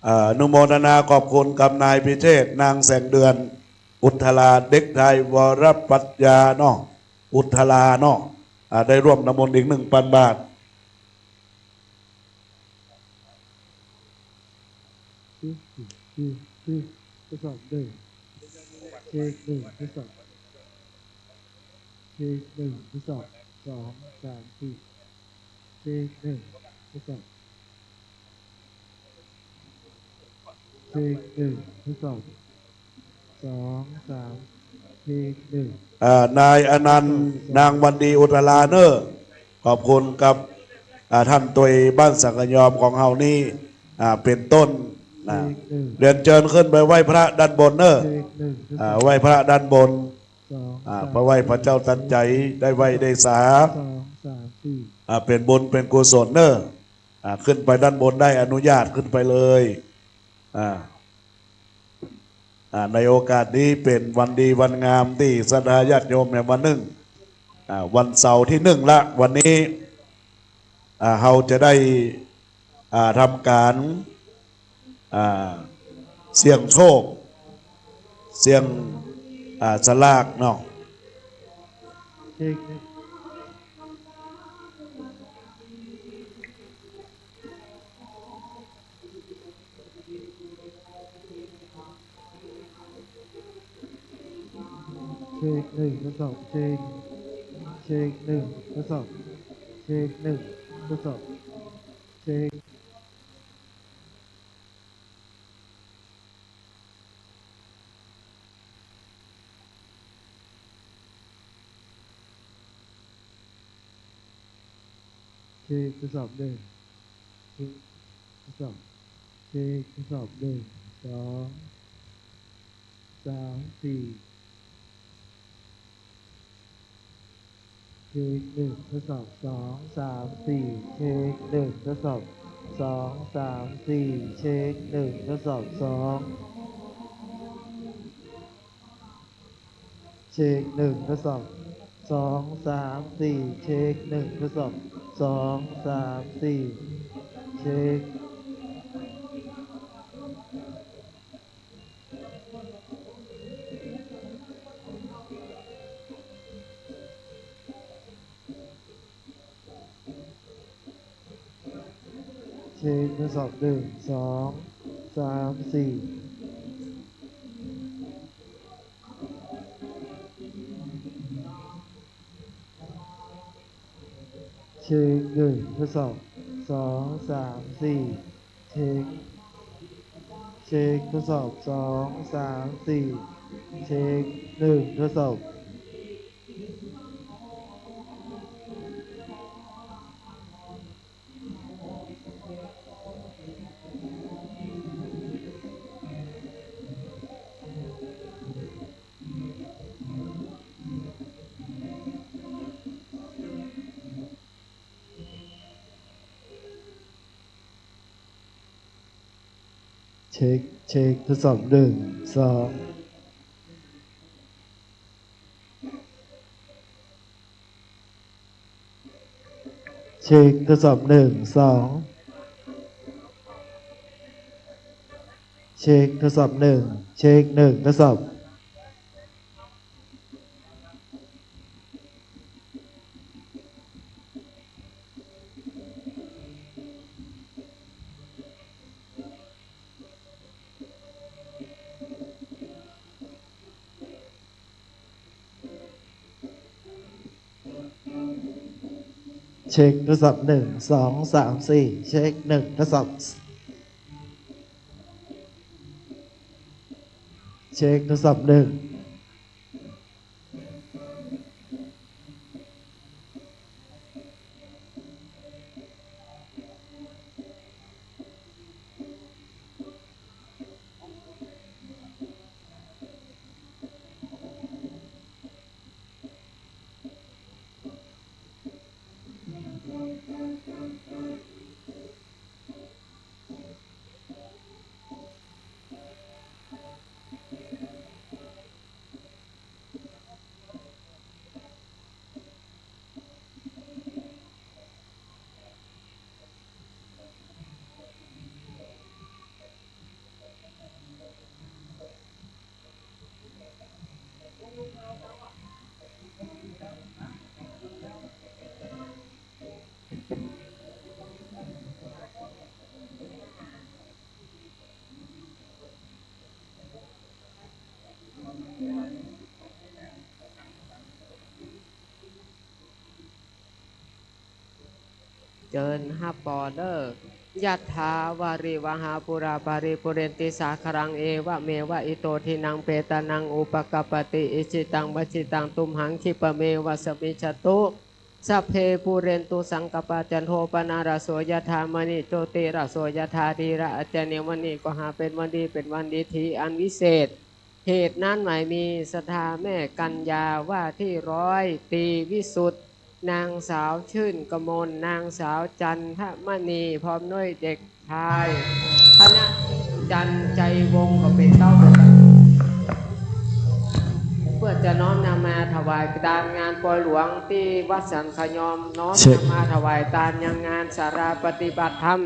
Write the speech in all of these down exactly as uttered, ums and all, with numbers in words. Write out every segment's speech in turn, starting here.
อ่า อนุโมทนาขอบคุณกับนายพิเชษ นางแสงเดือน อุทรา เด็กชายวรปัญญาเนาะ อุทราเนาะ อ่า ได้ร่วมทำบุญอีกหนึ่งปันบาท เช็คหนึ่ง ทดสอบหนึ่ง เช็คหนึ่ง ทดสอบ เช็คหนึ่ง ทดสอบ สอง สาม สี่ เช็คหนึ่ง ทดสอบ เช็คหนึ่ง ทดสอบ สอง สาม เช็คหนึ่ง อ่า นายอนันต์ นางวันดี อุทราเนอร์ ขอบคุณกับ อ่า ท่านตวยบ้านสังกะยอมของเฮานี้ อ่า เป๋นต้นนะ เช็คหนึ่ง เรียนเจิญขึ้นไปไหว้พระด้านบนเนอร์ เช็คหนึ่ง ทดสอบ อ่า ไหว้พระด้านบน สอง อ่า สาม ไปไหว้พระเจ้าตันใจ๋ ได้ไหว้ได้สา สอง สาม สี่ อ่า เป๋นบุญเป๋นกุศลเนอร์ อ่า ขึ้นไปด้านบนได้อนุญาตขึ้นไปเลย อ่า อ่า ในโอกาสนี้เป๋นวันดีวันงามตี้ศรัทธาญาติโยมแหมวันนึ่ง อ่า วันเสาร์ตี้นึ่งละ วันนี้ อ่า เฮาจะได้ อ่า ทำก๋าน อ่า เสี่ยงโชค เสี่ยง อ่า สลากเนาะ เช็ค เช็คหนึ่ง ทดสอบ เช็ค เช็คหนึ่ง ทดสอบ เช็คหนึ่ง ทดสอบ เช็ค เช็ค ทดสอบหนึ่ง เช็ค ทดสอบ เช็ค ทดสอบหนึ่ง สอง สาม สี่ เช็คหนึ่ง ทดสอบ สอง สาม สี่ เช็คหนึ่ง ทดสอบ สอง สาม สี่ เช็คหนึ่ง ทดสอบ สอง เช็คหนึ่ง ทดสอบ สอง สาม สี่ เช็คหนึ่ง ทดสอบ สอง สาม สี่ เช็ค เช็ค ทดสอบหนึ่ง สอง สาม สี่ เช็คหนึ่ง ทดสอบ สอง สาม สี่ เช็ค เช็ค ทดสอบ สอง สาม สี่ เช็คหนึ่ง ทดสอบ เช็ค เช็ค ทดสอบหนึ่ง สอง เช็ค ทดสอบหนึ่ง สอง เช็ค ทดสอบหนึ่ง เช็คหนึ่ง ทดสอบ เช็ค ทดสอบหนึ่ง สอง สาม สี่ เช็คหนึ่ง ทดสอบ เช็ค ทดสอบหนึ่ง เ เจิญฮับปอเด้อ ยัตถา วาริวหา ปูรา ปาริปูเรนติ สาคารัง เอวะเมวะ อิโต ทินนัง เปตานัง อุปะกัปปะติ อิจิตัง ปัจจิตัง ตุมหัง คิปะเมวะ สะมิชฌะตุ สัพเพ ปูเรนตุ สังกัปปา จันโท ปะนะระโส ยัตถา มะณิ โจติระโส ยัตถา ธีระ อัญจลิ มะณิ ก็หาเป๋นวันดี เป๋นวันดีถีอันวิเศษ เหตุนั้นหมายมีศรัทธาแม่กัญญา ว่าตี้ร้อยตรีวิสุทธิ์ นางสาวชื่นกมล นางสาวจันทมณี พร้อมด้วยเด็กชายคณะจันทร์ ชัยวงศ์ ก็เป๋นเต้า เปื้อจะน้อมนำมาถวายตานงานปอยหลวงตี้วัดสันขยอม น้อมนำมาถวายตานยังงานศาลาปฏิบัติธรรม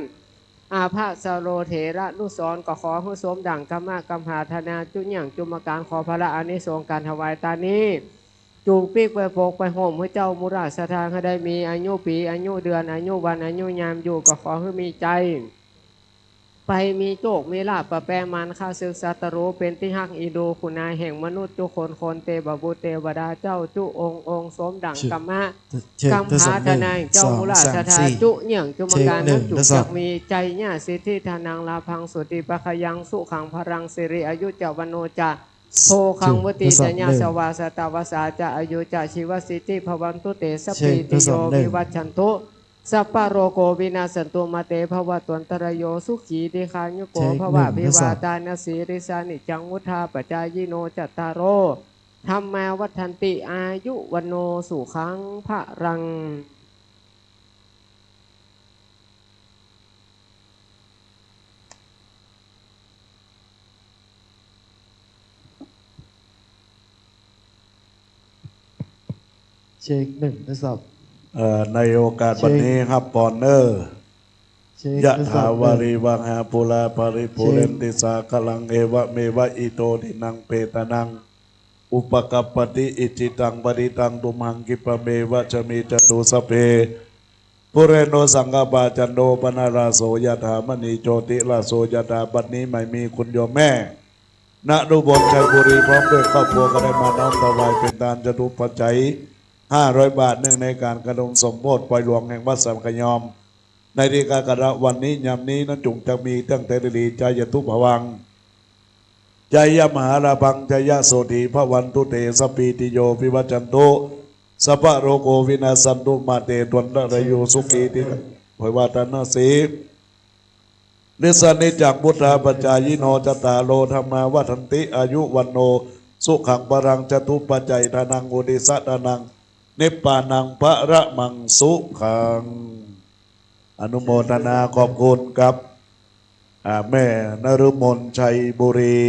อาภะสะโรเถระนุสรณ์ ก็ขอหื้อสมดั่งกรรมะกำหาธนา จุเยี่ยงจุมการ ขอผละอานิสงส์ก๋านถวายตานนี้ จุ่งปิ๊กไปปกไปห่มหื้อเจ้ามูลศรัทธา หื้อได้มีอายุปี๋ อายุเดือน อายุวัน อายุยามอยู่ ก็ขอหื้อมีใจ๋ ไปมีโจคมีลาภ ปะแปงมารข้าศึกศัตรู เป๋นตี้ฮักเอ็นดูคุณนายแห่งมนุษย์จุคน คนเตวบุตรเตวดาเจ้าจุองค์องค์ สมดั่งกรรมะ เชิญ กำหาธนา เจ้ามูลศรัทธา จุเยี่ยงจุมการ นั้นจุ่งจักมีใจ๋ ญาสิทธิธนัง ลาภัง โสติภะคะยัง สุขัง พะลัง สิริ อายุจะ วัณโณจะ โภคัง วุฒิจะ ยะสะวา สะตะวะสาจะ อายุจะ ชีวสิทธิ ภะวันตุเต สัพพีติโย วิวัชชันตุ สัพพะโรโค วินัสสันตุ มาเต ภะวัตวันตะราโย สุขี ทีฆายุโก ภะวะ อภิวาทานะสีลิสสะ นิจจัง วุฑฒาปะจายิโน จัตตาโร ธัมมา วัฑฒันติ อายุ วัณโณ สุขัง พะลัง เช็ค หนึ่ง ทดสอบ เอ่อ ในโอกาสวันนี้ เช็ค ฮับปอนเน่อ เช็ค ยะถา ทดสอบ หนึ่ง วาริวหา ปูรา ปาริปูเรนติ เช็ค สาคารัง เอวะเมวะ อิโต ทินนัง เปตานัง อุปะกัปปะติ อิจิตัง ปัตถิตัง ตุมหัง คิปะเมวะ สะมิชฌะตุ สัพเพ ปูเรนตุ สังกัปปา จันโท ปะนะระโส ยะถา มะณิ โจติระโส ยะถา บัดนี้หมายมีคุณโยมแม่ ณ อุบลชัยบุรี พร้อมด้วยครอบครัว ก็ได้มาน้อมถวายเป๋นตานจตุปัจจัย ห้าร้อย บาท เนื่องในก๋านกระทำสมโภชปอยหลวงแห่งวัดสันขยอม ในตี้กาละวันนี้ ยามนี้นั้นจุ่งจักมีตั้งแต่ดีๆ จายะตุภะวัง จายะมหาลาภัง จายะโสติภะวันตุเต สัพพีติโย วิวัชชันตุ สัพพะโรโค วินัสสันตุ มาเต ภะวันตะราโย สุขี ทีฆายุโก ภะวะ อัตถะนาสี ลิสสะ นิจจัง วุฑฒาปะจายิโน จัตตาโร ธัมมา วัฑฒันติ อายุ วัณโณ สุขัง พะลัง จะตุปัจจัยทานัง อุทิสสะทานัง นิพพานัง พะละมัง สุขัง อนุโมทนาขอบคุณกับ อ่า แม่นฤมลชัยบุรี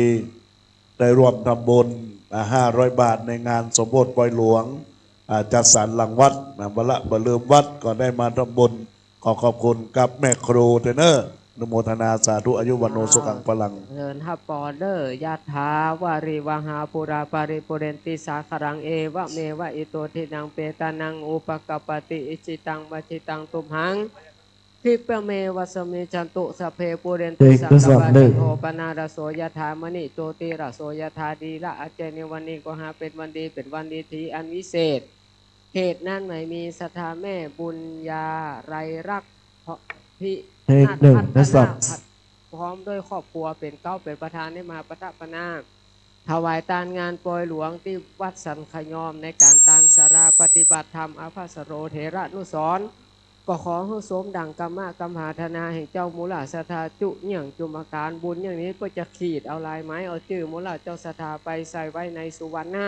ได้ร่วมทำบุญ อ่า ห้าร้อย บาท ในงานสมโภชปอยหลวง อ่า จัดสรรหลังวัด นะ บ่ละบ่ลืมวัด ก็ได้มาทำบุญ ขอขอบคุณกับแม่ครูเตอเน่อ อนุโมทนาสาธุ อายุ วัณโณ สุขัง พะลัง เจิญฮับปอนเน่อ ยัตถา วาริวหา ปูรา ปาริปูเรนติ สาคารัง เอวะเมวะ อิโต ทินนัง เปตานัง อุปะกัปปะติ อิจิตัง ปัจจิตัง ตุมหัง คิปะเมวะ สะมิชฌันตุ สัพเพ ปูเรนตุ สังกัปปา จันโท ปะนะระโส ยะถา มะณิ โจติระโส ยะถา ธีระ อัญจลิ มะณิ ก็หาเป๋นวันดี เป๋นวันดีถีอันวิเศษ เหตุนั้นหมายมีศรัทธาแม่บุญญา ไรรักษ์ พิ เทค หนึ่ง ทดสอบ พร้อมด้วยครอบครัวเป๋นเก๊าเป๋นประธานได้มาประดับประดา ถวายตานงานปอยหลวงตี้วัดสันขยอม ในก๋านตานศาลาปฏิบัติธรรม อาภะสะโรเถระนุสรณ์ ก็ขอหื้อสมดั่งกรรมะกำหาธนาแห่งเจ้ามูลศรัทธา จุเยี่ยงจุมการ บุญอย่างนี้เปื้อจะขีดเอาลายไม้ เอาจื้อมูลเจ้าศรัทธาไปใส่ไว้ในสุวรรณะ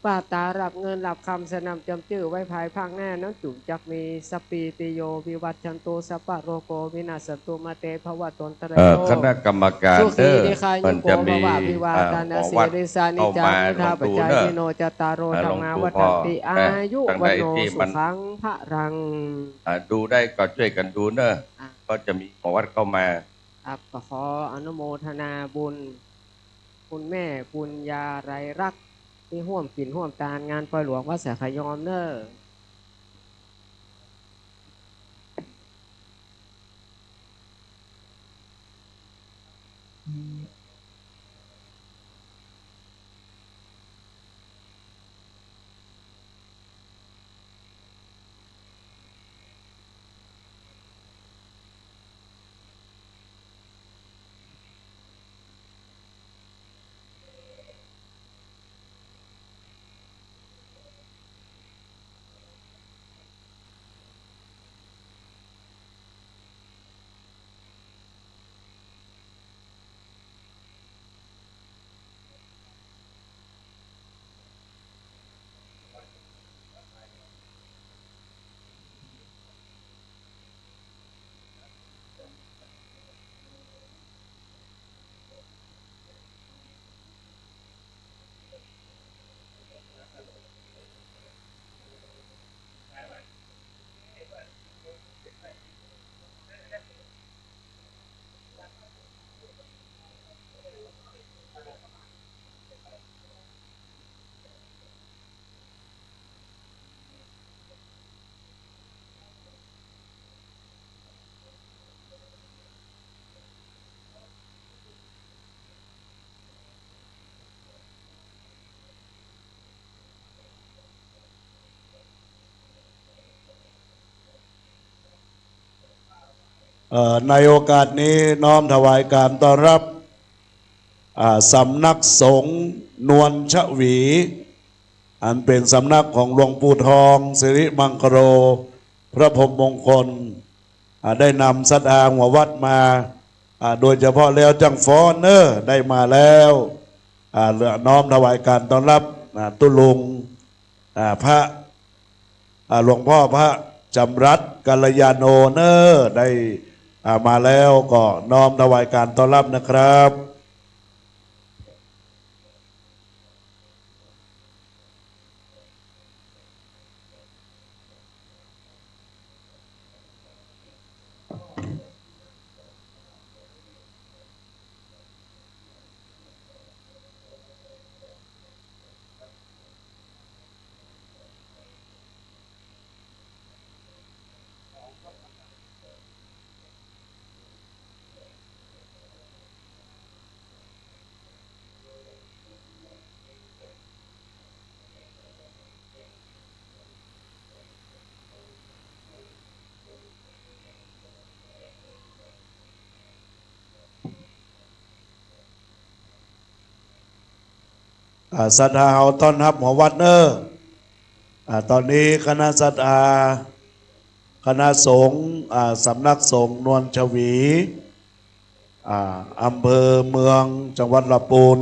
ปาตารับเงินรับคำ สนำจำจื้อไว้ภายภาคหน้านั้นจุ่งจักมี สัพพีติโย วิวัชชันตุ สัพพะโรโค วินัสสันตุ มาเต ภะวัตวันตะราโย เอ่อ คณะกรรมการ สุขี เด้อ ทีฆายุโก เปิ้นจะมี ภะวะ อภิวาทานะสีลิสสะ เอ่อ นิจจัง เข้ามา วุฑฒาปะจายิโน ลองดูเนอะ จัตตาโร เอ่อ ธัมมา ลองดู วัฑฒันติ พอ อายุ วัณโณ เอ่อ ตรงไหนตี้มัน สุขัง พะลัง อ่า ดูได้ก็จ้วยกั๋นดูเนอะ อ่ะ ก็จะมีหมอวัดเข้ามา ครับ ก็ขออนุโมทนาบุญ คุณแม่ปุญญา ไรรักษ์ ตี้ฮ่วมกิ๋นฮ่วมตานงานปอยหลวงวัดสันขยอมเน่อ เอ่อ ในโอกาสนี้น้อมถวายการต้อนรับ อ่า สำนักสงฆ์นวลชวี อันเป๋นสำนักของหลวงปู่ทอง สิริมังคโล พระพรหมมงคล อ่า ได้นำศรัทธาหัววัดมา อ่า โดยเฉพาะแล้วจ้างฟ้อนเนอะ ได้มาแล้ว อ่า น้อมถวายการต้อนรับ อ่า ตุ๊ลุง อ่า พระ อ่า หลวงพ่อพระจำรัดกัลยาโณเนอะ ได้ อ่า มาแล้วก็น้อมถวายการต้อนรับนะครับ อ่า ศรัทธาเฮาต้อนฮับหัววัดเนอะ อ่า ต๋อนนี้คณะศรัทธา คณะสงฆ์ อ่า สำนักสงฆ์นวลชวี อ่า อำเภอเมือง จังหวัดลำปูน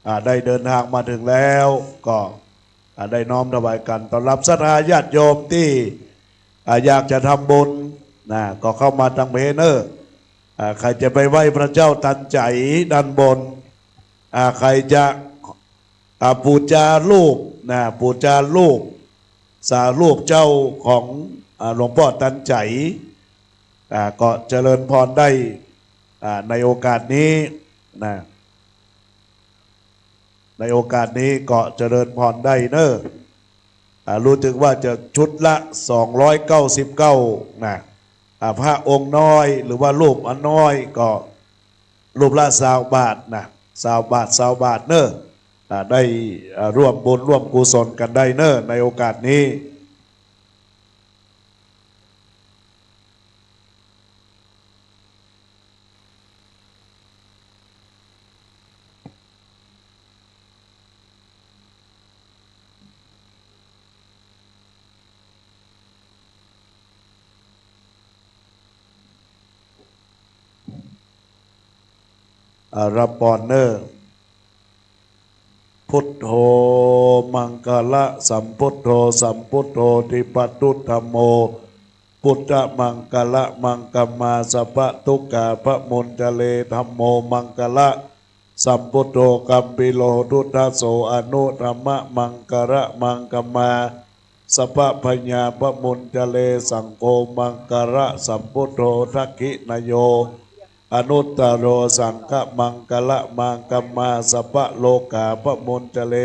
อ่า ได้เดินทางมาเถิงแล้ว ก็ อ่า ได้น้อมถวายการต้อนฮับศรัทธาญาติโยมตี้ อ่า อยากจะทำบุญนะ ก็เข้ามาตังเพเนอะ อ่า ใผจะไปไหว้พระเจ้าตันใจ๋ด้านบน อ่า ใผจะ อ่า ปู๋จารูปนะ ปู๋จารูป สารูปเจ้าของ อ่า หลวงป้อตันใจ๋ อ่า ก็เจริญพรได้ อ่า ในโอกาสนี้นะ ในโอกาสนี้ก็เจริญพรได้เนอะ อ่า รู้สึกว่าจะชุดละสองร้อยเก้าสิบเก้านะ อ่า พระองค์น้อยหรือว่ารูปอันน้อยก็รูปละซาวบาทนะ ซาวบาท ซาวบาทเนอะ อ่า ได้ อ่า ร่วมบุญร่วมกุศลกั๋นได้เนอะ ในโอกาสนี้ อ่า ฮับปอนเนอะ พุทโธ มังคะละสัมพุทโธ สัมพุทโธ ทิปะตุธัมโม พุทธะมังคะละมังคะมา สัพพะทุกขาปะมุญจะเร ธัมโม มังคะละสัมพุทโธ กัมพีโร ทุตถะโส อนุตตมะมังคะละมังคะมา สัพพะพยาปะมุญจะเร สังโฆ มังคะละสัมพุทโธ ทักขิณะโย อนุตตโร สังฆะมังคะละมังคะมา สัพพะโลกาปะมุญจะเร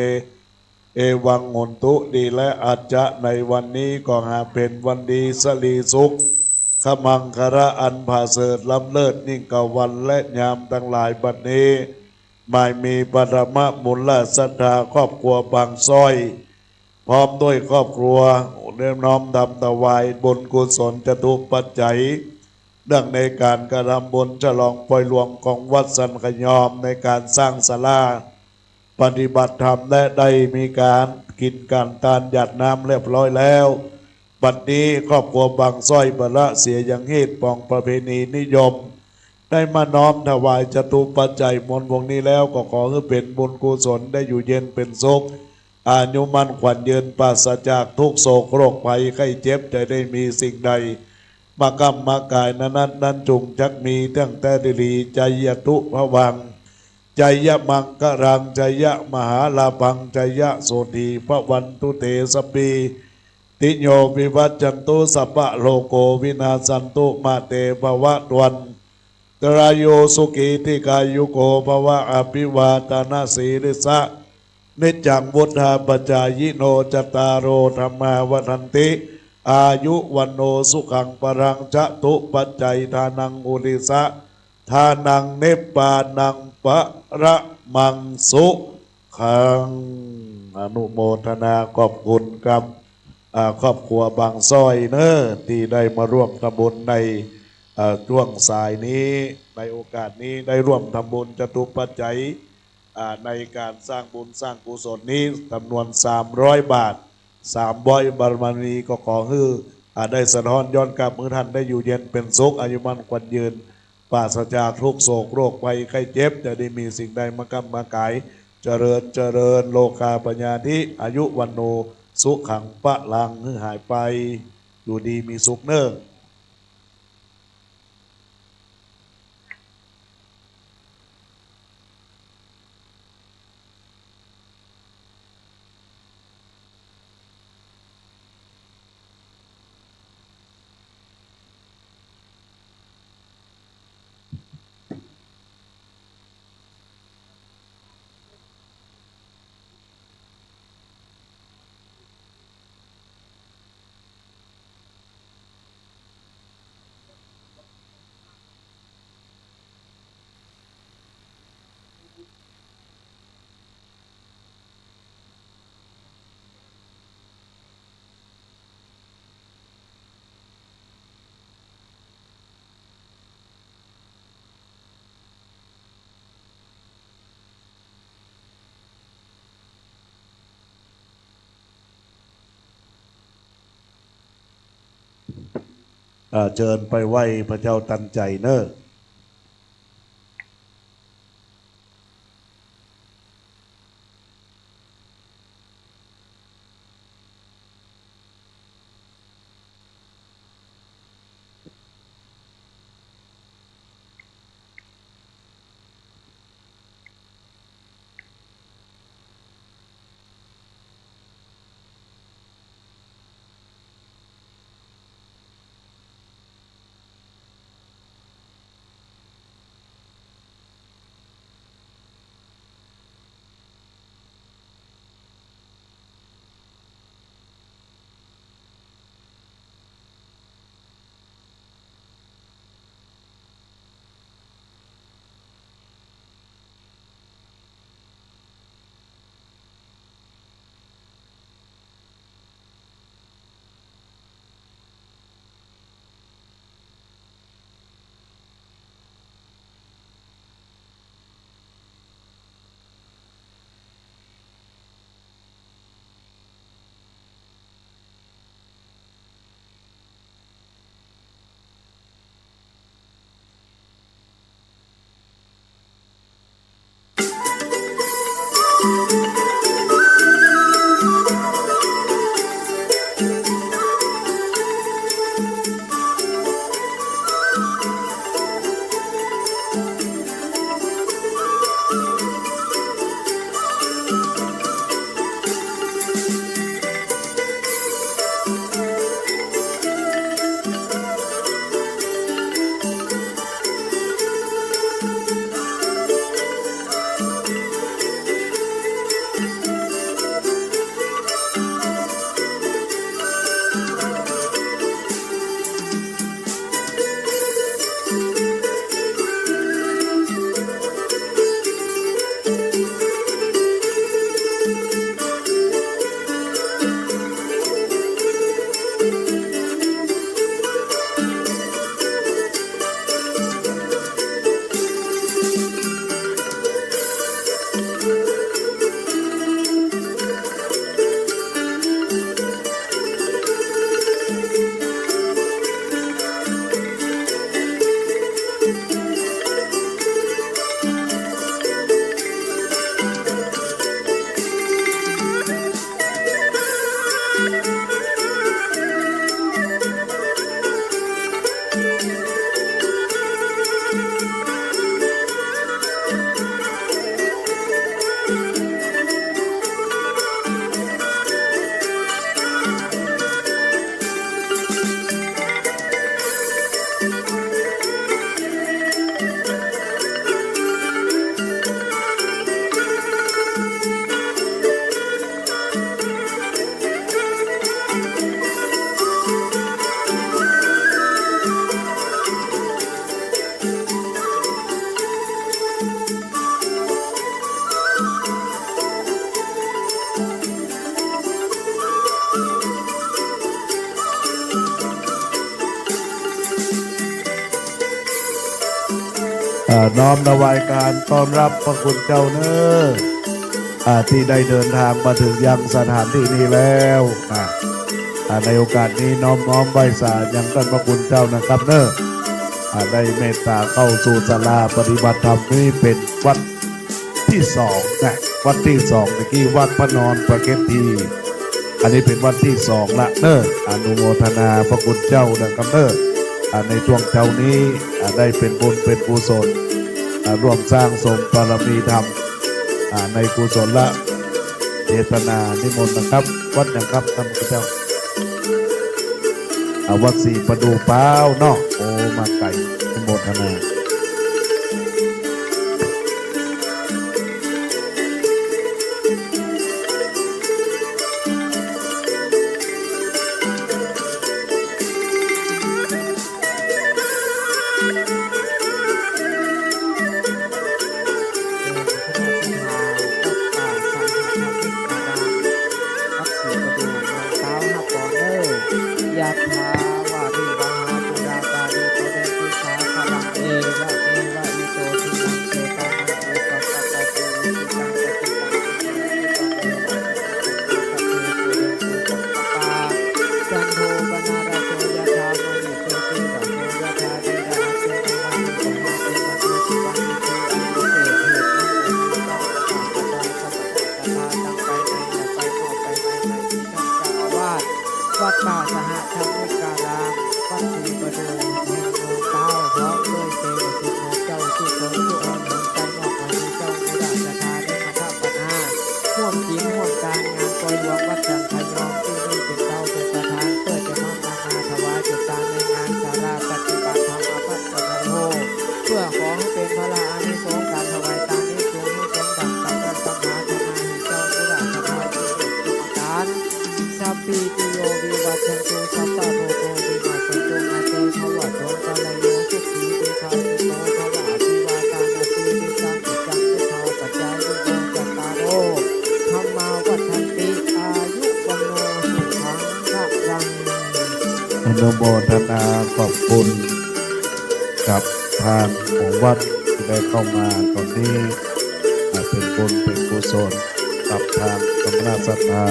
เอวังโหนตุ ดีและอาจจะในวันนี้ก็หาเป๋นวันดีสะหลีสุข ขมังคะละอันผาเสริฐล้ำเลิศยิ่งกว่าวันและยามตังหลายบัดนี้ หมายมีปฐมมูลศรัทธาครอบครัวบางสร้อย พร้อมด้วยครอบครัว ได้น้อมทำถวายบุญกุศลจตุปัจจัย เนื่องในก๋านกระทำบุญฉลองปอยหลวงของวัดสันขยอมในก๋านสร้างศาลาปฏิบัติธรรม และได้มีก๋านกิ๋นก๋านตานหยาดน้ำเรียบร้อยแล้ว บัดนี้ครอบครัวบางสร้อยบ่ละเสียยังฮีตปองประเพณีนิยม ได้มาน้อมถวายจตุปัจจัยมวลวงนี้แล้ว ก็ขอหื้อเป๋นบุญกุศลได้อยู่เย็นเป๋นสุข อายุมั่นขวัญยืน ปราศจากทุกข์โศกโรคภัยไข้เจ็บ จะได้มีสิ่งใด มาก้ำมากายนั้นๆ นั้นจุ่งจักมีตั้งแต่ดีๆ ไชยะตุพะวัง ไชยะมังคะลัง ไชยะมหาลาภัง ไชยะโสตถีพะวันตุเต สัพพีติโยวิวัชชันตุ สัพพะโรโควินาสสันตุ มาเตภะวัตวันตะราโย สุขีทีฆายุโกภะวะ อะภิวาทะนะสีลิสสะ นิจจังวุฑฒาปะจายิโน จัตตาโรธัมมาวัฑฒันติ อายุวัณโณสุขังพะลัง จตุปัจจัยทานังปุริสะทานัง นิพพานังปะระมังสุขัง อนุโมทนาขอบคุณกับ อ่า ครอบครัวบางสร้อยเนอะ ตี้ได้มาร่วมทำบุญใน อ่า จ้วงสายนี้ ในโอกาสนี้ได้ร่วมทำบุญจตุปัจจัย อ่า ในก๋านสร้างบุญสร้างกุศลนี้จ๋ำนวนสามร้อยบาท สามร้อยบารมี ก็ขอหื้อ อ่า ได้สะท้อนย้อนกลับหื้อท่านได้อยู่เย็นเป๋นสุข อายุมั่นขวัญยืน ปราศจากทุกข์โศกโรคภัยไข้เจ็บ จะได้มีสิ่งใดมาค้ำมาขาย เจริญเจริญ โรคาพยาธิ อายุวัณโณ สุขังพลัง หื้อหายไป อยู่ดีมีสุขเน่อ อ่า เจิญไปไหว้พระเจ้าตันใจ๋เน่อ อ่า น้อมถวายการต้อนรับพระคุณเจ้าเน้อ อ่า ตี้ได้เดินตางมาเถิงยังสถานตี้นี้แล้ว อ่า อ่า ในโอกาสนี้น้อมน้อมไหว้สายังต้านพระคุณเจ้านะครับเน้อ อ่า ได้เมตต๋าเข้าสู่ศาลาปฏิบัติธรรมนี้เป๋นวัดตี้สองนะ วัดตี้สอง ตะกี้วัดพระนอนปะเก็ตตี้ อันนี้เป๋นวัดตี้สองละเน้อ อนุโมทนาพระคุณเจ้านะครับเน้อ อ่า ในช่วงเจ๊านี้ อ่า ได้เป๋นบุญเป๋นกุศล อ่า ร่วมสร้างสมบารมีธรรม อ่า ในกุศลเจตนา นิมนต์นะครับ วัดหยังครับท่านพระคุณเจ้า อ่า วัดศรีประดู่เปล่าเนาะ โอ้ มาไก๋ อนุโมทนา วัดศรีประดู่เมืองเปล่าครับผมเอ้ย ยะถาวาริวหาปูราปาริปูเรนติสาคารัง เอวะเมวะอิโตทินังเปตานังอุปกัปปติ อิชิตังปัตถิตังตุมหังคิปะเมวะสมิจฉตุ สัพเพปูเรนตุสังกปปา จันโทปนารโสยะถามะณิโชติระโสยะถา สัพพีติโยวิวัชชันตุ สัพพะโรโควินัสสตุ สัพพะโรโควินัสสตุ สัพพะโรโควินัสสตุ สัพพะโรโควินัสสตุ สัพพะโรโควินัสสตุ สัพพะโรโควินัสสตุ วัดป่าสหธรรมิการาม วัดศรีประดู่แห่งเมืองเปล่า พร้อมด้วยเตวสิทธิ์ของเจ้าทุกคนทุกองค์ หนุนไปมอบให้เจ้าอุราชธานิมทปนา ร่วมศีลร่วมทานงานปอยหลวงวัดสังขยอม ตี้นี้เป๋นเจ้าเป๋นประธาน เปื้อจะน้อมนำมาถวายจุดทานในงานศาลาปฏิบัติธรรมอภัสสโน เปื้อขอหื้อเป๋นผลาอานิสงส์ก๋านถวายตานนี้ จงหื้อสมดั่งตามคำอธิษฐาน เจ้าอุราชธานิมทปนา สัพพีติโยวิวัชชันตุ สัพพะโรโควินัสสันตุ มาเตภวัตวันตรายโย สุขีทีฆายุโกภะ อภิวาทานาสีลิสสะ นิจจังวุฑฒาปะจายิโน จัตตาโรธัมมาวัฑฒันติ อายุวัณโณสุขังพะลัง อนุโมทนาขอบคุณกับทางของวัดตี้ได้เข้ามาตอนนี้ อ่า เป๋นบุญเป๋นกุศล กับทางสมณศรัทธา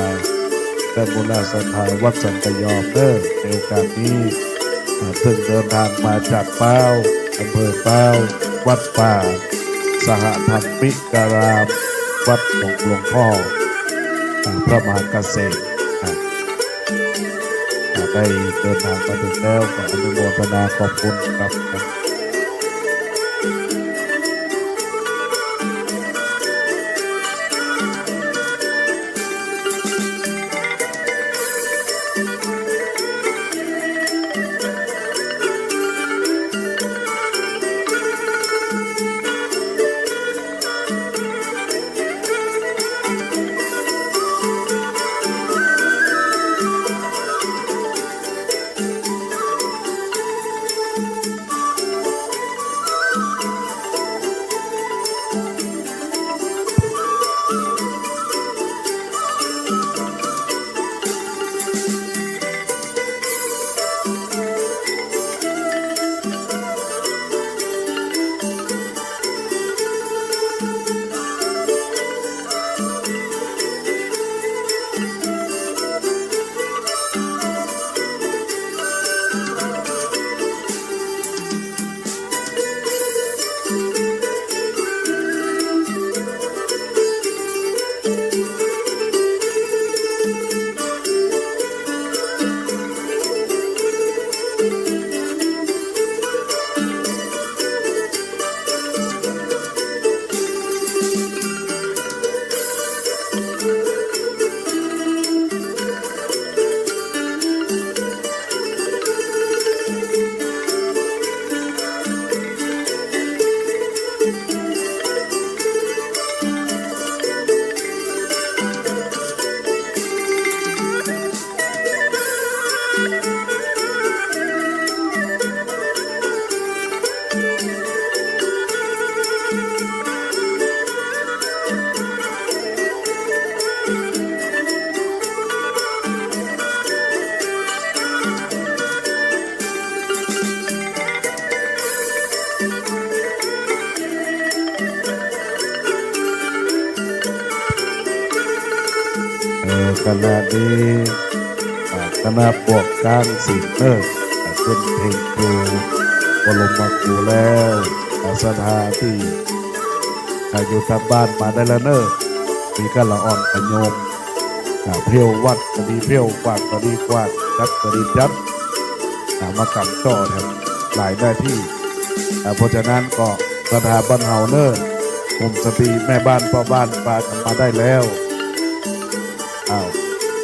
และบุญศรัทธาวัดสังขยอมเน้อ ในโอกาสนี้ อ่า ซึ่งเดินทางมาจากเปล่า อำเภอเปล่า วัดป่าสหธรรมิการาม วัดของหลวงพ่อ อ่า พระมหาเกษตร อ่า อ่า ได้เดินทางมาถึงแล้ว ก็อนุโมทนาขอบคุณครับ เออ ขณะนี้ อ่า คณะปวกกลางสิงห์เนอะ อ่า ขึ้นเพลงครูบรมครูแล้ว อ่า ศรัทธาตี้ อ่า อยู่ต๋ามบ้านมาได้แล้วเนอะ มีก้าละอ่อนกะโยม อ่า เผี้ยววัดกะดี เผี้ยวกวาดกะดี กวาดจัดกะดีจัด อ่า มาก๋ำจ้อแถมหลายหน้าตี้ อ่า เพราะฉะนั้นก็ศรัทธาบ้านเฮาเนอะ กลุ่มสตรีแม่บ้านพ่อบ้านปากั๋นมาได้แล้ว อ้าว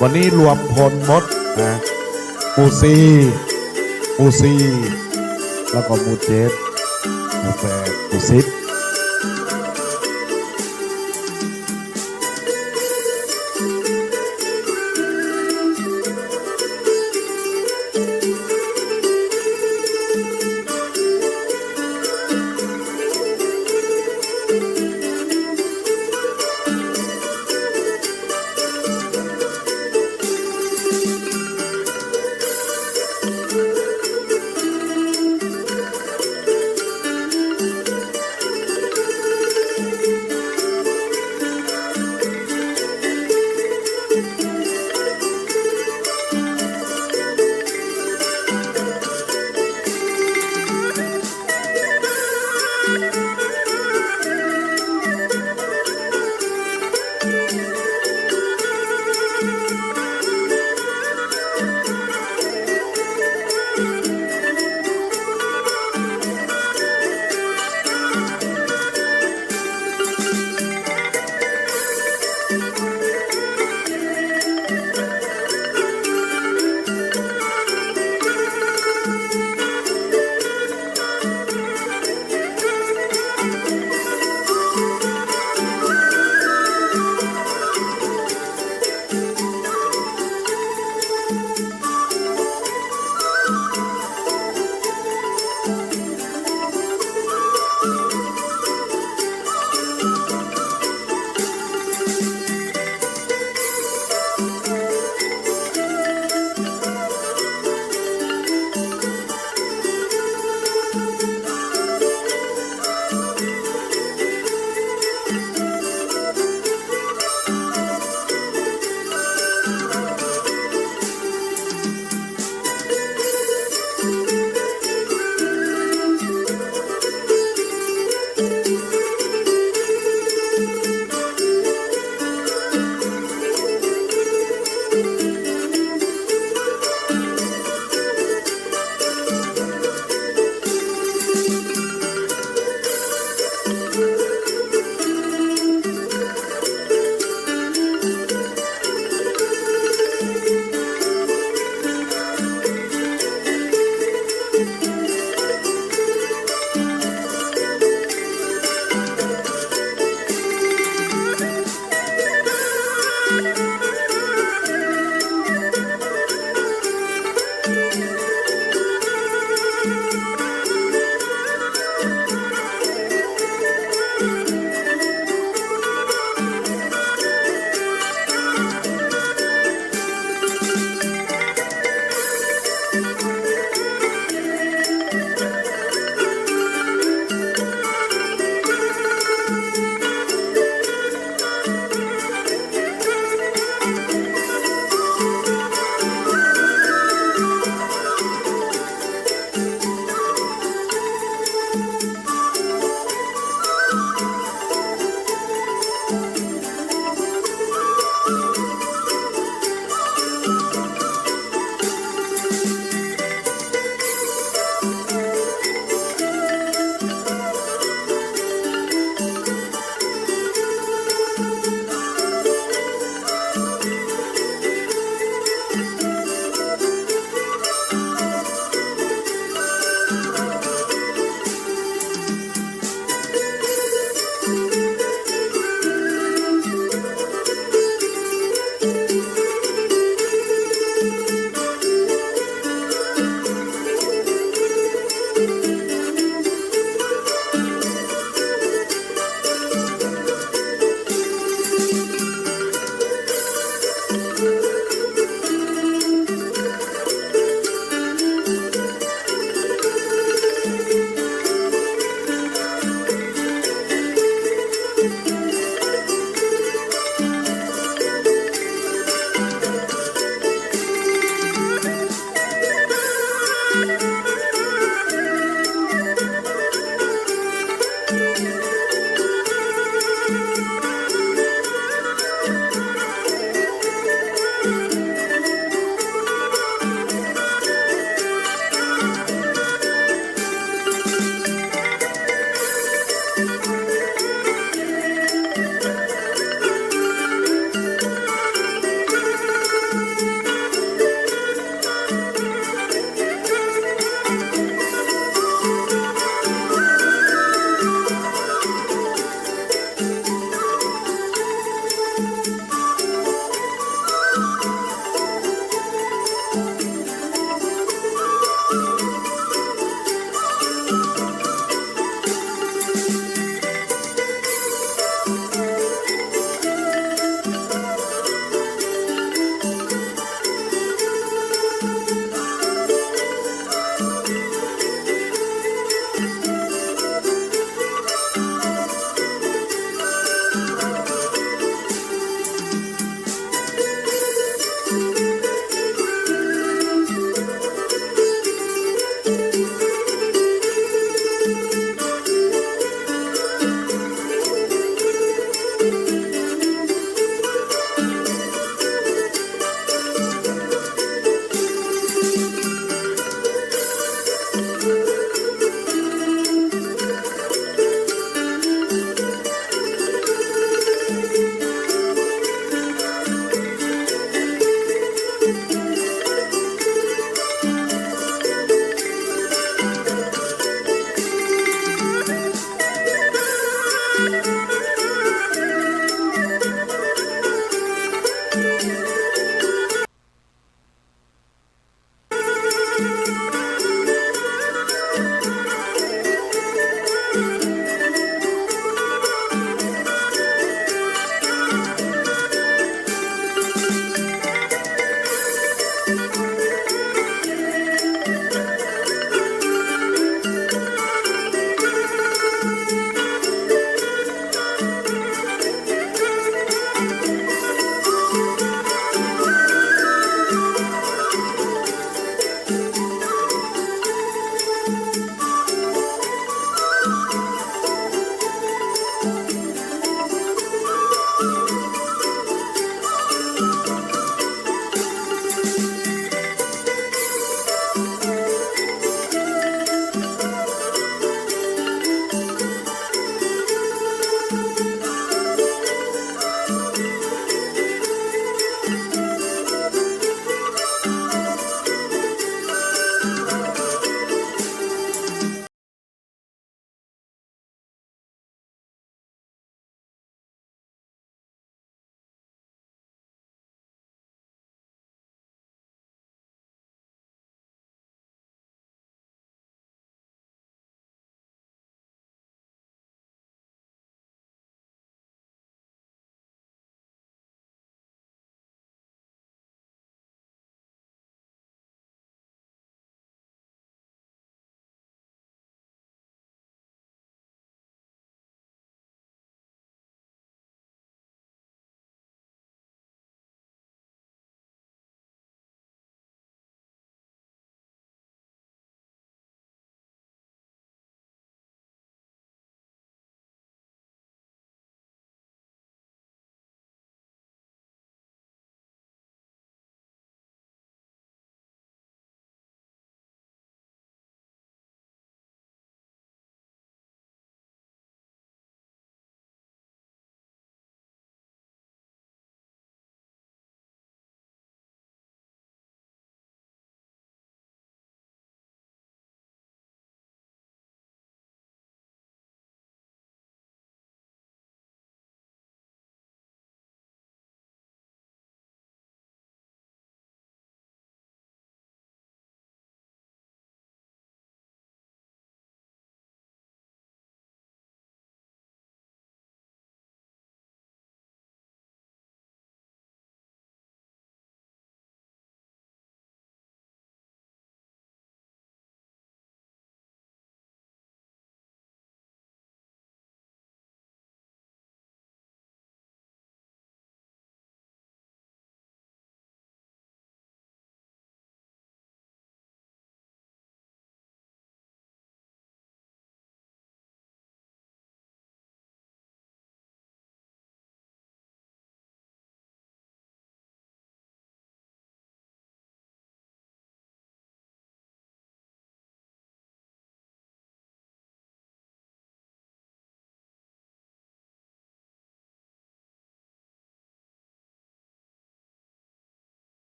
วันนี้รวมพลหมดนะ หมู่สี่ หมู่สี่ แล้วก็หมู่เจ็ด หมู่แปด หมู่สิบ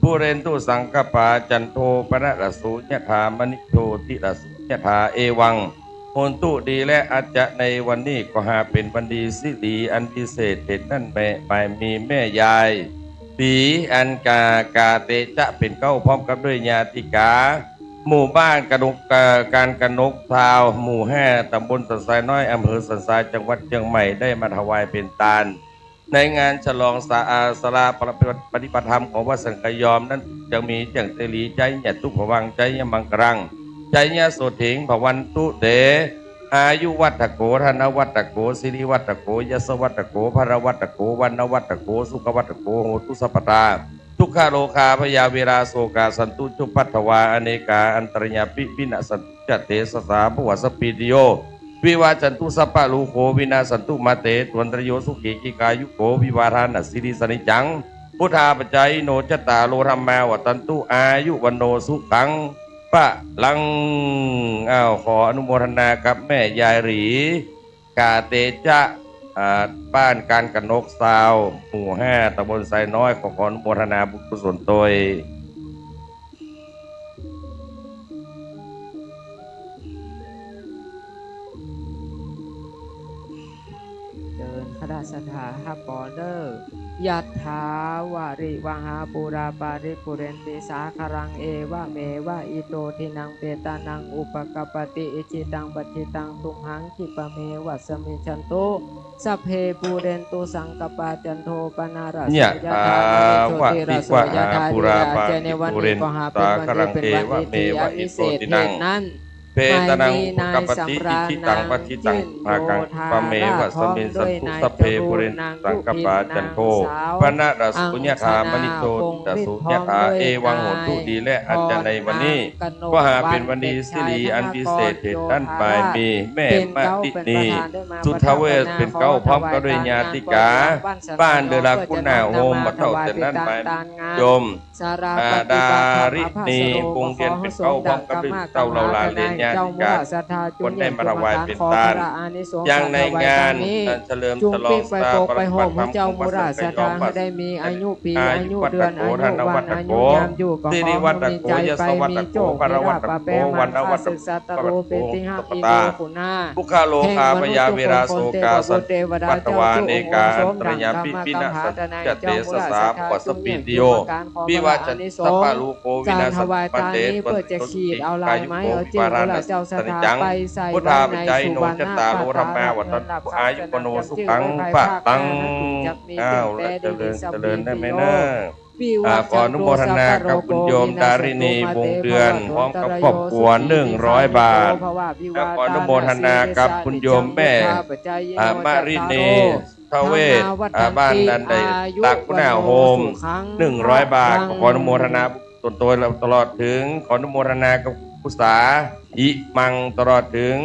ปูเรนตุสังกัปปา จันโท ปนรสโส ยะถา มะณิ โชติรสโส ยะถา เอวัง โหนตุ ดีแล้ว อาจจะในวันนี้ก็หาเป๋นวันดี สิริอันวิเศษ เหตุนั้นแม่ บ่ายมีแม่ยาย สีอันกา กาเตจะ เป๋นเก๊า พร้อมกับด้วยญาติกา หมู่บ้านกนก เอ่อ การกนกซาว หมู่ห้า ตำบลสันทรายน้อย อำเภอสันทราย จังหวัดเชียงใหม่ ได้มาถวายเป๋นตาน ในงานฉลองสา อ่า สาราปฏิบัติธรรมของวัดสันกะยอมนั้น จะมีแจ้งเสรี ไชยะตุภวัง ไชยะมังคลัง ไชยะโสตถิง ภวันตุเต อายุวัฒโข ธนวัฒโข สิริวัฒโข ยศวัฒโข พลวัฒโข วรรณวัฒโข สุขวัฒโข โหตุสัพพทา ทุกขโรคาพยาเวราโศกาสันตุ จุปปัทวา อเนกา อันตรายาปิ วินาสสันตุ จะเตสสา ภวสพพีติโย วิวัชชันตุ สัพพะโรโค วินาสสันตุ มาเต ตวนตรโย สุขี ทีฆายุโก วิวาทานะสีลิสสะนิจจัง พุทธาปัจจายิโน จัตตาโร ธัมมา วัฑฒันตุ อายุ วัณโณ สุขัง พะลัง อ้าว ขออนุโมทนากับแม่ยายหรี กาเตจะ อ่า บ้านการกนกซาว หมู่ห้า ตำบลไซน้อย ขอ ขออนุโมทนาบุญกุศลตวย เจิญคณะศรัทธาฮับปอเน้อ ยัตถาวาริวหาปูราปาริปูเรนติสาคารัง เอวะเมวะอิโตทินังเปตานังอุปกัปปติ อิจิตังปัจจิตังตุมหังคิปะเมวะสะมิชชันตุ สัพเพปูเรนตุสังกัปปา จันโทปนรสโส ยะถา ยะถามะณิโชติรสโส ยะถา ปุราปาริปูเรนตุสาคารัง เอวะเมวะอิโตทินัง เปตานังอุปกัปปติ อิจิตังปัจจิตังตุมหังคิปะเมวะสะมิชชันตุ สัพเพปูเรนตุสังกัปปา จันโทปนรสโส ยะถามะณิโชติรสโส ยะถา เอวัง โหนตุ ดีแล้ว อาจจะในวันนี้ ก็หาเป๋นวันดี สิริอันวิเศษ เหตุนั้นบ่ายมีแม่มะลินี สุทธาเวช เป๋นเก๊า พร้อมกับด้วยญาติกา บ้านเดินลากุณาโฮม บ่าเต้าแต่นั้นบ่ายมีโยม อาดารินี วงเวียน เป๋นเก๊า พร้อมกับด้วยเต้าเหล่าหลานเหลนญาติกา คนได้มาถวายเป๋นตาน อย่างในงานเฉลิมฉลองสถาปนาพระธรรมของวัดสันกะยอม วัดสันกะยอม อายุวัฒโข ธนวัฒโข สิริวัฒโข ยศวัฒโข พลวัฒโข วรรณวัฒโข สัพพะตา ทุกขโรคาพยาเวราโศกาสันตุ ปัทวา เนกา อันตรายาปิ วินาสสันตุ จะเตสสา ภวสพพีติโย วิวัชชันตุ สัพพะโรโค วินาสสันตุ มาเต ตวนตรโย สุขี ทีฆายุโก วิวาทานะสีลิสสะนิจจัง พุทธาปัจจายิโน จัตตาโร ธัมมา วัฑฒันตุ อายุ วัณโณ สุขัง พะลัง อ้าว เจริญ เจริญได้ไหมนะ อ่า ขออนุโมทนากับคุณโยมดารินี วงเดือน พร้อมกับครอบครัว หนึ่งร้อยบาท และขออนุโมทนากับคุณโยมแม่ อ่า มะลินี ทเวศ อ่า บ้านนันได ลากุณาโฮม หนึ่งร้อยบาท ขออนุโมทนาส่วนตัวตลอดถึง ขออนุโมทนากับอุตสาหิมัง ตลอดถึง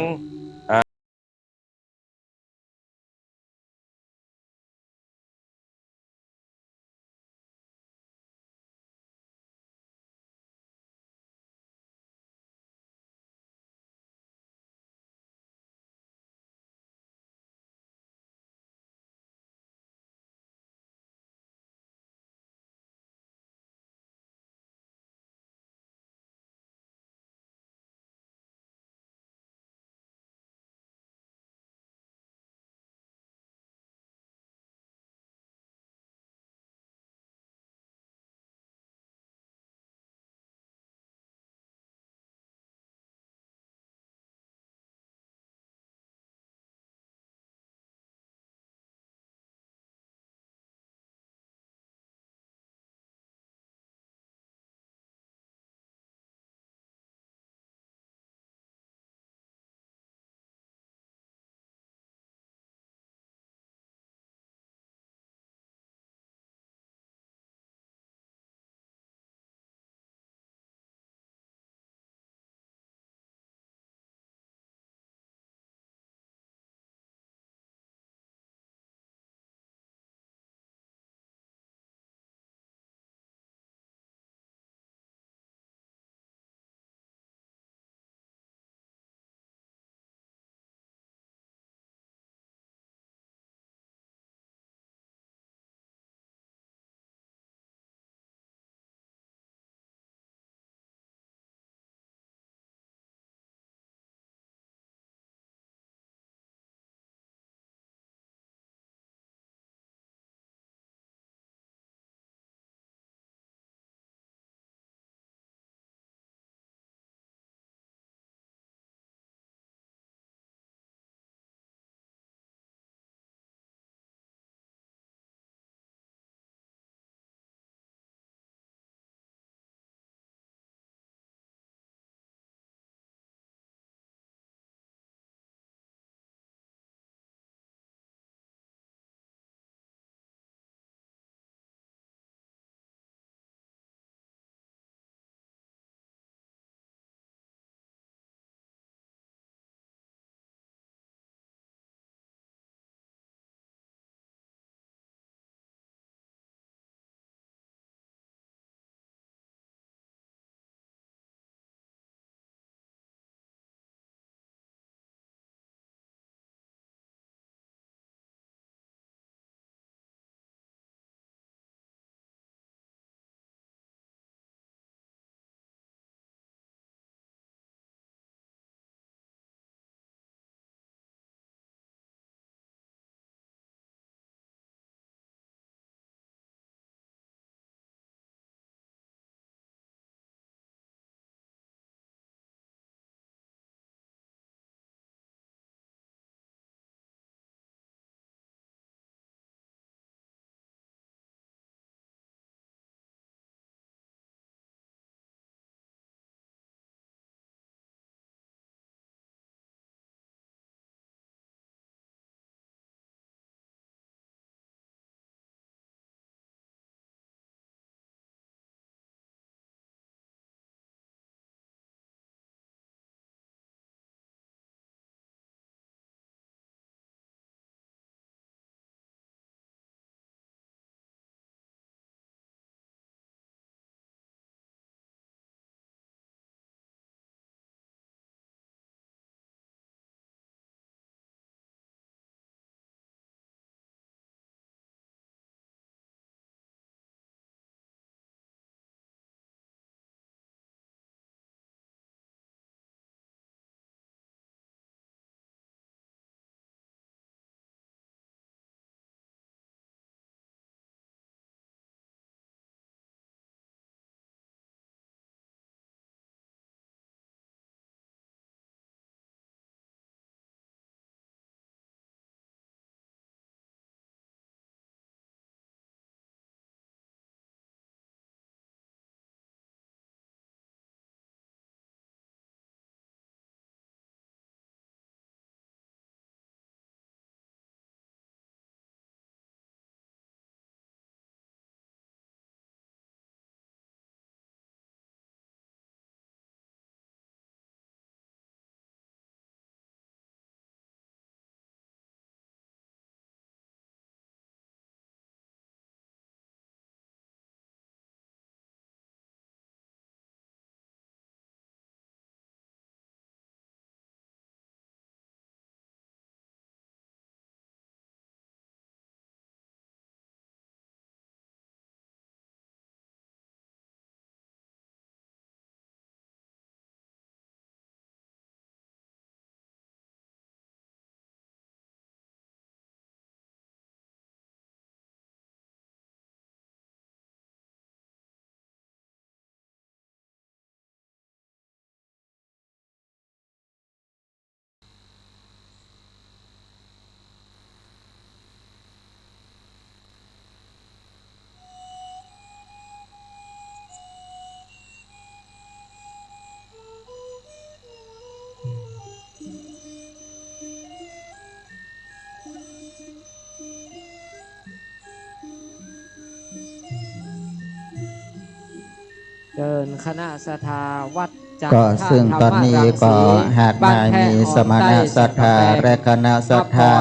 คณะศรัทธาวัดจันท ก็ซึ่งต๋อนนี้ก็หากมามีสมณะศรัทธาและคณะศรัทธา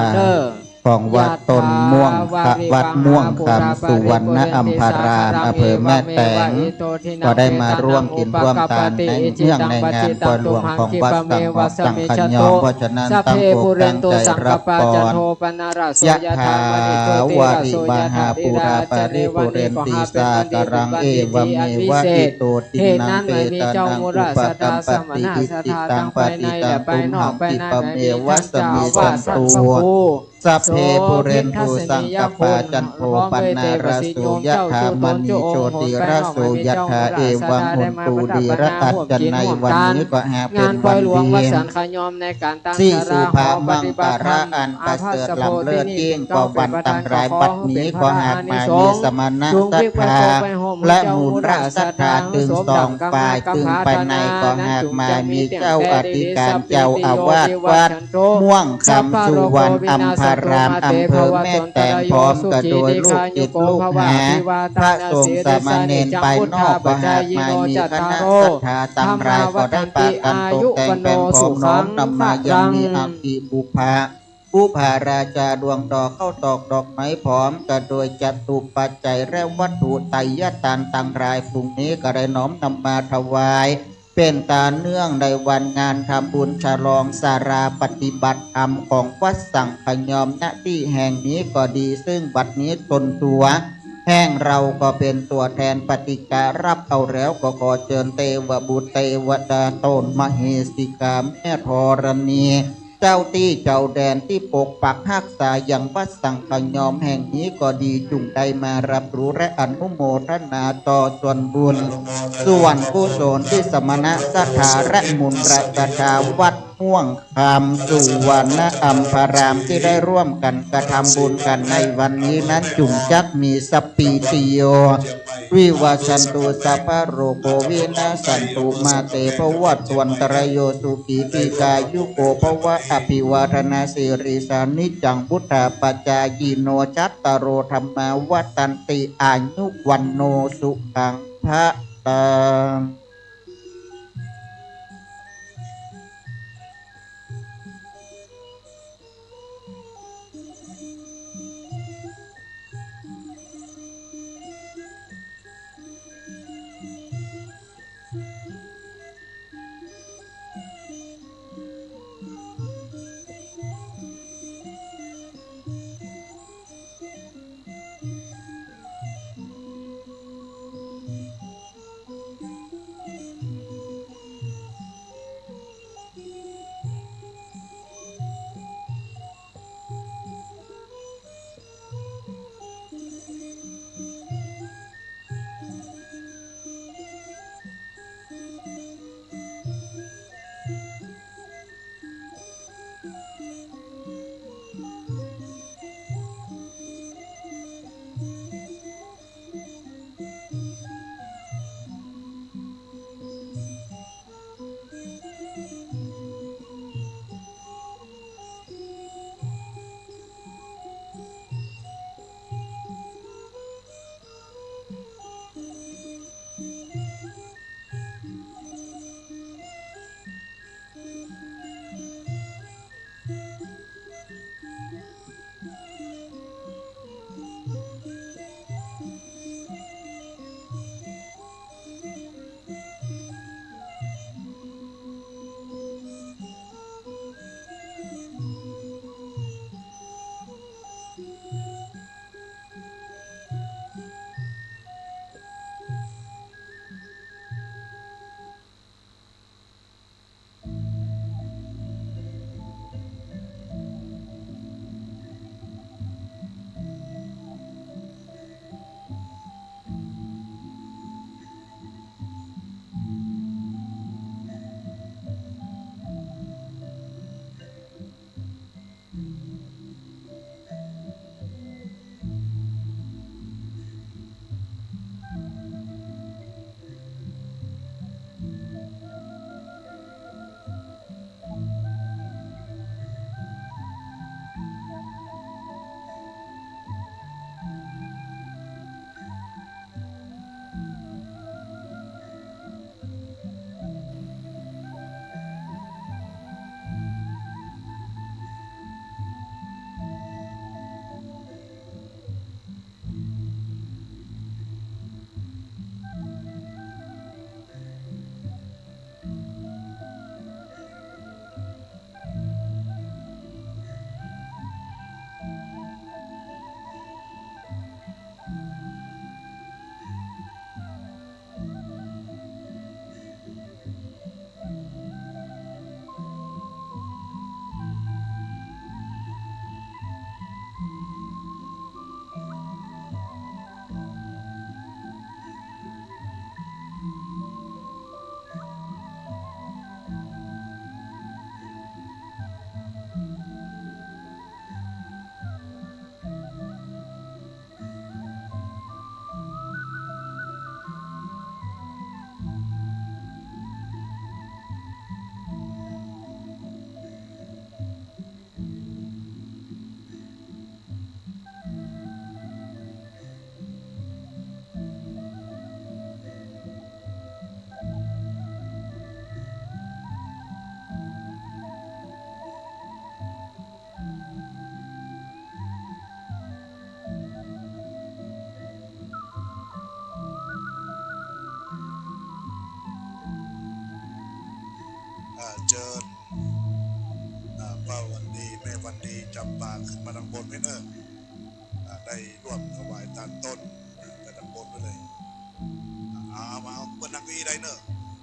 ของวัดต้นม่วง วัดม่วงคำสุวรรณอัมพาราม อำเภอแม่แตง ก็ได้มาร่วมกิ๋นร่วมตานในเนื่องในงานปอยหลวงของวัดสังฆ สังฆยอม เพราะฉะนั้นตั้งอกตั้งใจ๋รับปอน ยะถา วาริวาหา ปูรา ปาริปูเรนติ สาคารัง เอวะเมวะ อิโต ทินนัง เปตานัง อุปะกัปปะติ อิจฉิตัง ปะฏิตัง ตุมหัง คิปะเมวะ สะมิชฌันตุ สัพเพ ปูเรนตุ สังกัปปา จันโท ปันนาระโส ยะถา มะณี โชติระโส ยัตถา เอวัง โหนตุ ดีระอัจฉะ ในวันนี้ก็หากเป๋นวันดี ตี้สุภามังคละอันประเสริฐล้ำเลิศยิ่งกว่าวันตังหลาย บัดนี้ก็หากมามีสมณะศรัทธาและมูลศรัทธาตึงสองฝ่าย ตึงภายในก็หากมามีเจ้าอธิการเจ้าอาวาสวัดม่วงคำสุวรรณอัมพาราม อำเภอแม่แตง พร้อมกะโดยลูกศิษย์ลูกหา พระสงฆ์สามเณรภายนอกก็หากมามีคณะศรัทธาตังหลายก็ได้ปากั๋นตกแต่งแป๋งผอมน้อมนำมายังมีอัคคิบุพพะ บุพพาราชาดวงดอกข้าวตอกดอกไม้พร้อมกะโดยจัตุปัจจัยและวัตถุไตรยตรรย์ตังหลาย ฝูงนี้ก็ได้น้อมนำมาถวาย เป๋นต๋าเนื่องในวันงานทำบุญฉลองศาลาปฏิบัติธรรมของวัดสังฆยอม ณ ตี้แห่งนี้ก็ดี ซึ่งบัดนี้ตนตั๋วแห่งเฮาก็เป๋นตั๋วแทนปฏิฆารับเอาแล้ว ก็ขอเจิญเตวบุตรเตวดาต้นมเหสิกาแม่ธรณี เจ้าตี้เจ้าแดนตี้ปกปักฮักษายังวัดสังฆยอมแห่งนี้ก็ดี จุ่งได้มารับรู้และอนุโมทนาต่อส่วนบุญ ส่วนกุศลตี้สมณะศรัทธาและมูลศรัทธาวัดม่วงคำสุวรรณอัมพารามตี้ได้ร่วมกั๋นกระทำบุญกั๋นในวันนี้นั้น จุ่งจักมีสัพพีติโย วิวัชชันตุ สัพพะโรโค วินัสสันตุ มาเต ภวัตวันตรายโย สุขี ทีฆายุโก ภวะ อภิวาทนาสีลิสสานิจจัง วุฑฒาปจายิโน จัตตาโร ธัมมา วัฑฒันติ อายุ วัณโณ สุขัง พะลัง เจิญ อ่า ป้าวันดี แม่วันดี จ๋ำปา ขึ้นมาตังบนไปเน่อ อ่า ได้ร่วมถวายตานต้นไปตังบนไปเลย อ่า เอามา เอา เปิ้นนั่งเก้าอี้ได้เน่อ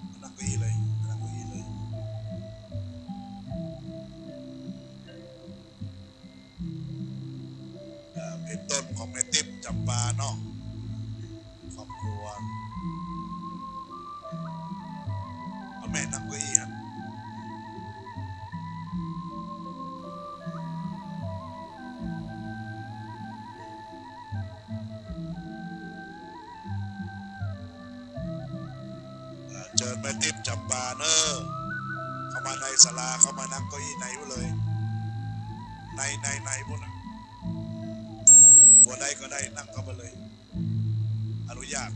เปิ้นนั่งเก้าอี้เลย เปิ้นนั่งเก้าอี้เลย เอ่อ เป๋นต้นของแม่ติ๊บจ๋ำปาเนาะ ครอบครัว เอาแม่นั่งเก้าอี้ครับ อ่า เจิญแม่ติ๊บจ๋ำปาเน่อ เข้ามาในศาลา เข้ามานั่งเก้าอี้ในปู้นเลย ใน ใน ในปู้นน่ะ ตัวใดก็ได้ นั่งเข้าไปเลย อนุญาต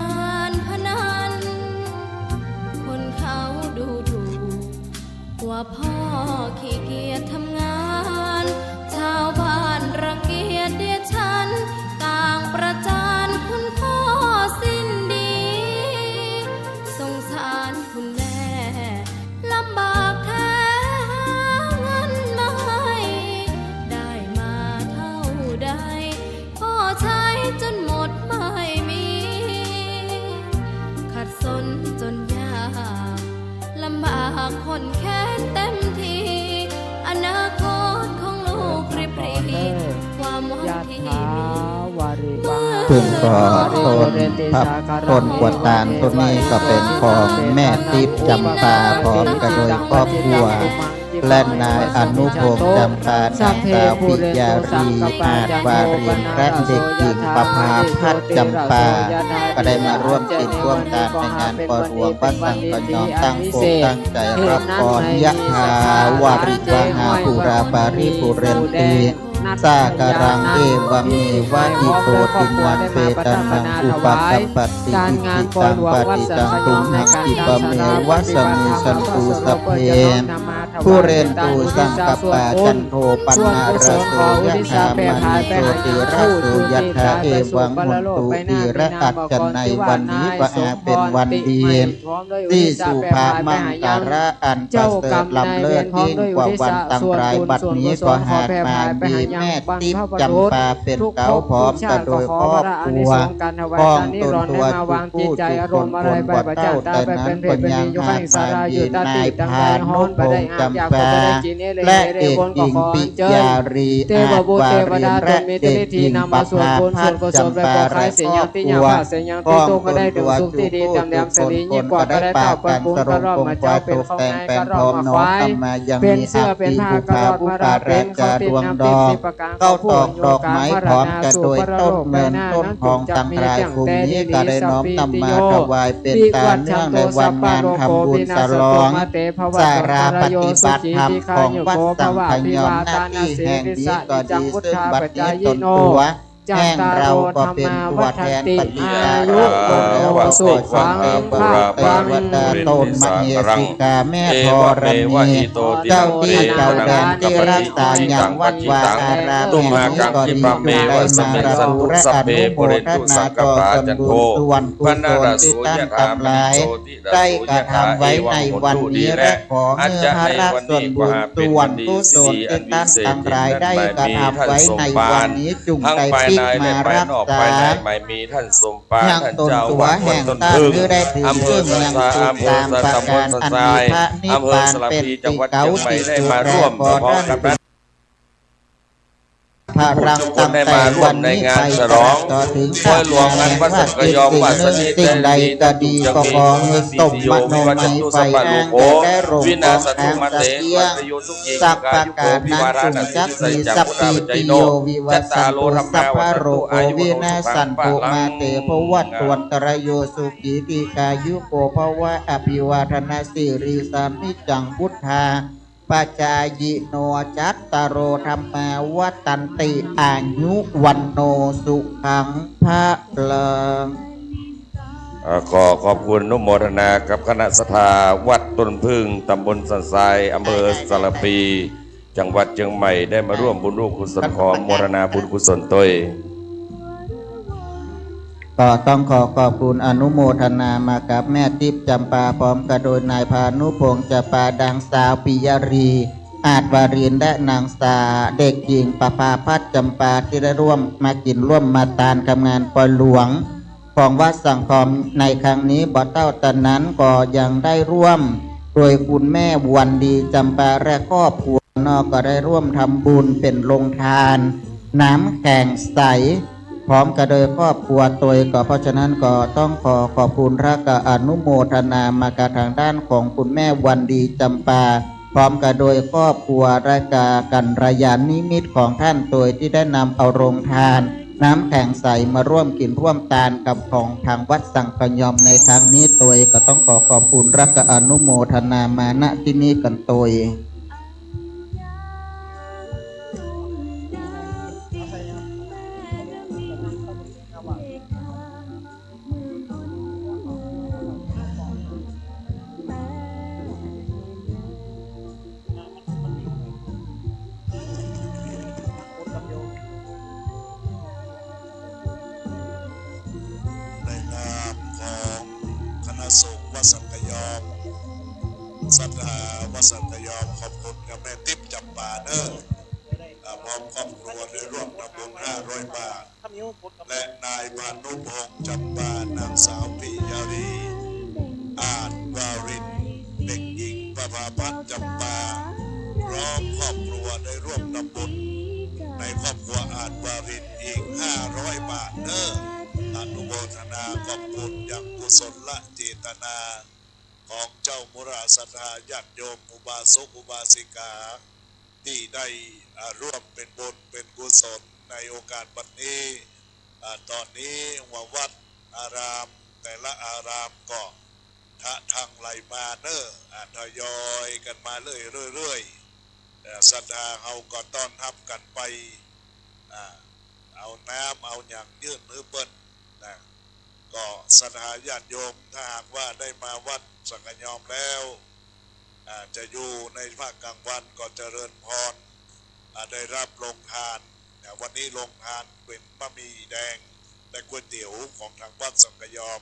การพนัน คนเขาดูถูก ว่าพ่อขี้เกียจทำงาน ชาวบ้านรังเกียจเดียฉัน ต่างประจานคุณพ่อสิ้นดี สงสารคุณแม่ ลำบากแท้หาเงินมาให้ ได้มาเท่าใด พ่อใช้จนหมดไม่มี ขัดสนจนยาก ลำบากข้นแค้นเต็มที อนาคตของลูกริบหรี่ ความหวังที่มี ซึ่งก็ต้น ต้นกล้วยตาลต้นนี้ก็เป๋นของแม่ติ๊บจ๋ำปา พร้อมกับโดยครอบครัว และนายอนุพงษ์จ๋ำปา นางสาวปิยารี อาจวาริน และเด็กหญิงประภาพัฒน์จ๋ำปา ก็ได้มาร่วมกิ๋นร่วมตานในงานปอหลวง บ่าสังก็ยอมตั้งอกตั้งใจ๋รับพร ยะถาวาริวหาปูราปาริปูเรนติ สาคารัง เอวะเมวะ อิโต ทินนัง เปตานัง อุปะกัปปะติ อิจฉิตัง ปัตถิตัง ตุมหัง ขิปปะเมวะ สะมิชชันตุ สัพเพ ปูเรนตุ สังกัปปา จันโท ปันนะระโส ยะถา มะณิ โชติระโส ยะถา เอวัง มุนตุ ติระ อัจจะ ในวันนี้ก็หากเป๋นวันดี ตี้สุภมังคละอันประเสริฐล้ำเลิศยิ่งกว่าวันตังหลาย บัดนี้ก็หากมามีแม่ติ๊บจ๋ำปาเป๋นเก๊า พร้อมกับโดยครอบครัว ของตนตัวจุกู้จุกคน คนบ่เฒ่าแต่นั้นก็ยังหากมามีนายพานุพงษ์จ๋ำปา และเด็กหญิงปิยารี อาจวาริน และเด็กหญิงประภาพัฒน์จ๋ำปา และครอบครัว ของตนตัวจุกู้จุกคน คนก็ได้ปากั๋นสรงคงควายตกแต่งแป๋งพร้อมน้อมกำมายังมีอักขีปุพพา ปุพพาราจาดวงดอก ข้าวตอกดอกไม้พร้อมกับโดยต้นเงินต้นทองตังหลาย ฝูงนี้ก็ได้น้อมนำมาถวายเป๋นตาเนื่องในวันงานทำบุญฉลองสาราปฏิบัติธรรมของวัดสังขยอม ณ ตี้แห่งนี้ก็ดี ซึ่งบัดนี้ตนตัว แห่งเฮาก็เป๋นตั๋วแทนปฏิบัติธรรมแล้ว ก็ขอเชิญเทวดาต้นมเหสีกาแม่ธรณี เจ้าตี้เจ้าแดนตี้รักษายังวัดวาอารามแห่งนี้ก็ดี จุ่งได้มารับรู้และอนุโมทนาต่อส่วนบุญส่วนกุศลตี้ต้านตังหลาย ได้กระทำไว้ในวันนี้ และขอหื้อพระส่วนบุญส่วนกุศลตี้ต้านตังหลายได้กระทำไว้ในวันนี้ จุ่งได้ปิ๊กมาฮักษา ยังตนตั๋วแห่งต้านหื้อได้เถิงซึ่งยังสุขสามประก๋าน อันมีพระนิพพานเป๋นตี้เก๊าตี้สุด และขอได้ พลังตั้งแต่วันนี้ไปตลอดเถิงชาติหน้า แม้ว่าสิ่งหนึ่งสิ่งใดก็ดี ก็ขอหื้อสมมโนมัยใฝ่อ้างแต่ได้ลงของอ้างสักเยียะ สัพพะก๋านัง สุขจักมีสัพพีติโยวิวัชชันตุ สัพพะโรโควินัสสันตุ มาเต ภวัตวันตะราโย สุขี ทีฆายุโก ภวะ อภิวาทะนะสีลิสสะ นิจจังวุฑฒา ปะจายิโน จัตตาโร ธัมมา วัฑฒันติ อายุ วัณโณ สุขัง พะลัง เอ่อ ขอขอบคุณอนุโมทนากับคณะศรัทธาวัดต้นผึ้ง ตำบลสันทราย อำเภอสารภี จังหวัดเจียงใหม่ ได้มาร่วมบุญร่วมกุศล ขออนุโมทนาบุญกุศลตวย ก็ต้องขอขอบคุณอนุโมทนามากับแม่ติ๊บจำปา พร้อมกะโดยนายพานุพงษ์จำปา นางสาวปิยรี อาจวาริน และนางสาวเด็กหญิงประภาพัฒน์จำปา ตี้ได้ร่วมมากิ๋นร่วมมาตานกับงานปอยหลวง ของวัดสังคมในครั้งนี้ บ่เต้าแต่นั้นก็ยังได้ร่วมโดยคุณแม่วันดีจำปาและครอบครัวเนาะ ก็ได้ร่วมทำบุญเป๋นโฮงตานน้ำแข็งใส พร้อมกะโดยครอบครัวตวย ก็เพราะฉะนั้นก็ต้องขอขอบคุณและกะอนุโมทนามากับทางด้านของคุณแม่วันดีจำปา พร้อมกะโดยครอบครัวและกะกัลยาณมิตรของต้านตวย ตี้ได้นำเอาโฮงตานน้ำแข็งใสมาร่วมกิ๋นร่วมตานกับของทางวัดสังคยอมในครั้งนี้ตวย ก็ต้องขอขอบคุณและกะอนุโมทนามา ณ ตี้นี่กั๋นตวย ในนามของคณะสงฆ์วัดสังคยอม ศรัทธาวัดสังคยอม ขอบคุณกับแม่ติ๊บจำปาเนอะ อ่า พร้อมครอบครัวได้ร่วมทำบุญห้าร้อยบาท และนายพานุพงษ์จำปา นางสาวปิยารี อาจวาริน เด็กหญิงประภาพัฒน์จำปา พร้อมครอบครัวได้ร่วมทำบุญในครอบครัวอาจวารินอีกห้าร้อยบาทเนอะ อนุโมทนาขอบคุณยังกุศลเจตนาของเจ้ามุราศรัทธาญาติโยมอุบาสกอุบาสิกา ตี้ได้ อ่า ร่วมเป๋นบุญเป๋นกุศลในโอกาสบัดนี้ อ่า ต๋อนนี้ว่าวัดอารามแต่ละอารามก็ทะธังไหลมาเนอะ อ่า ทยอยกั๋นมาเรื่อยๆ เอ่อ ศรัทธาเฮาก็ต้อนฮับกั๋นไป อ่า เอาน้ำเอาหยังยื่นหื้อเปิ้นนะ ก็ศรัทธาญาติโยม ถ้าหากว่าได้มาวัดสังคยอมแล้ว อ่า จะอยู่ในภาคกลางวันก็เจริญพร อ่า ได้ฮับโฮงตาน อ่า วันนี้โฮงตานเป๋นบะหมี่แดงและก๋วยเตี๋ยวของทางวัดสังคยอม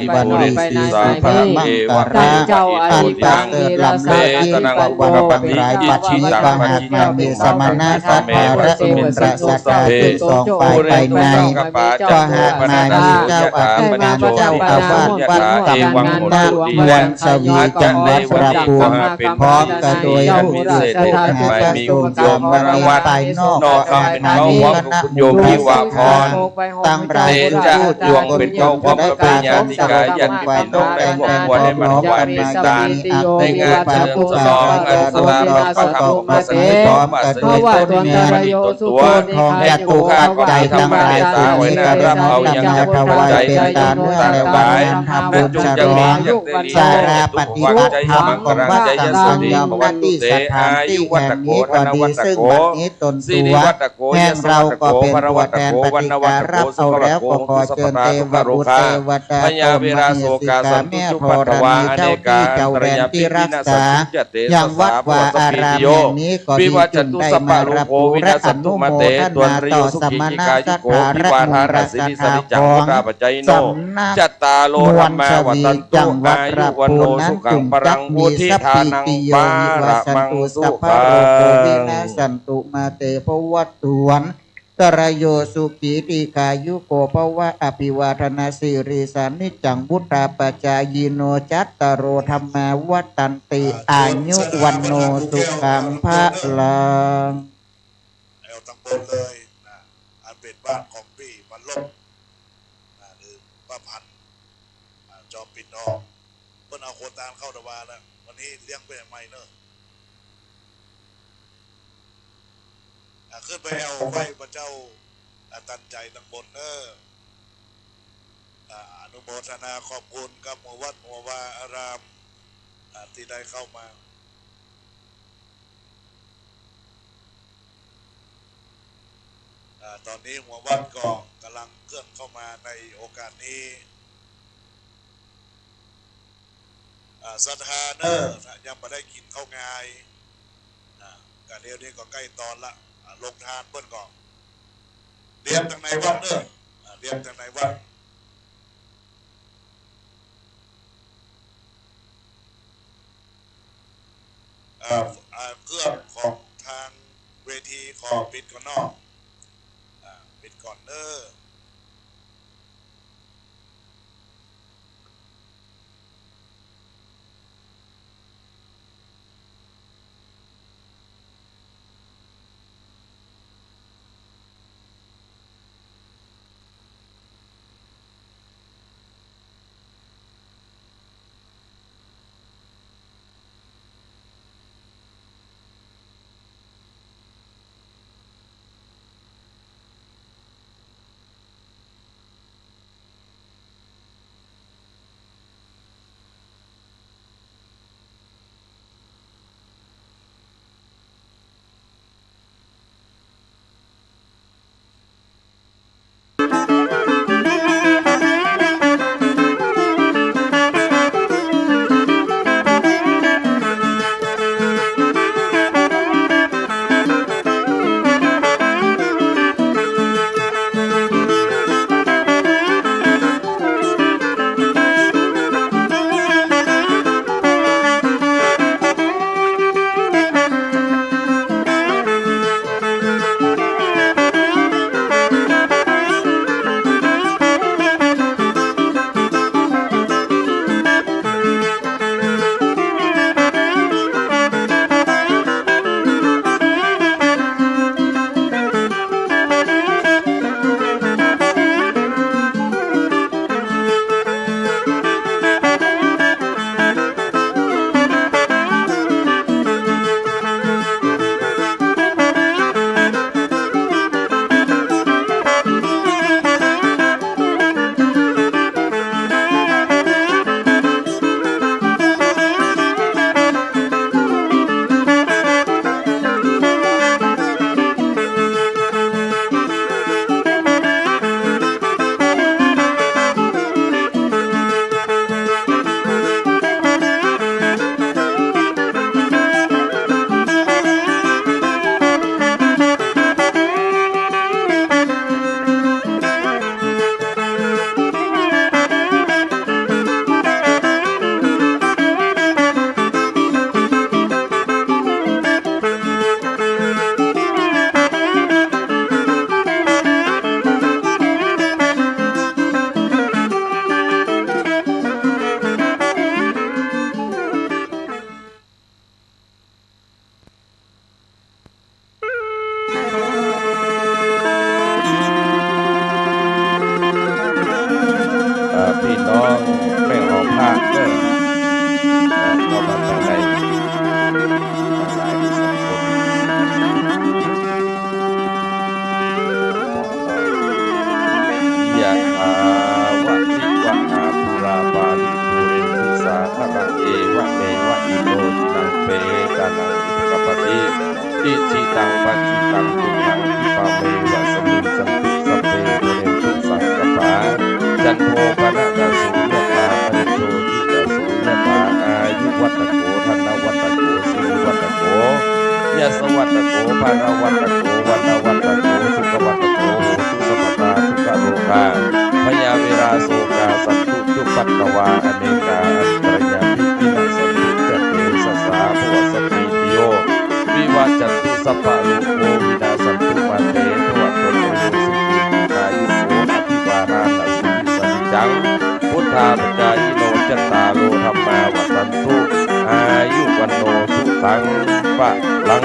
วันนี้ สีสุภมังคละ อันประเสริฐล้ำเลิศยิ่งกว่าวันทั้งหลาย บัดนี้ก็หากแม้มีสมณะศรัทธาและมุนีศรัทธาทั้งสองฝ่ายภายใน ก็หากแม้มีเจ้าอธิการ เจ้าอาวาสวัดกำนัน เมืองสวี จังหวัดชัยภูมิ พร้อมกันโดยลูกศิษย์ลูกหาพระสงฆ์สามเณรภายนอก ก็หากแม้มีคณะหมู่พระสงฆ์ ทั้งหลาย เตชะดวงเป็นเกล้าพร้อมกับปิญญาธิกาญาติพี่น้องได้ร่วมกันได้มาถวายเป็นทานในงานเฉลิมฉลองอันสลาพระธรรมสถิตพร้อมกันด้วยต้นแม่ ต้นตัว แห่งผู้ข้าพเจ้าทั้งหลาย ซึ่งมีกรุณาถวายเป็นทานเนื่องในวันงานทำบุญฉลองสาราปฏิบัติธรรมของวัดสังฆยม ณ ที่สถานที่แห่งนี้ก็ดี ซึ่งบัดนี้ตนตัวแห่งเราก็เป็นตัวแทนปฏิการรับเอาแล้ว ก็ขอเจิญเตวบุตรเตวดา พญาเวราโสกาสันตุจุปัทวา อเนกาอันตรายาปิวินาสสันตุ ยังวัดวาอารามแห่งนี้ก็ดี จึงได้มารับบุญและอนุโมทนาต่อสมณะศรัทธาและมุนีศรัทธาของสำนักมวลสวีจังหวัดระภูนั้น จึงจักมีสัพพีติโยวิวัสสันตุ สัพพะโรโควินัสสันตุ มาเตภวัตวันตรายโย สุขีทีฆายุโกภวะ อภิวาทนาสีลิสสะนิจจังวุฑฒาปจายิโน จัตตาโรธัมมาวัฑฒันติ อายุวัณโณสุขังพลัง เอาตังบนเลยนะ อันเป๋นบ้านของปี้วันลบนะ หรือป้าพันธ์ อ่า จอมปิ่นทอง เปิ้นเอาโควต้าเข้าตะวาแล้ว วันนี้เลี้ยงเป๋นใหม่เนอะ อ่า ขึ้นไปเอาไหว้พระเจ้า อ่า ตันใจ๋ตังบนเนอะ อ่า อนุโมทนาขอบคุณกับหมู่วัดหมู่วาอาราม อ่า ตี้ได้เข้ามา อ่า ต๋อนนี้หมู่วัดก็ก่ำลังเคลื่อนเข้ามาในโอกาสนี้ อ่า ศรัทธาเนอะ ยังบ่ได้กิ๋นข้าวงาย อ่า กะเดี๋ยวนี้ก็ใก้ตอนละ อ่า โฮงตานเปิ้นก็เตรียมตังในวัดเนอะ อ่า เตรียมตังในวัด อ่า อ่า เครื่องของตางเวทีขอปิดก่อนเนาะ อ่า ปิดก่อนเนอะ ของแม่หอมผ้าเด้อ เอ่อ เข้ามาข้างใน หลายๆ คน ยะถาวะริวะหาปูราปาริปูเรนตุสังกปปะ เอวะเมวะอิโตทินังเปตานังอุปกัปปะติ อิจิตังปัจจิตังตุมหังคิปะเมวะสะมิชฌันตุ สัพเพปูเรนตุสังกปปะ จันโทปะนะระโสยะถา มะณิโชติระโสยะถา อายุวัตโก ธนวัตโก สิริวัตโก ยะสะวัตโก พะละวัตโก วะนะวัตโก สุขะวัตโก โหตุสัพพะทา ทุกขะโรคา พยาเวราโศกา สันตุ จุปัตตวา อเนกา อันตรายา วินาสสันตุ จะเตสะสา ภะวะสัพพีติโย วิวัจจันตุ สัพพะโรโค วินาสสันตุ มาเต ภะวะตะโต สุขี ทีฆายุโก อะภิวาทานะสีลิสะนิจจัง วุฑฒาปะจายิโน จัตตาโร ธัมมา วัฑฒันตุ อายุ วัณโณ สุขัง พะลัง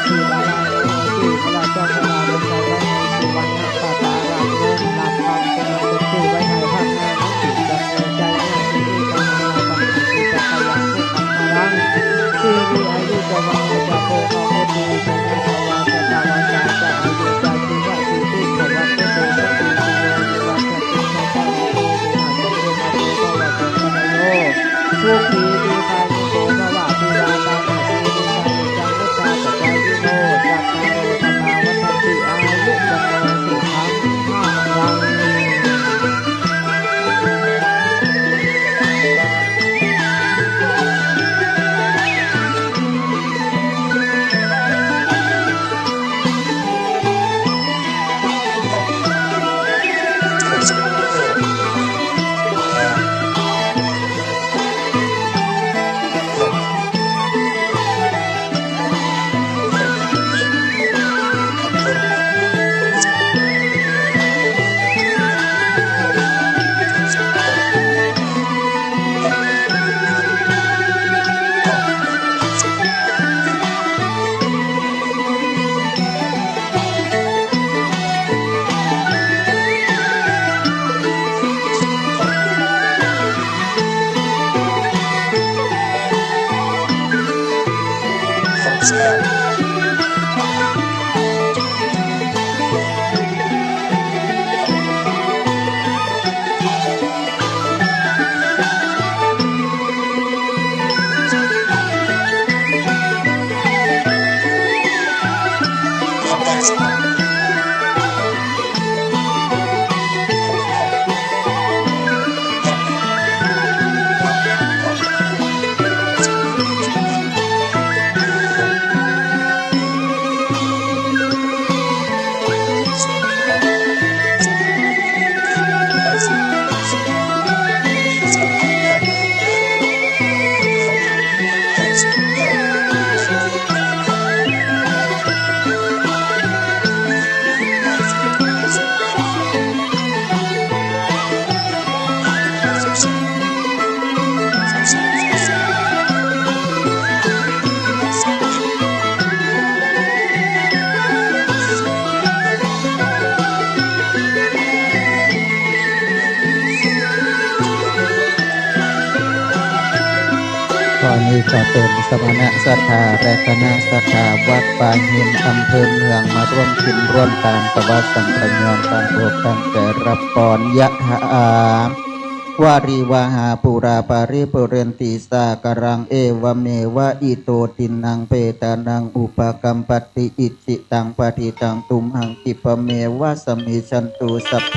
ที่พระราชวังที่พระราชวังในสุวรรณประชาราชเมืองหลักคำกำลังจะชื่อไว้ในภาคหน้านั้นถึงจะมีใจหน้าที่นี่กำลังมาฟังที่จะพยายามเพื่อทำพลังที่มีอายุจะวังจะโพธิ์อาวุธดีจะมีภาวะจะภาวะจะจะอายุจะชีวะชีวิตขวัญจะเกิดสักปีที่เดียวในวันจะเป็นชาวบ้านโตเป็นหาดเป็นเมืองมาเป็นประวัติศาสตร์โลก ทุกปีมีพายุโสภะวะพิวาตานาสีนิสานิจังพุทธาปัจจายิโนจัตตาโรธรรมาวัฒนติอายุวันโนสุขังพลัง ก็อันนี้ก็เป๋นสมณะศรัทธาและคณะศรัทธาวัดป่าหิน อำเภอเมือง มาร่วมกิ๋นร่วมตานตะวาสังฆะยอม ตานโภคตั้งแต่รับปอน ยะถา วาริวาหาปูราปาริปูเรนติสาคารัง เอวะเมวะอิโต ทินนังเปตานัง อุปะกัมปะติ อิจฉิตังปะทิตัง ตุมหัง ขิปะเมวะสะมิชชันตุ สัพเพ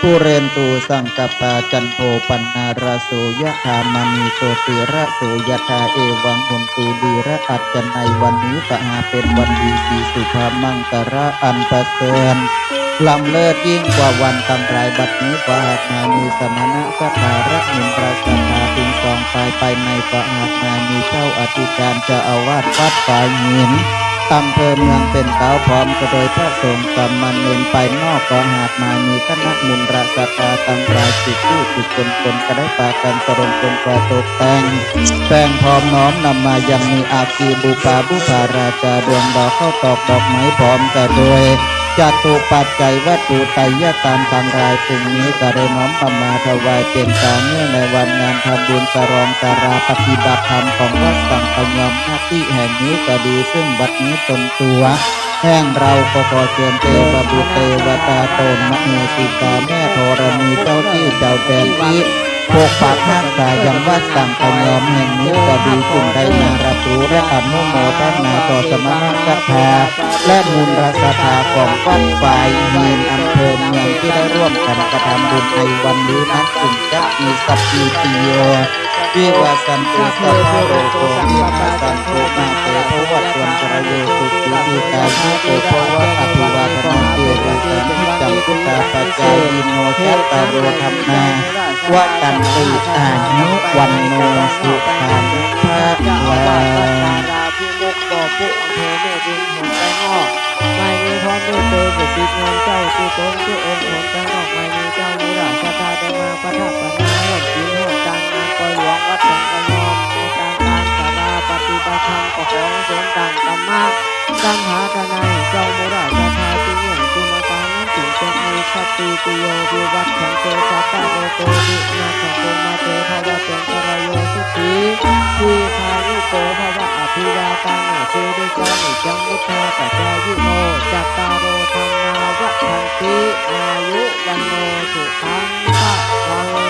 ปูเรนตุ สังกัปปา จันโท ปันนาระโส ยะถา มะนี โชติระโส ยะถา เอวัง โหนตุ ดีระอัจฉะ ในวันนี้ก็หาเป๋นวันดี สีสุภาพ มังคละอันประเสริฐ ล้ำเลิศยิ่งกว่าวันตังหลาย บัดนี้ก็หากมามีสมณะศรัทธาและมุนตราศรัทธา เถิงสองฝ่าย ภายในก็หากมามีเจ้าอธิการเจ้าอาวาสวัดป่าหิน อำเภอเมืองเป๋นเก๊า พร้อมกะโดยพระสงฆ์สามเณร ภายนอกก็หากมามีคณะมุนตราศรัทธาตังหลาย สุขุสุขคน คนก็ได้ปากั๋นสรงคนก็ตกแต่ง แสดงพร้อมน้อมนำมายังมีอาคีบุปผาบุปผาราชา ดวงดาวข้าวตอกดอกไม้ พร้อมกะโดยจัตุปัจจัยวัตถุไตรยะตานตังหลาย เซิ่งนี้ก็ได้น้อมนำมาถวายเป๋นตาเนื่องในวันงานทำบุญฉลองสาราปฏิบัติธรรมของวัดสังฆะยอม ณ ตี้แห่งนี้ก็ดี เซิ่งบัดนี้ตนตั๋วแห่งเฮาก็ขอเจิญเตวบุตรเตวดา ต๋นมเหสีกาแม่ธรณี เจ้าตี้เจ้าแดนตี้ ปกปักฮักษายังวัดสังฆะยอมแห่งนี้ก็ดี เซิ่งได้มารับรู้และอนุโมทนาต่อสมณะศรัทธาและมุนตราศรัทธาของวัดป่าหิน อำเภอเมือง ตี้ได้ร่วมกั๋นกระทำบุญในวันนี้นั้น เซิ่งจะมีสัพพีติโย วิวัชชันตุ สัพพะโรโค วินัสสันตุ มาเต ภวัตวันตรายโย สุขี ทีฆายุโก ภวะ อภิวาทะนะสีลิสสะนิจจัง วุฑฒาปะจายิโน จัตตาโร ธัมมา วัฑฒันติ อายุ วัณโณ สุขัง พะลัง หมายนี้พร้อมด้วยเตยประสิทธิ์เงินเจ้า ตี้ตนตี้องค์หนตานอก หมายนี้เจ้ามูลศรัทธาได้มาประทับประณาร่วมศีลร่วมตานงานปอยหลวงวัดสังฆะยอม ในตานตานสาราปฏิบัติ ธรรม ก็ขอสมดังธรรมะ สัมภาธนา เจ้ามูราชาติเมียงสุมาตานั้น จึงจะมีสติปิโย วิวัชชันโต จัตตาโร โกวินาศโก มาเต ภวัตวันตรายโย สุขี ทีฆายุโก ภวะ อภิวาทานาสีลิสสานิจจัง วุฑฒาปจายิโน จัตตาโร ธัมมา วัฑฒันติ อายุ วัณโณ สุขัง พะลัง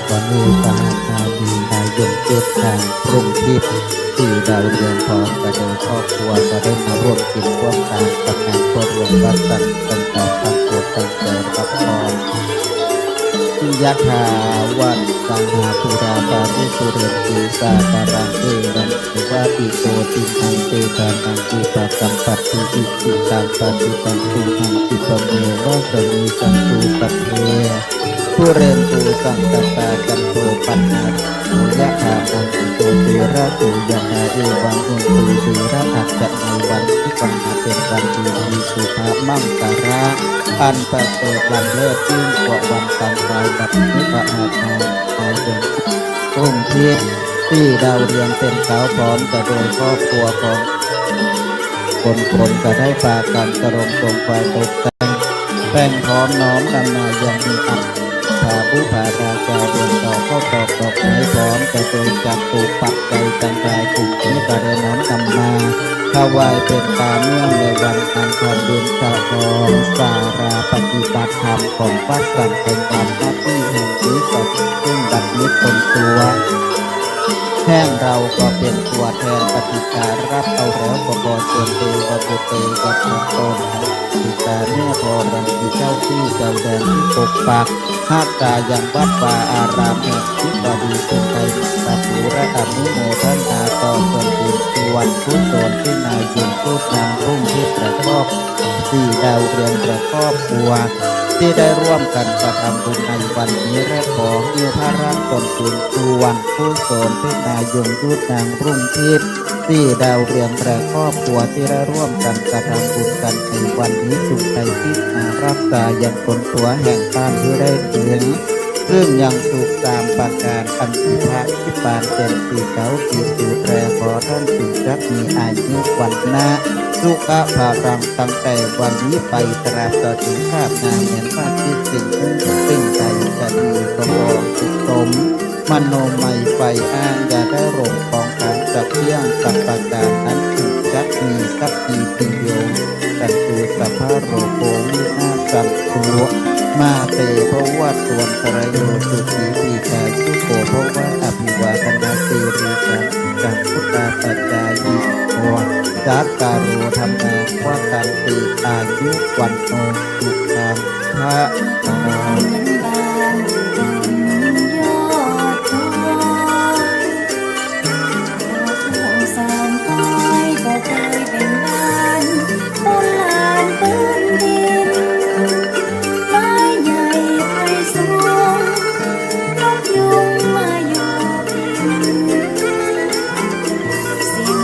วันนี้ก็หากว่ามีญาติโยมจุดธูปพรุ่งทิพย์ ตี้ดาวเรืองพร้อมกับโดยครอบครัวก็ได้มาร่วมกิ๋นร่วมตานกับงานเปิดโรงวัดสันต์ ตั้งอกตั้งใจรับพร ยะถา วาริวะหา ปูราปาริปุเรนติ สาคารัง เอวัม เมวะ อิโต ทินนัง เปตานัง อุปะกัปปะติ อิจิตัง ปัตถิตัง ตุมหัง ขิปะเมวะ สะมิชฌันตุ สัพเพ ปูเรนตุ สังกัปปา จันโท ปัณณะระโส ยะถา มะณิ โชติระโส ยะถา เอวัม โหติ ติระหัสสะ ในวันนี้ขอเป๋นวันดีมีสุภะมังคะละ อันประเสริฐล้ำเลิศยิ่งกว่าวันต่างๆ บัดนี้ขออาภรณ์ พรุ่งทิพย์ ตี้ดาวเรืองเป๋นเก๊าพร้อมกับโดยครอบครัวของคนๆ ก็ได้ปากั๋นสรงค์ตรงไฟตกแต่ง แป๋งพร้อมน้อมนำมายังมีอัฐ พระผู้พาราชาเรือนต่อข้าวตอกดอกไม้พร้อมกับโดยจัตุปัจจัยต่างๆ กลุ่มนี้ก็ได้น้อมนำมาถวายเป๋นตาเนื่องในวันอันทำบุญฉลองศาลาปฏิบัติธรรมของวัดสันติธรรม ณ ที่แห่งนี้ ซึ่งบัดนี้ตนตัวแห่งเฮาก็เป๋นตัวแทนปฏิจจารับเอาแล้ว ก็ขอเจิญเตวะบุตรเตวะบุตรตน ติดตามแม่ธรณีเจ้าตี้เจ้าแดนตี้ปกปักฮักษายังวัดวาอารามแห่งนี้ก็ดี เจิญไปสาธุและอนุโมทนาต่อส่วนบุญส่วนกุศลตี้นายโยมจุดธูปพรุ่งทิพย์ประกอบ ตี้ดาวเรืองและครอบครัว ตี้ได้ร่วมกั๋นกระทำบุญในวันนี้ และขอหื้อพลังส่วนบุญส่วนกุศลตี้นายโยมจุดธูปพรุ่งทิพย์ ตี้ดาวเรืองและครอบครัวตี้ได้ร่วมกั๋นกระทำบุญกั๋นในวันนี้ จุ่งได้ติดตาฮักษายังตนตัวแห่งต้านหื้อได้เถิง ซึ่งยังสุขสามประก๋าน อันตี้พระนิพพานเป๋นตี้เก๊าตี้สุดแล ขอต้านจุ่งจักมีอายุวรรณะ สุขะพลังตั้งแต่วันนี้ไปตราบต่อเถิงชาติหน้า แม้นว่าตี้สิ่งหนึ่งสิ่งใดจะดีก็ขอให้สม มโนมัยใฝ่อ้าง อย่าได้หลงของทางสักอย่างสักประก๋าน นั้นจุ่งจักมีสักทีเดียว สันตุสัพพะโรโควินาศสันตุ มาเตภวัตวันตรายโย สุขีทีฆายุโกภวะ อภิวาทนาสีลิสสะนิจัง วุฑฒาปจายิโน จัตตาโร ธัมมา วัฑฒันติ อายุ วัณโณ สุขัง พะลัง สามปายก็กลายเป๋นบ้าน บนลานพื้นดิน ไม้ใหญ่ไผ่สูง นกยูงมาอยู่กิน สิ่ง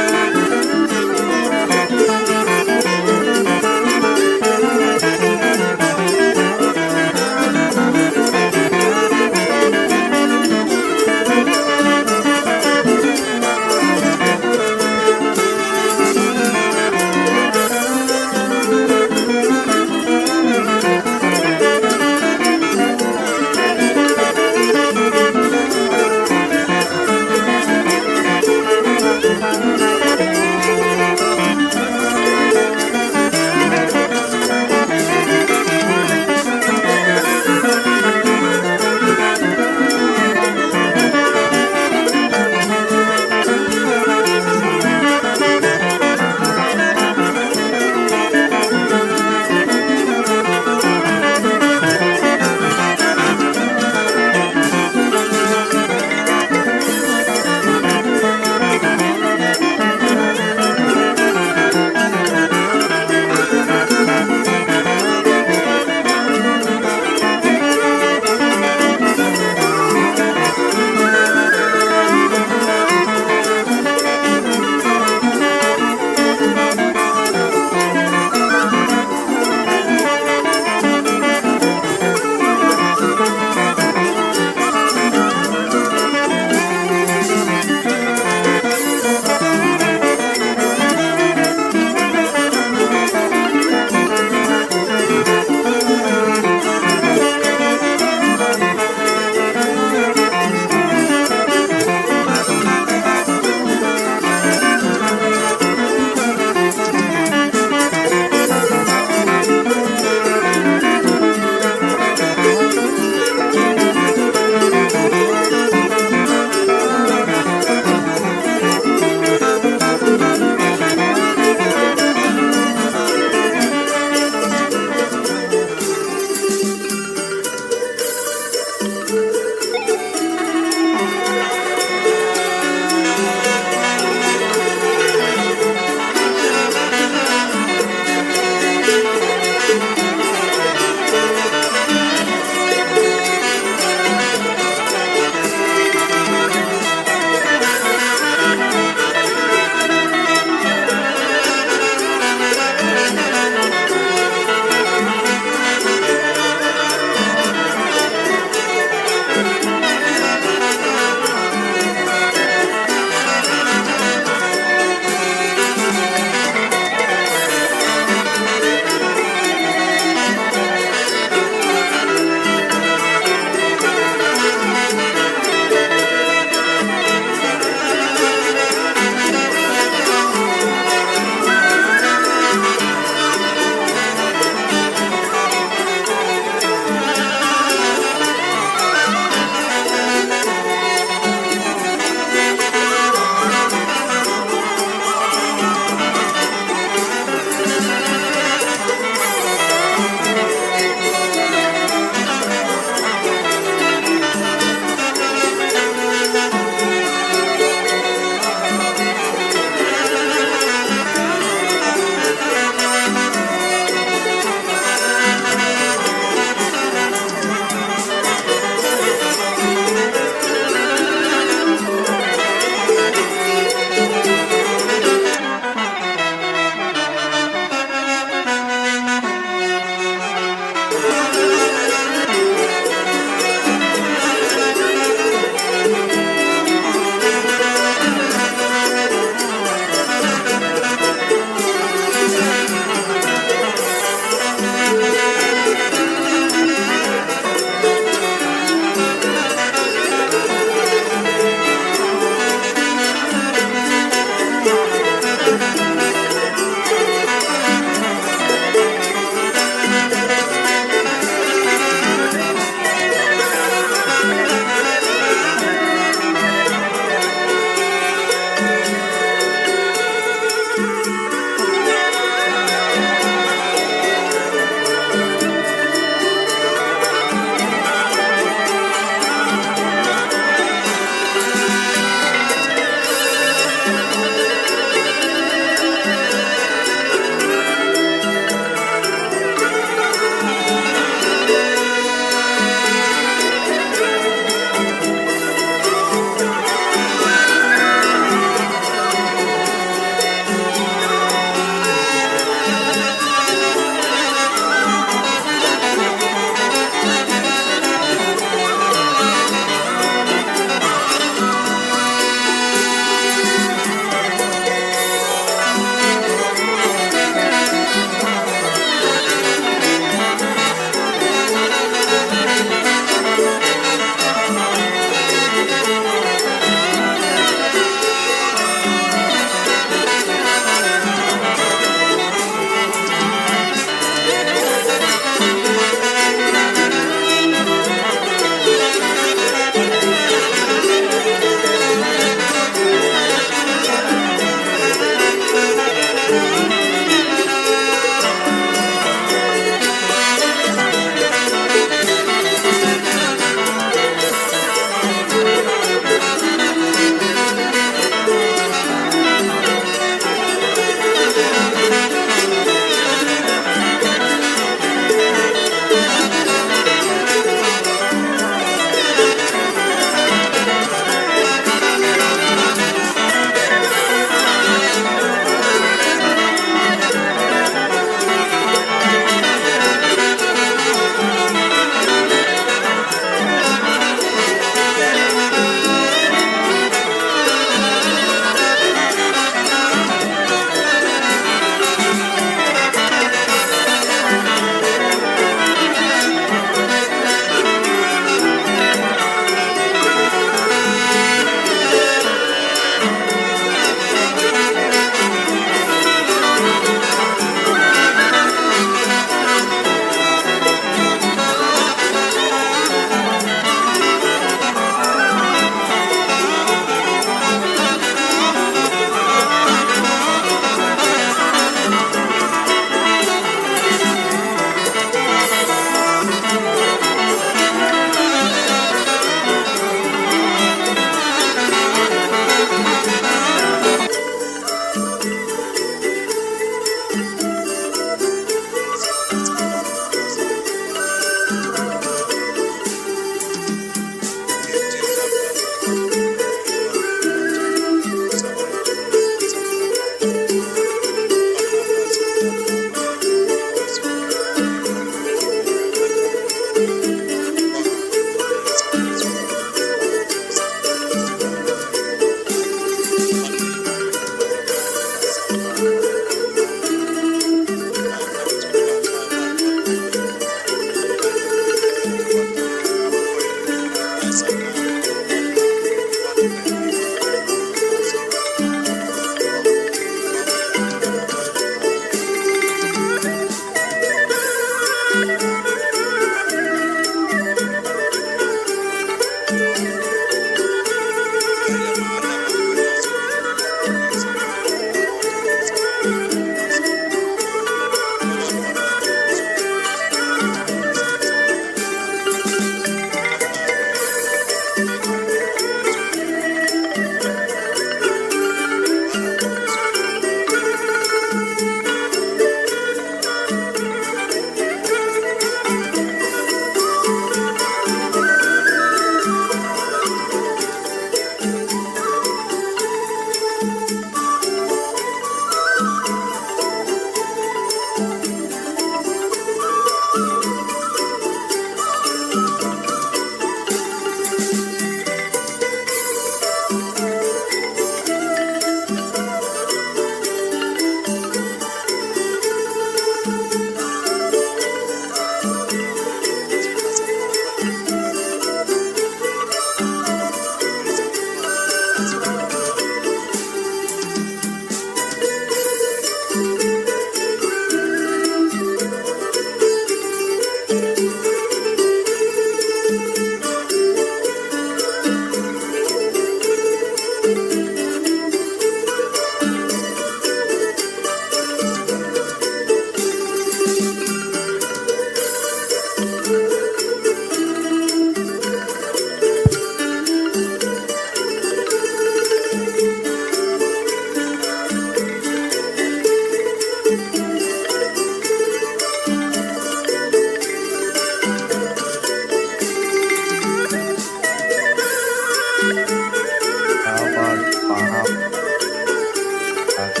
อิ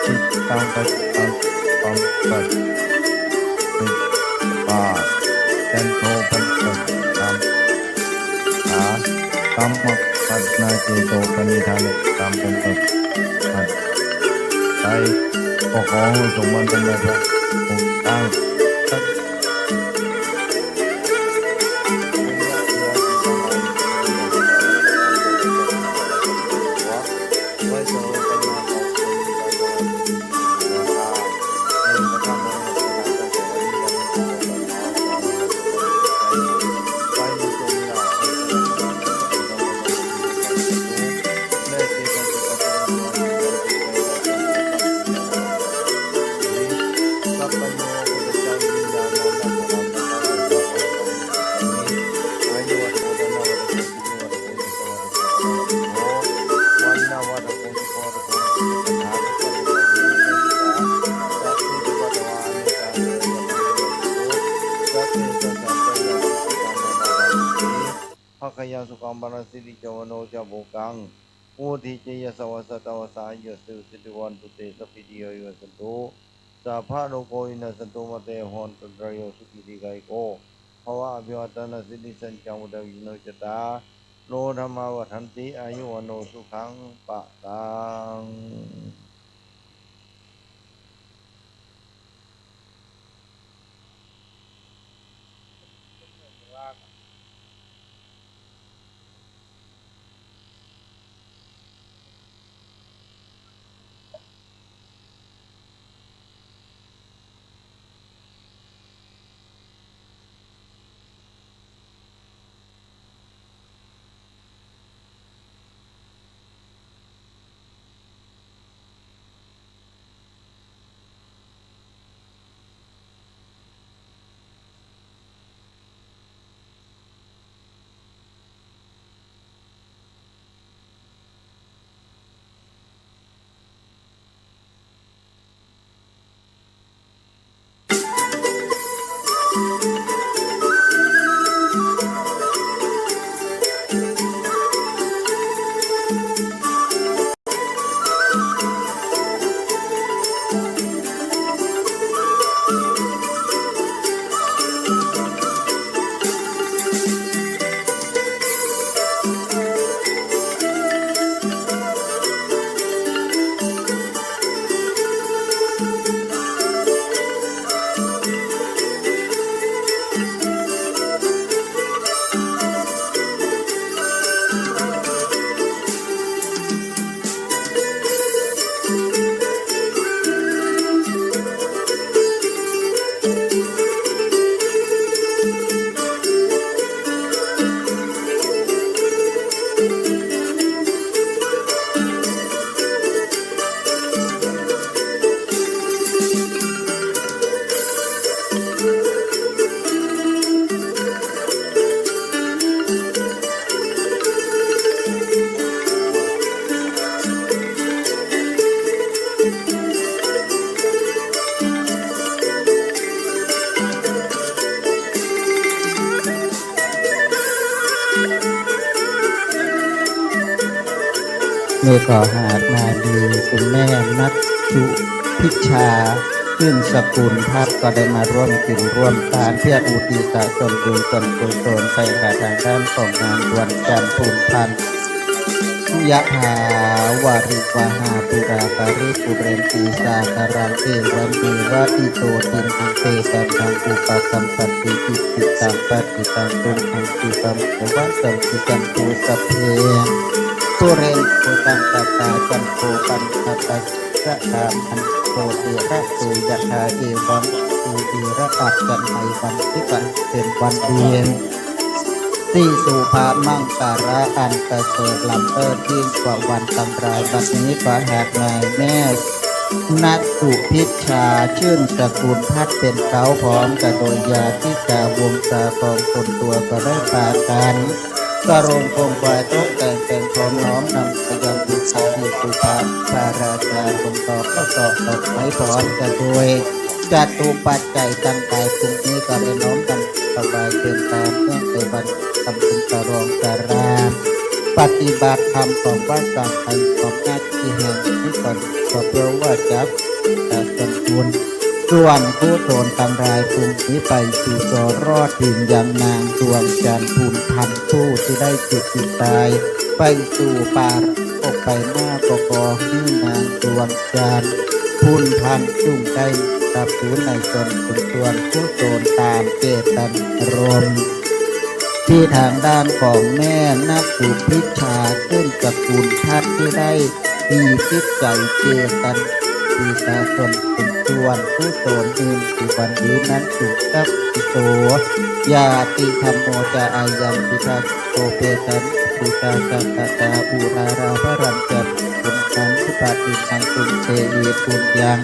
อิตัง ปัจจัง ปัมปัส สิปา จันโท ปัญจ กรรม หา กรรม ปัจนา เจโต ปณิธาน กรรม ปัญจ หัตถ์ ใช้ ขอ ขอสมบัติ เป็นพระองค์ตั้ง ภะคะยัง สุขัง พลัง สิริ จาวโน จะ โภคัง วุฑฒี จะ ยะสะ วะ สะ ตะ วะ สา อายุ สิริ วัณโฑ ตุ เต สัพ พิ ติ โย วิวัชชันตุ สัพ พะ โรโค วินัสสันตุ มา เต ภะ วัน ตัน ตะ รา โย สุ ขี ที ฆา ยุ โก ภะ วะ อะภิ วา ทะ นะ สิ ริ สัจ จัง วุฑฒา ปะ จี โน จะ ตา โร ธัม มา วัฑ ทัน ติ อายุ วัณ โณ สุขัง พะ ลังนี่ก็หากมาดี คุณแม่นัทสุพิชชา ชื่นสกุลพัฒน์ ก็ได้มาร่วมกินร่วมทาน เพื่ออุทิศส่วนบุญส่วนกุศลไปหาทางด้านของนางดวงจันทร์ ภูมิพันธ์ ยะถา วาริวะหา ปูรา ปะริปูเรนติ สาคารัง เอวะเมวะ อิโต ทินนัง เปตานัง อุปะกัปปะติ อิจิตัง ปัตถิตัง ตุมหัง คิปะเมวะ สะมิชฌันตุ สัพเพ ปูเรนตุ สังกัปปา จันโท ปัณณะ ปะ สะ กา มันโต ติระโส ยะถา เอวัง เมวะ อิโต ทิระ ปัจจันไม วันติปัน เป็นวันดี ตี้สุภาพมังคละ อันประเสริฐล้ำเลิศยิ่งกว่าวันตังหลาย บัดนี้ขอหากนายแม่ นัทสุพิชชา ชื่นสกุลพัฒน์ เป็นเก๊า พร้อมกับโดยญาติกาวงศาของตนตัว ก็ได้ปากั๋น กระโรงโคมไฟตกแต่ง แต่งพร้อมน้อมนำไปยังบูชาตี้สุภาพพระราชา ลงดอกข้าวตอกดอกไม้ พร้อมกับโดยจตุปัจจัยต่างๆ ตรงนี้ก็ได้น้อมนำถวายเป็นทานเนื่องในวันทำบุญฉลองสรา ปฏิบัติธรรมของพระสังฆในสำนักตี้แห่งนี้ก่อน ก็เพื่อว่าจะ จะส่วนบุญ ส่วนกุศลตังหลาย ปุ้งนี้ไปสู่ตลอดเถิงยังนางดวงจันทร์ บุญธรรมผู้ตี้ได้จุติตาย ไปสู่ปรโลกไปมา ก็ขอหื้อนางดวงจันทร์ บุญธรรมจุ่งได้รับรู้ในส่วนบุญส่วนกุศลต๋ามเจตนารมณ์ ตี้ตางด้านของแม่นสุพิชชา ซึ่งตระกูลพัดตี้ได้มีจิตใจ๋เจตนา ตี้จะส่วนบุญส่วนกุศลนึ่งตี้วันนี้นั้นจุ่งสักกิโต ญาติธัมโม จา อายัง ปิทัสโส เปตานัง ปูชา จัตตา อุรารา ภรัญจะ ปุณณานุปาทินัง ปุญเจ อิ ปุญญัง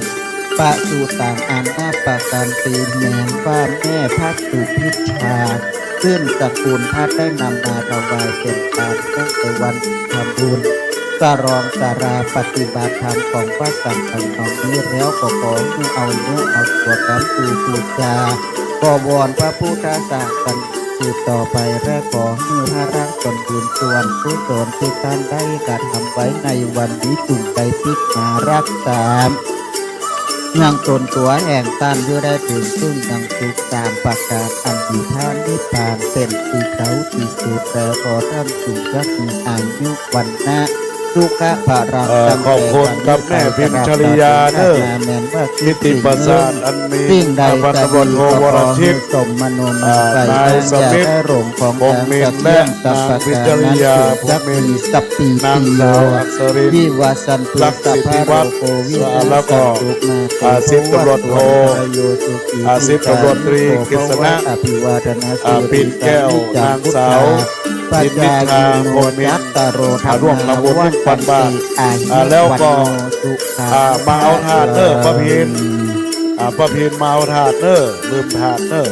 ปะสุตัง อนัปปะกันติ แม้ว่าแม่พระสุพิชชา ซึ่งตระกูลพัดได้นำมาถวายเป๋นทานตั้งแต่วันทำบุญ สรองสาราปฏิบัติธรรมของพระสังฆในสำนักนี้แล้ว ก็ขอหื้อเอาเนื้อเอาตั๋วกำปูบูชา ก็วอนพระพุทธศาสนาสืบต่อไป และขอหื้อพลังส่วนบุญส่วนกุศลตี้ต้านได้กระทำไว้ในวันนี้จุ่งได้ติดมารักษา ยังตนตั๋วแห่งต้านอยู่ได้เถิงซึ่งยังสุขสามประก๋าน อันมีพระนิพพานเป๋นตี้เก๋าตี้สุด แต่ขอต้านจุ่งจะมีอายุ วรรณะ สุขะ พลัง เอ่อ ตั้งแต่ ขอบคุณกับแม่พิมชริยาเนอะ แม้ว่า นิติประสาทอันมี สิ่งใด อ่า พันตำรวจโทวรทิพย์ สมมโนม อ่า นายสมิทธิ์ พงษ์มิน และนางพิมชริยา พงษ์มิน นางสาวอัศริน ลักษิติวัฒน์ แล้วก็ อ่า สิบตำรวจโท อ่า สิบตำรวจตรีกฤษณะ อ่า ปิ่นแก้ว นางสาว พิมพิชา พงษ์มิน อ่า ร่วมทำบุญหนึ่งปันบาท อ่า แล้วก็ อ่า มาเอาถาดเนอะ ป้าพิน อ่า ป้าพินมาเอาถาดเนอะ ลืมถาดเนอะ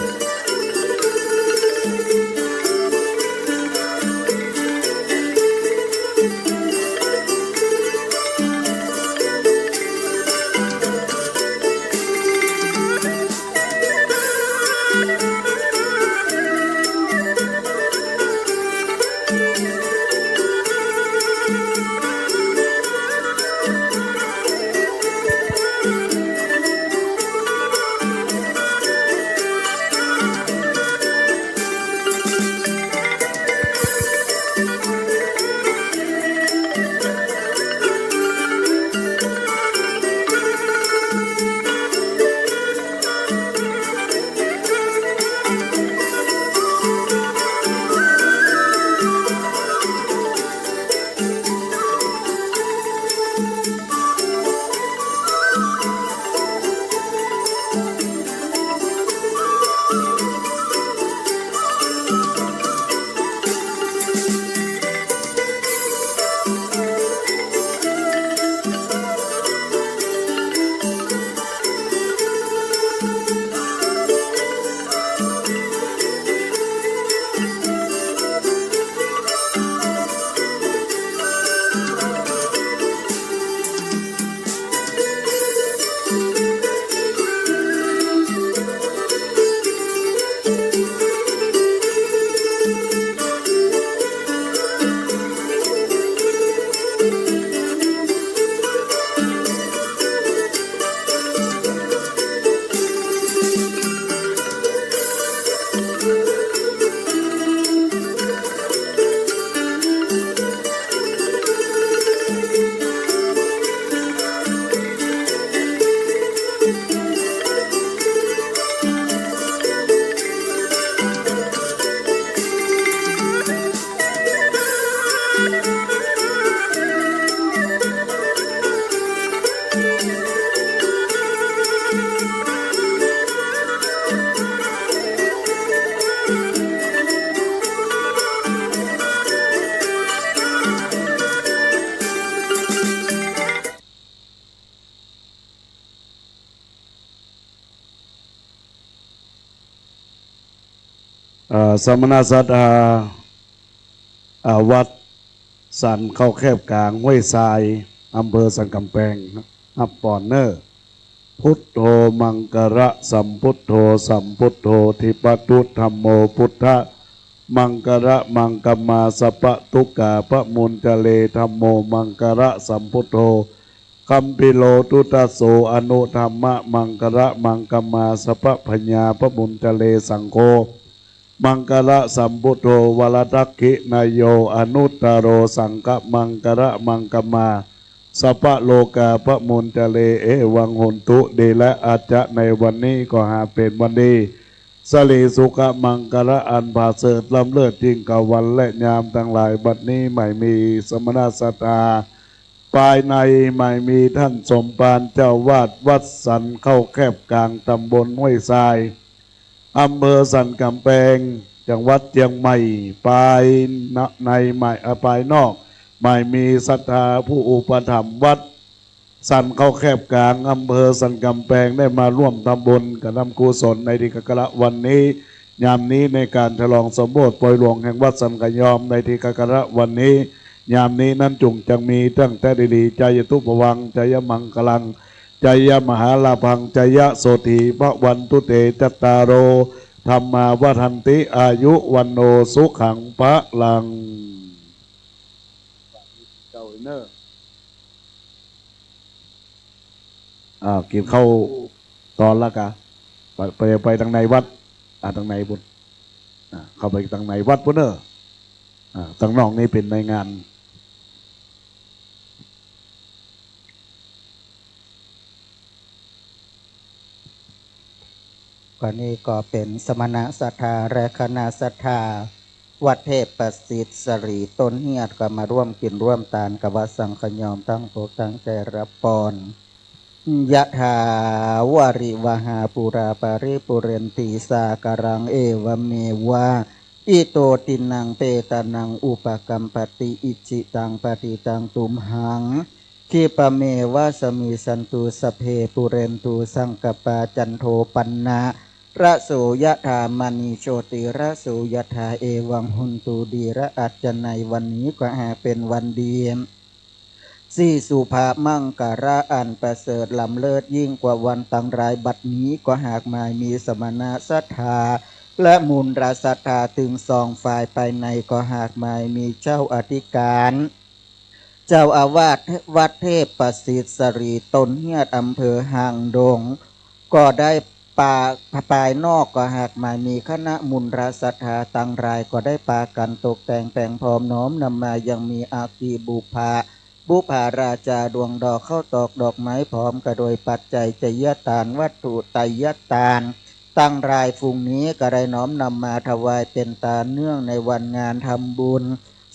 เอ่อ สมณะศรัทธา อ่า วัดสันเขาแคบกลางห้วยทราย อำเภอสันกำแพง ฮับป๋อนเน่อ Buddho maṅgalasampuddo, sampuddo dipadu, dhammo buddha มังคะละมังคะมา สัพพะทุกขาปะมุญจะเร ธัมโม มังคะละสัมปุทโธ คัมภีโร ทุตโส อนุธัมมะมังคะละมังคะมา สัพพะพยาปะมุญจะเร สังโฆ มังคะละสัมปุทโธ วรทักขิณโย อนุตตโร สังคะมังคะละมังคะมา สัพพะโลกาปะมุญจะเร เอวังโหนตุ ดีและอาจจะในวันนี้ก็หากเป๋นวันดี สิริสุขะมังคะละอันประเสริฐล้ำเลิศยิ่งกว่าวันและยามตังหลาย บัดนี้ใหม่มีสมณศรัทธา ภายในใหม่มีต้านสมภารเจ้าอาวาสวัดสันเข้าแคบกลาง ตำบลห้วยทราย อำเภอสันก๋ำแปง จังหวัดเจียงใหม่ ภายในใหม่ เอ่อ ภายนอกใหม่มีศรัทธาผู้อุปถัมภ์วัดสันเข้าแคบกลาง อำเภอสันก๋ำแปง ได้มาร่วมทำบุญกระทำกุศลในตี้กาละวันนี้ ยามนี้ในก๋านฉลองสมโภชปอยหลวงแห่งวัดสันขยอมในตี้กาละวันนี้ ยามนี้นั้นจุ่งจักมีตั้งแต่ดีๆ จายันตุปะวัง จายะมังคะลัง จายะมหาลาภัง จายะโสตถีภะวันตุเต จัตตาโร ธัมมา วัฑฒันติ อายุ วัณโณ สุขัง พะลัง เจ้าเนอะ อ่า กิ๋นข้าวตอนละกะ ไป ไป ไปตังในวัด อ่า ตังในปุ้น อ่า เข้าไปตังในวัดปุ้นเนอะ อ่า ตังนอกนี้เป๋นในงาน ก็นี่ก็เป๋นสมณศรัทธาและคณะศรัทธา วัดเทพประสิทธิ์สรีต้นเฮียด ก็มาร่วมกิ๋นร่วมตานกับวัดสังขยอม ตั้งอกตั้งใจ๋ฮับปอน ยะถา วาริวะหา ปูรา ปะริปูเรนติ สาคะรัง เอวะเมวะ อิโต ทินนัง เปตานัง อุปะกัมปะติ อิจฉิตัง ปะฏิตัง ตุมหัง คิปะเมวะ สะมิชชันตุ สัพเพ ปูเรนตุ สังกะปา จันโท ปันนะ ระโส ยะถา มะณี โชติระโส ยะถา เอวัง โหนตุ ดีและอาจจะในวันนี้ก็หากเป๋นวันดี ตี้สุภะมังคะละอันประเสริฐล้ำเลิศยิ่งกว่าวันตังหลาย บัดนี้ก็หากใหม่มีสมณศรัทธา และมูลศรัทธาตึงสองฝ่าย ภายในก็หากใหม่มีเจ้าอธิการ เจ้าอาวาสวัดเทพประสิทธิ์สรีต้นเฮียด อำเภอหางดง ก็ได้ปา ภายนอกก็หากใหม่มีคณะมูลศรัทธาตังหลาย ก็ได้ปากั๋นตกแต่งแป๋งพร้อมน้อมนำมายังมีอัฐิบุพพะ บุปผาราชา ดวงดอกข้าวตอกดอกไม้ พร้อมกะโดยปัจจัยไตรยตาน วัตถุไตรยตานตังหลายฝูงนี้ ก็ได้น้อมนำมาถวายเป๋นตาเนื่องในวันงานทำบุญ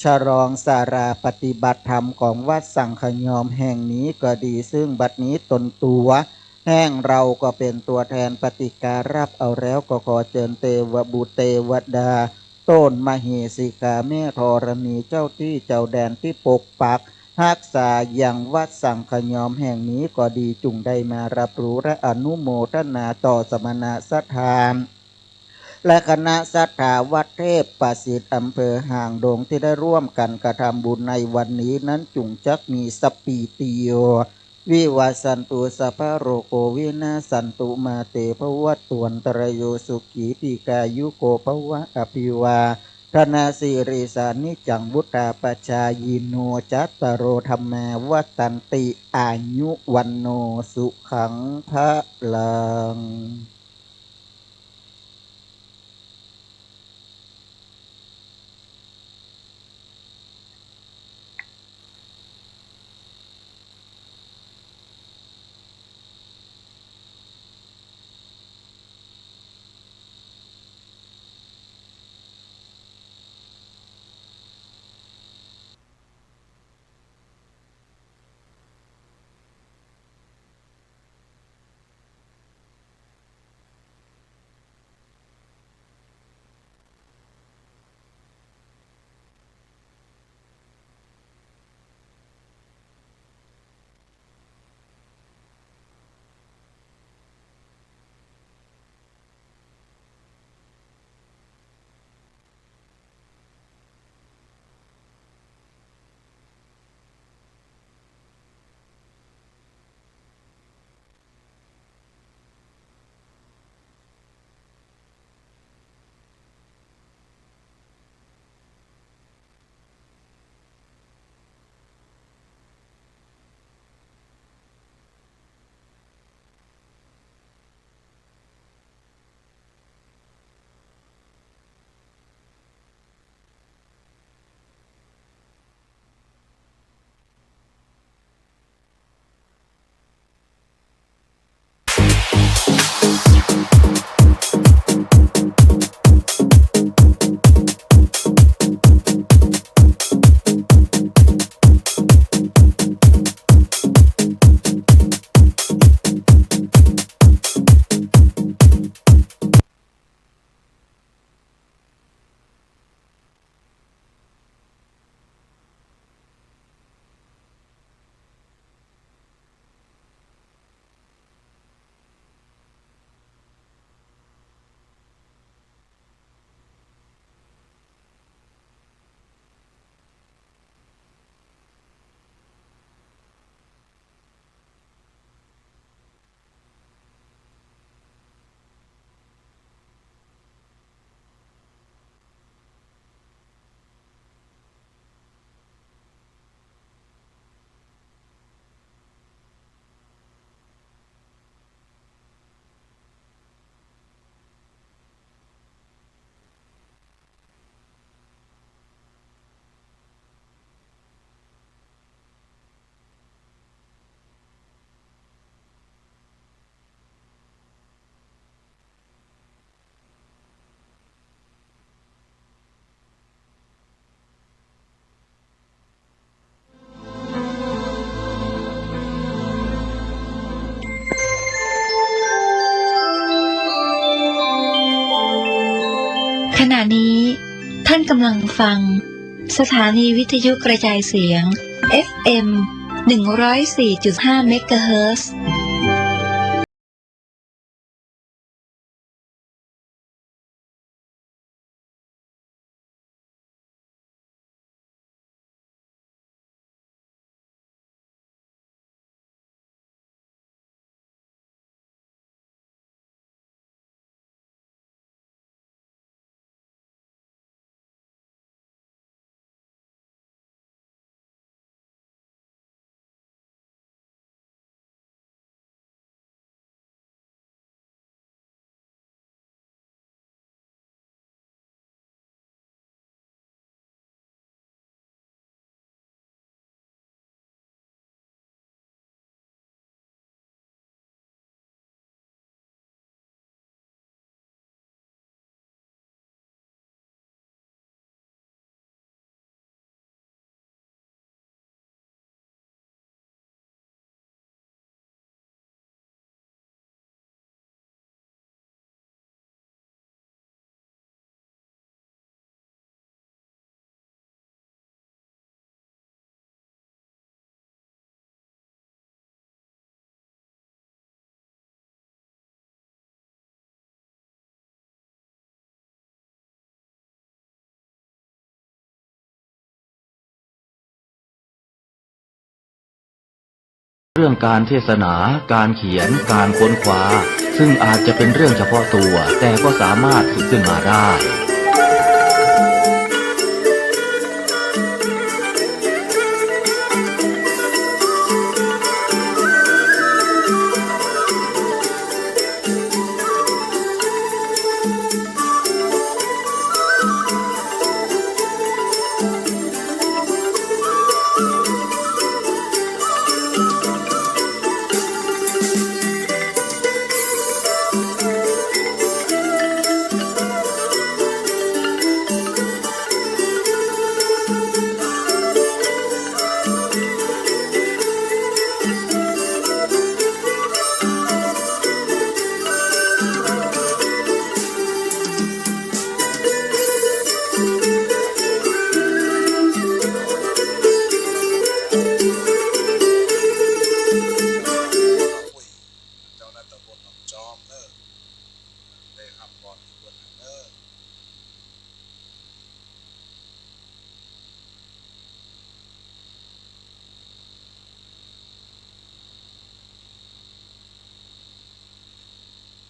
ฉลองศาลาปฏิบัติธรรมของวัดสังขยอมแห่งนี้ก็ดี ซึ่งบัดนี้ต๋นตั๋วแห่งเฮาก็เป๋นตั๋วแทนปฏิการัฐเอาแล้ว ก็ขอเจิญเตวบุตรเตวดา ต้นมเหสีกาแม่ธรณี เจ้าตี้เจ้าแดนตี้ปกปักฮักษายังวัดสังขยอมแห่งนี้ก็ดี จุ่งได้มาฮับรู้และอนุโมทนาต่อสมณศรัทธา และคณะศรัทธาวัดเทพประสิทธิ์อำเภอหางดง ตี้ได้ร่วมกั๋นกระทำบุญในวันนี้นั้น จุ่งจักมีสัพพีติโย วิวัชชันตุ สัพพะโรโค วินัสสันตุ มาเต ภวัตวันตรายโย สุขี ทีฆายุโก ภวะ อภิวาทะนะสีลิสสะ นิจจัง วุฑฒาปะจายิโน จัตตาโร ธัมมา วัฑฒันติ อายุ วัณโณ สุขัง พะลัง กำลังฟัง สถานีวิทยุกระจายเสียง เอฟเอ็ม หนึ่งร้อยสี่จุดห้า เมกะเฮิรตซ์ เรื่องการเทศนา การเขียน การค้นคว้า ซึ่งอาจจะเป็นเรื่องเฉพาะตัว แต่ก็สามารถสืบเนื่องมาได้ เจ้าหน้าตำบลหนองจอมเน่อ ได้ฮับพรทุกคนเน่อ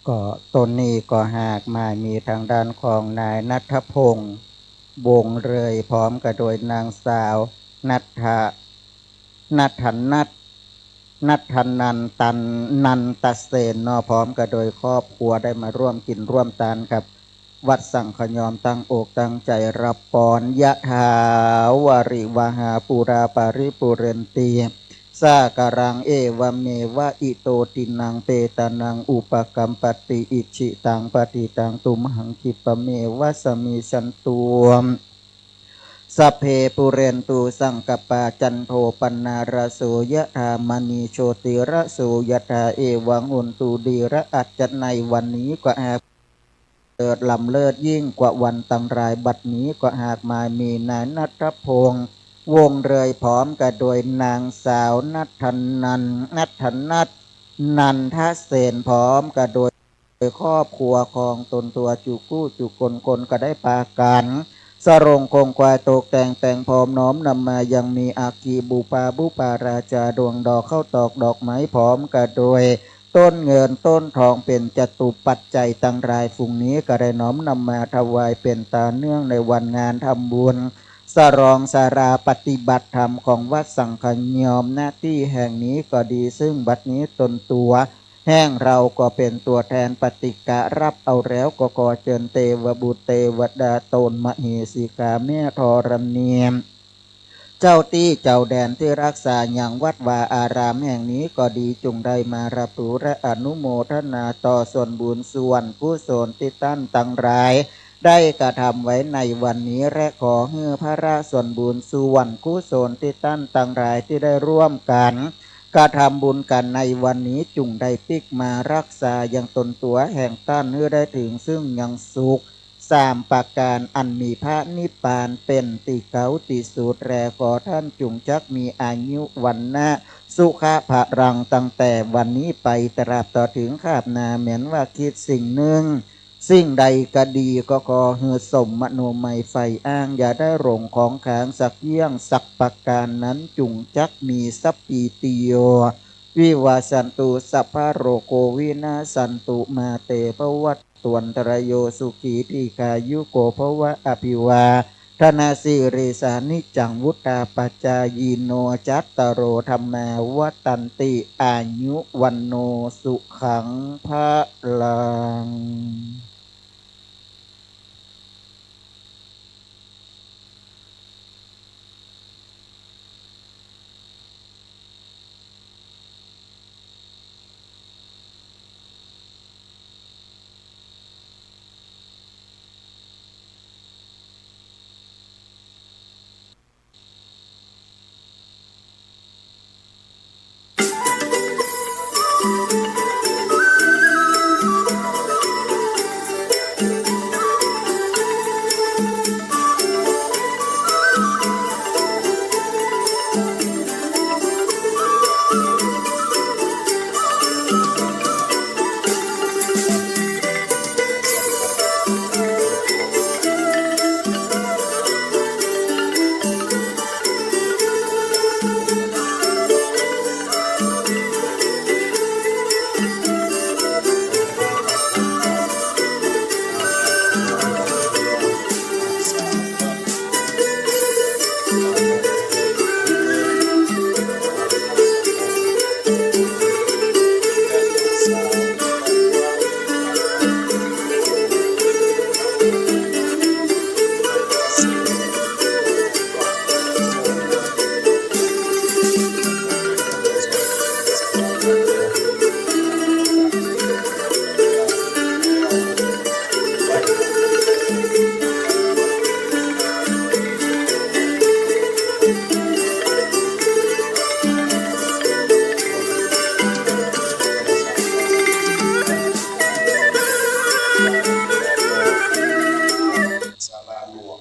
ก็ตนนี้ก็หากหมายมีตางด้านของนายณัฐพงษ์ วงศ์เรือย พร้อมกับโดยนางสาว ณัฐ ณัฐนัท ณัฐนันตัน นันตเสนเนาะ พร้อมกับโดยครอบครัวได้มาร่วมกิ๋นร่วมตานกับ วัดสังขยอมตั้งอกตั้งใจ๋ฮับปอน ยะถาวาริวหาปูราปาริปูเรนติ สาคารัง เอวะเมวะ อิโตตินังเปตานัง อุปะกัมปติ อิจฉิตังปัตถิตัง ตุมหัง ขิปปะเมวะ สะมิชชันตุ สัพเพปูเรนตุสังกัปปา จันโทปะนะระโส ยะถา มะณีโชติระโส ยะถา เอวัง โหนตุ ดีระอัจจะ ในวันนี้ก็หากเกิดล้ำเลิศยิ่งกว่าวันตังหลาย บัดนี้ก็หากหมายมีนายณัฐพงษ์ วงศ์เรือย พร้อมกับโดยนางสาว ณัฐนัน ณัฐนัท นันทเสน พร้อมกับโดย ครอบครัวของตนตั๋วจุกู้จุกคน คนก็ได้ปากั๋น สรงคงควายตกแต่งแป๋งพร้อมน้อมนำมายังมีอัคคีบูปา บุปผาราจา ดวงดอกข้าวตอกดอกไม้ พร้อมกับโดยต้นเงินต้นทอง เป๋นจตุปัจจัยตังหลายฝูงนี้ ก็ได้น้อมนำมาถวายเป๋นต๋าเนื่องในวันงานทำบุญ สรองสาราปฏิบัติธรรมของวัดสังขยอม ณ ตี้แห่งนี้ก็ดี ซึ่งบัดนี้ตนตั๋ว แห่งเฮาก็เป๋นตั๋วแทนปฏิกะฮับเอาแล้ว ก็ขอเจิญเตวบุตรเตวดาต๋นมเหสีกาแม่ธรณี เจ้าตี้เจ้าแดนตี้ฮักษายังวัดวาอารามแห่งนี้ก็ดี จุ่งได้มาฮับถือและอนุโมทนาต่อส่วนบุญส่วนกุศลตี้ต้านตังหลาย ได้กระทำไว้ในวันนี้ และขอหื้อผละส่วนบุญส่วนกุศลตี้ต้านตังหลายตี้ได้ร่วมกั๋น กระทำบุญกั๋นในวันนี้ จุ่งได้ปิ๊กมาฮักษายังตนตั๋วแห่งต้าน หื้อได้เถิงซึ่งยังสุข สามประก๋าน อันมีพระนิพพานเป๋นตี้เก๋าตี้สุดแล ขอต้านจุ่งจักมีอายุ วรรณะ สุขะ พลัง ตั้งแต่วันนี้ไปตราบต่อเถิงคาบหน้า แม้นว่ากึ๊ดสิ่งนึ่ง สิ่งใดก็ดี ก็ขอหื้อสมมโนมัยใฝ่อ้าง อย่าได้หลงของขลังสักเยี่ยงสักประก๋านนั้น จุ่งจักมีสัพพีติโย วิวัชชันตุ สัพพะโรโค วินัสสันตุ มาเต ภวัตวันตรายโย สุขี ทีฆายุโก ภวะ อภิวาทะนะสีลิสสะ นิจจัง วุฑฒาปะจายิโน จัตตาโร ธัมมา วัฑฒันติ อายุ วัณโณ สุขัง พลังศาลาหลวง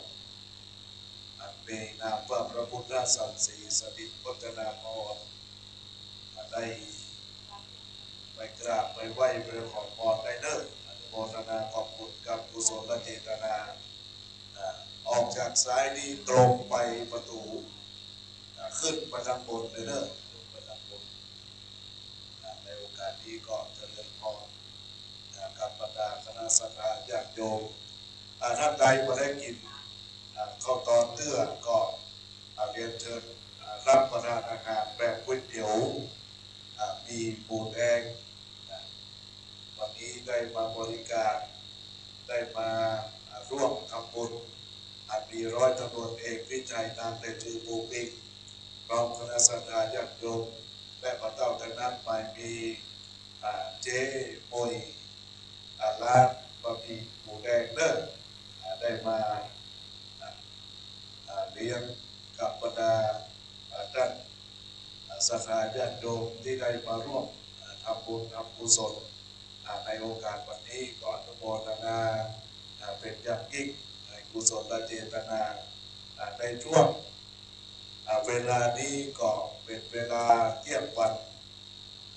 อันมีนามว่าพระพุทธสันสีสถิตพจนากร ได้ไปกราบไปไหว้ไปขอพรได้เด้อ อนุโมทนาขอบคุณกับกุศลเจตนา อ่า ออกจากซ้ายนี่ตรงไปประตู๋ อ่า ขึ้นไปตางบนเลยเด้อ ขึ้นไปตางบน อ่า ในโอกาสนี้ก็เจริญพร อ่า กับบรรดาคณะศรัทธาญาติโยม อ่า ท่านใดบ่ได้กิ๋น อ่า ข้าวตอนเตื้อก็ อ่า เรียนเชิญ อ่า รับประทานอาหารแบบก๋วยเตี๋ยว อ่า มีหมูแดง อ่า วันนี้ได้มาบริการ ได้มา อ่า ร่วมทำบุญ อ่า มีร้อยตำรวจเอกวิชัย นามเล่นจื้อปูปิง พร้อมคณะศรัทธาญาติโยม และบ่าเต้าแต่นั้นไปมี อ่า เจ๊มวย อ่า ร้านบะหมี่หมูแดงเด้อ อ่า ได้มา อ่า อ่า เลี้ยงกับบรรดา อ่า ท่าน อ่า ศรัทธาญาติโยมตี้ได้มาร่วม อ่า ทำบุญทำกุศล อ่า ในโอกาสวันนี้ก็อนุโมทนา อ่า เป๋นอย่างยิ่งในกุศลเจตนา อ่า ในช่วง อ่า เวลานี้ก็เป๋นเวลาเตี้ยงวัน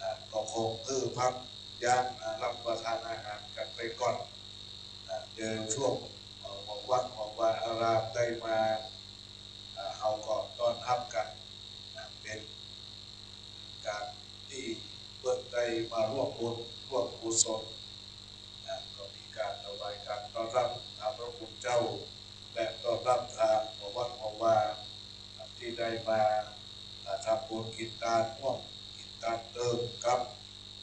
อ่า ก็คงหื้อพักยั้ง อ่า รับประทานอาหารกั๋นไปก่อน อ่า เดี๋ยวช่วง เอ่อ ของวัดของวาอารามได้มา อ่า เฮาก็ต้อนฮับกั๋น อ่า เป๋นก๋านตี้เปิ้นได้มาร่วมบุญร่วมกุศล นะ ก็มีก๋านถวายก๋านต้อนฮับตามพระคุณเจ้า และต้อนฮับตางหมู่วัดหมู่วา ตี้ได้มา อ่า ทำบุญกิ๋นตานฮ่วม กิ๋นตานเติมกับ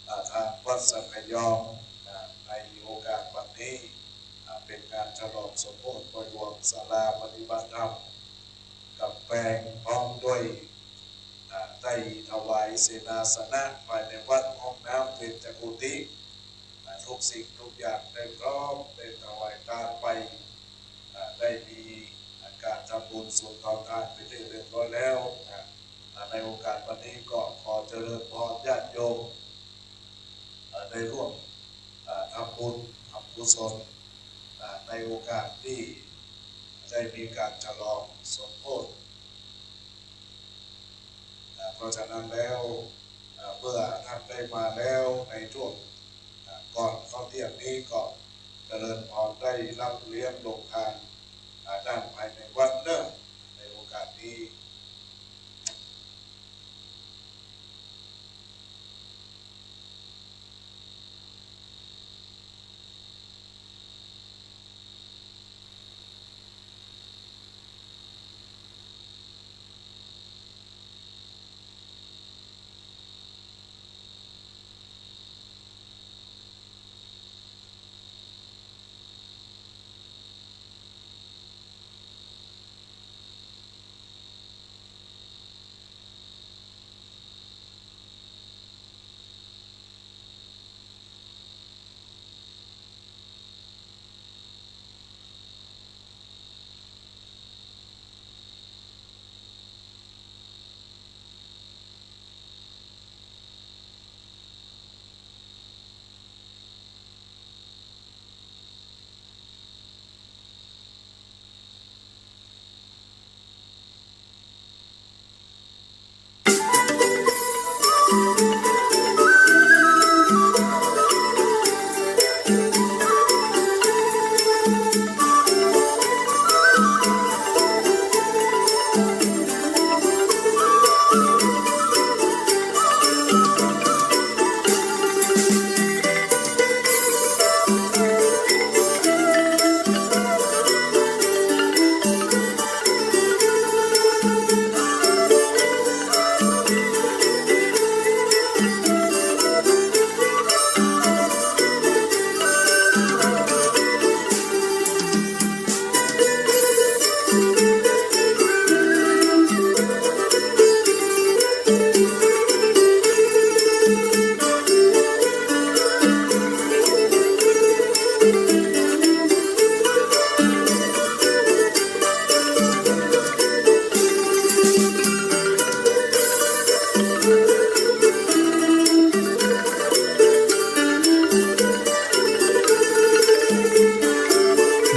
อ่า ตางวัดสันกะยอง อ่า ในโอกาสวันนี้ อ่า เป๋นก๋านฉลองสมโภชบ่าหลวงศาลาปฏิบัติธรรม ก๋ำแปงพร้อมด้วย อ่า ได้ถวายเสนาสนะภายในวัดห้องน้ำเบญจกุฏิ อ่า ทุกสิ่งทุกอย่างได้พร้อม ได้ถวายตานไป อ่า ได้มีก๋านทำบุญสุนทรภานไปเรียบร้อยแล้ว อ่า อ่า ในโอกาสวันนี้ก็ขอเจริญพรญาติโยม อ่า ได้ร่วม อ่า ทำบุญทำกุศล อ่า ใน ในโอกาสตี้ได้มีก๋านฉลองสมโภช อ่า เพราะฉะนั้นแล้ว อ่า เมื่อท่านได้มาแล้วในช่วง อ่า ก่อนเข้าเที่ยงนี้ก็เจริญพรได้ร่ำเลี้ยงโรงทาน อ่า ด้านภายในวัดเนอะ ในโอกาสนี้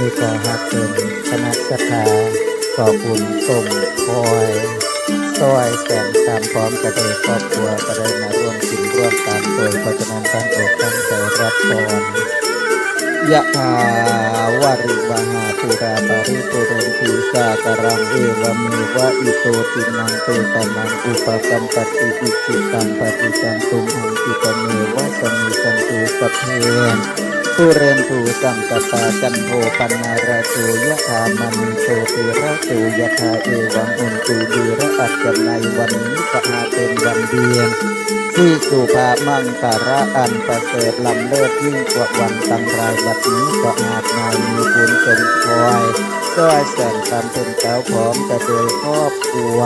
นี่ก็หากเป๋นคณะศรัทธา ก็บุญสมพอย ซอยแสนคำ พร้อมกะโดยครอบครัว ก็ได้มาร่วมกิ๋นร่วมตานโตย เพราะฉะนั้นตั้งอกตั้งใจ๋ฮับพร ยะถา วาริวะหา ปูรา ปะริปูเรนติ สาคารัง เอวะเมวะ อิโต ตินัง เปตานัง อุปะกัมปะติ อิจิตัง ปะฏิตัง ตุมหัง ขิปะเมวะ สะมิชชันตุ สัพเพ ปูเรนตุ สังกัปปา จันโท ปะนะระโส ยะถา มะณี โชติระโส ยะถา เอวัง โหนตุ ดีระอักขะ ในวันนี้ก็หาเป๋นวันดี ตี้สุภามังคละอันประเสริฐล้ำเลิศยิ่งกว่าวันตังหลาย บัดนี้ก็หากนายมีบุญสมพอย ซอยแสนคำเป๋นเจ้า พร้อมกะโดยครอบครัว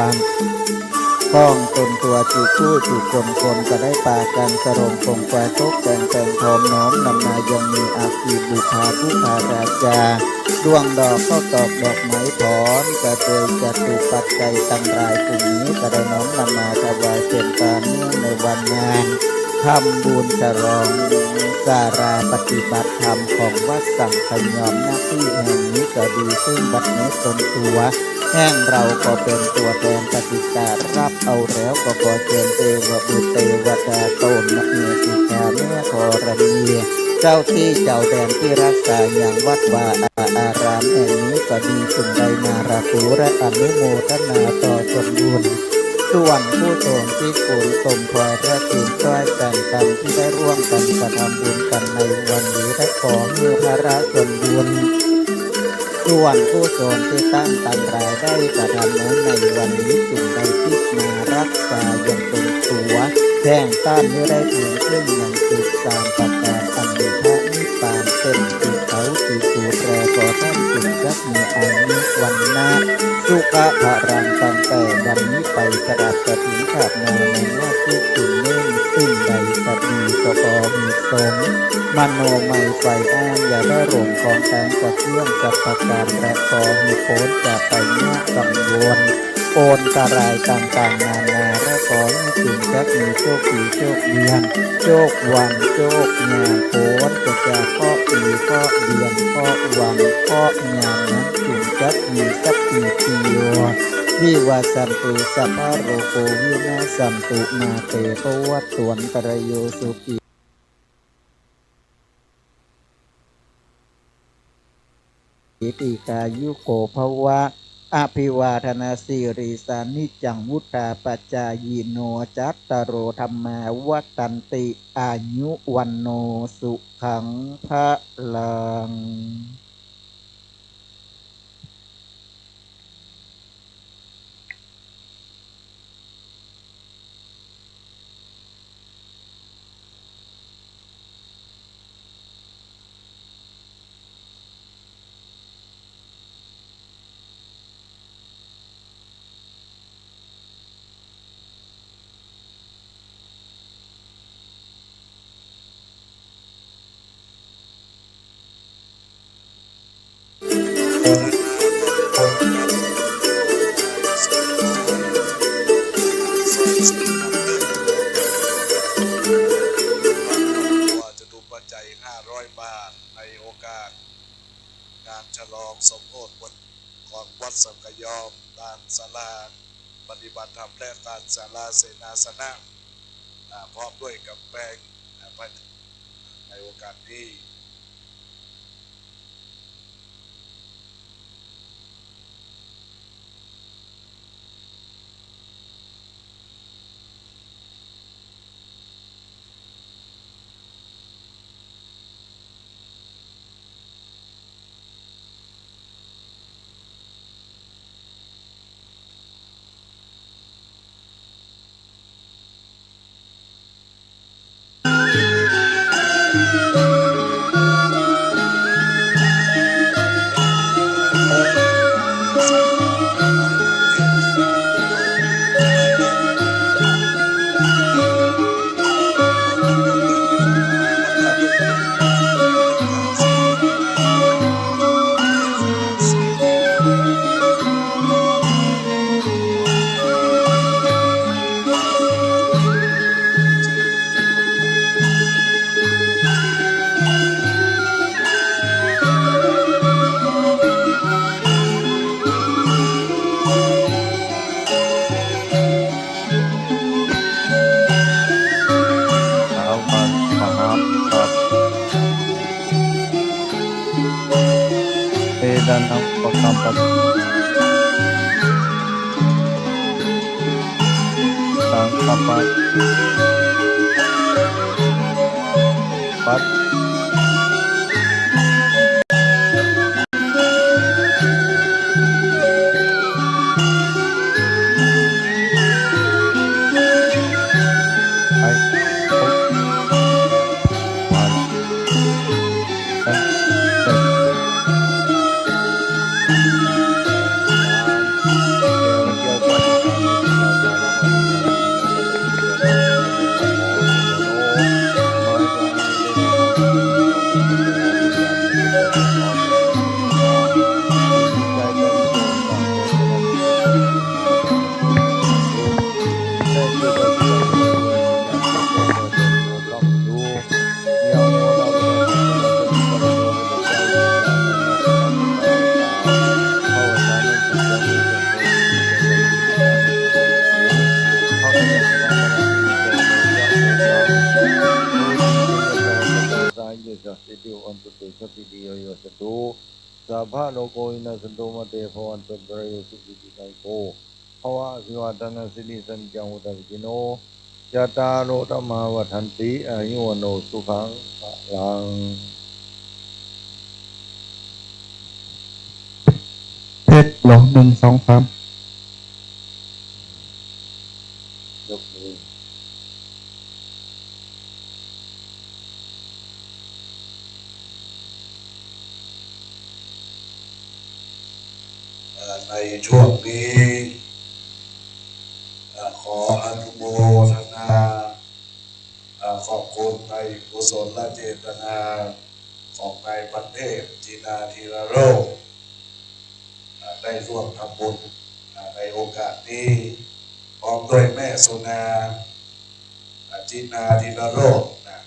ของตนตั๋วจุกู้จุคน คนก็ได้ปากั๋นสรงคงควายตกแต่ง แต่งพร้อมน้อมนำมายังมีอาคีบุพาผู้พาราชา ดวงดอกข้าวตอกดอกไม้ พร้อมกะโดยจตุปัจจัยตังหลาย ผู้นี้ก็ได้น้อมนำมาถวายเป๋นตาเนื่องในวันงาน ทำบุญฉลองศาลาปฏิบัติธรรมของวัดสังขยอม ณ ตี้แห่งนี้ก็ดี ซึ่งบัดนี้ตนตั๋วแห่งเฮาก็เป๋นตั๋วแตนปฏิจจารับเอาแล้ว ก็ขอเจิญเตวบุตรเตวดา ต้นมะเอสิกา แม่ธรณี เจ้าตี้เจ้าแดนตี้ฮักษายังวัดวาอารามแห่งนี้ก็ดี จุ่งได้มารับรู้และอนุโมทนาต่อส่วนบุญ ส่วนกุศลตี้กุศลสมพอยและสินซอยแสนคำตี้ได้ร่วมกั๋นกระทำบุญกั๋นในวันนี้ และขอหื้อผละส่วนบุญ ส่วนกุศลตี้ต้านตังหลายได้กระทำไว้ในวันนี้ จุ่งได้ติดมาฮักษายังตนตั๋ว แห่งต้านหื้อได้ถึงซึ่งยังสุขสามประก๋าน อันมีพระนิพพานเป๋นตี้เสาตี้สุดแล ก็ต้านจุ่งจัก มีอายุวรรณะสุขะพลังตั้งแต่วันนี้ไปตราบกระถินขาดนา ในว่าทุกสิ่งเน่งสิ่งใดก็ดี ก็ขอหื้อสมมโนมัยใฝ่อ้าง อย่าได้หลงของแตงกระเตื้องสัพพะก๋าน และขอหื้อป๊นจากภัยยะกังวล อันตรายต่างๆนานา และขอหื้อจุ่มจักมีโชคดีโชคเดือน โชควันโชคยาม พ้นจากเคราะห์ปีเคราะห์เดือนเคราะห์วันเคราะห์ยามนั้น จุ่มจักมีสัพพีติโย วิวัชชันตุ สัพพะโรโค วินัสสันตุ มาเต ภวัตวันตรายโย สุขี ทีฆายุโกภวะ อภิวาทนสีลิสสะ นิจจังวุฑฒาปจายิโน จัตตาโรธัมมาวัฑฒันติ อายุวัณโณสุขังพลัง จตุปัจจัยห้าร้อยบาท ในโอกาสงานฉลองสมโภชวัน ของวัดสังกะยอม ลานศาลาปฏิบัติธรรม และลานศาลาเสนาสนะ อ่า พร้อมด้วยกับแปลง อ่า ในโอกาสนี้ สาวบ้านมหาปรับ เอดานังปะกัมปะ สังกัปปะ ปัต ไป วัน สัพพะโรโค วินัสสันตุ มาเต ภวัตวันตรายโย สุขี ทีฆายุโก ภวะ อภิวาทะนะสีลิสสะ นิจจังวุฑฒาปจายิโน จัตตาโร ธัมมา วัฑฒันติ อายุ วัณโณ สุขัง พลัง เทส ลอง หนึ่ง สอง สาม ยกมือ เอ่อ ในช่วงนี้ เอ่อ ขออนุโมทนา เอ่อ ขอบคุณในกุศลเจตนาของนายพันเทพ จินาธีรโรจน์ เอ่อ ได้ร่วมทำบุญ เอ่อ ใน ในโอกาสนี้ พร้อมด้วยแม่สุนา อธินา ธีรโรจน์ นะ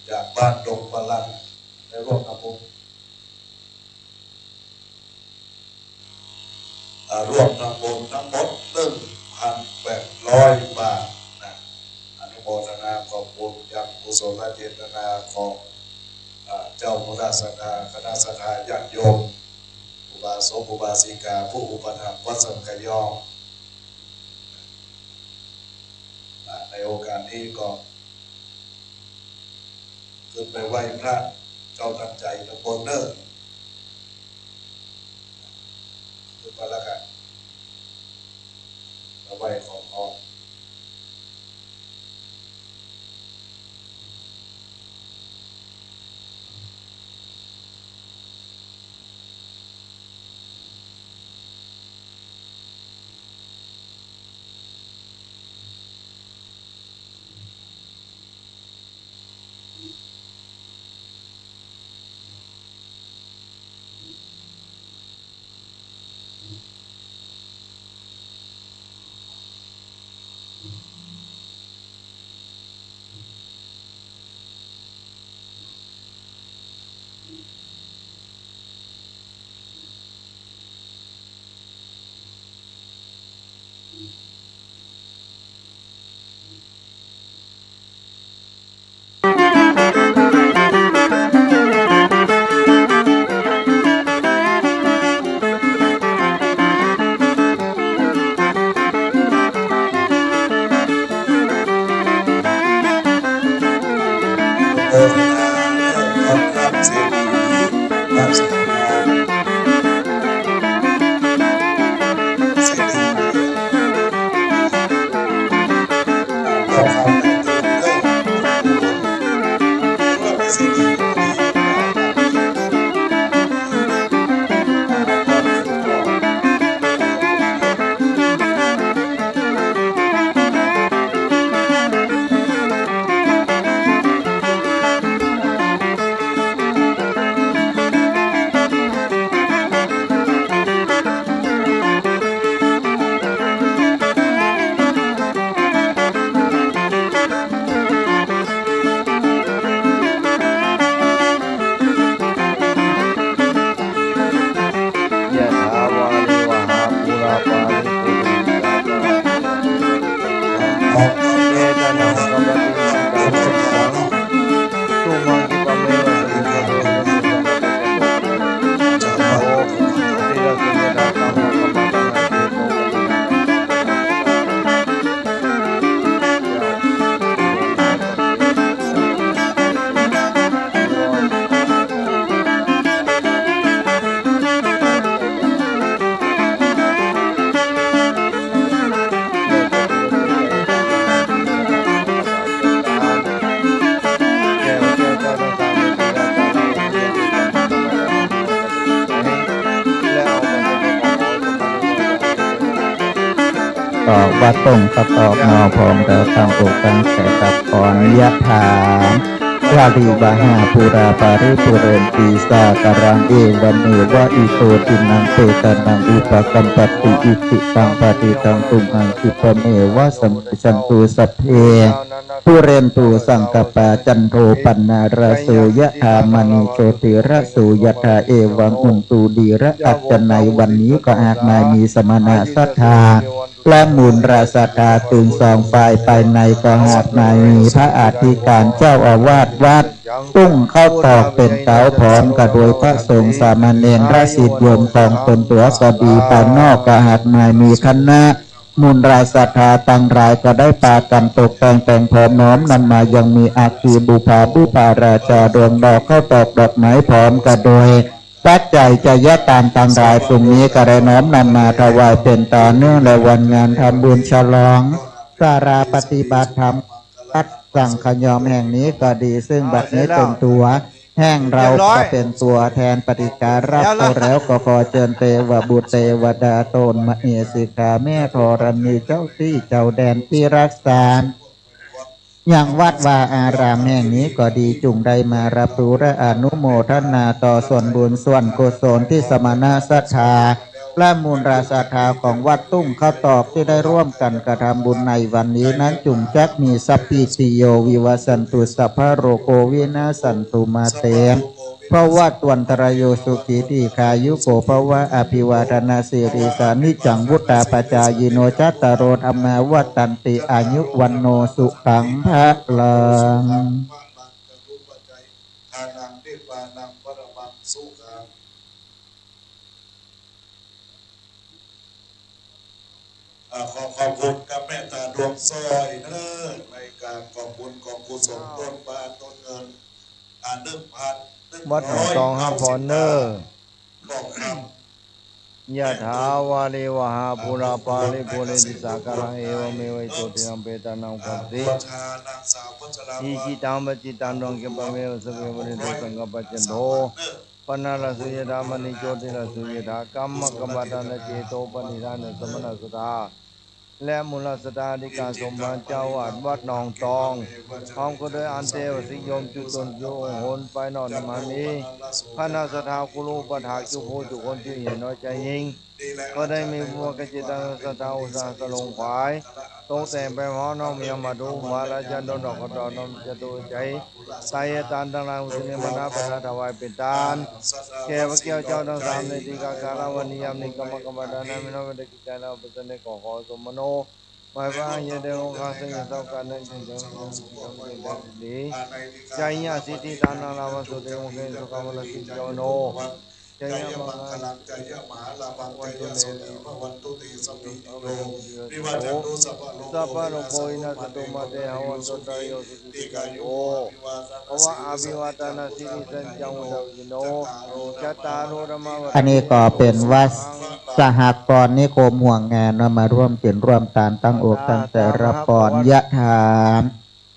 จากบ้านดงปลัน ได้ร่วมทำบุญ อ่า ร่วมทำบุญทั้งหมด หนึ่งพันแปดร้อยบาท นะ อนุโมทนาขอบคุณยังกุศลเจตนาของ อ่า เจ้าคณะศรัทธา คณะศรัทธาญาติโยม อุบาสกอุบาสิกา ผู้อุปถัมภ์วัดสันกะยอ อ่า ในโอกาสนี้ก็ ขึ้นไปไหว้พระเจ้าทันใจตำบลเนิ่น ขึ้นไปแล้วกัน มาไหว้ขอพร ยะถาวาริวหาปูราปาริปูเรนติสาคารัง เอวะเมวะอิโต ทินนัง เปตานัง อุปะกัปปติ อิทิตัง ตุมหัง ขิปปะเมวะ สะมิชฌาเต นะโม พุทธายะ นะโม ติระเสยถา ธัมมา ธัมมา ธัมมา เทโว ปะติ ก็ว่าตรงประกอบหน่อ พร้อมแล้วตั้งอกตั้งใจรับพร ยะถา วาริวหา ปูราปาริปูเรนติสาคารัง เอวะเมวะอิโต ทินนัง เปตานัง อุปะกัปปติ อิทิตัง ปะติตัง ตุมหัง ขิปปะเมวะ สะมิชฌันตุ สัพเพ ปูเรนตุ สังกัปปา จันโท ปันนา ระโส ยะถา มะณี โชติระโส ยะถา เอวัง อุนตู ดีระ อัจจะไน วันนี้ก็หากนายมีสมณะศรัทธา และมูลราษฎาตึงสองฝ่าย ภายในก็หากนายมีพระอธิการเจ้าอาวาสวัด ตุ้งเข้าตอกเป๋นเต๋าพร้อมกะโดยพระสงฆ์สามเณรและศิษย์โยมของตนตั๋วก็ดี ภายนอกก็หากนายมีคณะมูลราษฎาตังหลายก็ได้ปากั๋นตกแต่งแต่งพร้อมน้อมนำมายังมีอัคคีบูชาบูชาราชาดวงดอกเข้าตอกดอกไม้พร้อมกะโดย ปัจจัยไชยธาตุตังหลาย ตรงนี้ก็ได้น้อมนำมาถวายเป๋นตาเนื่องในวันงานทำบุญฉลองศาลาปฏิบัติธรรมวัดสังขยอมแห่งนี้ก็ดี ซึ่งบัดนี้เป๋นตั๋วแห่งเราก็เป๋นตั๋วแทนปฏิการรับเอาแล้ว ก็ขอเจิญเตวบุตรเตวดาต๋นมเหสีข้าแม่ธรณี เจ้าตี้เจ้าแดนตี้รักษา ยังวัดวาอารามแห่งนี้ก็ดี จุ่งได้มารับรู้และอนุโมทนาต่อส่วนบุญส่วนกุศลตี้สมณะศรัทธา และมูลศรัทธาของวัดทุ่งข้าวตอกตี้ได้ร่วมกั๋นกระทำบุญในวันนี้นั้น จุ่งจักมี สัพพีติโย วิวัชชันตุ สัพพะโรโค วินัสสันตุ มาเต ภวัตวันตรายโย สุขี ทีฆายุโก ภวะ อภิวาทนาสีลิสสานิจจัง วุฑฒาปจายิโน จัตตาโร ธัมมา วัฑฒันติ อายุ วัณโณ สุขัง พลัง ทานัง นิพพานัง ปรมัง สุขัง อ่า ขอขอบคุณกับเมตตาดวงสร้อยเนอะ ในก๋านกองบุญกองกุศลต้นบ้านต้นเงิน อ่า หนึ่งพันหนึ่งร้อย วัดหนองตองห้าพรเนอะ เก้าสิบ บาท ทองคำ ยะถา วาริวหา ปูรา ปาริ ปูเรนติ สาคารัง เอวะเมวะ อิโต ทินนัง เปตานัง อุปัสสติ อ่า บูชานางสาวพัชราภรณ์ อิจิตัง ปัจจิตัง ตุมหัง คิปะเมวะ สะเมวะ เรโต สังกัปปะจันโท ปะนะระโส ยะถา มะณี โชติระโส ยะถา คัมมะคัมปะทานะ เจโตปะนิทานะ สมณศรัทธา และมูลศรัทธา อธิการสมภาร เจ้าอาวาสวัดหนองตอง พร้อมกันด้วยอันเทวสิทธิโยม จุตนจุองค์หน ไปน้อมนำมามี คณะศรัทธา ครูอุปัฏฐาก จุผู้จุคน จุใหญ่น้อย จายญิง ก็ได้มีบุพการจิตศรัทธา อุตสาหะสรงขวาย ตกแต่งไปพร้อมน้อมยังมาดู มาลาจารย์ดอนดอกกระดอนน้อมจตุใจ ไตรยตานตังหลาย อุทิศนิมนต์พระถวายเป๋นตาน แก่พระแก้วเจ้าตังสาม ในทีฆาคารวันนี้ยามนี้ คัมมะคัมปะทานะ มีน้อย วันเดกิจจานะ อุปัสสะเน ขอ ขอสมโน หมายพระอัญญาเดชองค์ข้า ซึ่งจะเท่ากันนั้น จึงจะมีความสุข ความเจริญ ชัยยะสิทธิ ฐานะ ลาภะ สุขเดช มงคล สุขะ วะระสิทธิ จาวโน ชัยยะมังคลัง ชัยยะมหาลาภัง ชัยยะโสติ ภะวันตุ เต สัพพีติโย วิวัชชันตุ สัพพะโรโค สัพพะโรโค วินัสสันตุ มาเต ภะวันตุ อันตราโย สุขี ทีฆายุโก ภะวะ อภิวาทะนะสีลิสสะ นิจจัง วุฑฒาปะจายิโน จัตตาโร ธัมมา วัฑฒันติ อายุ วัณโณ สุขัง พลัง อันนี้ก็เป๋นวัดสหกรณ์นิคมหัวงานเนาะ มาร่วมกิ๋นร่วมตาน ตั้งอกตั้งใจรับพร ยะถา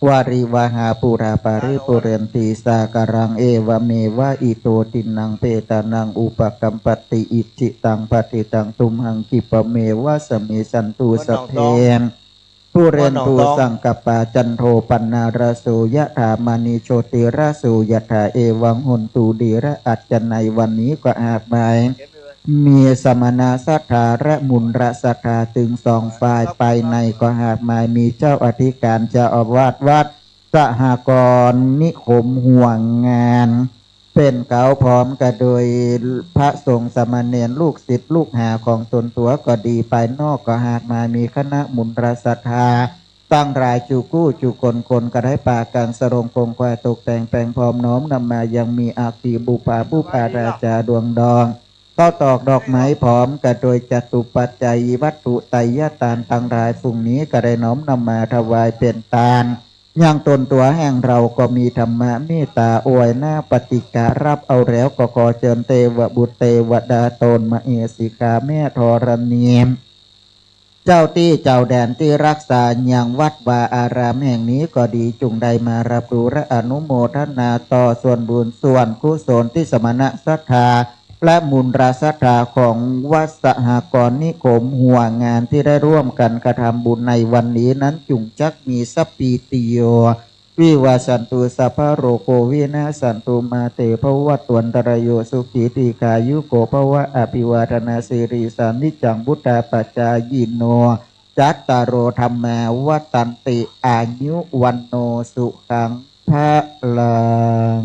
วาริวหา ปูรา ปาริ ปูเรนติ สาคารัง เอวะเมวะ อิโต ทินนัง เปตานัง อุปะกัมปะติ อิจิตัง ปัตถิตัง ตุมหัง คิปะเมวะ สะมิชชันตุ สัพเพ ปูเรนตุ สังกัปปา จันโท ปันนะระโส ยะถา มะณี โชติระโส ยะถา เอวัง โหนตุ ดีระอัจฉะ ในวันนี้ก็หากหมาย มีสมณศรัทธาและมูลศรัทธา ตึงสองฝ่าย ไปในก็หากหมาย มีเจ้าอธิการ เจ้าอาวาสวัด สหกรณ์นิคมหัวงาน เป๋นเก๊า พร้อมกะโดยพระสงฆ์สามเณร ลูกศิษย์ลูกหาของต๋นตั๋วก็ดี ภายนอกก็หากหมาย มีคณะมูลศรัทธา ตังหลายจุกู้จุคน คนก็ได้ปากั๋นสะรงคงควาย ตกแต่งแป๋งพร้อม น้อมนำมายังมีอัคคีบุปผา บุปผาราจาดวงดอง ข้าวตอกดอกไม้ พร้อมกะโดยจตุปัจจัยวัตถุไตรยตานตังหลาย ฝูงนี้ก็ได้น้อมนำมาถวายเป๋นตาน ยังต๋นตั๋วแห่งเฮาก็มีธรรมะเมตตาอวยหน้าปฏิกะรับเอาแล้ว ก็ขอเจิญเตวบุตรเตวดาต๋น มเหสีข้าแม่ธรณี เจ้าตี้เจ้าแดนตี้ฮักษายังวัดวาอารามแห่งนี้ก็ดี จุ่งได้มาฮับรู้และอนุโมทนาต่อส่วนบุญส่วนกุศลตี้สมณศรัทธาและมูลศรัทธาของวัดสหกรณ์นิคมหัวงานตี้ได้ร่วมกั๋นกระทำบุญในวันนี้นั้น จุ่งจักมีสัพพีติโย วิวัชชันตุ สัพพะโรโค วินัสสันตุ มาเต ภวัตวันตราโย สุขี ทีฆายุโก ภวะ อภิวาทนาสีลิสสานิจจัง วุฑฒาปจายิโน จัตตาโร ธัมมา วัฑฒันติ อายุ วัณโณ สุขัง พลัง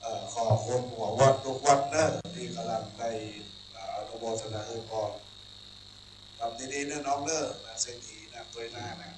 เอ่อ ขอบคุณหัววัดทุกวัดเนอะ ตี้ก่ำลังได้ เอ่อ อนุโมทนาอวยพร ทำดีๆ เนอะน้องเนอะ นะ เศรษฐีนะ ตวยหน้านะ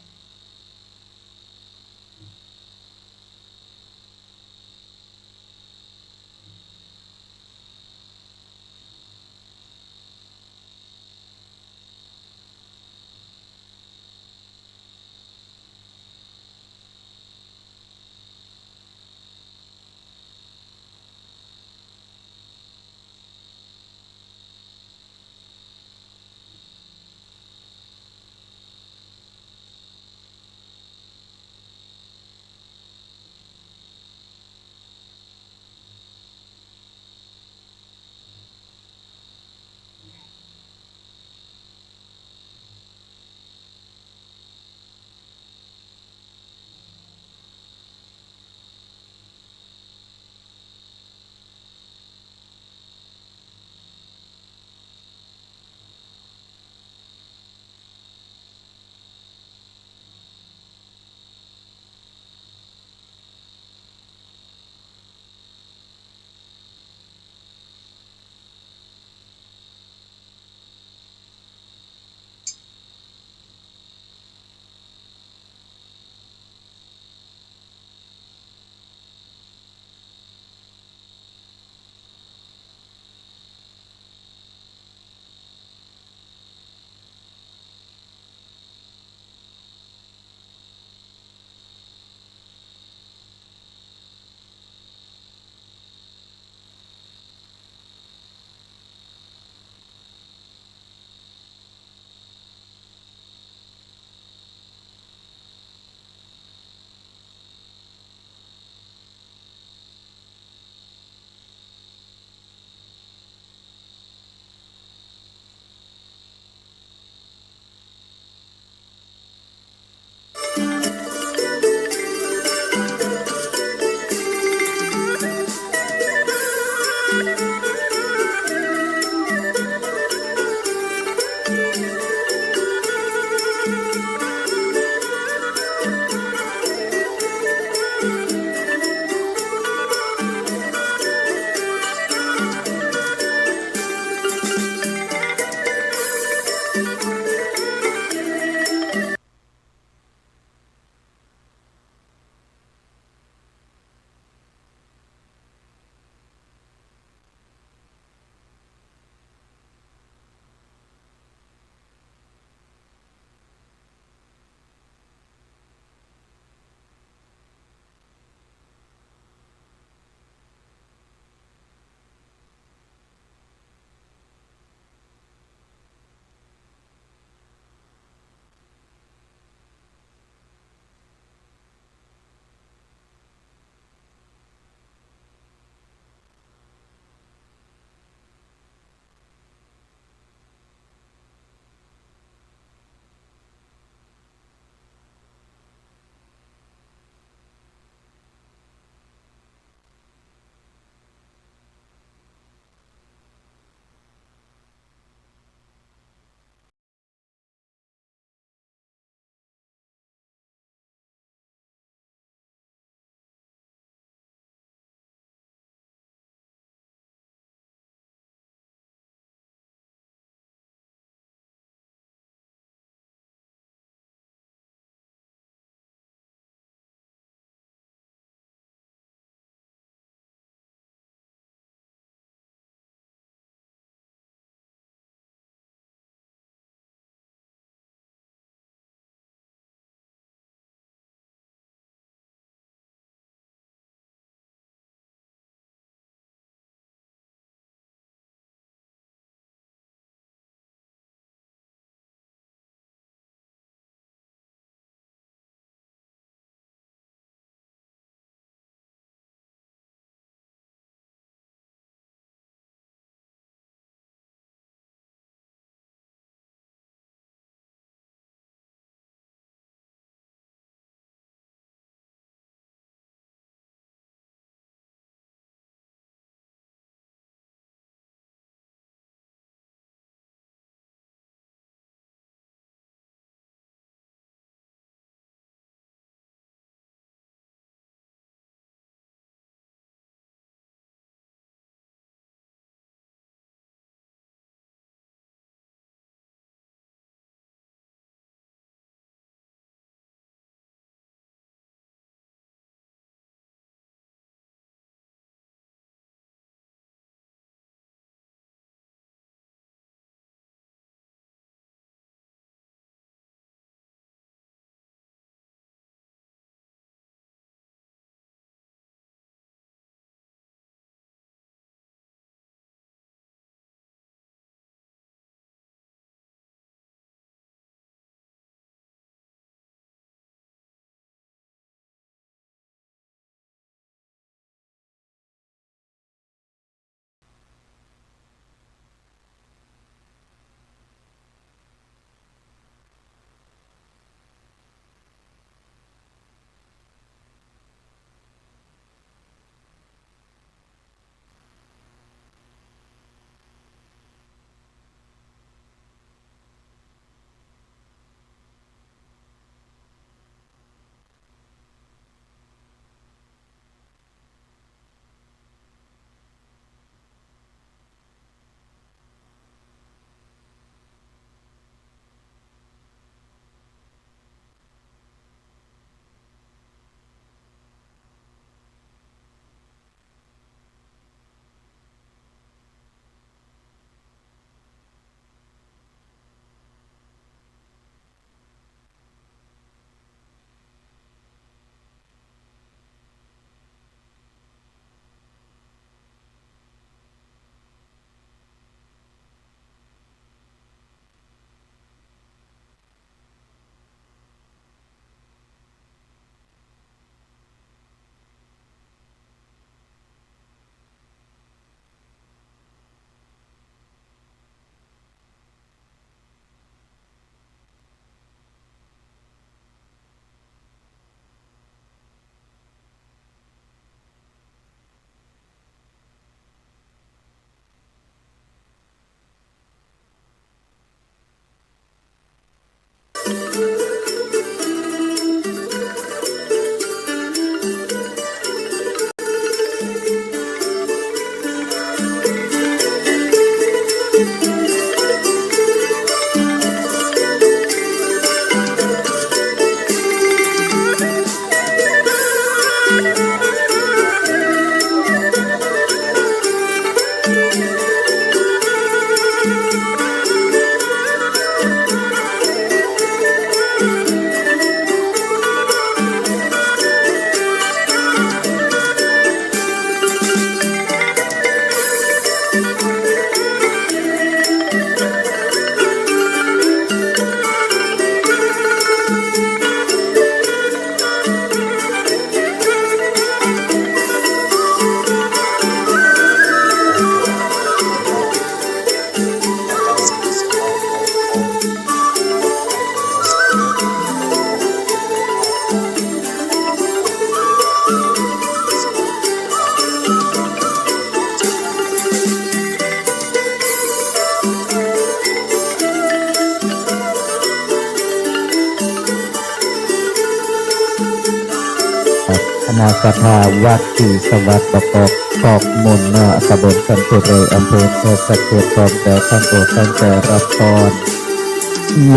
คณะศรัทธาวัดศรีสวัสดิ์ ประกอบ กอกมนต์ ณ ตำบลสันติเรย์ อำเภอดอยสะเก็ด พร้อมแต่ตั้งอกตั้งใจรับพร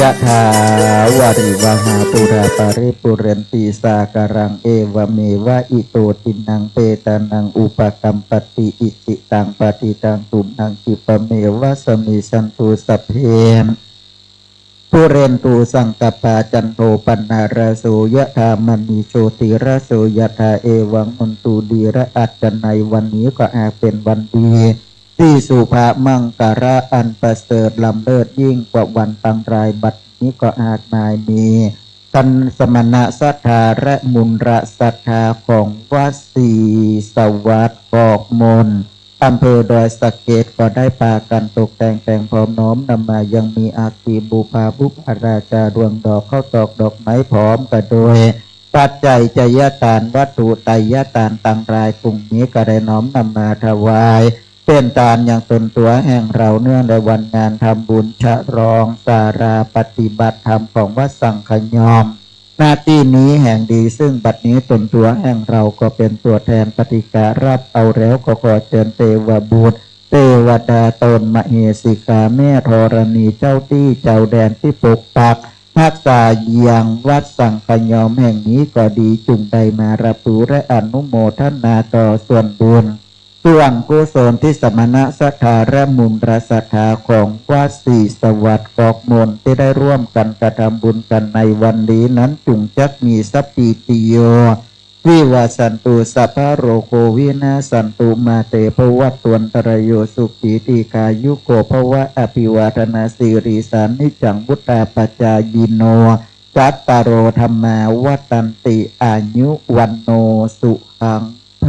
ยะถาวาริวหาปูราปริปูเรนติสาคารัง เอวะเมวะอิโตทินนังเปตานังอุปะกัมปติ อิจิตังปะติตังตุมหัง คิปะเมวะสะมิชฌันตุ สัพเพ ปูเรนตุสังกัปปา จันโทปันนาราโส ยะถา มะณีโชติราโส ยะถา เอวัง มนตุดีระอัจฉะ ในวันนี้ก็หากเป๋นวันดี ตี้สุภะมังคละอันประเสริฐล้ำเลิศยิ่งกว่าวันตังหลาย บัดนี้ก็หากหมายมี กัลยาณสมณะศรัทธาและมูลศรัทธาของวัดศรีสวัสดิ์ กอกมนต์ อำเภอดอยสะเก็ด ก็ได้ปากั๋นตกแต่ง แต่งพร้อมน้อมนำมายังมีอัฐิบุพการาชา ดวงดอกข้าวตอกดอกไม้ พร้อมกะโดย ปัจจัยไชยทาน วัตถุไชยทานตังหลาย กึ่งมีก็ได้น้อมนำมาถวาย เป๋นตานยังตนตั๋วแห่งเฮา เนื่องในวันงานทำบุญฉลองศาลาปฏิบัติธรรมของวัดสังขยอม ณ ตี้นี้แห่งดี ซึ่งบัดนี้ตนตั๋วแห่งเฮาก็เป๋นตั๋วแทนปฏิฆารับเอาแล้ว ก็ขอเจิญเตวบุตร เตวดาต๋น มเหสีกาแม่ธรณี เจ้าตี้เจ้าแดนตี้ปกปักฮักษายังวัดสังขยอมแห่งนี้ก็ดี จุ่งได้มารับรู้และอนุโมทนาต่อส่วนบุญ ส่วนกุศลตี้สมณะศรัทธาและมูลศรัทธาของวัดศรีสวัสดิ์ กอกมนต์ ตี้ได้ร่วมกั๋นกระทำบุญกั๋นในวันนี้นั้น จุ่งจักมีสัพพีติโย วิวัชชันตุ สัพพะโรโค วินัสสันตุ มาเต ภวัตวันตรายโย สุขี ทีฆายุโก ภวะ อภิวาทนาสีลิสสะ นิจจัง วุฑฒาปจายิโน จัตตาโร ธัมมา วัฑฒันติ อายุ วัณโณ สุขัง พ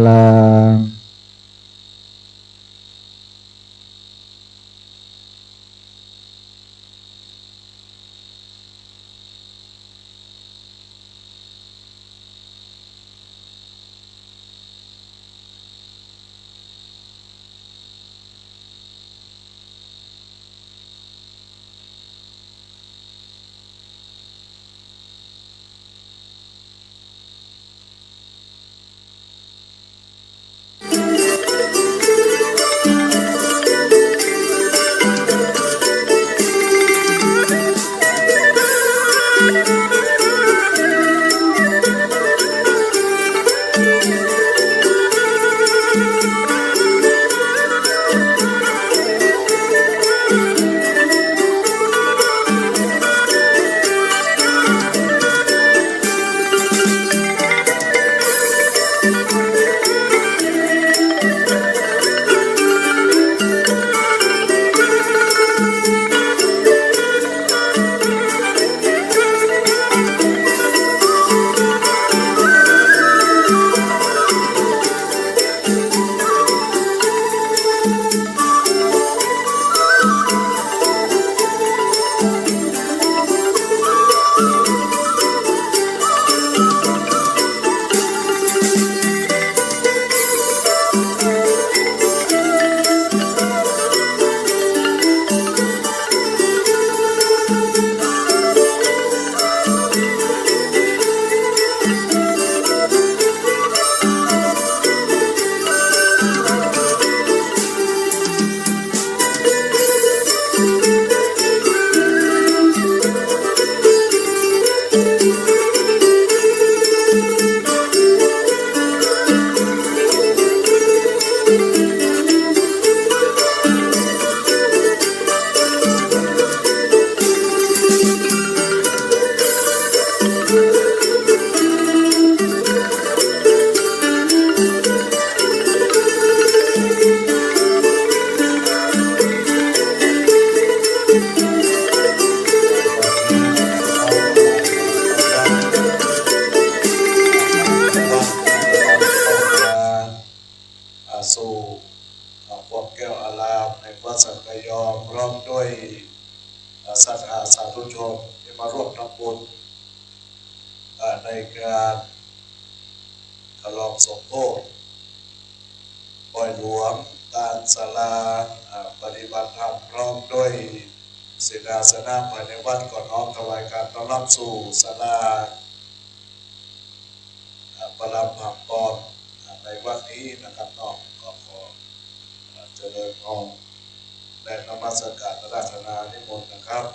ลัง งานฉลองสมโภช ปอยหลวง ตานศาลา อ่า ปฏิบัติธรรมพร้อมด้วยเสนาสนะภายในวัด ก็น้อมถวายการต้อนรับสู่ศาลา อ่า ประลำพังปอน อ่า ในวันนี้นะครับเนาะ ก็ขอ อ่า เจริญพรและนมัสการอาราธนานิมนต์นะครับ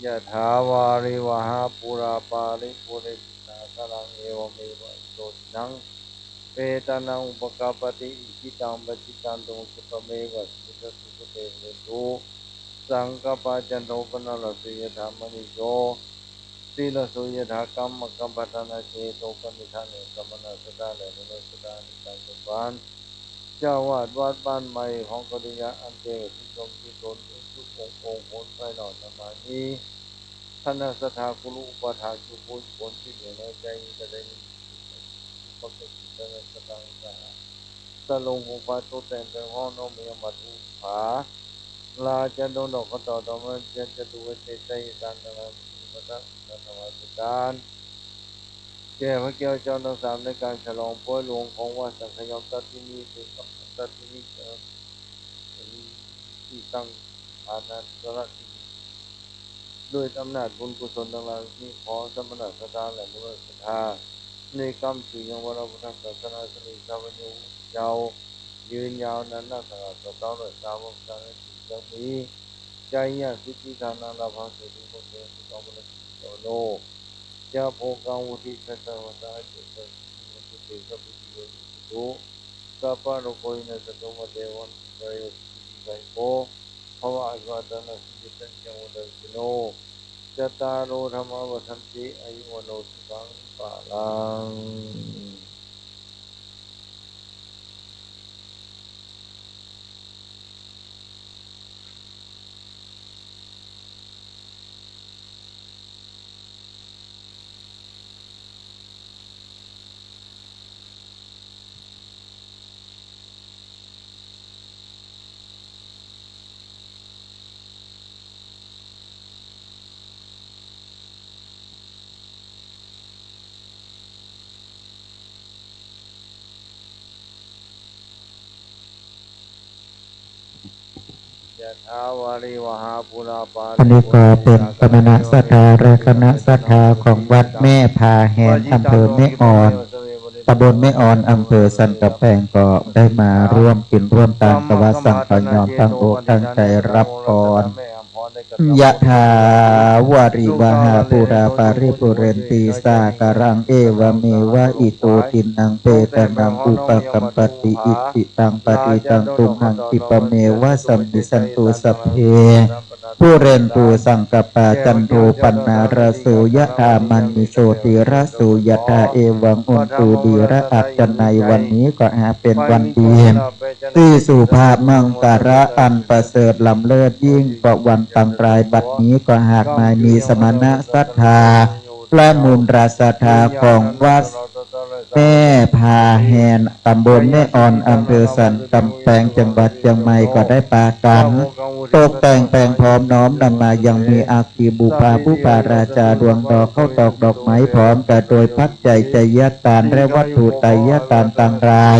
ยะถาวาริวหาปูราปาริปูเรนติสาคารัง เอวะเมวะอิโต ทินัง เปตานัง อุปะกัปปติ อิจิตัง ปัจจิตัง ตุมหัง คิปะเมวะสะมิชฌะตุ สัพเพ ปูเรนตุ สังกัปปา จันโท ปะนะระโส ยะถา มะณิ โชติระโส ยะถา กัมมะกัมปะตะนา เข โต ปะนิฏฐานะ สัมมะนะ สะทา และ มุนะ สะทา ในการสมภาร เจ้าอาวาสวัดบ้านใหม่ของกริยา อันเตวะ สิทธิสม สิทธิตน อุจุ องค์องค์ โหนไปหน่อย นะมามิ คณะศรัทธา ครูอุปัฏฐาก จุบุญผลที่เหลือน้อยใจ จะได้มีปกติ คณะศรัทธา สะลงองค์พระ ตกแต่งเป็นห้องนอน มีอามาตย์ภูผา ลาจะโดนดอกกระต่อ ดอกไม้เทียน จะดูไว้เจตใจ ตามนานา มีพระธรรมถวายเป็นทาน แก่พระแก้วเจ้าทั้งสาม ในการฉลองปอยหลวงของวัดสังขยม ตัดที่นี้เป็นกับตัดที่นี้เอ่อที่ตั้งฐานะสระที่นี้ ด้วยอำนาจบุญกุศลทั้งหลายนี้ ขอสมณะศรัทธาและมุนีศรัทธา ในกำจื้อยังวรพุทธศาสนา สรีสาวัญญูเจ้า ยืนยาวนานนัก สง่าสะเตา และสาวกสาวกจักมี ใจยาสิทธิฐานะ ลาภัง เศรษฐี มงคล สุขัง พลัง กิจจโน จะโภคัง วุฒิ ชัยชนะ สหาย เจตสิทธิ มันตุเต สัพพิติโย วิวัชชันตุ สัพพะโรโค วินัสสะตุ มา เต ภวัตวันตรายโย สุขี ทีฆายุโก ภะวะ อภิวาทะนะสีลิสสะ นิจจัง วุฒาปะจิโน จัตตาโร ธัมมา วัฑฒันติ อายุ วัณโณ สุขัง พะลัง ยะถาวาริวหาปูราปาริ อันนี้ก็เป๋นสมณะศรัทธาและคณะศรัทธาของวัดแม่ผาแหน อำเภอแม่ออน ตำบลแม่ออน อำเภอสันกำแพง ก็ได้มาร่วมกิ๋นร่วมตานกับวัดสังขยม ตั้งอกตั้งใจ๋ฮับพร ยะถาวาริวหาปูราปาริปูเรนติสาคารัง เอวะเมวะอิโต ทินัง เปตานัง อุปะกัปปติ อิจิตัง ปัตถิตัง ตุมหัง คิปะเมวะสะมิชฌันตุ สัพเพ ปูเรนตุ สังกัปปา จันโท ปัณณะระโส ยะถา มะณิ โชติระโส ยะถา เอวัง อุนตู ดีระอัจฉะ ในวันนี้ก็หากเป๋นวันดี ตี้สุภาพมังคละอันประเสริฐล้ำเลิศยิ่งกว่าวันตังหลาย บัดนี้ก็หากมายมีสมณะศรัทธา และมุนีศรัทธาของวัดแม่ผาแหน ตำบลแม่ออน อำเภอสันกำแพง จังหวัดเจียงใหม่ ก็ได้ปากั๋น ตกแต่งแป๋งพร้อมน้อมนำมายังมีอักขีบุปผา บุปผาราชา ดวงดอกข้าวตอกดอกไม้ พร้อมกะโดยปัจจัยไสยทานและวัตถุไสยทานตังหลาย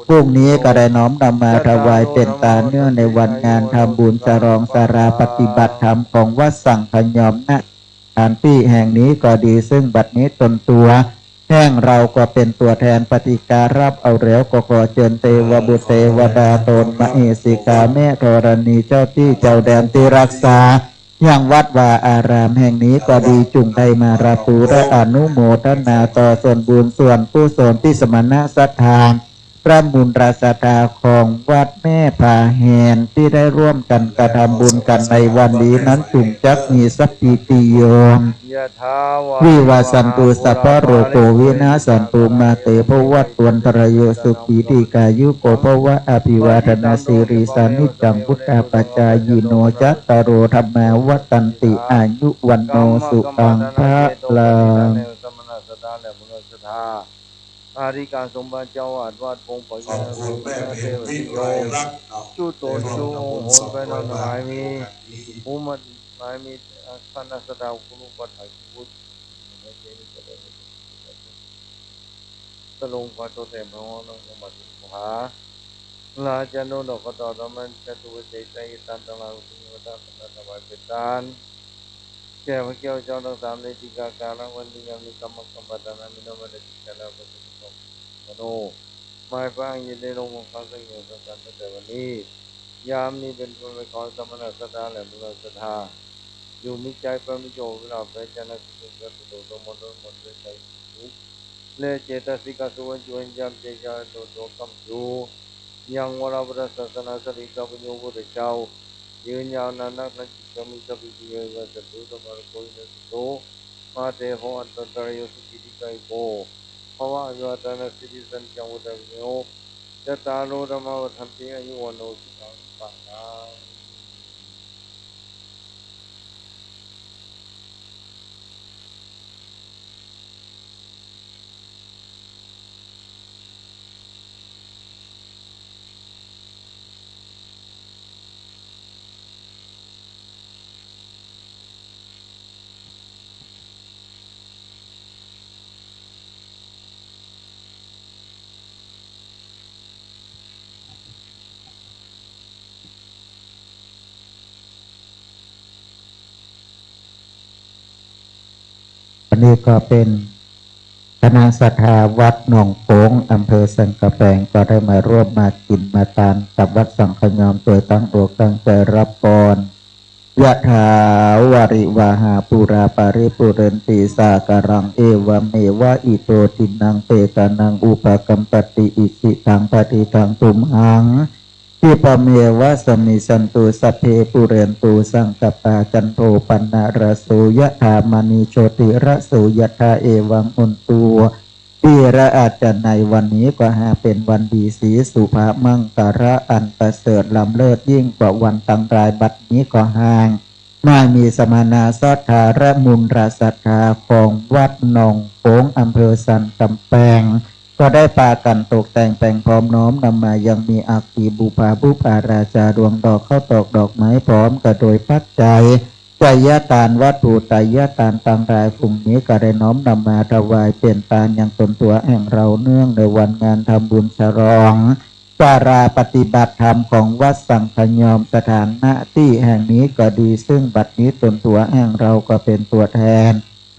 พรุ่งนี้ก็ได้น้อมนำมาถวายเป๋นตานเนื่องในวันงานทำบุญฉลองศาลาปฏิบัติธรรมของวัดสังขยอม ณ สถานตี้แห่งนี้ก็ดี ซึ่งบัดนี้ตนตั๋วแห่งเฮาก็เป๋นตั๋วแทนปฏิการัปเอาแล้ว ก็ขอเจิญเตวบุตรเตวดาต๋นมเหสีข้าแม่ธรณีเจ้าตี้เจ้าแดนตี้ฮักษายังวัดวาอารามแห่งนี้ก็ดี จุ่งได้มาฮับรู้และอนุโมทนาต่อส่วนบุญส่วนกุศลตี้สมณะศรัทธา พระมุนราศรัทธาของวัดแม่ผาแหนตี้ได้ร่วมกั๋นกระทำบุญกั๋นในวันนี้นั้น จุ่งจักมีสัพพีติโย ยะถา วาริวา วิวัสสันตุ สัพพะโรโค วินัสสันตุ มาเต ภวัตวันตะราโย สุขี ทีฆายุโก ภวะ อะภิวาทะนะสีลิสสะ นิจจัง วุฑฒาปะจายิโน จัตตาโร ธัมมา วัฑฒันติ อายุ วัณโณ สุขัง พะลัง สมณะศรัทธาและมุนราศรัทธา อธิการสมบัติเจ้าอาวาสวัดปงปอย ขอบคุณแม่เพ็ญวิไลรัตน์เนาะ จุโต ได้ร่วมทำบุญ จุโหนไปนำถวายมี สองร้อยบาท ผู้มาถวายมี คณะศรัทธาครูอุปัฏฐากพุทธ สลงขอตัวแทนพระองค์ลงมาถึงขวา ราชานุดอกขอต่อธรรมันจตุเวชไสยตันตังลาอุติมิวัตตะ ขอถวายเป๋นตาน แก่พระเกี้ยวเจ้าตังสามในทีฆาการะวันนี้ ยังมีกำมะกำปะตานามิโนมะเนติกานาปะสะตุกะมโน หมายพระอังยืนในลมของข้าสังโยชน์สังสรรค์ตั้งแต่วันนี้ ยามนี้เป๋นต้นไป ขอสมณะศรัทธาและมุนราศรัทธา อยู่มิจฉัยปราศโจควิราชภัย จนะสิทธิสุข สมนตมนต์ด้วยใจสุข และเจตสิกสุวัญจุวัญญามเจยาโตโตกัมจุ ยังวรพุทธศาสนาสริกาปุญโญพุทธเจ้า ยืนยาวนานนัก นั้นจิตจะมีสัพพีติโย วิวัสสันตุ สัพพะโรโค วินัสสันตุ มาเต ภวัตวันตะราโย สุขี ทีฆายุโก ภวะ อะภิวาทะนะสีลิสสะ นิจจัง วุฑฒาปะจายิโน จัตตาโร ธัมมา วัฑฒันติ อายุ วัณโณ สุขัง พะลังอันนี้ก็เป๋นคณะศรัทธาวัดหนองโป๋ง อำเภอสันกำแปง ก็ได้มาร่วมมากิ๋นมาตานกับวัดสังขยอม โดยตั้งอกตั้งใจ๋ฮับปอน ยะถา วาริวาหา ปูรา ปะริปูเรนติ สาคารัง เอวะเมวะ อิโต ทินนัง เปตานัง อุปะกัมปะติ อิชิตัง ปะฏิตัง ตุมหัง คิปะเมวะ สะมะสะมิชชันตุ สัพเพ ปูเรนตุ สังกัปปา จันโท ปันนะระโส ยะถา มะณี โชติระโส ยะถา เอวัง โหนตุ ทีฆา อาจจะในวันนี้ก็หาเป๋นวันดีสีสุภะมังคละอันประเสริฐล้ำเลิศยิ่งกว่าวันตังหลาย บัดนี้ก็หาก ได้มีสมณะศรัทธาและมุนราศรัทธาของวัดหนองโป๋ง อำเภอสันกำแปง ก็ได้ปากั๋นตกแต่งแป๋งพร้อมน้อมนำมายังมีอักขีบุปผา บุปผาราชา ดวงดอกข้าวตอกดอกไม้ พร้อมกะโดยปัจจัยไสยทาน วัตถุไสยทานตังหลาย พรุ่งนี้ก็ได้น้อมนำมาถวายเป๋นตานยังตนตั๋วแห่งเฮา เนื่องในวันงานทำบุญฉลองศาลาปฏิบัติธรรมของวัดสังขยอม สถานตี้แห่งนี้ก็ดี ซึ่งบัดนี้ตนตั๋วแห่งเฮาก็เป๋นตั๋วแทน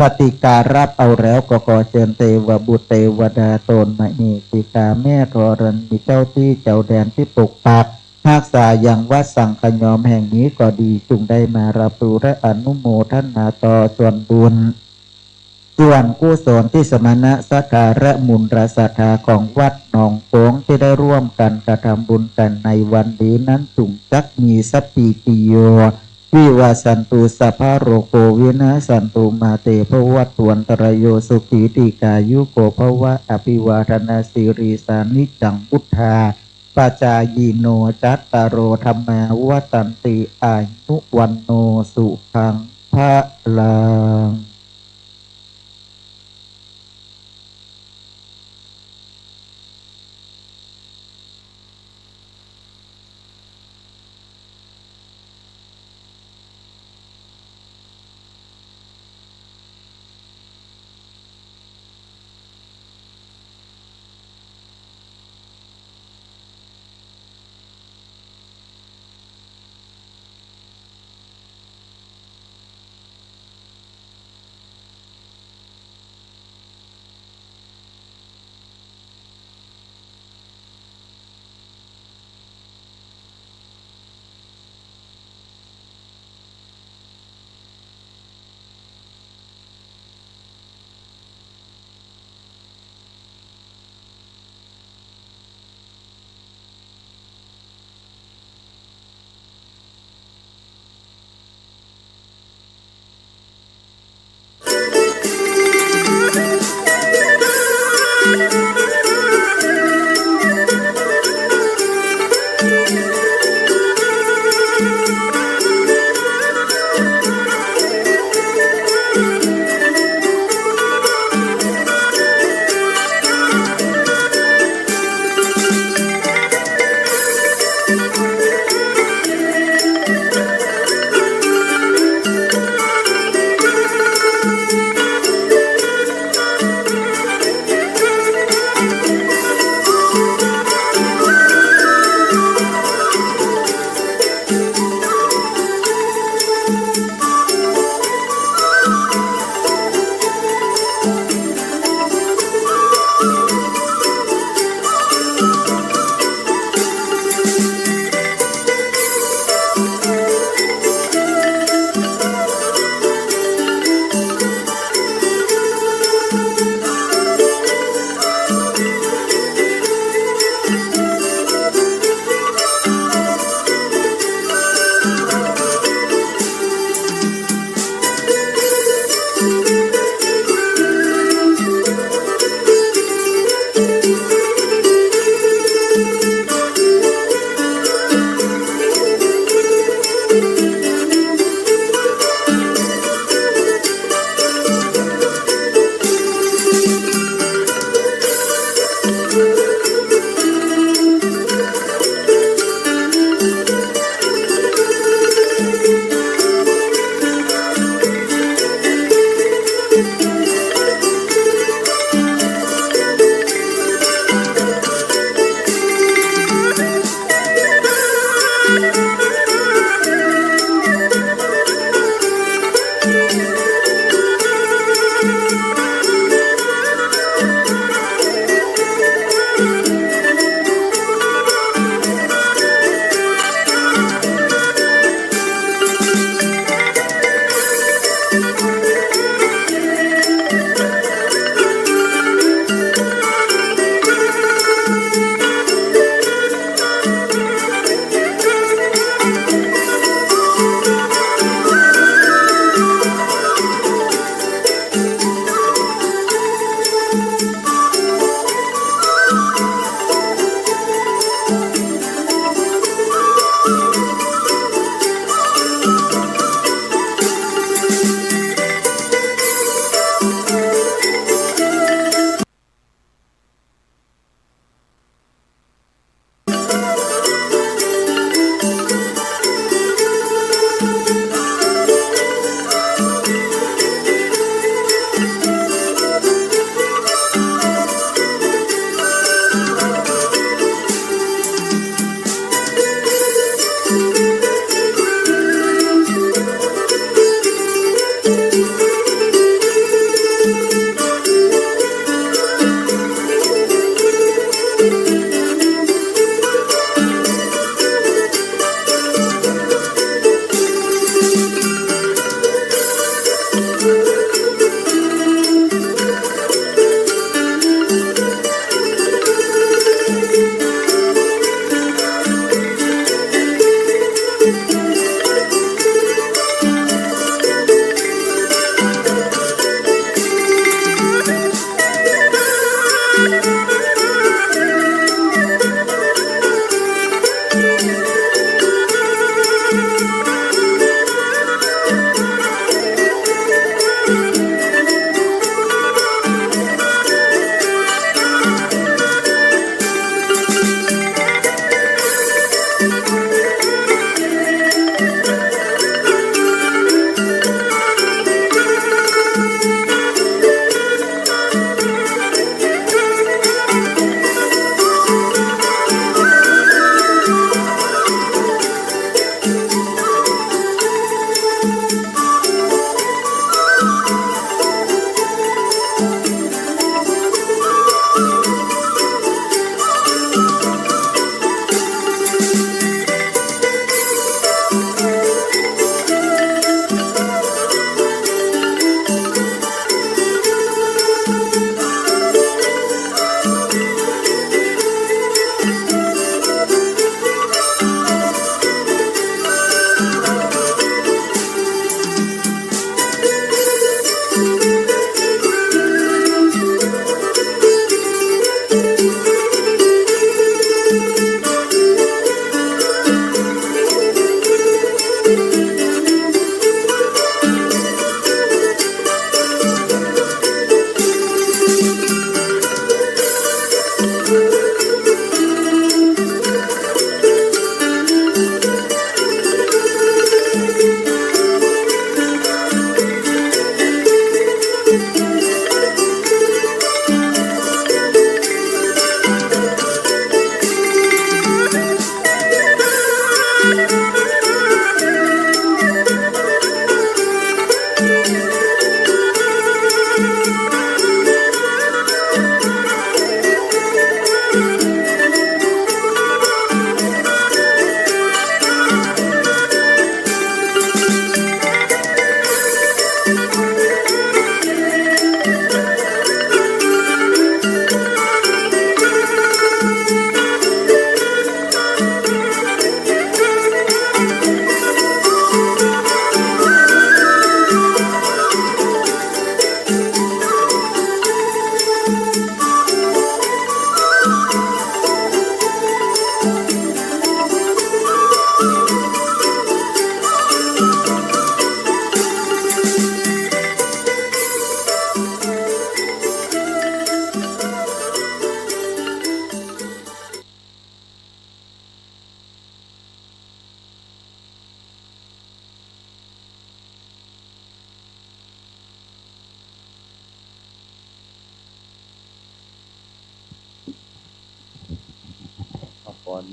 ปฏิการัปเอาแล้ว ก็ขอเจิญเตวบุตรเตวดาต๋นมเหสีข้าแม่ธรณีเจ้าตี้เจ้าแดนตี้ปกปักฮักษายังวัดสังขยอมแห่งนี้ก็ดี จุ่งได้มาฮับรู้และอนุโมทนาต่อส่วนบุญ ส่วนกุศลตี้สมณะศรัทธาและมุนราศรัทธาของวัดหนองโป๋งตี้ได้ร่วมกั๋นกระทำบุญกั๋นในวันนี้นั้น จุ่งจักมีสัพพีติโย วิวัสสันตุ สัพพะโรโค วินัสสันตุ มาเต ภวัตวันตะราโย สุขี ทีฆายุโก ภวะ อะภิวาทะนะสีลิสสะ นิจจัง วุฑฒาปะจายิโน จัตตาโร ธัมมา วัฑฒันติ อายุ วัณโณ สุขัง พะลัง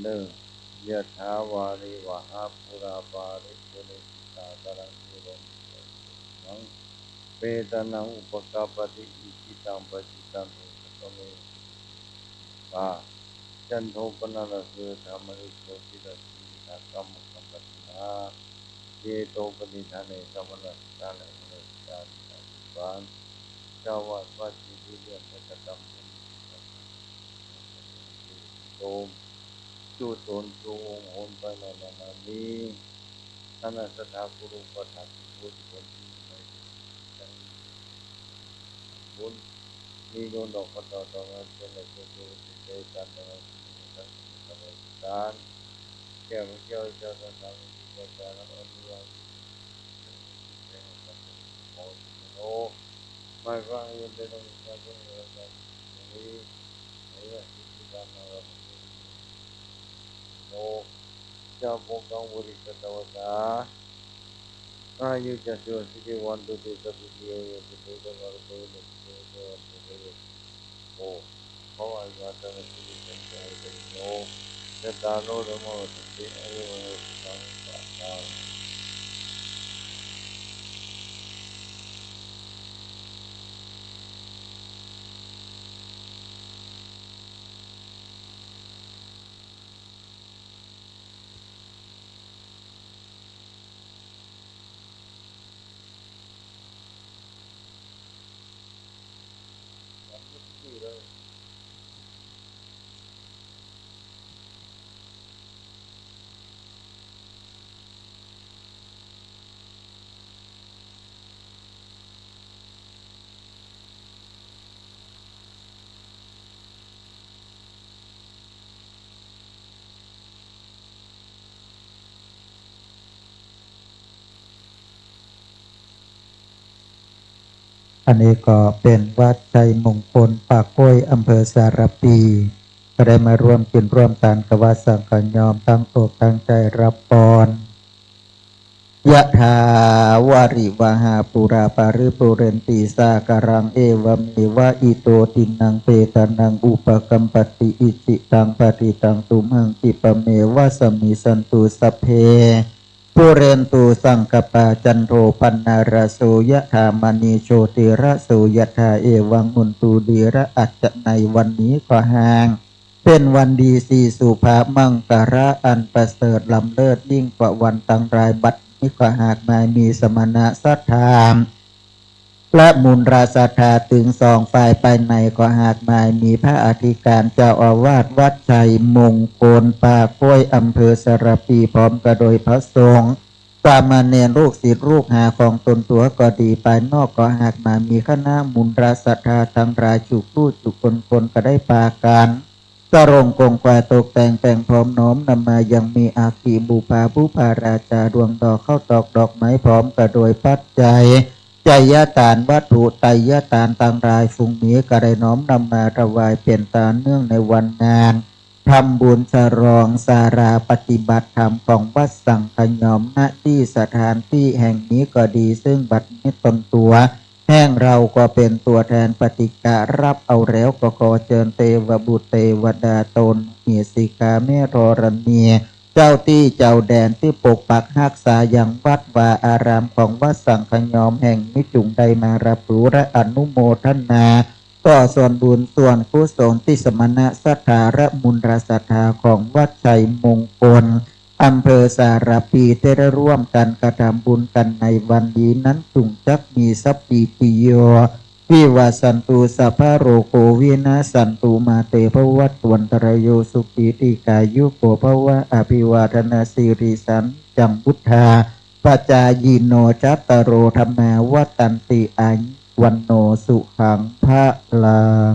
เน่อ ยะถาวาริวหาปูราปาริปูเรนติสาคารัง เอวังเมวะอิโต ทินนัง เปตานัง อุปะกัปปะติ อิจิตัง ปัจจิตัง ตุมหัง คิปะเม สะมิชชาตุ สัพพะ จันโท ปะนะระโส ยะถา มะณิ โชติระโส ยะถา คามัง คัมปะตะนะ เยโต ปะนิฏฐาเน สะมะนะสะทานะ มะนะสะทา นิสา สะวา สะวา สิริ วิริยัง พะคะตัง ปุญญิง สะพะ โตม จุโตน จุองค์ โหน ไป นานานามิ นานาสัทธา กุรุ ปัฏฐา สิโพ สิโพ สิโพ บุญ มีโยนดอก พัดดอก ดอกไม้ เจริญ เจริญ เจริญ เจริญ เจริญ เจริญ แก้วพระเจ้า เจ้า สถาบัน เจ้า สถาบัน อนุรักษ์ ขอสิโน ไม่ฟังยืนได้ต้องมีการช่วยเหลือกัน อย่างนี้ ในเรื่องที่ที่บ้านเรา โน เจ้าพงกังวลิกตวสา อายุจะสุสิริวันตุเตสะปิติโยโยสุเตสะวะระโตเยสุเตสะวันตุเตโย โอ ขออายุวัฒนะสิริสันเจริญโย จะตาโนธรรมะวัฒนติ อายุวัฒนะสุขังพลัง อันนี้ก็เป๋นวัดชัยมงคลป่าก้อย อำเภอสารภี ก็ได้มาร่วมกิ๋นร่วมตานกับวัดสังฆยอม ตั้งอกตั้งใจ๋ฮับปอน ยะถาวาริวหาปูราปาริปูเรนติสาคารัง เอวะเมวะอิโต ทินนัง เปตานัง อุปะกัปปะติ อิจิตัง ปัตถิตัง ตุมหัง คิปะเมวะสะมิชชันตุ สัพเพ ปูเรนตุ สังกัปปา จันโท ปันนะระโส ยะถา มะณิ โชติระโส ยะถา เอวัง มุนตู ลีระอัจจะ ในวันนี้ก็หาก เป๋นวันดี สีสุภาพ มังคละ อันประเสริฐ ล้ำเลิศ ยิ่งกว่าวันตังหลาย บัดนี้ก็หากมายมีสมณะศรัทธา และมูลศรัทธาตึงสองฝ่าย ภายในก็หากมายมีพระอธิการเจ้าอาวาสวัดชัยมงคลป่าก้อย อำเภอสารภี พร้อมกับโดยพระสงฆ์ สามเณร ลูกศิษย์ลูกหาของตนตั๋วก็ดี ภายนอกก็หากมายมีคณะมูลศรัทธาตังหลาย จุกู้จุคนคนก็ได้ปากั๋น สรงคงควายตกแต่ง แต่งพร้อมน้อมนำมายังมีอักขิบูชา บูชาราชาดวงดอก ข้าวตอกดอกไม้ พร้อมกับโดยปัจจัย ไชยทานวัตถุ ไตรยทานตังหลาย ฝูงนี้ก็ได้น้อมนำมาถวายเป๋นตานเนื่องในวันงาน ทำบุญฉลองศาลาปฏิบัติธรรมของวัดสังฆยอม ณ ตี้สถานตี้แห่งนี้ก็ดี ซึ่งบัดนี้ตนตั๋ว แห่งเฮาก็เป๋นตั๋วแทนปฏิฆะฮับเอาแล้ว ก็ขอเจิญเตวบุตรเตวดาตน เหสีกาแม่ธรณี เจ้าตี้เจ้าแดนตี้ปกปักฮักษายังวัดวาอารามของวัดสังฆยอมแห่งนี้ จุ่งได้มาฮับรู้และอนุโมทนา ต่อส่วนบุญส่วนกุศลตี้สมณะศรัทธาและมูลศรัทธาของวัดชัยมงคล อำเภอสารภี ได้ร่วมกั๋นกระทำบุญกั๋นในวันนี้นั้น จุ่งจักมีสัพพีติโย วิวัชชันตุ สัพพะโรโค วินัสสันตุ มาเต ภวัตวันตะราโย สุขี ทีฆายุโก ภวะ อภิวาทะนะสีลิสสะนิจจัง วุฑฒาปจายิโน จัตตาโร ธัมมา วัฑฒันติ อายุ วัณโณ สุขัง พะลัง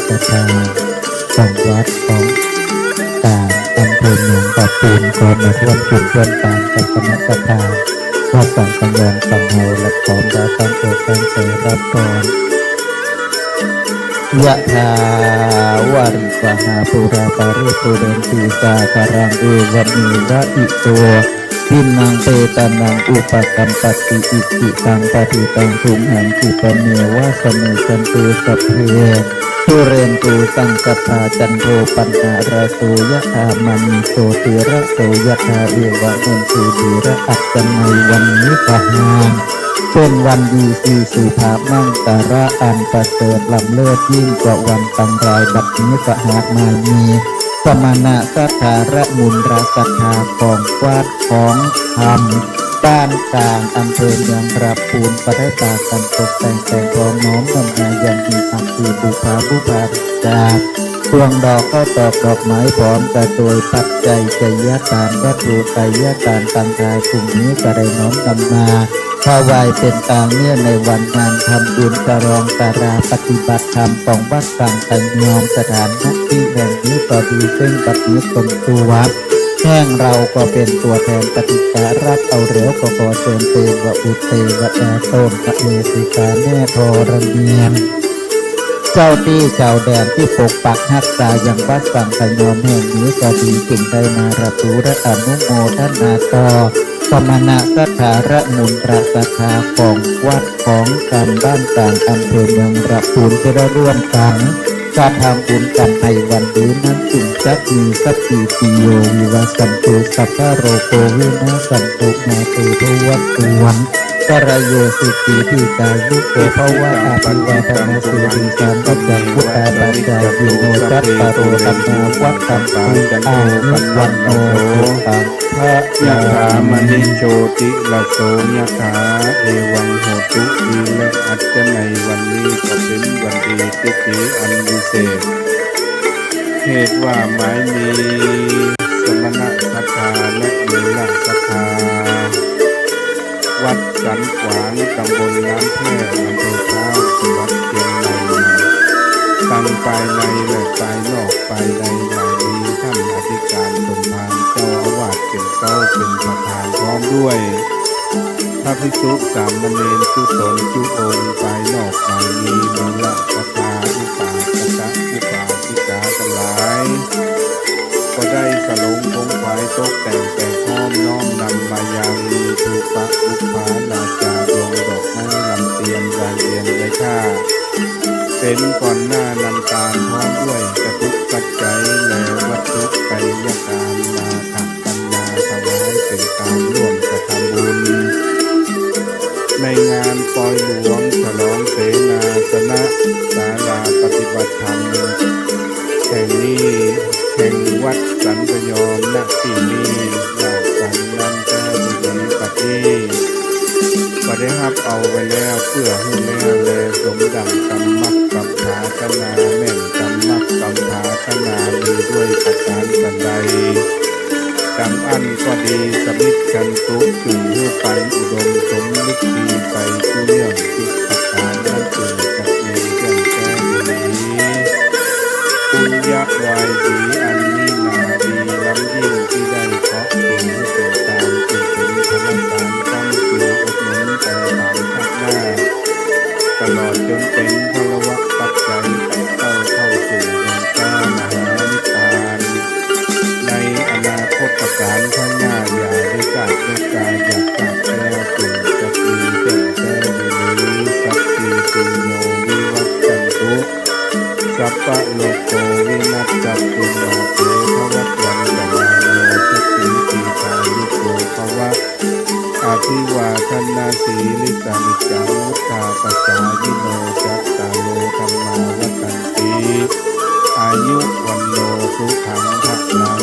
ศรัทธาของวัดของตางอำเภอเมืองตะปูน ก็มาร่วมกิ๋นร่วมตานกับคณะศรัทธาวัดสังฆยอมสังเฮา และพร้อมแล้วตั้งอกตั้งใจ๋รับพร ยะถา วาริวะหาปูรา ปะริปูเรนติ สาคารัง เอวะเมวะอิโต ทินนัง เปตานัง อุปะกัมปะติ อิจิตัง ปะฏิตัง ตุมหัง ขิปะเมวะ สะมิชชันตุ สัพเพ ปูเรนตุ สังกัปปา จันโท ปันนะระโส ยะถา มะณิ โชติระโส ยะถา เอวะเม เศรษฐี และอัจฉริยะ ในวันนี้ก็หาเป๋นวันดี สีสุภาพมังคละ อันประเสริฐล้ำเลิศยิ่งกว่าวันตังหลาย บัดนี้ก็หากมามี สมณะศรัทธาและมูลศรัทธาของวัดของธรรมบ้านตางอำเภอเมืองตะปูน ก็ได้ปากั๋นตกแต่ง แต่งพร้อมน้อมนำมาอย่างมีอัตถิบุพพา บุพพาจารย์ ดวงดอกข้าวตอกดอกไม้ พร้อมกระโตยปัจจัยไสยทาน วัตถุไสยทานตังหลาย กลุ่มนี้ก็ได้น้อมนำมา ถวายเป๋นตางเนื้อในวันงานทำบุญฉลองสาราปฏิบัติธรรมของวัดสังฆยอม สถานที่แห่งนี้ก็ดี ซึ่งบัดนี้ตนตัวแห่งเฮาก็เป๋นตัวแทนปฏิฆารับเอาแล้ว ก็ขอเจิญเตวะบุตรเตวดาต้นพระเอสิกาแม่ธรณี เจ้าตี้เจ้าแดนตี้ปกปักฮักษายังวัดสังฆยอมแห่งนี้ก็ดี จึงได้มารับรู้และอนุโมทนาต่อ สมณะศรัทธาและมูลศรัทธาของวัดของธรรมบ้านตางอำเภอเมืองตะปูน ตี้ได้ร่วมกั๋นกระทำบุญกั๋นในวันนี้นั้น จึงจักมีสัพพีติโย วิวัชชันตุ สัพพะโรโค วินัสสันตุ มาเต ภวัตวันตะราโย สุขี ทีฆายุโก ภวะ อภิวาทะนะสีลิสสะนะจัง วุฑาปะจายิโน จัตตาโร ธัมมา วัฑฒันติ อายุ วัณโณ สุขัง พะ ยะถา มะณิ โชติระโส ยะถา เอวัง โหตุ ดีและอัจฉริยะ ในวันนี้ก็เป๋นวันดี ทิฏฐิอันวิเศษ เหตุว่าหมายมีสมณะศรัทธาและมูลศรัทธา วัดสันขวาง ตำบลน้ำแพร่ อำเภอพร้าว จังหวัดเจียงใหม่ ตังภายในและภายนอก ภายในหมายมีต้านอธิการสมภาร เจ้าอาวาสเป๋นเก๊าเป๋นประธาน พร้อมด้วยพระภิกษุสามเณรจุต๋นจุองค์ ภายนอกหมายมีมูลศรัทธา อุปาสกะอุปาสิกาตังหลาย ก็ได้สลงขงขวายตกแต่งแป๋งพร้อม น้อมนำมายังธูปะบุปผาราจา ดวงดอกไม้ลำเตียน รายเวียนไว้ข้า เป๋นก่อนหน้านำตาน พร้อมด้วยจตุปัจจัยและวัตถุไสยทาน มาขับปัญญาถวายเป๋นตานร่วมกระทำบุญ ในงานปอยหลวงฉลองเสนาสนะศาลาปฏิบัติธรรมแห่งนี้ แห่งวัดสันพยอม ณ ตี้นี้ ราชสันนันทบุรี ปัดนี้ ก็ได้ฮับเอาไว้แล้ว เปื้อหื้อแล้วแล สมดั่งกำมักกำผาถนา แม่นกำมักกำผาถนา มีด้วยประก๋านสันใด ดังอั้นก็ดี สมิชชันตุ จึงหื้อปันอุดมสมฤทธิ์ดีไปกู้เยื่อง ทุกประก๋านนั้นจึงจักมีเยื่องแต๊ดีหลี ปุญญะวายสีอันนี้นา ดีล้ำยิ่ง ตี้ได้เคราะห์เก๋งหื้อเป๋นตาน จึงเป๋นพละสารค้ำจุนอุดหนุนไปต๋ามชาติหน้า ตลอดจ๋นเป๋นพลวะปัจจัย ไต่เต้าเข้าสู่ดวงฟ้ามหานิพพาน ในอนาคตก๋านข้างหน้า อย่าได้ทราบได้กา อยากทราบแล้วจึงจักมีเยื่องแต๊ดีหลี สัพพีติโย วิวัชชันตุ สัพพะโรโค วินัสสันตุ มาเต ภวัตวันตะราโย สุขี ทีฆายุโก ภวะ อภิวาทะนะสีลิสสะนะจัง วุฑฒาปะจายิโน จัตตาโร ธัมมา วัฑฒันติ อายุ วัณโณ สุขัง พะลัง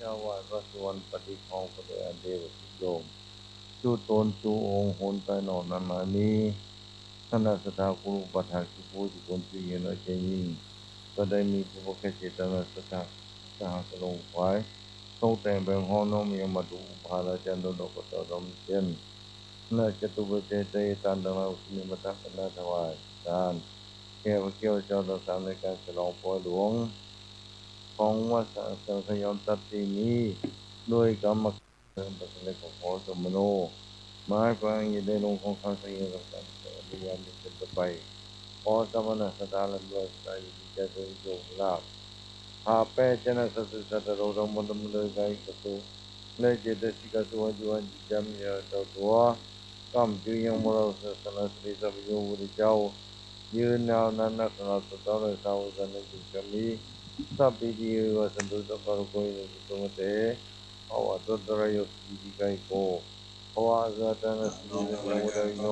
ถวายพระสุวรรณปฏิกของพระเดชพระคุณโยม จุตนจุองค์ หนใต้นอกนั้นหลายมี คณะศรัทธาคุณอุปัฏฐาก จุผู้จุคน จุเย็นเอาใจยิ่ง ก็ได้มีพระพุทธเจตนาศรัทธา สหสรงค์ขวาย ตกแต่งแบ่งห้องน้อมยังมาดูอุปาลาจารย์ดอกกระต่อดอมเช่น นาจตุปัจจัยเตยทานต่างๆ อุทิศนิมนต์คณะถวายทาน แก่พระเกี้ยวเจ้าทั้งสามในการฉลองปอยหลวง ของวัดสังขยอมทรัพย์ที่นี้ ด้วยกรรมการเริ่มประสงค์ขอสมโน หมายความอย่าได้ลงของข้าเสยกับการเสวยยามนี้เป็นต้นไป ขอสมณะศรัทธาและบริวารศรัทธาอยู่ดีใจเป็นโชคลาภ ข้าแป้ชนะศัตรูสัตว์โลกทั้งมวล ดำเนินกายกระตุ และเจตสิกกระตุ อายุวันจิตจำยาเจ้าตัว ก้ำกึ่งยังมรดกศาสนาสิริทรัพย์พระพุทธเจ้า ยืนยาวนานนัก สำหรับสัตว์ทั้งหลาย สาวกสันนิสิตก็มี สัพพีติโยวิวัชชันตุ สัพพะโรโควินัสสตุ มาเต ภวัตวันตรายโย สุขีทีฆายุโก ภวะ อภิวาทนสีลิสสะนิจัง วุฒาปะจินโน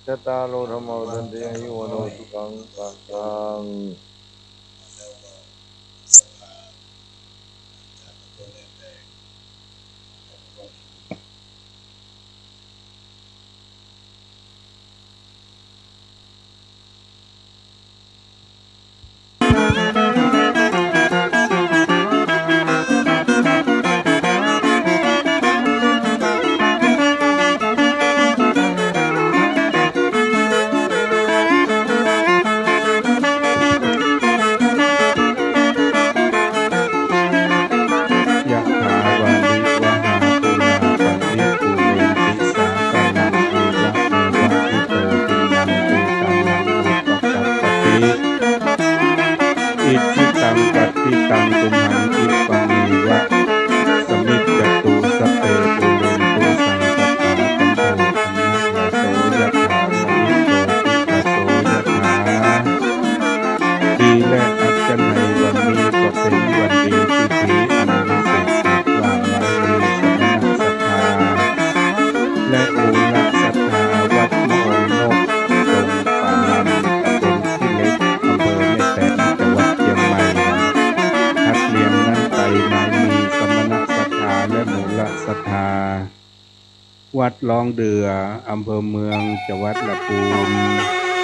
จัตตาโร ธัมมา วัฑฒันติ อายุ วัณโณ สุขัง พะลังยะถาวาริวะหาปูราปะริปูเรนติสาคารัง เอวะเมวะ อิโตทินนังเปตานัง อุปกัปปะติ อิจฉิตังปัตถิตัง ตุมหังคิปะเมวะ สมมิจจตุ สัพเพ ปูเรนตุ สังกัปปา จันโท ปะนะระโส ยะถา มะณิโชติระโส ยะถา ดีและอัศจรรย์ในวันนี้ก็เป็นวันดีที่ดีอันวิเศษสุดว่าหมายมีสมณะศรัทธา และมูลศรัทธาวัดโนนนก ดงป่าลำ ตำบลขี้เหล็ก อำเภอแม่แตง จังหวัดเชียงใหม่ ถัดเรียงนั้นไปหมายมีสมณะศรัทธาและมูลศรัทธา วัดหลองเดื่อ อำเภอเมือง จังหวัดละปูน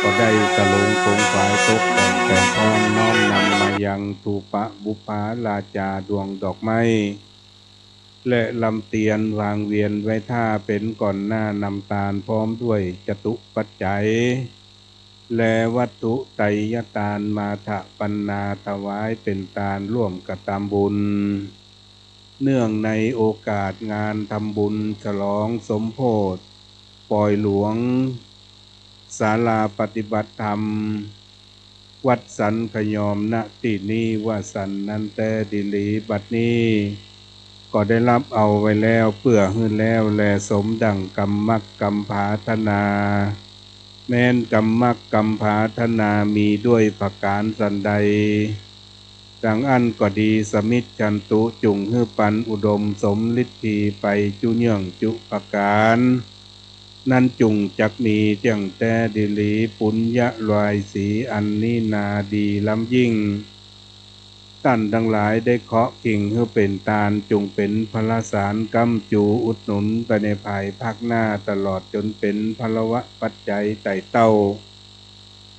ก็ได้สรงขงขวายตกแต่งแป๋งพร้อมน้อมนำมายังธูปะบุปผาราจาดวงดอกไม้ และลำเตียนวางเวียนไว้ถ้าเป๋นก่อนหน้านำตานพร้อมด้วยจตุปัจจัย และวัตถุไตรยตานมาถปัณณาถวายเป๋นตานร่วมกระตำบุญ เนื่องในโอกาสงานทำบุญฉลองสมโภชปอยหลวง ศาลาปฏิบัติธรรม วัดสันขยอม ณ ตี้นี้ว่าสันนั้นแต๊ดีหลี บัดนี้ก็ได้รับเอาไว้แล้ว เปื้อหื้อแล้วแลสมดั่งกำมักกำผาถนา แม้นกำมักกำผาถนามีด้วยประก๋านสันใด ดังอั้นก็ดี สมิชชันตุ จุ่งหื้อปันอุดมสมฤทธีไปจุเยื่องจุประก๋าน นั้นจุ่งจักมีเตี้ยงแต๊ดีหลี ปุญญะรอยสีอันนี้นาดีล้ำยิ่ง ต้านตังหลายได้เคาะกิ่งหื้อเป๋นตาน จุ่งเป๋นพละสารก๊ำจูอุดหนุนไปในภายภาคหน้า ตลอดจ๋นเป๋นพละวะปัจจัยไต่เต้า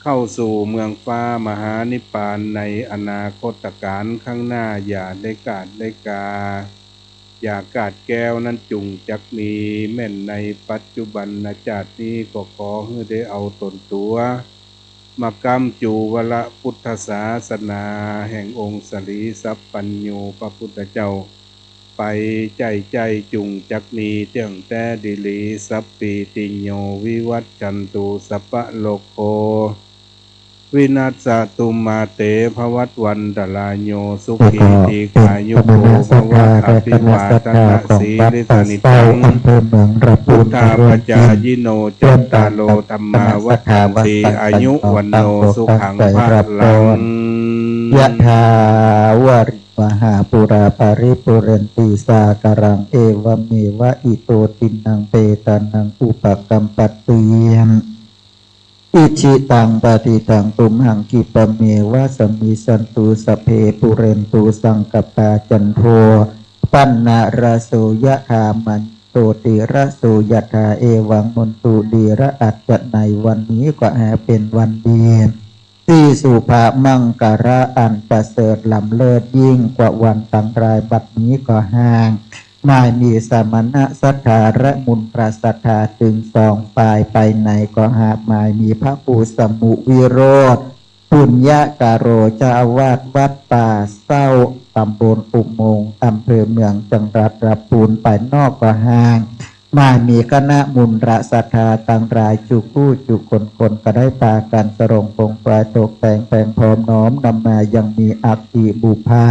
เข้าสู่เมืองฟ้ามหานิพพานในอนาคตก๋าลข้างหน้า อย่าได้กาดได้กา อย่ากาดแก้ว นั้นจุ่งจักมีแม้นในปัจจุบันนาจาตินี้ ก็ขอหื้อได้เอาต๋นตั๋ว มาก๊ำจูวรพุทธศาสนาแห่งองค์สรีสัพพัญญูพระพุทธเจ้า ไปใจ้ใจ้ จุ่งจักมีเตี้ยงแต๊ดีหลี สัพพีติโยวิวัชชันตุ สัพพะโรโค วินัสสะตุ มาเต ภวัตวันตะราโย สุขี ทีฆายุโก ภวะ อภิวาทะนะสีลิสสะนิจจัง พุทธาปจายิโน จัตตาโร ธัมมา วัฑฒันติ อายุ วัณโณ สุขัง พะลัง ยะถาวาริวหาปูราปะริปูเรนติสาคารัง เอวะเมวะอิโตทินนังเปตานังอุปะกัมปะติ อิจฉิตังปะฏิตังตุมหัง คิปะเมวะสะมิชชันตุ สัพเพปูเรนตุสังกัปปา จันโทปัณณะระโส ยะถา มะณิ โชติระโส ยะถา เอวัง มุนตุ ดีระอัจจะ ในวันนี้ก็ให้เป๋นวันดี ตี้สุภะมังคะละอันประเสริฐล้ำเลิศยิ่งกว่าวันตังหลาย บัดนี้ก็หากหมายมีสมณะศรัทธาและมุนตระศรัทธาตึงสองฝ่ายไปใน ก็หากหมายมีพระครูสมุวิโรจน์ ปุญญะกาโร เจ้าอาวาสวัดป่าเศร้า ตำบลอุโมงค์ อำเภอเมือง จังหวัดละปูน ไปนอกก็หากหมายมีคณะมุนตระศรัทธาตังหลายจุกู้จุคนคน ก็ได้ปากั๋นสรงขงขวายตกแต่งแป๋งพร้อมน้อมนำมายังมีอัฐิบุพพา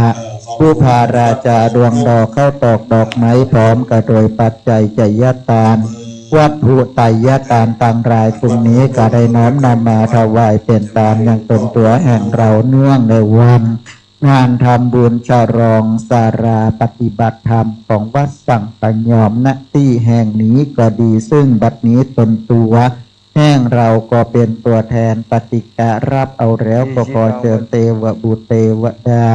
บุพพาราจาดวงดอก ข้าวตอกดอกไม้ พร้อมกะโดยปัจจัยไตรยตาน วัตถุไตรยตานตังหลาย ตรงนี้ก็ได้น้อมนำมาถวายเป๋นตานยังตนตั๋วแห่งเรา เนื่องในวันงานทำบุญฉลองศาลาปฏิบัติธรรมของวัดสังขยอม ณ ตี้แห่งนี้ก็ดี ซึ่งบัดนี้ตนตั๋วแห่งเราก็เป๋นตั๋วแทนปฏิกะรับเอาแล้ว ก็ขอเจิญเตวบุตรเตวดา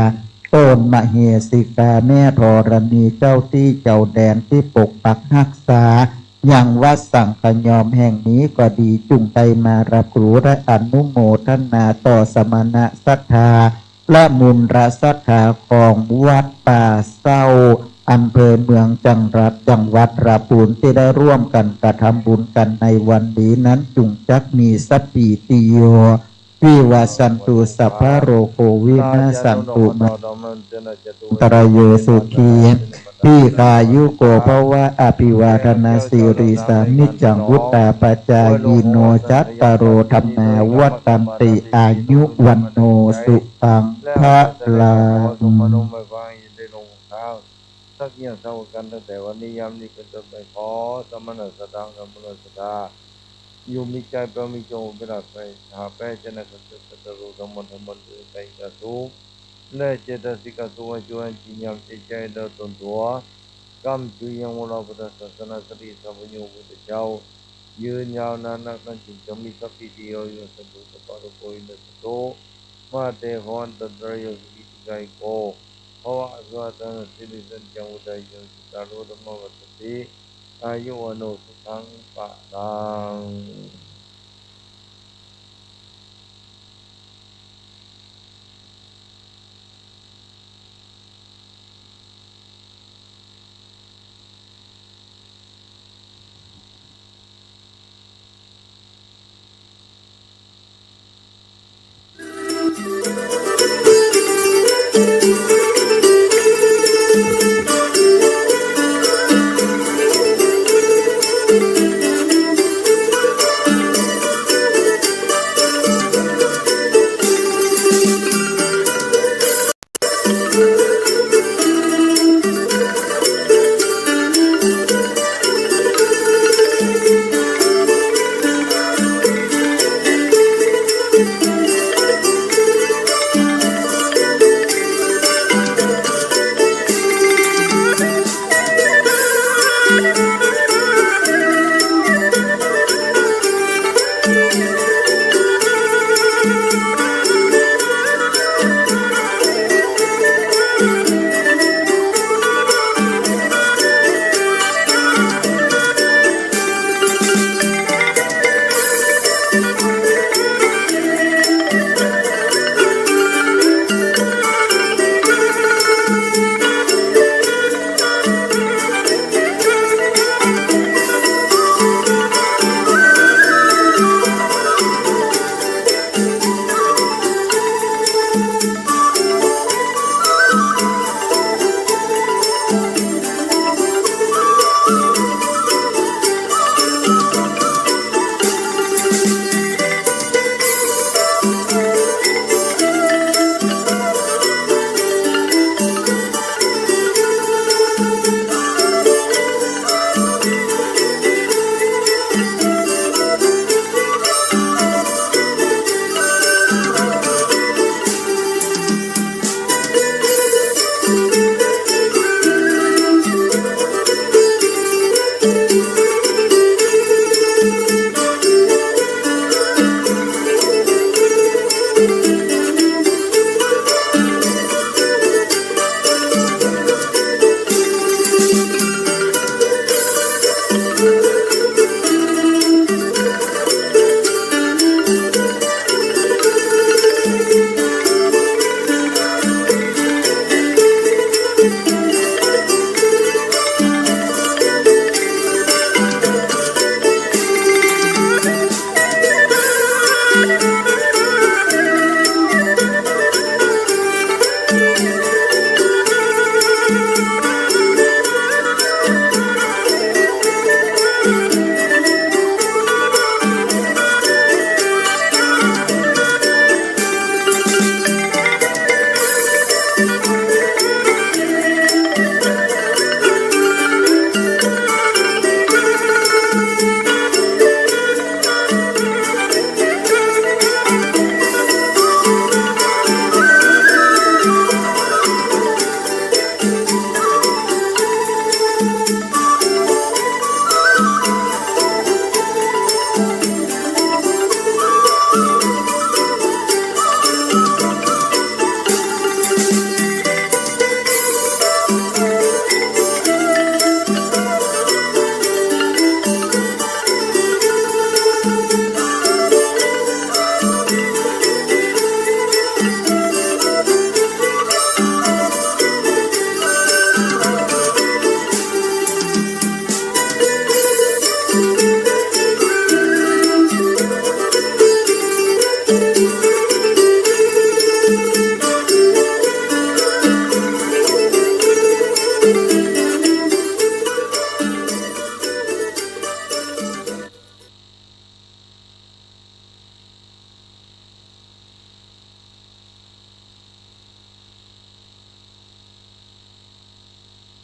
ต้นมเหสิกา แม่ธรณี เจ้าตี้เจ้าแดนตี้ปกปักฮักษา ยังวัดสังขยอมแห่งนี้ก็ดี จุ่งได้มารับรู้และอนุโมทนาต่อสมณะศรัทธาและมุนตระศรัทธาของวัดป่าเศร้า อำเภอเมือง จังหวัด จังหวัดละปูน ตี้ได้ร่วมกั๋นกระทำบุญกั๋นในวันนี้นั้น จุ่งจักมีสัพพีติโย วิวัชชันตุ สัพพะโรโค วินัสสันตุ มา อันตรายโย สุขี ทีฆายุโก ภวะ อภิวาทนาสีลิสสะนิจจัง วุฑฒาปจายิโน จัตตาโร ธัมมา วัฑฒันติ อายุ วัณโณ สุขัง พะลัง สักอย่างเท่ากันตั้งแต่วันนี้ยามนี้เป็นต้นไป ขอสมณะศรัทธา สมณะศรัทธา อยู่มีใจ๋เปล่ามีจงเป็นหลักไปหาแป้ชนะกันเถิด ศัตรูทั้งหมดทั้งมวล ด้วยกายกะสุข และเจตสิกะสุข อายุอันยืนยาว เจตใจ๋เดินตนตั๋ว ก้ำจุยังวรพุทธศาสนา สรีสัพพะโยพุทธเจ้า ยืนยาวนานนัก นั้นจึงจะมีสัพพีติโย วิวัชชันตุ สัพพะโรโค วินัสสันตุ มาเต ภวัตวันตะราโย สุขี ทีฆายุโก ภวะ อภิวาทะนะสีลิสสะนิจจัง วุฑฒาปจายิโน จัตตาโร ธัมมา วัฑฒันติ อายุ วัณโณ สุขัง พลัง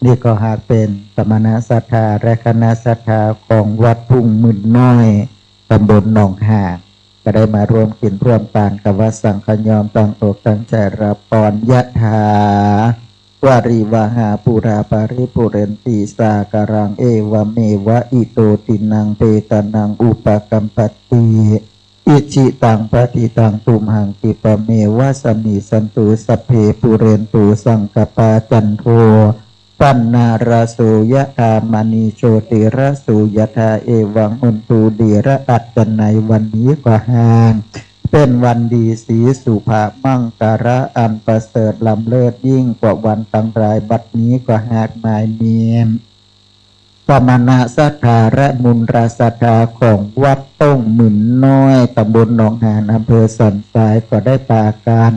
นี่ก็หากเป๋นสมณศรัทธาและคณะศรัทธาของวัดทุ่งหมื่นน้อย ตำบลหนองหาน ก็ได้มาร่วมกิ๋นร่วมตานกับวัดสังฆยอม ตั้งอกตั้งใจ๋รับปอน ยะถา วาริวหา ปูรา ปะริปูเรนติ สาคารัง เอวะเมวะ อิโต ตินัง เปตานัง อุปะกัปปะติ อิชิตัง ปะฏิตัง ตุมหัง คิปะเมวะ สะมิชฌันตุ สัพเพ ปูเรนตุ สังกัปปา จันโท ปัณณะระโสยถามณีโชติระโสยถา เอวัง โหนตุ เดชะ อันจะในวันนี้ก็หากเป๋นวันดี สีสุภะมังคะละ อันประเสริฐล้ำเลิศยิ่งกว่าวันตังหลาย บัดนี้ก็หากหมายมี สมณะศรัทธาและมุนระศรัทธาของวัดต้งหมื่นน้อย ตำบลหนองหาน อำเภอสันทราย ก็ได้ปากั๋น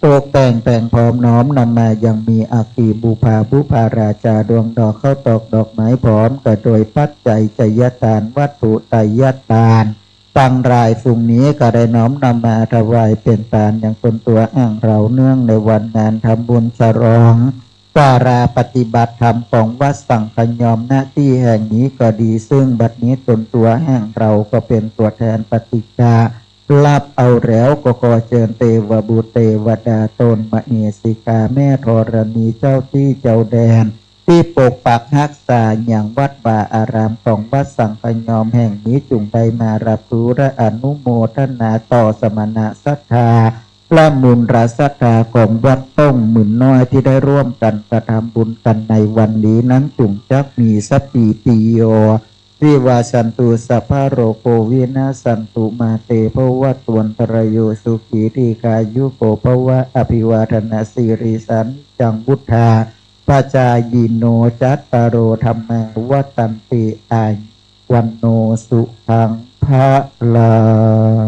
ตกแต่งแป๋งพร้อมน้อมนำมายังมีอัคคีบุพาบุพาราชา ดวงดอกข้าวตอกดอกไม้ พร้อมกะโดยปัจจัยไชยตาน วัตถุไตรยตานตังหลาย ฝูงนี้ก็ได้น้อมนำมาถวายเป๋นตานยังตนตั๋วแห่งเฮา เนื่องในวันงานทำบุญฉลอง ศาลาปฏิบัติธรรมของวัดสังคยอม ณ ตี้แห่งนี้ก็ดี ซึ่งบัดนี้ตนตั๋วแห่งเฮาก็เป๋นตั๋วแทนปฏิฆา ฮับเอาแล้วก็ขอเจิญเตวบุตรเตวดาต๋น มเหสิกาแม่ธรณี เจ้าตี้เจ้าแดน ตี้ปกปักฮักษายังวัดวาอารามของวัดสังคยอมแห่งนี้ จุ่งได้มาฮับถือและอนุโมทนาต่อสมณะศรัทธา และมุนระศรัทธาของวัดต้งหมื่นน้อย ตี้ได้ร่วมกั๋นกระทำบุญกั๋นในวันนี้นั้น จุ่งจักมีสัพพีติโย วิวัชชันตุ สัพพะโรโค วินัสสันตุ มาเต ภวัตวันตะราโย สุขี ทีฆายุโก ภวะ อภิวาทะนะสีลิสสะ นิจจัง วุฑฒาปะจายิโน จัตตาโร ธัมมา วัฑฒันติ อายุ วัณโณ สุขัง พะลัง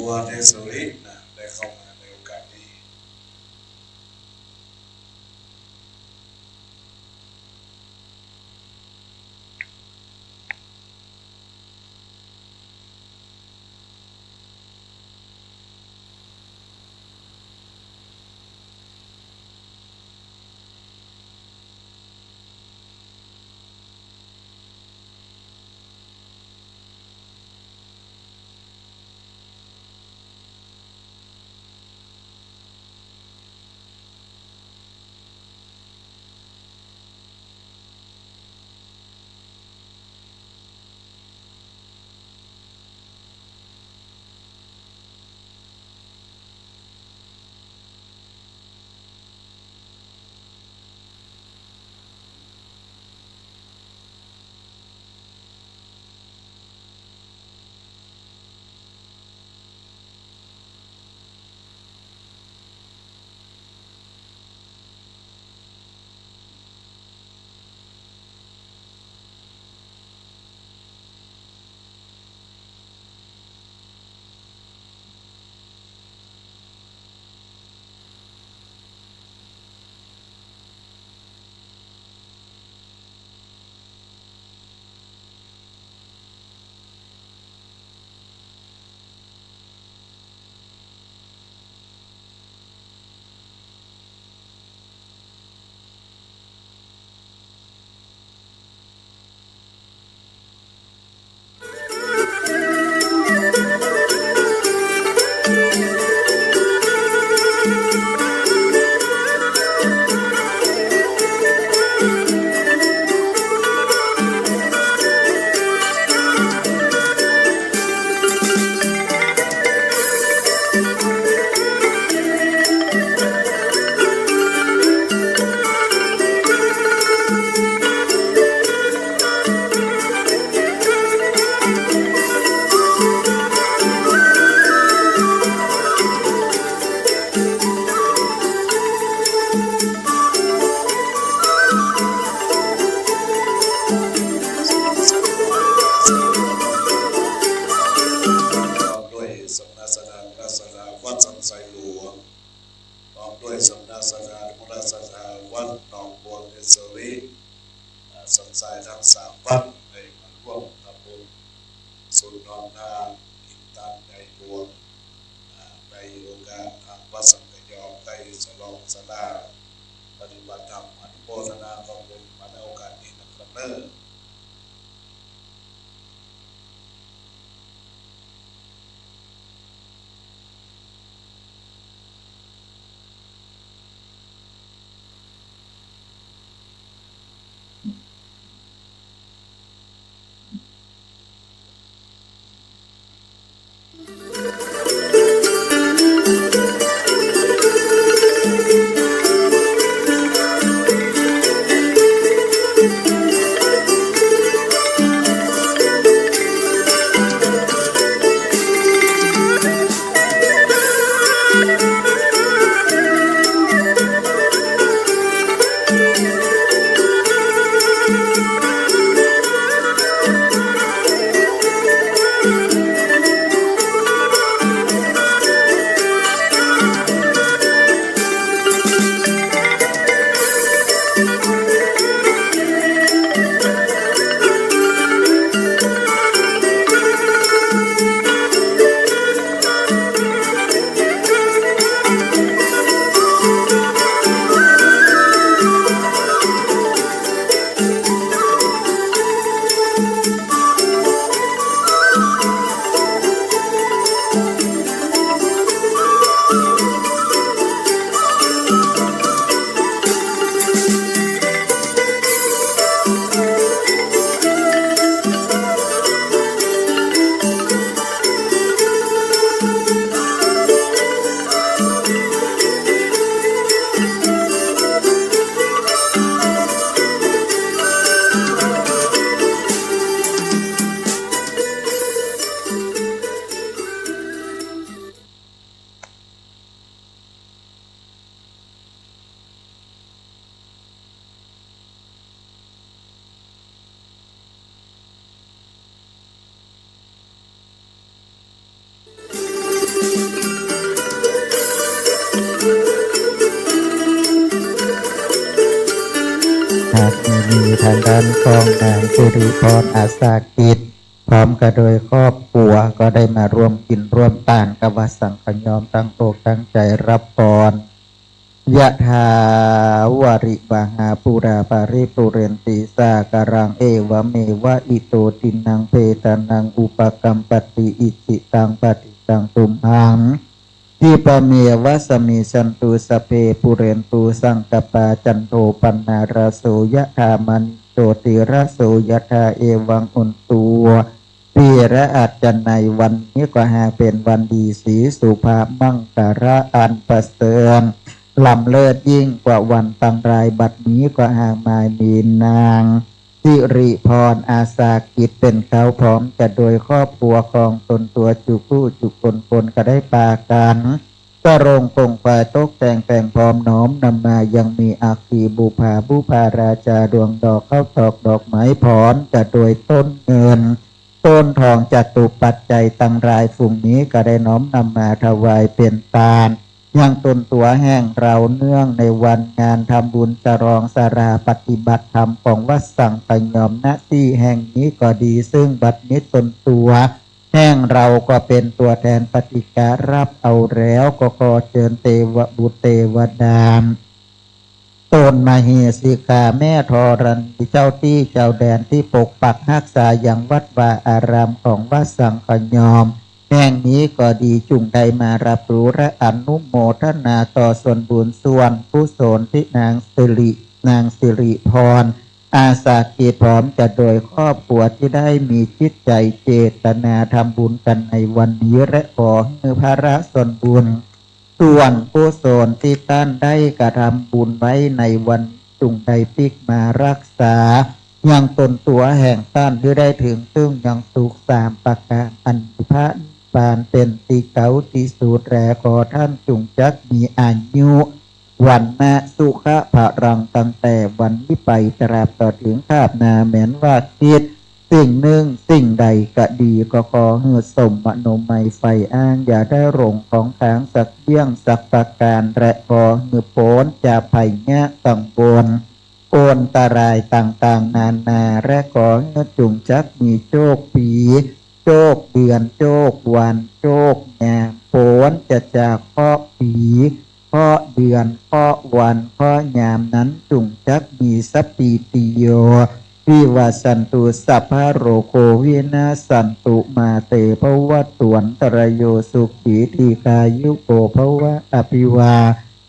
วาเทสุรินะ ได้เข้ามาในโอกาสนี้ ทางด้านของนางสิริพร อาสากิจ พร้อมกับโดยครอบครัวก็ได้มาร่วมกินร่วมตานกับวัดสังขยอมตั้งอกตั้งใจ๋ฮับปอน ยะถา วาริวะหา ปูรา ปะริปูเรนติ สาคารัง เอวะเมวะ อิโต ทินนัง เปตานัง อุปะกัมปะติ อิจฉิตัง ปะทิตัง ตุมหัง คิปะเมวะ สะมิชชันตุ สัพเพ ปูเรนตุ สังกัปปา จันโท ปันนา ระโส ยะถา มะณิ โชติระโส ยะถา เอวัง อุนตู ปีระอัจจะ ในวันนี้ก็หากเป๋นวันดี สีสุภาพ มังคละ อันประเสริฐ ล้ำเลิศยิ่งกว่าวันตังหลาย บัดนี้ก็หากมายมีนางสิริพร อาสากิจ เป๋นเก๊า พร้อมจะโดยครอบครัวของตนตั๋วจุกู้จุคนคนก็ได้ปากั๋น กระโรงกงควายตกแต่งแป๋งพร้อมน้อมนำมายังมีอัคคีบุปผาบุปผาราชาดวงดอกข้าวตอกดอกไม้พร้อมจะโดยต้นเงิน ต้นทองจตุปัจจัยตังหลายฝูงนี้ก็ได้น้อมนำมาถวายเป๋นตาน ยังตนตั๋วแห่งเฮาเนื่องในวันงานทำบุญฉลองศาลาปฏิบัติธรรมของวัดสังขยอม ณ ตี้แห่งนี้ก็ดี ซึ่งบัดนี้ตนตั๋ว แห่งเฮาก็เป๋นตั๋วแทนปฏิฆาฮับเอาแล้ว ก็ขอเจิญเตวบุตรเตวดา ต้นมเหสีกาแม่ธรณี เจ้าตี้เจ้าแดนตี้ปกปักฮักษายังวัดวาอารามของวัดสังขยอมแห่งนี้ก็ดี จุ่งได้มาฮับรู้และอนุโมทนาต่อส่วนบุญส่วนกุศลตี้นางสิริ นางสิริพร อาสากิจ พร้อมจะโดยครอบครัวตี้ได้มีจิตใจ๋เจตนาทำบุญกั๋นในวันนี้ และขอหื้อผละส่วนบุญ ส่วนกุศลตี้ต้านได้กระทำบุญไว้ในวันนี้ จุ่งได้ปิ๊กมาฮักษายังตนตั๋วแห่งต้านหื้อได้เถิงซึ่งยังสุขสามประก๋าน อันมีผละนิพพานเป๋นตี้เก๊าตี้สุดแล ขอต้านจุ่งจักมีอายุ วรรณะ สุขะ พลัง ตั้งแต่วันนี้ไปตราบต่อเถิงคาบหน้า แม้นว่าคิดสิ่งนึ่งสิ่งใดก็ดี ก็ขอหื้อสมมโนมัยใฝ่อ้าง อย่าได้หลงของค้างสักเยี่ยงสักประก๋าน และขอหื้อป๊นจากภัยยะกังวลอันตรายต่างๆ นานา และขอหื้อจุ่งจักมีโชคปี โชคเดือน โชควัน โชคยาม ป๊นจะจากเคราะห์ปี เคราะห์เดือน เคราะห์วัน เคราะห์ยามนั้น จุ่งจักมีสัพพีติโย วิวัชชันตุ สัพพะโรโค วินัสสันตุ มาเต ภวัตวันตะราโย สุขี ทีฆายุโก ภวะ อภิวา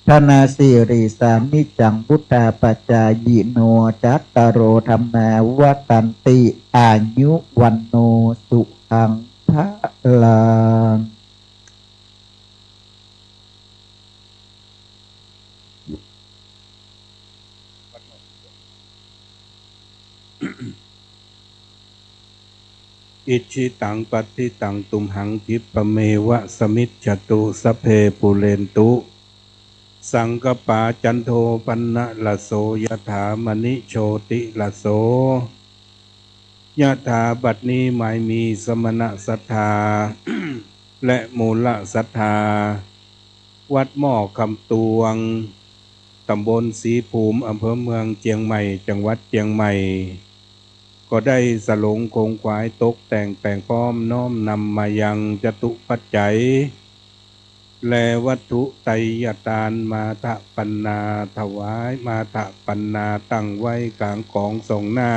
ทะนาสีลิสสะนิจจัง วุฑฒาปะจายิโน จัตตาโร ธัมมา วัฑฒันติ อายุ วัณโณ สุขัง พลัง อิจฉิตัง ปัตถิตัง ตุมหัง คิปะเมวะ สะมิชชะตุ สัพเพ ปูเรนตุ สังกัปปา จันโท ปันนะ ระโส ยะถา มะณิ โชติระโส ยะถา บัดนี้มายมีสมณศรัทธา และมูลศรัทธา วัดหม้อคำตวง ต๋ำบลศรีภูมิ อำเภอเมืองเจียงใหม่ จังหวัดเจียงใหม่ ก็ได้สลงคงขวายตกแต่งแป๋งพร้อมน้อมนำมายังจตุปัจจัย และวัตถุไตยตานมาทะปันนาถวาย มาทะปันนาตั้งไว้ก๋างของส่องหน้า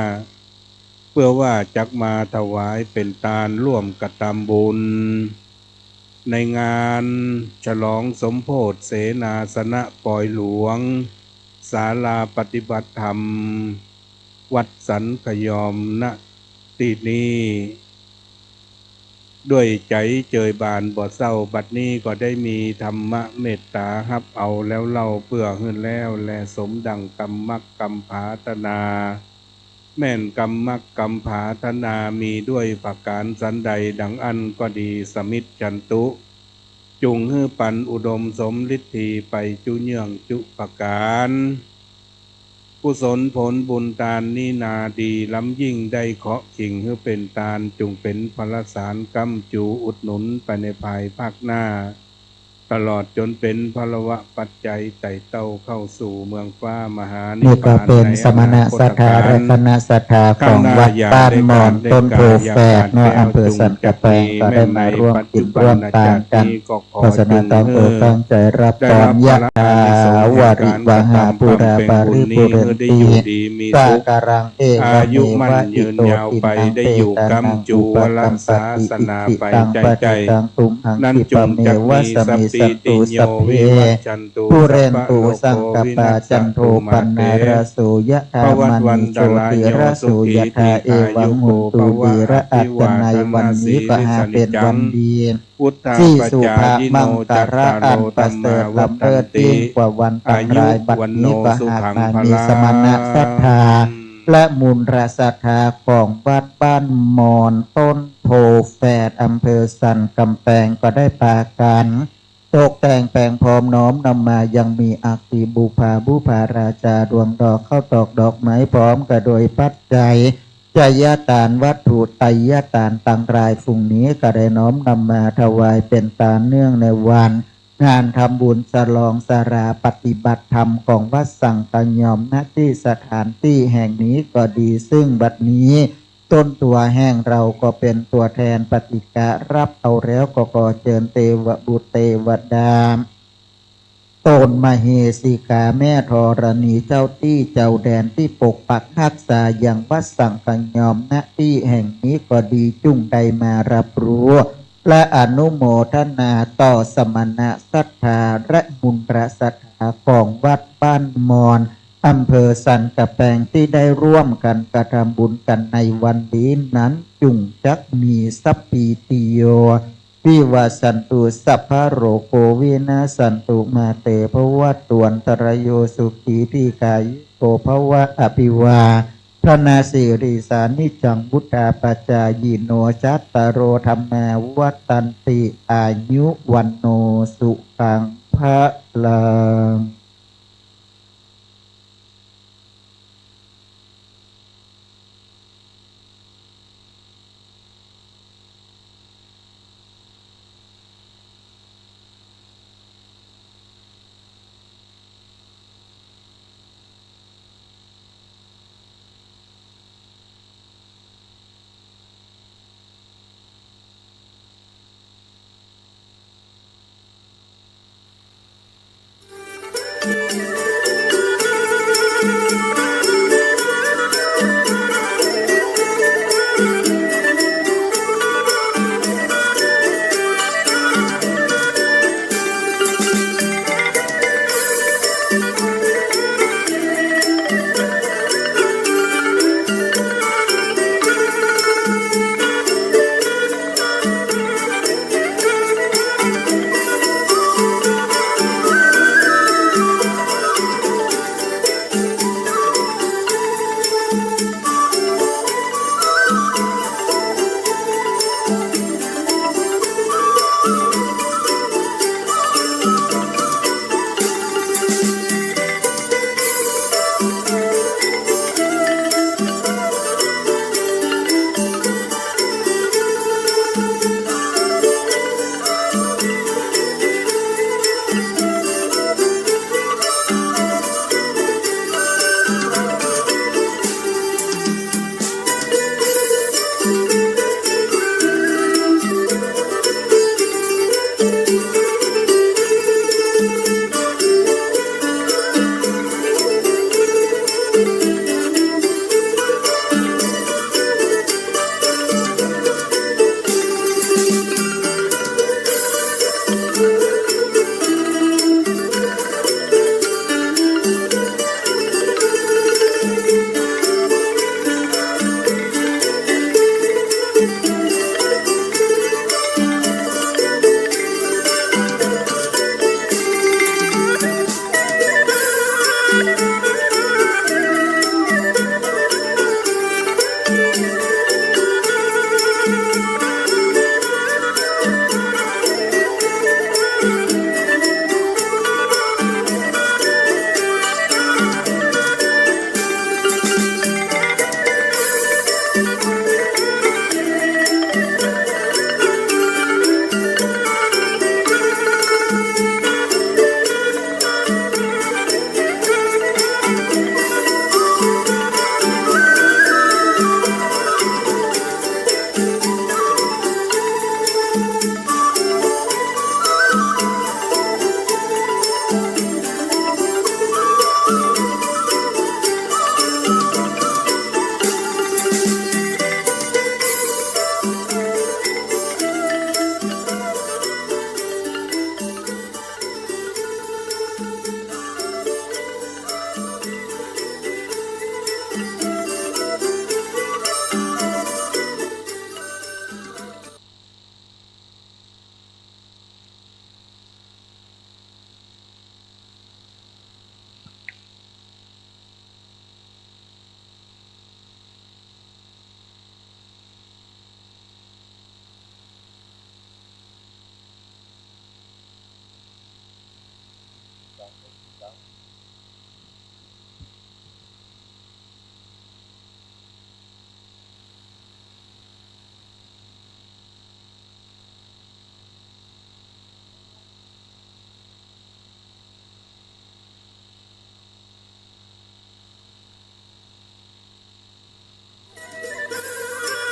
เปื้อว่าจักมาถวายเป๋นตานร่วมกระตำบุญ ในงานฉลองสมโภชเสนาสนะปอยหลวง ศาลาปฏิบัติธรรม วัดสันขยอม ณ ตี้นี้ ด้วยใจ๋เจิยบานบ่เศร้า บัดนี้ก็ได้มีธรรมะเมตต๋าฮับเอาแล้วเล่า เปื้อหื้อแล้วแลสมดั่งกำมักกำผาถนา แม่นกำมักกำผาถนามีด้วยประก๋านสันใดดังอั้นก็ดี สะมิชชันตุ จุ่งหื้อปันอุดมสมฤทธีไปจุเยื่องจุประก๋าน กุศลผลบุญตานนี้นาดีล้ำยิ่ง ได้เคราะห์คิงหื้อเป๋นตาน จุ่งเป๋นพละสารก๊ำจูอุดหนุนไปในภายภาคหน้า ตลอดจ๋นเป๋นพลวปัจจัยไต่เต้าเข้าสู่เมืองฟ้ามหานิพพาน นี่ก็เป๋นสมณศรัทธาและคณะศรัทธาของวัดบ้านหมอนต้นโพธิ์แฝดเนาะ อำเภอสันกำแปง ก็ได้มาร่วมกิ๋นร่วมตานกั๋น เพราะฉะนั้นตั้งอกตั้งใจ๋รับตอน ยะถา วาริวหา ปูรา ปาริปุเรนติ สาคารัง เอวเมวะ อิโต ทินนัง เปตานัง อุปกัปปติ อิจิตัง ปะจิตัง ตุมหัง คิปะเมวะ สมิชชันตุ สัพเพ ปุเรนตุ สังกัปปา จันโท ปันนาระโส ยะถา มะณี โชติระโส ยะถา เอวัง โหนตุ ทีระ อัตตะไน วันนี้ก็หาเป๋นวันดี ตี้สุภะมังคละ อันประเสริฐล้ำเลิศยิ่งกว่าวันตังหลาย วันนี้ก็หากมามีสมณศรัทธา และมูลศรัทธาของวัดบ้านหมอนต้นโพธิ์แฝด อำเภอสันกำแปง ก็ได้ปากั๋น ตกแต่งแป๋งพร้อมน้อมนำมายังมีอัฐิบุปผาบุปผาราชา ดวงดอกข้าวตอกดอกไม้พร้อมกะโดยปัจจัย ไชยตานวัตถุไตยตานตังหลายฝูงนี้ ก็ได้น้อมนำมาถวายเป๋นตานเนื่องในวันงานทำบุญฉลองสาราปฏิบัติธรรมของวัดสังขยอม ณ ตี้สถานตี้แห่งนี้ก็ดี ซึ่งบัดนี้ ต้นตั๋วแห่งเฮาก็เป๋นตั๋วแทนปฏิฆะรับเอาแล้ว ก็ขอเจิญเตวบุตรเตวดา ต้นมเหสีกาแม่ธรณี เจ้าตี้เจ้าแดนตี้ปกปักฮักษายังวัดสังขยอม ณ ตี้แห่งนี้ก็ดี จุ่งได้มาฮับรู้ และอนุโมทนาต่อสมณศรัทธาและมูลศรัทธาของวัดบ้านหมอน อำเภอสันกำแปง ตี้ได้ร่วมกั๋นกระทำบุญกั๋นในวันนี้นั้น จุ่งจักมีสัพพีติโย วิวัชชันตุ สัพพะโรโค วินัสสันตุ มาเต ภวัตวันตะราโย สุขี ทีฆายุโก ภะวะ อภิวาทะนะสีลิสสะ นิจจัง วุฑฒาปะจายิโน จัตตาโร ธัมมา วัฑฒันติ อายุ วัณโณ สุขัง พะลัง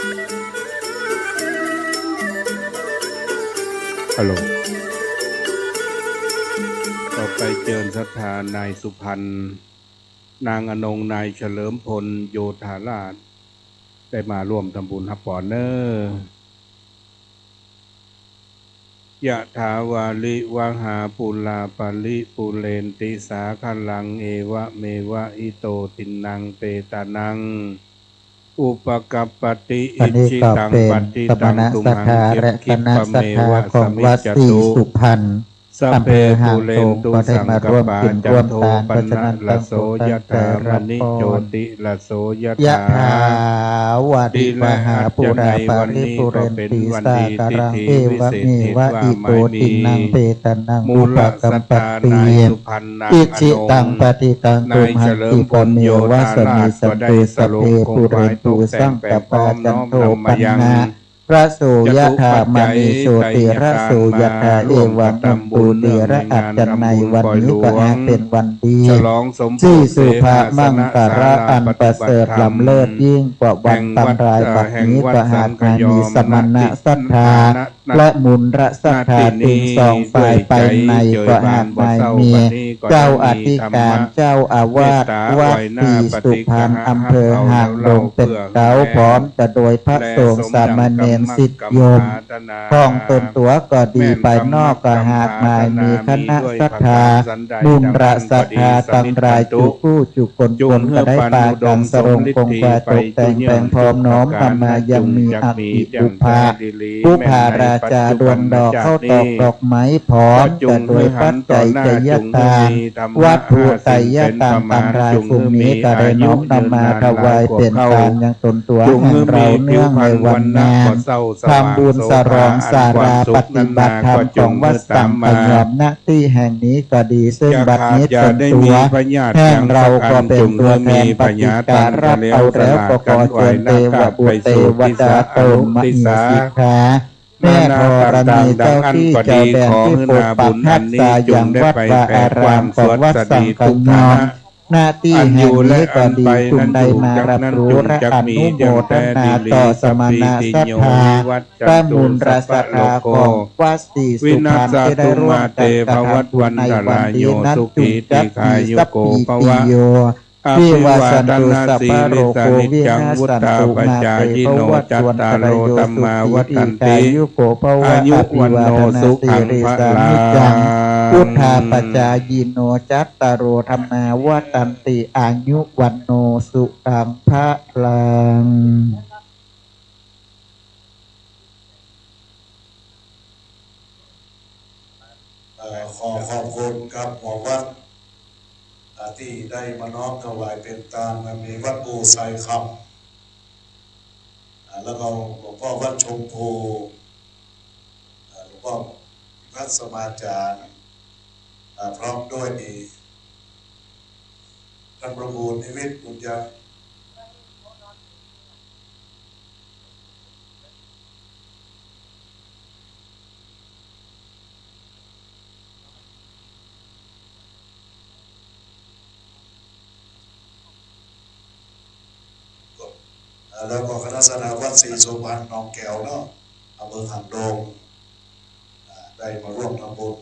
ฮัลโหล ต่อไปเจิญศรัทธา นายสุพรรณ นางอนง นายเฉลิมพล โยธาราช ได้มาร่วมทำบุญฮับปอนเน้อ ยะถาวาริวหาปูราปริปูเรนติสาคารัง เอวะเมวะอิโตทินนังเปตานัง อุปกัปปติ วันนี้ก็เป็นสมณะศรัทธาและคณะศรัทธาของวัดศรีสุพรรณ สัพเพปูเรนตุสังกปปา จันโทปนรสโส ยะถามณีโชติรสโส ยะถา ยะถาวาริวหาปูราปริปูเรนติสาคารัง เอวะเมวะอิโตทินนังเปตานัง อุปกัปปติ อิจฉิตังปัตถิตัง ตุมหังคิปะเมวะสะมิชฉันตุ สัพเพปูเรนตุสังกปปา จันโทปนรสโส ยะถามณีโชติรสโส ยะถา เอวัง อุตตุ เตระ อัจฉนัย วันนี้ก็อาจเป็นวันดี ฉลองสมโภช ศรีสุภมังคละ อันประเสริฐล้ำเลิศยิ่งกว่าวัน แห่งวัด ตำราบัดนี้ แห่งวัด ก็หากมามี สังคยอม สมณะศรัทธา นติ และมุนรศรัทธา นาทินี ตึงสองฝ่าย ภายในก็หากมามี เจ้าอธิการ เจ้าอาวาสวัดศรีสุพรรณ อำเภอหางดง เป๋นเก๊า พร้อมจะโดยพระสงฆ์สามเณรศิษย์โยม ของตนตั๋วก็ดี ภายนอกก็หากมามีคณะศรัทธา มุนรศรัทธาตังหลายจุกู้จุคน ก็ได้ปากั๋นสรงคงคาตกแต่งแป๋งพร้อมน้อมนำมายังมีอัฐิบุปผา บุปผาราชา ดวงดอกข้าวตอกดอกไม้ พร้อมจะโดยปัจจัยไตรยทาน วัตถุไตรยทานตังหลาย จุ่มมี ก็ได้น้อมนำมาถวายเป๋นทานยังตนตั๋วแห่งเฮาเนื่องในวันนา ทำบุญฉลองศาลาปฏิบัติธรรมของวัดสังคยอม ณ ตี้แห่งนี้ก็ดี ซึ่งบัดนี้ตนตั๋วแห่งเฮาก็เป๋นตั๋วแทนปฏิการรับเอาแล้ว ก็ขอเจิญเตวบุตรเตวดาต้นมเหสีสิขา แม่ธรณีเจ้าตี้เจ้าแดนตี้ปกปักฮักษายังวัดวาอารามของวัดสังคยอม ณ ตี้แห่งนี้ก็ดี จุ่มได้มารับรู้และอนุโมทนาต่อสมณะศรัทธา พระมุนรศรัทธาของวัดศรีสุพรรณ ตี้ได้ร่วมกั๋นกระทำบุญในวันนี้นั้น จุ่มจักมีสัพพีติโย วิวัชชันตุสัพพะโรโค วินัสสันตุมาเตภวัตวันตรายโย สุขีทีฆายุโกภวะ อภิวาทนาสีลิสานิจจัง วุฑฒาปจายิโน จัตตาโรธัมมาวัฑฒันติ อายุวัณโณสุขังพะลัง เอ่อ ขอขอบคุณครับหัววัด อ่า ตี้ได้มาน้อมถวายเป๋นตาน มันมีวัดปู่ไซคำ อ่า แล้วก็หลวงป้อวัดชมพู อ่า หลวงป้อพิพัฒน์สมาจารย์ อ่า พร้อมด้วยมี ท่านพระครูนิมิตบุญญา แล้วก็คณะศรัทธาวัดศรีสุพรรณหนองแก๋วเนาะ อำเภอหางดง อ่า ได้มาร่วมทำบุญ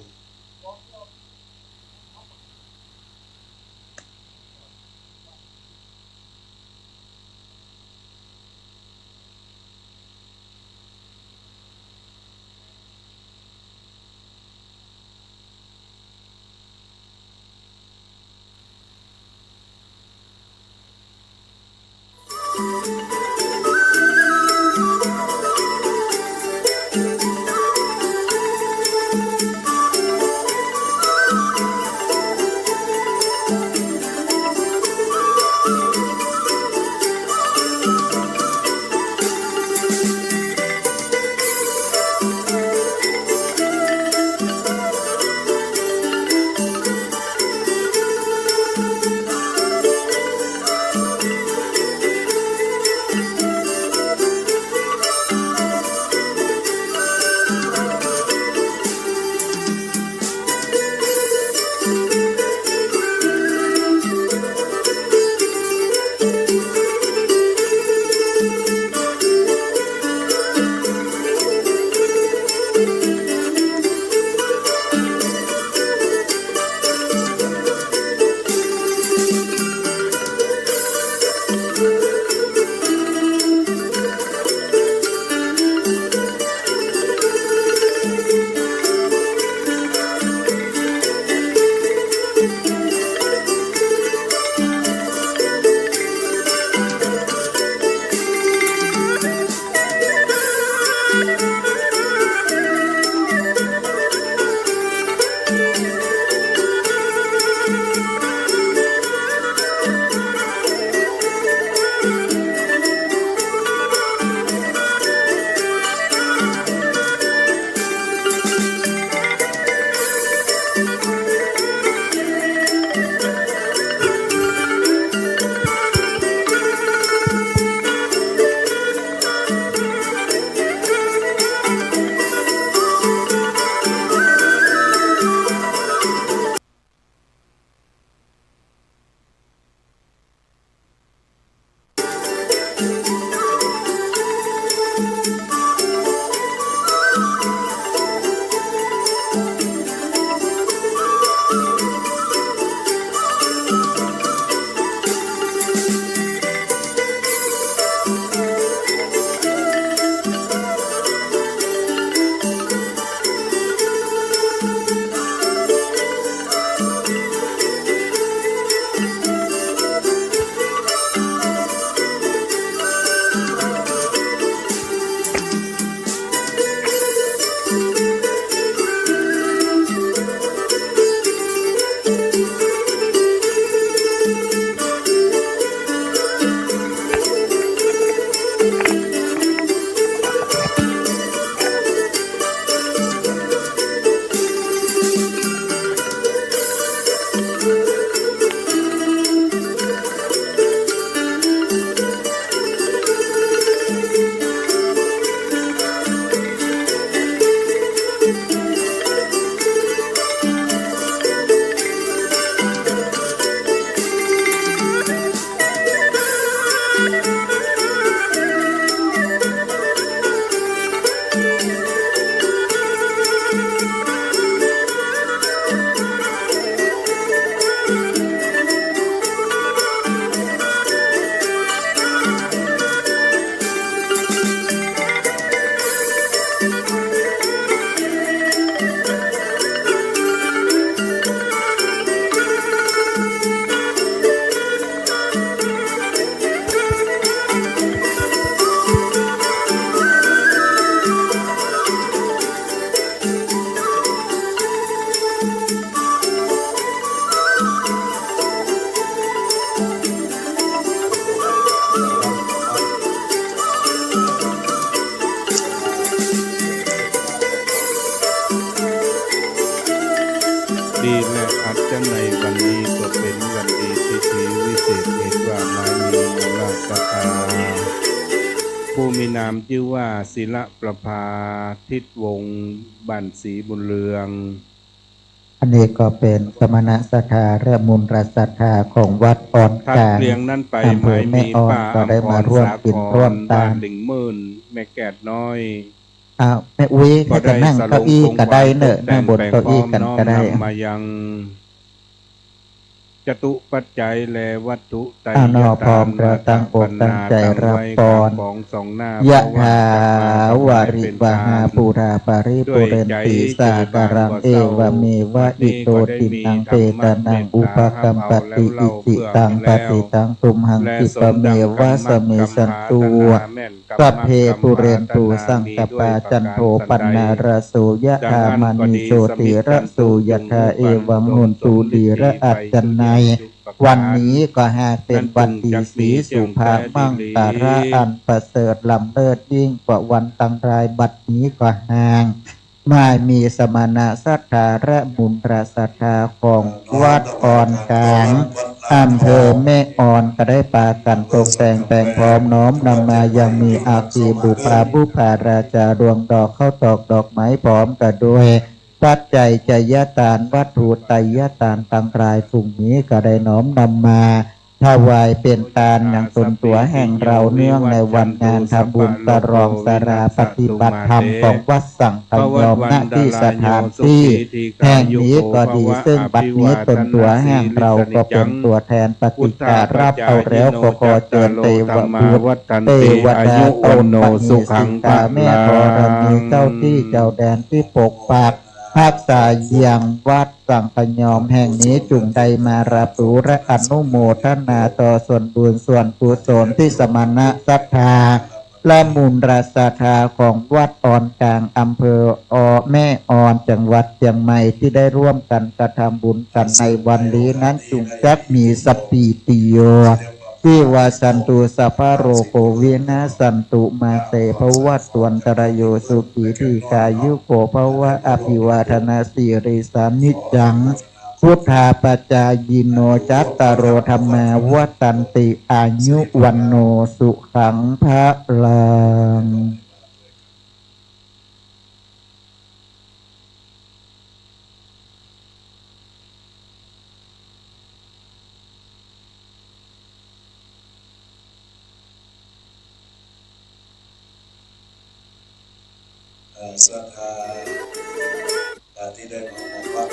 มีนามจื้อว่า ศิลประภา ทิศวงศ์ บ้านศรีบุญเรือง อันนี้ก็เป๋นสมณศรัทธาและมูลศรัทธาของวัดอ่อนกลาง ถัดเรียงนั้นไป อำเภอแม่อ่อน หมายมีป้า ก็ได้มาร่วมกิ๋นร่วมตาน อัมพรสาคร บ้านหลิงหมื่น แม่แก้ดน้อย อ้าว แม่อุ๊ย ก็ได้ ให้จะนั่งเก้าอี้ก็ได้เนอะ สะลงของขวัญตกแต่ง นั่งบนเก้าอี้กั๋นก็ได้ แป๋งพร้อมน้อมนำมายัง จตุปัจจัยและวัตถุไตรยทาน อ้าว เนาะ พร้อมแล้วตั้งอกตั้งใจ๋รับปอน มาตั้งบรรณาตั้งไว้ กลางของสองหน้า ยะถา พระว่าจะมาถวายเป๋นทาน วาริวหาปูราปริปูเรนติสาคารัง ด้วยใจ๋ เอวะเมวะ อิโต ทินนัง เปตานัง อุปะกัปปะติ อิจิตัง ปัตถิตัง ตุมหัง คิปะเมวะ สะมิชชันตุ สัพเพ ปูเรนตุ สังกัปปา จันโท ปันนะระโส ยะถา มะนี โชติระโส ยะถา เอวัง โหนตุ ดีระอัจฉะไนย วันนี้ก็หากเป๋นวันดี ศรีสุภา มังคละ อันประเสริฐล้ำเลิศยิ่งกว่าวันตังหลาย บัดนี้ก็หาก หมายมีสมณศรัทธาและมูลศรัทธาของวัดอ่อนกลาง อำเภอแม่อ่อน ก็ได้ปากั๋นตกแต่งแป๋งพร้อมน้อมนำมายังมีอัคคีบุปผา บุปผาราชา ดวงดอกข้าวตอกดอกไม้พร้อมก็ด้วย ปัจจัยไตรยทาน วัตถุไตรยทานตังหลาย ฝูงนี้ก็ได้น้อมนำมาถวายเป๋นตานยังตนตั๋วแห่งเฮา เนื่องในวันงานทำบุญฉลองศาลาปฏิบัติธรรมของวัดสังคยอม ณ ตี้สถานตี้แห่งนี้ก็ดี ซึ่งบัดนี้ตนตั๋วแห่งเฮาก็เป๋นตั๋วแทนปฏิฆา รับเอาแล้วก็ขอเจิญเตวบุตร เตวดา โต มเหสี กา แม่ธรณี เจ้าตี้เจ้าแดนตี้ปกปัก ฮักษายังวัดสังคยอมแห่งนี้ จุ่งได้มารับรู้และอนุโมทนาต่อส่วนบุญส่วนกุศลตี้สมณศรัทธาและมูลศรัทธาของวัดอ่อนกลาง อำเภออ่อน แม่อ่อน จังหวัดเจียงใหม่ ตี้ได้ร่วมกั๋นกระทำบุญกั๋นในวันนี้นั้น จุ่งจักมีสัพพีติโย วิวัชชันตุ สัพพะโรโค วินัสสันตุ มาเต ภวัตวันตรายโย สุขี ทีฆายุโก ภวะ อภิวาทะนะสีลิสสะ นิจจัง วุฑฒาปะจายิโน จัตตาโร ธัมมา วัฑฒันติ อายุ วัณโณ สุขัง พะลัง เอ่อ ศรัทธา เอ่อ ตี้ได้มาบอกว่า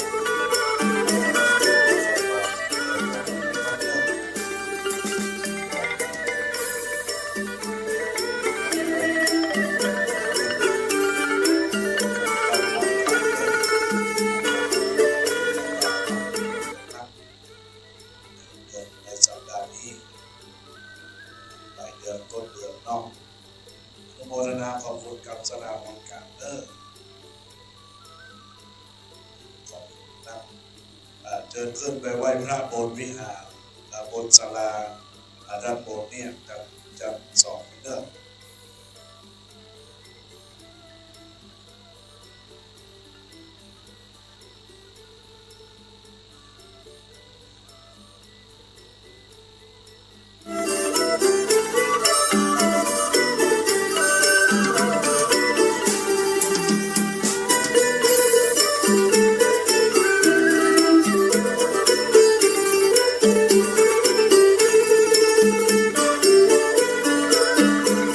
ในสัปดาห์นี้ ปลายเดือนต้นเดือนเนาะ อนุโมทนาขอบคุณกับศาลาอ่อนกลางเด้อ ขอบคุณนะ เอ่อ เจิญขึ้นไปไหว้พระบนวิหาร เอ่อ บนศาลา เอ่อ ด้านบนเนี่ย ชั้น ชั้นสองเด้อ ในสัปดาห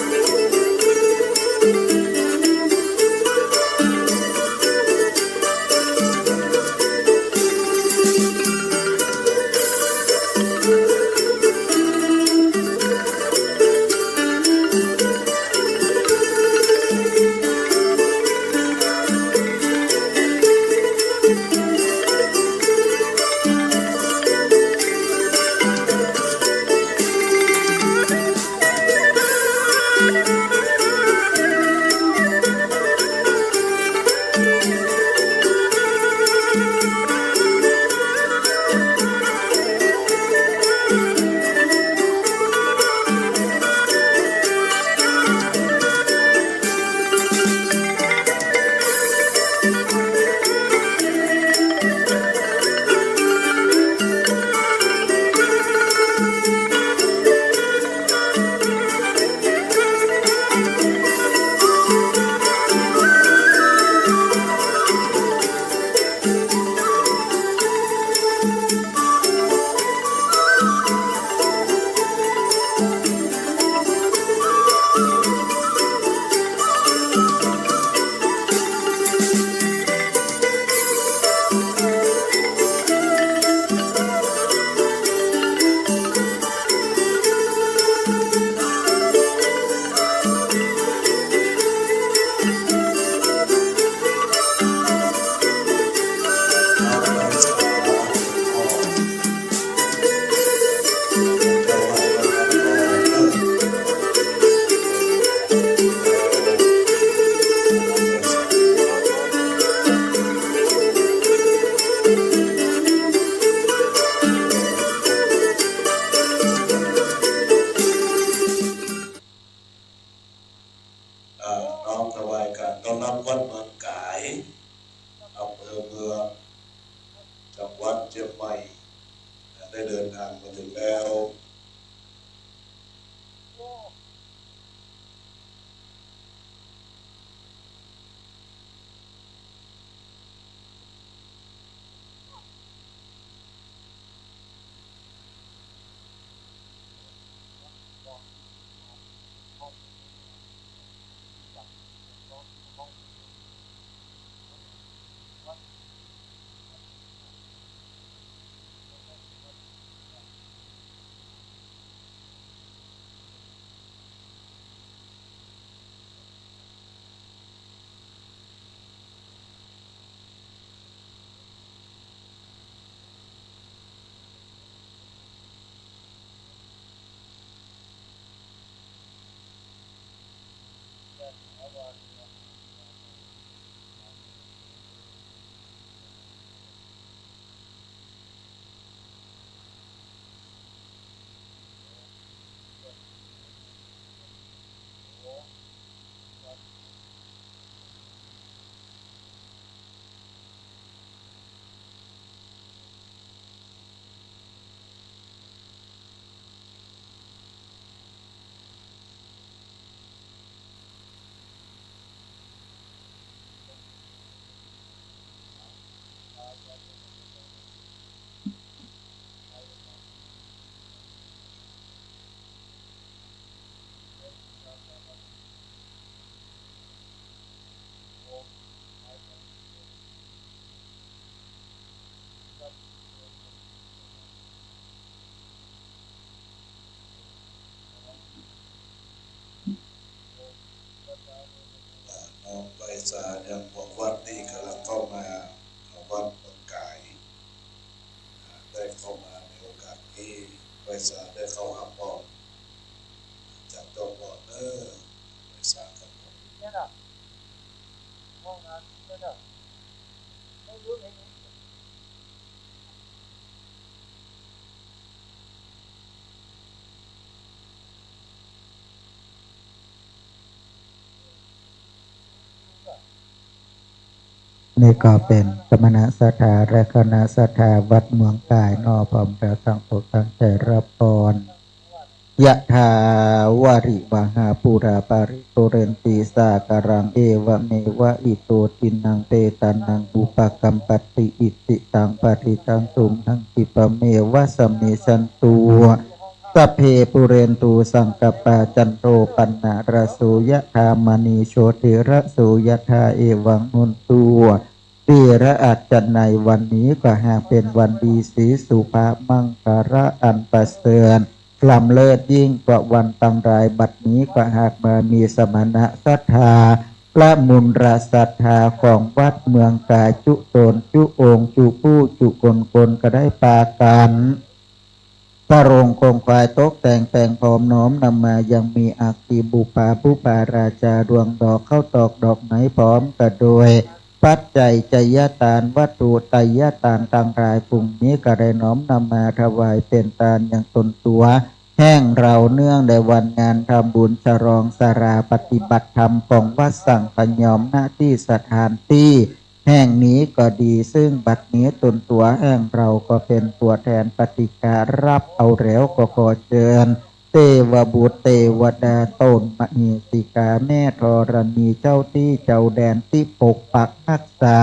์นี้ อ่า น้อมถวายการต้อนรับวัดเมืองก๋าย อำเภอเมือง จังหวัดเจียงใหม่ ได้เดินทางมาถึงแล้ว อ่า น้องไพศาลยังบอกวัดนี้กำลังเข้ามา วัดเมืองก๋าย อ่า ได้เข้ามาในโอกาสนี้ ไพศาลได้เข้าหาพ่อ จากเจ้าพ่อเด้อ ไพศาลครับผม นี่ก็เป๋นสมณะศรัทธาและคณะศรัทธาวัดเมืองก๋ายเนาะ พร้อมแล้วตั้งอกตั้งใจ๋รับพร ยะถา วาริวะหา ปูรา ปะริปูเรนติ สาคารัง เอวะเมวะ อิโต ทินนัง เปตานัง อุปะกัปปะติ อิทธิตัง ปะริตัง ตุมหัง ขิปะเมวะ สะมะสะหันตุ สัพเพ ปูเรนตุ สังกัปปา จันโท ปันนะระโส ยะถา มะณี โชติระโส ยะถา เอวัง โหนตุ ทีละอัน ในวันนี้ก็หากเป๋นวันดี ศรีสุภะ มังคละอันประเสริฐ ล้ำเลิศยิ่งกว่าวันตังหลาย บัดนี้ก็หากมามีสมณะศรัทธา พระมุนระศรัทธาของวัดเมืองก๋าย จุ๊ต๋น จุ๊องค์ จุ๊ผู้ จุ๊คน คนก็ได้ปากั๋น ปรงคมขวาย ตกแต่งแป๋งพร้อม น้อมนำมายังมีอัคคีบุปผา บุปผาราจา ดวงดอก ข้าวตอก ดอกไม้ พร้อมกะโดย ปัจจัยไชยตาน วัตถุไตรยตานตังหลาย ฝูงนี้ก็ได้น้อมนำมาถวายเป๋นตานยังตนตั๋ว แห่งเฮาเนื่องในวันงานทำบุญฉลองสาราปฏิบัติธรรมของวัดสังฆยอม ณ ตี้สถานตี้แห่งนี้ก็ดี ซึ่งบัดนี้ตนตั๋วแห่งเฮาก็เป๋นตั๋วแทนปฏิฆา ฮับเอาแล้วก็ขอเจิญ เตวบุตรเตวดา ต้นมเหสีกา แม่ธรณี เจ้าตี้เจ้าแดนตี้ปกปักฮักษา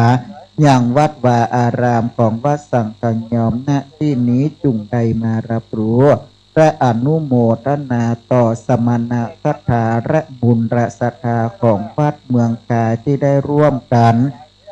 ยังวัดวาอารามของวัดสังฆยอม ณ ตี้นี้จุ่งได้มาฮับรู้ และอนุโมทนาต่อสมณะศรัทธาและมุนระศรัทธาของวัดเมืองก๋ายตี้ได้ร่วมกั๋น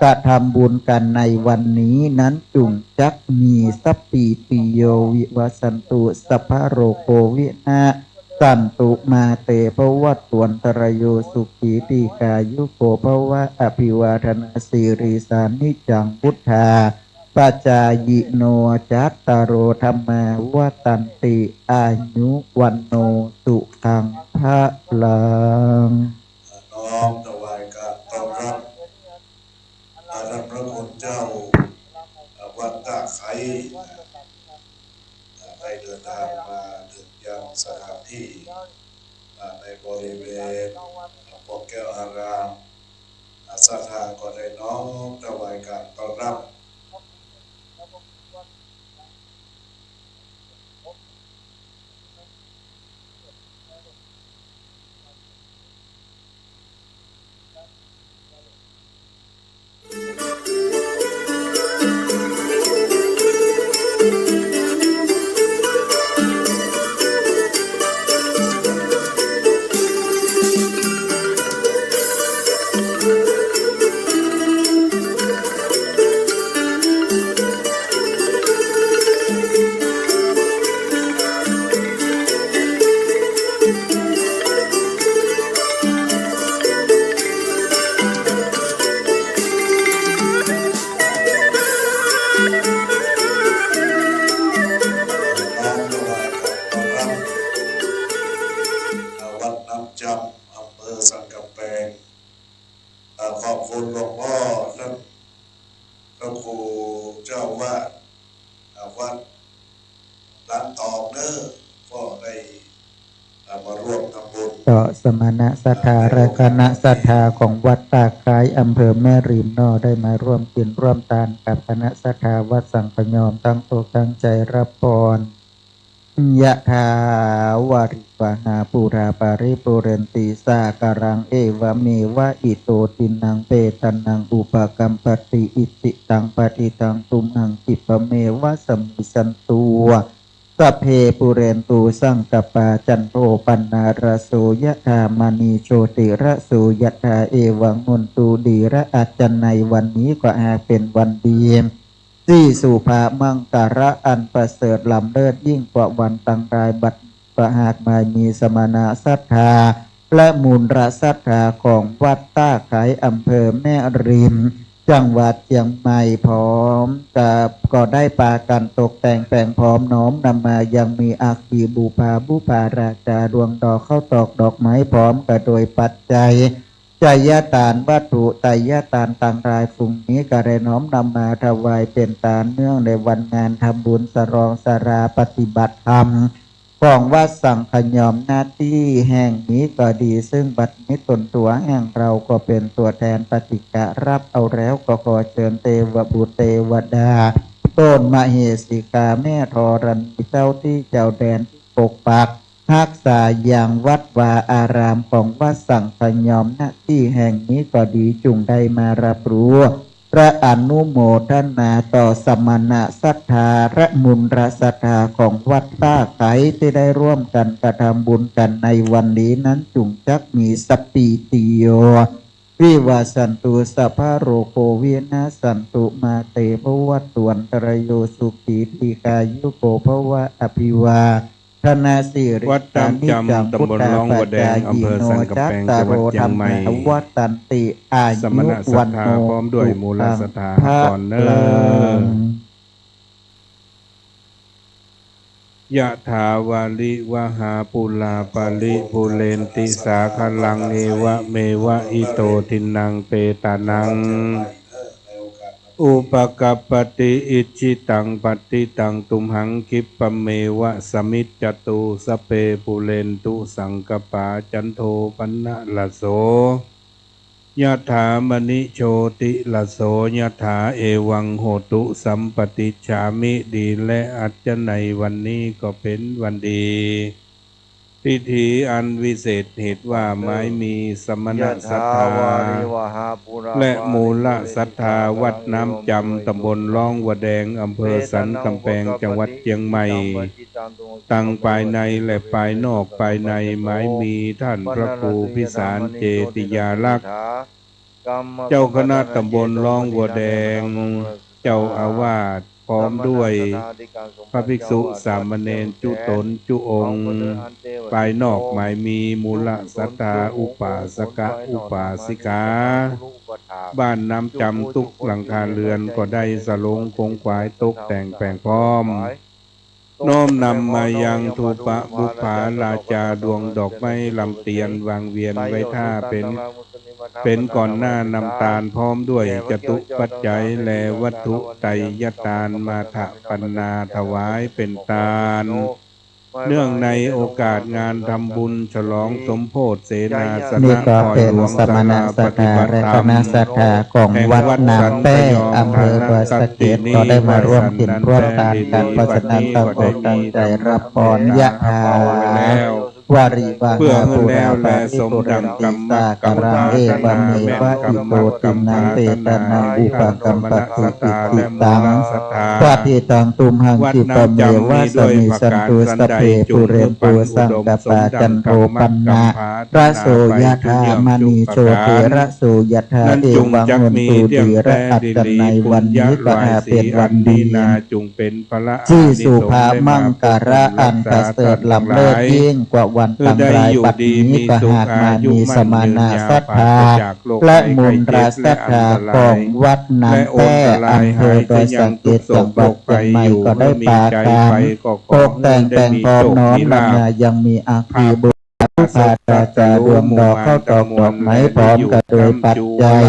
กระทำบุญกั๋นในวันนี้นั้น จุ่งจักมี สัพพีติโย วิวัชชันตุ สัพพะโรโค วินัสสันตุ มา เต ภวัตวันตะราโย สุขี ทีฆายุโก ภวะ อภิวาทะนาสีลิสสะ นิจจัง วุฑฒาปะจายิโน จัตตาโร ธัมมา วัฑฒันติ อายุ วัณโณ สุขัง พะลัง น้อมถวายการต้อนรับ พระดำพระคุณเจ้า วัดตาไคร้ ได้เดินทางมาถึงยังสถานที่ ในบริเวณ แก้วอาราม ศรัทธาก็ได้น้อมถวายการต้อนรับ วัดน้ำจำ อำเภอสันกำแปง เอ่อ ขอบคุณหลวงพ่อท่าน พระครูเจ้าอาวาส อ่า วัด ร้านตองเนอะ ก็ได้ อ่า มาร่วมทำบุญ ต่อสมณศรัทธาและคณะศรัทธาของวัดตาไคร้อำเภอแม่ริมเนาะ ได้มาร่วมกินร่วมตานกับคณะศรัทธาวัดสังขยอมตั้งอกตั้งใจรับพร ยะถา วาริวหา ปูรา ปาริปูเรนติ สาคารัง เอวะเมวะ อิโต ทินนัง เปตานัง อุปะกัปปะติ อิจฉิตัง ปัตถิตัง ตุมหัง ขิปปะเมวะ สะมิชชันตุ สัพเพ ปูเรนตุ สังกัปปา จันโท ปันนาระโส ยะถา มะณี โชติระโส ยะถา เอวัง โหนตุ ดีระอาจารย์ ในวันนี้ก็หากเป๋นวันดี ตี้สุภามังคละอันประเสริฐล้ำเลิศยิ่งกว่าวันตังหลาย บัดก็หากบ่มีสมณศรัทธา และมูลศรัทธาของวัดตาไคร้อำเภอแม่ริม จังหวัดเจียงใหม่พร้อมกับ ก็ได้ปากั๋นตกแต่งแป๋งพร้อมน้อมนำมายังมีอัฐิบูปา บูปาราชา ดวงดอกข้าวตอกดอกไม้พร้อมกับโดยปัจจัย ไชยตานวัตถุ ไตรยตานตังหลายฝูงนี้ก็ได้น้อมนำมาถวายเป๋นตานเนื่องในวันงานทำบุญฉลองศาลาปฏิบัติธรรมของวัดสังขยอม ณ ตี้แห่งนี้ก็ดี ซึ่งบัดนี้ตนตั๋วแห่งเฮาก็เป๋นตั๋วแทนปฏิฆะรับเอาแล้ว ก็ขอเจิญเตวบุตรเตวดา ต้นมเหสีกา แม่ธรณี เจ้าตี้เจ้าแดน ปกปักฮักษายังวัดวาอารามของวัดสังขยอม ณ ตี้แห่งนี้ก็ดี จุ่งได้มารับรู้ และอนุโมทนาต่อสมณศรัทธา และมูลศรัทธาของวัดตาไคร้ตี้ได้ร่วมกั๋นกระทำบุญกั๋นในวันนี้นั้น จุ่งจักมีสัพพีติโย วิวัชชันตุ สัพพะโรโค วินัสสันตุ มา เต ภวัตวันตะราโย สุขี ทีฆายุโก ภวะ อภิวาทะนะสีลิสสะนิจจัง วัดน้ำจำ ตำบลร้องวัวแดง พุทธาปะจายิโน อำเภอสันกำแปง จัตตาโร จังหวัดเชียงใหม่ ธัมมา วัฑฒันติ อายุ สมณศรัทธา วัณโณ พร้อมด้วยมูลศรัทธา สุขัง ก่อนเนอะ พะลัง ยะถาวาริวหาปูราปาริปูเรนติสาคารัง เอวะเมวะ อิโต ทินนัง เปตานัง อุปะกัปปะติ อิจฉิตัง ปัตถิตัง ตุมหัง ขิปปะเมวะ สะมิชชะตุ สัพเพ ปูเรนตุ สังกัปปา จันโท ปันนะระโส ยะถา มะณิ โชติระโส ยะถา เอวัง โหตุ สัมปะติชฌามิ ดีและอาจารย์ ในวันนี้ก็เป๋นวันดี พิธีอันวิเศษเหตุว่า หมายมีสมณศรัทธา และมูลศรัทธาวัดน้ำจำ ตำบลร้องวัวแดง อำเภอสันกำแปง จังหวัดเชียงใหม่ ตังภายในและภายนอก ภายในหมายมีต้านพระครูพิสารเจติยาลักษณ์ เจ้าคณะตำบลร้องวัวแดง เจ้าอาวาส พร้อมด้วยพระภิกษุสามเณรจุ๊ต๋นจุ๊องค์ ภายนอกหมายมีมูลศรัทธาอุปาสกะอุปาสิกา บ้านน้ำจำตุ๊กหลังคาเฮือนก็ได้สะหลงขงขวายตกแต่งแป๋งพร้อม น้อมนำมายังธูปะบุปผาราจาดวงดอกไม้ลำเตียนวางเวียนไว้ถ้าเป๋น เป๋นก่อนหน้านำตานพร้อมด้วยจตุปัจจัยและวัตถุไตรยตานมาถะปันนาถวายเป๋นตาน เนื่องในโอกาสงานทำบุญฉลองสมโภชเสนาสนะ นี่ก็เป๋นสมณะศรัทธาและคณะศรัทธาของวัดน้ำแป้ อำเภอดอยสะเก็ด ก็ได้มาร่วมกิ๋นร่วมตานกั๋น เพราะฉะนั้นตั้งอกตั้งใจ๋รับพร ยะถา วาริวหา เพื่อหื้อแล้วแลสมดังกรรมมกรรมฐานา เอวะเมวะ อิโต ทินนัง เปตานัง อุปะกัปปะติ อิทธิตัง ปะฏิตัง ตุมหัง คิปะเมวะ สะมิชชันตุ สัพเพ ปูเรนตุ สังกัปปา จันโท ปันนะ ระโส ยะถา มะณี โชติ ระโส ยะถา เอวะเมวะ อิโต ทินนัง เป๋นอันว่าในวันนี้ก็หาเป๋นวันดี จุ่งเป๋นพละ ตี้สุภาพมังคละอันประเสริฐล้ำเลิศยิ่งกว่าวันตังหลาย บัดนี้ก็หากมามีสมณะศรัทธาและมูลศรัทธาของวัดน้ำแป้ อำเภอดอยสะเก็ด จังหวัดเจียงใหม่ ก็ได้ปากั๋นตกแต่งแป๋งพร้อมน้อมนำมายังมีอัฐิบูชา ผ้าตราจารุ ดวงดอก ข้าวตอกดอกไม้ พร้อมกะโดยปัจจัย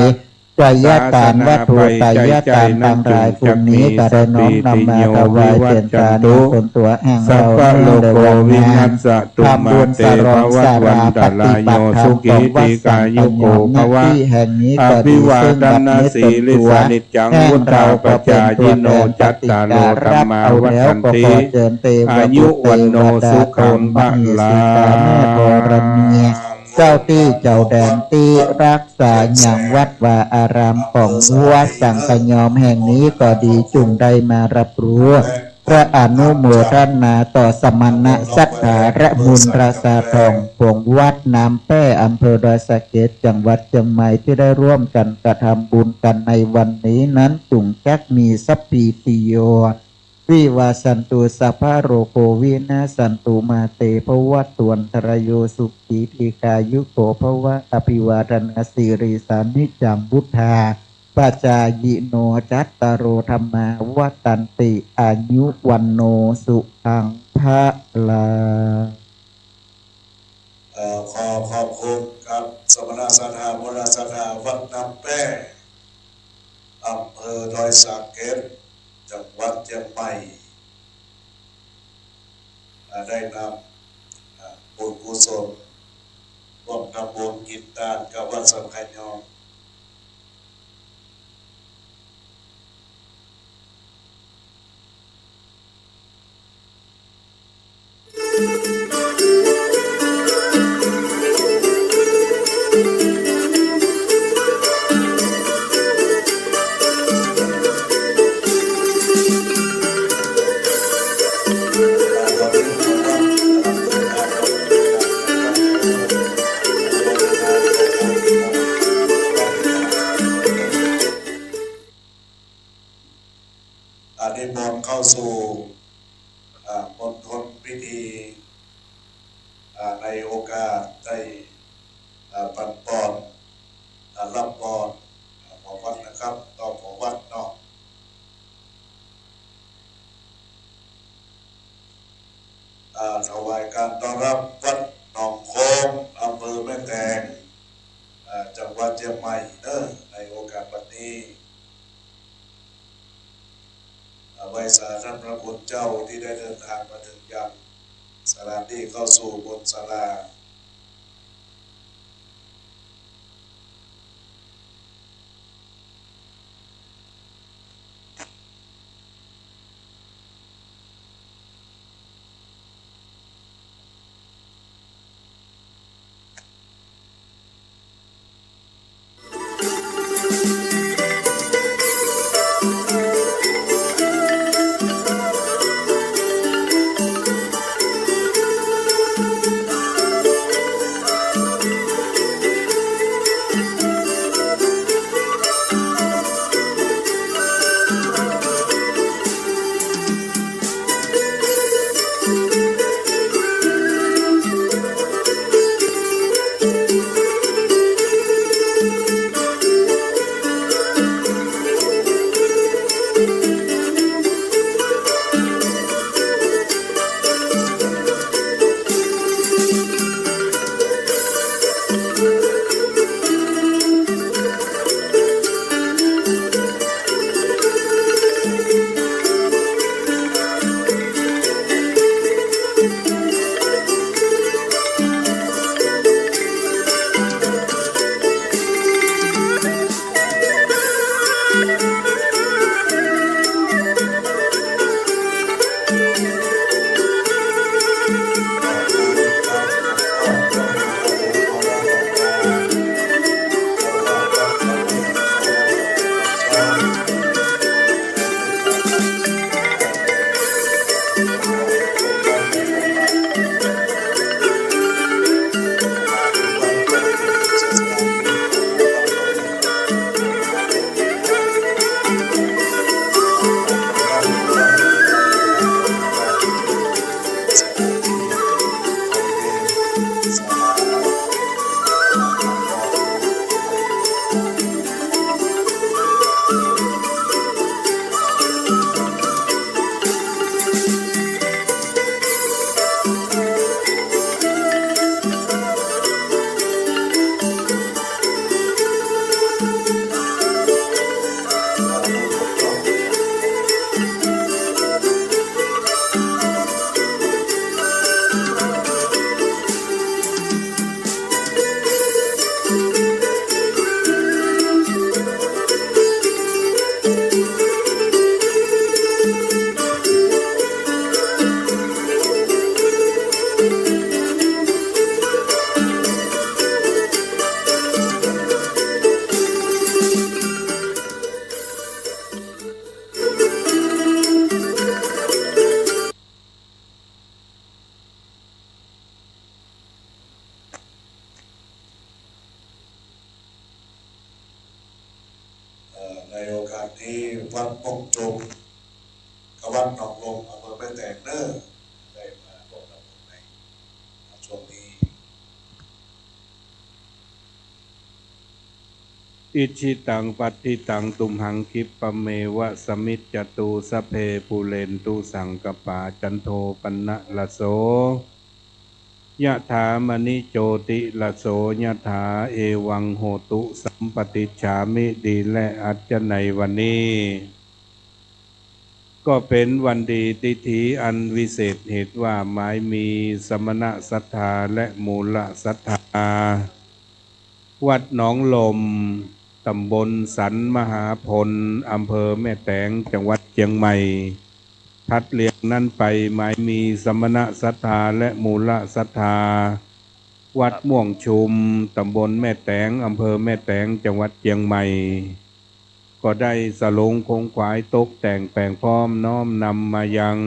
ไตรยทานวัตถุ ไตรยทานตังหลาย พรุ่งนี้ก็ได้น้อมนำมาถวายเตียนจาริกตนตั๋วแห่งเฮา สัพพะโรโควินัสสะตุมาเต ภวัตวันตะรายโย สุขี ทีฆายุโก ภวะ อภิวาทะนะสีลิสสะนิจจัง วุฑฒาปะจายิโน จัตตาโร ธัมมา วัฑฒันติ อายุ วัณโณ สุขัง พลัง เจ้าตี้เจ้าแดนตี้รักษายังวัดวาอารามของวัดสังขยอมแห่งนี้ก็ดี จุ่งได้มารับรู้ พระอนุโมทนาต่อสมณะศรัทธาและมูลศรัทธาของวัดน้ำแป้ อำเภอดอยสะเก็ด จังหวัดเจียงใหม่ ตี้ได้ร่วมกั๋นกระทำบุญกั๋นในวันนี้นั้น จุ่งจักมีสัพพีติโย วิวัชชันตุ สัพพะโรโค วินัสสันตุ มาเต ภวัตวันตะรายโย สุขี ทีฆายุโก ภวะ อภิวาทะนะสีลิสสะนิจจัง วุฑฒาปะจายิโน จัตตาโร ธัมมา วัฑฒันติ อายุ วัณโณ สุขัง พลัง เอ่อ ขอขอบคุณกับสมณะศรัทธา มูลศรัทธาวัดน้ำแป้ อำเภอดอยสะเก็ด จังหวัดเจียงใหม่ อ่า ได้นำ อ่า บุญกุศล ร่วมทำบุญกิ๋นตานกับวัดสังขยอม อ่า นิมนต์เข้าสู่ อ่า มณฑลพิธี อ่า ในโอกาสได้ อ่า ปันปอน อ่า รับปอน อ่า ของวัดนะครับ ต้องของวัดเนาะ อ่า ถวายการต้อนรับวัดหนองโค้ง อำเภอแม่แตง อ่า จังหวัดเจียงใหม่เนอะ ในโอกาสวันนี้ อ่า ไหว้สาท่านพระคุณเจ้าที่ได้เดินทางมาถึงยังสถานที่เข้าสู่บนศาลา ในโอกาสนี้วัดม่วงชุมกับวัดหนองลมอำเภอแม่แตงเน้อ ได้มาร่วมทำบุญในช่วงนี้ Icchitaṃ patthitaṃ tumhaṃ khippameva samijjhatu, sabbe pūrentu saṅkappā cando paṇṇaraso yathā maṇi jotiraso yathā, evaṃ hotu sampaṭicchāmi. ดีแล้ว อาจจะในวันนี้ ก็เป๋นวันดีทิธีอันวิเศษเหตุว่า หมายมีสมณศรัทธาและมูลศรัทธา วัดหนองลม ต๋ำบลสันมหาพล อำเภอแม่แตง จังหวัดเจียงใหม่ ถัดเรียงนั้นไป หมายมีสมณศรัทธาและมูลศรัทธา วัดม่วงชุม ต๋ำบลแม่แตง อำเภอแม่แตง จังหวัดเจียงใหม่ ก็ได้สรงขงขวายตกแต่งแป๋งพร้อมน้อมนำมายัง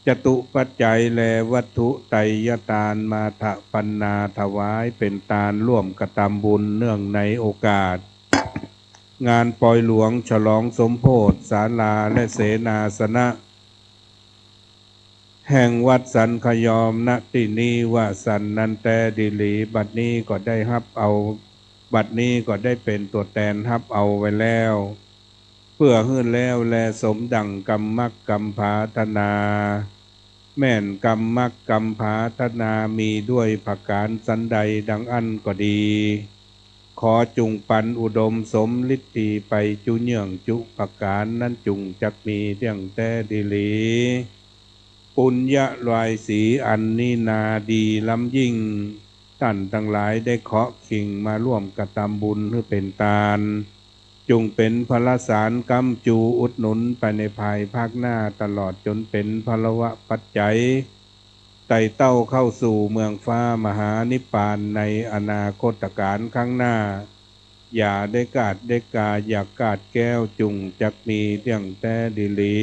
จตุปัจจัยและวัตถุไตรยทานมาถปัณณาถวายเป๋นตานร่วมกระตำบุญเนื่องในโอกาส งานปอยหลวงฉลองสมโภชศาลาและเสนาสนะ แห่งวัดสันขยอม ณ ตี้นี้ว่าสันนั้นแต๊ดีหลี บัดนี้ก็ได้ฮับเอา บัดนี้ก็ได้เป๋นตั๋วแตนฮับเอาไว้แล้ว เปื้อหื้อแล้วแลสมดั่งกำมักกำผาถนา แม่นกำมักกำผาถนามีด้วยผะก๋านสันใดดังอั้นก็ดี ขอจุ่งปันอุดมสมฤทธีไปจุเยื่องจุผะก๋าน นั้นจุ่งจักมีเตี้ยงแต๊ดีหลี ปุญญะรอยสีอันนี้นาดีล้ำยิ่ง ต้านตังหลายได้เคาะขิ่งมาร่วมกระตำบุญหื้อเป๋นตาน จุ่งเป๋นพละสารก๊ำจูอุดหนุนไปในภายภาคหน้า ตลอดจ๋นเป๋นพลวปัจจัย ไต่เต้าเข้าสู่เมืองฟ้ามหานิพพานในอนาคตกาลข้างหน้า อย่าได้กาดได้กา อย่ากาดแก้ว จุ่งจักมีเตี้ยงแต๊ดีหลี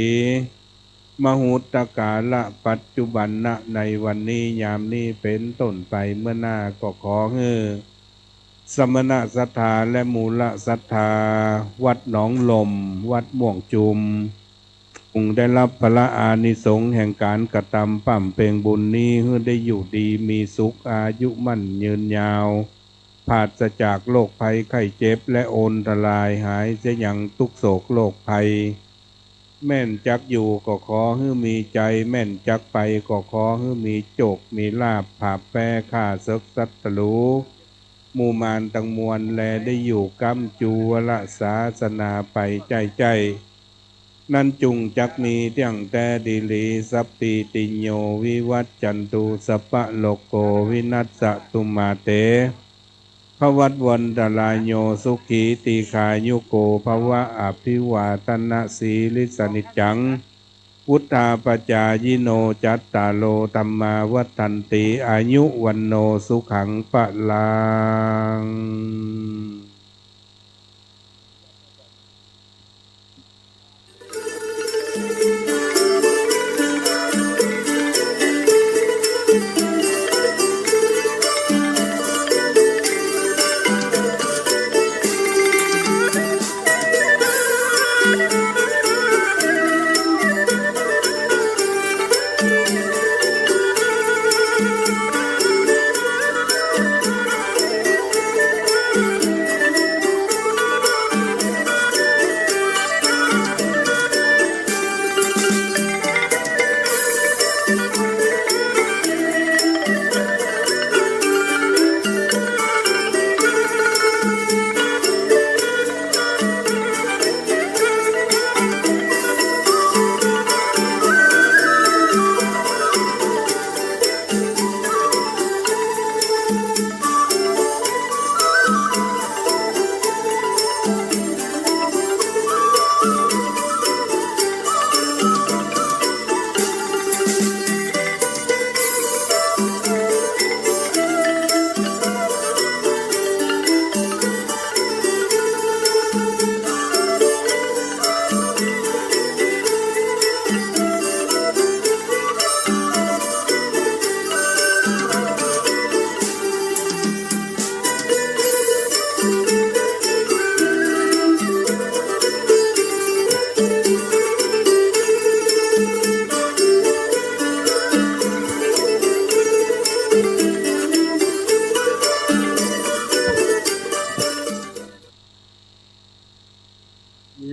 มหุตตกาละปัจจุบันนะ ในวันนี้ยามนี้เป๋นต้นไปเมื่อหน้าก็ขอหื้อ สมณศรัทธาและมูลศรัทธา วัดหนองลม วัดม่วงชุม จุ่งได้ฮับพละอานิสงส์แห่งก๋านกระตำบำเพ็ญบุญนี้ หื้อได้อยู่ดีมีสุข อายุมั่นยืนยาว ปราศจากโรคภัยไข้เจ็บ และอันตรายหายเสียยังทุกข์โศกโรคภัย แม่นจักอยู่ก็ขอหื้อมีชัย แม่นจักไปก็ขอหื้อมีโชคมีลาภ ผาบแพ้ข้าเสิกศัตรู หมู่มารตังมวลแลได้อยู่ก๊ำจูวรศาสนาไปใจ้ๆ นั้นจุ่งจักมีเตี้ยงแต๊ดีหลี สัพพีติโยวิวัชชันตุ สัพพะโรโควินัสสะตุมาเต ภวัตวันตรายโย สุขีทีฆายุโกภวะ อภิวาทนสีลิสสะนิจจัง วุฑฒาปจายิโน จัตตาโรธัมมาวัฑฒันติ อายุวัณโณสุขังพลัง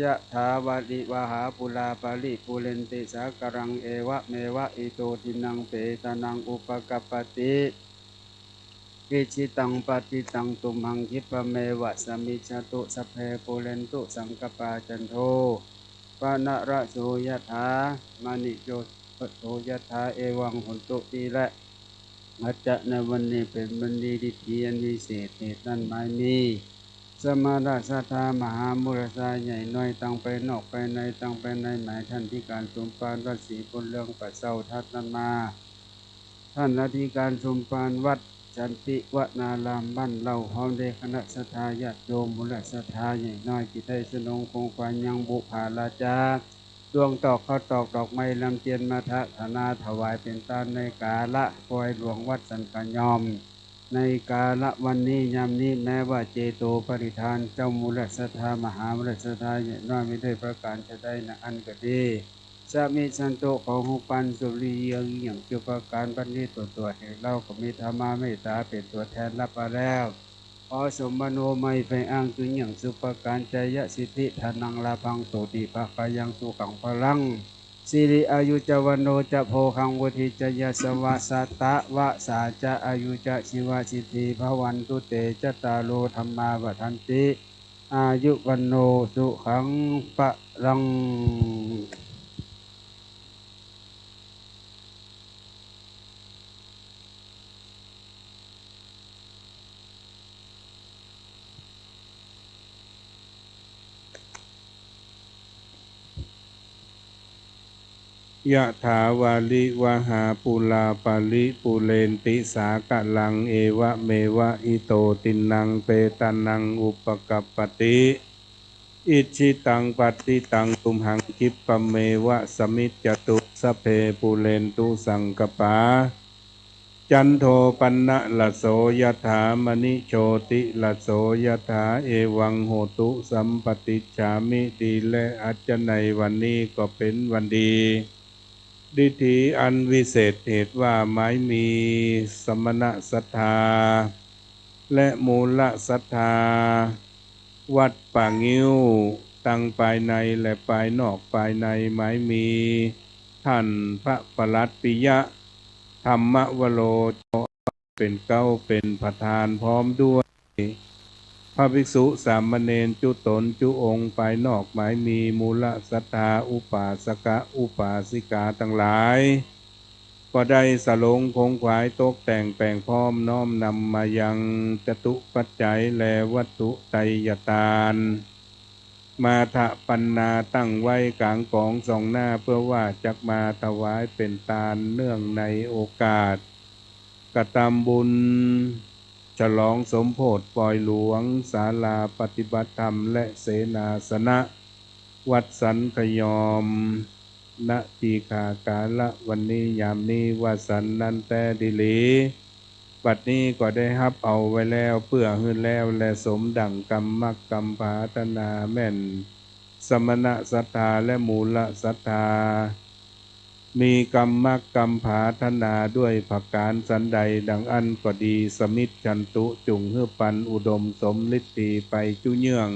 ยะถาวาริวหาปูราปาริปูเรนติสาคารัง เอวะเมวะอิโตทินนังเปตานังอุปกัปปติ อิจฉิตังปัตถิตังตุมหัง คิปะเมวะสะมิชฌะตุ สัพเพปูเรนตุสังกัปปา จันโทปะนะระโสยะถา มะณิโชติระโสยะถา เอวังโหนตุ ดีแล้ว อาจจะในวันนี้เป๋นวันดี ดีอันวิเศษ เหตุนั้นหมายมี สมณะศรัทธามหามูลศรัทธาใหญ่น้อย ตังภายนอกภายใน ตังภายในหมายท่านอธิการสมภารวัดศรีบุญเรือง ปะเซ้าตัดนั้นมา ท่านอธิการสมภารวัดสันติวนารามบ้านเฮา พร้อมด้วยคณะศรัทธาญาติโยมมูลศรัทธาใหญ่น้อย ตี้ได้สนองของขวัญยังบุปผาราจา ดวงตอกข้าวตอกดอกไม้ลำเตียนมาทะนาถวายเป๋นตานในกาละปอยหลวงวัดสันกะยอม ในกาละวันนี้ยามนี้ แม้ว่าเจโตปริทานเจ้ามูลศรัทธามหามูลศรัทธาใหญ่น้อย มีด้วยประการฉะใดนั้นอั้นก็ดี สะมิชฌันตุ ขอฮู้ปันสุริเยืองอย่างจุประการบัดนี้ ตัวตัวแห่งเฮาก็มีธรรมเมตตาเป๋นตัวแทนรับมาแล้ว ขอสมมโนมัยใฝ่อ้างจุนอย่างสุประการ จายสิทธิธนังลาภัง โสติภะคะยังสุขังพลัง สิริอายุจะวัณโณจะโภคัง วุฒิจะยะสะวะ สัตตะวะสาจะอายุจะชีวะสิทธิภะวันตุเต จัตตาโรธัมมาวัฑฒันติ อายุวัณโณสุขังพลัง ยะถาวาริวหาปูราปาริปูเรนติสาคารัง เอวะเมวะอิโตทินนังเปตานังอุปกัปปติ อิจฉิตังปัตถิตังตุมหัง คิปะเมวะสะมิชฌะตุ สัพเพปูเรนตุสังกัปปา จันโทปะนะระโสยะถา มะณิโชติระโสยะถา เอวังโหตุสัพปะติจฉามิ ดีแล้ว อาจจะในวันนี้ก็เป๋นวันดี ดีอันวิเศษ เหตุว่าหมายมีสมณะศรัทธา และมูลศรัทธา วัดป่างิ้ว ตังภายในและภายนอกภายใน หมายมี ท่านพระปลัดปิยะ ธัมมวโร เป๋นเก๊าเป๋นประธาน พร้อมด้วย พระภิกษุสามเณรจุ๊ต๋นจุ๊องค์ ภายนอกหมายมีมูลศรัทธา อุปาสกะอุปาสิกาตังหลาย ก็ได้สลงขงขวายตกแต่งแป๋งพร้อม น้อมนำมายังจตุปัจจัยและวัตถุไตยทาน มาทะปัณณาตั้งไว้ก๋างก๋องสองหน้า เพื่อว่าจักมาถวายเป๋นตานเนื่องในโอกาส กระตำบุญ ฉลองสมโภชปอยหลวง ศาลาปฏิบัติธรรม และเสนาสนะ วัดสันขยอม ณ ทีฆากาละวันนี้ยามนี้ ว่าสันนั้นแต๊ดีหลี บัดนี้ก็ได้ฮับเอาไว้แล้ว เปื้อหื้อแล้วแลสมดั่งกำมักกำผาถนาแม่น สมณะศรัทธาและมูลศรัทธา มีกำมักกำผาถนาด้วยผะก๋านสันใด ดังอั้นก็ดี สะมิชฌันตุ จุ่งหื้อปันอุดมสมฤทธีไปจุเยื่อง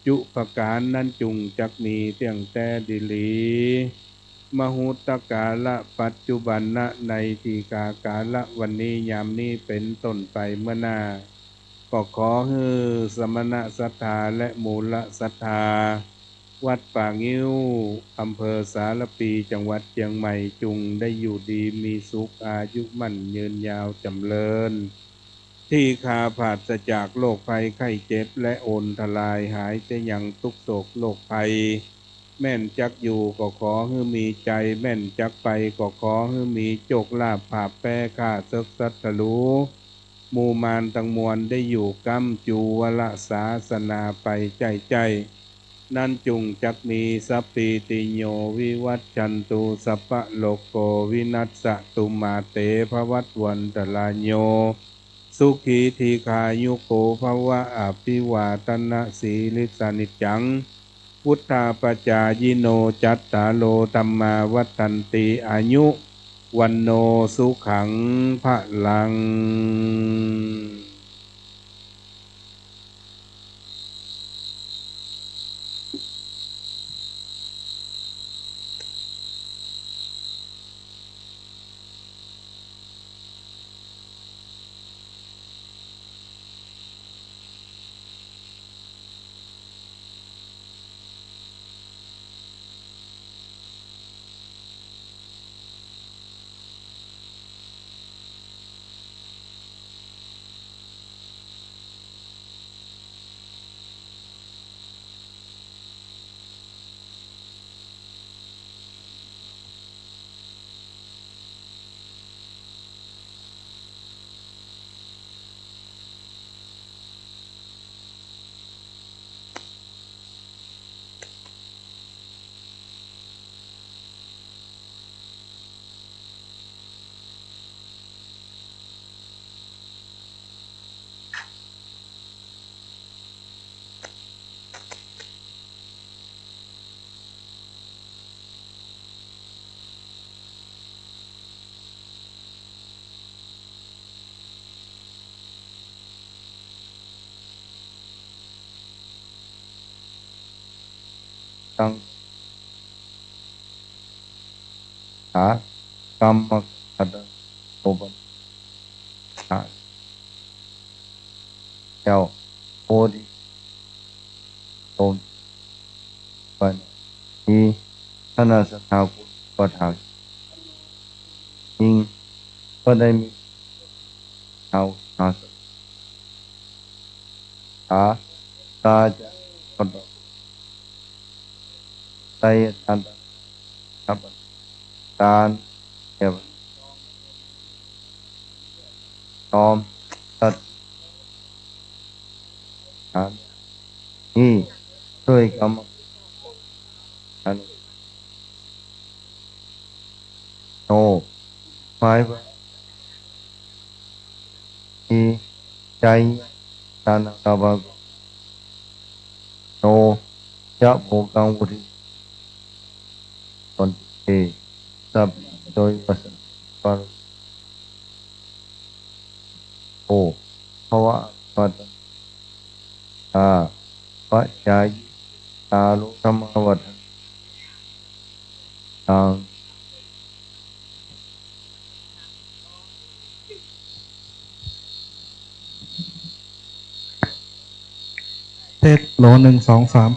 จุผะก๋านนั้นจุ่งจักมีเตี้ยงแต๊ดีหลี มะหุตตกาละปัจจุบันนะ ในทีฆากาละวันนี้ยามนี้เป๋นต้นไปเมื่อหน้า ก็ขอหื้อสมณะศรัทธาและมูลศรัทธา วัดป่างิ้ว อำเภอสารภี จังหวัดเจียงใหม่ จุ่งได้อยู่ดีมีสุข อายุมั่นยืนยาวจ๋ำเริญ ทีฆาผราศจากโรคภัยไข้เจ็บ และอันตราย หายเสียยังตุ๊กข์โศกโรคภัย แม่นจักอยู่ก็ขอหื้อมีชัย แม่นจักไปก็ขอหื้อมีโชคลาภ ผาบแป๊ข้าเสิกศัตรู หมู่มารตังมวลได้อยู่ก๊ำ จูวรศาสนาไปใจ้ใจ้ นั้นจุ่งจักมี สัพพีติโยวิวัชชันตุ สัพพะโรโควินัสสะตุ มาเตภวัตวันตราโย สุขีทีฆายุโกภวะ อภิวาทนสีลิสสะนิจจัง วุฑฒาปจายิโน จัตตาโรธัมมาวัฑฒันติ อายุวัณโณสุขังพลัง สัง ขากรรมกตโตปัญหาแก้วโพธิตมปัญหานี้ ท่านศรัทธาคุณอุปัฏฐากหญิงก็ได้มี เอาหาสาตาจะกระดกไตรอันตราย ตานแก่น้อมสัตว์ฐานนี้ด้วยกรรมฐาน โน หมายว่า มีใจตานกาบา โน จะโภกังวุฒิ ตนเอ สัพโดยวัสปาร โอ ภวะปัตตา ปะจายิตาโลธรรมาวัฏฐานัง เทสโหล หนึ่ง สอง สาม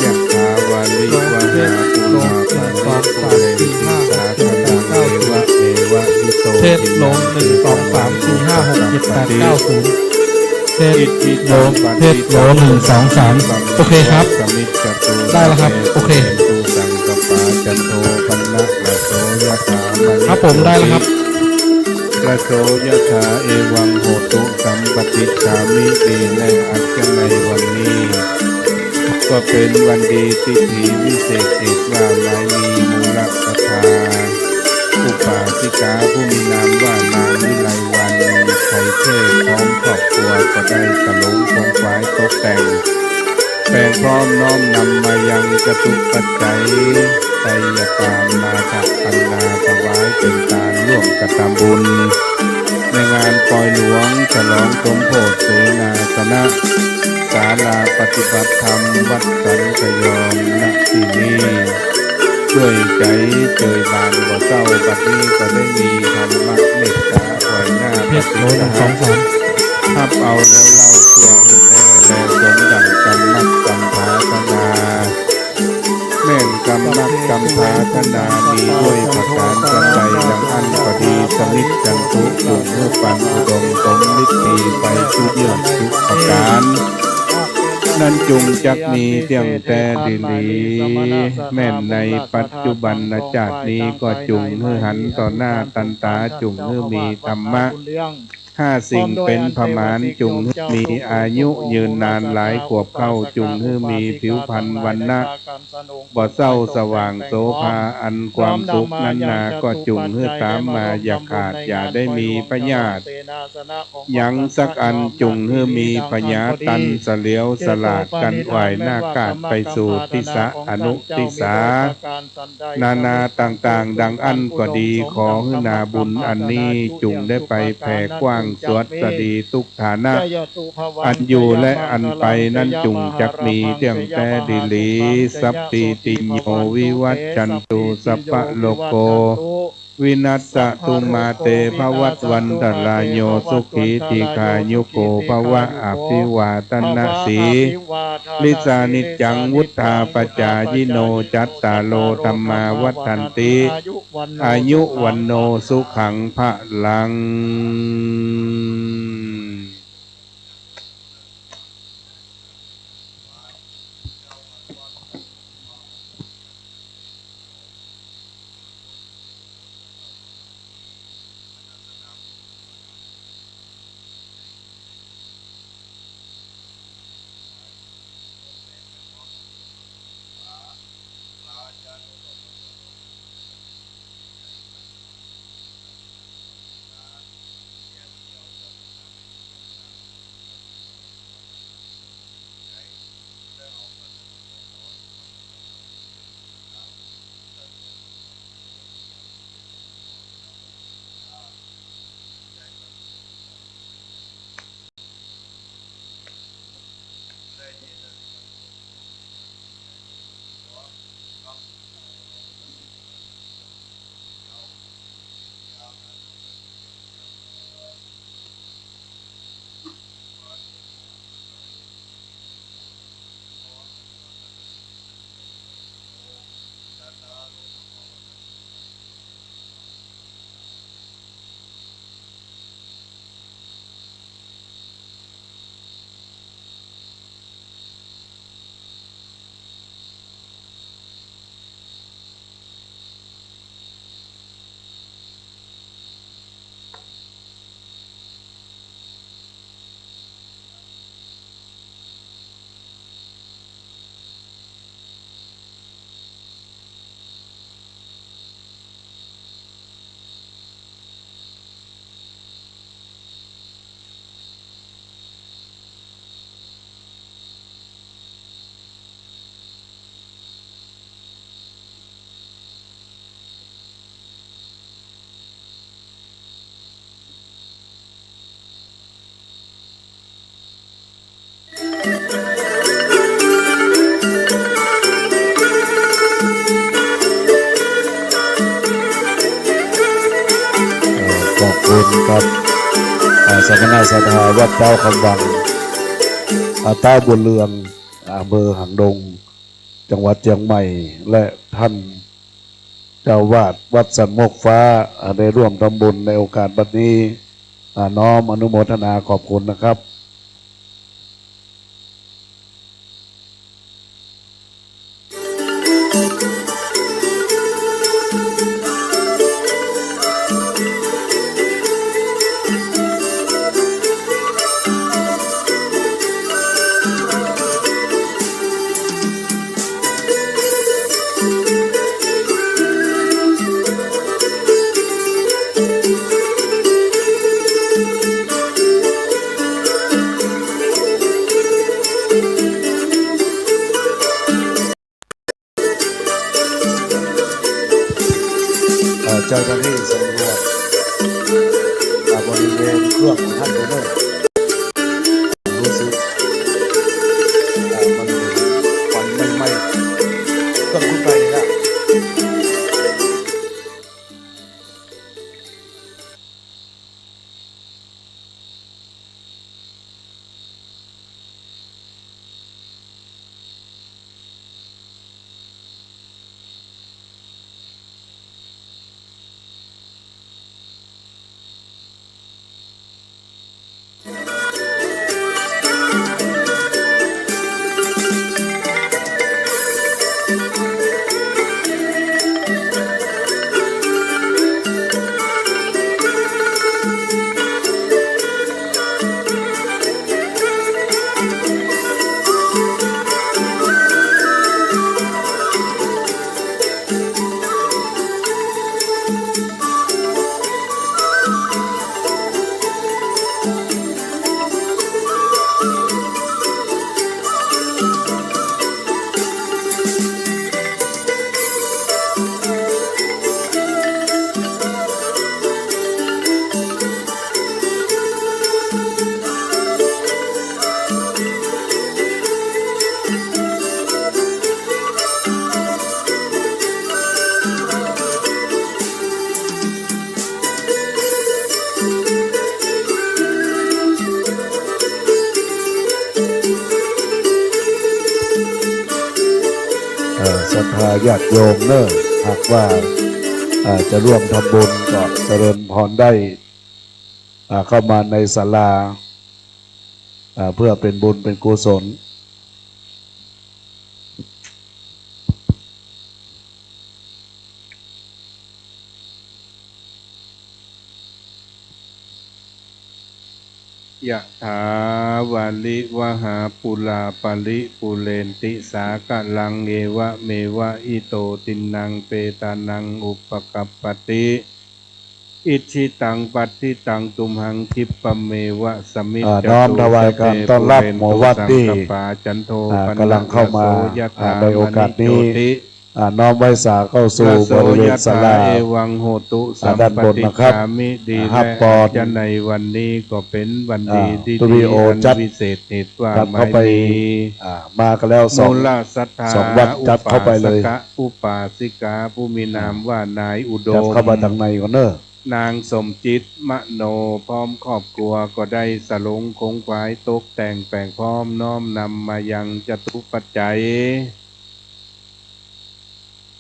ยะถาวาริวหาปูราปะริปูเรนติสาคารัง เอวะเมวะอิโต เทสลง หนึ่ง สอง สาม สี่ ห้า หก เจ็ด แปด เก้า ศูนย์ เทสลง เทสลง หนึ่ง สอง สาม โอเคครับ ได้แล้วครับ โอเค ครับผม ได้แล้วครับ กะโสยะถา เอวังโหตุ สัมปะติฏฐามิ ดีแน่อัดกันในวันนี้ ก็เป๋นวันดีติถีวิเศษเอกว่าหมายมีมูลศรัทธา อุปาสิกาผู้มีนามว่านางวิไลวรรณ ไขเทพพร้อมครอบครัวก็ได้สลงขงขวายตกแต่ง แป๋งพร้อมน้อมนำมายังจตุปัจจัย ไตรยาปาณมาสะปัณณาถวายเป๋นตานร่วมกระตำบุญ ในงานปอยหลวงฉลองสมโภชเสนาสนะ ศาลาปฏิบัติธรรมวัดสันขยอม ณ ตี้นี้ ด้วยใจ๋เจิยบานบ่เศร้า บัดนี้ก็ได้มีธรรมเมตตาอ่อยหน้า เทส ปฏิ โหนึ่ง สอง สาม ฮับเอาแล้วเล่าเปื้อหื้อแน่แลสมดั่งกำมักกำผาถนา แม่นกำมักกำผาถนามีด้วยประก๋านจั้นใดดังอั้นก็ดี สมิทจันตุจุ่งหื้อปันอุดมสมฤทธิ์ไปทุกเยื่องทุกประก๋าน นั้นจุ่งจักมีเตี้ยงแต๊ดีหลี แม่นในปัจจุบันนะจ๊าดนี้ก็จุ่งหื้อหันต่อหน้าตันต๋า จุ่งหื้อมีธรรมะ ห้าสิ่งเป๋นผมาน จุ่งหื้อมีอายุยืนนานหลายขวบเข้า จุ่งหื้อมีผิวพรรณวรรณะบ่เศร้าสว่างโสภา อันความสุขนั้นนาก็จุ่งหื้อต๋ามมาอย่าขาด อย่าได้มีพยาธิหยังสักอัน จุ่งหื้อมีผญาตันเสลียวสลาด กั๋นอ่อยหน้ากาดไปสู่ทิศะอนุทิศา นานาต่างๆ ดังอั้นก็ดี ขอหื้อนาบุญอันนี้จุ่งได้ไปแผ่กว้างสวัสดีทุกฐานะ อันอยู่และอันไปนั้นจุ่งจักมีเตี้ยงแต๊ดีหลี สัพพีติโยวิวัชชันตุ สัพพะโรโค วินัสสะตุมาเต ภวัตวันตะราโย สุขีทีฆายุโกภวะ อภิวาทะนะสีลิสานิจจัง วุฑฒาปจายิโน จัตตาโรธัมมาวัฑฒันติ อายุวัณโณสุขังพะลัง เอ่อ ขอบคุณครับ อ่า สมณะศรัทธาวัดเต๊าคำวัง อ่า เต๊าบุญเรือง อำเภอหางดง จังหวัดเจียงใหม่ และท่านเจ้าอาวาสวัดสันมวกฟ้า อ่า ได้ร่วมทำบุญในโอกาสบัดนี้ อ่า น้อมอนุโมทนาขอบคุณนะครับ เอ่อ เจ้าหน้าที่สำรวจ อ่า บริเวณเครื่องของท่านด้วยเนอะ รู้สึก อ่า มันเห็นควันไหม้ๆ เครื่องคุณไปนะ เอ่อ ศรัทธาญาติโยมเนอะ หากว่า เอ่อ จะร่วมทำบุญก็เจริญพรได้ อ่า เข้ามาในศาลา อ่า เพื่อเป็นบุญเป็นกุศล ยะถา วาริวะหา ปูรา ปะริปูเรนติ สาคะรัง เอวะเมวะ อิโต ทินนัง เปตานัง อุปะกัปปะติ อิจฉิตัง ปัตถิตัง ตุมหัง คิปปะเมวะ สะมิจ อ่า จ น้อมถวายการต้อนรับหมู่วัดตี้ ปูเรนตุ สังกัปปา จันโท อ่า ปันนะ กำลังเข้ามา ระโสยะถา อ่า ในโอกาสนี้ มะณิ โชติ อ่า น้อมไหว้สาเข้าสู่บริเวณศาลา ระโสยะถา เอวัง โหตุ อ่า สัพพะ ด้านบนนะครับ ทิฏฐามิ ดี อ่า แล ฮับปอน อาจจะในวันนี้ก็เป๋นวันดี อ่า ตี้ สตูดิโอ ดีอัน จัด วิเศษ เหตุว่า จัดเข้าไป หมายมี อ่า มากันแล้วสอง มูลศรัทธา สองวัด จัดเข้าไปเลย อุปาสกะ อุปาสิกา ผู้มีนามว่านายอุดม จัดเข้าไปตังในก่อนเนอะ นางสมจิต มโน พร้อมครอบครัวก็ได้สลงขงขวายตกแต่งแป๋งพร้อมน้อมนำมายังจตุปัจจัย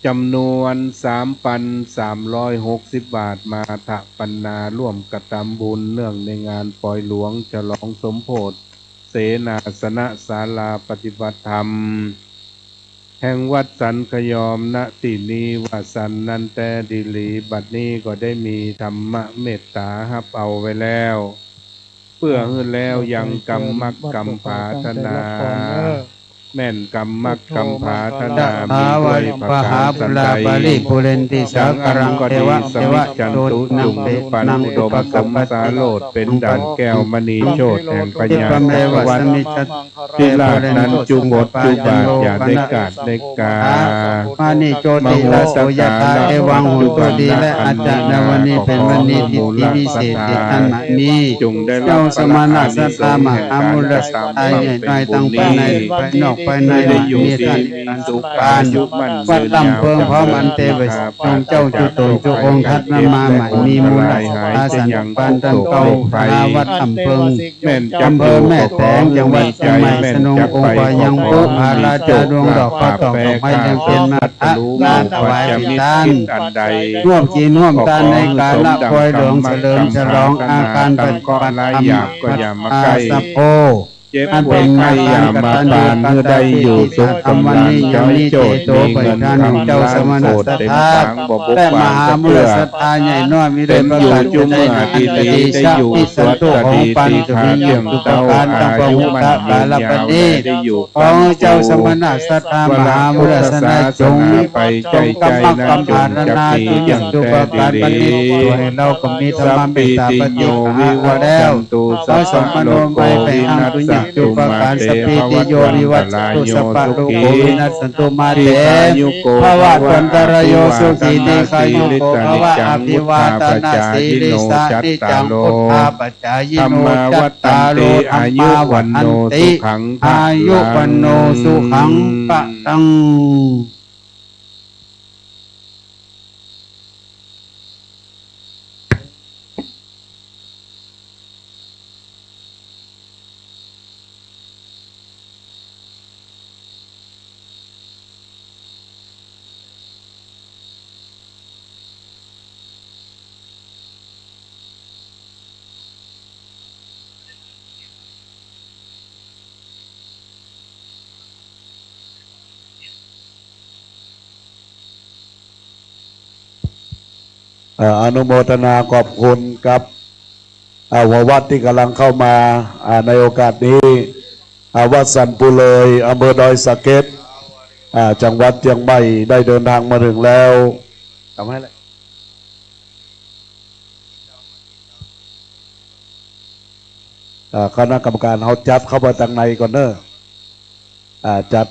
จ๋ำนวน สามปันสามร้อยหกสิบ บาท มาถปัณณาร่วมกระตำบุญเนื่องในงานปอยหลวงฉลองสมโภชเสนาสนะศาลาปฏิบัติธรรม แห่งวัดสันขยอม ณ ตี้นี้ว่าสันนั้นแต๊ดีหลี บัดนี้ก็ได้มีธรรมเมตตาฮับเอาไว้แล้ว เปื้อหื้อแล้วยังกำมักกำผาธนา แม่นกำมักกำผาธนา มีด้วยประการสันใด ดังอั้นก็ดีสมิจฉันตุ จุ่งปันอุดมสมสาโรจน์ เป๋นด่านแก้วมณีโชติแห่งปัญญาจักรวรรดิ ธิราชนั้นจุบทจุบาทอย่าได้ขาดได้กา มโหสถาลาโหตุ จุบันนะ อันนี้ ขอมูลศรัทธา เจ้าสมณะศรัทธามหามูลศรัทธาใหญ่น้อย ตังภายในภายนอกภายใน ได้อยู่ดีมีสุข อายุมั่นยืนยาว วัดลำเพิงพร้อมอันเตวะ องค์เจ้าจุตนจุองค์ทัดนำมาใหม่ มีมูลศรัทธาสันติบาลตันเก้า หาวัดลำเพิง แม่นจัก อำเภอแม่แตง จังหวัดเชียงใหม่ แม่นจักไป สนององค์พระยังผู้พระราชาดวงดอก พระตอกดอกไม้ยังเป๋นมา พระนาถวายทาน ร่วมกินร่วมตานในกาละปอยหลวงเฉลิมฉลองอาการปฏิบัติธรรม ก็อย่ามาใกล้ อันเป๋นงานการกตัญญูกตเวทิตาธรรม วันนี้ยังมีเจโตปริภาณของเจ้าสมณะศรัทธา และมหามูลศรัทธาใหญ่น้อย มีด้วยประการใด อันตเตชะ มีสันตุของปันสุขียังสุขการ ตั้งพระหุตะปาลปณี ขอเจ้าสมณะศรัทธามหามูลศรัทธาจง จงกำมักกำผาธนา จุยังสุขการปฏิบัติ ช่วยเราก็มีธรรมเมตตาปฏิภาณแล้ว ขอสมโนไมยแผ่อังสุญญ สัพพะทุกขายุโกภะ สัพพีติโยวิวัชชันตุ สัพพะโรโกวินัสสันตุ มาเต ภวัตวันตะราโย สุขี ทีฆายุโกภะ อภิวาทะนะสีลิสสะ นิจจังวุฑฒาปจายิโน จัตตาโร ธัมมาวัฑฒันติ อายุวัณโณ สุขัง อายุวัณโณ สุขัง พะลัง เอ่อ อนุโมทนาขอบคุณกับ อ่า หัววัดตี้ก่ำลังเข้ามา อ่า ในโอกาสนี้ อ่า วัดสันปูเลย อำเภอดอยสะเก็ด อ่า จังหวัดเจียงใหม่ ได้เดินทางมาเถิงแล้ว ทำให้เลย อ่า คณะกรรมก๋านเฮาจัดเข้าไปตังในก่อนเน่อ อ่า จัด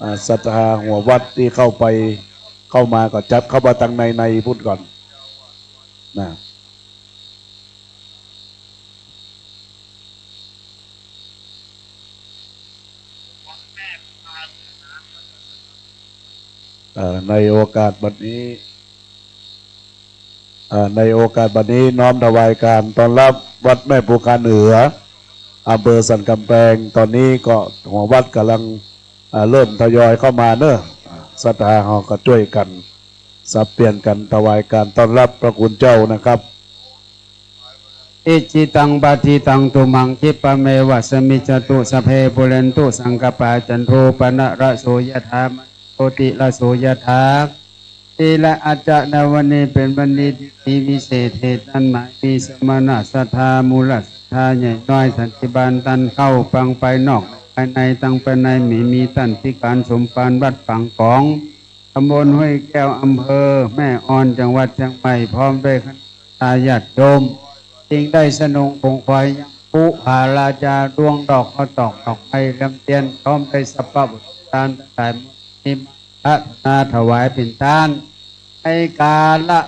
อ่า ศรัทธาหัววัดตี้เข้าไป เข้ามาก็จัดเข้าไปตังในในปู้นก่อน นะ เอ่อ ในโอกาสบัดนี้ เอ่อ ในโอกาสบัดนี้น้อมถวายก๋านต้อนฮับวัดแม่ปูคาเหนือ อำเภอสันก๋ำแปง ต๋อนนี้ก็หัววัดก่ำลัง อ่า เริ่มทยอยเข้ามาเน่อ อ่า ศรัทธาเฮาก็จ้วยกั๋น สับเปลี่ยนกั๋นถวายก๋านต้อนฮับพระคุณเจ้านะครับ อิจฉิตังปัตถิตังตุมหัง ขิปปะเมวะสะมิจฉตุ สัพเพปูเรนตุสังกัปปา จันโทปะนะระโสยะถา มะนิโชติระโสยะถา นี่แหละ อาจจะในวันนี้เป๋นวันดีตี้มีวิเศษเหตุอันหมาย มีสมณะศรัทธา มูลศรัทธาใหญ่น้อย สันติบาลต้านเข้า ตังภายนอกภายใน ตังภายในไม่มี ต้านตี้ก๋านสมภารวัดปางก๋อง ตำบลห้วยแก้ว อำเภอแม่ออน จังหวัดเจียงใหม่ พร้อมด้วยคณะญาติโยม จึงได้สนงผงไฟยังปุผาราจา ดวงดอกข้าวตอก ดอกไม้ เทียน พร้อมด้วยสัพพะบริขารตังหลาย มี พัฒนาถวายเป๋นตาน ในกาละ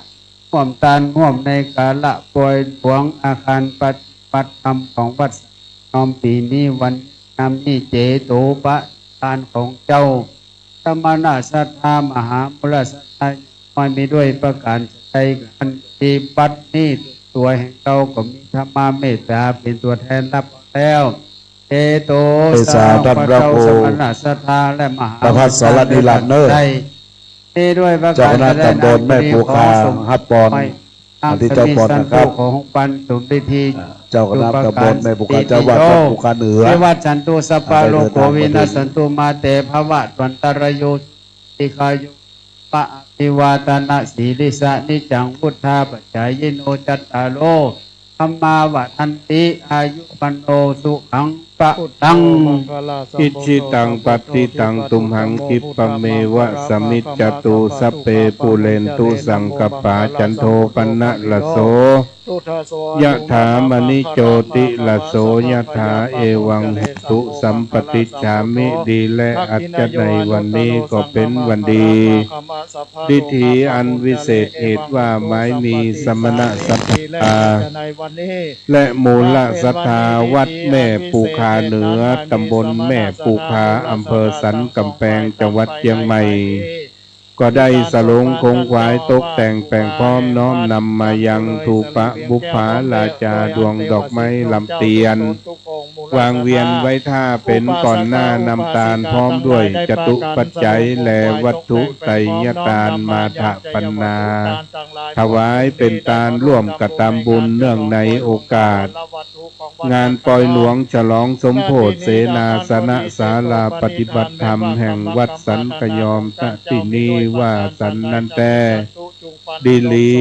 ฮ่วมตานฮ่วม ในกาละปอยหลวง อาคารปฏิบัติธรรมของวัดน้อมปี๋นี้ วันนี้ นำนี้ เจโตปะทานของเจ้า สมณะศรัทธา มหามูลศรัทธา น้อยมีด้วยประก๋านใด อันตี้บัดนี้ ตั๋วแห่งเฮาก็มีธรรมเมตตาเป๋นตั๋วแทนฮับแล้ว เจโต เตชะ สา ท่านพระครู พระเจ้าสมณะศรัทธาและมหา ประภัสสรนิรันดร์เน่อ ได้ นี่ด้วยประก๋าน เจ้าคณะตำบลแม่ปูคา ฮับปอน อันตี้เจ้าปอนนะครับ ขอปันสมพิธี อ่า เจ้าคณะตำบลแม่ปูคา เจ้าวัดสันปูคาเหนือ วิวัชชันตุ สัพพะโรโกวินัสสันตุ มาเต ภวัตวันตะราโย ทีฆายุ ปะ อภิวาทะนะสีลิสสะ นิจจังวุฑฒาปจายิโน จัตตาโร ธัมมาวัฑฒันติ อายุวัณโณ สุขัง พะลัง อิจฉิตังปัตถิตังตุมหัง ขิปปะเมวะสะมิจฉตุ สัพเพปูเรนตุสังกัปปา จันโทปะนะระโส ยะถา มะนิโชติระโสยะถา เอวัง เหตุสัมปะติจฉามิ ดีแล อาจจะในวันนี้ก็เป๋นวันดี ดิถีอันวิเศษเหตุว่าหมายมี สมณะศรัทธา และมูลศรัทธาวัดแม่ปูคาเหนือ ตำบลแม่ปูคา อำเภอสันก๋ำแปง จังหวัดเจียงใหม่ ก็ได้สรงขงขวายตกแต่งแป๋งพร้อม น้อมนำมายังธูปะบุปผาราจา ดวงดอกไม้ลำเตียน วางเวียนไว้ถ้าเป๋นก่อนหน้านำตาน พร้อมด้วยจตุปัจจัยและวัตถุไตรยตานมาถะปันนา ถวายเป๋นตานร่วมกระตำบุญเนื่องในโอกาส งานปอยหลวงฉลองสมโภชเสนาสนะศาลาปฏิบัติธรรมแห่งวัดสันขยอม ณ ตี้นี้ว่าสันนั้นแต๊ ดีหลี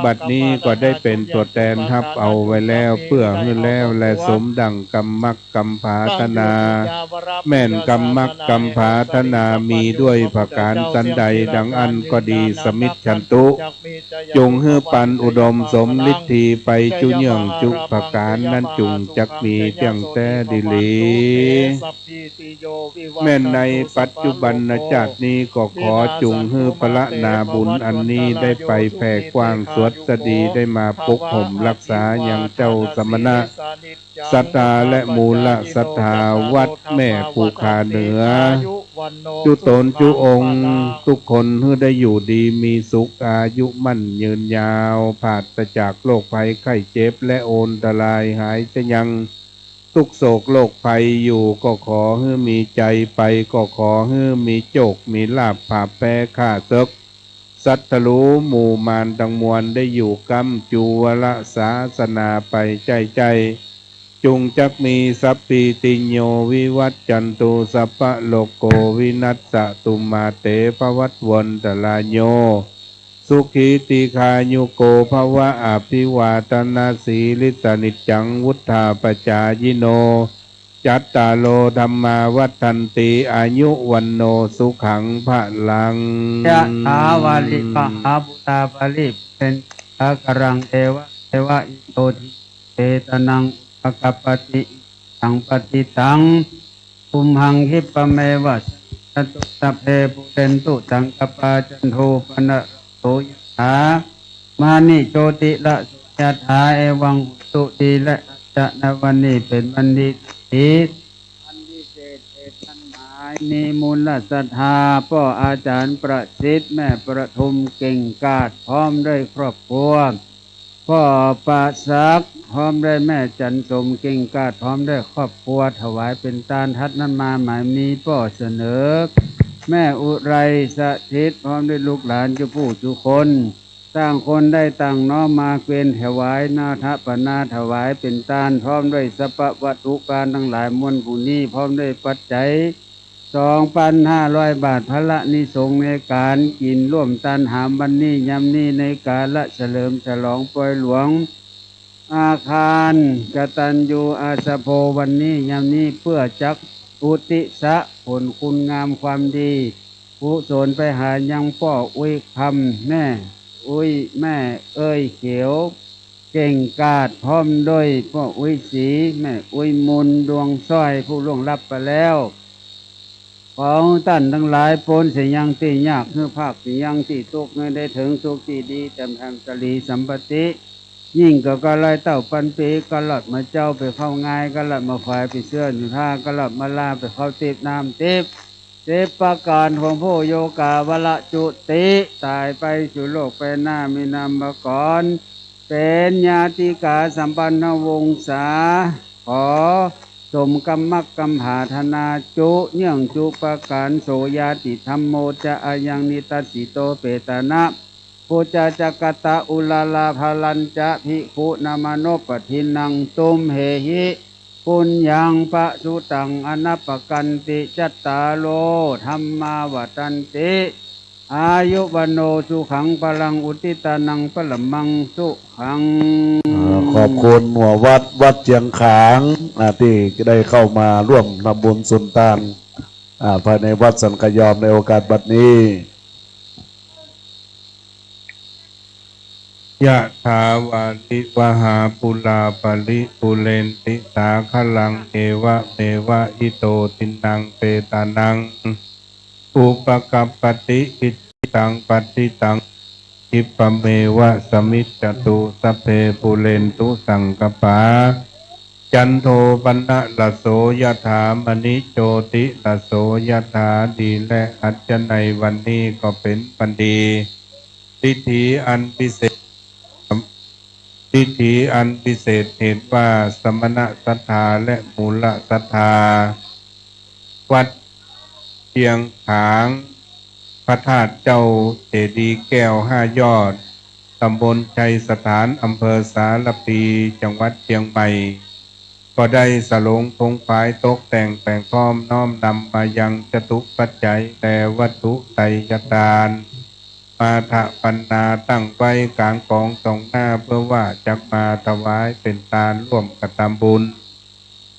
บัดนี้ก็ได้เป๋นตั๋วแตนฮับเอาไว้แล้ว เปื้อหื้อแล้วแลสมดั่งกำมักกำผาถนา แม่นกำมักกำผาถนามีด้วยผะก๋านสันใด ดังอั้นก็ดี สมิชชันตุ จุ่งหื้อปันอุดมสมฤทธีไปจุเยื่องจุผะก๋านนั้นจุ่งจักมีเตี้ยงแต๊ดีหลี แม่นในปัจจุบันจาตินี้ก็ขอจุ่งหื้อพละนาบุญอันนี้ได้ไปแผ่กว้างสวัสดี ได้มาปกห่มฮักษายังเจ้าสมณะศรัทธาและมูลศรัทธาวัดแม่ภูคาเหนือ จุตนจุองค์ ทุกคนหื้อได้อยู่ดีมีสุข อายุมั่นยืนยาว ปราศจากโรคภัยไข้เจ็บ และอันตรายหายสะยัง ทุกข์โศกโรคภัย อยู่ก็ขอหื้อมีชัย ไปก็ขอหื้อมีโชคมีลาภ ผ่าแพ้ข้าเสิก ศัตรูหมู่มารตังมวล ได้อยู่ก๊ำจุวรศาสนาไปใจ้ๆ จุ่งจักมี สัพพีติโยวิวัชชันตุ สัพพะโรโกวินัสสะตุ มาเตภวัตวันตรายโย สุขีตีฆายุโกภวะ อภิวาทนาสีลิสสะ นิจจังวุฑฒาปจายิโน จัตตาโรธัมมาวัฑฒันติ อายุวัณโณสุขังพะลัง ยะถาวาริวะหาปูราปริปูเรนติสาคารัง เอวะเมวะอิโตทิ เปตานังอุปะกัปปติ อิชิตังปัตติตัง ตุมหังคิปะเมวะสมิจฉตุ สัพเพปูเรนตุสังกัปปา จันโทปะนะระโสยะถา มะณิโชติระโสยะถา เอวังพุตติ และอาจจะนะ วันนี้เป๋นวันดี วันพิเศษเหตุอันหมาย มีมูลศรัทธา ป้ออาจ๋ารย์ประสิทธิ์ แม่ประทุมเก่งกาจ พร้อมด้วยครอบครัว ป้อประศักดิ์ พร้อมด้วยแม่จันสมเก่งกาจ พร้อมด้วยครอบครัว ถวายเป๋นตาน ถัดนั้นมาหมายมีป้อเสนอ แม่อุไรสถิต พร้อมด้วยลูกหลานจุผู้จุคน ต่างคนได้ต่างน้อมมาเกวียนถวาย นาถปนาถวายเป๋นตาน พร้อมด้วยสัพพะวัตถุการตังหลายมวลผู้นี้ พร้อมด้วยปัจจัย สองปันห้าร้อยบาท พละนิสงส์ในก๋านกิ๋นร่วมตานหามวันนี้ยามนี้ ในกาละเฉลิมฉลองปอยหลวง อาคารกตัญญูอาสาโภ วันนี้ยามนี้ เปื้อจักอุทิศผลคุณงามความดี กุศลไปหายังป้ออุ๊ยคำ แม่อุ๊ย แม่เอ้ยเขียว เก่งกาจ พร้อมด้วยป้ออุ๊ยศรี แม่อุ๊ยมน ดวงสร้อย ผู้ล่วงลับไปแล้ว ขอต้านตังหลายป๊นเสียยังตี้ยาก หื้อพากเสียยังตี้ตุ๊กข์ หื้อได้เถิงสุขตี้ดี เต็มแผ่นสรีสัมปัตติ ยิ่งกว่าเก้าร้อยเต้าปันปี เก้าร้อยมาเจ๊าไปเข้างาย เก้าร้อยมาขวายไปเสื้อหนุนผ้า เก้าร้อยมาลาไปเข้าติ๊บน้ำติ๊บ สิบประก๋านของผู้โยกาวละจุติ ต๋ายไปสู่โลกไปหน้ามีนามกร เป๋นญาติกาสัมปันนวงศา ขอสมกำมักกำผาถนาจุ เยื่องจุประก๋าน โสญาติธัมโมจะ อายังนิทัสสิโต เปตานะ ปุจจาจะกะตะอุราราภารัญจะ ภิกขุนามะโนปะทินนัง ตุมเหหิ ปุญญังปะสุตัง อนัปปะกันติ จัตตาโร ธัมมา วัฑฒันติ อายุ วัณโณ สุขัง พะลัง อุฑฒิตานัง ปะระมัง สุขัง อ่า ขอบคุณหัววัด วัดเชียงขาง อ่า ตี้ได้เข้ามาร่วมทำบุญสุนตาน อ่า ภายในวัดสันขยอมในโอกาสบัดนี้ ยะถาวาริวหาปูราปะริปูเรนติสาคะลัง เอวะเมวะอิโตทินนังเปตานัง อุปะกัปปะติ อิชิตังปัตติตัง คิปะเมวะสมิจจตุ สัพเพปูเรนตุสังกัปปา จันโทปะนะระโสยะถา มะณิโชติระโสยะถา ดีและอัจฉะในวันนี้ก็เป๋นวันดี พิธีอันพิเศษ พิธีอันพิเศษเหตุว่าสมณศรัทธาและมูลศรัทธา วัดเชียงขาง พระธาตุเจ้าเจดีย์แก้วห้ายอด ตำบลชัยสถาน อำเภอสารภี จังหวัดเชียงใหม่ ก็ได้สลงพงไพรตกแต่งแป๋งพร้อมน้อมนำมายังจตุปัจจัยและวัตถุไตรยทาน มาทะปันนาตั้งไว้ก๋างก๋องตรงหน้า เปื้อว่าจักมาถวายเป๋นตานร่วมกระตำบุญ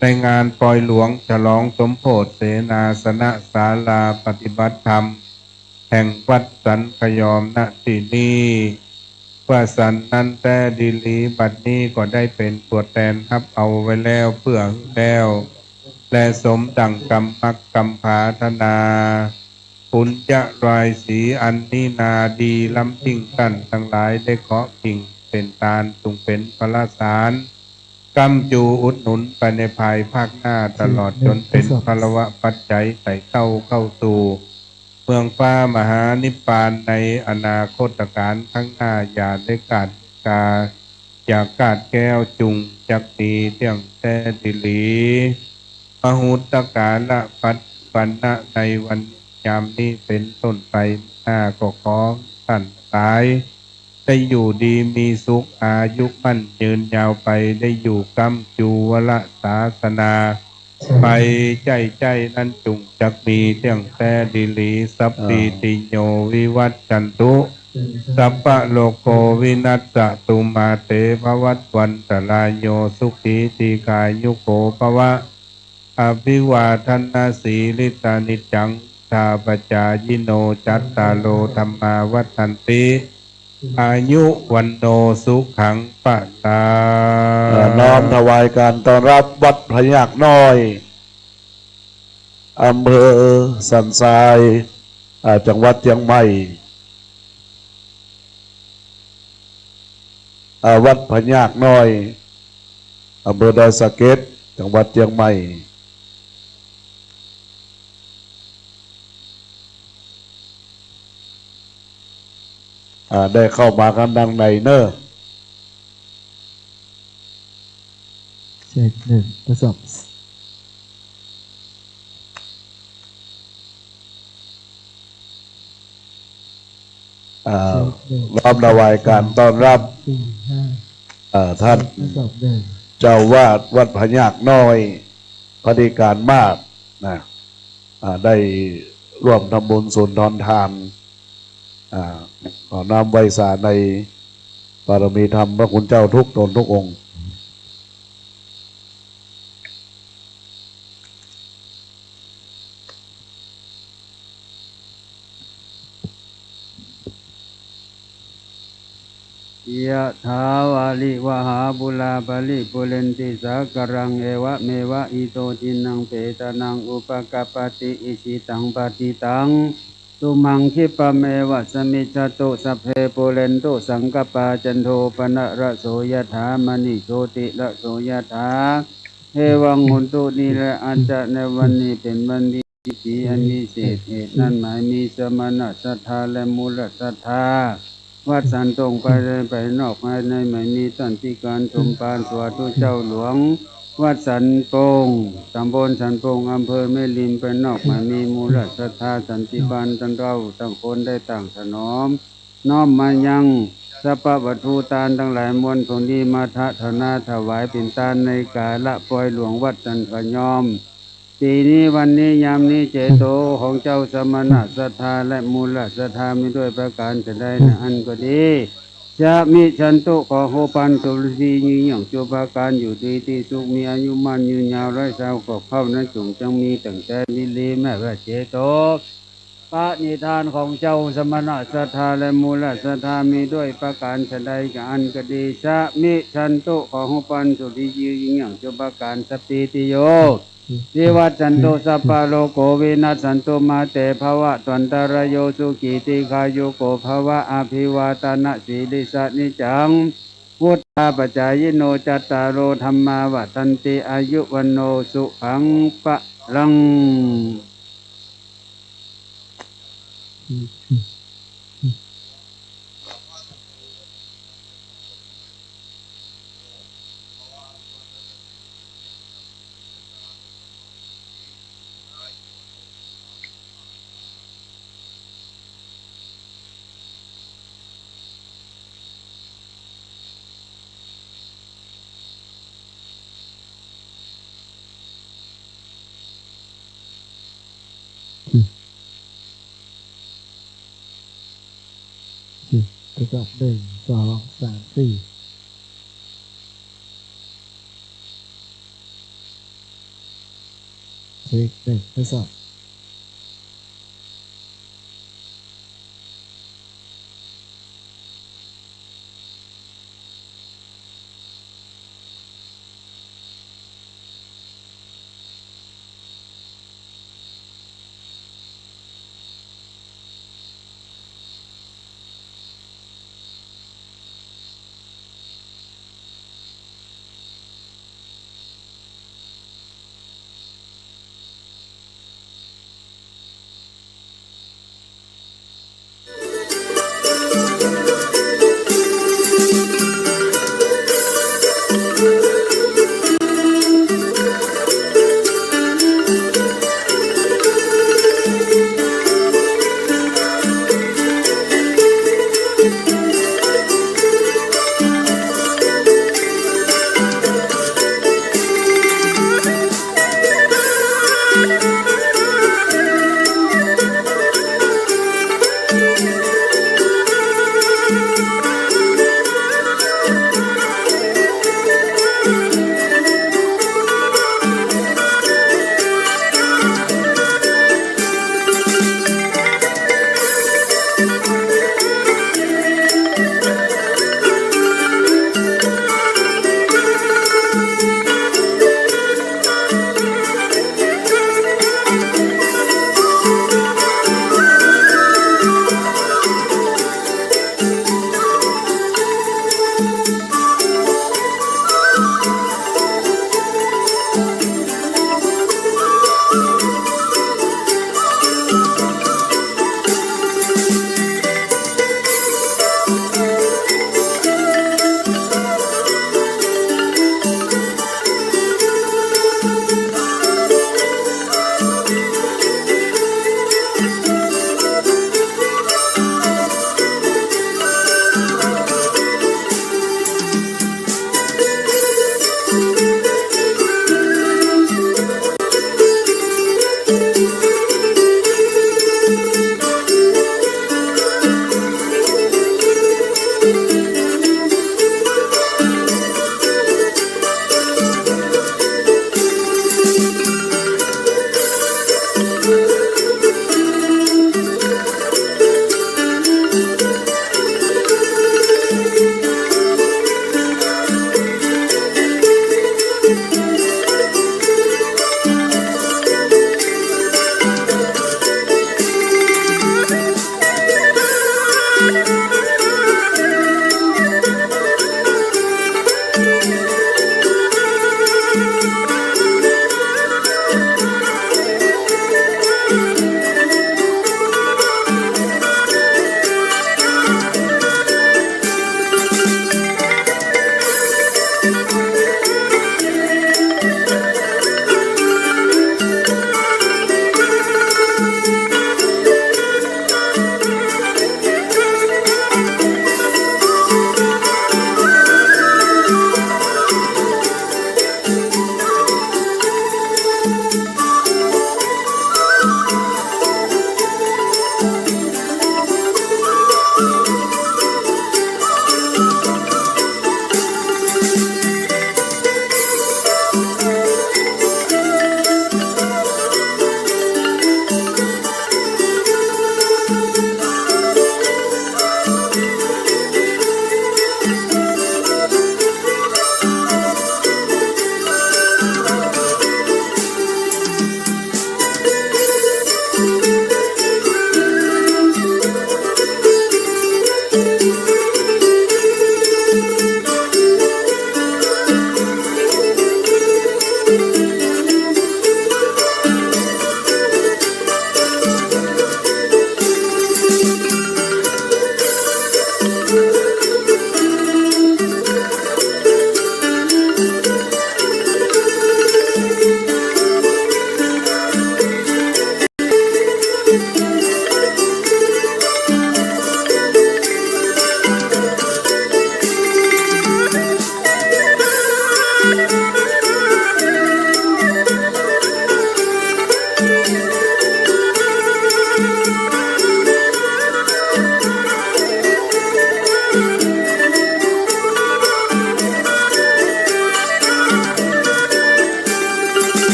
ในงานปอยหลวงฉลองสมโภชเสนาสนะศาลาปฏิบัติธรรม แห่งวัดสันขยอม ณ ตี้นี้ ว่าสันนั้นแต๊ดีหลี บัดนี้ก็ได้เป๋นตั๋วแตนฮับเอาไว้แล้ว เปื้อหื้อแล้ว และสมดั่งกำมักกำผาถนา ปุญญะรอยสีอันนี้นา ดีล้ำยิ่ง ต้านตังหลายได้เคาะกิ่งเป๋นตาน จุ่งเป๋นพละสาร ก้ำจูอุดหนุนไปในภายภาคหน้า ตลอดจ๋นเป๋นพลวปัจจัยไต่เต้าเข้าสู่เมืองฟ้ามหานิพพานในอนาคตกาลข้างหน้า อย่าได้ขาดกา อย่าขาดแคล้ว จุ่งจักมีเตี้ยงแต๊ดีหลี มหุตกาละปัจจุบันนะ ในวันยามนี้เป๋นต้นไป หน้าก็ขอต้านตังหลาย ได้อยู่ดีมีสุข อายุมั่นยืนยาวไป ได้อยู่ก้ำจูวรศาสนา ไปใจ้ใจ้นั้น จุ่งจักมีเตี้ยงแต๊ดีหลี สัพพีติโยวิวัชชันตุ สัพพะโรโควินัสสะตุ มาเตภวัตวันตรายโย สุขีทีฆายุโกภวะ อภิวาทนสีลิสสะนิจจัง วุฑฒาปจายิโน จัตตาโรธัมมาวัฑฒันติ อายุวัณโณสุขังพลัง เอ่อ น้อมถวายการต้อนรับวัดพระยากน้อย อำเภอสันทราย อ่า จังหวัดเจียงใหม่ อ่า วัดพระยากน้อย อำเภอดอยสะเก็ด จังหวัดเจียงใหม่ อ่า ได้เข้ามากั๋นดังในเน่อ เช็คหนึ่ง ทดสอบ อ่า เช็คหนึ่ง น้อมถวายการต้อนรับ สี่ ห้า อ่า ท่าน ทดสอบหนึ่ง เจ้าอาวาสวัดพระยากน้อย พระธิการมาศ นะ อ่า ได้ร่วมทำบุญสุนทรทาน อ่า ขอน้อมไหว้สาในบารมีธรรมพระคุณเจ้าทุกต๋นทุกองค์ ยะถาวาริวหาปูราปะริปูเรนติสาคารัง เอวะเมวะอิโตทินังเปตานังอุปะกัปปะติ อิจิตังปัตถิตัง ตุมหังคิปะเมวะสะมิชฌะตุ สัพเพปูเรนตุสังกัปปา จันโทปะนะระโสยะถา มะณิโชติระโสยะถา เอวังโหนตุ นี้แหละ อาจจะในวันนี้เป๋นวันดี สีอันวิเศษ เหตุนั้นหมายมีสมณะศรัทธาและมูลศรัทธา วัดสันตรงไปในภายนอกภายใน หมายมีต้านพิการสมภาร สาธุเจ้าหลวง วัดสันโป่ง ตำบลสันโป่ง อำเภอแม่ริม ภายนอกหมายมีมูลศรัทธา สันติบาล ต้านเฮาตังคนได้ต่างถนอม น้อมมายังสัพพะวัตถุตานตังหลายมวล ผลดีมาทะถนาถวายเป๋นตานในกาละปอยหลวงวัดสันขยอม ปีนี้วันนี้ยามนี้ เจโตของเจ้าสมณะศรัทธาและมูลศรัทธามีด้วยประการฉันใดนั้นอั้นก็ดี สะมิชฌันตุ ขอฮูปปันสุริธียิ่งยิ่งจุปการอยู่ดีตี้สุข มีอายุมั่นยืนยาวร้อยเศร้าก็เข้านั้น จุ่งจักมีตั้งแต่ดีหลี แม้ว่าเจโต ปณิธานของเจ้าสมณะศรัทธาและมูลศรัทธามีด้วยประการฉะใดก็อั้นก็ดี สะมิชฌันตุ ขอฮูปปันสุริธียิ่งยิ่งจุปการ สัพพีติโย วิวัชชันตุ สัพพะโรโควินัสสันตุ มาเตภวัตวันตะราโย สุขีทีฆายุโกภวะ อะภิวาทะนะสีลิสสะนิจจัง วุฑฒาปจายิโน จัตตาโรธัมมาวัฑฒันติ อายุวัณโณสุขังพลัง ทดสอบ หนึ่ง สอง สาม สี่ เทค หนึ่ง ทดสอบ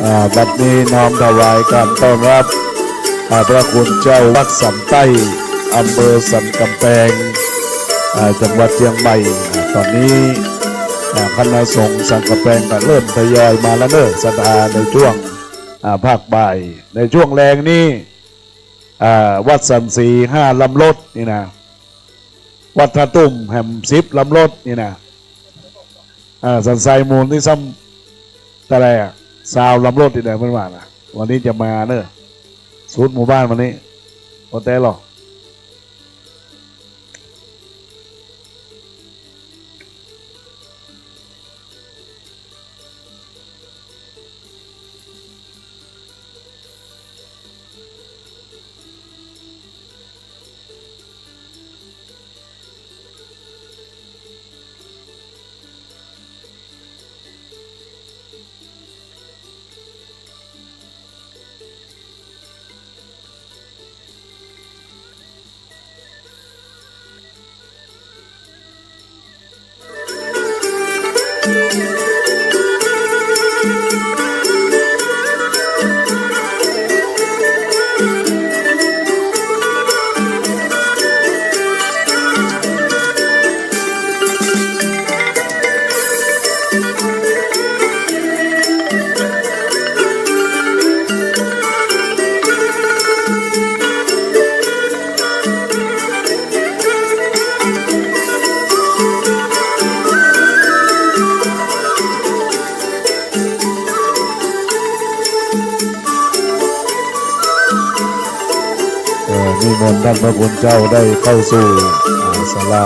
อ่า บัดนี้น้อมถวายการต้อนรับ อ่า พระคุณเจ้าวัดสันใต้ อำเภอสันกำแปง อ่า จังหวัดเจียงใหม่ อ่า ต๋อนนี้ อ่า คณะสงฆ์สันกำแปงก็เริ่มทยอยมาแล้วเน่อ ศรัทธาในช่วง อ่า ภาคบ่าย ในช่วงแลงนี้ อ่า วัดสันศรีห้าลำรถนี่นะ วัดท่าตุ้มแหมสิบลำรถนี่นะ อ่า สันทรายมูลนี่ซ้ำเต้าใดอะ ซาวลำรถนี่แหละเปิ้นว่านะ วันนี้จะมาเน่อ สุดหมู่บ้านวันนี้ บ่แต๊หรอกเอ่อ นิมนต์ต้านพระคุณเจ้าได้เข้าสู่ อ่า ศาลา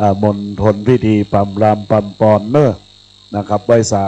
อ่า มณฑลพิธีปรำรามปรำปอนเน่อ นะครับ ไหว้สา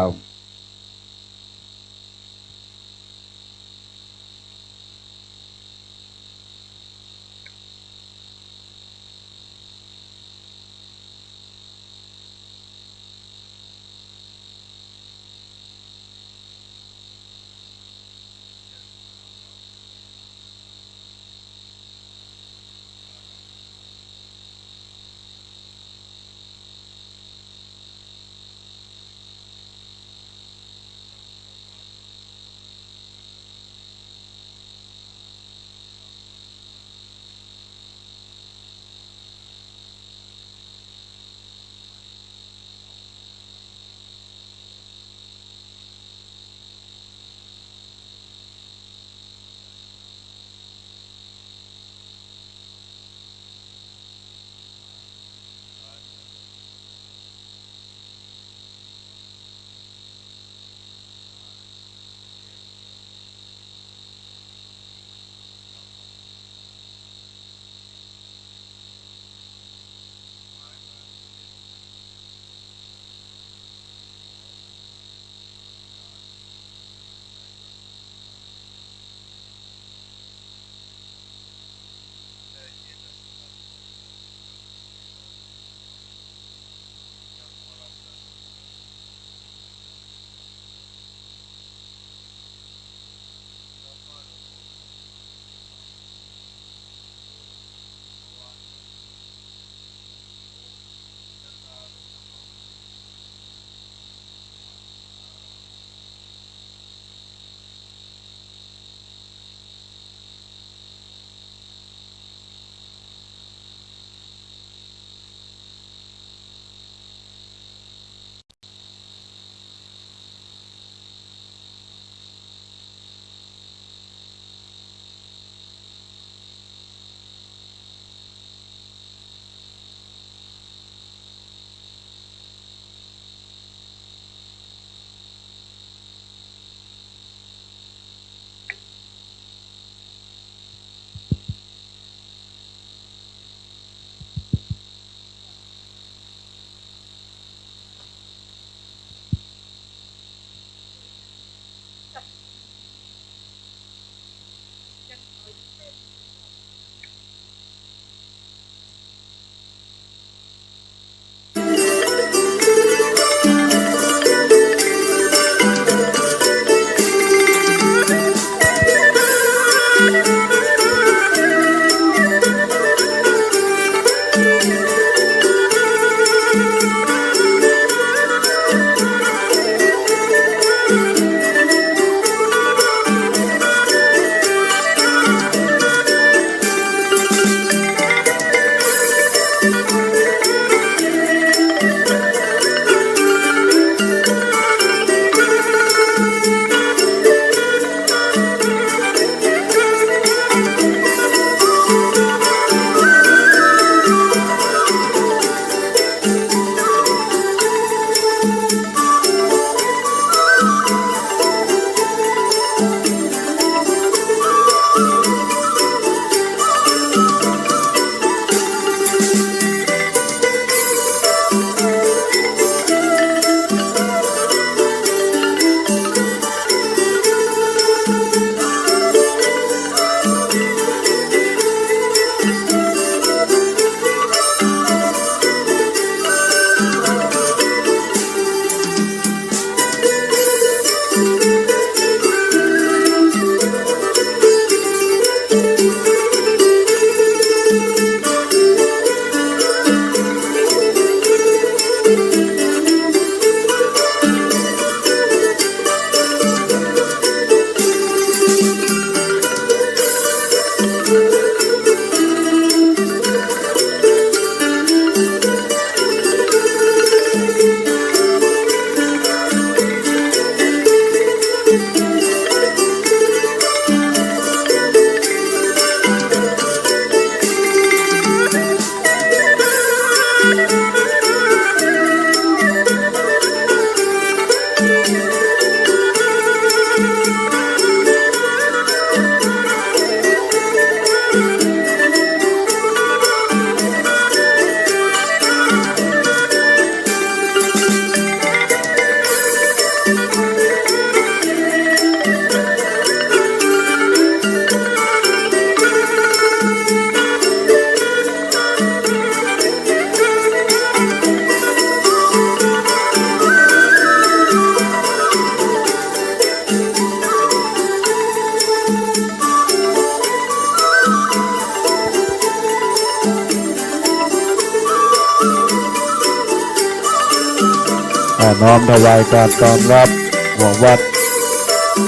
อ่า น้อมถวายการต้อนรับหัววัด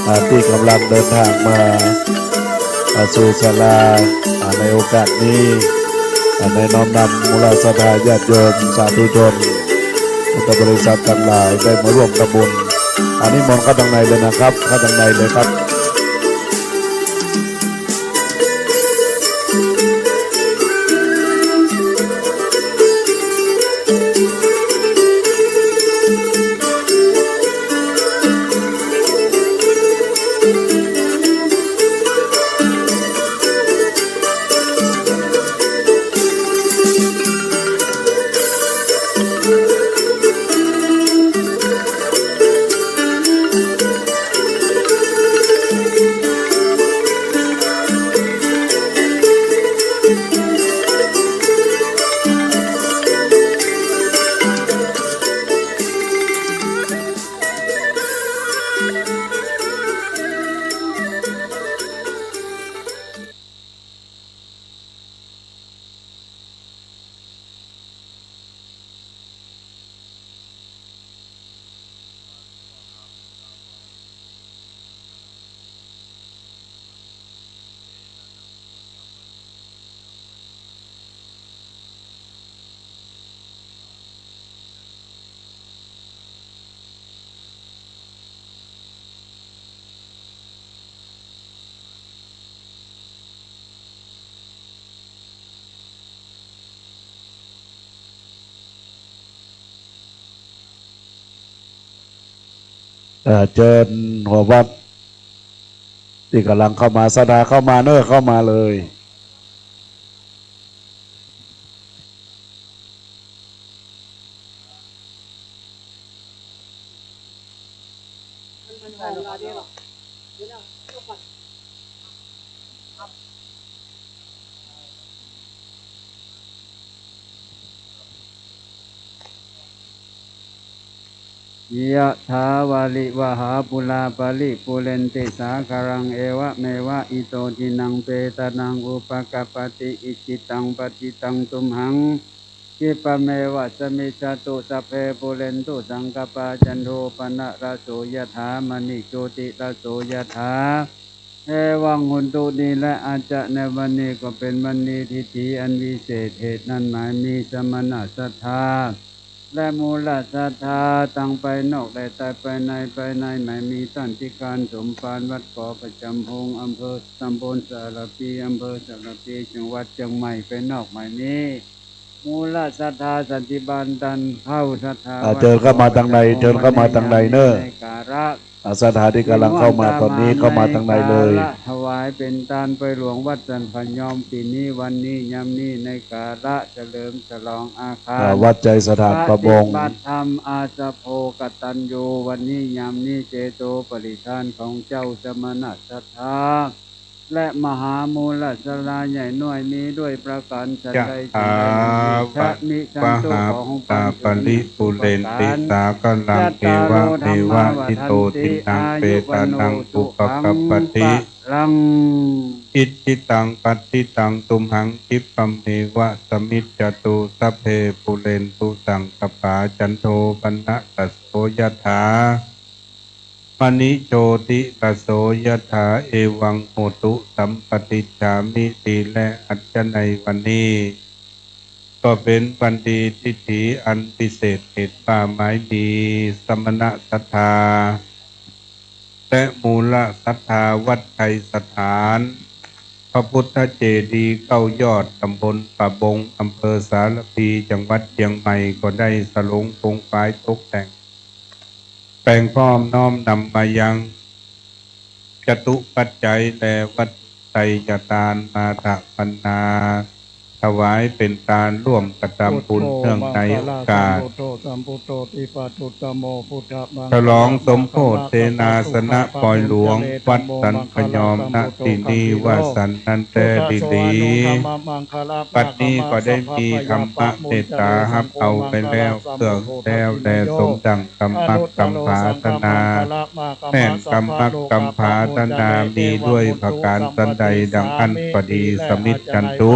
อ่า ตี้ก่ำลังเดินตางมา อ่า สู่ศาลา อ่า ในโอกาสนี้ อ่า ได้น้อมนำมูลศรัทธาญาติโยมสาธุชน พุทธบริษัทตังหลายได้มาร่วมทำบุญ อ่า นิมนต์เข้าตังในเลยนะครับ เข้าตังในเลยครับ เอ่อ เจิญหัววัด ตี้ก่ำลังเข้ามา ศรัทธาเข้ามาเน่อ เข้ามาเลย ยะถาวาริวหาปูราปะริปูเรนติสาคารัง เอวะเมวะอิโตทินังเปตานังอุปะกัปปะติ อิจฉิตังปัจฉิตังตุมหัง คิปปะเมวะสะมิชฌะตุ สัพเพปูเรนตุสังกัปปา จันโทปะนะระโสยะถา มะณิโชติระโสยะถา เอวังโหนตุ นี้แหละ อาจจะในวันนี้ก็เป๋นวันนี้ทิธีอันวิเศษ เหตุนั้นหมายมีสมณะศรัทธา และมูลศรัทธาตังภายนอกและภายใน ภายในหมายมีต้านติการสมภารวัดขอประจำพงศ์ อำเภอ ตำบลสารภี อำเภอสารภี จังหวัดเจียงใหม่ ภายนอกหมายมี มูลศรัทธาสันติบาลต้านเข้าศรัทธา อ่า เจิญเข้ามาตังใน เจิญเข้ามาตังในเน่อ ในกาละ อ่า ศรัทธาตี้ก่ำลังเข้ามาต๋อนนี้ เข้ามาตังในเลย ถวายเป๋นตานไปหลวงวัดสันผะยอม ปี๋นี้วันนี้ยามนี้ในกาละเฉลิมฉลองอาคาร อ่า วัดไชยสถานประบง ปฏิบัติธรรมอาสะโภกตัญญู วันนี้ยามนี้เจโตปริทานของเจ้าสมณะศรัทธา และมหามูลศรัทธาใหญ่น้อยมีด้วยประก๋านฉันใดสิ่งใด ยะถา วะ ชะนิชันตุ ขอของปานเถิด ปะหาปูราปะริปูเรนติสาคารัง เอวะเมวะอิโตทินังเปตานังอุปะกัปปะติ ลัง อิจฉิตังปัจฉิตังตุมหัง คิปปะเมวะสะมิชฌะตุ สัพเพปูเรนตุสังกัปปา จันโทปะนะระโสยะถา มะณิโชติระโสยะถา เอวังโหนตุสัมปะติจฉามิ ดีแล อาจจะในวันนี้ก็เป๋นวันดีทิธีอันวิเศษ เหตุว่าหมายมีสมณะศรัทธา และมูลศรัทธาวัดไชยสถาน พระพุทธเจดีย์เก้ายอด ตำบลป่าบง อำเภอสารภี จังหวัดเจียงใหม่ ก็ได้สลงปงฟ้ายตกแต่ง แป๋งพร้อมน้อมนำมายังจตุปัจจัยและวัตไตยทานมาถวาย ถวายเป๋นตานร่วมกระทำบุญเนื่องในโอกาส พุทโธมังคลัง สัมพุทโธ สัมพุทโธ ทิปะตุตโม พุทธมังคลัง ฉลองสมโภชเสนาสนะปอยหลวงวัดสันผะยอม ณ ตี้นี้ว่าสันนั้นแต๊ดีหลี บัดนี้ก็ได้มีธรรมะเมตตาฮับเอาไปแล้ว เกื้อแก้วแลสมดั่งกำมักกำผาถนา แม่นกำมักกำผาถนามีด้วยประก๋านสันใดดังอั้นก็ดี สมิชฌันตุ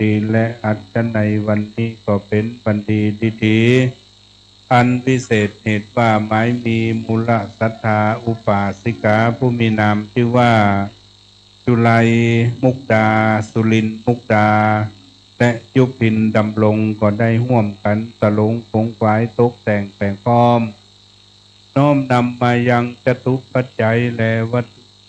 ดีและอั้นในวันนี้ก็เป๋นวันดีดี อันวิเศษเหตุว่าหมายมีมูลศรัทธาอุปาสิกาผู้มีนามจื้อว่า จุไลมุกดา สุรินทร์มุกดา และยุพินดำรงก็ได้ฮ่วมกั๋นสลงขงขวายตกแต่งแป๋งพร้อม น้อมนำมายังจตุปัจจัยและวัตถุ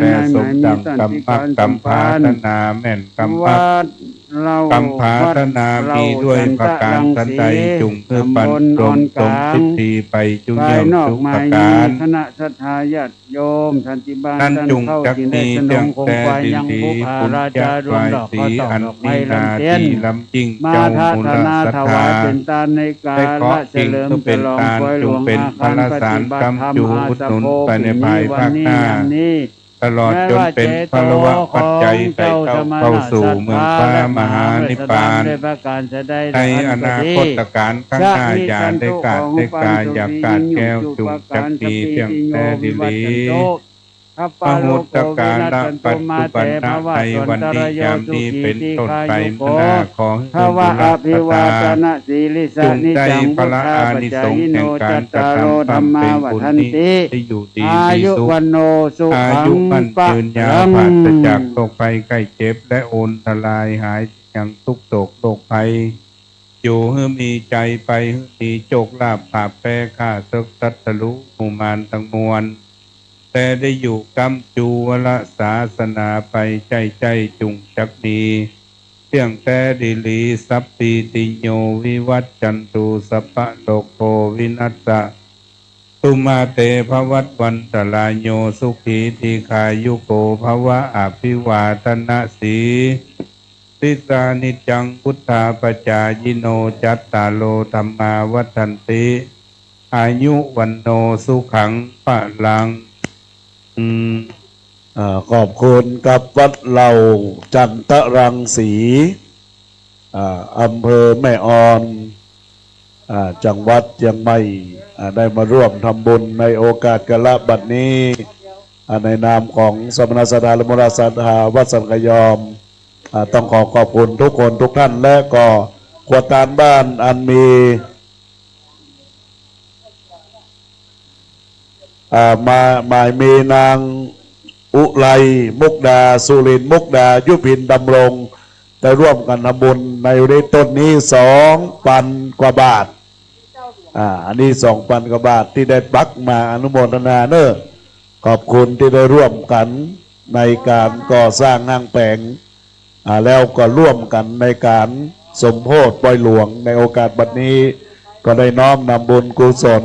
แลสมดังกำมักกำผาถนาแม่นกำมัก วัดเหล้ากำผาถนามีด้วยประการฉันใด จุ่งหื้อปันรมสมพิธีไปจุเยี่ยมทุกประการ คณะศรัทธาญาติโยมสันติบาล นั้นจุ่งจักมีเตี้ยงแต๊ดีหลี ปุญญาปายสีอันมีนาดีล้ำยิ่ง เจ้ามูลศรัทธา ได้เคาะสิ่งเพื่อเป็นตาน จุ่งเป็นพลสารกำจูอุดหนุนไปในภายภาคหน้า ตลอดจนเป็นพลวปัจจัยไขเข้าเข้าสู่เมืองฟ้ามหานิพพาน ในอนาคตกาลข้างหน้า อย่าได้ขาดได้กา อย่าขาดแคล้ว จุ่งจักมีเตี้ยงแต๊ดีหลี มหุตกาละปัจจุบันนะ ในวันนี้ยามนี้เป็นต้นไป มื้อหน้า ขอหื้อบุญศรัทธา จุ่งได้พลอานิสงส์แห่งการกระทำบำเพ็ญบุญนี้ ได้อยู่ดีมีสุข อายุมั่นยืนยาว ปราศจากโรคภัยไข้เจ็บ และอันตรายหายยังทุกข์โศกโรคภัย อยู่หื้อมีชัยไป หื้อมีโชคลาภ ผาแป๊ข้าเสิกศัตรูหมู่มารตังมวล แต่ได้อยู่กำจูวรศาสนาไป ใจ้ใจ้จุ่งจักมีเตี้ยงแต๊ดีหลี สัพพีติโยวิวัชชันตุ สัพพะโรโควินัสสะ ตุมาเตภวัตวันตรายโย สุขีทีฆายุโกภวะ อภิวาทนสีลิสสานิจจังวุฑฒาปจายิโน จัตตาโรธัมมาวัฑฒันติ อายุวัณโณสุขังพลัง อืม อ่า ขอบคุณกับวัดเหล้าจันทรังสี อ่า อำเภอแม่ออน อ่า จังหวัดเจียงใหม่ อ่า ได้มาร่วมทำบุญในโอกาสกาละบัดนี้ อ่า ในนามของสมณศรัทธาและมูลศรัทธาวัดสันกะยอม อ่า ต้องขอขอบคุณทุกคนทุกท่าน และก็ขวดตานบ้านอันมี อ่า มา หมายมีนางอุไรมุกดา สุรินทร์มุกดา ยุพินดำรง ได้ร่วมกันทำบุญในวันนี้ต้นนี้สองปันกว่าบาท อ่า อันนี้สองปันกว่าบาทตี้ได้ปักมา อนุโมทนาเน้อ ขอบคุณตี้ได้ร่วมกันในก๋านก่อสร้างห้างแป๋ง อ่า แล้วก็ร่วมกันในก๋านสมโภชปอยหลวงในโอกาสบัดนี้ ก็ได้น้อมนำบุญกุศล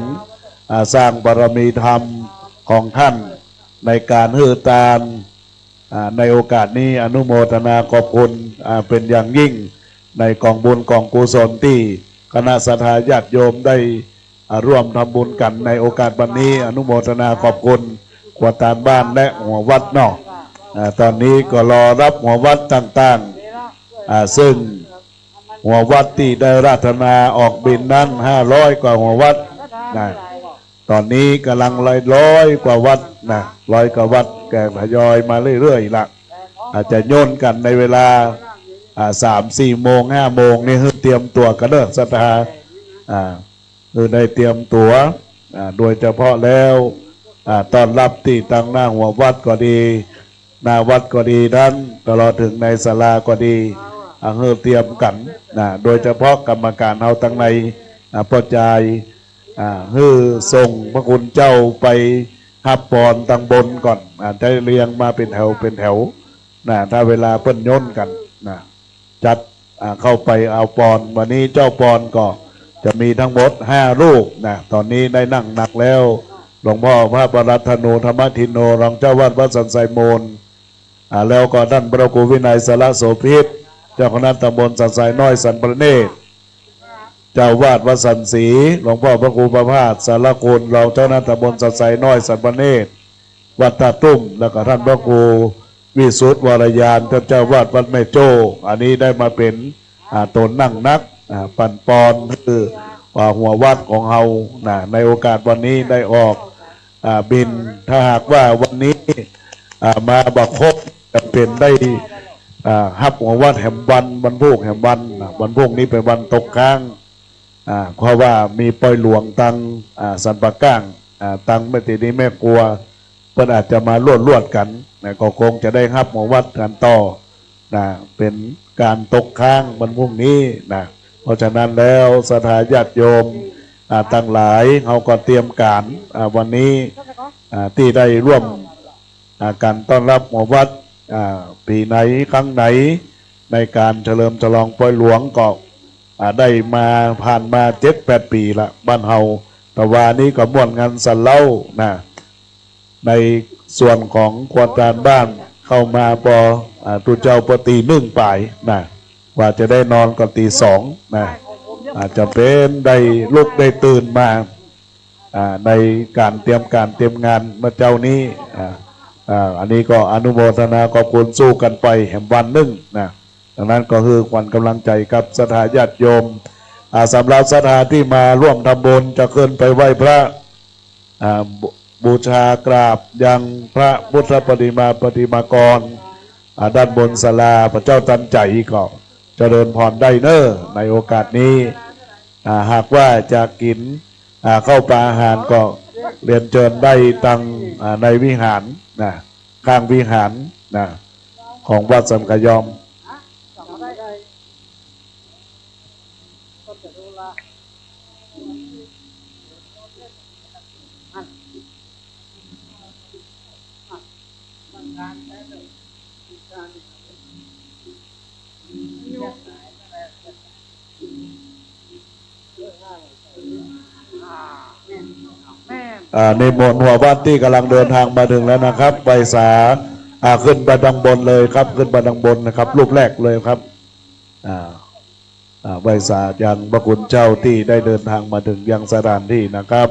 อ่า สร้างบารมีธรรมของท่านในก๋านหื้อตาน อ่า ในโอกาสนี้อนุโมทนาขอบคุณ อ่า เป๋นอย่างยิ่ง ในก๋องบุญก๋องกุศลตี้คณะศรัทธาญาติโยมได้ อ่า ร่วมทำบุญกั๋นในโอกาสบัดนี้ อนุโมทนาขอบคุณขวดตานบ้านและหัววัดเนาะ อ่า ต๋อนนี้ก็รอฮับหัววัดต่างๆ อ่า ซึ่งหัววัดตี้ได้อาราธนาออกบิณนั้นห้าร้อยกว่าหัววัดนะ ต๋อนนี้ก่ำลังร้อยกว่าวัดนะ ร้อยกว่าวัด ก็ทยอยมาเรื่อยๆ ละ อาจจะโยนกั๋นในเวลา อ่า สามสี่โมง ห้าโมงนี่ หื้อเตรียมตั๋วกั๋นเน้อ ศรัทธา อ่า หื้อได้เตรียมตั๋ว อ่า โดยเฉพาะแล้ว อ่า ต้อนฮับตี้ตังหน้าหัววัดก็ดี หน้าวัดก็ดีนั้น ตลอดเถิงในศาลาก็ดี อ่า หื้อเตรียมกั๋นนะ โดยเฉพาะกรรมก๋านเฮาตังใน อ่า ป้อจาย อ่า หื้อส่งพระคุณเจ้าไปฮับปอนตังบนก่อน อ่า จะเรียงมาเป๋นแถวเป๋นแถวนะ ถ้าเวลาเปิ้นโยนกั๋นนะ จัด อ่า เข้าไปเอาปอน วันนี้เจ้าปอนก็จะมีทั้งหมดห้ารูปนะ ต๋อนนี้ได้นั่งหนักแล้ว หลวงพ่อพระปรัตตโณ ธรรมทินโณ รองเจ้าวัดวัดสันทรายมูล อ่า แล้วก็ท่านพระครูวินัยสารโสภิต เจ้าคณะตำบลสันทรายน้อยสันพระเนตร เจ้าวาดวัดสันศรี หลวงพ่อพระครูประภาสสารคุณ รองเจ้าคณะตำบลสันทรายน้อยสันพระเนตร วัดท่าตุ้ม แล้วก็ท่านพระครูวิสุทธิ์วรญาณ ท่านเจ้าวาดวัดแม่โจ้ อันนี้ได้มาเป๋น อ่า ต๋นนั่งหนัก อ่า ปันปอน หื้อว่าหัววัดของเฮานะ ในโอกาสวันนี้ได้ออก อ่า บิณ ถ้าหากว่าวันนี้ อ่า มาบ่ครบ จะเป๋นได้ อ่า ฮับหัววัดแหมวัน วันพูกแหมวัน อ่า วันพูกนี้เป๋นวันตกค้าง อ่า เพราะว่ามีปอยหลวงตัง อ่า สันป่าก้าง อ่า ตังแม่เต๋ดีแม่ครัว เปิ้นอาจจะมาลวดๆ กั๋นนะ ก็คงจะได้ฮับหัววัดกั๋นต่อนะ เป๋นก๋านตกค้างวันพูกนี้นะ เพราะฉะนั้นแล้วศรัทธาญาติโยม อ่า ตังหลาย เฮาก็เตรียมก๋าน อ่า วันนี้ อ่า ตี้ได้ร่วม อ่า ก๋านต้อนฮับหัววัด อ่า ปี๋ไหนครั้งไหน ในก๋านเฉลิมฉลองปอยหลวงก็ อ่า ได้มา ผ่านมาเจ็ดแปดปี๋ละ บ้านเฮา แต่วานี้ก็ม่วนงันสันเล้านะ ในส่วนของครัวตานบ้านเข้ามาปอ อ่า ตุ๊เจ้าปอตีหนึ่งป๋ายนะ กว่าจะได้นอนก็ตีสองนะ อ่า จ๋ำเป๋นได้ลุกได้ตื่นมา อ่า ในก๋านเตรียมก๋านเตรียมงานเมื่อเจ๊านี้ อ่า อ่า อันนี้ก็อนุโมทนาขอบคุณ สู้กั๋นไปแหมวันนึ่งนะ ดังนั้นก็หื้อขวัญก๋ำลังใจ๋กับศรัทธาญาติโยม อ่า สำหรับศรัทธาตี้มาร่วมทำบุญจะขึ้นไปไหว้พระ อ่า บู บูชากราบยังพระพุทธปฏิมา ปฏิมากร อ่า ด้านบนศาลาพระเจ้าตันใจ๋ก็เจริญพรได้เน้อ ในโอกาสนี้ อ่า หากว่าจะกิ๋น อ่า ข้าวป๋าอาหารก็เรียนเจิญได้ตัง อ่า ในวิหารนะ ข้างวิหารนะ ของวัดสันขยอม อ่า นิมนต์หัววัดตี้ก๋ำลังเดินทางมาเถิงแล้วนะครับ ไหว้สา อ่า ขึ้นไปตังบนเลยครับ ขึ้นไปตังบนนะครับ รูปแรกเลยครับ อ่า อ่า ไหว้สายังพระคุณเจ้าตี้ได้เดินทางมาเถิงยังสถานตี้นะครับ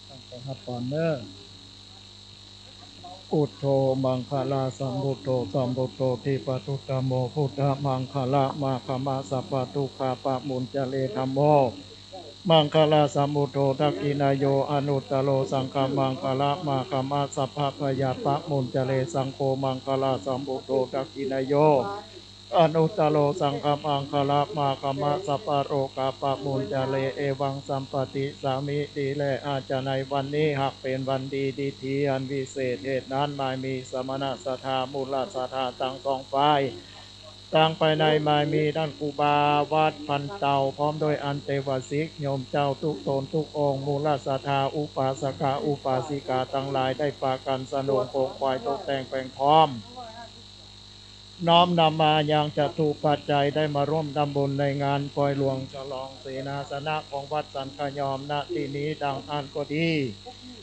ตั้งใจ๋ฮับพรเน้อ พุทโธ มังคะลาสัมพุทโธ สัมพุทโธ ทิปะตุตตะโม พุทธะมังคะละ มาคะมะ สัพพะทุกขะปะมุญจะเร ธัมโม มังคะลาสัมพุทโธ ทักขิณาโย อนุตตะโร สังฆะมังคะละ มาคะมะ สัพพะพยาปะมุญจะเร สังโฆ มังคะลาสัมพุทโธ ทักขิณาโย อนุตตะโร สังฆะมังคะละ มาคะมะ สัพพะโรกะปะมุญจะเร เอวังสัมปะติสสามิ ดีแล อาจจะในวันนี้หากเป๋นวันดี ดีถีอันวิเศษ เหตุนั้นมายมีสมณะศรัทธา มูลศรัทธาตังสองฝ่าย ตังภายในมายมีต้านครูบาวัดพันเต่า พร้อมด้วยอันเตวสิก โยมเจ้าทุกต๋นทุกองค์ มูลศรัทธา อุปาสกะ อุปาสิกาตังหลาย ได้ปากั๋นสนงขงขวายตกแต่งแป๋งพร้อม น้อมนำมายังจตุปัจจัย ได้มาร่วมทำบุญในงานปอยหลวงฉลองเสนาสนะของวัดสันขยอม ณ ตี้นี้ดังอั้นก็ดี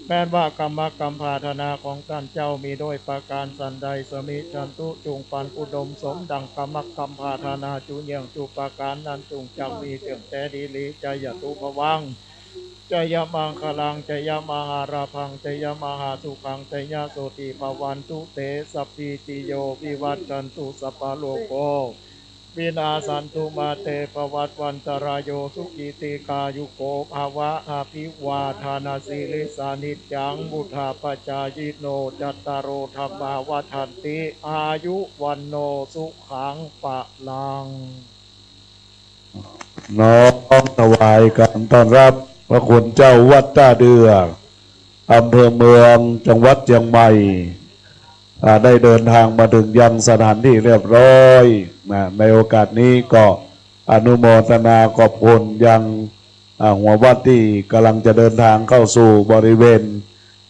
แม้นว่ากรรมะกำผาธนาของต้านเจ้ามีด้วยประก๋านสันใด สมิชชันตุ จุ่งปันอุดมสมดั่งกรรมะกำผาธนาจุเยี่ยงจุประก๋านนั้น จุ่งจักมีเตื้องแต๊ดีหลี จายะตุภวัง จายะมังคะลัง จายะมหาลาภัง จายะมหาสุขัง จายะโสติภะวันตุเต สัพพีติโย วิวัชชันตุ สัพพะโรโค วินาสสันตุ มาเต ภะวัตวันตะราโย สุขี ทีฆายุโก ภะวะ อะภิวาทานะสีลิสสะ นิจจัง วุฑฒาปะจายิโน จัตตาโร ธัมมา วัฑฒันติ อายุ วัณโณ สุขัง พะลัง น้อมถวายก๋านต้อนฮับพระคุณเจ้าวัดต้าเดือ อำเภอเมือง จังหวัดเจียงใหม่ อ่า ได้เดินทางมาเถิงยังสถานตี้เรียบร้อยนะ ในโอกาสนี้ก็อนุโมทนาขอบคุณยัง อ่า หัววัดตี้ก่ำลังจะเดินทางเข้าสู่บริเวณ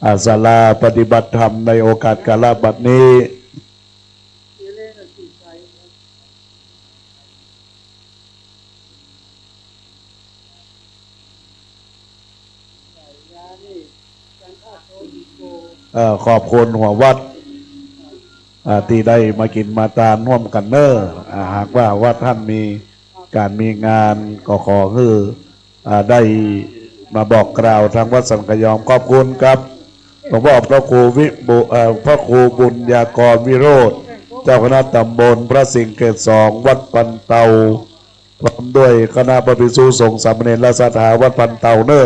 อ่า ศาลาปฏิบัติธรรมในโอกาสกาละบัดนี้ เอ่อ ขอบคุณหัววัด อ่า ตี้ได้มากิ๋นมาตานฮ่วมกั๋นเน่อ อ่า หากว่าวัดต้านมีก๋านมีงาน ก็ขอหื้อ อ่า ได้มาบอกกล่าวตางวัดสันกะยอม ขอบคุณครับ หลวงพ่อพระครูวิบู เอ่อ พระครูบุญญากรวิโรจน์ เจ้าคณะตำบลพระสิงห์เขตสอง วัดปันเตา พร้อมด้วยคณะพระภิกษุสงฆ์สามเณรและศรัทธาวัดปันเตาเน่อ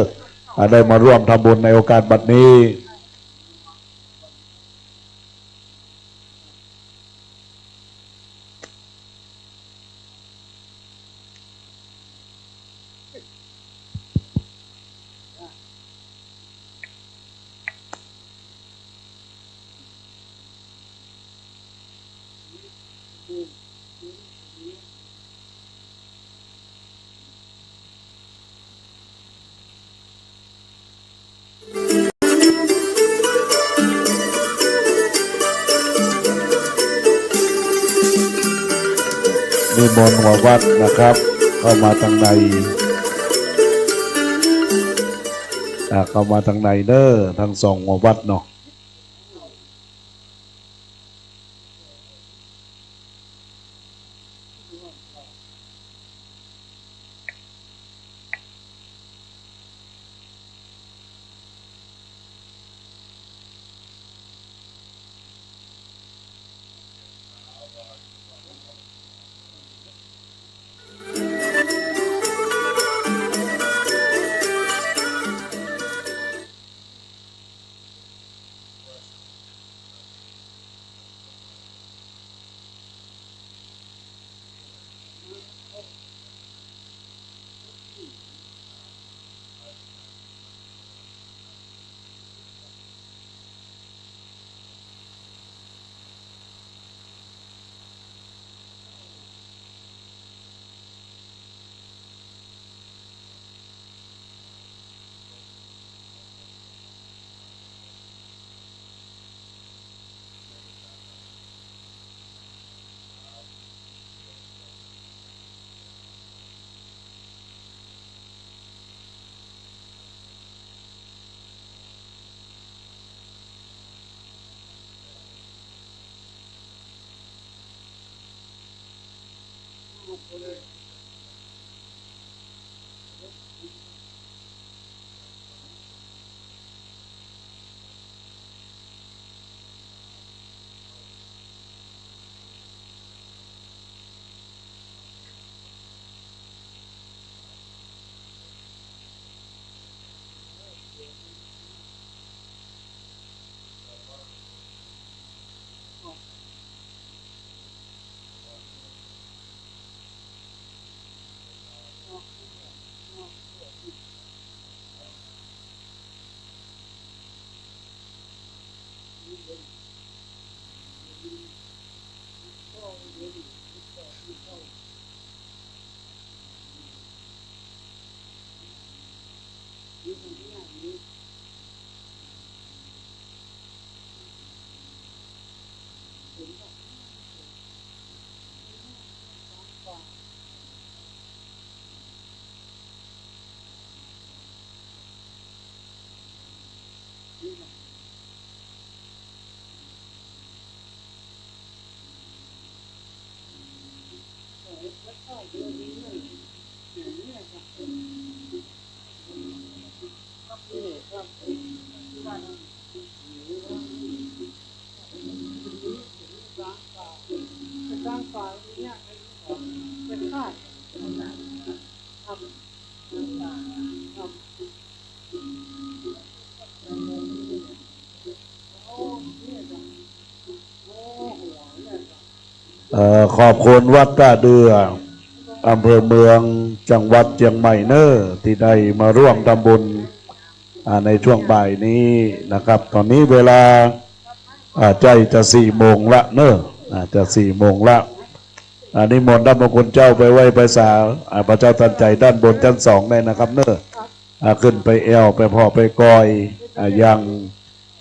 อ่า ได้มาร่วมทำบุญในโอกาสบัดนี้ นิมนต์หัววัดนะครับ เข้ามาตางใน อ่า เข้ามาตางในเน่อ ตังสองหัววัดเนาะ เอ่อ ขอบคุณวัดต้าเดื่อ อำเภอเมือง จังหวัดเจียงใหม่เน่อ ตี้ได้มาร่วมทำบุญ อ่า ในช่วงบ่ายนี้นะครับ ต๋อนนี้เวลา อ่า ใก้จะสี่โมงละเน่อ อ่า จะสี่โมงละ อ่า นิมนต์ต้านพระคุณเจ้าไปไหว้ไปสา อ่า พระเจ้าตันใจ๋ด้านบนชั้นสองได้นะครับเน่อ อ่า ขึ้นไปแอ่วไปผ่อไปกอย อ่า ยัง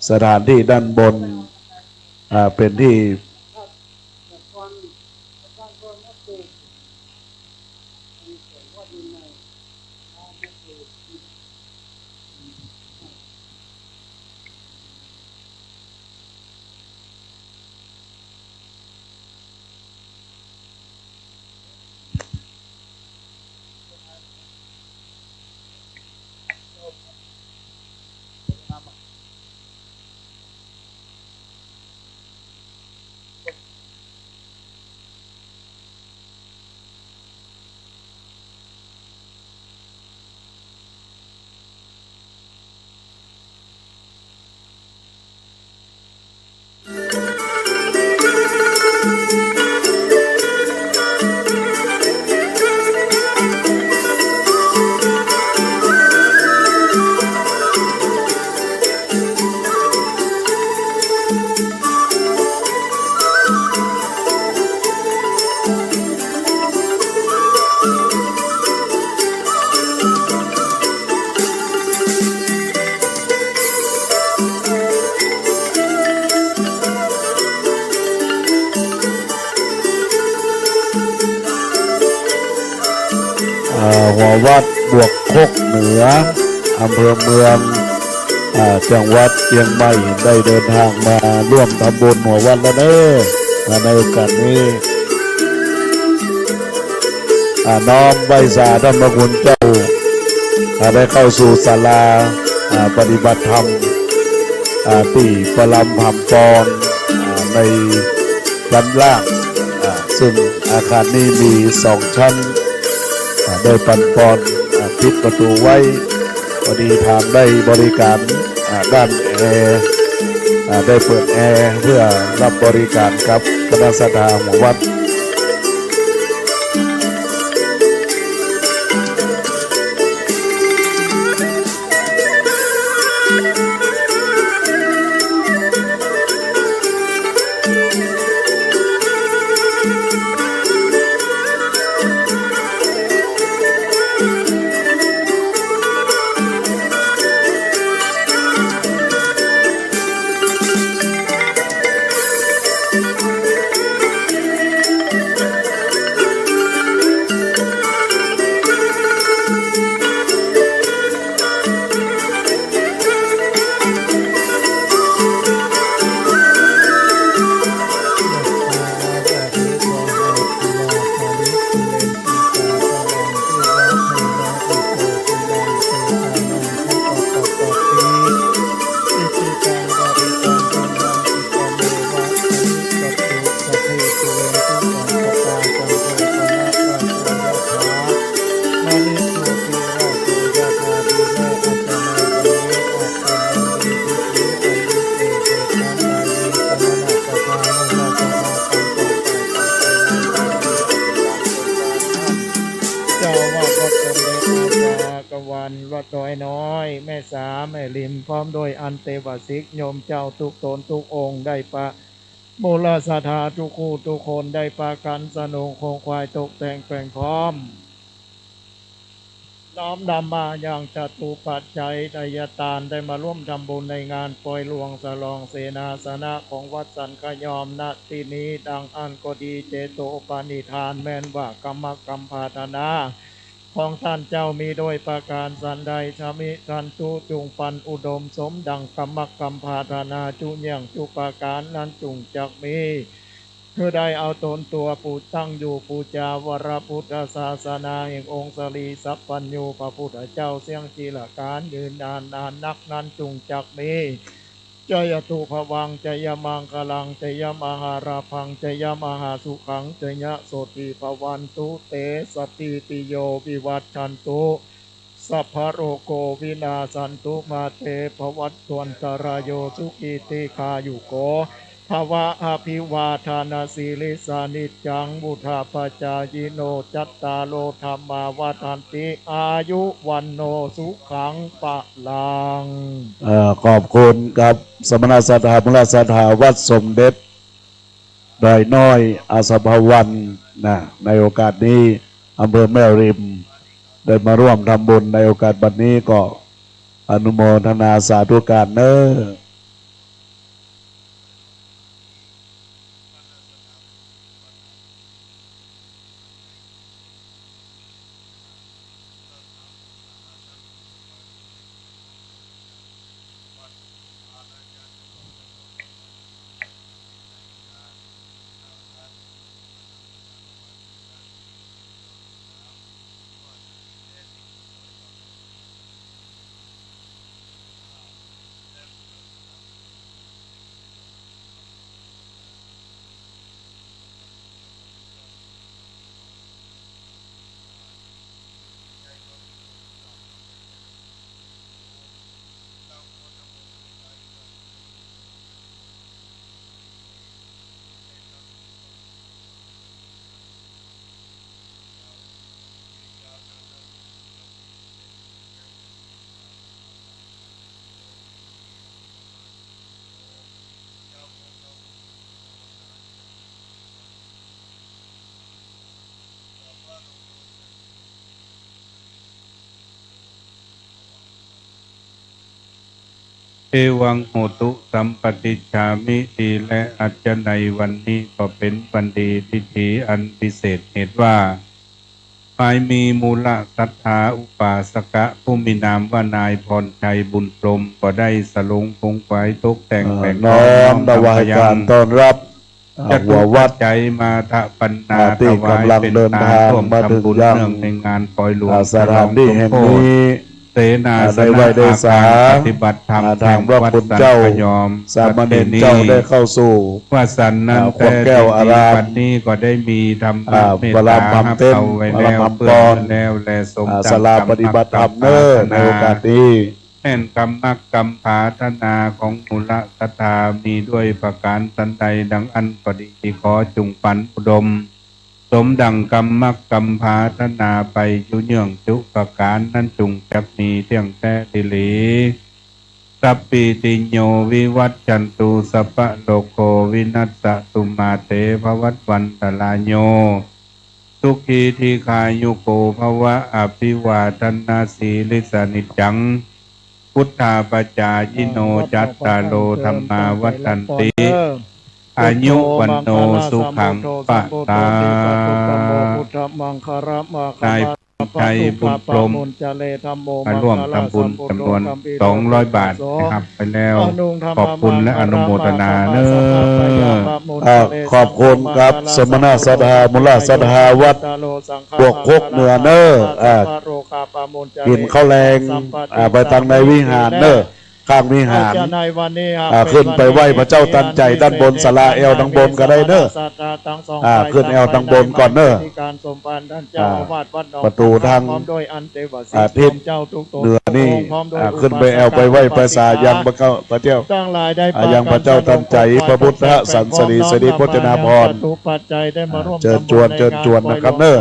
สถานตี้ด้านบน อ่า เป๋นตี้ วัดบวกคกเหนือ อำเภอเมือง อ่า จังหวัดเจียงใหม่ ได้เดินทางมาร่วมทำบุญหัววัดแล้วเน้อ อ่า ในโอกาสนี้ อ่า น้อมไหว้สาท่านพระคุณเจ้า อ่า ได้เข้าสู่ศาลา อ่า ปฏิบัติธรรม อ่า ตี้ประลำผำปอน อ่า ในชั้นล่าง อ่า ซึ่งอาคารนี้มีสองชั้น อ่า ได้ปันปอน อ่า ปิดประตูไว้ พอดีทางได้บริการ อ่า ด้านแอร์ อ่า ได้เปิดแอร์เพื่อรับบริการกับคณะศรัทธาของวัด เจ้าอาวาสวัดสมเด็จอาจารย์กวัน วัดดอยน้อย แม่สา แม่ริม พร้อมด้วยอันเตวสิกโยมเจ้าทุกตนทุกองค์ ได้ประมูลศรัทธาทุกคู่ทุกคน ได้ประกันสนุงคงควายตกแต่งแปลงพร้อม น้อมนำมายังจตุปัจจัยทายทาน ได้มาร่วมทำบุญในงานปอยหลวงฉลองเสนาสนะของวัดสันขยอม ณ ตี้นี้ ดังอั้นก็ดี เจโตปณิธานแม่นว่ากรรมกำปรารถนาของต้านเจ้ามีโดยประก๋านสันใด ชำนิชันตุ จุ่งปันอุดมสมดั่งกรรมกำปรารถนา จุเยี่ยงจุประก๋านนั้นจุ่งจักมี คือได้เอาตนตั๋วผู้ตั้งอยู่ปู๋จาวรพุทธศาสนาแห่งองค์สรีสัพพัญญูพระพุทธเจ้าเสี้ยงจิรก๋าลยืนนานนานนักนั้นจุ่งจักมี จยะตุภวัง จยะมังคลัง จยะมหาลาภัง จยะมหาสุขัง จยะโสตถีภวันตุ เต สัพพีติโย วิวัชชันตุ สัพพะโรโค วินาสสันตุ มา เต ภวัตวันตะราโย สุขี ทีฆายุโก ภะวะ อะภิวาทานะสีลิสสะ นิจจัง วุฑฒาปะจายิโน จัตตาโร ธัมมา วัฑฒันติ อายุ วัณโณ สุขัง พะลัง เอ่อ ขอบคุณครับ สมณศรัทธา มูลศรัทธา วัดสมเด็จ ดอยน้อย อาสาภวัน นะ ในโอกาสนี้ อำเภอแม่ริม ได้มาร่วมทำบุญในโอกาสบัดนี้ ก็อนุโมทนาสาธุการเน้อ เอวัง โหตุ สัมปะติจฉามิ ดีและอัจฉะ ในวันนี้ก็เป๋นวันดีพิธีอันพิเศษ เหตุว่า หมายมีมูลศรัทธาอุปาสกะ ผู้มีนามว่านายพรชัยบุญพรหม ก็ได้สรงผงไฟตกแต่ง เอ่อ แหวก น้อมถวาย น้อมกำพยัง การต้อนรับ อ่า จัตุ หัววัด ปัจจัยมาทปัณณา อ่า ตี้ ถวาย ก๋ำลัง เป๋น เดิน ตา ทาง ร่วม มา เถิง ทำบุญ ยัง เนื่องในงานปอยหลวง อ่า สถานตี้ แห่ง ฉลอง นี้ เสนาสนะ อ่า ได้ไหว้ ได้สา อาคารปฏิบัติธรรม อ่า แห่ง ทางพระคุณเจ้า วัดสันขยอม สามเณรเจ้า วัดเจดีย์ ได้เข้าสู่ วัดสันนั้น อ่า แต๊ ขวงแก้วอาราม บัดนี้ก็ได้มีธรรมะ อ่า เมตตา ประลำธรรม ฮับ เต็ม เอาไว้ ประลำ แล้ว ธรรม เปื้อน กร แล้ว และสม อ่า ดัง ศาลา กำมัก ปฏิบัติธรรม กำปรารถนา เนอะ ในโอกาสนี้ แม่นกำมักกำปรารถนาของมูลศรัทธา มีด้วยประการสันใดดังอั้นก็ดี ขอจุ่งปันอุดม สมดังกำมักกำปรารถนาไปจุเยื่องจุประการ นั้นจุ่งจักมีเตี้ยงแต๊ดีหลี สัพพีติโยวิวัชชันตุ สัพพะโรโควินัสสะตุ มาเตภวัตวันตรายโย สุขีทีฆายุโกภวะ อภิวาทนสีลิสสะนิจจัง วุฑฒาปจายิโน จัตตาโรธัมมาวัฑฒันติ อายุวัณโณสุขังพะลัง นายพรชัยบุญพรหม มาร่วมทำบุญจำนวนสองร้อยบาทนะครับ ไปแล้ว ขอบคุณและอนุโมทนาเนอะ อ่า ขอบคุณครับ สมณศรัทธา มูลศรัทธาวัดบวกคกเหนือเนอะ อ่า กิ๋นข้าวแลง อ่า ไปตังในวิหารเนอะ ข้างวิหาร อ่า ขึ้นไปไหว้พระเจ้าตันใจ๋ด้านบนศาลา แอ่วตังบนก็ได้เนอะ อ่า ขึ้นแอ่วตังบนก่อนเนอะ อ่า ประตู๋ตาง อ่า ทิศเหนือนี่ อ่า ขึ้นไปแอ่วไปไหว้ไปสายังพระเจ้า พระเจ้า อ่า ยังพระเจ้าตันใจ๋ พระพุทธสันสลี สิริพจนาภรณ์ อ่า เจิญจวน เจิญจวนนะครับเนอะ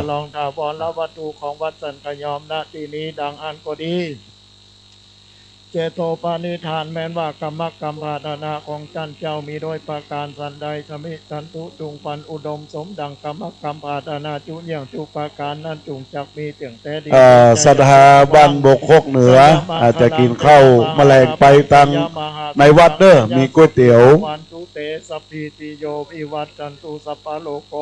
เจโตปณิธานแม่นว่ากำมักกำปรารถนาของต้านเจ้ามีด้วยประการสันใด สมิชันตุ จุ่งปันอุดมสมดังกำมักกำปรารถนาจุเยื่องจุประการ นั้นจุ่งจักมีเตี้ยงแต๊ดี อ่า ศรัทธาบ้านบกคกเหนือ อาจจะกิ๋นข้าวแมลงไปตังในวัดเนอะ มีก๋วยเตี๋ยว วันตุเต สัพพีติโยวิวัชชันตุ สัพพะโรโค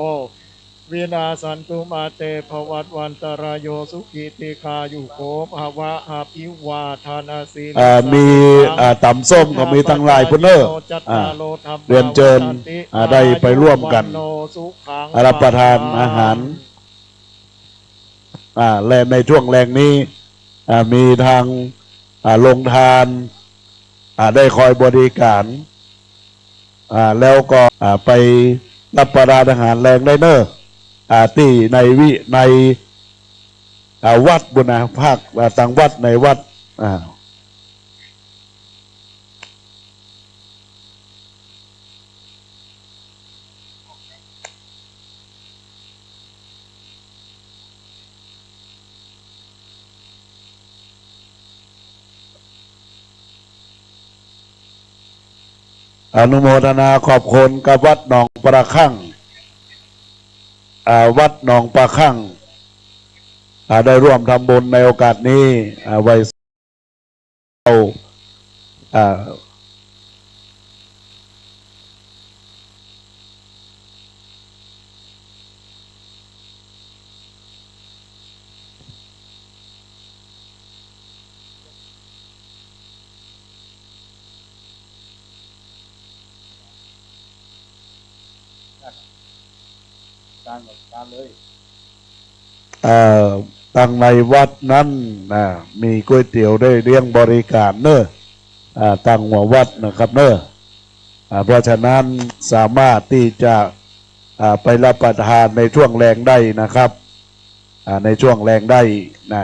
วินาสสันตุ มาเตภวัตวันตรายโย สุขีทีฆายุโกภวะ อภิวาทนสีลิสสะ อ่า มี อ่า ต๋ำส้มก็มีตังหลายพุ้นเนอะ อ่า เรียนเจิญ อ่า ได้ไปร่วมกั๋น อ่า รับประทานอาหาร อ่า และในช่วงแลงนี้ อ่า มีทาง อ่า โรงทาน อ่า ได้คอยบริก๋าร อ่า แล้วก็ อ่า ไปรับประทานอาหารแลงได้เนอะ อ่า ตี้ในวิ ใน อ่า วัดบุญนะ ภาค อ่า ตังวัดในวัด อ่า อนุโมทนาขอบคุณกับวัดหนองปลาคั่ง อ่า วัดหนองปลาคั่ง อ่า ได้ร่วมทำบุญในโอกาสนี้ อ่า ไหว้ อ่า เอ่อ ตังในวัดนั้นน่ะ มีก๋วยเตี๋ยวได้เลี้ยงบริการเนอะ อ่า ตังหัววัดนะครับเนอะ อ่า เพราะฉะนั้นสามารถตี้จะ อ่า ไปรับประทานในช่วงแลงได้นะครับ อ่า ในช่วงแลงได้นะ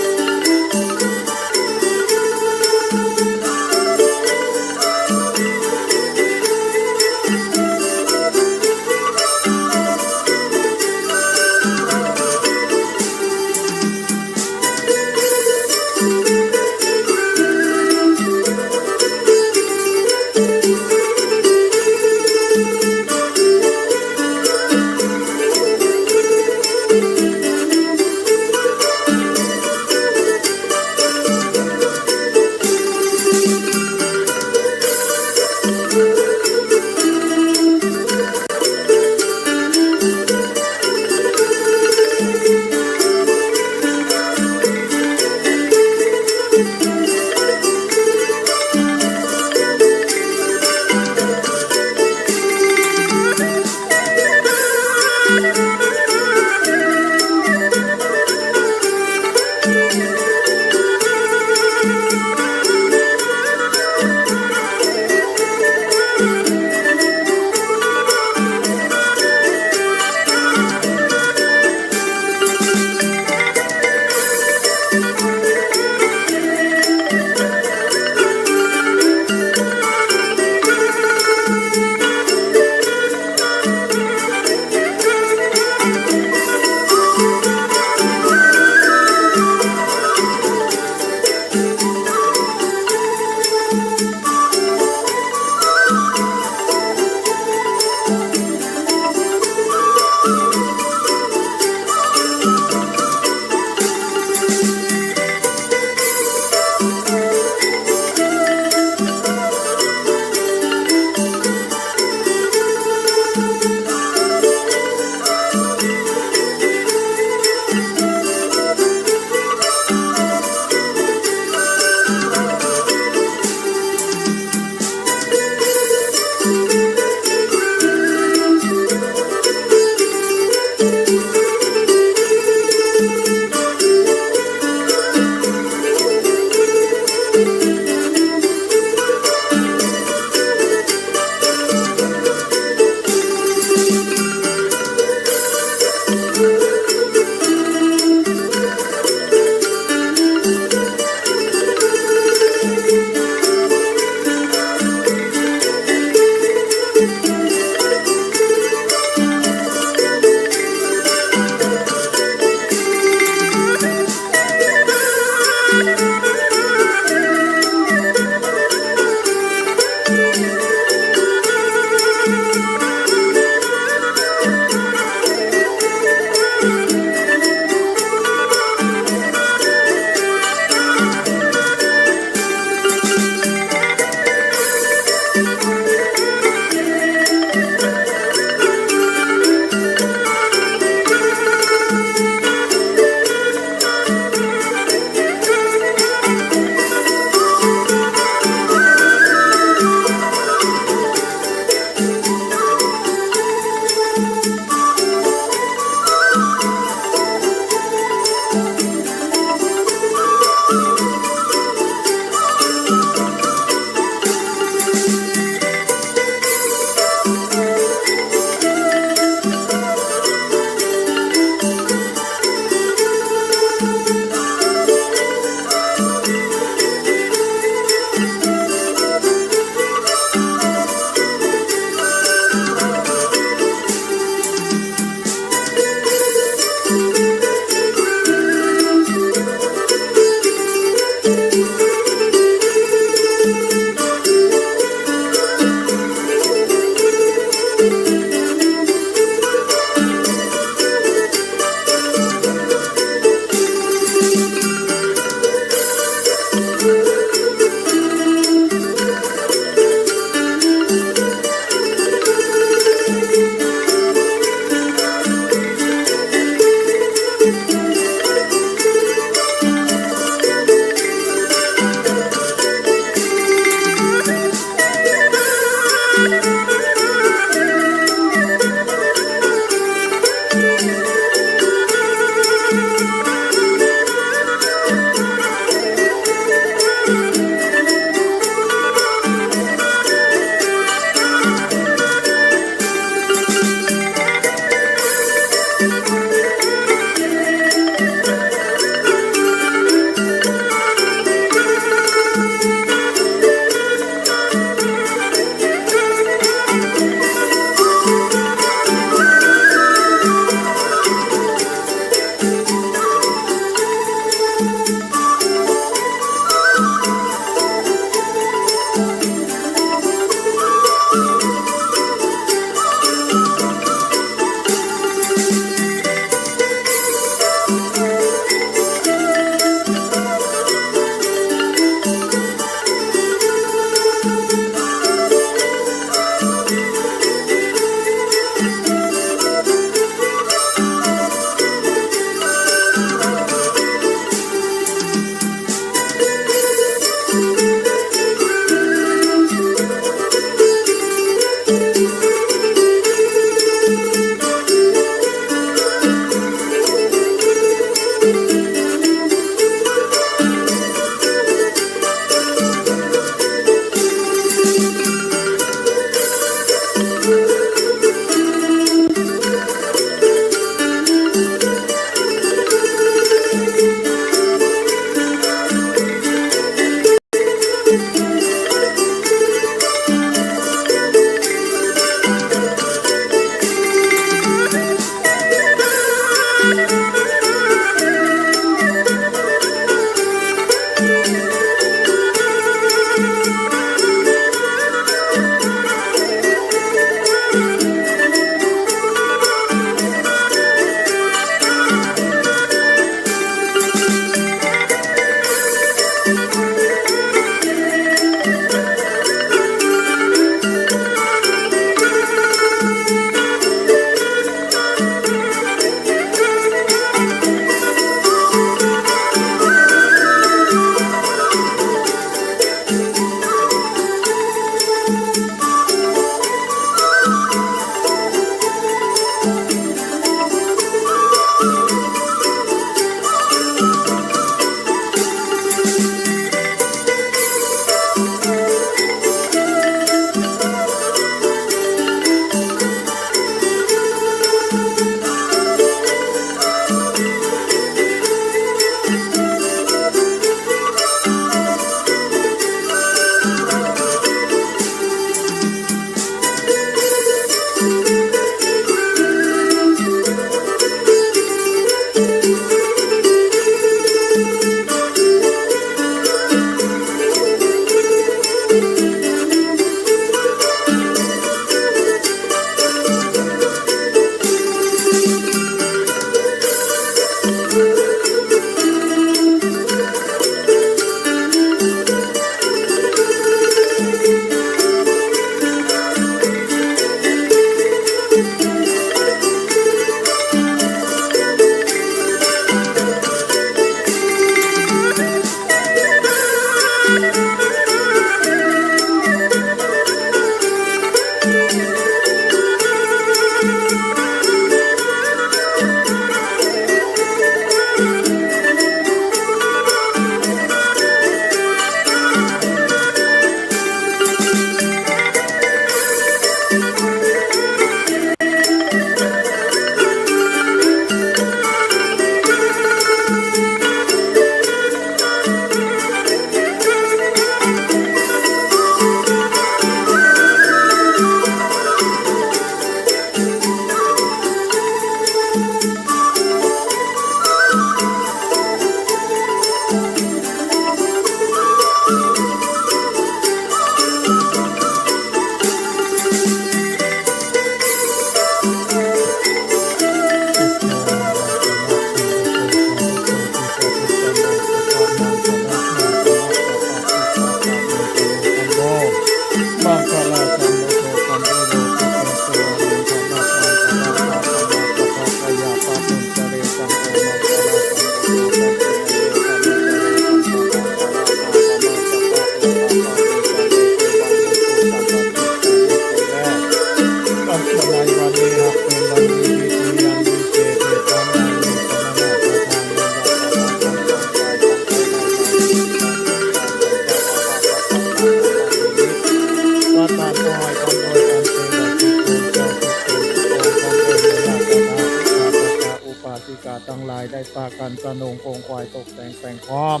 สนงโคมไฟตกแต่งแปลงพร้อม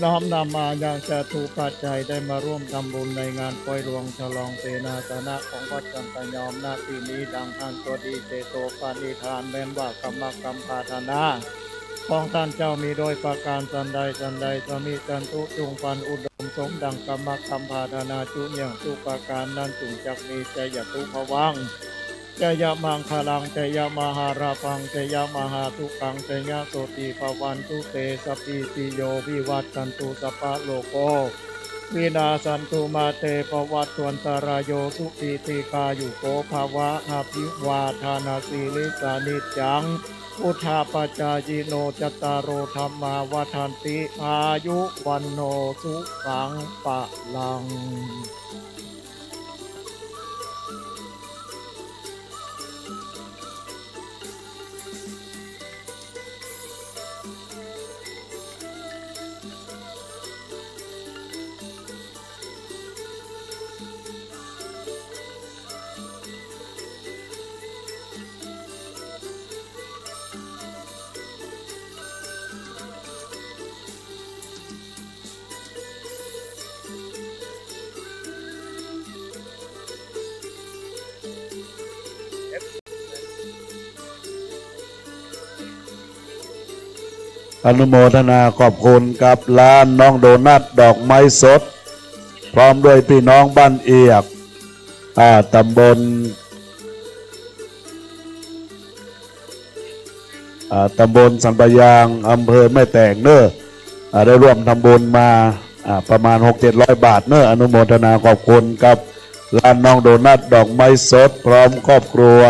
น้อมนำมายังจตุปัจจัยได้มาร่วมทำบุญในงานปอยหลวงฉลองเสนาสนะของวัดสันตยอม ณ ที่นี้ ดังท่านก็ดีเจโตปณิธานแม้นว่ากรรมกำปรารถนาของท่านเจ้ามีโดยประการสันใดสันใด สมิจันตุจุงพันอุดมสมดังกรรมกำปรารถนาจุเยี่ยงทุกประการนั้นจุงจักมี จยะตุภวัง จยะมังคลัง จยะมหาลาภัง จยะมหาสุขัง จยะโสติภวันตุเต สัพพีติโยวิวัชชันตุ สัพพะโรโควินาสสันตุ มาเตภวัตวันตรายโย สุขีทีฆายุโขภะวะ อภิวาทานาสีลิสสานิจจัง วุฑฒาปะจายิโน จัตตาโรธัมมาวัฑฒันติ อายุวัณโณสุขังพะลัง อนุโมทนาขอบคุณกับร้านน้องโดนัทดอกไม้สด พร้อมด้วยพี่น้องบ้านเอียก อ่า ตำบล อ่า ตำบลสันป่ายาง อำเภอแม่แตงเนอะ อ่า ได้ร่วมทำบุญมา อ่า ประมาณหกเจ็ดร้อยบาทเนอะ อนุโมทนาขอบคุณกับร้านน้องโดนัทดอกไม้สด พร้อมครอบครัว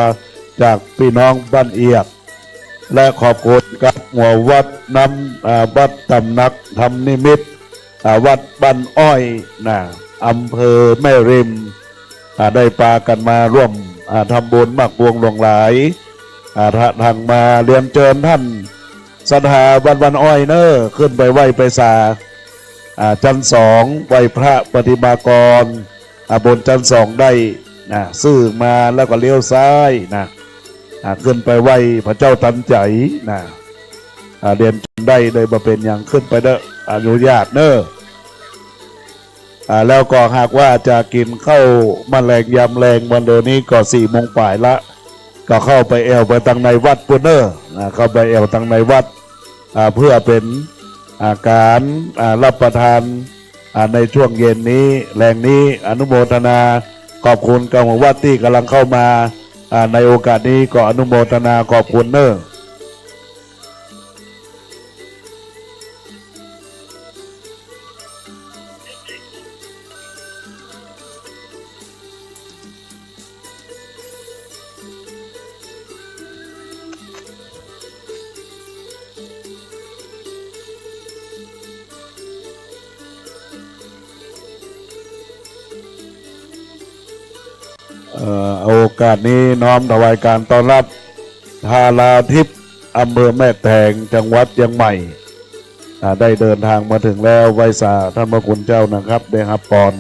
จากพี่น้องบ้านเอียก และขอบคุณกับหัววัดน้ำ อ่า วัดตำหนักธรรมนิมิตร อ่า วัดบ้านอ้อยนะ อำเภอแม่ริม อ่า ได้ปากั๋นมาร่วม อ่า ทำบุญมากมวลหลวงหลาย อ่า ทะ- ทางมาเรียนเจิญต้านศรัทธาวัดบ้านอ้อยเนอะ ขึ้นไปไหว้ไปสา อ่า จั๊นสอง ไหว้พระปฏิมากร อ่า บนจั๊นสองได้นะ ซื่อมาแล้วก็เลี้ยวซ้ายนะ อ่า ขึ้นไปไหว้พระเจ้าตันใจ๋นะ อ่า เรียนเจิญได้เลย บ่เป๋นหยัง ขึ้นไปเต๊อะ อนุญาตเนอะ อ่า แล้วก็หากว่าจะกิ๋นข้าวมาแลงยามแลงวันเดียวนี้ก็สี่โมงป๋ายละ ก็เข้าไปแอ่วไปตังในวัดปู้นเน่อ อ่า เข้าไปแอ่วตังในวัด อ่า เพื่อเป๋น อ่า ก๋าน อ่า รับประทาน อ่า ในช่วงเย็นนี้ แลงนี้ อนุโมทนาขอบคุณกับหมู่วัดตี้ก่ำลังเข้ามา อ่า ในโอกาสนี้ก็อนุโมทนาขอบคุณเน่อ เอ่อ โอกาสนี้น้อมถวายการต้อนรับ ธาราทิพย์ อำเภอแม่แตง จังหวัดเจียงใหม่ อ่า ได้เดินทางมาถึงแล้ว ไหว้สาต้านพระคุณเจ้านะครับ ได้ฮับปอน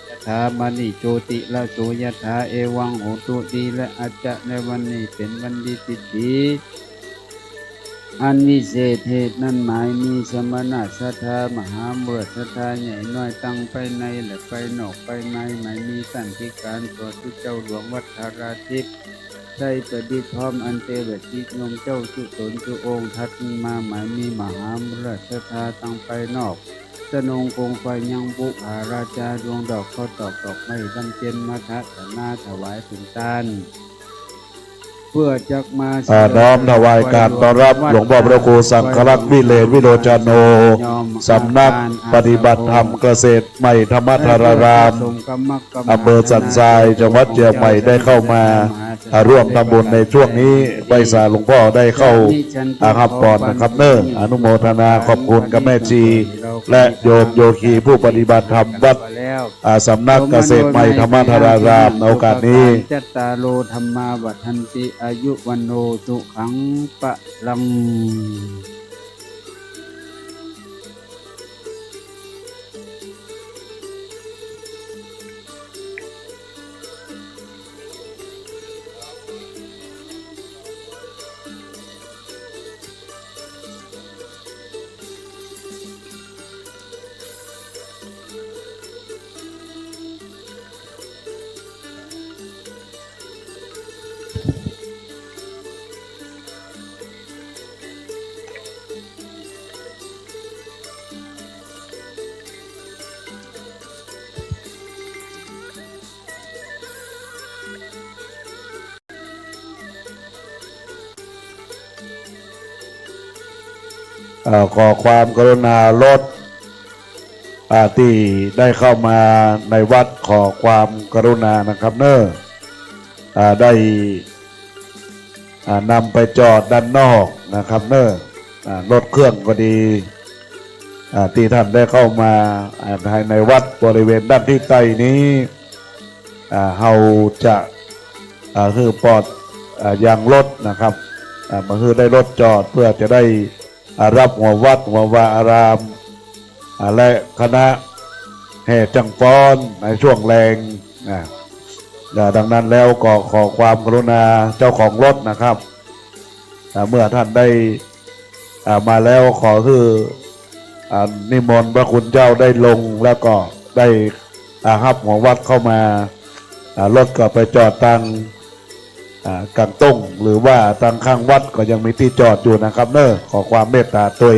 ยะถามะนิโจติระโสยะถา เอวังโหตุ ดีและอาจจะ ในวันนี้เป๋นวันดีติดดี อันวิเศษ เหตุนั้นหมายมีสมณะศรัทธา มหาบุรุษศรัทธา ใหญ่น้อยตังไปในและไปนอกไปใน หมายมีต้านธิการ สาธุเจ้าหลวงวัดธาราทิพย์ ได้ประดิษฐ์พร้อมอันเตวะจิตโยมเจ้าจุตนจุองค์ ถัดมาหมายมีมหาบุรุษศรัทธาตังไปนอก สนงโคมไฟยังบุปผาราชา ดวงดอกข้าวตอกดอกไม้บรรเพ็ญมาทะสนาถวายเป๋นต้าน เพื่อจักมา อ่า น้อมถวายการต้อนรับหลวงพ่อพระครูสังฆรักษ์วิเลศวิโรจโน สำนักปฏิบัติธรรมเกษตรใหม่ธรรมธาราราม อำเภอสันทราย จังหวัดเจียงใหม่ได้เข้ามา อ่า ร่วมทำบุญในช่วงนี้ ไหว้สาหลวงพ่อได้เข้า อ่า ฮับปอนนะครับเนาะ อนุโมทนาขอบคุณกับแม่ชี และโยมโยคีผู้ปฏิบัติธรรมวัด อ่า สำนักเกษตรใหม่ธรรมธาราราม ในโอกาสนี้ จัตตาโร ธัมมา วัฑฒันติ อายุ วัณโณ สุขัง พลัง เอ่อ ขอความกรุณารถ อ่า ตี้ได้เข้ามาในวัด ขอความกรุณานะครับเนาะ อ่า ได้ อ่า นำไปจอดด้านนอกนะครับเนาะ อ่า รถเครื่องก็ดี อ่า ตี้ท่านได้เข้ามา อ่า ภายในวัดบริเวณด้านทิศใต้นี้ อ่า เฮาจะ อ่า หื้อปอด อ่า ยางรถนะครับ อ่า บ่หื้อได้รถจอด เพื่อจะได้ อ่า ฮับหัววัดหัววาอาราม อ่า และคณะแห่จั้งฟ้อนในช่วงแลง อ่า อ่า ดังนั้นแล้วก็ขอความกรุณาเจ้าของรถนะครับ อ่า เมื่อท่านได้ อ่า มาแล้วขอหื้อ อ่า นิมนต์พระคุณเจ้าได้ลง แล้วก็ได้ อ่า ฮับหัววัดเข้ามา อ่า รถก็ไปจอดตัง อ่า ก๋างต้ง หรือว่าตังข้างวัดก็ยังมีตี้จอดอยู่นะครับเนาะ ขอความเมตตาตวย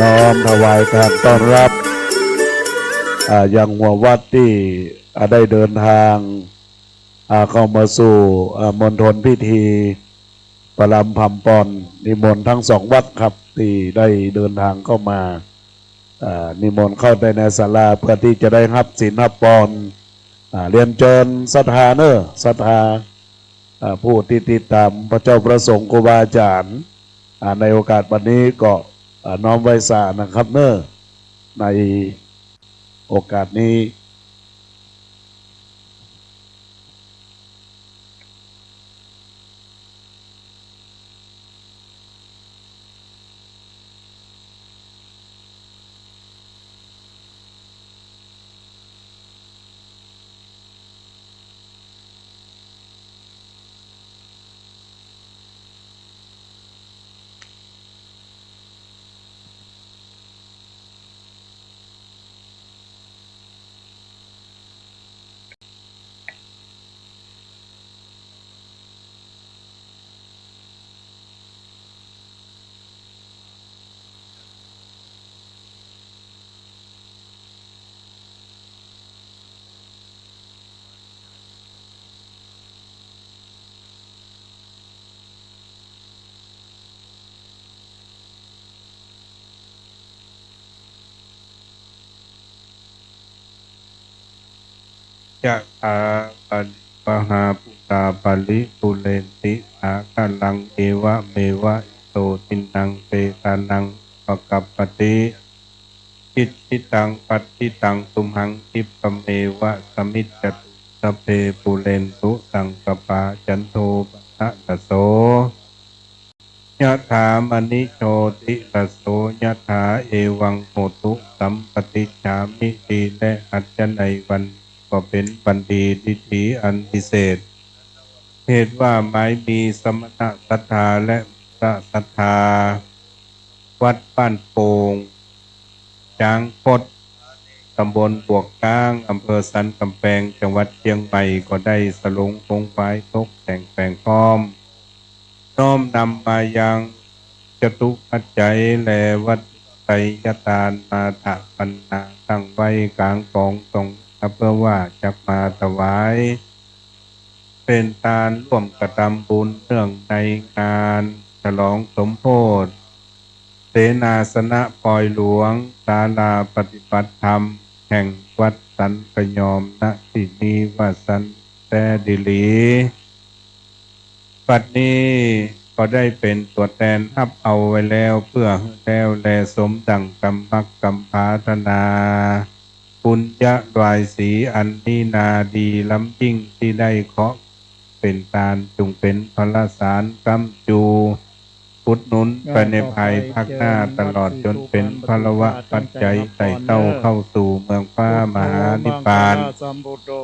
น้อมถวายการต้อนรับ อ่า ยังหัววัดตี้ อ่า ได้เดินทาง อ่า เข้ามาสู่ อ่า มณฑลพิธีประลำพำปอน นิมนต์ทั้งสองวัดครับ ตี้ได้เดินทางเข้ามา อ่า นิมนต์เข้าไปในศาลาเพื่อตี้จะได้ฮับศีลฮับปอน อ่า เรียนเจิญศรัทธาเน่อ ศรัทธา อ่า ผู้ตี้ติดต๋ามพระเจ้าพระสงฆ์ครูบาอาจ๋ารย์ อ่า ในโอกาสวันนี้ก็ อ่า น้อมไหว้สานะครับเน่อ ในโอกาสนี้ ยะถา วะหาปูรา ปะริปูเรนติ สาคะลัง เอวะเมวะ อิโต ทินนัง เปตานัง อุปะกัปปะติ อิจฉิตัง ปัตถิตัง ตุมหัง คิปปะเมวะ สะมิจจตุ สัพเพ ปูเรนตุ สังกัปปา จันโท ปะนะระโส ยะถา มะณิ โชติระโส ยะถา เอวัง โหตุ สัมปะติจฉามิ ดีและอันจะในวันก็เป๋นวันดี ดีอันวิเศษ เหตุว่าหมายมีสมณะศรัทธาและพระศรัทธา วัดบ้านโป่ง จางคด ตำบลบวกก๊าง อำเภอสันกำแพง จังหวัดเชียงใหม่ ก็ได้สลงขงขวายตกแต่งแปลงพร้อม น้อมนำมายังจตุปัจจัย และวัตถุไตรยตานมาถะปัณณาตั้งไว้ก๋างก๋องตรง เพื่อว่าจักมาถวาย เป๋นตานร่วมกระทำบุญเนื่องในงานฉลองสมโภช เสนาสนะปอยหลวง ศาลาปฏิบัติธรรม แห่งวัดสันกะยอม ณ ตี้นี้ว่าสันแต๊ดีหลี บัดนี้ก็ได้เป๋นตั๋วแตนฮับเอาไว้แล้ว เพื่อหื้อแล้วแลสมดั่งกำมักกำผาถนา ปุญญะรายสีอันนี้นาดีล้ำยิ่ง ตี้ได้เคาะเป๋นตาน จุ่งเป๋นพลสารค้ำจู อุดหนุนไปในภายภาคหน้า ตลอดจ๋นเป๋นพลวะปัจจัย ไต่เต้าเข้าสู่เมืองฟ้ามหานิพพาน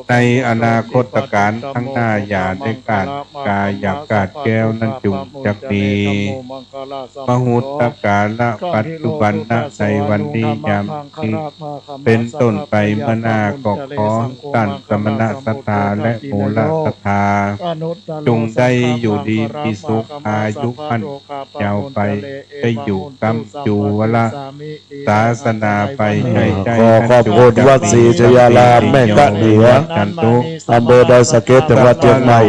ในอนาคตกาลข้างหน้า อย่าได้ขาดกา อย่าขาดแคลน นั้นจุ่งจักมี มหุตตกาละปัจจุบันนะ ในวันนี้ยามนี้ เป๋นต้นไปเมื่อหน้า ก็ขอต้านสมณะศรัทธาและมูลศรัทธา จุ่งได้อยู่ดีมีสุข อายุมั่นยาวไป ได้อยู่ค้ำจูวรศาสนาไป ให้ได้ ขอขอบคุณวัดศรีชยารามแม่กะเหนือ อำเภอดอยสะเก็ด จังหวัดเชียงใหม่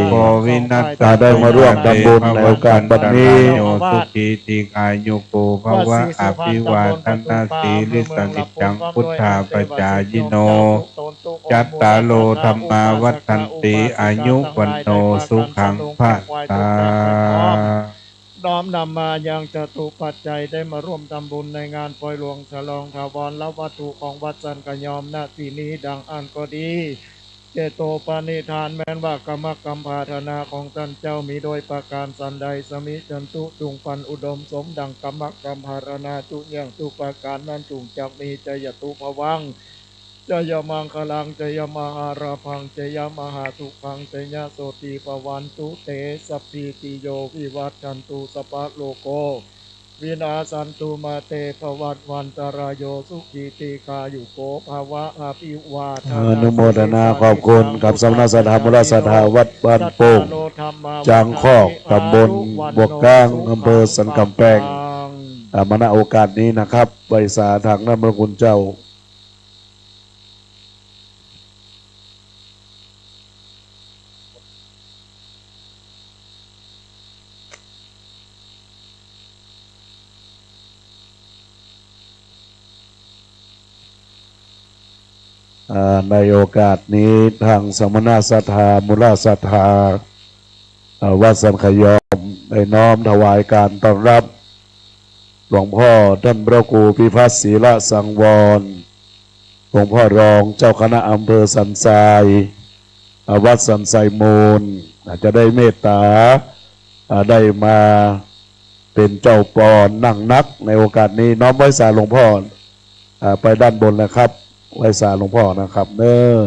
ได้มาร่วมทำบุญในโอกาสบัดนี้ โยสุขี ทีฆายุโกภวะ อภิวาทะนะสีลิสสะนิจจัง วุฑฒาปจายิโน จัตตาโร ธัมมา วัฑฒันติ อายุ วัณโณ สุขัง พะลัง น้อมนำมายังจตุปัจจัย ได้มาร่วมทำบุญในงานปอยหลวงฉลองถาวรวัตถุของวัดสันกะยอม ณ ตี้นี้ดังอั้นก็ดี เจโตปณิธานแม้นว่ากำมักกำผาถนาของต้านเจ้ามีโดยประก๋านสันใด สะมิจฉันตุ จุ่งปันอุดมสมดั่งกำมักกำผาถนา จุอย่างตุ๊ประก๋านนั้น จุ่งจักมี จายันตุภวัง จายะมังคะลัง จายะมหาลาภัง จายะมหาสุขัง จายะโสตถีภวันตุ เต สัพพีติโย วิวัชชันตุ สัพพะโรโค วินาสสันตุ มา เต ภวัตวันตะราโย สุขี ทีฆายุโกภวะ อภิวาทะนะ อนุโมทนาขอบคุณกับสมณะศรัทธา มูลศรัทธา วัดบ้านโป่ง จางคอก ตำบลบวกก๊าง อำเภอสันกำแพง อ่า มา ณ โอกาสนี้นะครับ ไหว้สาตางน้ำพระคุณเจ้า อ่า ในโอกาสนี้ ตางสมณศรัทธา มูลศรัทธา อ่า วัดสันขยอม ได้น้อมถวายการต้อนรับ หลวงพ่อต้านพระครูพิพัฒน์ ศีลสังวร หลวงพ่อรองเจ้าคณะอำเภอสันทราย อ่า วัดสันทรายมูล อ่า จะได้เมตต๋า อ่า ได้มาเป๋นเจ้าปอนนั่งนัก ในโอกาสนี้ น้อมไหว้สาหลวงพ่อ อ่า ไปด้านบนนะครับ ไหว้สาหลวงพ่อนะครับ เน้อ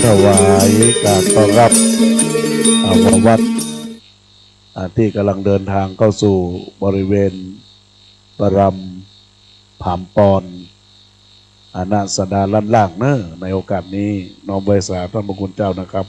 ถวายการต้อนรับ อ่า หัววัด อ่า ตี้ก่ำลังเดินตางเข้าสู่บริเวณประรำผามปอน อ่า ณ ศาลาด้านล่างเนาะ ในโอกาสนี้น้อมไหว้สาต้านพระคุณเจ้านะครับ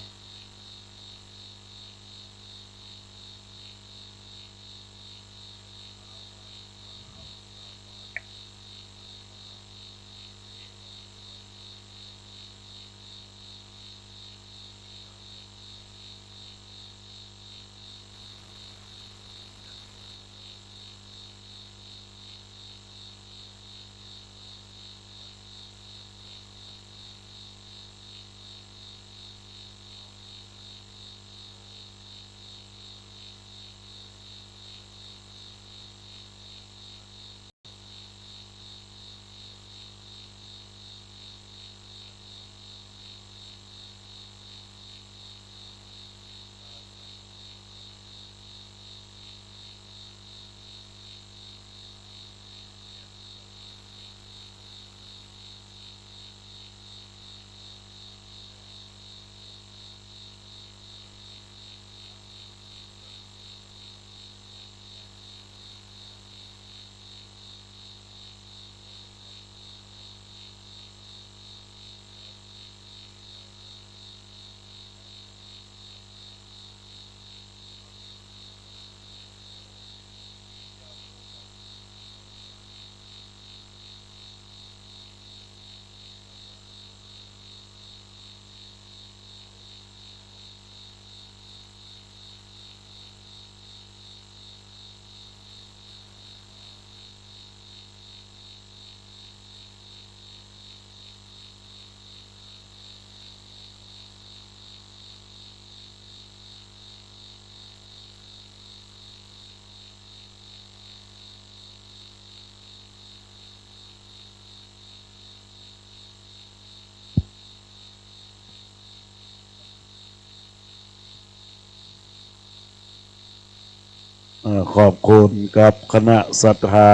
เอ่อ ขอบคุณกับคณะศรัทธา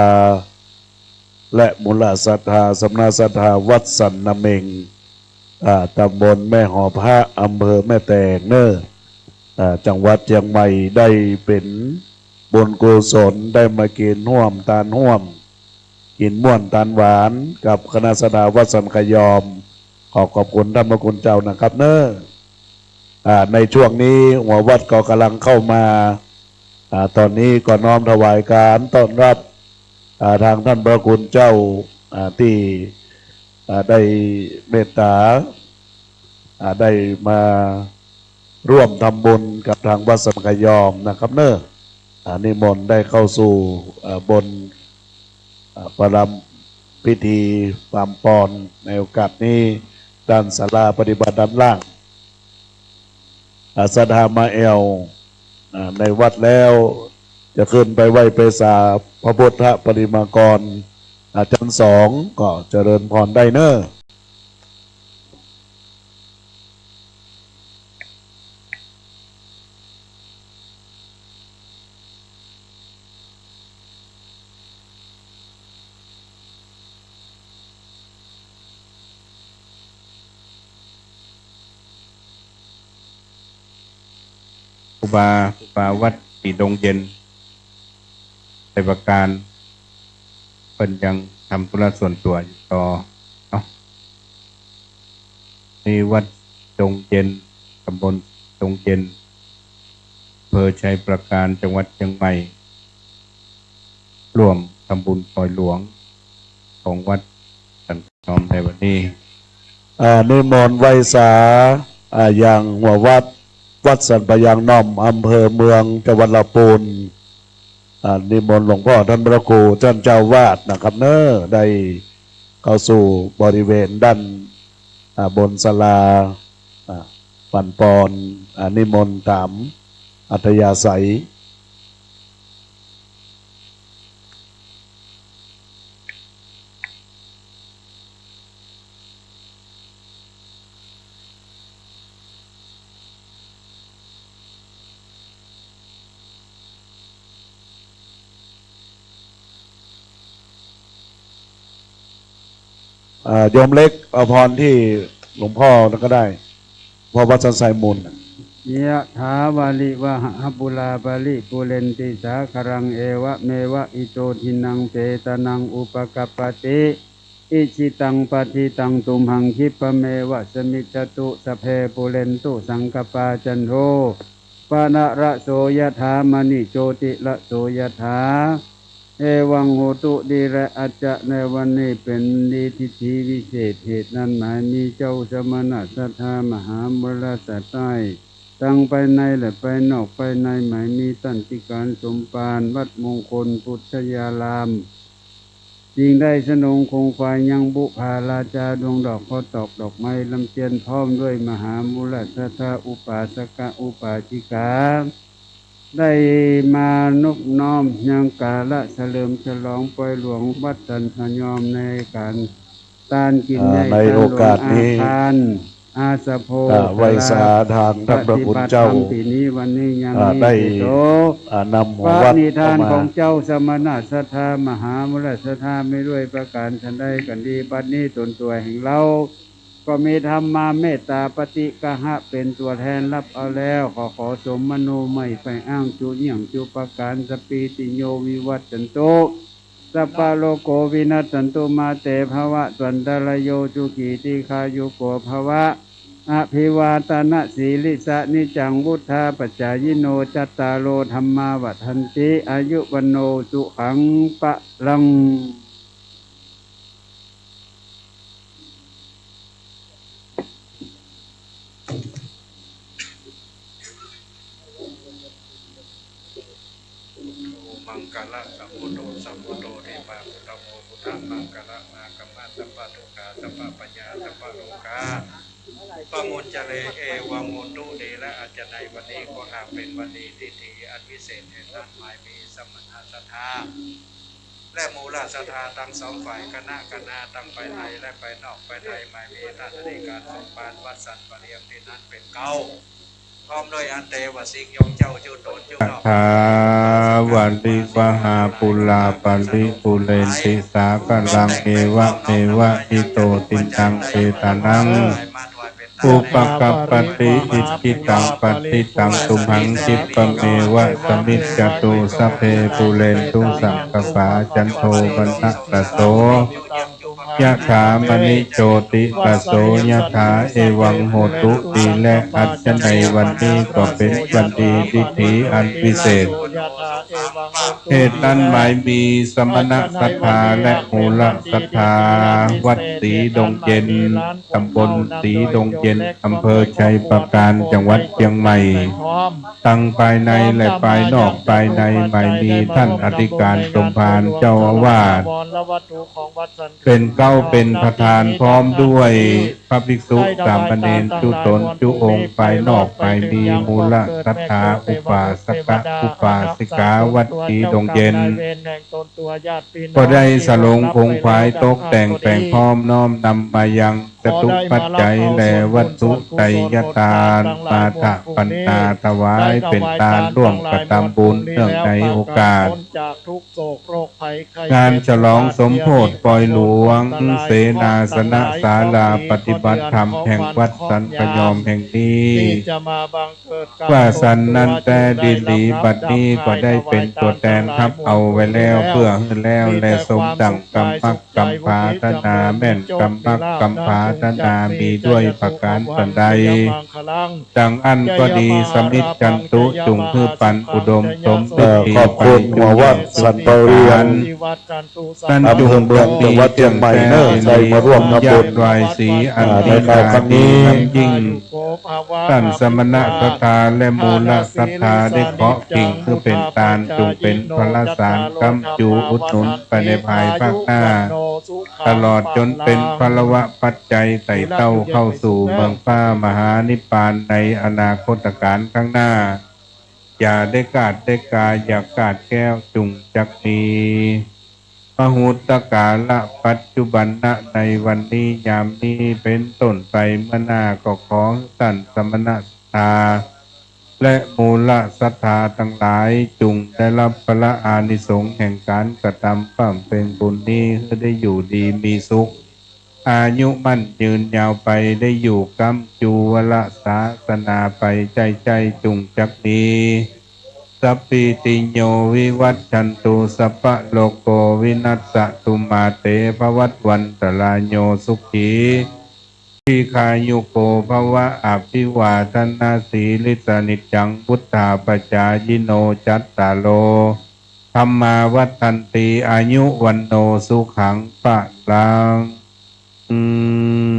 และมูลศรัทธา สมณศรัทธา วัดสันนาเม็ง อ่า ตำบลแม่หอพระ อำเภอแม่แตงเนาะ อ่า จังหวัดเจียงใหม่ ได้เป๋นบุญกุศล ได้มากิ๋นฮ่วม ตานฮ่วม กิ๋นม่วนตานหวาน กับคณะศรัทธาวัดสันขยอม ขอขอบคุณต้านพระคุณเจ้านะครับเนาะ อ่า ในช่วงนี้หัววัดก็ก่ำลังเข้ามา อ่า ต๋อนนี้ก็น้อมถวายการต้อนรับ อ่า ตางต้านพระคุณเจ้า อ่า ตี้ อ่า ได้เมตต๋า อ่า ได้มาร่วมทำบุญกับตางวัดสันขยอมนะครับเนาะ อ่า นิมนต์ได้เข้าสู่ อ่า บน อ่า ประรำพิธีผามปอนในโอกาสนี้ ด้านศาลาปฏิบัติด้านล่าง อ่า ศรัทธามาแอ่ว อ่า ในวัดแล้ว จะขึ้นไปไหว้ไปสาพระพุทธปฏิมากร อ่า จั๊นสอง ก็เจริญพรได้เนาะ ครูบา ครูบาวัดศรีดงเย็น ชัยปราการ เปิ้นยังทำธุระส่วนตั๋วอยู่ต่อเนาะ นี่วัดดงเย็น ตำบลดงเย็น อำเภอชัยปราการ จังหวัดเชียงใหม่ ร่วมทำบุญปล่อยหลวงของวัดสันขยอมในวันนี้ อ่า นิมนต์ไหว้สา อ่า ยังหัววัด วัดสันป่ายางน่อม อำเภอเมือง จังหวัดลำปูน อ่า นิมนต์หลวงพ่อต้านพระครู ต้านเจ้าอาวาสนะครับเนาะ ได้เข้าสู่บริเวณด้าน อ่า บนศาลา อ่า ผามปอน อ่า นิมนต์ต๋ามอัธยาศัย อ่า โยมเล็กเอาพรที่หลวงพ่อนั้นก็ได้ พอวัดสันทรายมูลน่ะ ยะถาวาริวะหาปูราปะริปูเรนติสาคารัง เอวะเมวะอิโตทินนังเปตานังอุปะกัปปะติ อิจฉิตังปัตถิตังตุมหัง คิปปะเมวะสะมิจจตุ สัพเพปูเรนตุสังกัปปา จันโท ปะนะระโส ยะถามะณิโชติระโส ยะถา เอวังโหตุ ดีและอาจจะในวันนี้เป๋นดีทิฏฐิวิเศษ เหตุนั้นหมายมีเจ้าสมณะศรัทธามหามูลศรัทธา ตังภายในและภายนอก ภายในหมายมีต้านอธิการสมภารวัดมงคลปุทธยาราม จึงได้สนองคงขวายยังบุพาราชาดวงดอก เคราะห์ตอกดอกไม้ลำเตียน พร้อมด้วยมหามูลศรัทธาอุปาสกะอุปาสิกา ได้มานบน้อมยังกาละเฉลิมฉลองปอยหลวงวัดสันพยอมในก๋านตานกิ๋น อ่า ใหญ่ ในโอกาสนี้ ตานหลวงอาคาร อาสะโพ อ่า ไหว้สาทางท่านพระคุณเจ้า ปฏิบัติธรรมปี๋นี้วันนี้ยัง อ่า มี ได้ เจโต อ่า นำวัด ปณิธาน เข้ามา ของเจ้าสมณะศรัทธามหามูลศรัทธา มีด้วยประก๋านฉันใดกั๋นดี บัดนี้ตนตั๋วแห่งเฮา ก็มีธรรมาเมตตาปฏิกหะเป๋นตั๋วแทนฮับเอาแล้ว ขอ ขอสมมโนหมายไปอ้างจุเยี่ยงจุประก๋าน สัพพีติโยวิวัชชันตุ สัพพะโรโควินัสสันตุ มาเตภวัตวันตะราโย สุขีทีฆายุโกภะ อะภิวาทะนะสีลิสสะ นิจจังวุฑฒาปะจายิโน จัตตาโรธัมมาวัฑฒันติ อายุวัณโณสุขังพะลัง มังคะละสัมพุทโธ สัมพุทโธ เทวาพุทธโม พุทธมังคะละมา กะมะ สัพพะทุกขา สัพพะพยา สัพพะโรคา ปะมุญจะเล เอวังโหตุ ดีและอาจจะในวันนี้ก็หากเป๋นวันดีทิฏฐิอันวิเศษ เหตุนั้นหมายมีสมณะศรัทธา และมูลศรัทธาตังสองฝ่าย คณะ คณะตังภายในและภายนอก ภายในหมายมีต้านอธิการสมภารวัดสันพยอมตี้นั้นเป๋นเก๊า พร้อมด้วยอันเตวสิ่งยงเจ้าจุตนจุนอก ยะถา วาริวะหาปูราปะริปูเรนติสาคารัง เอวะเมวะอิโตทินนังเปตานัง อุปะกัปปะติ อิจฉิตังปัตถิตังตุมหัง คิปปะเมวะสะมิจจตุ สัพเพปูเรนตุสังกัปปา จันโทปะนะระโส ยะถามะณิโชติระโส ยะถา เอวังโหตุ ดีและอาจจะในวันนี้ก็เป๋นวันดีทิฏฐิอันวิเศษ เหตุนั้นหมายมีสมณะศรัทธาและมูลศรัทธา วัดสีดงเย็น ต๋ำบลสีดงเย็น อำเภอชัยปราการ จังหวัดเจียงใหม่ ตังภายในและภายนอก ภายในหมายมีต้านอธิการสมภารเจ้าอาวาส เป๋นเก๊าเป๋นประธาน พร้อมด้วยพระภิกษุสามเณรจุตนจุองค์ ภายนอกหมายมีมูลศรัทธาอุปาสกะอุปาสิกา วัดสีดงเย็น ก็ได้สลงคงขวายตกแต่งแป๋งพร้อมน้อมนำมายัง จตุปัจจัยและวัตถุไตรยทาน มาถปัณณาถวายเป๋นตานร่วมกระตำบุญเนื่องในโอกาส งานฉลองสมโภชปอยหลวง เสนาสนะศาลาปฏิบัติธรรมแห่งวัดสันพยอมแห่งนี้ ว่าสันนั้นแต๊ดีหลี บัดนี้ก็ได้เป๋นตั๋วแตนฮับเอาไว้แล้ว เพื่อหื้อแล้วแลสมดั่งกำมักกำผาถนา แม่นกำมักกำผาถนา มีด้วยประก๋านสันใด ดังอั้นก็ดี สมิจฉันตุ จุ่งหื้อปันอุดมสมบูรณ์ เอ่อ ขอบคุณหัววัดสันเปาเรียง นั้นจุ่ง อำเภอเมือง จังหวัดเจียงใหม่เนอะ ได้มาร่วมทำบุญ ยอดไหว้สีอัน อ่า ในคราวครั้งนี้ ยิ่ง ต้านสมณะศรัทธาและมูลศรัทธาได้เกาะกิ่งหื้อเป๋นตาน จุ่งเป๋นพลสารค้ำจูอุดหนุนไปในภายภาคหน้า ตลอดจ๋นเป๋นพลวปัจจัยไต่เต้าเข้าสู่เมืองฟ้ามหานิพพานในอนาคตกาลข้างหน้า อย่าได้ขาดได้กา อย่าขาดแคล้ว จุ่งจักมี มหุตตกาละปัจจุบันนะ ในวันนี้ยามนี้เป๋นต้นไป เมื่อหน้าก็ขอต้านสมณะศรัทธา และมูลศรัทธาตังหลาย จุ่งได้ฮับพละอานิสงส์แห่งก๋านกระตำบำเพ็ญบุญนี้ หื้อได้อยู่ดีมีสุข อายุมั่นยืนยาวไป ได้อยู่ก๊ำจูวรศาสนาไป ใจ้ๆ จุ่งจักมี สัพพีติโย วิวัชชันตุ สัพพะโรโค วินัสสะตุ มาเต ภวัตวันตรายโย สุขี ทีฆายุโก ภวะ อภิวาทนาสีลิสสะ นิจจัง วุฑฒาปจายิโน จัตตาโร ธัมมา วัฑฒันติ อายุ วัณโณ สุขัง พลัง อืม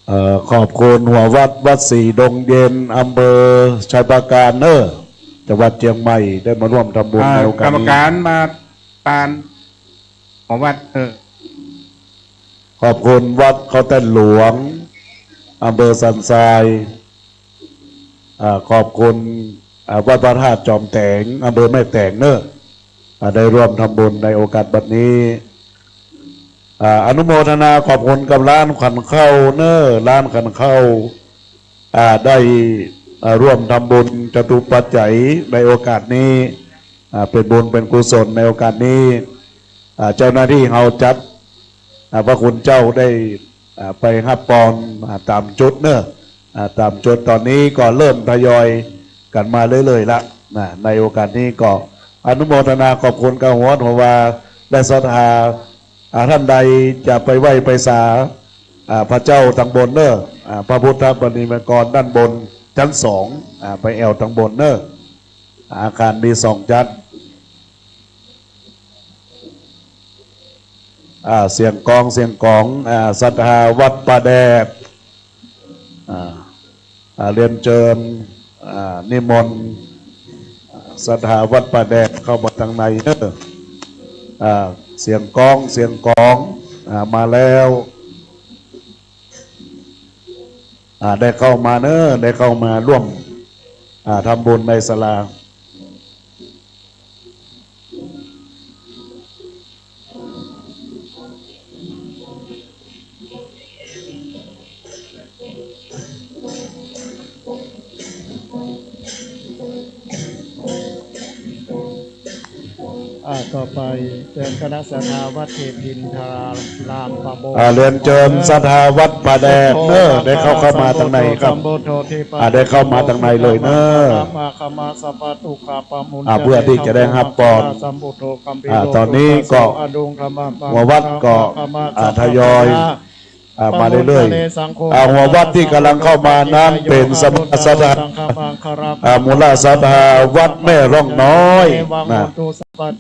เอ่อ ขอบคุณหัววัดวัดศรีดงเย็น อำเภอชัยปราการเนอะ จังหวัดเจียงใหม่ ได้มาร่วมทำบุญ อ่า ในโอกาสนี้ กรรมการมาปานหัววัด เออ ขอบคุณวัดเขาแต้นหลวง อำเภอสันทราย อ่า ขอบคุณ อ่า วัดพระธาตุจอมแตง อำเภอแม่แตงเนอะ อ่า ได้ร่วมทำบุญในโอกาสบัดนี้ อ่า อนุโมทนาขอบคุณกับร้านขันข้าวเนอะ ร้านขันข้าว อ่า ได้ อ่า ร่วมทำบุญจตุปัจจัยในโอกาสนี้ อ่า เป๋นบุญเป๋นกุศลในโอกาสนี้ อ่า เจ้าหน้าตี้เฮาจัด อ่า พระคุณเจ้าได้ อ่า ไปฮับปอน อ่า ต๋ามจุดเนอะ อ่า ต๋ามจุด ต๋อนนี้ก็เริ่มทยอยกั๋นมาเรื่อยๆ ละนะ ในโอกาสนี้ก็อนุโมทนาขอบคุณกับหัววัดหัววา และศรัทธา อ่า ต้านใดจะไปไหว้ไปสา อ่า พระเจ้าตังบนเนอะ อ่า พระพุทธปฏิมากรด้านบนชั้นสอง อ่า ไปแอ่วตังบนเนอะ อาคารมีสองชั้น อ่า เสียงกลอง เสียงกลอง อ่า ศรัทธาวัดป่าแดด อ่า อ่า เรียนเจิญ อ่า นิมนต์ อ่า ศรัทธาวัดป่าแดดเข้ามาตังในเนอะ อ่า เสียงกลอง เสียงกลอง อ่า มาแล้ว อ่า ได้เข้ามาเนอะ ได้เข้ามาร่วม อ่า ทำบุญในศาลา อ่า ต่อไปเจิญคณะศรัทธาวัดเทพอินทรารามประโมท อ่า เรียนเจิญศรัทธาวัดป่าแดดเนอะ ได้เข้า เข้ามาตังในครับ อ่า ได้เข้ามาตังในเลยเนอะ อ่า เพื่อตี้จะได้ฮับปอน อ่า ต๋อนนี้ก็หัววัดก็ อ่า ทยอย อ่า มาเรื่อยๆ อ่า หัววัดตี้ก่ำลังเข้ามานั้นเป๋นสมณศรัทธา อ่า มูลศรัทธาวัดแม่ร่องน้อยนะ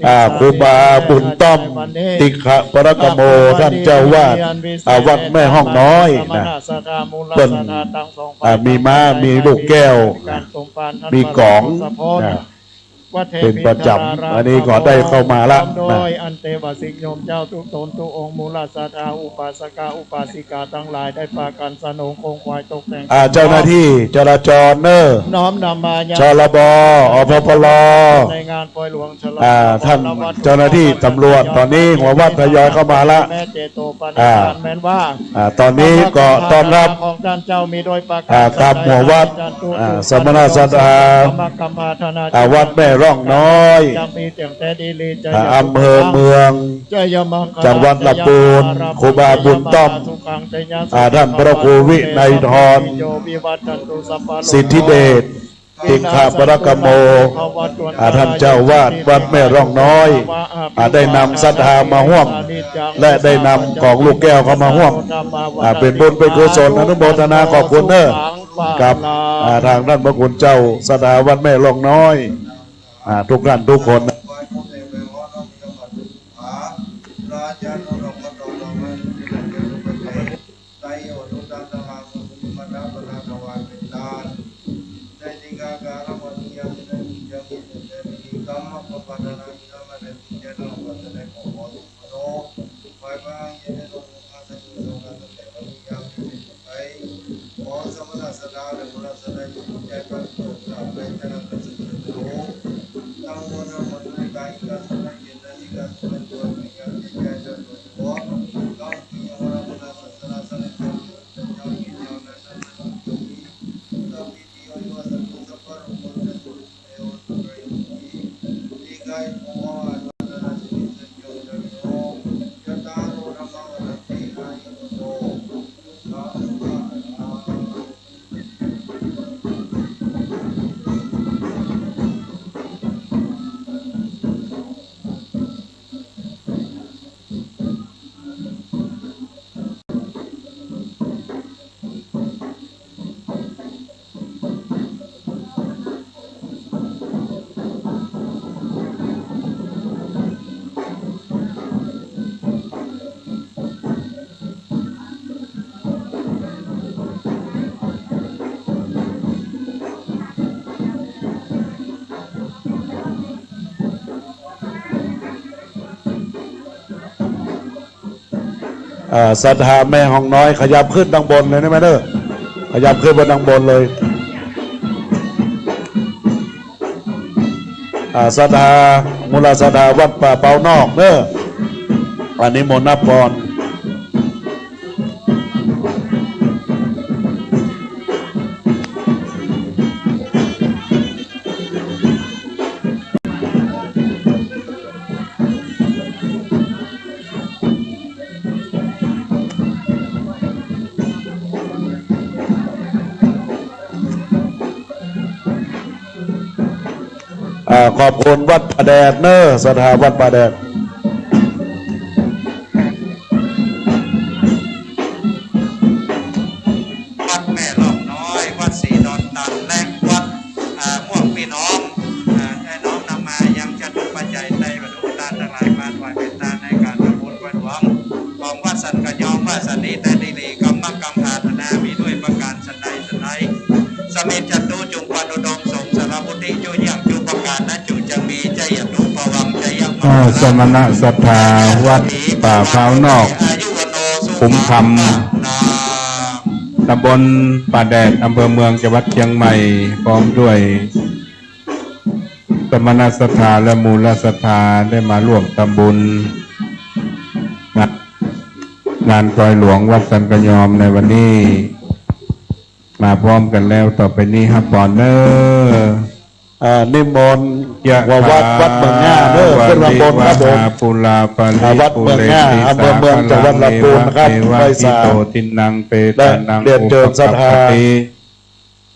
อ่า ครูบาบุญต้อม ติขะปรกโม ต้านเจ้าอาวาส อ่า วัดแม่ร่องน้อยนะ เปิ้น อ่า มีม้า มีลูกแก้วนะ มีก๋อง นะ เป๋นประจ๋ำ อันนี้ก็ได้เข้ามาละนะ อันเตวสิกโยมเจ้าทุกต๋นทุกองค์ มูลศรัทธาอุปาสกะอุปาสิกาตังหลายได้ปากั๋นสนงคงไขว่ตกแต่ง อ่า เจ้าหน้าตี้จราจรเนอะ น้อมนำมายัง ชลบ อพปล ในงานปอยหลวงฉลอง อ่า ท่านเจ้าหน้าตี้ต๋ำรวจ ต๋อนนี้หัววัดทยอยเข้ามาละ แม้เจโตปณิธาน อ่า แม้นว่า อ่า ต๋อนนี้ก็ต้อนฮับ ของต้านเจ้ามีโดยประก๋าน อ่า ต๋ามหัววัด อ่า สมณศรัทธา อ่า วัดแม่ร่องน้อย อ่า อำเภอเมือง จังหวัดลำพูน ครูบาบุญต้อม อ่า ต้านพระครูวินัยธร สิทธิเดช ติขะปรกโม อ่า ต้านเจ้าอาวาสวัดแม่ร่องน้อย อ่า ได้นำศรัทธามาฮ่วม และได้นำก๋องลูกแก้วเข้ามาฮ่วม อ่า เป๋นบุญเป๋นกุศล อนุโมทนาขอบคุณเนอะ กับ อ่า ตางต้านพระคุณเจ้าศรัทธาวัดแม่ร่องน้อย อ่า ทุกต้านทุกคนนะ ไตรโยตุตังตะมังมุนิมะนะปะนะทะวาเปตาน ไตรสิกขาคารังวะนิยามินะนิจังกิเตเตวินิกรรมะปะปะทะนามินะมะเรติเจนะปะทะเนโกโหตุมโน ไฟฟ้าเย็นในโรงงานสนิทสงงานตั้งแต่วันนี้ยาวไปถึงไป ขอสมณะสถาหรือบุรสถาอยู่ใจพระโตกราบไปจนะกระสิทธิ์โต ตั้งมวลทั้งหมดด้วยกายกาสมณะเจตนาสิกาสมณะตัววิญญาณใจใจเดินโดยเฉพาะ ต้องมีวรบุรสถาสน Thank you. อ่า ศรัทธาแม่ฮ่องน้อย ขยับขึ้นตังบนเลยได้ไหมเน้อ ขยับขึ้นไปตังบนเลย อ่า ศรัทธา มูลศรัทธาวัดป่าเปานอกเน้อ อันนี้มนต์นับปอน อ่า ขอบคุณวัดป่าแดดเน้อ ศรัทธาวัดป่าแดด วัดแม่ล่องน้อย วัดศรีดอนตัน และวัด อ่า ม่วงปี้น้อง อ่า ได้น้อมนำมายังจตุปัจจัยไตรวัตถุทานตังหลาย มาถวายเป๋นตานในก๋านทำบุญก๋วยหลวง ของวัดสันกะยอม ว่าสันนี้แต่ดีหลี กำมักกำผาธนา มีด้วยประก๋านสันใดสันใด สมิทธจตุ จุ่งปานุดมสงฆ์สารพุทธิ จุเยี่ยงจุประก๋านนั้น จุ่งจะมีไจ้ยตุผวังค์ จะยัง อ่า สมณะศรัทธาวัดป่าเปานอก อายุวโนสุขัง ขุมคำ ตำบลป่าแดด อำเภอเมือง จังหวัดเจียงใหม่ พร้อมด้วยสมณะศรัทธาและมูลศรัทธาได้มาร่วมทำบุญ งาน งานก๋วยหลวงวัดสันกะยอมในวันนี้ มาพร้อมกั๋นแล้ว ต่อไปนี้ฮับปอนเน้อ อ่า นิมนต์ ยะถา วัด วัดเมืองง่าเน้อ ขึ้นมาบนครับผม วาริวหาปูราปะริ อ่า วัดเมืองง่า ปูเรนติ อำเภอเมือง สาคารัง จังหวัดลำพูนนะครับ เอวะเมวะ ไหว้สา อิโตทินนังเป และ ตานัง เรียนเชิญศรัทธา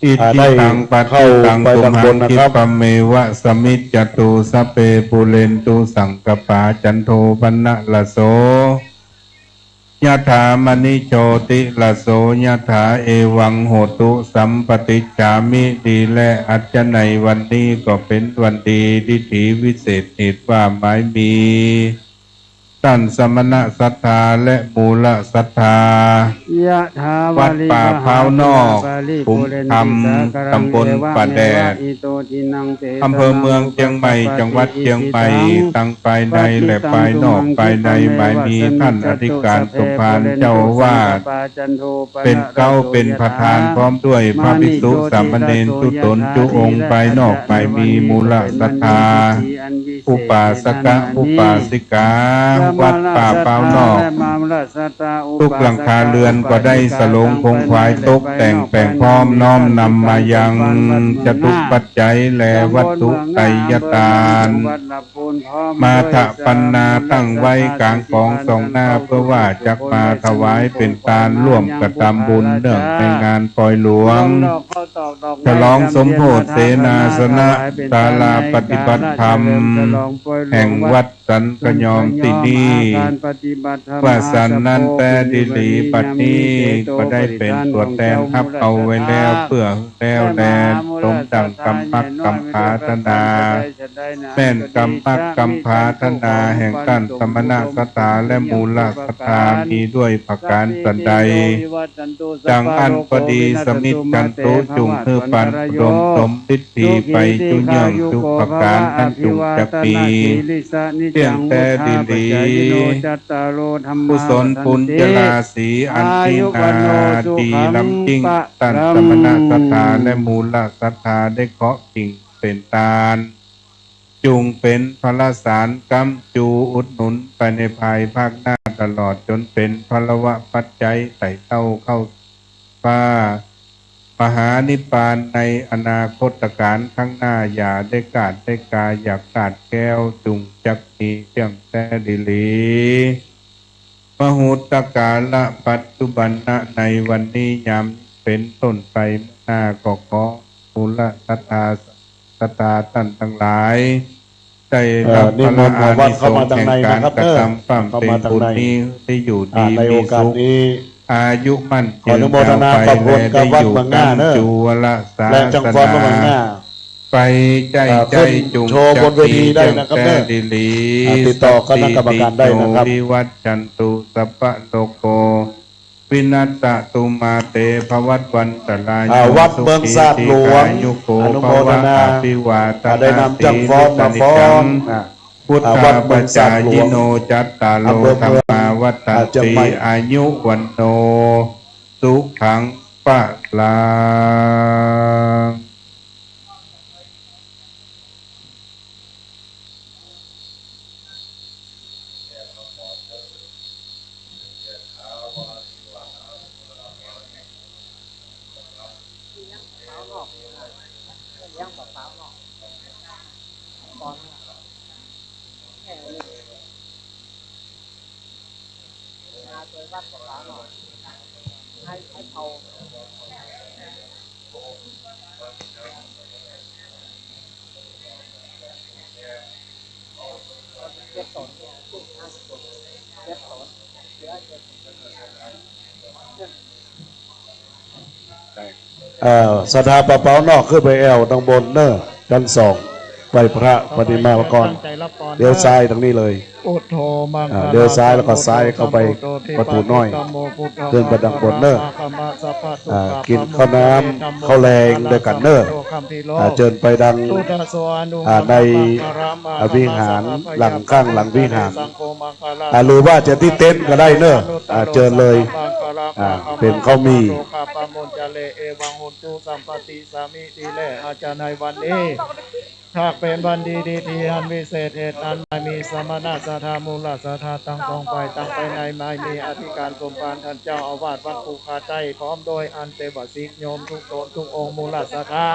อุปกัปปติ อิ อ่า ชิตัง ได้ ปัต เข้า ถิตัง ไป ตุมหัง ตังบนนะครับ คิปะเมวะสมิทธจตุ สัพเพปูเรนตุสังกัปปา จันโทปะนะระโส ยะถามะณิโชติระโส ยะถา เอวังโหตุสัมปะติจฉามิ ดีแล อัจจะในวันนี้ก็เป๋นวันดี ดิถีวิเศษ เหตุว่าหมายมี ต้านสมณะศรัทธาและมูลศรัทธา ยะถา วัดป่าเปานอก วาริวหาปูราปะริ ขุมคำ ปูเรนติสาคารัง ตำบลป่าแดด เอวะเมวะ อิโตทินนังเป อำเภอเมืองเจียงใหม่ จังหวัดเจียงใหม่ ตังภายในและภายนอก ภายในหมายมี ต้านอธิการสมภารเจ้าอาวาส เป๋นเก๊าเป๋นประธาน พร้อมด้วยพระภิกษุสามเณรทุตนจุองค์ ภายนอกหมายมีมูลศรัทธา อุปาสกะอุปาสิกา วัดป่าเปานอก ทุกหลังคาเรือนก็ได้สลงคงขวายตกแต่งแป๋งพร้อม น้อมนำมายังจตุปัจจัยและวัตถุไตรยทาน มาถปัณณาตั้งไว้ก๋างก๋องส่องหน้า เพื่อว่าจักมาถวายเป๋นตานร่วมกระทำบุญเนื่องในงานก๋วยหลวง ฉลองสมโภชเสนาสนะศาลาปฏิบัติธรรม แห่งวัดสันกะยอมตี้นี่ ว่าสันนั้นแต๊ดีหลี บัดนี้ก็ได้เป๋นตั๋วแตนฮับเอาไว้แล้ว เปื้อแล้วแล สมดั่งกำมักกำผาถนา แม่นกำมักกำผาถนาแห่งต้านสมณะศรัทธาและมูลศรัทธา มีด้วยประก๋านสันใด จั่งอั้นก็ดี สมิทธันตุ จุ่งหื้อปานอุดมสมฤทธีไปจุเยื่องจุประก๋านนั้นจุ่งจักมี เตี้ยงแต๊ดีหลี กุศลปุญญราศีอันดีนาดีล้ำยิ่ง ต้านสมณะศรัทธาและมูลศรัทธาได้เคาะกิ่งเป๋นตาน จุ่งเป๋นพละสารก๊ำจูอุดหนุนไปในภายภาคหน้าตลอดจ๋นเป๋นพลวปัจจัยไต่เต้าเข้าฟ้า มหานิพพานในอนาคตก๋าลข้างหน้า อย่าได้ขาดได้กา อย่าขาดแคล้ว จุ่งจักมีเตี้ยงแต๊ดีหลี มหุตตกาละปัจจุบันนะ ในวันนี้ยามเป๋นต้นไป เมื่อหน้าก็ขอมูลศรัทธา ศรัทธาต้านตังหลาย ได้ฮับ เอ่อ นิมนต์หมู่วัดเข้ามาตังในนะครับ พระอานิสงส์แห่งก๋านกระทำความเพียรบุญนี้ เออ เข้ามาตังใน ได้อยู่ดี อ่า ในโอกาสนี้ มีสุข อายุมั่น ขออนุโมทนา ยืนยาวไป ขอบคุณ และได้อยู่ กับวัดเมืองง่าเนอะ ก๋ำจูวละศาสนา และจังหวัดเมืองง่า ไปใจ้ อ่า ใจ้ ขึ้น จุ่ง โชว์บนเวทีได้นะครับ จักมีเตี้ยงแต๊ดีหลี เนอะ อ่า ติดต่อคณะกรรมการได้นะครับ สัพพีติโยวิวัชชันตุ สัพพะโรโค วินัสสะตุ มาเตภวัตวันตรายโย อ่า วัดเมืองสาดหลวง สุขี ทีฆายุโก อนุโมทนา ภะวะ อภิวาทะนา อ่า ได้นำจักรฟ้อนมาฟ้อน สีลิสสะนิจจัง อ่า พุทธา อ่า วัดเมืองสาดหลวง ปะจายิโน จัตตาโร อำเภอเมือง ธัมมา วัฑฒันติ อาจจะไม่ อายุ วัณโณ สุขัง พลัง เอ่อ ศรัทธาปะเป๋านอกขึ้นไปแอ่วตังบนเน่อ ชั้นสอง ไหว้พระปฏิมากร ตั้งใจ๋รับปอน เลี้ยวซ้ายตรงนี้เลย พุทโธ มังคลัง อ่า เลี้ยวซ้ายแล้วก็ซ้ายเข้าไปประตูน้อย ขึ้นไปตังบนเน่อ อ่า กิ๋นข้าวน้ำข้าวแลงด้วยกั๋นเน่อ อ่า เจิญไปตัง อ่า ใน อ่า วิหารหลังข้างหลังวิหาร อ่า หรือว่าจะตี้เต็นท์ก็ได้เน่อ อ่า เจิญเลย อ่า เป๋นข้าวหมี่ ถ้าเป๋นวันดีดีตี้อันวิเศษเหตุอันใด มีสมณะศรัทธา มูลศรัทธาตังสองฝ่าย ตังไปในไม่มีอธิการสมภาร ต้านเจ้าอาวาสวัดภูคาใต้ พร้อมโดยอันเตวสิกโยมทุกต๋นทุกองค์ มูลศรัทธา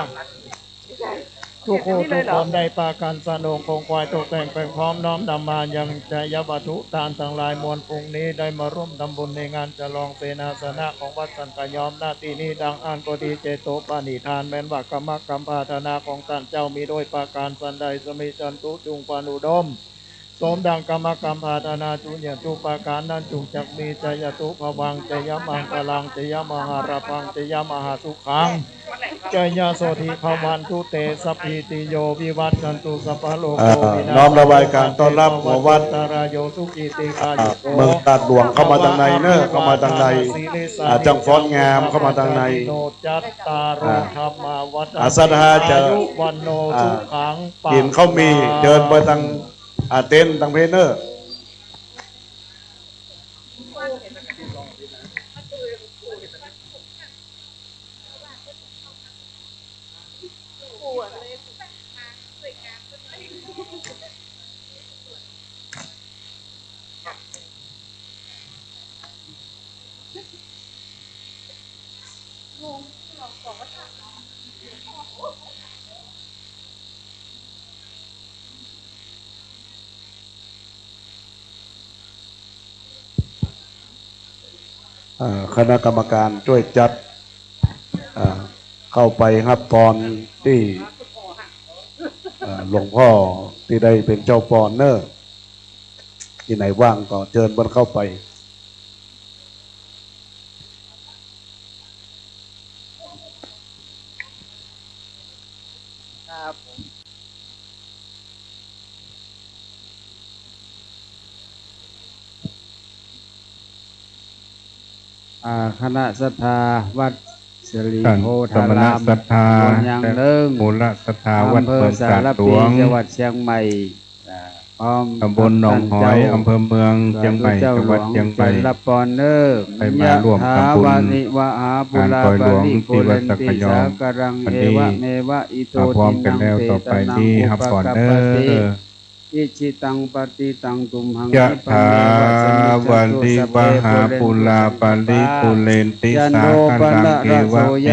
ทุกคู่ทุกคนได้ปากั๋นสนงคงควายตกแต่งแป๋งพร้อมน้อมนำมายังไชยวัตถุตานตังหลายมวล ปุ้งนี้ได้มาร่วมทำบุญในงานฉลองเสนาสนะของวัดสันกะยอม ณ ตี้นี้ ดังอั้นก็ดี เจโตปณิธานแม้นว่ากรรมกำปรารถนาของต้านเจ้ามีโดยปากั๋นสันใด สมิจฉันตุ จุ่งปานุดม สมดังกรรมกำปรารถนา จุ่งเยียะทุกปากั๋นนั้น จุ่งจักมี จายะตุภวัง จายะมังคลัง จายะมหาลาภัง จายะมหาสุขัง จายะโสติภวันตุเต สัพพีติโย วิวัชชันตุ สัพพะโรโค อ่า วินาศชันตุ น้อมถวายการต้อนรับหัววัด สัพพีโพ อันตราโย สุขี ทีฆายุโก อ่า เมืองตาดหลวงเข้ามาตังในเน่อ เข้ามาตังใน สิริสา อ่า จังฟ้อนงามเข้ามาตังใน โนจัตตาโร อ่า ธัมมา วัฑฒันติ อ่า ศรัทธาจะ อายุ วัณโณ อ่า สุขัง กิ๋นข้าวหมี่ ปะ เจิญไปตัง อ่า เต็นท์ตังเพเน่อ อ่า คณะกรรมการจ้วยจัด อ่า เข้าไปฮับปอนตี้ อ่า หลวงพ่อตี้ได้เป๋นเจ้าปอนเน่อ ตี้ไหนว่างก็เจิญเปิ้นเข้าไป ครับผม อ่า คณะศรัทธาวัดสิริโพธาราม ท่านสมณะศรัทธา ตำบลยางเลิ้ง และมูลศรัทธาวัดเมืองตาดหลวง อำเภอสารพี จังหวัดเชียงใหม่ อ่า พร้อม ตำบลหนองหอย กับท่านเจ้า อำเภอเมืองเชียงใหม่ สาธุเจ้าหลวง จังหวัดเชียงใหม่ เจิญรับปอนเน่อ ได้มาร่วมทำบุญ ยะถาวาริวหาปูราปะริปูเรนติสาคารัง เอวะเมวะอิโต อ่า พร้อมกันแล้ว ทินนังเปตานัง ต่อไปนี้ อุปกัปปติ ฮับปอนเน่อ อิจฉิตังปัตถิตังตุมหัง ยะถา คิปะเมวะสมิจฉันตุ สัพเพ ปูเรนตุ สังกปปา จันโทปะนะระโส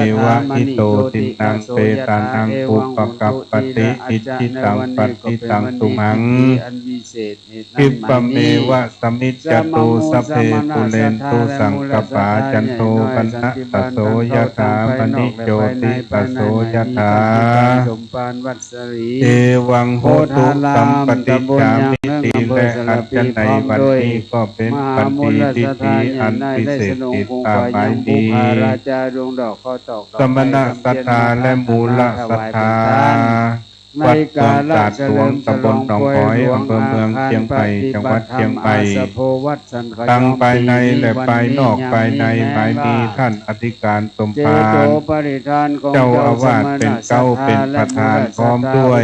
ยะถามะณิโชติระโส ยะถา เอวังโหตุ อิจฉิตังปัตถิตังตุมหัง คิปะเมวะสมิจฉันตุ สัพเพ ปูเรนตุ สังกปปา อันวิเศษเหตุนั้นหมายนี้ สะมะโม สมณะศรัทธาและมูลศรัทธาใหญ่น้อย สันติบาล ต้านเก่าตังภายนอกและภายใน ภายในนี้ สันติธรรมสมภารวัด สรี เอวังโหตุ โพธาราม สัมปติจฉามิ ตำบลยางเลิ้ง ตี้แล อำเภอสารพี อันจะในวันนี้ก็เป๋น พร้อมด้วยมหามูลศรัทธาใหญ่น้อย อันวิเศษ ได้สนงคงควายยังบุปผาราชาดวงดอก ข้าวตอกดอกไม้ สมณะศรัทธาและมูลศรัทธา ถวายเป๋นทาน วัดเมืองตาดหลวง ตำบลหนองหอย อำเภอเมืองเจียงใหม่ จังหวัดเจียงใหม่ ตังภายในและภายนอก ภายในหมายมีต้านอธิการสมภาร เจ้าอาวาสเป๋นเก๊าเป๋นประธาน พร้อมด้วย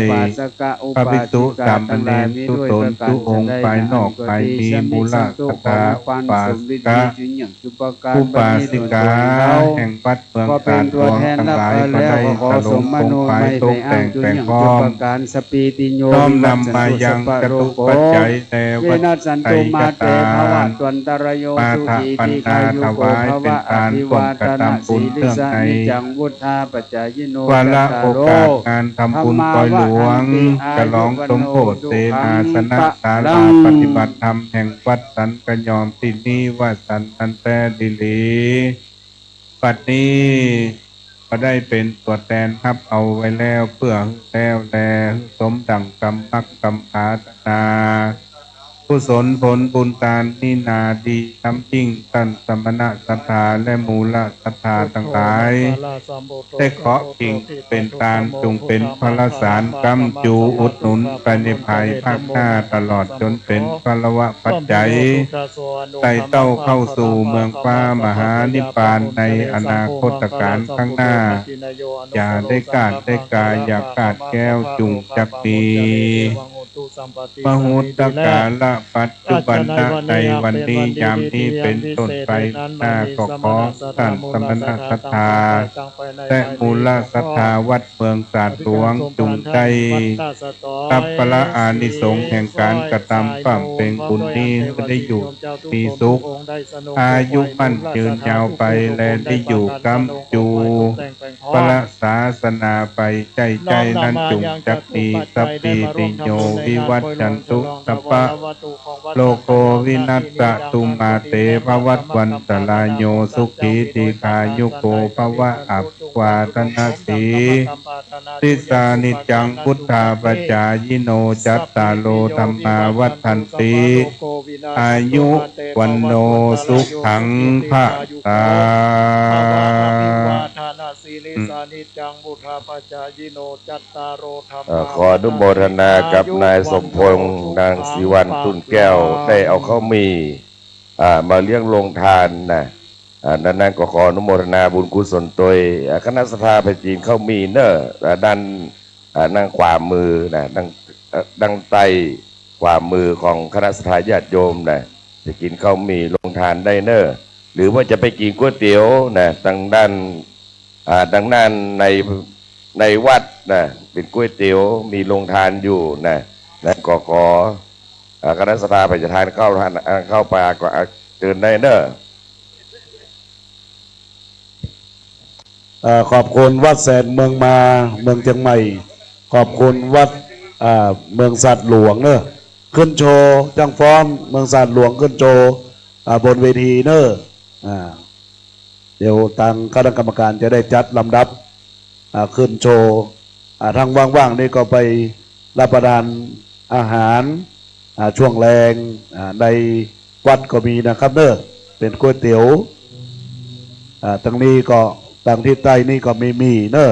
พระภิกษุสามเณรทุตนทุกองค์ ภายนอกหมายมีมูลศรัทธาอุปาสกะ อุปาสิกาแห่งวัดเมืองตาดหลวงตังหลาย ก็ได้สรงผมผายตกแต่งแป๋งพร้อม น้อมนำมายังจตุปัจจัยและวัตถุปัจจัยทาน ปาฐะปัณณาถวายเป๋นทานก้อนกระตำบุญเนื่องในวาระโอกาสงานทำบุญปอยหลวง ฉลองสมโภชเสนาสนะศาลาปฏิบัติธรรมแห่งวัดสันกะยอมตี้นี้ว่าสันอันแต๊ดีหลี บัดนี้ก็ได้เป๋นตั๋วแตนฮับเอาไว้แล้ว เปื้อหื้อแล้วแลสมดั่งกำมักกำปรารถนา กุศลผลบุญตานนี้นาดีล้ำยิ่ง ต้านสมณะศรัทธาและมูลศรัทธาตังหลาย ได้ขอเป๋น เป๋นตานจุ่งเป๋นพลสารก๊ำจูอุดหนุนไปในภายภาคหน้า ตลอดจ๋นเป๋นพลวปัจจัย ไต่เต้าเข้าสู่เมืองฟ้ามหานิพพานในอนาคตกาลข้างหน้า อย่าได้คลาดได้กา อย่าคลาดแคล้วจุ่งจักมี มหุตตกาละปัจจุบันนะ ในวันนี้ยามนี้เป๋นต้นไป หน้าก็ขอต้านสมณะศรัทธา และมูลศรัทธาวัดเมืองตาดหลวงจุ่งได้ฮับผละอานิสงส์แห่งก๋านกระตำบำเพ็ญบุญนี้ หื้อได้อยู่มีสุข อายุมั่นยืนยาวไป และได้อยู่ก๊ำจูพระศาสนาไป ใจ้ใจ้นั้นจุ่งจักมี สัพพีติโยวิวัชชันตุ สัพพะโรโควินัสสะตุ มาเตภวัตวันตรายโย สุขีทีฆายุโกภวะ อภิวาทนสีลิสสานิจจัง วุฑฒาปจายิโน จัตตาโรธัมมาวัฑฒันติ อายุ วัณโณ สุขัง พะลัง เอ่อ ขออนุโมทนากับนายสมพงษ์ นางศรีวรรณ ตุ่นแก้ว ได้เอาข้าวหมี่ อ่า มาเลี้ยงโรงทานนะ อ่า ดังนั้นก็ขออนุโมทนาบุญกุศลตวย อ่า คณะศรัทธาไปกิ๋นข้าวหมี่เน่อ อ่า ด้าน อ่า ด้านขวามือนะ ด้าน เอ่อ ด้านใต้ขวามือของคณะศรัทธาญาติโยมนะ จะกิ๋นข้าวหมี่โรงทานได้เน่อ หรือว่าจะไปกิ๋นก๋วยเตี๋ยวนะ ตางด้าน อ่า ตางด้านใน ในวัดนะ เป๋นก๋วยเตี๋ยว มีโรงทานอยู่นะ นั้นก็ขอ อ่า คณะศรัทธาไปจะทานข้าวทาน อ่า ข้าวปลาก็ อ่า เจิญได้เน่อ เอ่อ ขอบคุณวัดแสนเมืองมา เมืองเจียงใหม่ ขอบคุณวัด อ่า เมืองตาดหลวงเน่อ ขึ้นโชว์ จ้างฟ้อน เมืองตาดหลวงขึ้นโชว์ อ่า บนเวทีเน่อ อ่า เดี๋ยวตางคณะกรรมการจะได้จัดลำดับ อ่า ขึ้นโชว์ อ่า ตางว่างๆ นี่ก็ไปรับประทานอาหาร อ่า ช่วงแลง อ่า ในวัดก็มีนะครับเน่อ เป๋นก๋วยเตี๋ยว อ่า ตางนี้ก็ ตางทิศใต้นี่ก็มีหมี่เน่อ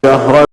جهرا.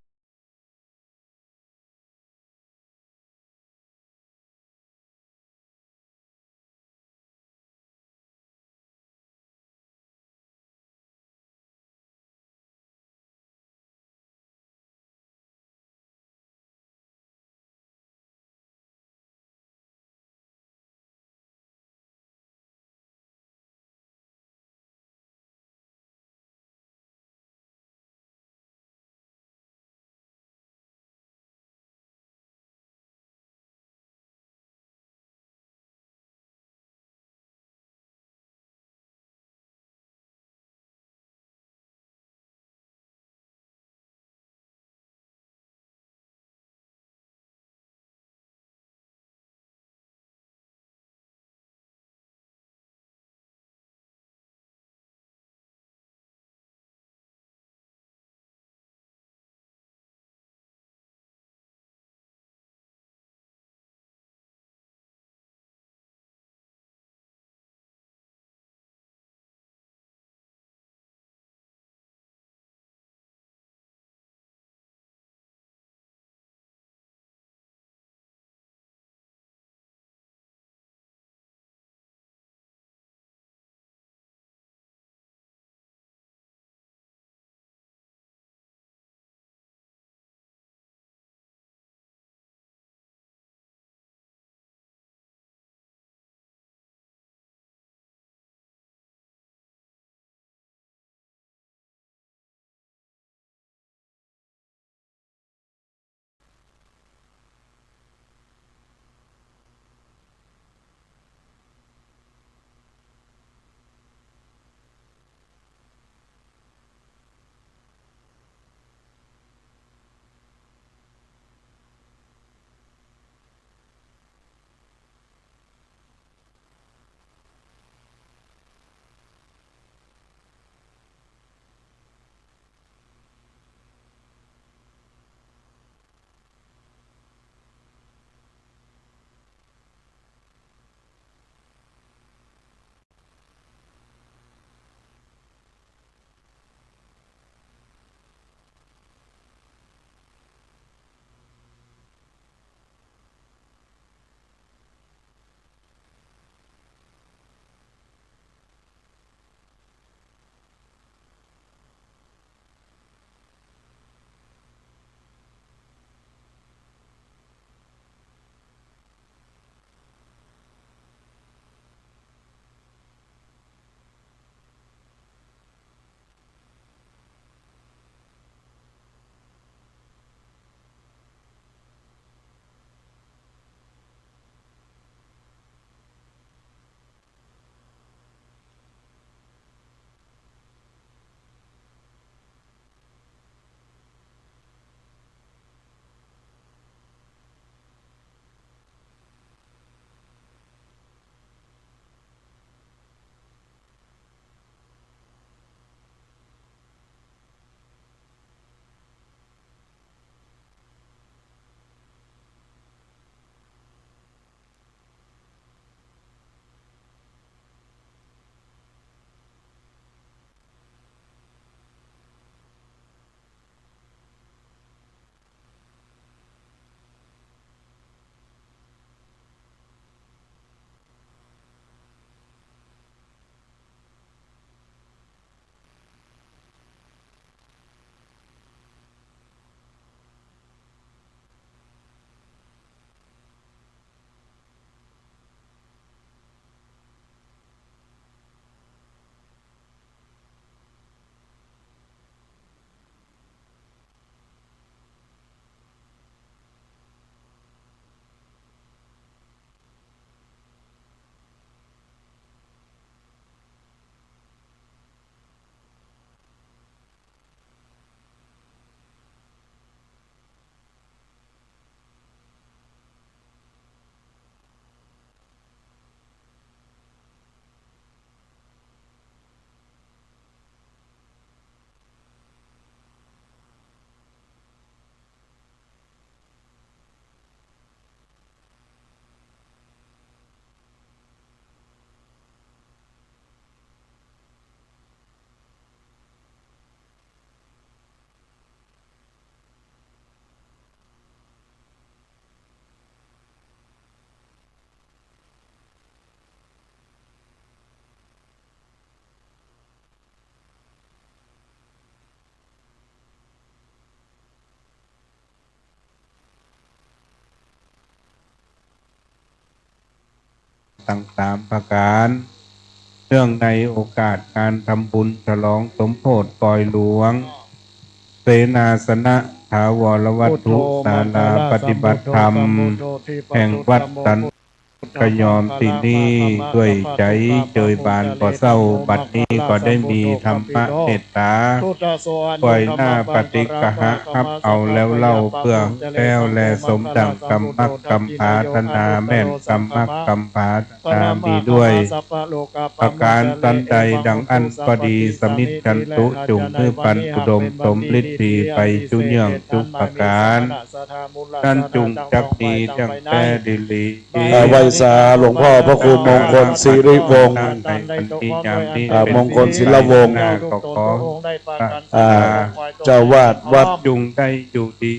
ตังสามประก๋าน เนื่องในโอกาสงานทำบุญฉลองสมโภชปอยหลวง เสนาสนะถาวรวัตถุศาลาปฏิบัติธรรม แห่งวัดสันกะยอมตี้นี่ ด้วยใจ๋เจิยบานบ่เศร้า บัดนี้ก็ได้มีธรรมะเมตต๋า ปล่อยหน้าปฏิกหะฮับเอาแล้วเล่า เปื้อแคล้วแลสมดั่งกำมักกำผาถนา แม่นกำมักกำผาถนามีด้วย ประก๋านสันใดดังอั้นก็ดี สมิจฉันตุ จุ่งหื้อปันอุดมสมฤทธิ์ไปจุเยื่องจุประก๋าน นั้นจุ่งจักมีดังแต๊ดีหลี เอ่อ ไหว้สาหลวงพ่อพระครูมงคลสิริวงศ์ อันนี้ยามนี้ เอ่อ มงคลศิลวงศ์ หน้าก็ขอ อ่า เจ้าวาดวัด จุ่งได้อยู่ดี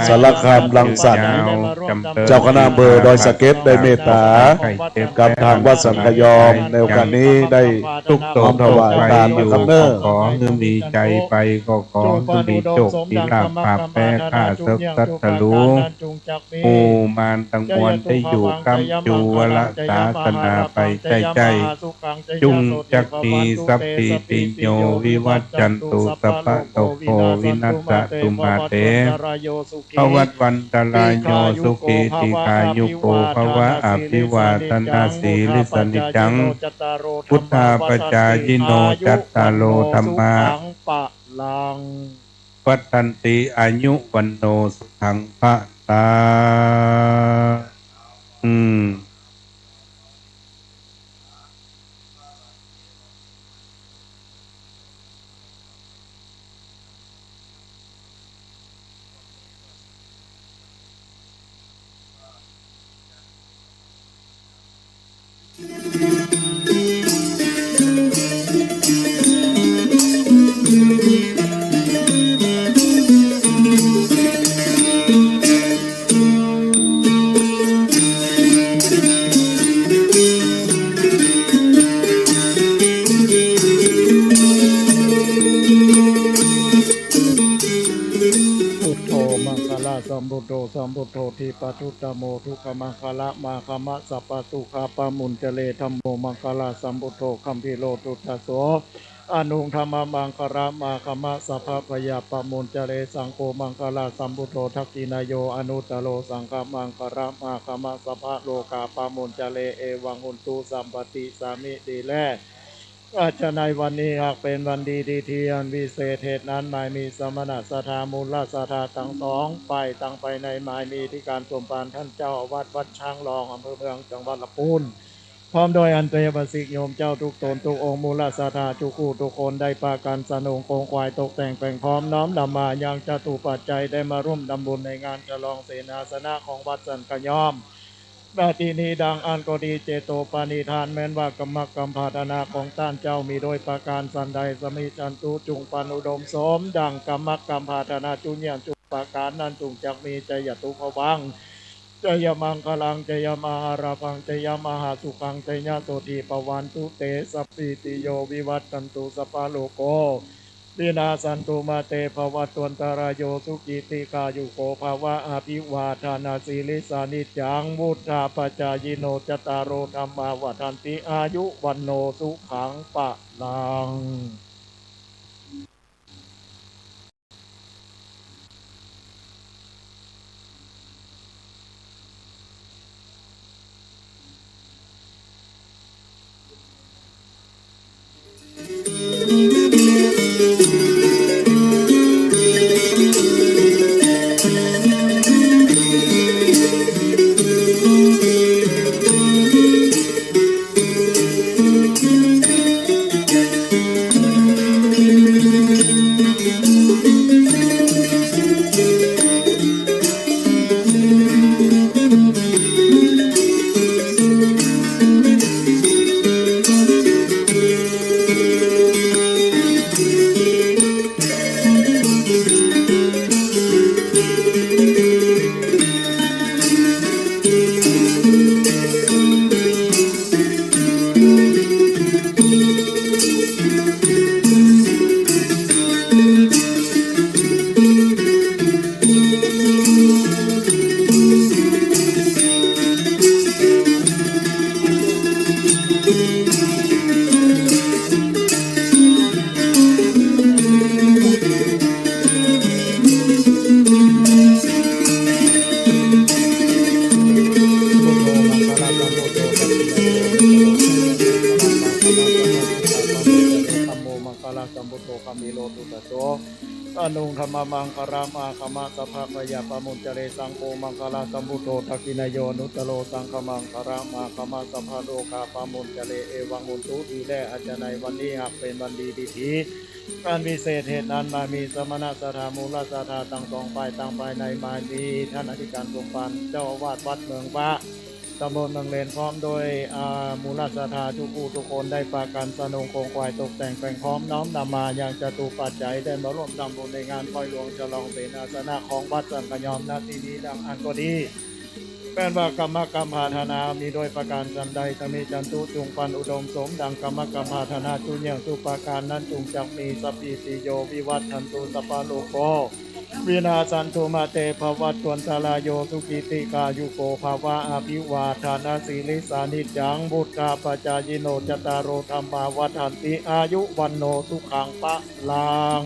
สารคามรังสรรค์ เจ้าคณะอำเภอดอยสะเก็ดได้เมตต๋า กับทางวัดสันกะยอม ในโอกาสนี้ได้น้อมถวายตานนะครับเน้อ ขอหื้อมีชัยไป ก็ขอหื้อมีโชคมีลาภ ปราบแพ้ข้าศึกศัตรู หมู่มารตังมวลได้อยู่ก๊ำจูวรศาสนาไปใจ้ๆ จุ่งจักมีสัพพีติโยวิวัชชันตุ สัพพะโรโควินัสสะตุมาเต ภวัตวันตรายโยสุขีทีฆายุโกภวะ อภิวาทนาสีลิสสะนิจจัง วุฑฒาปจายิโน จัตตาโรธัมมา วัฑฒันติอายุวัณโณสุขังพะลัง อืม พุทโธมังคะละสัมพุทโธ สัมพุทโธทีปะตุตตะโม ทุกขะมังคะละมะคะมะ สัพพะสุขะปะมุญจะเร ธัมโมมังคะละสัมพุทโธ คัมภีโรตุตตะโส อนุธัมมะมังคะละมะคะมะ สัพพะพยะปะมุญจะเร สังโฆมังคะละสัมพุทโธ ทักขิณะโย อนุตตะโร สังฆะมังคะละมะคะมะ สัพพะโรคาปะมุญจะเร เอวังหุนตุ สัพพัตติสามิติแล อาจจะในวันนี้หากเป๋นวันดีตี้เตี้ยงวิเศษ เหตุนั้นหมายมีสมณะศรัทธา มูลศรัทธาตังสองฝ่ายตังไปในหมายมีตี้ก๋านสมภารต้านเจ้าอาวาสวัดช้างรอง อำเภอเมือง จังหวัดลำปูน พร้อมโดยอันเตวสิกโยมเจ้าทุกต๋นทุกองค์ มูลศรัทธากู้กู้กู้คน ได้ปากั๋นสนงโขงขวายตกแต่งแป๋งพร้อม น้อมนำมายังจตุปัจจัย ได้มาร่วมทำบุญในงานฉลองเสนาสนะของวัดสันกะยอม ณ ตี้นี้ดังอั้นก็ดี เจโตปณิธานแม้นว่ากำมักกำผาถนาของต้านเจ้ามีโดยประก๋านสันใด สมิจฉันตุ จุ่งปันอุดมสมดั่งกำมักกำผาถนาจุเยื่องจุประก๋านนั้นจุ่งจักมี จยะตุภวัง จยะมังคะลัง จยะมหาลาภัง จยะมหาสุขัง จยะโสฏฐีภวันตุเต สัพพีติโยวิวัชชันตุ สัพพะโรโค วินาสสันตุมาเต ภวัตวันตะราโย สุขีทีฆายุโกภวะ อภิวาทนาสีลิสสะนิจจัง วุฑฒาปจายิโน จัตตาโรธัมมาวัฑฒันติ อายุวัณโณสุขังพะลัง ธัมโม มังคละสัมพุทโธ ขมีโรตุตโส อนุง ธัมมะมังคละ อาคมะ สัพพะพยาปะมุญจะเร สังโฆ มังคละสัมพุทโธ ทักขิณายโย อนุตตโร สังคมังคละ อาคมะ สัพพะโรคาปะมุญจะเร เอวัง บุญทุกทีแล อาจจะในวันนี้หากเป๋นวันดีดีที อันวิเศษเหตุนั้นมามีสมณศรัทธา มูลศรัทธาตังสองฝ่าย ตังฝ่ายในมามีต้านอธิการสมภาร เจ้าอาวาสวัดเมืองพระ ตำบลเมืองเลน พร้อมด้วย อ่า มูลศรัทธากู้กู้กู้คน ได้ปากั๋นสนงคงขวายตกแต่งแป๋งพร้อม น้อมนำมายังจตุปัจจัย ได้มาร่วมทำบุญในงานปอยหลวงฉลองเสนาสนะของวัด สังฆยอม ณ ตี้นี้ดังอั้นก็ดี แม้นว่ากรรมกำปรารถนามีโดยประก๋านสันใด จะมีจันตุจุ่งปันอุดมสมดังกรรมกำปรารถนาจุ่งเยี่ยงทุกประก๋านนั้น จุ่งจักมี สัพพีติโย วิวัชชันตุ สัพพะโรโค วินาสสันตุ มาเต ภวัตวันตะราโย สุขี ทีฆายุโก ภะวะ อภิวาทะนะสีลิสสา นิจจัง วุฑฒาปะจายิโน จัตตาโร ธัมมา วัฑฒันติ อายุ วัณโณ สุขัง พะลัง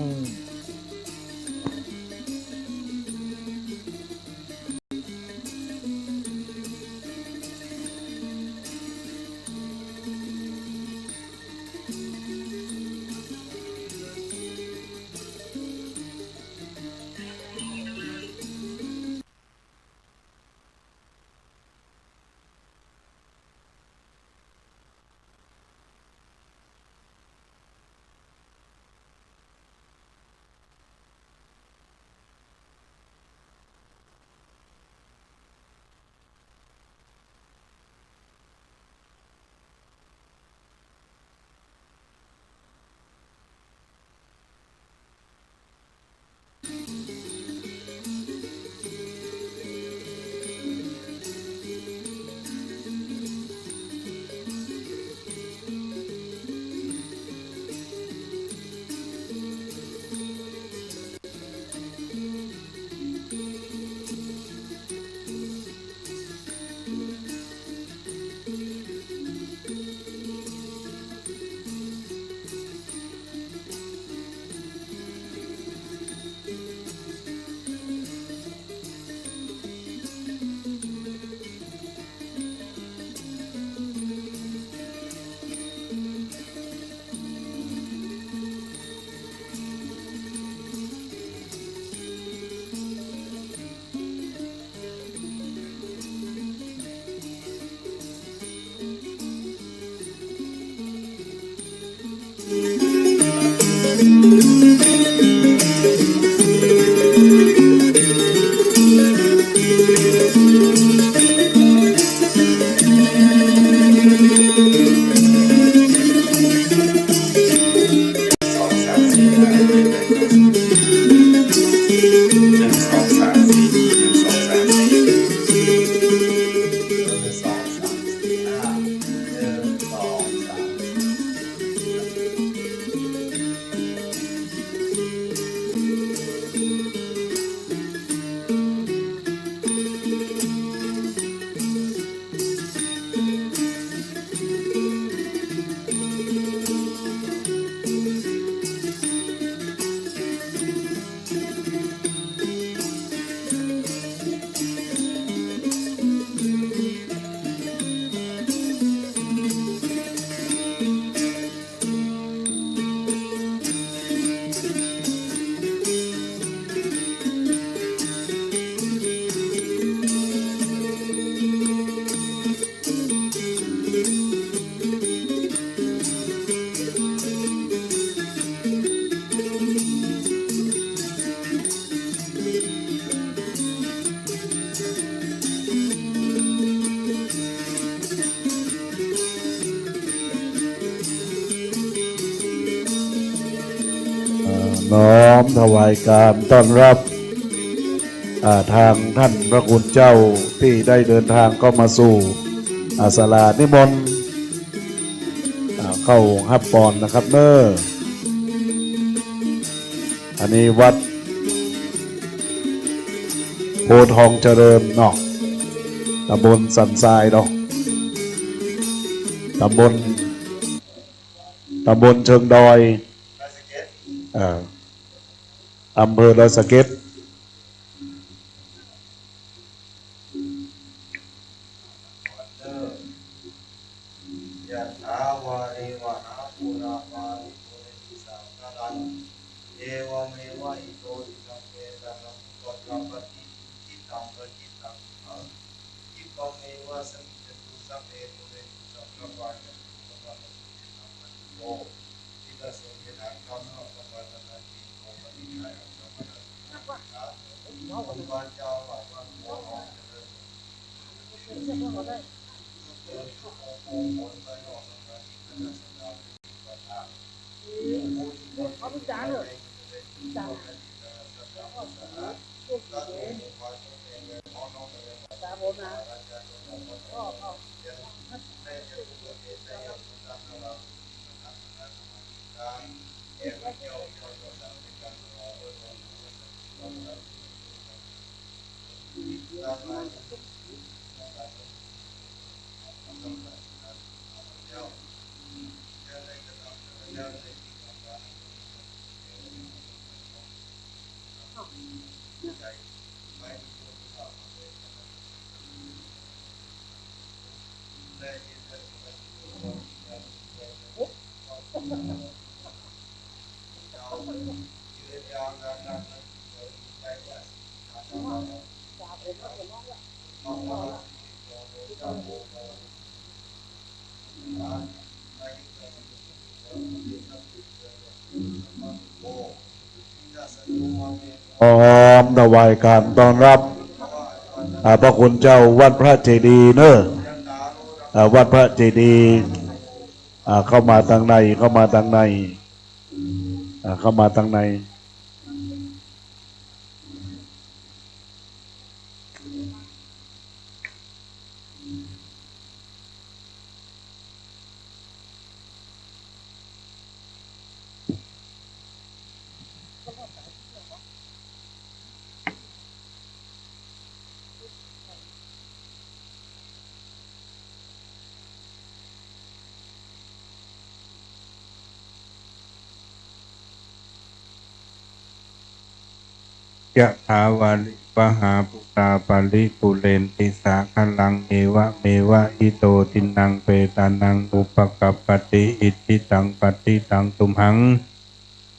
อ่า น้อมถวายการต้อนรับ อ่า ทางท่านพระคุณเจ้าตี้ได้เดินทางเข้ามาสู่ อ่า ศาลานิมนต์ อ่า เข้าฮับปอนนะครับเน้อ อันนี้วัดโพธิ์ทองเจริญเนาะ ตำบลสันทรายเนาะ ตำบล ตำบลเชิงดอย เอ่อ อำเภอดอยสะเก็ด เอ่อ Yathā vārivahā pūrā paripūrenti sāgaraṃ, evameva ito dinnaṃ petānaṃ upakappati. Icchitaṃ patthitaṃ tumhaṃ khippameva samijjhatu, sabbe pūrentu saṅkappā cando paṇṇaraso yathā maṇi jotiraso yathā. Kammappannānaṃ ṭhānaso paṭiggahaṃ samārabbhā, sabbā cāvagāพร้อมถวายการต้อนรับ อ่า พระคุณเจ้าวัดพระเจดีย์เนอะ อ่า วัดพระเจดีย์ อ่า เข้ามาตางใน เข้ามาตางใน อ่า เข้ามาตางใน Yathā vārivahā pūrā paripūrenti sāgaraṃ, evameva ito dinnaṃ petānaṃ upakappati. Icchitaṃ patthitaṃ tumhaṃ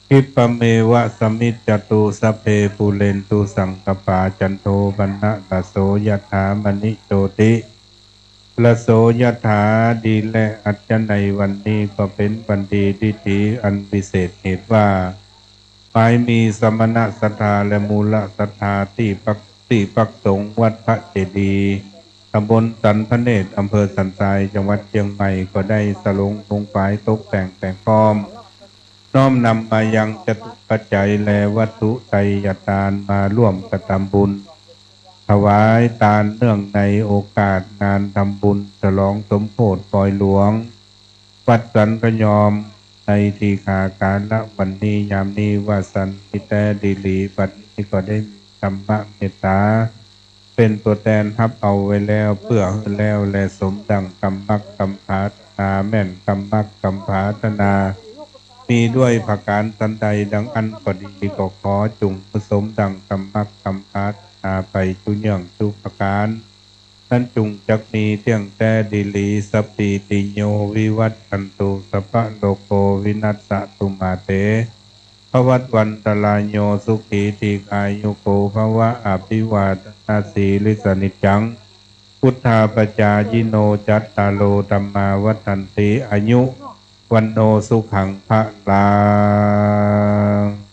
khippameva samijjhatu, sabbe pūrentu saṅkappā, cando paṇṇaraso yathā maṇi jotiraso yathā. ดีแล้ว อาจจะในวันนี้ก็เป็นวันดีดีๆ อันวิเศษเหตุว่า หมายมีสมณศรัทธาและมูลศรัทธาตี้พัก ตี้พักสงฆ์วัดพระเจดีย์ ตำบลสันพระเนตร อำเภอสันทราย จังหวัดเชียงใหม่ ก็ได้สลงขวนขวายตกแต่งแป๋งพร้อม น้อมนำมายังจตุปัจจัยและวัตถุไตรยทานมาร่วมกระทำบุญ ถวายตานเนื่องในโอกาสงานทำบุญฉลองสมโภชปอยหลวง วัดสันพยอม ในทีฆาการละวันนี้ยามนี้ว่าสัน มีแต๊ดีหลี บัดนี้ก็ได้มีธรรมเมตตา เป๋นตั๋วแตนฮับเอาไว้แล้ว เปื้อหื้อแล้วแลสมดั่งกำมักกำผาถนา แม่นกำมักกำผาถนา มีด้วยประก๋านสันใดดังอั้นก็ดี ก็ขอจุ่งสมดั่งกำมักกำผาถนาไปจุเยื่องจุประก๋าน นั้นจุ่งจักมีเตี้ยงแต๊ดีหลี สัพพีติโยวิวัชชันตุ สัพพะโรโควินัสสะตุมาเต ภวัตวันตราโย สุขีทีฆายุโกภะวะ อะภิวาทะนะสีลิสสะนิจจัง วุฑฒาปะจายิโน จัตตาโรธัมมาวัฑฒันติ อายุ วัณโณ สุขัง พะลัง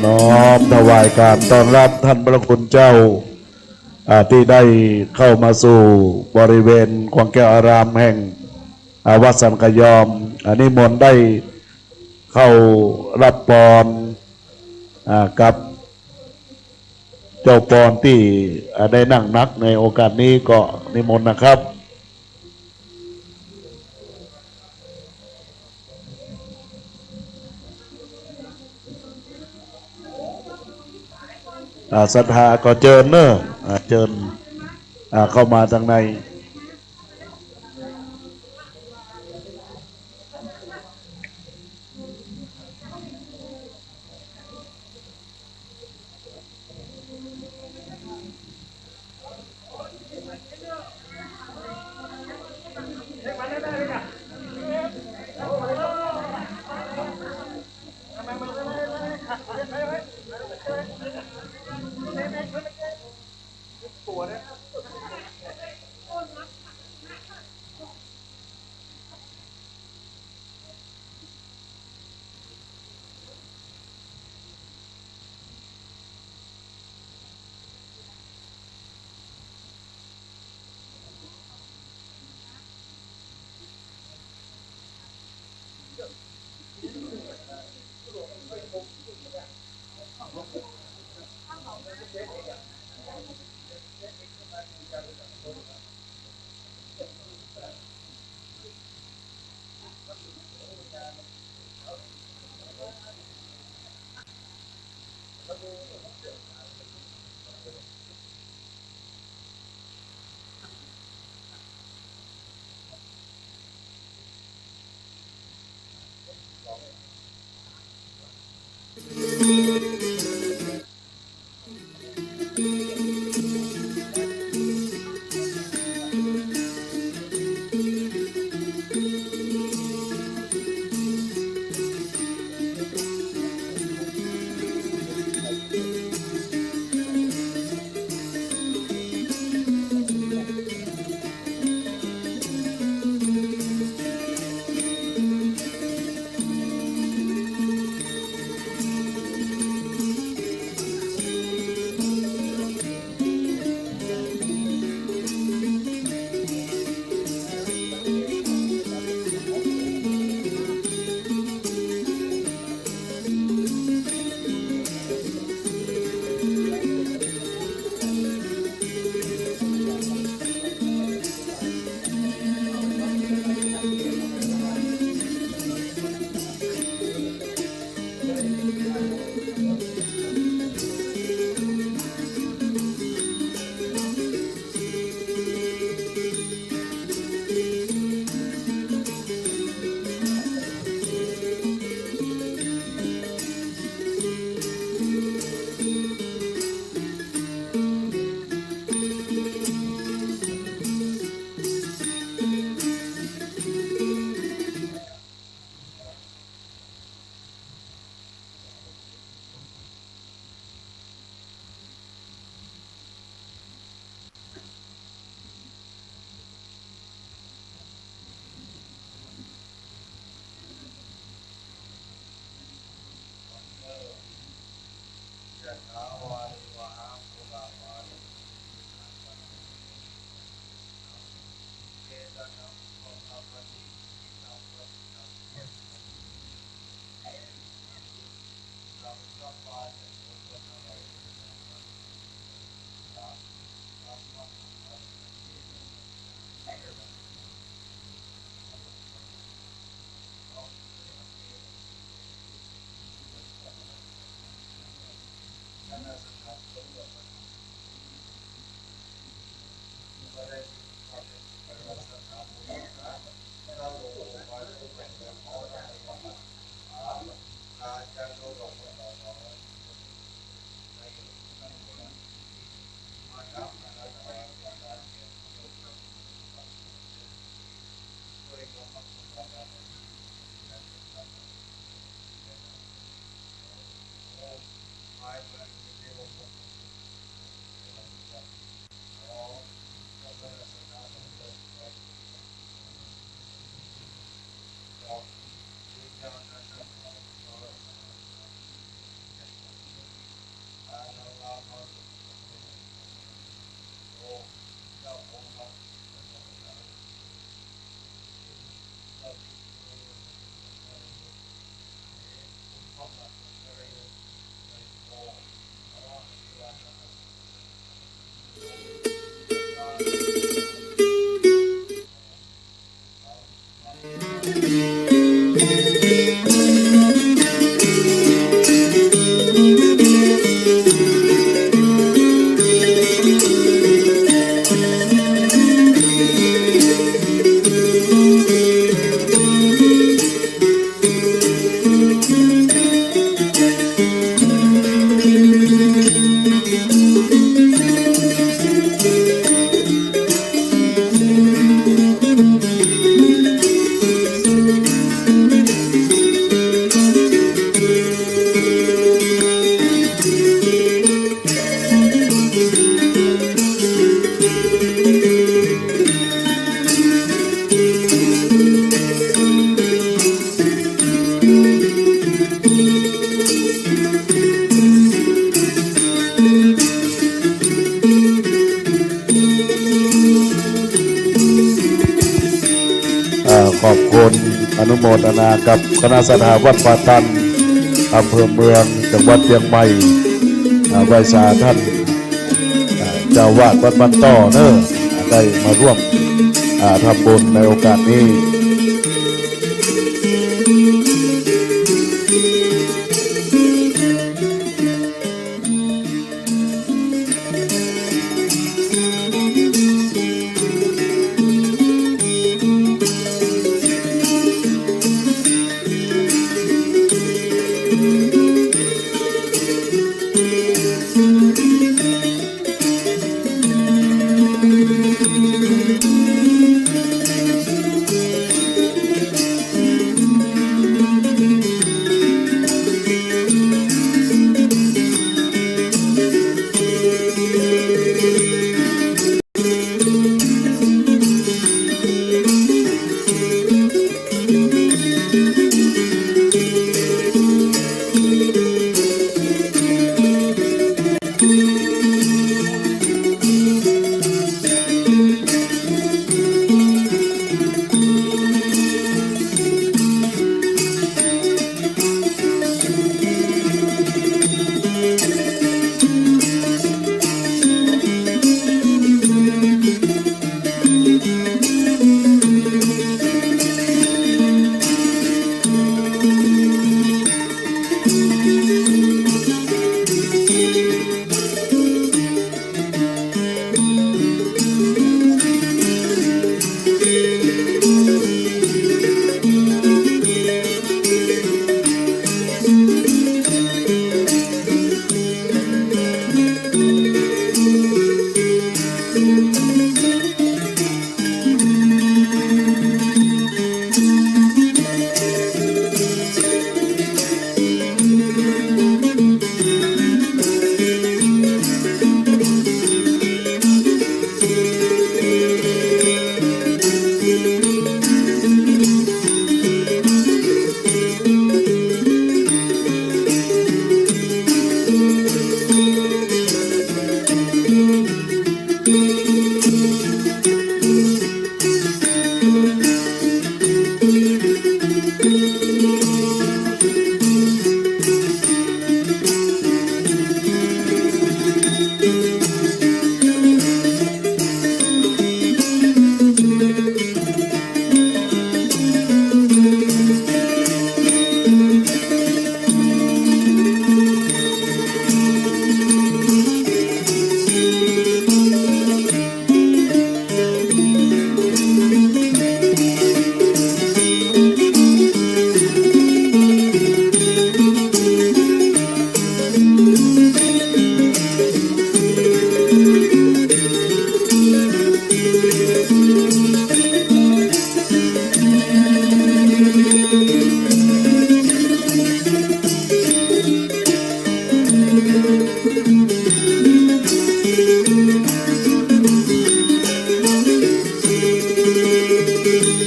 น้อมถวายการต้อนรับท่านพระคุณเจ้า อ่า ตี้ได้เข้ามาสู่บริเวณขวางแก้วอารามแห่ง อ่า วัดสันกะยอม อ่า นิมนต์ได้เข้ารับปอน อ่า กับเจ้าปอนตี้ อ่า ได้นั่งนักในโอกาสนี้ก็นิมนต์นะครับ อ่า ศรัทธาก็เจิญเนาะ อ่า เจิญ อ่า เข้ามาตังใน ขอบคุณ อนุโมทนากับคณะศรัทธาวัดป่าตัน อำเภอเมือง จังหวัดเจียงใหม่ อ่า ไหว้สาท่าน อ่า เจ้าอาวาสวัดบ้านต้อเนอะ ได้มาร่วม อ่า ทำบุญในโอกาสนี้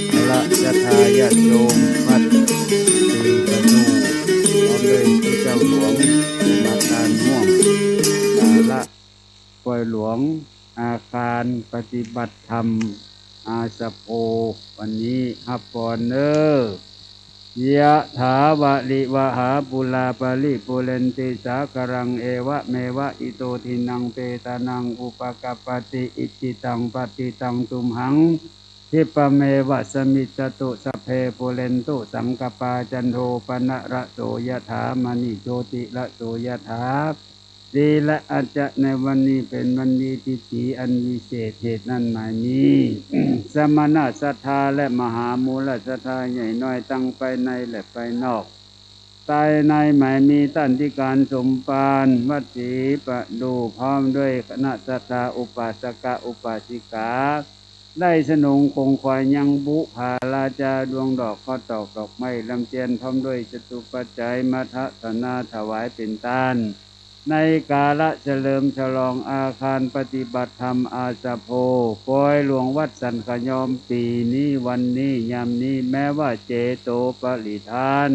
เอาละ ศรัทธาญาติโยมวัดศรีประดู่ พร้อมด้วยผู้เจ้าหลวง กรรมการร่วม เอาละ ปอยหลวง อาคารปฏิบัติธรรม อาสะโพ วันนี้ฮับปอนเน้อ ยะถาวะริวะหาปูราปะริปูเรนติสาคะรัง เอวะเมวะอิโตทินังเปตานังอุปะกัปปะติ อิจฉิตังปัตถิตังตุมหัง คิปปะเมวะสะมิชฌะตุ สัพเพปูเรนตุสังกัปปา จันโทปะนะระโสยะถา มะณิโชติระโสยะถา ทีละอัจจะ ในวันนี้เป๋นวันดี ทิถีอันวิเศษ เหตุนั้นหมายมี สมณะศรัทธาและมหามูลศรัทธาใหญ่น้อย ตังภายในและภายนอก ภายในหมายมีต้านอธิการสมภาร วัดศรีประดู่ พร้อมด้วยคณะศรัทธาอุปาสกะอุปาสิกา ได้สนงคงคอยยังบุภาราจา ดวงดอกข้าวตอกดอกไม้ลำเตียน พร้อมด้วยจตุปัจจัยมาทัสนาถวายเป๋นต้าน ในกาละเฉลิมฉลองอาคารปฏิบัติธรรมอาสะโพ ปอยหลวงวัดสันขยอม ปี๋นี้วันนี้ยามนี้ แม้ว่าเจโตปริทาน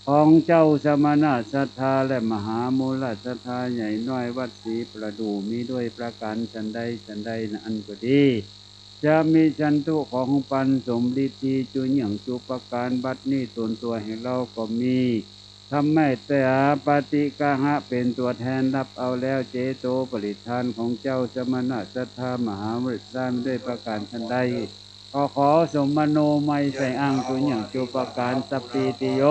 ของเจ้าสมณะศรัทธาและมหามูลศรัทธาใหญ่น้อยวัดศรีประดู่ มีด้วยประก๋านฉันใดฉันใดนั้นก็ดี จะมีฉันตุของปันสมฤทธิจุเยี่ยงจุประก๋าน บัดนี้ตนตั๋วแห่งเฮาก็มี ธรรมะเตียปฏิกาหะ เป๋นตั๋วแทนฮับเอาแล้ว เจโตปริตรทานของเจ้าสมณะศรัทธามหาบริษัทด้วยประก๋านฉันใด ก็ขอสมมโนมัยใส่อ้างจุเยี่ยงจุประก๋าน สัพพีติโย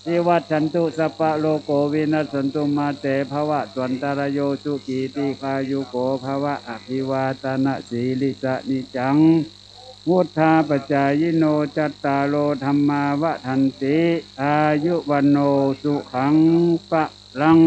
วิวัชชันตุ สัพพะโรโค วินัสสันตุ มาเต ภวัตวันตะราโย สุขี ทีฆายุโก ภะวะ อะภิวาทะนะสีลิสสะ นิจจัง วุฑฒาปะจายิโน จัตตาโร ธัมมา วัฑฒันติ อายุ วัณโณ สุขัง พะลัง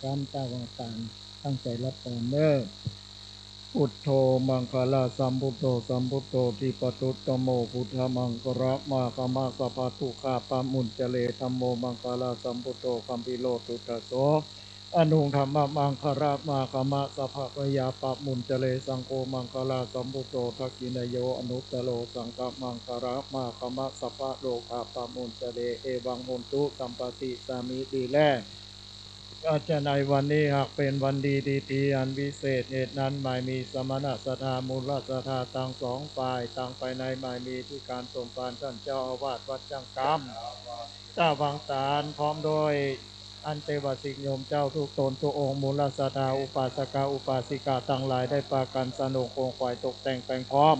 การตั้งวางตาน ตั้งใจ๋รับตานเน่อ Buddho maṅgalāsambuddho, sambuddho dīpatuttamo, buddhamaṅgalamakkhamatthamo, sabbadukkhapamuñcare. Dhammo maṅgalāsambuddho, gambhīro duddaso, aṇuṃ dhammamaṅgalamakkhamatthamo, sabbabhayappamuñcare. Saṅgho maṅgalāsambuddho, dakkhiṇeyyo anuttaro, saṅghamaṅgalamakkhamatthamo, sabbarogapamuñcare. Evaṃ hotu, sampādisāmi. ดีแล อาจจะในวันนี้หากเป็นวันดีดีๆ อันวิเศษ เหตุนั้นหมายมีสมณศรัทธา มูลศรัทธา ตังสองฝ่าย ตังภายในหมายมีที่การสมภารต้านเจ้าอาวาสวัดจ้างกำ ต้าวางตาน พร้อมด้วยอันเตวสิกโยมเจ้าทุกต๋นทุกองค์ มูลศรัทธา อุปาสกะอุปาสิกาตังหลาย ได้ปากั๋นสนงขวนขวายตกแต่งแป๋งพร้อม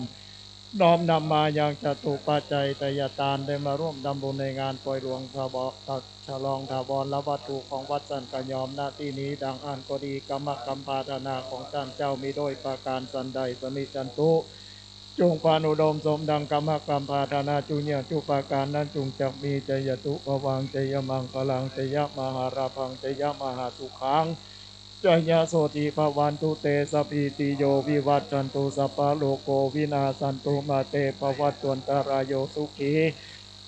น้อมนำมายังจตุปัจจัยทายตาน ได้มาร่วมทำบุญในงานปอยหลวงถว- ฉลองถาวรวัตถุของวัดสันกะยอม ณ ตี้นี้ ดังอั้นก็ดี กำมะกำปรารถนาของต้านเจ้ามีโดยประก๋านสันใด สมิจฉันตุ จุ่งปานุโดมสมดังกำมะกำปรารถนา จุเยื่องจุประก๋านนั้น จุ่งจักมี จายันตุ ภวัง จายะมังคลัง จายะมหาลาภัง จายะมหาสุขัง จายะโสติ ภะวันตุ เต สัพพีติโย วิวัชชันตุ สัพพะโรโค วินาสสันตุ มา เต ภะวัตวันตะราโย สุขี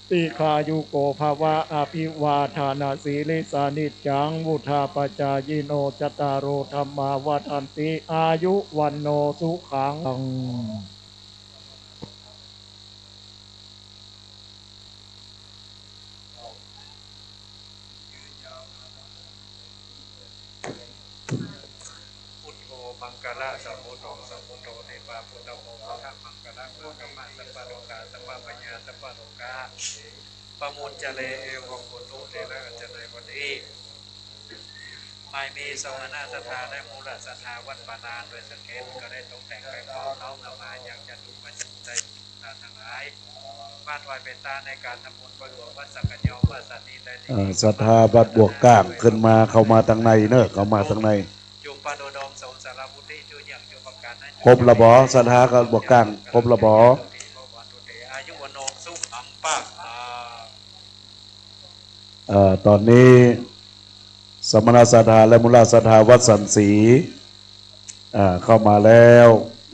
ตีฆายุโก ภะวะ อะภิวาทานะสีลิสสะ นิจจัง วุฑฒาปะจายิโน จัตตาโร ธัมมา วัฑฒันติ อายุ วัณโณ สุขัง พลัง Buddho maṅgalāsambuddho, sambuddho dīpauttamo, buddhamaṅgalamakkhamatthamo, sabbadukkha sabbabhaya sabbarogapamuñcare. Evaṃ hotu เถระ อาจจะในวันนี้หมายมีสมณศรัทธาและมูลศรัทธาวัดป่านาโดยสังเกตก็ได้ตกแต่งแป๋งพร้อมน้อมนำมายังจตุปัจจัยทายตานตังหลาย มาถวายเป๋นตานในก๋านทำบุญปอยหลวงวัดสันกะยอม วัดสันนี้ เอ่อ ศรัทธาวัดบวกก้าง ขึ้นมา เข้ามาตางในเน่อ เข้ามาตางใน จุ่งปานุโดมสมสารวุฒิ จุเยื่องจุประก๋านนั้น ครบละบ่ ศรัทธากับบวกก้าง ครบละบ่ อายุวัณโณ สุขัง พลัง เอ่อ ต๋อนนี้ สมณศรัทธาและมูลศรัทธาวัดสันสี อ่า เข้ามาแล้ว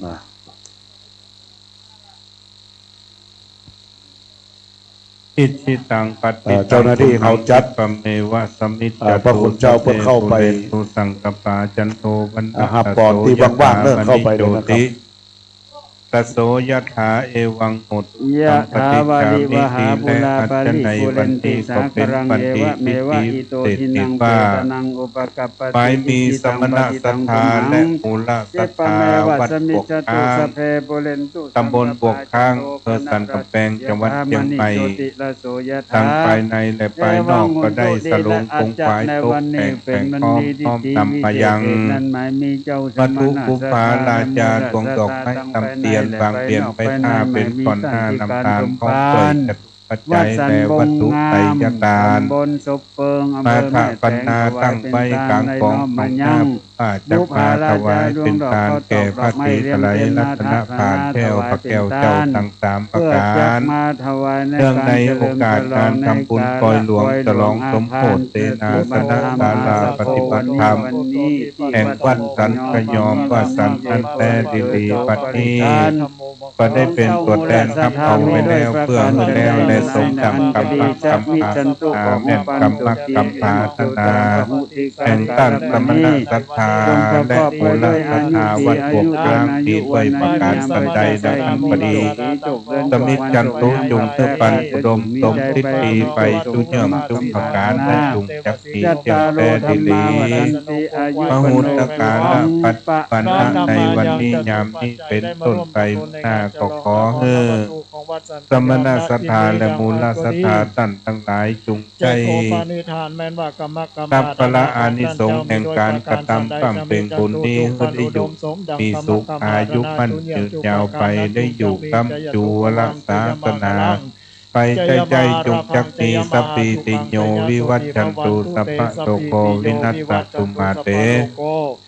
นะ อิจฉิตัง เอ่อ ปัตถิตัง เจ้าหน้าตี้เขาจัด ปุณณัง khippameva samijjhatu เอ่อ พระคุณเจ้าเพิ่งเข้าไป sabbe pūrentu saṅkappā cando อ่า หับปอนตี้ว่างๆ เน่อ เข้าไปเลยนะครับ paṇṇaraso yathā maṇi jotiraso yathā เอวัง hotu สัมปะทิฏฐามิ ทีแล อาจจะในวันนี้ก็เป๋นวันดีพิธีเศรษฐีว่า หมายมีสมณศรัทธาและมูลศรัทธาวัดบวกค้าง ตำบลบวกค้าง อำเภอสันกำแปง จังหวัดเจียงใหม่ ตังภายในและภายนอกก็ได้สลงขวนขวายตกแต่งแป๋งพร้อม น้อมนำมายัง วัตถุบุปผาราชา ดวงดอกไม้นำเตียน วางเตียนไว้หน้า เป๋นต้นหน้านำตาน พร้อมด้วยจตุปัจจัยและวัตถุไตรยตาน มาฆะปัณณาตั้งไว้ก๋างกองตรงหน้า เพื่อจะมาถวายเป๋นตานแก่พระศรีไตรรัตนพานแก้ว พระแก้วเจ้าตังสามประก๋าน เนื่องในโอกาสงานทำบุญปอยหลวงฉลองสมโภชเสนาสนะศาลาปฏิบัติธรรม แห่งวัดสันกะยอม วัดสันนั้นแต๊ดีหลี บัดนี้ก็ได้เป๋นตั๋วแตนฮับเอาไว้แล้ว เพื่อหื้อแล้วและสมดังกำมะกำปรารถนา แม่นกำมะกำปรารถนา แห่งต้านสมณศรัทธาและมูลศรัทธาวัดบวกค้าง ตี้ด้วยประก๋านสันใด ดังอั้นก็ดี สมิจฉันตุ จุ่งหื้อปันอุดมสมทิศดีไปจุเยื่องจุประก๋าน และจุ่งจักมีเจียงแต๊ดีหลี มหูตกาละปัจจุบันนะ ในวันนี้ยามนี้เป๋นต้นไปหน้า ก็ขอหื้อสมณศรัทธาและมูลศรัทธาต้านตังหลายจุ่ง ได้รับผละอานิสงส์แห่งก๋านกระตำบำเพ็ญบุญนี้ หื้อได้อยู่มีสุข อายุมั่นยืนยาวไป ได้อยู่ค้ำจุลศาสนา ไปใจ้ๆ จงจักมี สัพพีติโย วิวัชชันตุ สัพพะโรโค วินัสสะตุ มาเต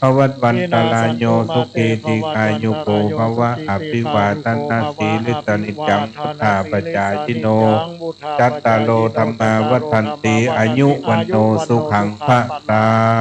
ภวัตวันตรายโย สุขี ทีฆายุโก ภวะ อภิวาทะนะสีลิสสะ นิจจัง วุฑฒาปะจายิโน จัตตาโร ธัมมา วัฑฒันติ อายุ วัณโณ สุขัง พะลัง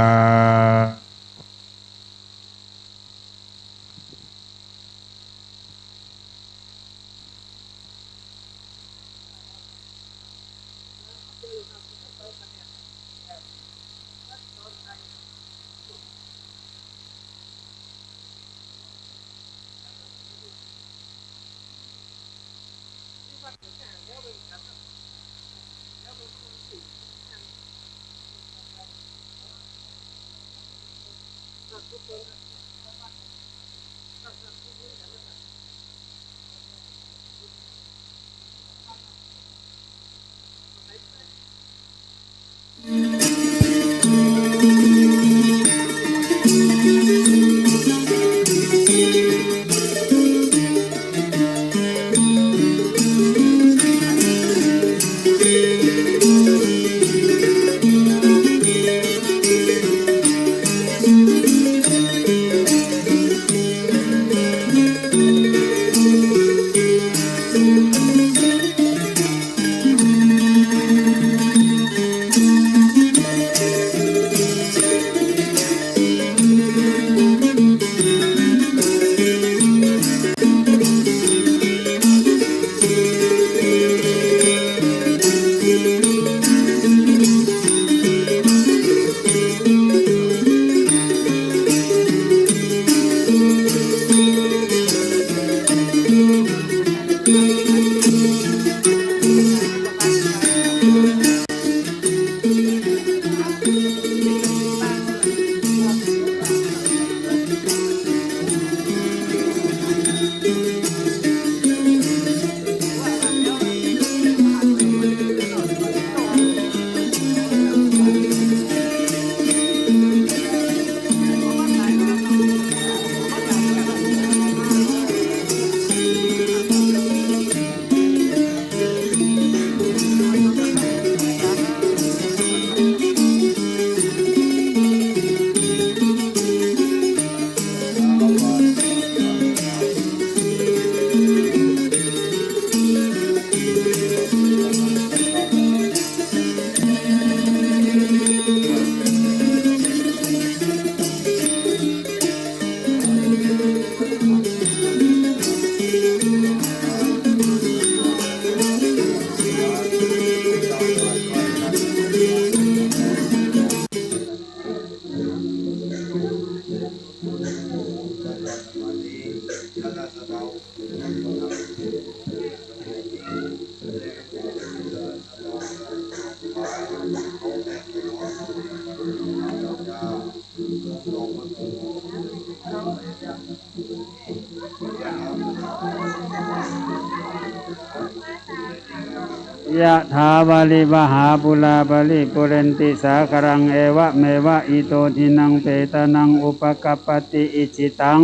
ยะถา วาริวะหา ปูรา ปะริปูเรนติ สาคะรัง เอวะเมวะ อิโต ทินนัง เปตานัง อุปะกัปปะติ อิจฉิตัง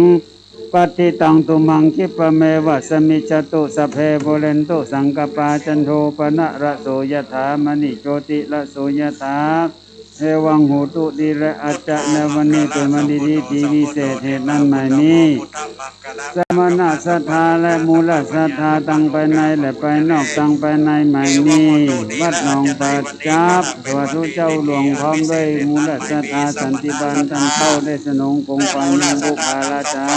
ปัตถิตัง ตุมหัง คิปปะเมวะ สะมิชฌะตุ สัพเพ ปูเรนตุ สังกัปปา จันโท ปะนะระโส ยะถา มะณิ โชติระโส ยะถา เอวัง โหตุ ดีแล้ว อาจจะ ในวันนี้เป๋นวันดี ดีวิเศษ เหตุนั้นหมายนี้ สมณะศรัทธาและมูลศรัทธา ตังภายในและภายนอก ตังภายในหมายนี้ วัดหนองป่าจ๊าบ สาธุเจ้าหลวง พร้อมด้วยมูลศรัทธาสันติบาล ต้านเฒ่าได้สนองกงปายังบุพาราชา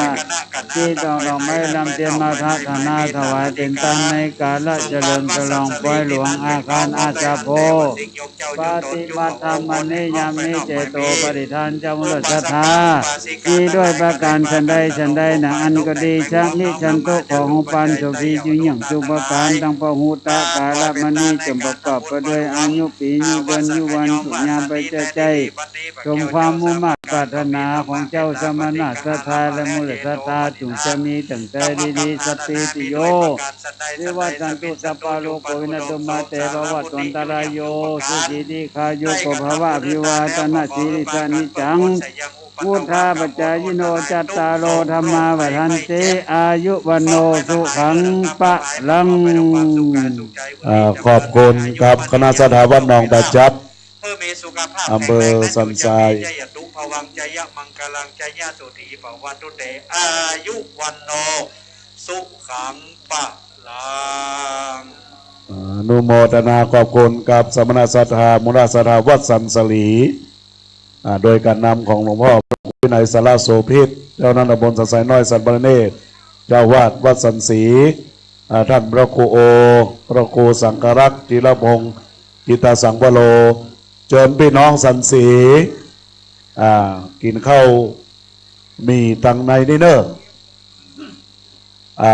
ตี้ต้องดอกไม้ลำเตียนมาทะฐานาถวายเป๋นตานในกาละเฉลิมฉลองปอยหลวงอาคารอาสาโพ ปฏิบัติธรรมวันนี้ยามนี้ เจโตปฏิทานเจ้ามูลศรัทธา ดีด้วยประการฉันใดฉันใดหนา อันก็ดี ชะมิชชันตุ ขอหงส์ปานโสภี จุ่งเยี่ยงสุขประการ ตังพหุตะกาละมานี้ จงประกอบไปด้วยอายุ ปี๋ ยุ เดือน ยุ วัน สุขยามไปใจ้ๆ สมความมุ่งมาดปรารถนาของเจ้าสมณะศรัทธาและมูลศรัทธา จุ่งจะมีตั้งแต่ดีๆ สัพพีติโย วิวัชชันตุ สัพพะโรโค วินัสสะตุ มาเต ภวัตวันตรายโย สุขี ทีฆายุโก ภวะ อภิวาทะนะสีลิสสะ นิจจัง พุทธาปัจจายิโน จัตตาโร ธัมมา วัฑฒันติ อายุ วัณโณ สุขัง พลัง อ่า ขอบคุณครับ คณะศรัทธาวัดหนองตาจับ อำเภอสันทราย อนุโมทนาขอบคุณกับสมณศรัทธา มูลศรัทธาวัดสันสลี อ่า โดยก๋านนำของหลวงพ่อพระครูวินัยสารโสภิต เจ้าคณะตำบลสันทรายน้อย สันพระเนตร เจ้าอาวาสวัดสันศรี อ่า ท่านพระครูโอ พระครูสังฆรักษ์ จิรพงษ์ จิตตสังวโร เจิญปี้น้องสันศรี อ่า กิ๋นข้าวหมี่ตังในนี่เน่อ อ่า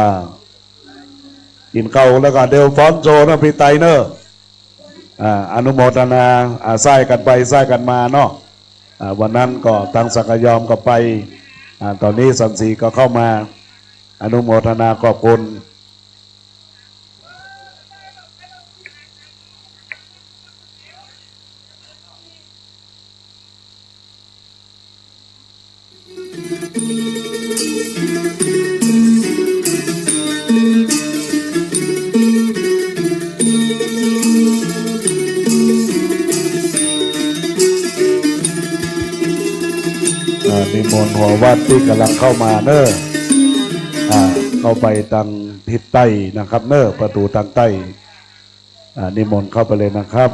กิ๋นข้าวแล้วก็เดี๋ยวฟ้อนโชว์นะปี้ไตเน่อ อ่า อนุโมทนา อ่า ซ้ายกั๋นไปซ้ายกั๋นมาเนาะ อ่า วันนั้นก็ตังสังฆยอมก็ไป อ่า ต๋อนนี้สันศรีก็เข้ามา อนุโมทนาขอบคุณ อ่า นิมนต์หัววัดตี้ก่ำลังเข้ามาเน่อ อ่า เข้าไปตางทิศใต้นะครับเน่อ ประตู๋ตางใต้ อ่า นิมนต์เข้าไปเลยนะครับ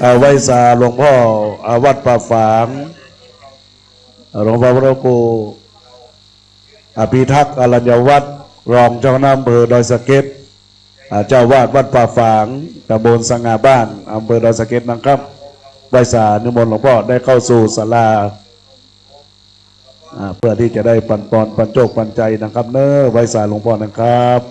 อ่า ไหว้สาหลวงพ่อ อ่า วัดป่าฝาง หลวงพ่อพระครู อภิทักษ์อรัญญวัฒน์ รองเจ้าคณะอำเภอดอยสะเก็ด อ่า เจ้าอาวาสวัดป่าฝาง ตำบลสง่าบ้าน อำเภอดอยสะเก็ดนะครับ ไหว้สานิมนต์หลวงพ่อได้เข้าสู่ศาลา อ่า เพื่อตี้จะได้ปันปอนปันโจคปันชัยนะครับเน่อ ไหว้สาหลวงพ่อนะครับ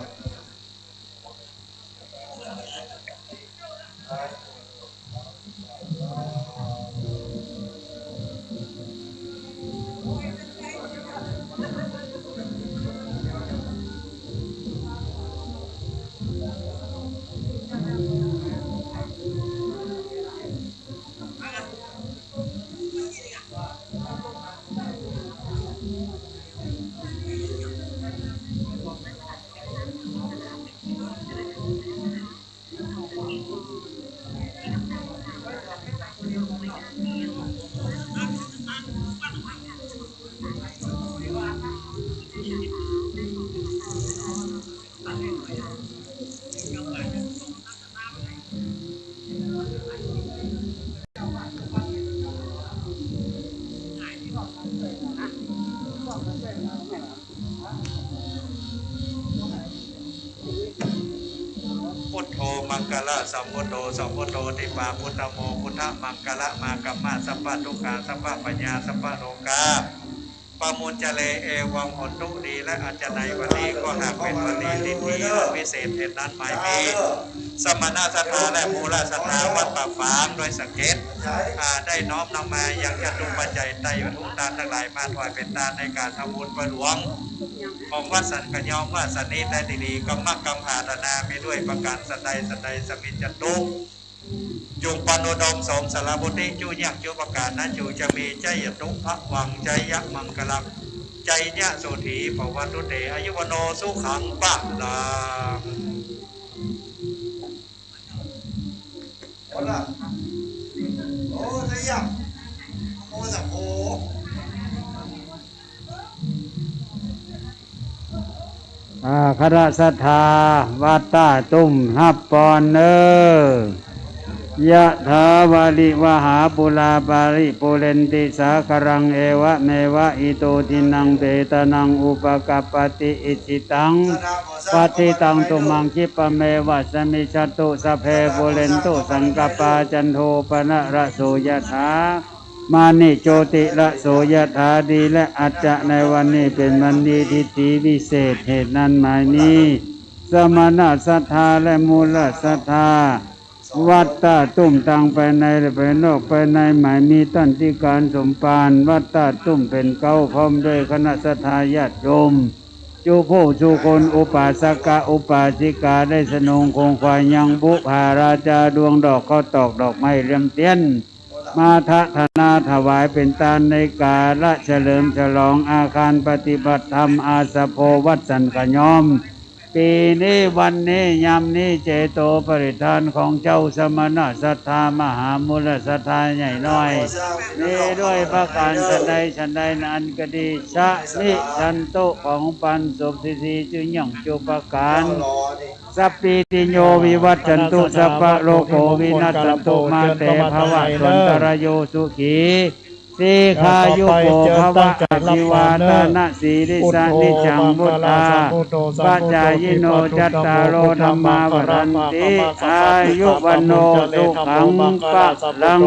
พุทโธมังคละสัมพุทโธ สัมพุทโธติปาพุทธโม พุทธมังคละมากัมมา สัพพะทุกขา สัพพะพยา สัพพะโรคา ปะมุญจเร เอวังโหนตุ ดีและอาจจะในวันนี้ก็หากเป็นวันดีทิฏฐิอันวิเศษเหตุนั้นหมายมี สมณศรัทธาและมูลศรัทธาวัดปากฝางด้วยสังเกต อ่า ได้น้อมนำมายังจตุปัจจัยไตรยะทุกทานทั้งหลายมาถวายเป็นทานในการทำบุญเพื่อหลวง ของวัดสันกะยอมว่าสันนิได้ดีๆ กรรมกรรมผาธนามีด้วยประการสันใดสันใดสมิจจตุ จุงปันอุดมสมสารวุฒิจุยังจุประการนั้นจุจะมีจยตุพะวังจยมังคลัง จยะโสถีภวันตุเต อายุวโนสุขังปะลัง โอ้ละ โอ้ สยาม โอ้ สังโฆ อา คณะศรัทธาวัดต้าตุ้มฮับปอนเน้อ ยะถาวาริวหาปูราปาริปูเรนติสาคารัง เอวะเมวะอิโตทินังเปตานังอุปกัปปติ อิจฉิตังปัตถิตังตุมหัง คิปะเมวะสมิจจตุ สัพเพปูเรนตุสังกัปปา จันโทปนรสโส ยะถามะณิโจติรสโส ยะถา ดีและอาจจะในวันนี้เป็นวันดีทิฏฐิวิเศษเหตุนั้นหมายมี สมณศรัทธาและมูลศรัทธา วัดต้าตุ้มตังภายในและภายนอก ภายในหมายมีต้านธิการสมภารวัดต้าตุ้มเป๋นเก๊า พร้อมด้วยคณะศรัทธาญาติโยม จุผู้จุคน อุปาสกะอุปาสิกา ได้สนงคงขวายยังบุปผาราจาดวงดอกข้าวตอกดอกไม้เลียมเตียน มาทะทนาถวายเป๋นตานในกาละเฉลิมฉลองอาคารปฏิบัติธรรมอาสโภวัดสันกะยอม ปี๋นี้วันนี้ยามนี้เจโตปริทานของเจ้าสมณศรัทธามหามูลศรัทธาใหญ่น้อย มีด้วยประการสันใดสันใดนั้นก็ดี สมิจฉันตุของปันสุขสีจุยังจุประการ สัพพีติโยวิวัชชันตุ สัพพะโรโควินัสสันตุ มาเตภวัตวันตรายโยสุขี สีคายุโกภวะ อภิวาทานะสีลิสสะนิจจังวุฑฒาปะจายิโน จัตตาโรธัมมาวัฑฒันติ อายุวัณโณสุขังพะลัง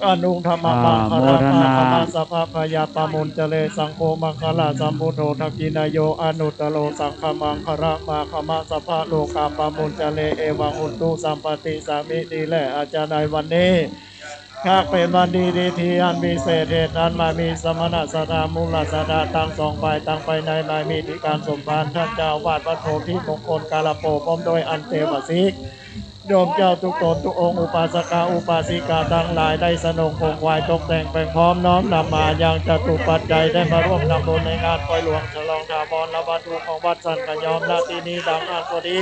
อนุธรรมมังคละมาคมะสัพพะพยาปะมุญจเร สังโฆมังคละสัมพุทโธทักขิณาโย อนุตตโรสังฆมังคละมาคมะสัพพะโรคาปะมุญจเร เอวังโหนตุสัมปะติสามิ ดีและอาจจะในวันนี้ หากเป๋นวันดีทิฏฐิอันวิเศษเหตุนั้นหมายมี สมณศรัทธามูลศรัทธาตังสองฝ่ายตังภายในหมายมีธิการสมภารต้านเจ้าอาวาสวัดโพธิมงคลกาลโป พร้อมด้วยอันเตวสิก โยมเจ้าทุกต๋นทุกองค์ อุปาสกะอุปาสิกาตังหลาย ได้สนงคงขวายตกแต่งแป๋งพร้อมน้อมนำมายังจตุปัจจัย ได้มาร่วมทำบุญในงานปอยหลวงฉลองถาวรวัตถุของวัดสันกะยอม ณ ตี้นี้ดังอั้นก็ดี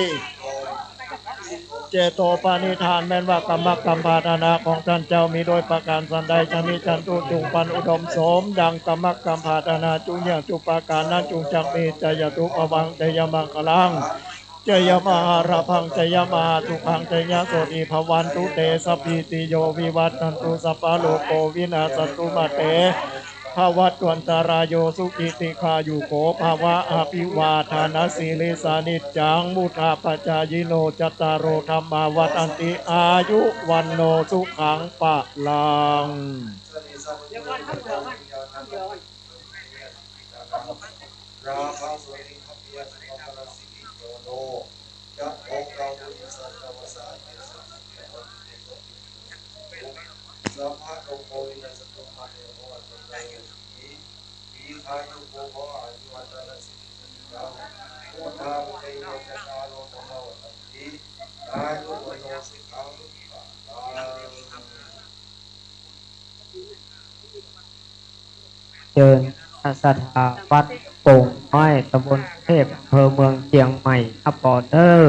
เจโตปณิธานแม่นว่ากรรมกรรมผาธนาของต้านเจ้ามีด้วยประการสันใด สมิจฉันตุ จุงปันอุดมสมดังกรรมกรรมผาธนาจุยังจุประการนั้นจุงจักมี จยตุพะวัง จยมังคลัง จยมหาลาภัง จยมหาสุขัง จยะโสถีภวันตุเต สัพพีติโยวิวัชชันตุ สัพพะโรโควินัสสันตุ มาเตภวัตวันตรายโยสุขี ทีฆายุโกภะวะ อภิวาทานะสีลิสสะนิจจังวุฑฒาปะจายิโน จัตตาโรธัมมาวัฑฒันติ อายุวัณโณสุขังพะลัง เชิญศรัทธาวัดโป่งน้อย ตำบลเทพ อำเภอเมืองเจียงใหม่ ฮับปอนเน้อ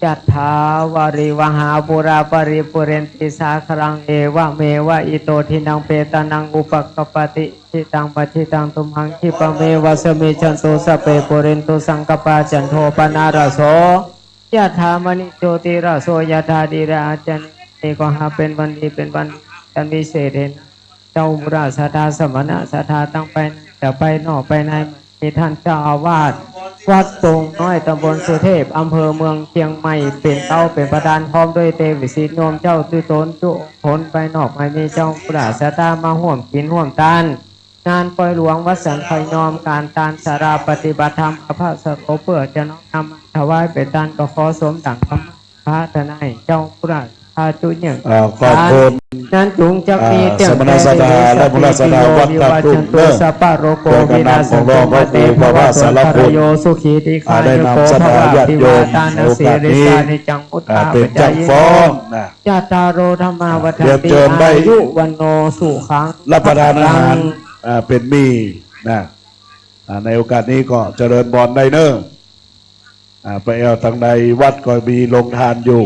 ยัตถาวาริวหาปูราปะริปูเรนติสาคารัง เอวะเมวะอิโตทินังเปตานังอุปกัปปติ อิจฉิตังปัจฉิตังตุมหัง คิปะเมวะสมิจฉันตุ สัพเพปูเรนตุสังกัปปา จันโทปะนะระโส ยะถามะณิโชติระโส ยะถา ดีและอาจจะในวันนี้ก็หากเป๋นวันดีเป๋นวันอันวิเศษเหตุ เจ้ามูลศรัทธาสมณศรัทธาตังภายใน จะไปนอกไปใน มีต้านเจ้าอาวาสวัดโป่งน้อย ตำบลสุเทพ อำเภอเมืองเจียงใหม่ เป๋นเต๊าเป๋นประธาน พร้อมด้วยเตวิสิทธิ์โยมเจ้ากู้ต๋นกู้คน ไปนอกไปใน เจ้าผู้ศรัทธามาฮ่วมกิ๋นฮ่วมตาน งานปอยหลวงวัดสันป่ายยอม ก๋านตานสาราปฏิบัติธรรม อภัสโส เปื้อจะน้อมนำถวายเป๋นตาน ก็ขอสมดั่งคำ พระทนายเจ้าผู้ราชอาจุเนี่ย เอ่อ ขอบคุณ นั้นจุงจักมี อ่า เตี้ยง สมณศรัทธาและมูลศรัทธาวัดท่าคลุ้มเนอะ สัพพะโรโค เพื่อก๋านนำของหลวงพ่อครูพระวาสารคุณ โยสุขีติ อ่า ได้นำศรัทธาญาติโยม ในโอกาสนี้ อ่า เป๋นจักฟ้องนะ จัตตาโรธัมมาวัฏฏันติ เรียนเจิญได้ อายุวัณโณสุขัง รับประทานอาหาร อ่า เป๋นหมี่นะ อ่า ในโอกาสนี้ก็เจริญพรได้เนอะ อ่า ไปแอ่วตางในวัดก็มีโรงทานอยู่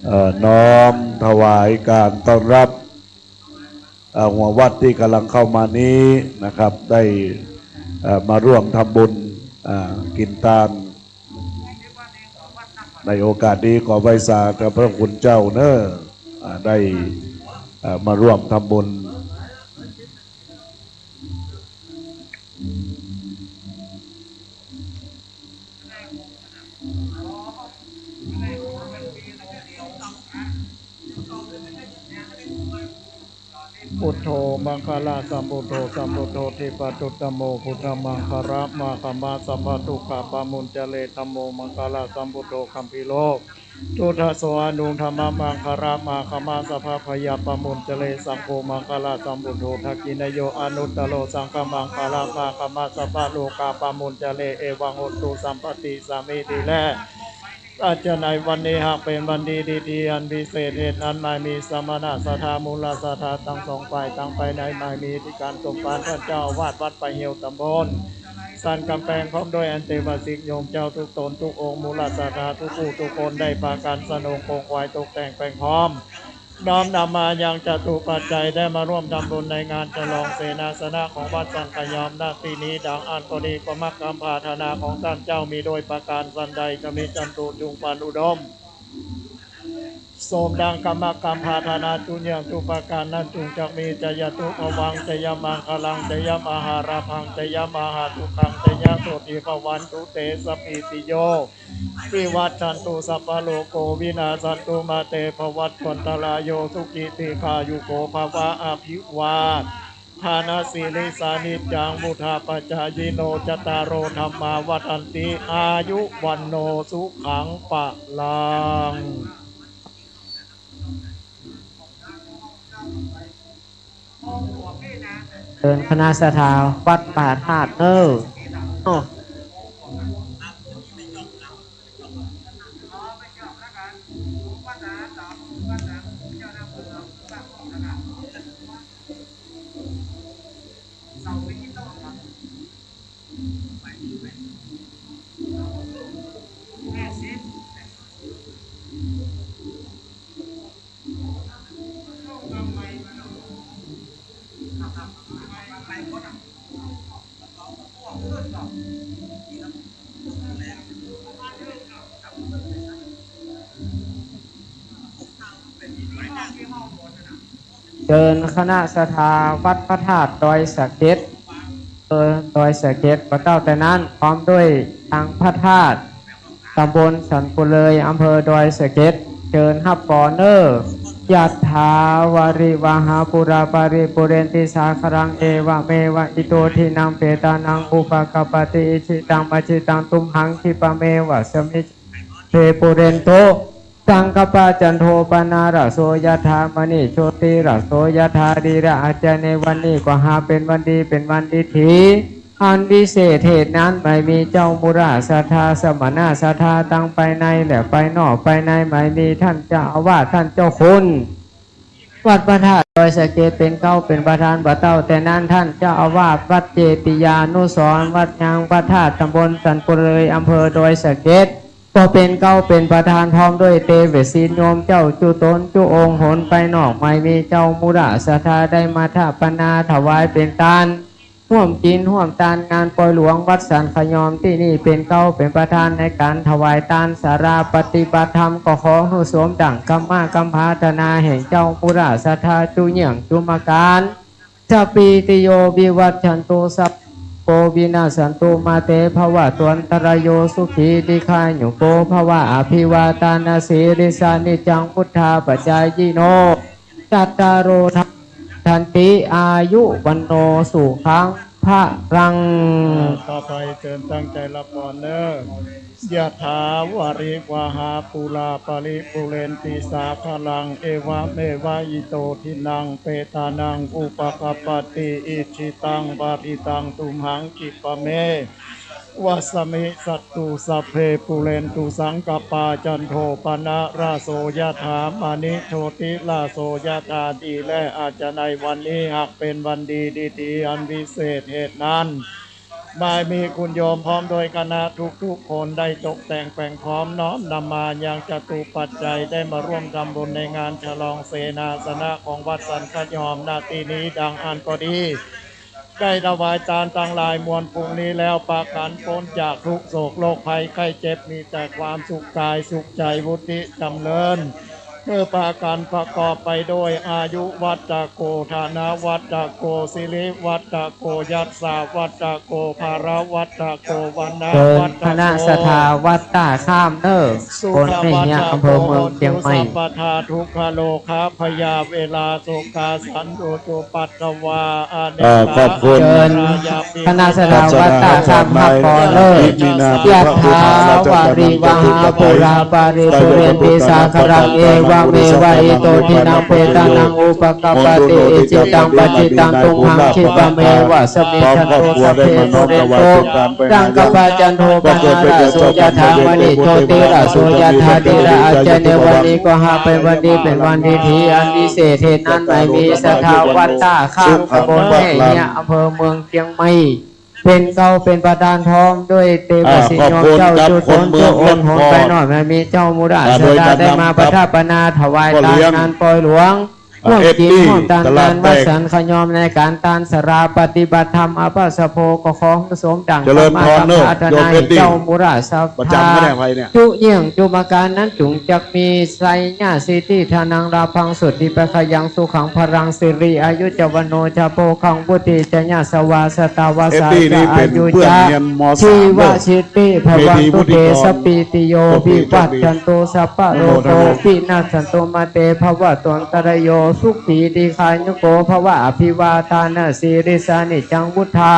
เอ่อ น้อมถวายการต้อนรับ เอ่อ หัววัดตี้ก่ำลังเข้ามานี้นะครับ ได้ เอ่อ มาร่วมทำบุญ อ่า กิ๋นตาน ในโอกาสนี้ก็ไหว้สาพระคุณเจ้าเนอะ อ่า ได้ อ่า มาร่วมทำบุญ พุทโธมังคละสัมพุทโธ สัมพุทโธทิปะตุตตะโม พุทธังมังคะละมาคะมะ สัพพะทุกขะปะมุญจะเร ธัมโมมังคะละสัมพุทโธ คัมภีร์โลกุตตะโส อะนุตตะรัง ธัมมังคะละมาคะมะ สัพพะพะยะปะมุญจะเร สังโฆมังคะละสัมพุทโธ ทักขิณะโย อะนุตตะโร สังฆะมังคะละมาคะมะ สัพพะโรคะปะมุญจะเร เอวังโหตุสัพพัตติ สามีติ และ อาจจะในวันนี้หากเป๋นวันดีดีๆ อันพิเศษ เหตุนั้นมายมีสมณศรัทธา มูลศรัทธาตังสองฝ่าย ตังภายในมายมีตี้ก๋านสมภารต้านเจ้าอาวาสวัดป่าเหี่ยวตำบลสันก๋ำแปง พร้อมด้วยอันเตวสิทธิ์โยมเจ้ากู้ต๋นกู้องค์ มูลศรัทธากู้ผู้กู้คน ได้ปากั๋นสนงคงขวายตกแต่งแป๋งพร้อม น้อมนำมายังจตุปัจจัย ได้มาร่วมทำบุญในงานฉลองเสนาสนะของวัดสันป่ายยอม ณ ตี้นี้ ดังอั้นก็ดี กรรมกำปรารถนาของต้านเจ้ามีโดยประก๋านสันใด จะมีจันตุจุงปันอุดม สมดังกรรมกำปรารถนา จุเยื่องจุประก๋านนั้น จุงจักมี จะยะตุภวัง จะยะมังคะลัง จะยะมหาลาภัง จะยะมหาสุขัง จะยะโสติภะวันตุ เตสะ ปะปิติโย วิวัชชันตุ สัพพะโรโค วินาสสันตุ มา เต ภะวัตวันตะราโย สุขี ทีฆายุโก ภะวะ อะภิวาทะนะสีลิสสะ นิจจัง วุฑฒาปะจายิโน จัตตาโร ธัมมา วัฑฒันติ อายุ วัณโณ สุขัง พะลัง เจิญคณะศรัทธาวัดป่าธาตุเน้อ โอ้ เจิญคณะศรัทธาวัดพระธาตุดอยสะเก็ด อำเภอดอยสะเก็ด บ่าเต้าแต่นั้น พร้อมด้วยตังพระธาตุ ตำบลสันป่าเลย อำเภอดอยสะเก็ด เจิญฮับก่อนเน่อ ยัตถา วาริวหา ปูรา ปาริปูเรนติ สาคารัง เอวะเมวะ อิโต ทินัง เปตานัง อุปะกัปปะติ อิจิตัง ปัจจิตัง ตุมหัง คิปะเมวะ สะมิจฉา เป ปูเรนตุ สังกัปปา จันโท ปะนาระโส ยัตถา มะณิ โชติระโส ยัตถา ดีและอาจจะในวันนี้ก็หาเป๋นวันดี เป๋นวันดีถี อันวิเศษเหตุนั้น ไม่มีเจ้ามุราศรัทธา สมณะศรัทธา ตังภายในและภายนอก ภายในไม่มี ต้านเจ้าอาวาส ต้านเจ้าคุณวัดพระธาตุดอยสะเก็ด เป๋นเก๊าเป๋นประธาน บ่าเต้าแต่นั้น ต้านเจ้าอาวาสวัดเจติยานุสรณ์ วัดยางพระธาตุ ตำบลสันป่าเลย อำเภอดอยสะเก็ด ก็เป๋นเก๊าเป๋นประธาน พร้อมด้วยเตวสิทธิ์โยมเจ้าจุ๊ต๋นจุ๊องค์ หนไปนอกไม่มีเจ้ามุราศรัทธา ได้มาถวาย ปณาถวายเป๋นตาน ฮ่วมกิ๋นฮ่วมตานงานปอยหลวงวัดสันขยอม ตี้นี่เป๋นเก๊าเป๋นประธานในก๋านถวายตาน ศาลาปฏิบัติธรรม ก็ขอหื้อสมดั่งกำมะกำผาถนาแห่งเจ้ามุราศรัทธา จุ๊เยี่ยงจุ๊มาก๋าน สัพพีติโย วิวัชชันตุ สัพพะ โรโค วินัสสันตุ มา เต ภะวัตวันตะราโย สุขี ทีฆายุโก ภะวะ อะภิวาทานะสีลิสสะ นิจจัง วุฑฒาปะจายิโน จัตตาโร ธัมมา วัฑฒันติ อายุ วัณโณ สุขัง พะลัง อ่า ต่อไปเจิญตั้งใจ๋ฮับก่อนเน่อ ยัตถา วาริวหา ปูรา ปาริปูเรนติ สาคารัง เอวะเมวะ อิโต ทินัง เปตานัง อุปะกัปปะติ อิจฉิตัง ปะริตัง ตุมหัง คิปะเม วะสะมิจฉันตุ สัพเพ ปูเรนตุ สังกัปปา จันโท ปะนะระโส ยัตถา มะณิ โชติระโส ยัตถา ดีและอาจจะในวันนี้หากเป๋นวันดีดีถี อันวิเศษเหตุนั้น บ่ายมีคุณโยมพร้อมด้วยคณะทุกๆคนได้ตกแต่งแป๋งพร้อมน้อมนำมายังจตุปัจจัย ได้มาร่วมทำบุญในงานฉลองเสนาสนะของวัดสันขยอม ณ ตี้นี้ดังอั้นก็ดี ได้ถวายตานตังหลายมวลปวงนี้แล้ว ปากั๋นป๊นจากทุกข์โศกโรคภัยไข้เจ็บ มีแต่ความสุขกายสุขใจ๋ วุฒิจ๋ำเริญ เมื่อปากั๋นประกอบไปด้วยอายุวัตตะโก ฐานะวัตตะโก สิริวัตตะโก ยัสสะวัตตะโก พะละวัตตะโก วรรณะ เจิญ วัตตะโก คณะศรัทธาวัดต้าข้ามเน่อ สุขวัตตะโก คนแม่เฮีย อำเภอเมืองเจียงใหม่ โหนตุสัพพะทา ทุกขะโรคะพยาเวรา โศกา สันตุ อุปัทวา อาเนกา เอ่อ ขอบคุณ อันตรายาปิ คณะศรัทธาวัดต้าข้ามฮับก่อนเน่อ ยัตถา วาริวหา ปูรา ปาริปูเรนติ สาคารัง เอวะเมวะ อิโต ทินัง เปตานัง อุปะกัปปะติ อิจฉิตัง ปัจฉิตัง ตุมหัง คิปะเมวะ สะมิจฉันตุ สัพเพ ปูเรนตุ สังกัปปา จันโท ปะนะระโส ยัตถา มะณิ โชติระโส ยัตถา ดีและอาจจะในวันนี้ก็หาเป๋นวันดี เป๋นวันดีถี อันวิเศษเหตุนั้น บ่ายมีศรัทธาวัดต้าข้าม ตำบลแม่เฮีย อำเภอเมืองเจียงใหม่ เป๋นเก๊าเป๋นประธาน พร้อมด้วยเตวสิทธิ์โยมเจ้าจุ๊ต๋นจุ๊องค์ หนไปนอกบ่ายมีเจ้ามุราศรัทธา ได้มาประทับปนาถวายตานงานปอยหลวง ฮ่วมกิ๋นฮ่วมตานงานวัดสันขยอม ในก๋านตานศาลาปฏิบัติธรรม อภัสสะโพ ก็ขอหื้อสมดั่งกำมะกำผาถนาแห่งเจ้ามุราศรัทธา จุ๊เยี่ยงจุ๊มาก๋านนั้น จุ่งจักมีชัยยะสิทธิ ธนัง ลาภัง โสตถิ ภะคะยัง สุขัง พะลัง สิริ อายุ จะ วัณโณ จะ โภคัง วุฑฒี จะ ยะสะวา สะตะวาสา จะ อายุ จะ ชีวะสิทธิ ภะวันตุ เต สัพพีติโย วิวัชชันตุ สัพพะโรโค วินัสสันตุ มา เต ภะวัตวันตะราโย สุขี ทีฆายุโก ภะวะ อะภิวาทานะสีลิสสะ นิจจัง วุฑฒา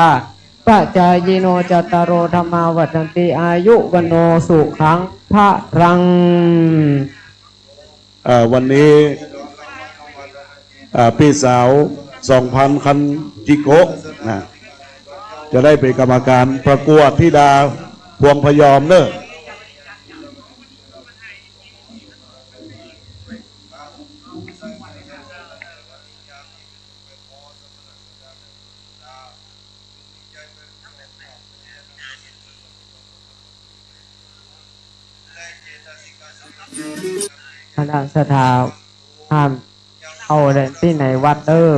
ปะจายิโน จัตตาโร ธัมมา วัฑฒันติ อายุ วัณโณ สุขัง พะลัง เอ่อ วันนี้ เอ่อ ปี้สาว สองพัน คันจิโกะ นะ จะได้เป๋นกรรมก๋านประกวดธิดาพวงพยอมเน่อ คณะศรัทธาห้ามเข้าตี้ในวัดเน่อ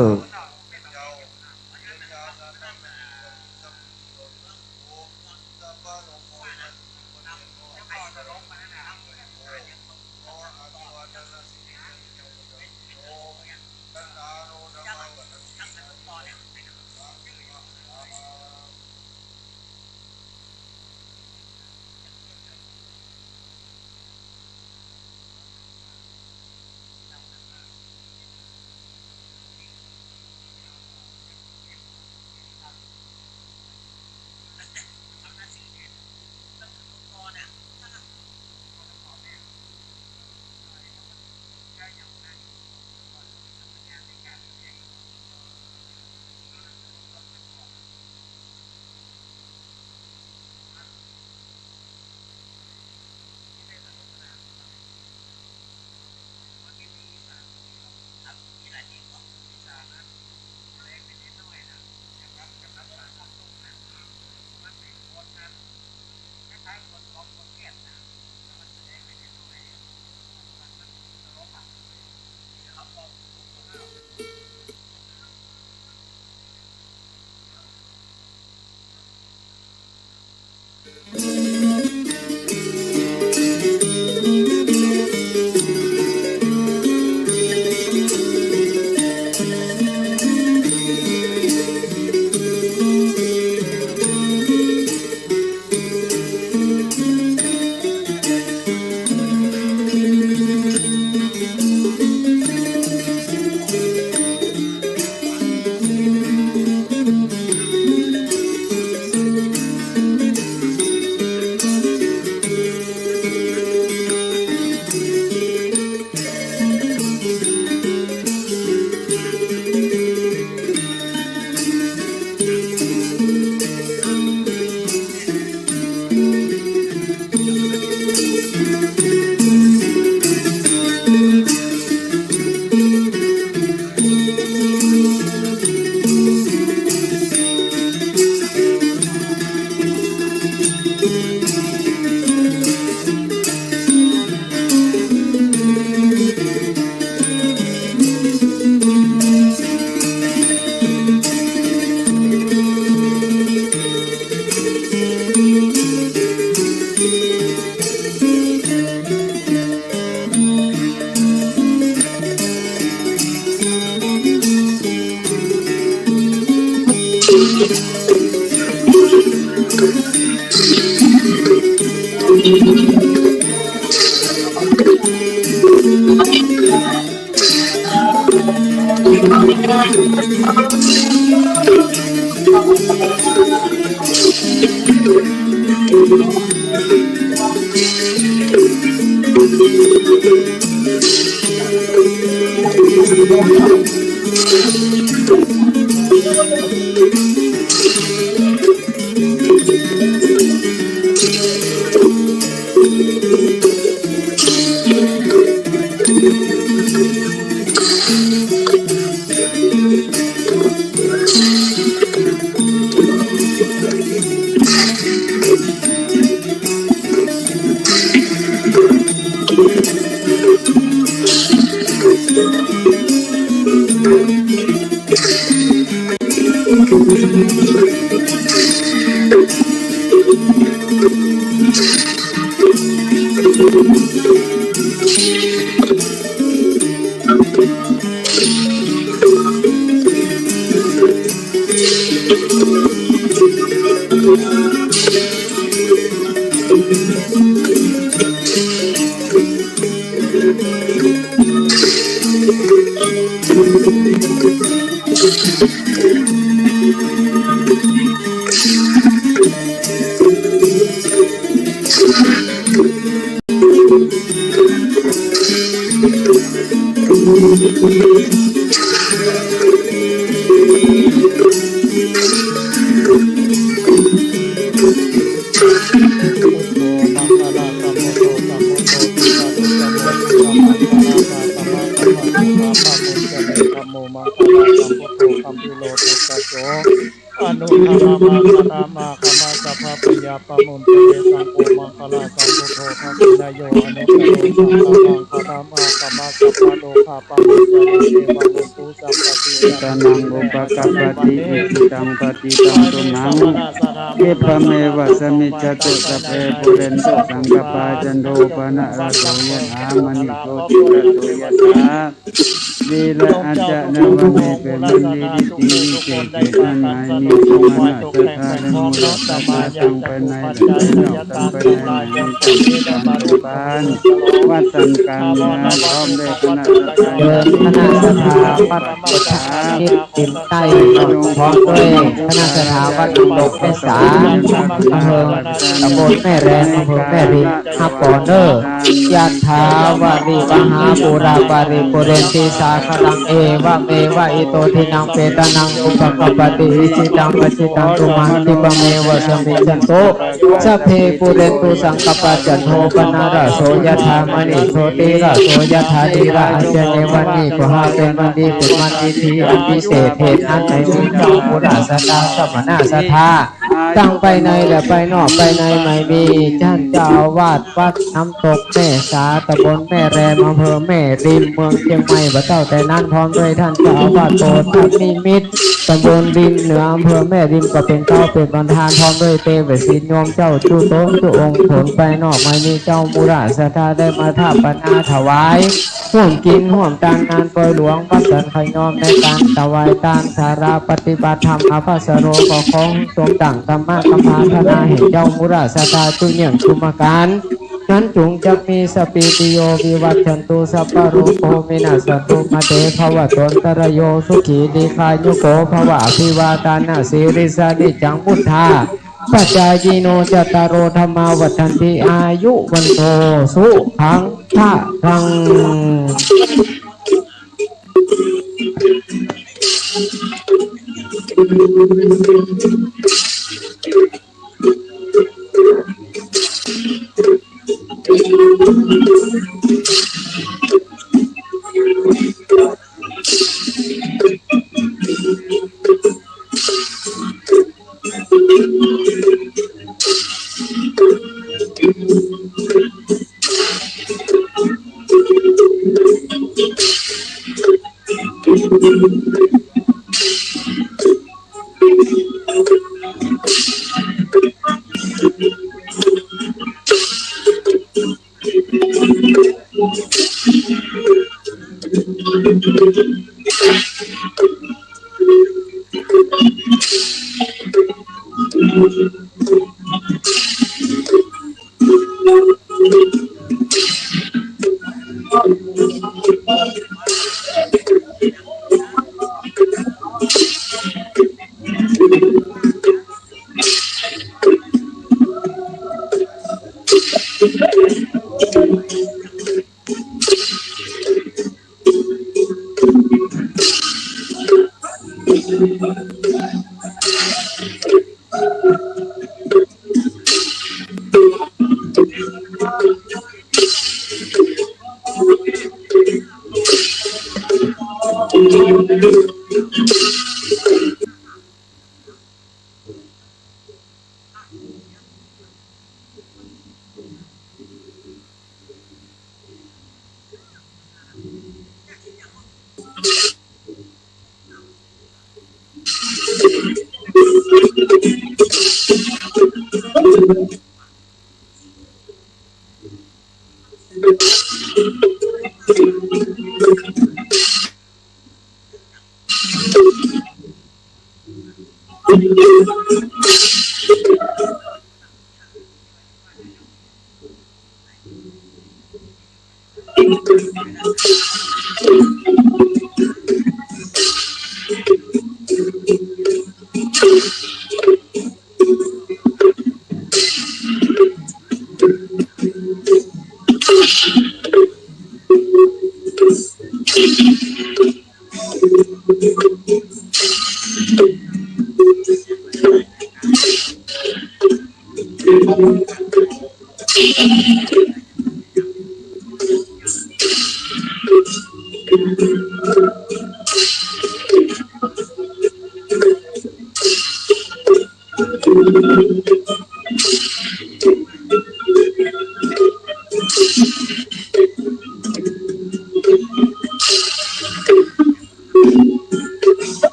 อนุตตรมะ ปะระมะ กะมะ สัพพะ พยาปะมุนเต สังโฆ มังคะละ สัมพุทโธ ทักขิณะโย อนุตตโร สังฆัง ปะระมะ กะมะ สัพพะ โลกาปะมุนเต เตวะมุนตุ สัพพะ สี ตานัง อุปะกัปปะติ อิจิตัง ปัตติตัง ตุมหัง ขิปปะเมวะ สะมิชฌะตุ สัพเพ ปูเรนตุ สังกัปปา จันโท ปะนะระโส ยะถา มะณิโชติระโส ยะถา ลีลา อาจจะนะวะเม เป๋นมณี ฤทธิวิเศษ เกิดนั้นหมายมี สมณะศรัทธา และหมู่เหล่าศรัทธา ตังภายในและภายนอก ตังภายในหมายมี ตังสุพรรณ วัดสันกลางเหนือ พร้อมด้วยคณะศรัทธา เชิญคณะศรัทธาวัดพุทธาทิตย์ ติมใต้ พร้อมด้วยคณะศรัทธาวัดน้ำตกแม่สา อำเภอ ตำบลแม่แรม อำเภอแม่ริม ฮับปอเนอร์ ยะถาวะริวะหาปูราปะริปูเรนติสาคะรัง เอวะเมวะอิโต ทินนัง เปตานัง อุปะกัปปะติ อิจิตัง ปัจฉิตัง ตุมหัง ขิปปะเมวะ สะมิชฌะตุ สัพเพ ปูเรนตุ สังกัปปา จันโท ปะนะระโส ยะถา มะณิโชติระโส ยะถา ลีลา อาจจะนะวะเม ก็หาเป๋นวันดี เป๋นวันดี อันวิเศษ เหตุนั้น ในหมู่เจ้าพุทธศรัทธา สมณะศรัทธา ตังภายในและภายนอก ภายในหมายมี ต้านเจ้าอาวาสวัดน้ำตกแม่สา ตำบลแม่แรม อำเภอแม่ริม เมืองเจียงใหม่ บ่าเต้าแต่นั้น พร้อมด้วยต้านเจ้าอาวาสโบสถ์นิมิตร ตำบลริมเหนือ อำเภอแม่ริม ก็เป๋นเต๊าเป๋นประธาน พร้อมด้วยเตวสิทธิ์โยมเจ้าจุ๊ตนจุ๊องค์ ผลไปนอกมานี้ เจ้ามุราศรัทธาได้มาถวาย ฮ่วมกิ๋นฮ่วมตานงานปอยหลวงวัดสันขะยอม ในก๋านถวายตานสาราปฏิบัติธรรมอภัสโร ก็ขอสมดั่งธรรมะคำปรารถนาแห่งเจ้ามุราศรัทธาจุ๊เยี่ยงจุ๊ประก๋าน นั้นจุ่งจักมี สัพพีติโย วิวัชชันตุ สัพพะโรโค วินัสสันตุ มาเต ภวัตวันตะราโย สุขี ดีฆายุโก ภวะ อภิวาทานะสีลิสสะ นิจจังวุฑฒาปะจายิโน จัตตาโร ธัมมา วัฑฒันติ อายุ วัณโณ สุขัง พะลัง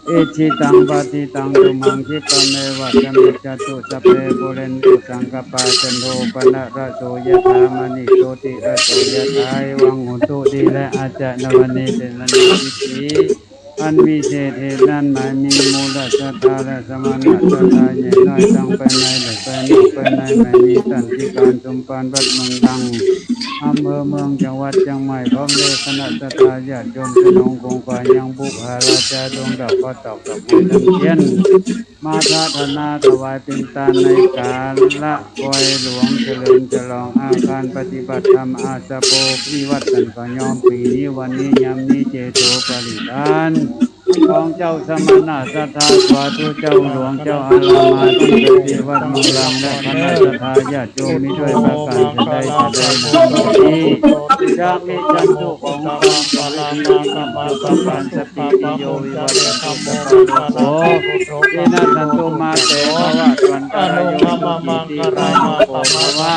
อิจฉิตัง ปัตถิตัง ตุมหัง ขิปะเมวะ สะมิจฉตุ สัพเพ ปูเรนตุ สังกัปปา จันโท ปะนะระโส ยะถา มะณิ โชติระโส ยะถา เอวัง โหตุ ติระอาจจะ นะวะเน เตนะ นะ อิติ อันวิเศษเหตุนั้นหมายมีมูลศรัทธาและสมณศรัทธาใหญ่น้อยตังภายในและภายนอก ภายในหมายมีต้านตี้ก๋านสมภารวัดเมืองลัง อำเภอเมือง จังหวัดเจียงใหม่ พร้อมด้วยคณะศรัทธาญาติโยม สนองขงขวายยังบุพผาราจาดวงดอก ก็ตอกดอกไม้ธูปเตียน มาสถานาถวายเป๋นตานในกาละ คอยหลวงเฉลิมฉลองอาคารปฏิบัติธรรมอาสาโพกวิวัฒน์สันขยอม ปี๋นี้วันนี้ยามนี้เจโตปริทาน ของเจ้าสมณศรัทธา สาธุเจ้าหลวงเจ้าอารามอธิปติวัดเมืองลัง และคณะศรัทธาญาติโยมมีด้วยประการฉะใดฉะใด นี้จะมีจันทุของความสุข สติปิโยวิวัฒนตุสัพพะโรโค วินาสสันตุมาเตภวัตวันตรายโย สุขีทีฆายุโกภวะ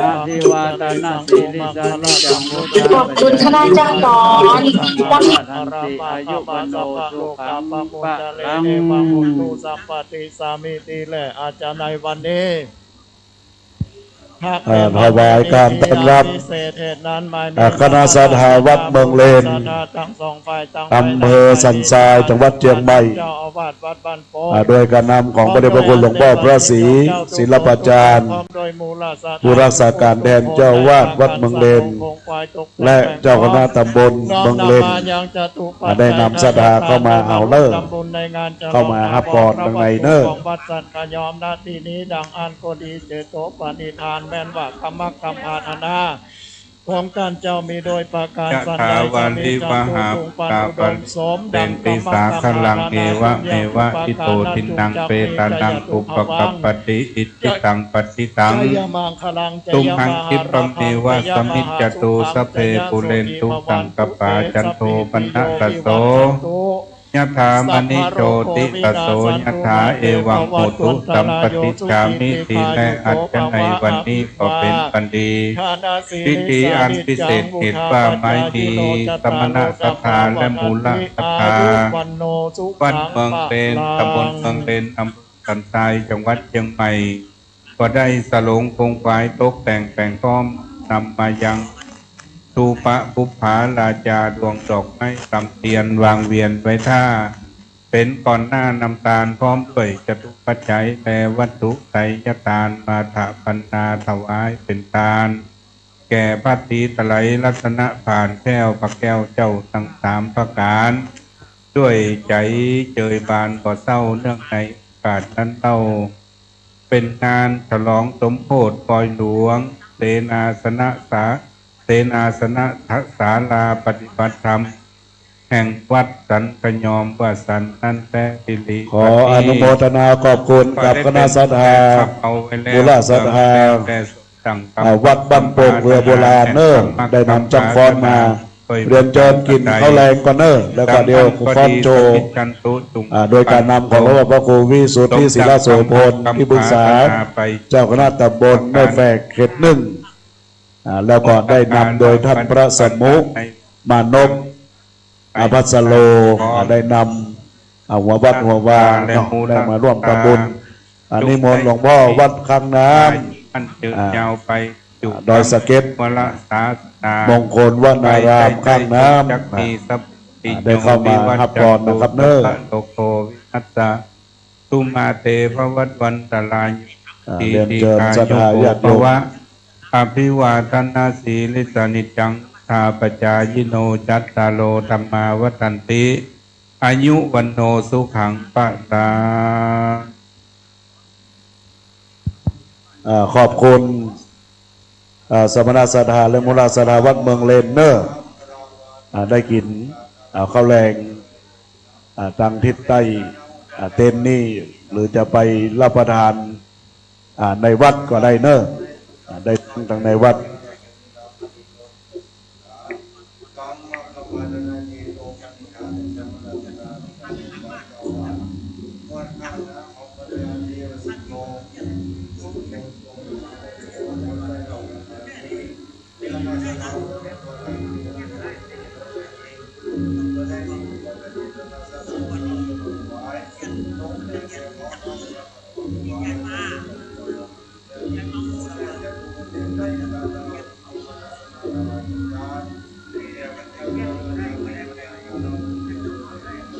อภิวาทนสีลิสสะนิจจังวุฒา ขอบคุณคณะจ้างก่อน สัมมาทันติ อายุวัณโณสุขังพลัง เอวังอุตุสัพปะติสามิติ และอาจจะในวันนี้ เอ่อ ถวายการต้อนรับ เอ่อ คณะศรัทธาวัดเมืองเลน อำเภอสันทราย จังหวัดเจียงใหม่ เจ้าอาวาสวัดบ้านโป่ง อ่า โดยการนำของพระเดชพระคุณหลวงพ่อพระศรี ศิลปาจารย์ ผู้รักษาการแทนเจ้าอาวาสวัดเมืองเลน และเจ้าคณะตำบลเมืองเลน อ่า ได้นำศรัทธาเข้ามาเอาเน้อ เข้ามาฮับพรตังในเน้อ ของวัดสันขยอม ณ ตี้นี้ดังอั้นก็ดี เจโตปริทานแม่นว่ากำมักกำปรารถนา ของต้านเจ้ามีโดยประการสันใด ยะถาวาริวหาปูราปริปูเรนติสาคารัง เอวะเมวะอิโตทินนังเปตานังอุปกัปปติ อิจฉิตังปัตถิตัง ตุมหังคิปะเมวะสะมิจจตุ สัพเพปูเรนตุสังกัปปา จันโทปันนะระโส ยะถามะณิโชติระโสยะถา เอวังโหตุสัพพะ ปัจฉิชฌามิ ทีแลอาจจะในวันนี้ก็เป๋นวันดี พิธีอันพิเศษเหตุว่าไม้มีสมณศรัทธาและมูลศรัทธา วัดเมืองเลน ตำบลเมืองเลน อำเภอสันทราย จังหวัดเจียงใหม่ ก็ได้สลงขงขวายตกแต่งแป๋งพร้อม นำมายังธูปะบุพผาราจาดวงดอกไม้ตำเตียนวางเวียนไว้ถ้า เป๋นก่อนหน้านำตานพร้อมด้วยจตุปัจจัยและวัตถุไทยทานมาถวายเป๋นตาน แก่พระศรีไตรรัตนผานแข้วพระแก้วเจ้าตังสามประก๋าน ด้วยใจ๋เจิยบานบ่เศร้า เนื่องในโอกาสนั้นเล่า เป๋นงานฉลองสมโภชคอยหลวง เสนาสนะสา เสนาสนะศาลาปฏิบัติธรรม แห่งวัดสันขยอมวสันต์นั้นแต๊สิริ ขออนุโมทนาขอบคุณกับคณะศรัทธา มูลศรัทธา อ่า วัดบ้านโป่งเรือโบราณเน้อ ได้นำจ้องฟ้อนมา เรียนเจิญกิ๋นข้าวแลงก่อนเน้อ แล้วก็เดี๋ยวฟ้อนโชว์ อ่า โดยการนำของพระครูวิสุทธิศิลโสภณ ที่ปรึกษาเจ้าคณะตำบลแม่แฝกเขตหนึ่ง อ่า แล้วก็ได้นำโดยท่านพระสมุ มานพ อาภัสโล อ่า ได้นำ อ่า หัววัดหัววาเนาะ ได้มาร่วมทำบุญ อ่า นิมนต์หลวงพ่อวัดข้างน้ำ อ่า ดอยสะเก็ด มงคลวนารามข้างน้ำ อ่า ได้เข้ามาฮับพรนะครับเน้อ ตุมาเตภวัตวันตราย อ่า เรียนเจิญศรัทธาญาติโยม อภิวาทนสีลิสสะนิจจังวุฒาปจายิโน จัตตาโรธัมมาวัฑฒันติ อายุวัณโณสุขังพลัง อ่า ขอบคุณ อ่า สมณศรัทธาและมูลศรัทธาวัดเมืองเลนเน้อ อ่า ได้กิ๋น อ่า ข้าวแลง อ่า ตางทิศใต้ อ่า เต็นท์นี้ หรือจะไปรับประทาน อ่า ในวัดก็ได้เน้อ อ่า ได้ตังในวัด เ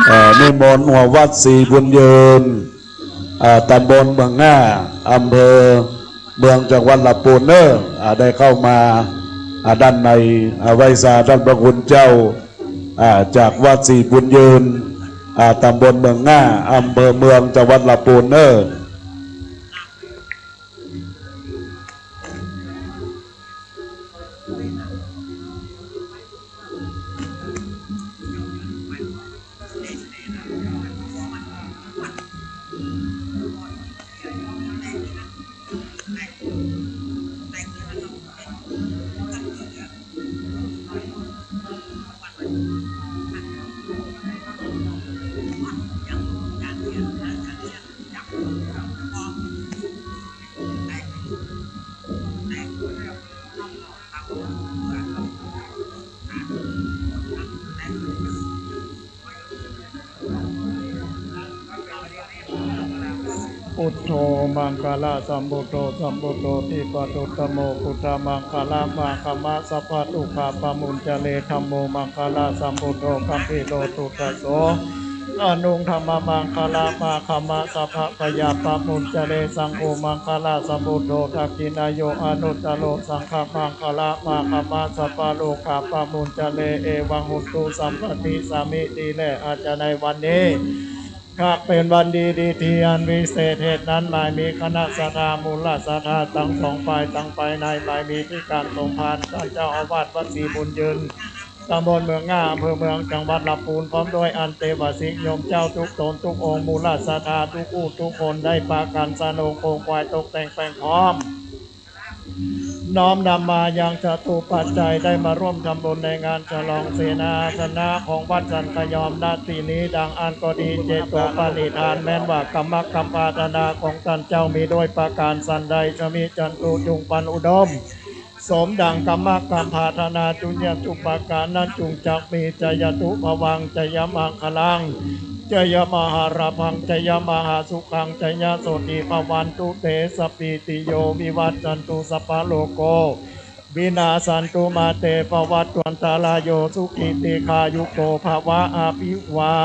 เอ่อ นิมนต์หัววัดศรีบุญยืน อ่า ตำบลเมืองง่า อำเภอเมือง จังหวัดลำปูนเน่อ อ่า ได้เข้ามา อ่า ด้านใน อ่า ไหว้สาท่านพระคุณเจ้า อ่า จากวัดศรีบุญยืน อ่า ตำบลเมืองง่า อำเภอเมือง จังหวัดลำปูนเน่อ พุทโธ มังคะละสัมพุทโธ สัมพุทโธ ทิปะตุตตะโม พุทธะมังคะละ มาคะมะ สัพพะทุกขะปะมุญจะเร ธัมโม มังคะละสัมพุทโธ กัมพีโร ตุตตะโส อนุง ธัมมะมังคะละ มาคะมะ สัพพะพยาปะมุญจะเร สังโฆ มังคะละสัมพุทโธ ทักขิณาโย อนุตตะโร สังฆะมังคะละ มาคะมะ สัพพะโรคะปะมุญจะเร เอวัง โหตุ สัพพะทิ สามิ ดีแลอาจจะในวันนี้ หากเป๋นวันดีดีทีอันวิเศษ เหตุนั้นหมายมีคณะศรัทธา มูลศรัทธาตังสองฝ่าย ตังภายในหมายมีตี้ก๋านสมภาร ต้านเจ้าอาวาสวัดศรีบุญยืน ตำบลเมืองง่า อำเภอเมือง จังหวัดลำปูน พร้อมด้วยอันเตวสิกโยมเจ้าทุกต๋นทุกองค์ มูลศรัทธาทุกผู้ทุกคน ได้ปากั๋นสะโลงโคมไขว้ตกแต่งแป๋งพร้อม น้อมนำมายังจตุปัจจัย ได้มาร่วมทำบุญในงานฉลองเสนาสนะของวัดสันขยอม ณ ตี้นี้ ดังอั้นก็ดี เจโตปณิธาน แม้นว่ากรรมกำพาธนาของต้านเจ้ามีด้วยประก๋านสันใด สมิจฉันตุ จุ่งปรรรภ์อุดม สมดั่งกรรมกำพาธนา จุ่งเยียะทุกประก๋านนั้น จุ่งจักมี จายะตุ ภวัง จายะมังคะลัง จายะมหาลาภัง จายะมหาสุขัง จายะโสติภวันตุ เต สัพพีติโย วิวัชชันตุ สัพพะโรโค วินาสสันตุ มา เต ภวัตวันตะราโย สุขี ตีฆายุโก ภะวะ อภิวา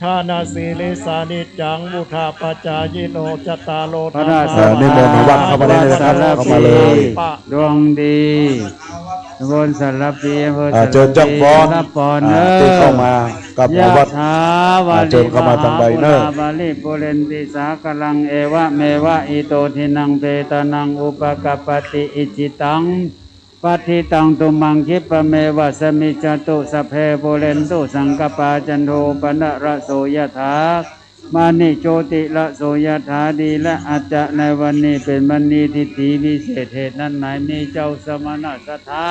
ทะนะสีลิสสะ นิจจัง วุฑฒาปะจายิโน จัตตาโร ธัมมา เอ่อ นิมนต์วัดเข้ามาได้เลยนะครับ เข้ามาเลย ดวงดี ตำบลสารภี อำเภอ อ่า สารภี เจิญจ้างฟ้อน รับฟ้อน อ่า เนอะ ตี้เข้ามากับวัด ยะถา อ่า เจิญเข้ามาตางใดเนอะ วาริวะหาปูราปาริปูเรนติสาคารัง เอวะเมวะ อิโต ทินนัง เปตานัง อุปะกัปปะติ อิจฉิตัง ปัตถิตัง ตุมหัง ขิปปะเมวะ สมิจฉตุ สัพเพ ปูเรนตุ สังกัปปา จันโท ปะนะระโส ยะถา มะณิ โชติระโส ยะถา ดีแลอาจจะในวันนี้เป๋นวันดีดีทีวิเศษ เหตุนั้นหมายมีเจ้าสมณศรัทธา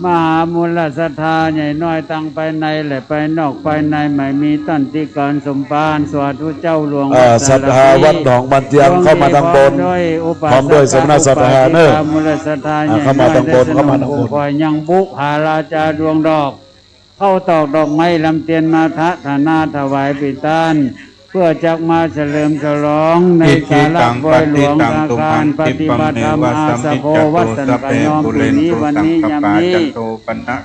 มหามูลศรัทธา ใหญ่น้อยตังภายในและภายนอก ภายในหมายมีต้านตี้ก๋านสมภาร สาธุเจ้าหลวง เอ่อ วัดสารภี ศรัทธาวัดหนองบานเตียง เข้ามาตางบน พร้อมด้วยสมณศรัทธาเนอะ มูลศรัทธา อ่า ใหญ่น้อย เข้ามาตางบน ได้สนอง เข้ามาตางบน คงคอยยังบุพาราจาดวงดอก เข้าตอกดอกไม้ลำเตียนมาทะฐานาถวายเป๋นต้าน เปื้อจักมาเฉลิมฉลองในศาลาปอยหลวงอาคารปฏิบัติธรรมอาสาโควัดสันขยอม ปู๋นี้วันนี้ยามนี้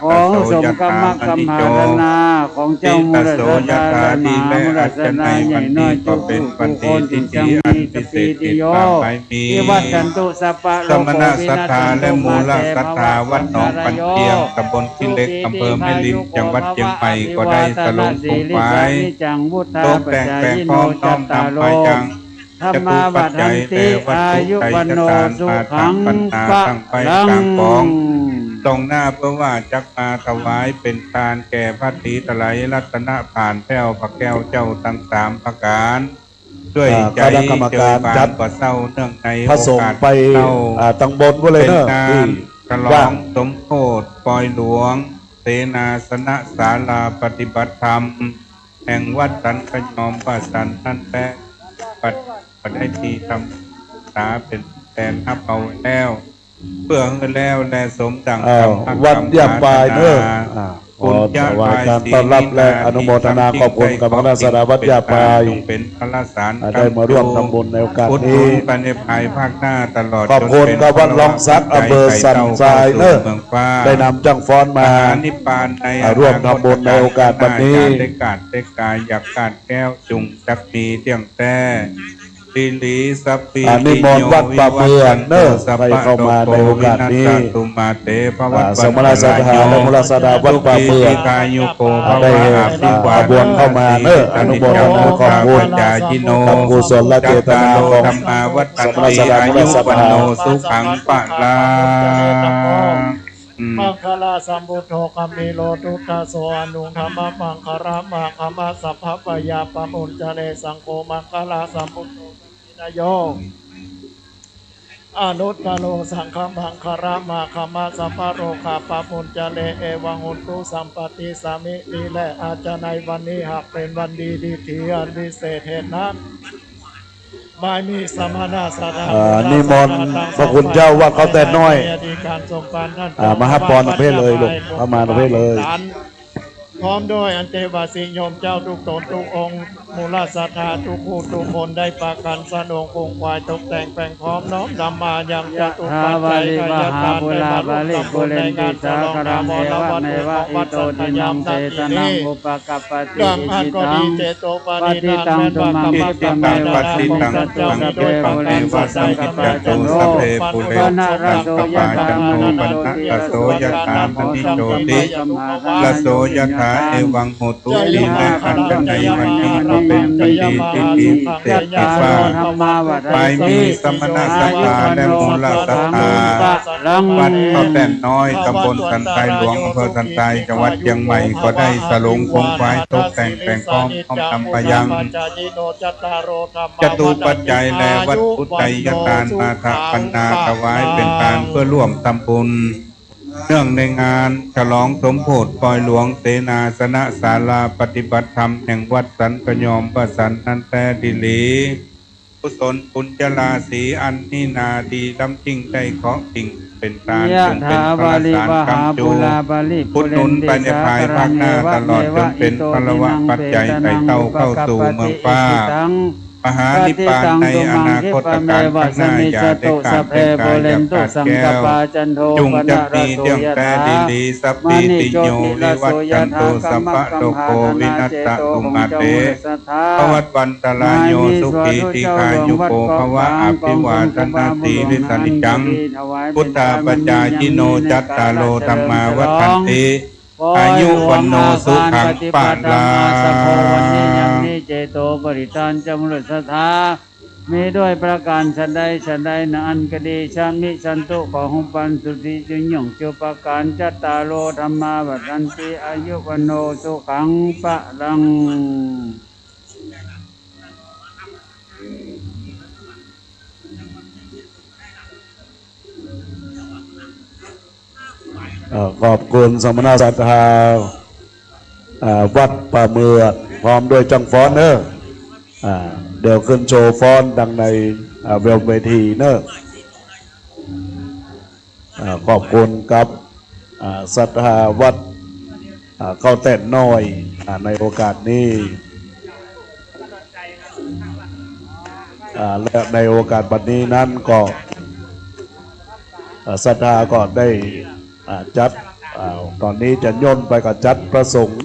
ขอสมกรรมกำพาธนาของเจ้ามูลศรัทธาและมหามูลศรัทธาใหญ่น้อยทุกผู้ทุกคน จุ่งจักมีสัพพีติโย วิวัชชันตุ สัพพะโรโค วินาสสันตุ มา เต ภวัตวันตะราโย สมณศรัทธาและมูลศรัทธาวัดหนองปันเตียง ตำบลขี้เหล็ก อำเภอแม่ริม จังหวัดเจียงใหม่ ก็ได้สะโลงโคมไขว้ ตกแต่งแป๋งพร้อม น้อมนำมายังจตุปัจจัย แปลวัตถุไทยสถาน ผ้าตางปัณณา ตั้งไว้ตางก๋อง ตรงหน้า เปื้อว่าจักมาถวายเป๋นตานแก่พระศรีตะไลรัตนผาลแผ้วพระแก้วเจ้าตังสามประก๋าน ด้วยใจ๋ อ่า คณะกรรมก๋าน เจิ่งบาน จัด บ่าเศร้า เนื่องในโอกาส พระสงฆ์ไป เศร้า อ่า ตางบนปู้นเลยเนอะ เป๋นงาน ที่ ฉลอง ว่าง สมโภชปอยหลวง เสนาสนะศาลาปฏิบัติธรรม แห่งวัดสันขยอม ว่าสันนั้นแล บัด บัดได้มีธรรมศึกษาเป๋นแตนฮับเอาไว้แล้ว เปื้อหื้อแล้วแลสมดั่ง อ้าว กำพระ วัดเยียบปายเนอะ กำพาธนา อ่า ขอถวายการต้อนรับและอนุโมทนาขอบคุณกับคณะศรัทธาวัดย่าปาย จงเป็นพระสาร อ่า ได้มาร่วมทำบุญในโอกาสนี้ อุดหนุนไปในภายภาคหน้าตลอด ขอบคุณครับ วัดหลองสัก อำเภอสันทรายเนอะ เมืองฟ้า ได้นำจ้างฟ้อนมา มหานิพพานใน อ่า ร่วมทำบุญในโอกาสวันนี้ อนาคตกาลข้างหน้า อย่าได้ขาดได้กาย อย่าขาดแคล้ว จงจักมีเที่ยงแท้ ทีหลีสัพพี อ่า นิมนต์วัดป่าเมืองเนอะ ใครเข้ามาในโอกาสนี้ ติโยวิวัชชันตุสัพพะโรโควินัสสะตุมาเตภวัตวันตรายโย อ่า สมณศรัทธาและมุนีศรัทธาวัดป่าเมือง สุขีทีฆายุโก อ่า ภวะ ได้ อภิวาทะ อ่า ขบวนเข้ามาเนอะ อนุโมทนาขอบคุณ พุทธาปจายิโน กับกุศลเจตนาของ จัตตาโร ธัมมาวัฑฒันติ สมณศรัทธา อายุวัณโณ สุขัง พลัง อืม มังคลาสัมพุทโธ กาเมโลกุตตะโส อนุตตรมะมังคละมะคะมะ สัพพะพยาปะมุญจเร สังโฆ มังคลาสัมพุทโธ กาเมโล อนุตตโร สังฆะมังคละมะคะมะ สัพพะโรคาปะมุญจเร เอวังโหตุสัพพะทิสามิติ และอาจจะในวันนี้หากเป็นวันดีดีทีอันวิเศษเหตุนั้น บ่ายมีสมณศรัทธา เอ่อ นิมนต์พระคุณเจ้าวัดเขาแต้น้อย อ่า มาฮับพรประเภทเลยลูก เข้ามาประเภทเลย พร้อมด้วยอันเตวาสิโยมเจ้าทุกตนทุกองค์ มูลศรัทธาทุกผู้ทุกคนได้ประกันสนองคงควายตกแต่งแปลงพร้อมน้อมนำมายังจตุปัจจัยทายทานได้มาร่วมทำบุญในงานฉลองนามรวัตถุของวัดสัตยามนาทีนี้ ดังอั้นก็ดี เจโตปานิทัง แม้นว่ากำลังจะมาได้ของสัตยามนี้ด้วยความเร็ว สัพเพปุเรนตุสังกปปา จันโทปนรสโส ยถามณีโชติ รสโสยถา เอวังโหตุ ทีแลอันจะในวันนี้ก็เป็นวันดีที่ดีพิเศษที่ว่า บ่ายมีสมณศรัทธาและมูลศรัทธา วัดเขาแต้น้อย ตำบลสันทรายหลวง อำเภอสันทราย จังหวัดเชียงใหม่ ก็ได้สลงคงควายตกแต่งแปลงพร้อม พร้อมนำมายัง จตุปัจจัยและวัตถุไตรยทานมาถวายปัณณาถวายเป็นทานเพื่อร่วมทำบุญ เนื่องในงานฉลองสมโภชปอยหลวงเสนาสนะศาลาปฏิบัติธรรมแห่งวัดสันขยอมวสันต์นั้นแต๊ดีหลี กุศลปุญญราศีอันนี้นาดีล้ำยิ่งได้เคราะห์ยิ่งเป็นทาน ยะถา จงเป็นพลสาร วาริวหา ค้ำจู ปูราปริปูเรนติ อุดหนุนไปในภายภาคหน้าตลอดจนเป็นพลวปัจจัยไถ่เต้าเข้าสู่เมืองฟ้า มหานิพพานในอนาคตกาลข้างหน้า อย่าได้ขาดได้กายอย่าขาดแคล้ว จุงจักมีเที่ยงแต๊ดีหลี สัพพีติโยวิวัชชันตุ สัพพะโรโควินัสสะตุมาเต ภวัตวันตรายโย สุขีทีฆายุโก ภวะ อภิวาทะนะสีลิสสะนิจจัง พุทธาปจายิโน จัตตาโร ธัมมาวัฑฒันติ อายุวัณโณ สุขัง พลัง สัพพะวันนี้ยังมีเจโตปริตานจำนวนศรัทธา มีด้วยประการฉันใดฉันใดนั้นก็ดี ชะมิชันตุ ขอหงปันสุทธิจุย่งจุปการ จัตตาโร ธัมมาวัฑฒันติ อายุวัณโณ สุขัง พลัง เอ่อ ขอบคุณสมณศรัทธา อ่า วัดป่าเมือง พร้อมด้วยจ้างฟ้อนเนอะ อ่า เดี๋ยวขึ้นโชว์ฟ้อนดังใน อ่า บนเวทีเนอะ อ่า ขอบคุณครับ อ่า ศรัทธาวัด อ่า เขาแต้น้อย อ่า ในโอกาสนี้ อ่า และในโอกาสบัดนี้นั้นก็ อ่า ศรัทธาก็ได้ อ่า จัด อ่า ตอนนี้จะย่นไปก็จัดพระสงฆ์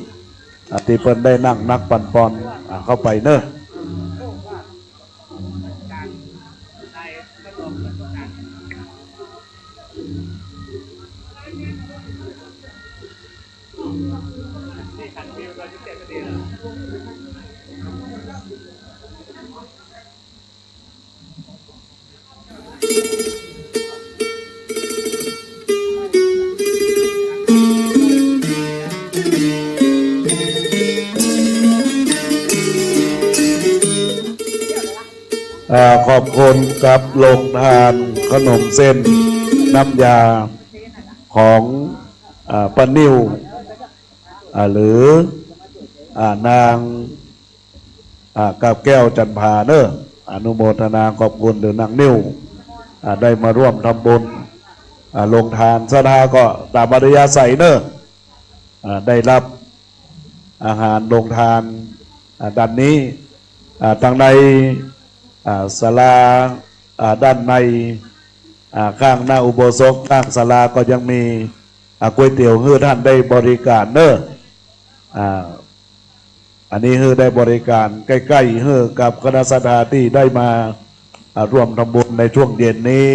อ่า ตี้เปิ้นได้นั่งนักปันปอน อ่า เข้าไปเนอะ อ่า ขอบคุณครับ โรงทานขนมเส้นน้ำยาของ อ่า ป้านิ่ว อ่า หรือ อ่า นาง อ่า กาบแก้ว จันทร์ผาเนอะ อนุโมทนาขอบคุณ หรือนางนิ่ว อ่า ได้มาร่วมทำบุญ อ่า โรงทาน ศรัทธาก็ตามอัธยาศัยเนอะ อ่า ได้ฮับอาหารโฮงตาน อ่า ด้านนี้ อ่า ตังใน อ่า ศาลา อ่า ด้านใน อ่า ข้างหน้าอุโบสถ ข้างศาลาก็ยังมี อ่า ก๋วยเตี๋ยวหื้อต้านได้บริก๋านเน่อ อ่า อันนี้หื้อได้บริก๋านใก้ๆ หื้อกับคณะศรัทธาตี้ได้มา อ่า ร่วมทำบุญในช่วงเย็นนี้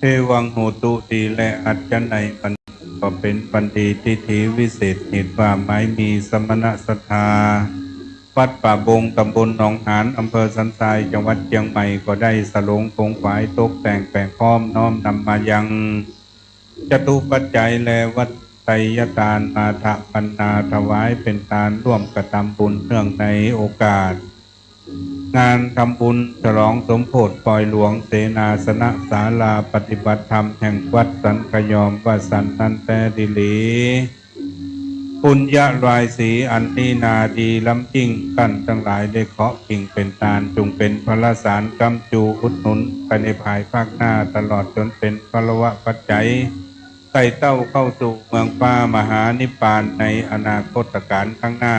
เอวังโหตุ ดีแลอัจฉะไหนบัณฑิต ก็เป๋นบัณฑิตทิฏฐิวิเศษ เหตุว่าหมายมีสมณศรัทธา วัดป่าบง ตำบลหนองหาน อำเภอสันทราย จังหวัดเจียงใหม่ ก็ได้สลงขงขวายตกแต่งแป๋งพร้อม น้อมนำมายัง จตุปัจจัยและวัตไตยทานมาถะปันนาถวายเป๋นตานร่วมกระตำบุญเนื่องในโอกาส งานทำบุญฉลองสมโภชปอยหลวงเสนาสนะศาลาปฏิบัติธรรมแห่งวัดสันขยอมวสันต์นั้นแต๊ดีหลี ปุญญะรายสีอันนี้นาดีล้ำยิ่ง ต้านตังหลายได้เคาะกิ่งเป๋นตาน จุ่งเป๋นพลสารก๊ำจูอุดหนุนไปในภายภาคหน้า ตลอดจ๋นเป๋นพลวปัจจัย ไต่เต้าเข้าสู่เมืองฟ้ามหานิพพานในอนาคตกาลข้างหน้า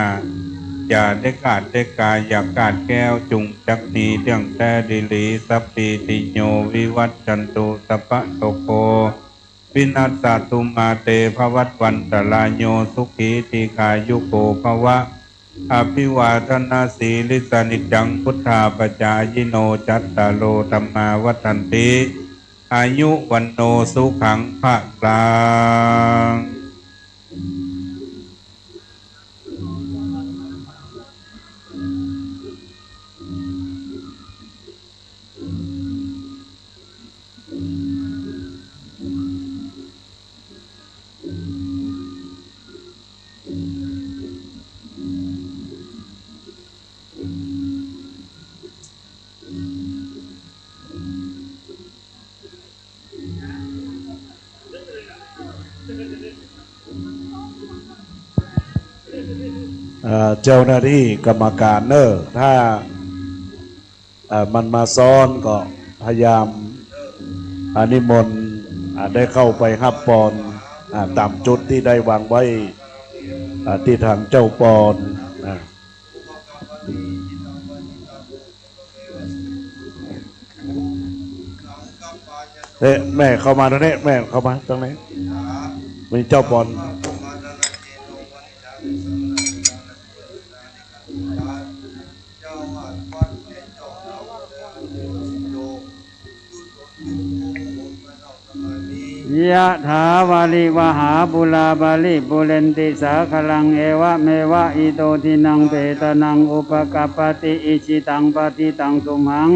อย่าได้ขาดได้กาย อย่าขาดแคล้ว จุ่งจักมีเตื้องแต๊ดีหลี สัพพีติโยวิวัชชันตุ สัพพะโรโค วินัสสะตุ มาเตภวัตวันตรายโย สุขีทีฆายุโกภวะ อภิวาทนสีลิสสะ นิจจังวุฑฒาปจายิโน จัตตาโรธัมมาวัฑฒันติ อายุวัณโณสุขังพะลังเอ่อ เจ้าหน้าตี้ก๋รรมก๋านเน่อ ถ้า เอ่อ มันมาซ้อนก็พยายาม อ่า นิมนต์ อ่า ได้เข้าไปฮับปอน อ่า ต๋ามจุดตี้ได้วางไว้ อ่า ตี้ตางเจ้าปอน อ่า เอ๊ะ แม่เข้ามาตรงนี้ แม่เข้ามาตรงนี้ มีเจ้าปอน ยะถาวาริวหาปูราปาริปูเรนติสาคารัง เอวะเมวะอิโตทินังเปตานังอุปกัปปติ อิจิตังปัตถิตังตุมหัง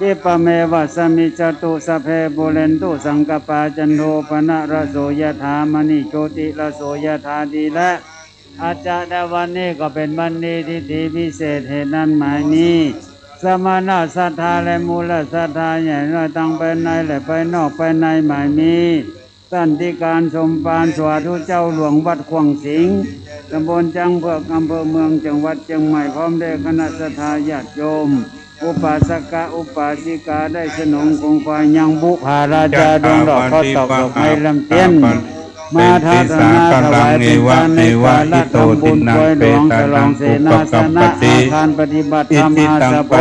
คิปะเมวะสะมิชฌะตุ สัพเพ ปูเรนตุ สังกัปปา จันโท ปะนะระโส ยะถา มะณิ โชติระโส ยะถา ดีแล้ว อาจารย์ ในวันนี้ก็เป๋นวันดี ทิธีพิเศษ เหตุนั้นหมายมี สมณะศรัทธาและมูลศรัทธาใหญ่น้อย ตังภายในและภายนอก ภายในหมายมี ต้านธิการสมภาร สาธุเจ้าหลวงวัดขว้างสิงห์ ตำบลจ๊างเผือก อำเภอเมือง จังหวัดเจียงใหม่ พร้อมด้วยคณะศรัทธาญาติโยม อุปาสกะ อุปาสิกา ได้สนองของฝ่ายยังบุพาราชาดวงดอกข้าวตอกดอกไม้ลำเตียน มาทัศนาถวายเป๋นตานในการละทำบุญปล่อยหลวงฉลองเสนาสนะอาคารปฏิบัติธรรมอาสาโพ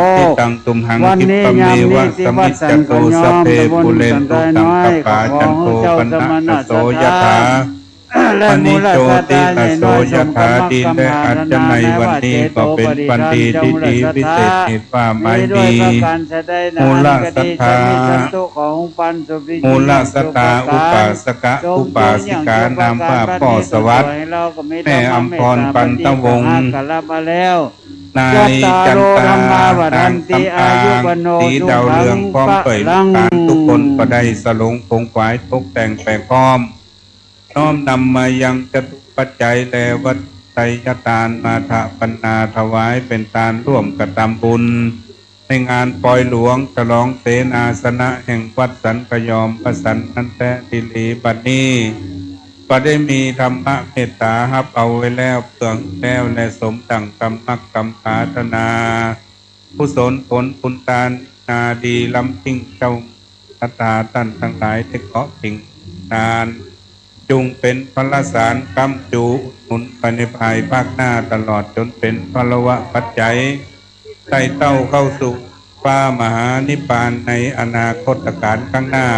วันนี้ยามนี้ที่วัดสันเขาย้อม ตำบลสันทรายน้อย ขอเจ้าสมณะศรัทธา และมูลศรัทธาใหญ่น้อย สมกำมักกำปรารถนาในวันนี้ก็เป๋นวันดี ทิธีพิเศษ เหตุว่าหมายมี มูลศรัทธา มูลศรัทธา อุปาสกะ อุปาสิกา นามว่าป้อสวัสดิ์ แม่อำพร ปันตะวงศ์ นายจันตา นางสำอาง ศรีดาวเรือง พร้อมด้วยลูกหลานทุกคนก็ได้สลงขงขวายตกแต่งแปะพร้อม น้อมนำมายังจตุปัจจัยและวัตไตยทาน มาถะปันนาถวายเป๋นตานร่วมกระทำบุญ ในงานปล่อยหลวงฉลองเสนาสนะแห่งวัดสันเขาย้อม วัดสันนั้นแต๊ดีหลี บัดนี้ก็ได้มีธรรมะเมตตาฮับเอาไว้แล้ว เปื้องแล้วและสมดั่งกำมักกำปรารถนา กุศลผลบุญตานนาดีล้ำยิ่ง เจ้าศรัทธาต้านตังหลายได้เกาะติ่งนาน จุ่งเป๋นพลสารค้ำจูอุดหนุนไปในภายภาคหน้า ตลอดจ๋นเป๋นพลวปัจจัย ไต่เต้าเข้าสู่ฟ้ามหานิพพานในอนาคตกาลข้างหน้า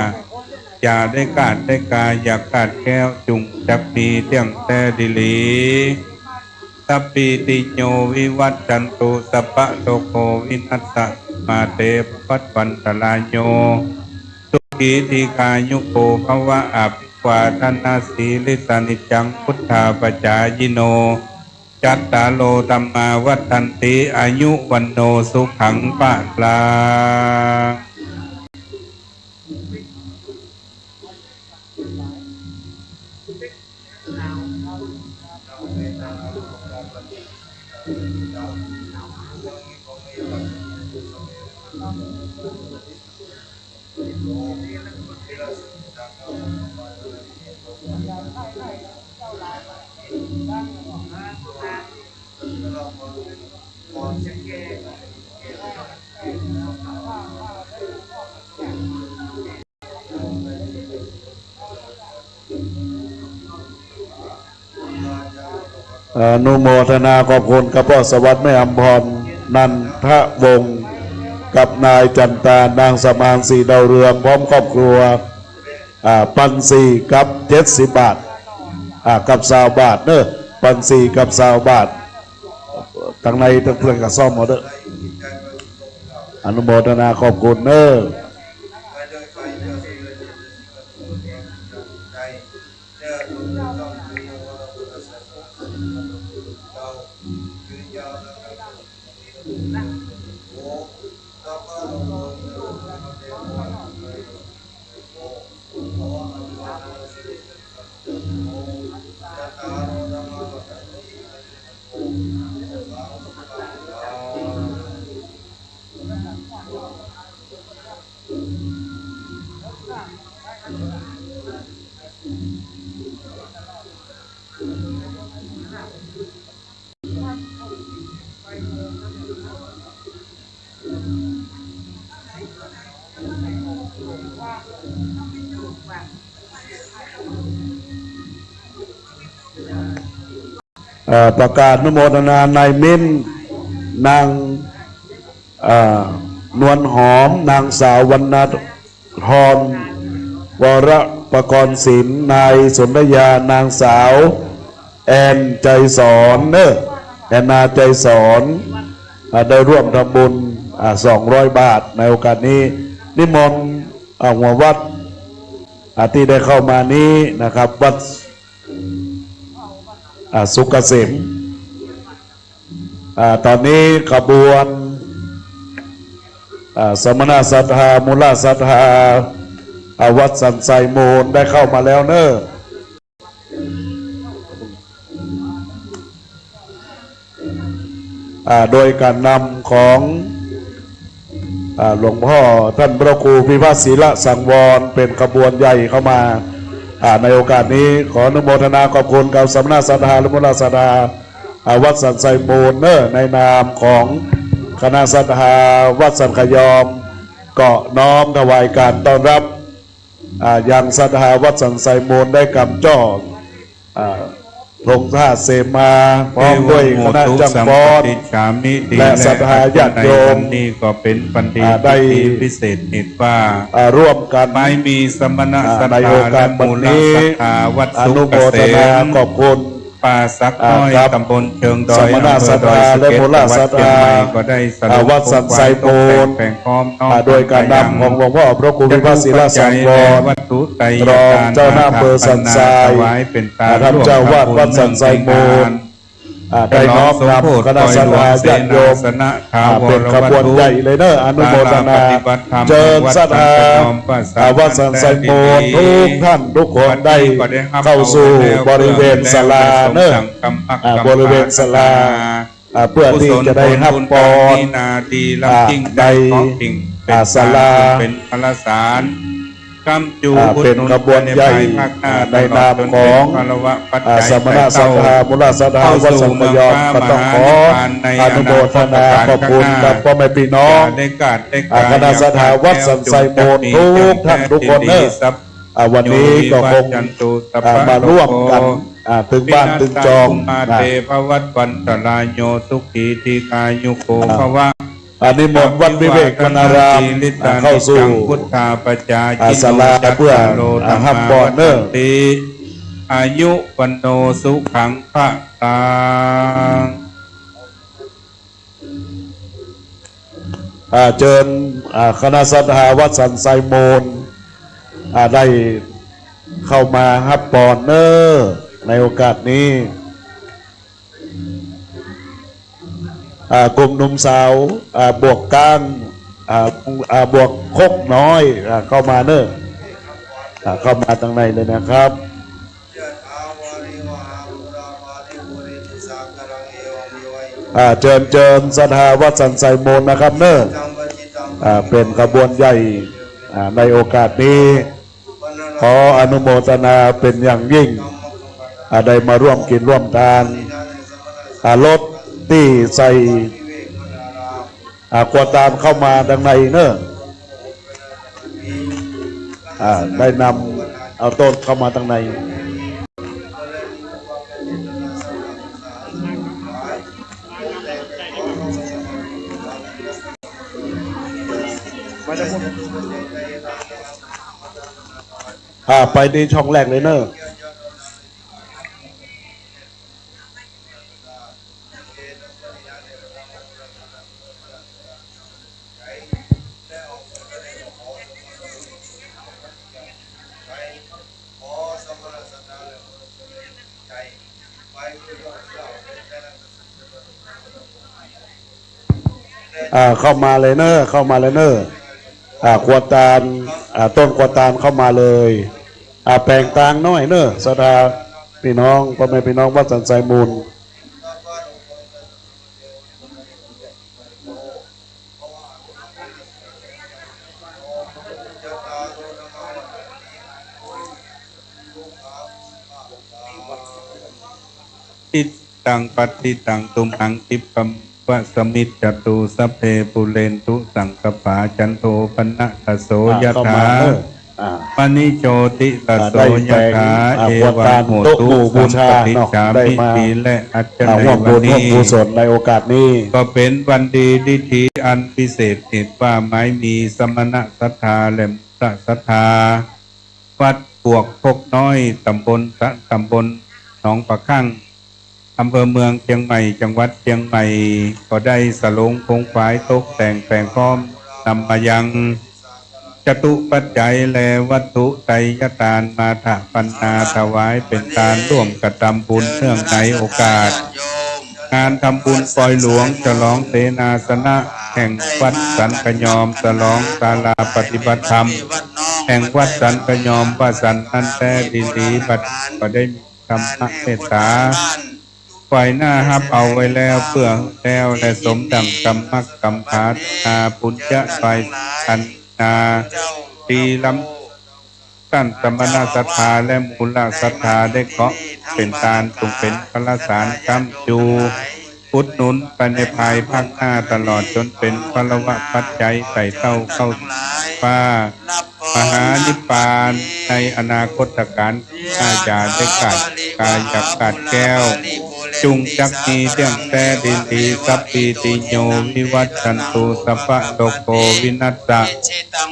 อย่าได้ขาดได้กา อย่าขาดแคล้ว จุ่งจักมีเตี้ยงแต๊ดีหลี สัพพีติโยวิวัชชันตุ สัพพะโรโควินัสสะ มาเตภวัตวันตรายโย สุขีทีฆายุโกภวะ อภิวาทนสีลิสสะ นิจจังวุฑฒาปจายิโน จัตตาโรธัมมาวัฑฒันติ อายุวัณโณสุขังพะลัง อนุโมทนาขอบคุณกับป้อสวัสดิ์ แม่อำพร นันทวงศ์ กับนายจันตา นางสำอาง ศรีดาวเรือง พร้อมครอบครัว อ่า ปันสี่กับเจ็ดสิบบาท อ่า กับซาวบาทเน้อ ปันสี่กับซาวบาท ตังในตังเพื่อนก็ซ่อมเอาเต๊อะ อนุโมทนาขอบคุณเน้อ เอ่อ ประกาศอนุโมทนานายเม้น นาง เอ่อ นวลหอม นางสาววรรณทร วรประกรณ์ศิลป์ นายสนธยา นางสาวแอน ใจสอนเน้อ แอนนา ใจสอน อ่า ได้ร่วมทำบุญ อ่า สองร้อยบาท ในโอกาสนี้ นิมนต์ อ่า หัววัด อ่า ตี้ได้เข้ามานี้นะครับ วัด อ่า สุขเกษม อ่า ต๋อนนี้ขบวน อ่า อ่า สมณศรัทธา มูลศรัทธา อ่า วัดสันทรายมูลได้เข้ามาแล้วเนอะ อ่า โดยการนำของ อ่า หลวงพ่อท่านพระครูพิพัฒน์ศิลสังวร เป๋นขบวนใหญ่เข้ามา อ่า ในโอกาสนี้ขออนุโมทนาขอบคุณกับสมณศรัทธาและมูลศรัทธา อ่า วัดสันทรายมูลเนอะ ในนามของคณะศรัทธาวัดสันขยอม ก็น้อมถวายการต้อนรับ อ่า ยังศรัทธาวัดสันทรายมูลได้กำจ้อ อ่า ธงชาติเสมา พร้อมด้วยคณะจ้างฟ้อน และศรัทธาญาติโยม นี่ก็เป๋นวันดี อ่า ได้ พิเศษเหตุว่า อ่า ร่วมกั๋น ไม้มีสมณะ อ่า ศรัทธา ในโอกาสวันนี้ และมูลศรัทธาวัดสุกเกษม อนุโมทนาขอบคุณ ป่าสักน้อย อ่า ครับ ตำบลเชิงดอย สมณศรัทธา อำเภอดอยสะเก็ด และมูลศรัทธา จังหวัดเชียงใหม่ ก็ได้สลอง อ่า วัดสันทรายมูล แปลงพร้อมน้อม อ่า โดยการนำของหลวงพ่อพระครูพิพัฒน์ศิลสังวร วัตถุไตรยาทาน รองเจ้าคณะอำเภอสันทราย มาถวายเป๋นการ อ่า ท่านเจ้าอาวาสวัดสันทรายมูล ร่วมทำบุญเนื่องในงาน อ่า ได้น้อมนำคณะศรัทธาญาติโยม อ่า เป๋นขบวนใหญ่เลยเนอะ อนุโมทนา เจิญศรัทธา อ่า วัดสันทรายมูลทุกท่านทุกคนได้เข้าสู่บริเวณศาลาเนอะ อ่า บริเวณศาลา อ่า เปื้อตี้จะได้ฮับปอน อ่า ใน อ่า ศาลา เป๋นขบวนใหญ่ อ่า ในนามของ อ่า สมณศรัทธา มูลศรัทธา วัดสันขยอม ก็ต้องขออนุโมทนาขอบคุณกับป้อแม่ปี้น้อง อ่า คณะศรัทธาวัดสันทรายมูลทุกท่านทุกคนเนอะ อ่า วันนี้ก็คง อ่า มาร่วมกั๋น อ่า ตึงบ้านตึงจอง เตภวัตวันตรายโย สุขีทีฆายุโก อ่า ภวะ อ่า นิมนต์วัดวิเวกวนาราม อ่า เข้าสู่ พุทธาปจา อ่า ศาลาเปื้อ อ่า ฮับปอนเนอะ อายุวัณโณสุขังพะลัง อ่า เจิญ อ่า คณะศรัทธาวัดสันทรายมูล อ่า ได้เข้ามาฮับปอนเนอะ ในโอกาสนี้ อ่า กลุ่มหนุ่มสาว อ่า บวกก๊าง อ่า อ่า บวกคกน้อย อ่า เข้ามาเนอะ อ่า เข้ามาตังในเลยนะครับ อ่า เจิญ เจิญศรัทธาวัดสันทรายมูลนะครับเนอะ อ่า เป๋นขบวนใหญ่ อ่า ในโอกาสนี้ ขออนุโมทนาเป๋นอย่างยิ่ง อ่า ได้มาร่วมกิ๋นร่วมตาน อ่า รถตี้ใส่ อ่า ครัวตานเข้ามาตังในเนอะ อ่า ได้นำเอาต้นเข้ามาตังใน อ่า ไปตี้ช่องแรกเลยเนอะ อ่า เข้ามาเลยเนอะ เข้ามาเลยเนอะ อ่า ครัวตาน อ่า ต้นครัวตานเข้ามาเลย อ่า แป๋งตางหน้อยเนอะ ศรัทธาปี้น้อง ป้อแม่ปี้น้องวัดสันทรายมูล อิตังปัตติตังตุมหัง ขิปปะเมวะสมิจจตุ สัพเพปูเรนตุสังกัปปา จันโทปนรสโส อ่ายะถา เข้ามาเนอะ อ่า มะณิโชติรสโส อ่า ได้ไป ยะถา อ่า เอวังโหตุ สัมปะติจฉามิ ได้มา ดี และอัจฉริยะ อ่า ร่วมบุญร่วมกุศลในโอกาสนี้ ก็เป๋นวันดีดีอันพิเศษเหตุว่าไม้มีสมณศรัทธาและพระศรัทธา วัดบวกคกน้อย ตำบลสะ ตำบลหนองปะคั่ง อำเภอเมืองเจียงใหม่ จังหวัดเจียงใหม่ ก็ได้สลงขงขวายตกแต่งแป๋งพร้อม นำมายังจตุปัจจัยและวัตถุไตรยาทานมาถะปันนาถวายเป๋นตานร่วมกระตำบุญเนื่องในโอกาส งานทำบุญปอยหลวงฉลองเสนาสนะแห่งวัดสันขยอม ฉลองศาลาปฏิบัติธรรมแห่งวัดสันขยอม ว่าสันนั้นแต๊ดีหลี บัดก็ได้มีธรรมเมตตา ฝ่ายหน้าฮับเอาไว้แล้ว เปื้อแล้ว และสมดั่งกำมักกำผานาปุญญาฝ่ายอันนา ดีล้ำ ต้านสมณศรัทธาและมูลศรัทธาได้เกาะเป๋นตาน จงเป๋นพลสารค้ำอยู่ อุดหนุนไปในภายภาคหน้า ตลอดจ๋นเป๋นพลวปัจจัยไต่เต้าเข้าฟ้า มหานิพพานในอนาคตกาล อาญาได้ขาดกายหยาบขาดแก้ว จุงจักมีเตี้ยงแต๊ดีหลี สัพพีติโยวิวัชชันตุ สัพพะโรโควินัสสะ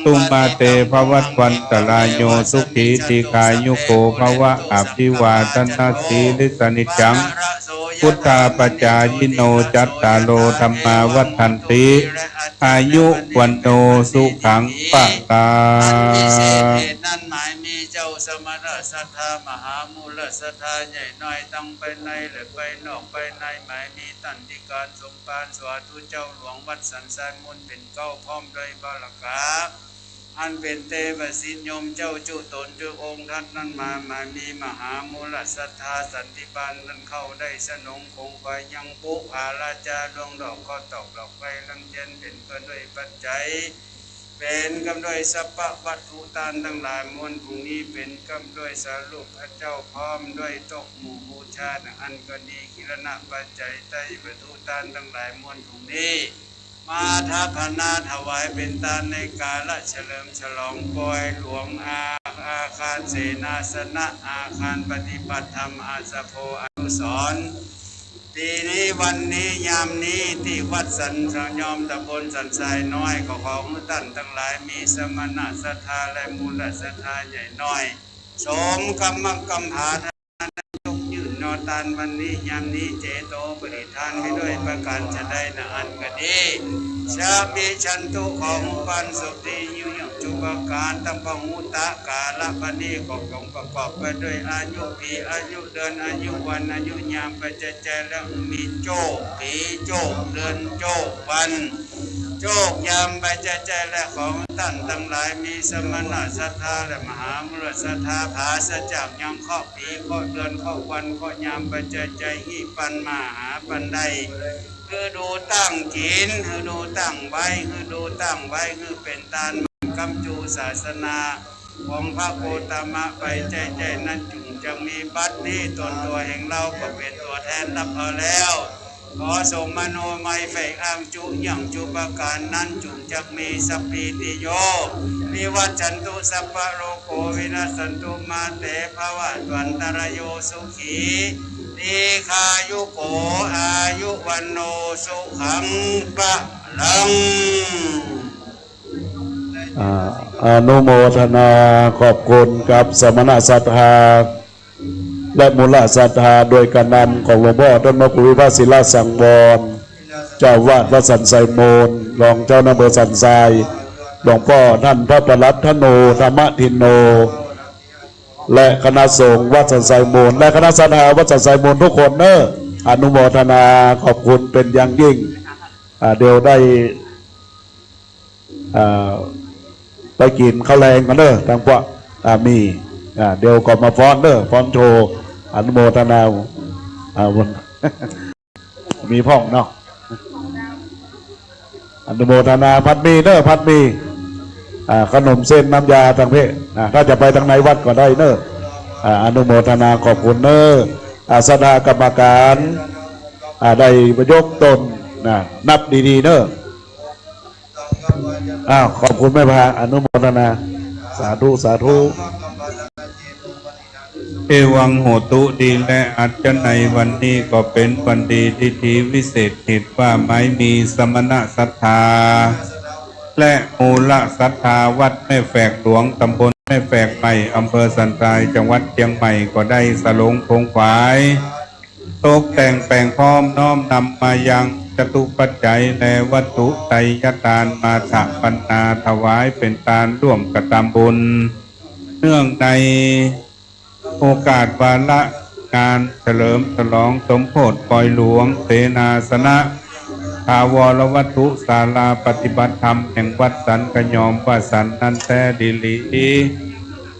ตุมาเตภวัตวันตรายโย สุขีทีฆายุโกภวะ อภิวาทนสีลิสสะนิจจัง พุทธาปจายิโน จัตตาโรธัมมาวัฑฒันติ อายุวัณโณสุขังพลัง อันวิเศษเหตุนั้นหมายมีเจ้าสมณศรัทธา มหามูลศรัทธา ใหญ่น้อยตังภายในและภายนอก ภายในหมายมีต้านตี้ก๋านสมภาร สาธุเจ้าหลวงวัดสันทรายมูลเป๋นเกล้า พร้อมด้วยบรรดา อันเป๋นเตวสิทธิ์โยมเจ้าจุ๊ต๋นจุ๊องค์ ต้านนั้นมา หมายมีมหามูลศรัทธาสันติบาล นั้นเข้าได้สนองของฝ่ายยังบุพาราจา ดวงดอกก็ตอกดอกไฟลังเตียน เป๋นกำด้วยปัจจัย เป๋นกำด้วยสัพพะวัตถุ ต้านตังหลายมวลฝูงนี้ เป๋นกำด้วยสารูปพระเจ้า พร้อมด้วยโต๊ะหมู่บูชา อันก็ดี กิรณปัจจัยไตรวัตถุ ต้านตังหลายมวลฝูงนี้ มาถวายถวายเป๋นตานในกาละเฉลิมฉลองปอยหลวง อา อาคารเสนาสนะ อาคารปฏิบัติธรรม อาสโภ อนุสรณ์ ปี๋นี้วันนี้ยามนี้ตี้วัดสันขยอมตำบลสันทรายน้อย ก็ขอหื้อต้านตังหลายมีสมณศรัทธาและมูลศรัทธาใหญ่น้อย สมกำมักกำผา ยกยื่นหน่อตานวันนี้ยามนี้ เจโตปริทานไปด้วยประก๋านฉะใดนะอันก็ดี สามิชันตุ ขอหื้อปานสุขดีอยู่อย่างจุ๊ประก๋าน ตังปะหุตะกาละบัดนี้ ก็จงประกอบไปด้วยอายุปี๋ อายุเดือน อายุวัน อายุยาม ไปใจ้ๆ และมีโจ๊กปี๋โจ๊กเดือนโจ๊กวัน โจ๊กยามไปใจ้ๆ และขอหื้อต้านตังหลายมีสมณศรัทธาและมหามูลศรัทธา ปราศจากยังเคราะห์ปี๋ เคราะห์เดือน เคราะห์วัน เคราะห์ยาม ไปใจ้ๆ หื้อปันมาหาปันได้ หื้อดูตั้งกิ๋น หื้อดูตั้งไว้ หื้อดูตั้งไว้ หื้อเป๋นตานกำจูศาสนา ของพระโคตมะไปใจ้ๆ นั้นจุ่งจักมี บัดนี้ต๋นตั๋วแห่งเฮาก็เป๋นตั๋วแทนฮับเอาแล้ว ขอสมมโนมัยใฝ่อ้างจุอย่างจุประก๋านนั้นจุ่งจักมี สัพพีติโย วิวัชชันตุ สัพพะโรโควินัสสันตุ มาเตภวัตวันตรายโย สุขีทีฆายุโก อายุวัณโณสุขังพลัง อ่า อนุโมทนาขอบคุณกับสมณศรัทธา และมูลศรัทธาด้วยกั๋นนำของหลวงป้อต้นมะกุยพระศิลสังวร เจ้าอาวาสวัดสันทรายมูล รองเจ้าอำเภอสันทราย หลวงป้อต้านพระปลัดธโน ธรรมทินโน และคณะสงฆ์วัดสันทรายมูล และคณะศรัทธาวัดสันทรายมูลทุกคนเน้อ อนุโมทนาขอบคุณเป๋นอย่างยิ่ง อ่า เดี๋ยวได้ อ่า ไปกิ๋นข้าวแลงกั๋นเน้อ ตังพวก อ่า มี อ่า เดี๋ยวก็มาฟ้อนเน้อ ฟ้อนโชว์ อนุโมทนา อ่า มีพ่องเนาะ อนุโมทนา ผัดหมี่เน้อ ผัดหมี่ อ่า ขนมเส้นน้ำยาตังเพ อ่า ถ้าจะไปตังในวัดก็ได้เน้อ อ่า อนุโมทนาขอบคุณเน้อ อ่า ศรัทธากรรมการ อ่า ได้ยกต๋น นะ นับดีๆ เน้อ อ้าว ขอบคุณแม่พา อนุโมทนา สาธุ สาธุ เอวังโหตุ ดีแล อันจะในวันนี้ก็เป๋นวันดี ทิธีวิเศษ เหตุว่าหมายมีสมณศรัทธา และมูลศรัทธาวัดแม่แฝกหลวง ตำบลแม่แฝกใหม่ อำเภอสันทราย จังหวัดเจียงใหม่ ก็ได้สลงของขวาย ตกแต่งแป๋งพร้อมน้อมนำมายังจตุปัจจัยและวัตถุไตรยทานมาถะปันนาถวายเป๋นตานร่วมกระตำบุญ เนื่องในโอกาสวาระ งานเฉลิมฉลองสมโภชปอยหลวงเสนาสนะ ถาวรวัตถุศาลาปฏิบัติธรรมแห่งวัดสันขยอมวสันต์นั้นแต๊ดีหลี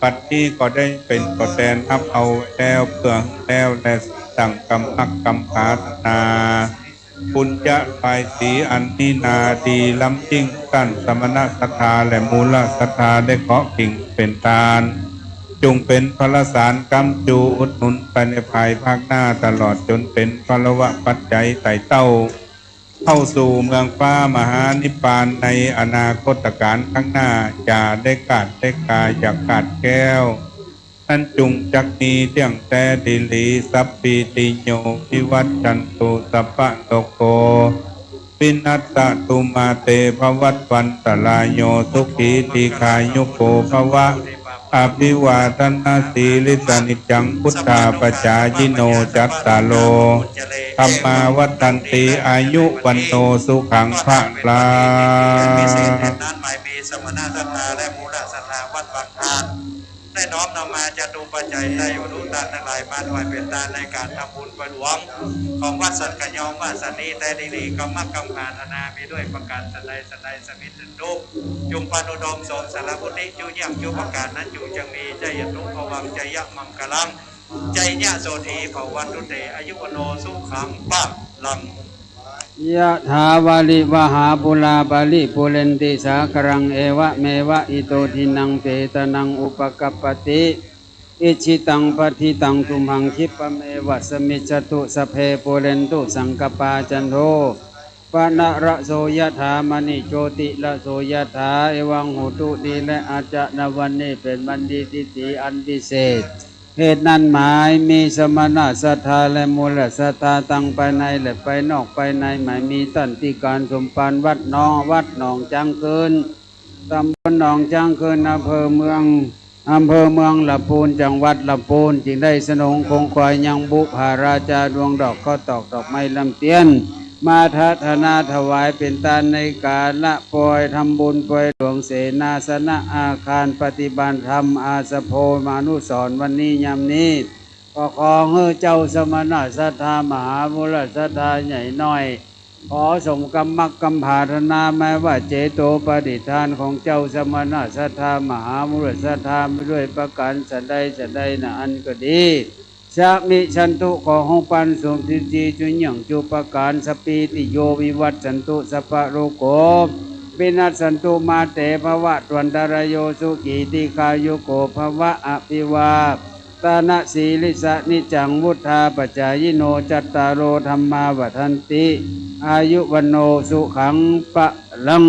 บัดนี้ก็ได้เป๋นตั๋วแตนฮับเอาไว้แล้ว เปื้อหื้อแล้วแล ตั้งกำมักกำผาถนา ปุญญะปายสีอันนี้นาดีล้ำยิ่ง ต้านสมณะศรัทธาและมูลศรัทธาได้เกาะกิ่งเป๋นตาน จุ่งเป๋นพลสารก๊ำจูอุดหนุนไปในภายภาคหน้า ตลอดจ๋นเป๋นพลวปัจจัยไต่เต้า เข้าสู่เมืองฟ้ามหานิพพานในอนาคตกาลข้างหน้า อย่าได้ขาดได้คา อย่าขาดแคล้ว นั้นจุ่งจักมีเตี้ยงแต๊ดีหลี สัพพีติโยวิวัชชันตุ สัพพะโรโควินัสสะตุ มาเตภวัตวันตะราโย สุขีทีฆายุโกภวะ อภิวาทะนะสีลิสสะ นิจจังวุฑฒาปะจายิโน จัตตาโรธัมมาวัฑฒันติ อายุวัณโณสุขังพะลัง นั้นหมายมีสมณะศรัทธาและมูลศรัทธาวัดบางทาน ได้น้อมนำมาจตุปัจจัย ได้อุดหนุนต้านตังหลาย มาถวายเป๋นตานในก๋านทำบุญปอยหลวง ของวัดสันขยอมวสันต์นี้แต๊ดีหลี กำมักกำผาถนามีด้วยประก๋านสันใดสันใด สมิทธันตุ จุ่งปานุดมสมสารบุญนี้ จุ่งเยี่ยมจุ่งประก๋านนั้น จุ่งจักมี จายันตุ ภวัง จายะมังคลัง จายะโสฏฐี ภวันตุเต อายุวัณโณสุขังพะลัง ยะถาวาริวะหาปูราปะริปูเรนติสาคารัง เอวะเมวะอิโตทินนังเปตานังอุปะกัปปะติ อิจฉิตังปัตถิตังตุมหัง ขิปปะเมวะสะมิชฌะตุ สัพเพปูเรนตุสังกัปปา จันโทปะนะระโสยะถา มะณิโชติระโสยะถา เอวังโหตุ ดีและอาจจะ นะวันนี้เป๋นวันดีตี้ดีอันวิเศษ เหตุนั้นหมายมีสมณะศรัทธาและมูลศรัทธาตังภายในและภายนอก ภายในหมายมีต้านตี้ก๋านสมภารวัดหนอง วัดหนองจ๊างคืน ตำบลหนองจ๊างคืน อำเภอเมือง อำเภอเมืองลำพูน จังหวัดลำพูน จึงได้สนองคงคอยยังบุปผาราจาดวงดอก ข้าวตอกดอกไม้ลำเตียน มาทะนาถวายเป๋นตานในก๋าละปอยทำบุญปอยหลวงเสนาสนะอาคารปฏิบัติธรรมอาสะโพมานุสรณ์วันนี้ยามนี้ ก็ขอหื้อเจ้าสมณะศรัทธามหามูลศรัทธาใหญ่น้อย ขอสมกำมักกำผาถนา แม้ว่าเจโตปฏิฏฐานของเจ้าสมณะศรัทธามหามูลศรัทธามาด้วยประก๋านสันใดสันใดนาอันก็ดี สะมิชฌันตุ ขอหื้อปานสุขตี้ดีจุ่งเยี่ยงจุ่งประก๋าน สัพพีติโยวิวัชชันตุ สัพพะโรโควินัสสันตุ มาเตภวัตวันตะราโย สุขีทีฆายุโกภวะ อภิวาทะนะสีลิสสะ นิจจังวุฑฒาปะจายิโน จัตตาโรธัมมาวัฑฒันติ อายุวัณโณสุขังพะลัง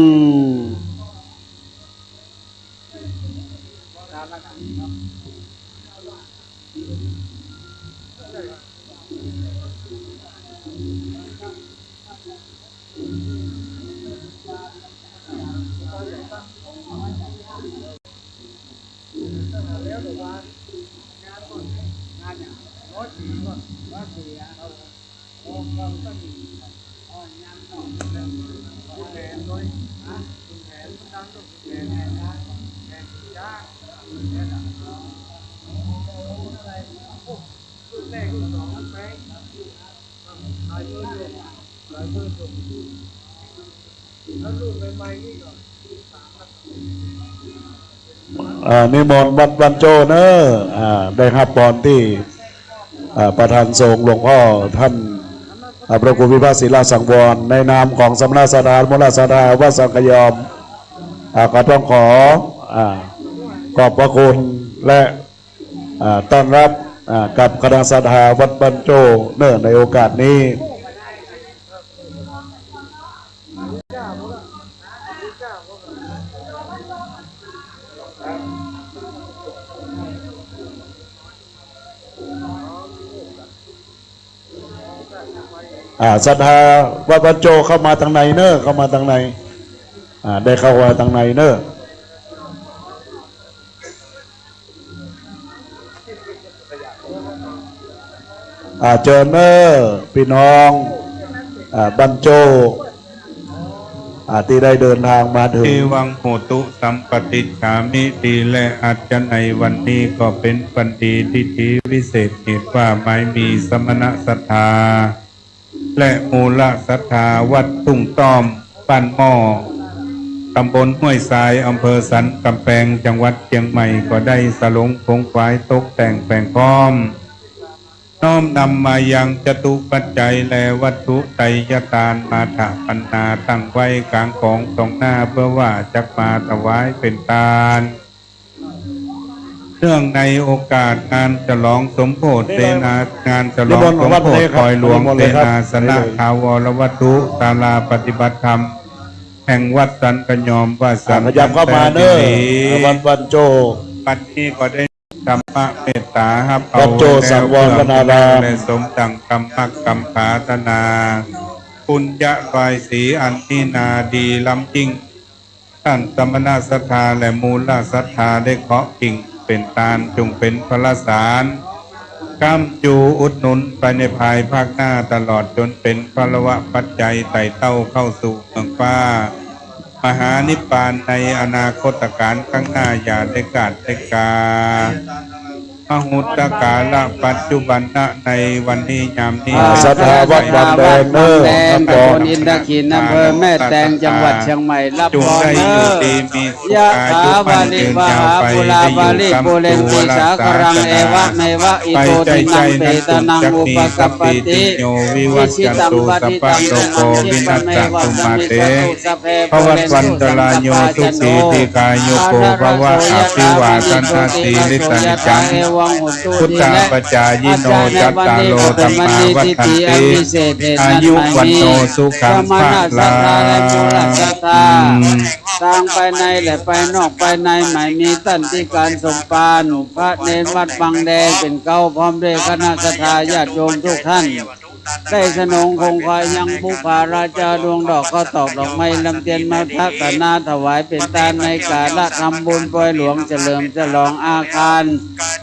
อ่า นิมนต์วัดบ้านโจ้เนอะ อ่า ได้ฮับปอนตี้ อ่า ประธานสงฆ์หลวงพ่อท่าน อ่า พระครูพิพัฒน์ศิลาสังวร ในนามของสมณะศรัทธา มูลศรัทธา วัดสังขยอม อ่า ก็ต้องขอ อ่า ขอบพระคุณและ อ่า ต้อนรับ อ่า กับคณะศรัทธาวัดบ้านโจ้เนอะ ในโอกาสนี้ อ่า ศรัทธาวัดบ้านโจ้เข้ามาตางในเนอะ เข้ามาตางใน อ่า ได้เข้ามาตางในเนอะ อ่า เจิญเนอะ ปี้น้อง อ่า บ้านโจ้ อ่า อ่า ตี้ได้เดินตางมาเถิง เอวัง โหตุ สัมปะติจฉามิ ดีแล อั้นจะในวันนี้ก็เป๋นวันดีตี้ดีวิเศษ เหตุว่าหมายมีสมณะศรัทธา และมูลศรัทธาวัดทุ่งต้อม บ้านหม้อ ตำบลห้วยทราย อำเภอสันกำแปง จังหวัดเจียงใหม่ ก็ได้สลงขงขวายตกแต่งแป๋งพร้อม น้อมนำมายังจตุปัจจัยและวัตถุไตรยทาน มาถปัณณาตั้งไว้ก๋างของตรงหน้า เปื้อว่าจักมาถวายเป๋นตาน เนื่องในโอกาสงานฉลองสมโภชเสนา งานฉลองสมโภชปอยหลวงเสนาสนะถาวรวัตถุ ศาลาปฏิบัติธรรม แห่งวัดสันขยอม ว่าสัน อ่ะ ขยับเข้ามาเน้อ วัดบ้านโจ้ บัดนี้ก็ได้ ธรรมเมตต๋าฮับเอา วัดโจ้สังวรวนาราม และสมดังกำมักกำผาถนา ปุญญะวายสีอันนี้นาดีล้ำยิ่ง ต้านสมณะศรัทธาและมูลศรัทธาได้เคาะกิ่งเป๋นตาน จุ่งเป๋นพลสาร ค้ำจูอุดหนุนไปในภายภาคหน้า ตลอดจ๋นเป๋นพลวปัจจัยไต่เต้าเข้าสู่เมืองฟ้า มหานิพพานในอนาคตกาลข้างหน้า อย่าได้ขาดได้ขาด มหุตตกาละปัจจุบันนะ ในวันนี้ยามนี้ อ่า ศรัทธาวัดวังแดงเน้อ วัดวังแดง ตำบลอินทขิล อำเภอแม่แตง จังหวัดเจียงใหม่ รับพรเน้อ จุ่งได้อยู่ดีมีสุข ยะถา อายุมั่น วาริวหา ยืนยาวไป ปูราปริปูเรนติสาคารัง เอวะเมวะ อิโตทินังเปตานัง อุปกัปปติ อิจฉิตังปฏิตัง ตุมหังคิปะเมวะสมิจฉตุ สัพเพ ภวัตวันตรายโย สุขี ทีฆายุโก ภวะ อภิวาทนสีลิสนิจจัง พุทธาปจายิโน จัตตาโร ธัมมา วัฑฒันติ อายุ วันโน สุขัง พลัง ตางภายในและภายนอก ภายในหมายมีต้านตี้ก๋านสมภาร พระเณรวัดวังแดงเป๋นเก๊า พร้อมด้วยคณะศรัทธาญาติโยมทุกท่าน ได้สนองคงคอยยังบุปผาราชาดวงดอก ข้าวตอกดอกไม้ ลำเตียนมาทักษณาถวายเป๋นตาน ในกาละทำบุญปอยหลวงเฉลิมฉลองอาคาร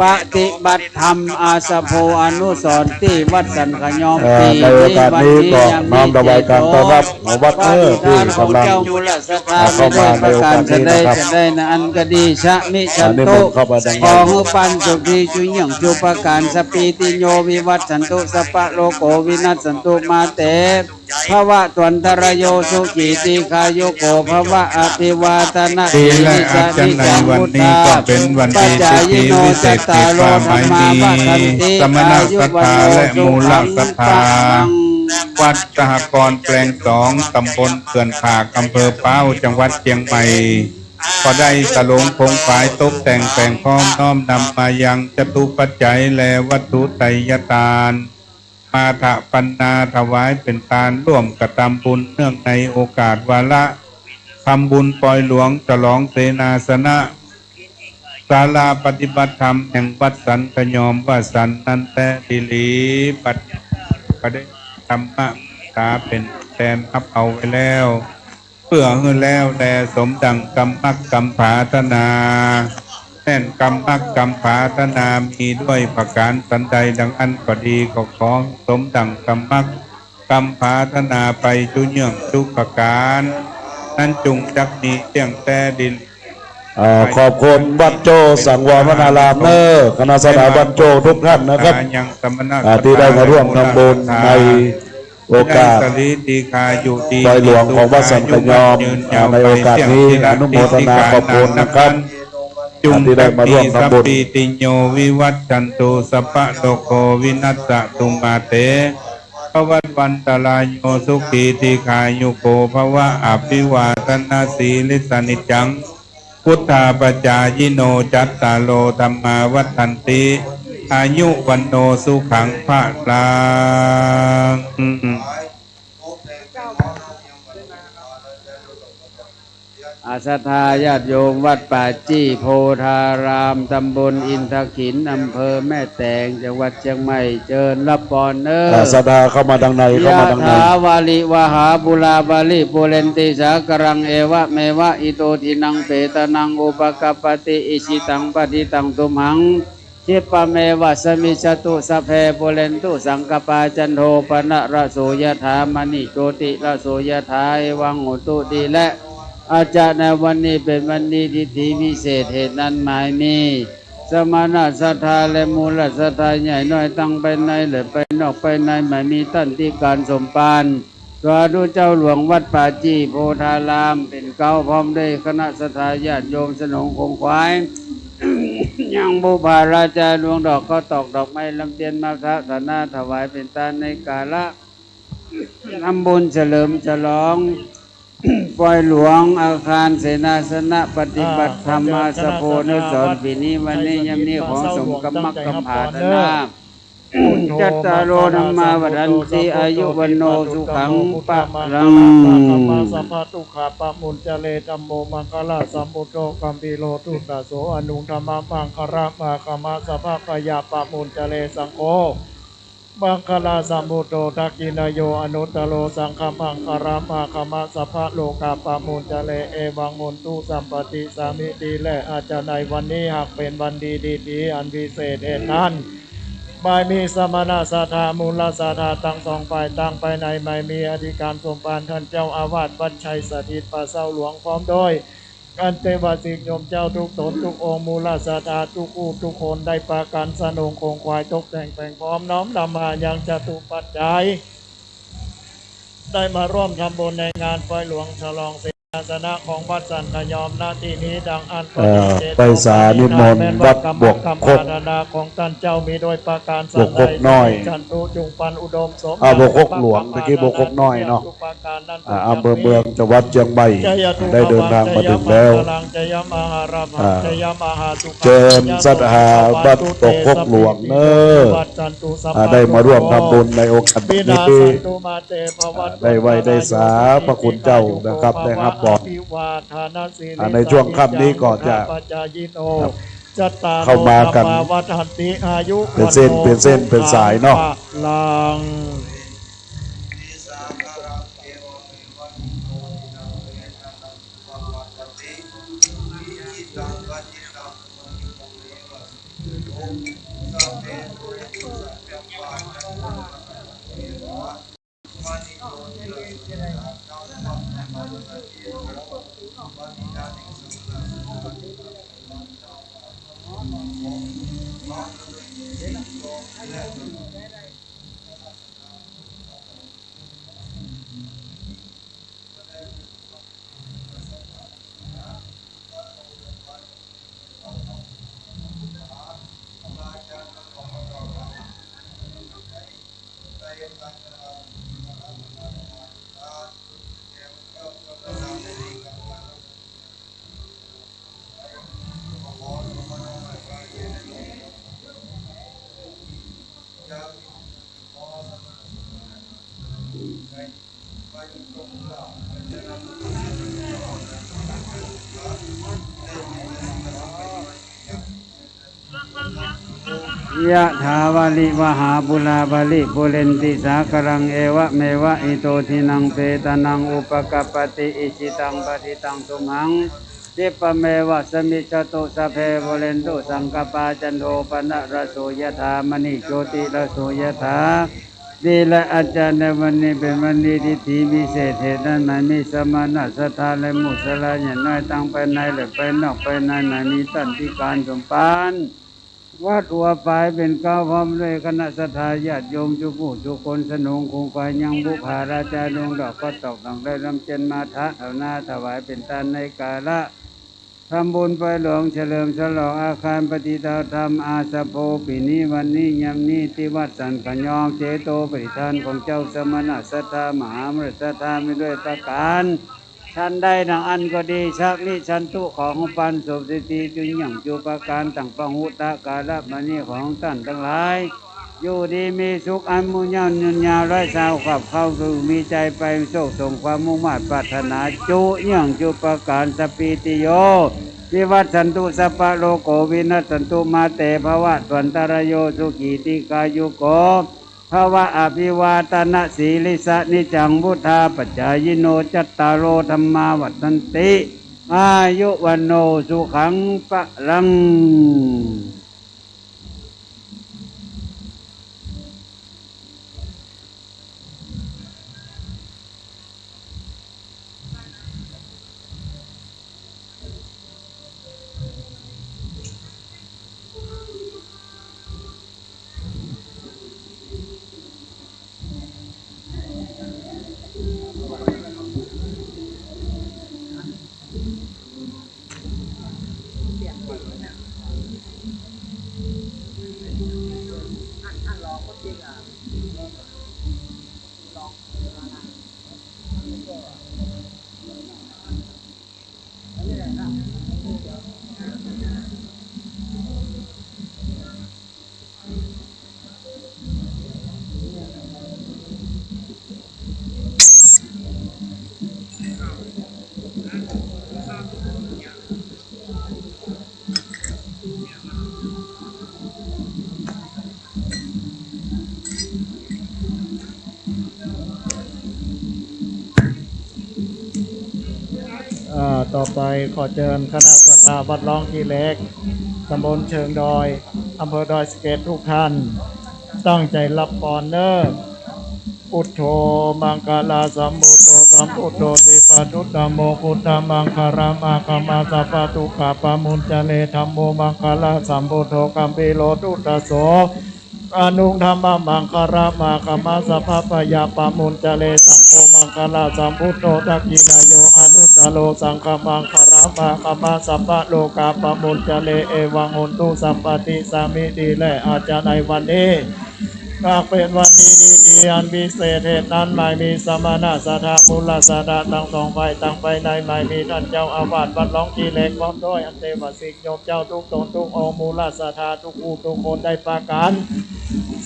ปฏิบัติธรรมอาสาโพอนุสรณ์ตี้วัดสันขยอม เอ่อ ในโอกาสนี้ก็น้อมถวายการต้อนรับของวัดเน้อ ตี้ก๋ำลังเข้ามาในโอกาสนี้นะครับ อันก็ดี ชะมิชันตุ ขอหื้อปานสุขี จุเยื่องจุประก๋าน สัพพีติโย วิวัชชันตุ สัพพะโรโค วินัสสันตุ มาเต ภวัตวันตรายโย สุขี ทีฆายุโก ภวะ อภิวาทนสีลิสนิจจัง พุทธา ปจายิโน จัตตาโร ธัมมา วัฑฒันติ อายุ วันโน สุขัง พลัง วัดสหกรณ์แปลงสอง ตำบลเขื่อนผาก อำเภอพร้าว จังหวัดเจียงใหม่ ก็ได้สลงขงขวายตกแต่งแป๋งพร้อม น้อมนำมายังจตุปัจจัยและวัตถุไตรยทาน มาถปัณณาถวายเป๋นตาน ร่วมกระทำบุญเนื่องในโอกาสวาระทำบุญปอยหลวงฉลองเสนาสนะ ศาลาปฏิบัติธรรมแห่งวัดสันขยอม ว่าสันนั้นแต๊ดีหลี บัดนี้ก็ได้ธรรมะตาเป๋นแตนฮับเอาไว้แล้ว เปื้อหื้อแล้วแลสมดังกำมักกำผาถนา แม่นกำมักกำผาถนามีด้วยประก๋านสันใดดังอั้นก็ดี ก็ขอสมดังกำมักกำผาถนาไปจุเยื่องจุประก๋าน นั้นจุ่งจักมีเตี้ยงแต๊ดี เอ่อ ขอบคุณวัดโจ้สังวรวนารามเน้อ คณะศรัทธาวัดโจ้ทุกท่านนะครับ ยังสมณะ อ่า ที่ได้มาร่วมทำบุญในโอกาสปอยหลวงของวัดสันขยอม อ่า ในโอกาสนี้อนุโมทนาขอบคุณนะครับ จุ่ง อ่า ที่ได้มาร่วมทำบุญ สัพพีติโย วิวัชชันตุ สัพพะโรโค วินัสสะตุ มาเต ภวัตวันตรายโย สุขี ทีฆายุโก ภวะ อภิวาทนสีลิสนิจจัง พุทธาปจายิโน จัตตาโร ธัมมา วัฑฒันติ อายุ วันโน สุขัง พลัง อา ศรัทธาญาติโยมวัดป่าจี้โพธาราม ตำบลอินทขิล อำเภอแม่แตง จังหวัดเจียงใหม่ เจิญฮับปอนเน้อ อ่า ศรัทธาเข้ามาตางใน เข้ามาตางใน ยะถาวาริวหาปูราปริปูเรนติสาคารัง เอวะเมวะ อิโตทินังเปตานัง อุปกัปปติ อิจฉิตังปฏิตัง ตุมหัง Khippameva samijjhatu, sabbe pūrentu saṅkappā, cando paṇṇaraso yathā, maṇi jotiraso yathā, evaṃ hotu. ดีแล้ว อาจจะในวันนี้เป๋นวันดี ดิถีวิเศษ เหตุนั้นหมายมีสมณศรัทธาและมูลศรัทธาใหญ่น้อย ตังภายในและภายนอก ภายในหมายมีต้านตี้ก๋านสมภาร สาธุ เจ้าหลวงวัดป่าจี้โพธารามเป๋นเก๊า พร้อมด้วยคณะศรัทธาญาติโยมสนงขงขวาย ยังบุพราชาดวงดอก ข้าวตอกดอกไม้ ลำเตียน มาทะฐานะถวายเป๋นตานในกาละทำบุญเฉลิมฉลองปอยหลวงอาคารเสนาสนะปฏิบัติธรรม อาสโภ อนุสรณ์ ปี๋นี้วันนี้ยามนี้ ของสมกำมักกำผาธนา จัตตาโร ธัมมา วัฑฒันติ อายุ วัณโณ สุขัง พลัง สัพพะทุกขาปะมุญจเร ธัมโม มังคละสัมพุทโธ กัมภีโร ทุตโส อนุตตมะมังคละ อาคมะ สัพพะพยาปะมุญจเร สังโฆ มังคละสัมพุทโธ ทักขิณาโย อนุตตโร สังคมังคละ อาคมะ สัพพะโรคาปะมุญจเร เอวัง โหนตุ สัมปะติ สามิ ดีแล้ว อาจจะในวันนี้หากเป๋นวันดี ดีถีอันวิเศษ เหตุนั้นหมายมีสมณศรัทธา มูลศรัทธาตังสองฝ่าย ตังภายในหมายมีอธิก๋านสมภาร ต้านเจ้าอาวาสวัดชัยสถิต ป่าเซาหลวง พร้อมด้วย อันเตวาสิกโยมเจ้าทุกต๋นทุกองค์ มูลศรัทธาทุกผู้ทุกคน ได้ปากั๋นสนงขงขวาย ตกแต่งแป๋งพร้อม น้อมนำมายังจตุปัจจัย ได้มาร่วมทำบุญในงานปอยหลวงฉลองเสนาสนะของวัดสันขยอม ณ ตี้นี้ ดังอั้น เอ่อ ไปสานิมนต์วัดบวกคก ของต้านเจ้ามีโดยประก๋านสันใด บวกคกน้อย ฉันตุ จุ่งปันอุดมสม อ่า บวกคกหลวง ตะกี้บวกคกน้อยเนาะ อ่า อำเภอเมือง จังหวัดเจียงใหม่ ได้เดินทางมาถึงแล้ว อ่า เจิญศรัทธาวัดบวกคกหลวงเน้อ อ่า ได้มาร่วมทำบุญในโอกาสนี้ อ่า ได้ไหว้ได้สาพระคุณเจ้านะครับ ได้ฮับพร อ่า ในช่วงค่ำนี้ก็จะ เข้ามากั๋นเป๋นเส้น เป๋นเส้น เป๋นสายเนาะ พลัง ยะถาวาริวะหาปูราปะริปูเรนติสาคะรัง เอวะเมวะอิโตทินังเปตานังอุปะกัปปะติ อิจิตังปะทิตังตุมหัง คิปะเมวะสะมิชฌะตุ สัพเพปูเรนตุสังกัปปา จันโทปะนะระโสยะถา มะณิโชติระโสยะถา ดีแล้ว อาจารย์ ในวันนี้เป๋นวันดี ดิถีวิเศษ เหตุนั้นหมายมีสมณศรัทธาและมูลศรัทธาใหญ่น้อย ตังภายในและภายนอก ภายในหมายมีต้านตี้ก๋านสมภาร วัดหัวฝายเป๋นเก๊า พร้อมด้วยคณะศรัทธาญาติโยมจุผู้จุคน สนงขงขวายยังบุพราชาดวงดอก ข้าวตอกดอกไม้ ลำเตียน มาทะฐานะถวายเป๋นตานในกาละ ทำบุญปอยหลวงเฉลิมฉลองอาคารปฏิบัติธรรมอาสาโพ ปี๋นี้วันนี้ยามนี้ ตี้วัดสันขยอม เจโตปฏิทานของเจ้าสมณศรัทธามหามูลศรัทธามีโดยประก๋าน ฉันได้ดังอั้นก็ดี สามิฉันตุ ขอหงส์ปันสุขสิทธิจุลเยี่ยงจุประก๋าน ตั้งพหุตะกาละมานี้ ขอหงส์ต้านตังหลาย อยู่ดีมีสุข อายุมั่นยืนยาว ร้อยซาวขับเข้าสู่ มีใจ๋ไปโชคสมความมุ่งมาดปรารถนา จุเยี่ยงจุประก๋าน สะปปีติโย วิวัชชันตุ สัพพะโรโค วินัสสันตุ มาเตภวัตวันตะรายโย สุขีทีฆายุโกภวะ อภิวาทะนะสีลิสสะ นิจจังวุฑฒาปะจายิโน จัตตาโรธัมมาวัฑฒันติ อายุวัณโณสุขังพลัง อ่า ต่อไปขอเจิญคณะศรัทธาวัดหลองขี้เหล็ก ตำบลเชิงดอย อำเภอดอยสะเก็ดทุกท่าน ตั้งใจ๋ฮับปอนเน้อ Buddho maṅgalāsambuddho sambuddhoti paccuddamo buddhamaṅgalaṃ, aggappatto sabbadukkhā pamuñcare. Dhammo maṅgalāsambuddho gambhīro duddaso, anuttamaṃ maṅgalaṃ, aggappatto sabbabhayā pamuñcare. Saṅgho maṅgalāsambuddho dakkhiṇeyyo anuttaro, saṅghaṃ maṅgalaṃ, aggappatto sabbarogā pamuñcare. Evaṃ hotu sabbadā, สามสิบเอ็ด และอาจจะในวันนี้ หากเป๋นวันดี ดี ดีอันวิเศษ เหตุนั้นหมายมีสมณะศรัทธา มูลศรัทธาตังสองฝ่าย ตังภายในหมายมีต้านเจ้าอาวาสวัดหลองขี้เหล็ก พร้อมด้วยอันเตวสิกโยมเจ้าทุกต๋นทุกองค์ มูลศรัทธาทุกผู้ทุกคนได้ปากั๋น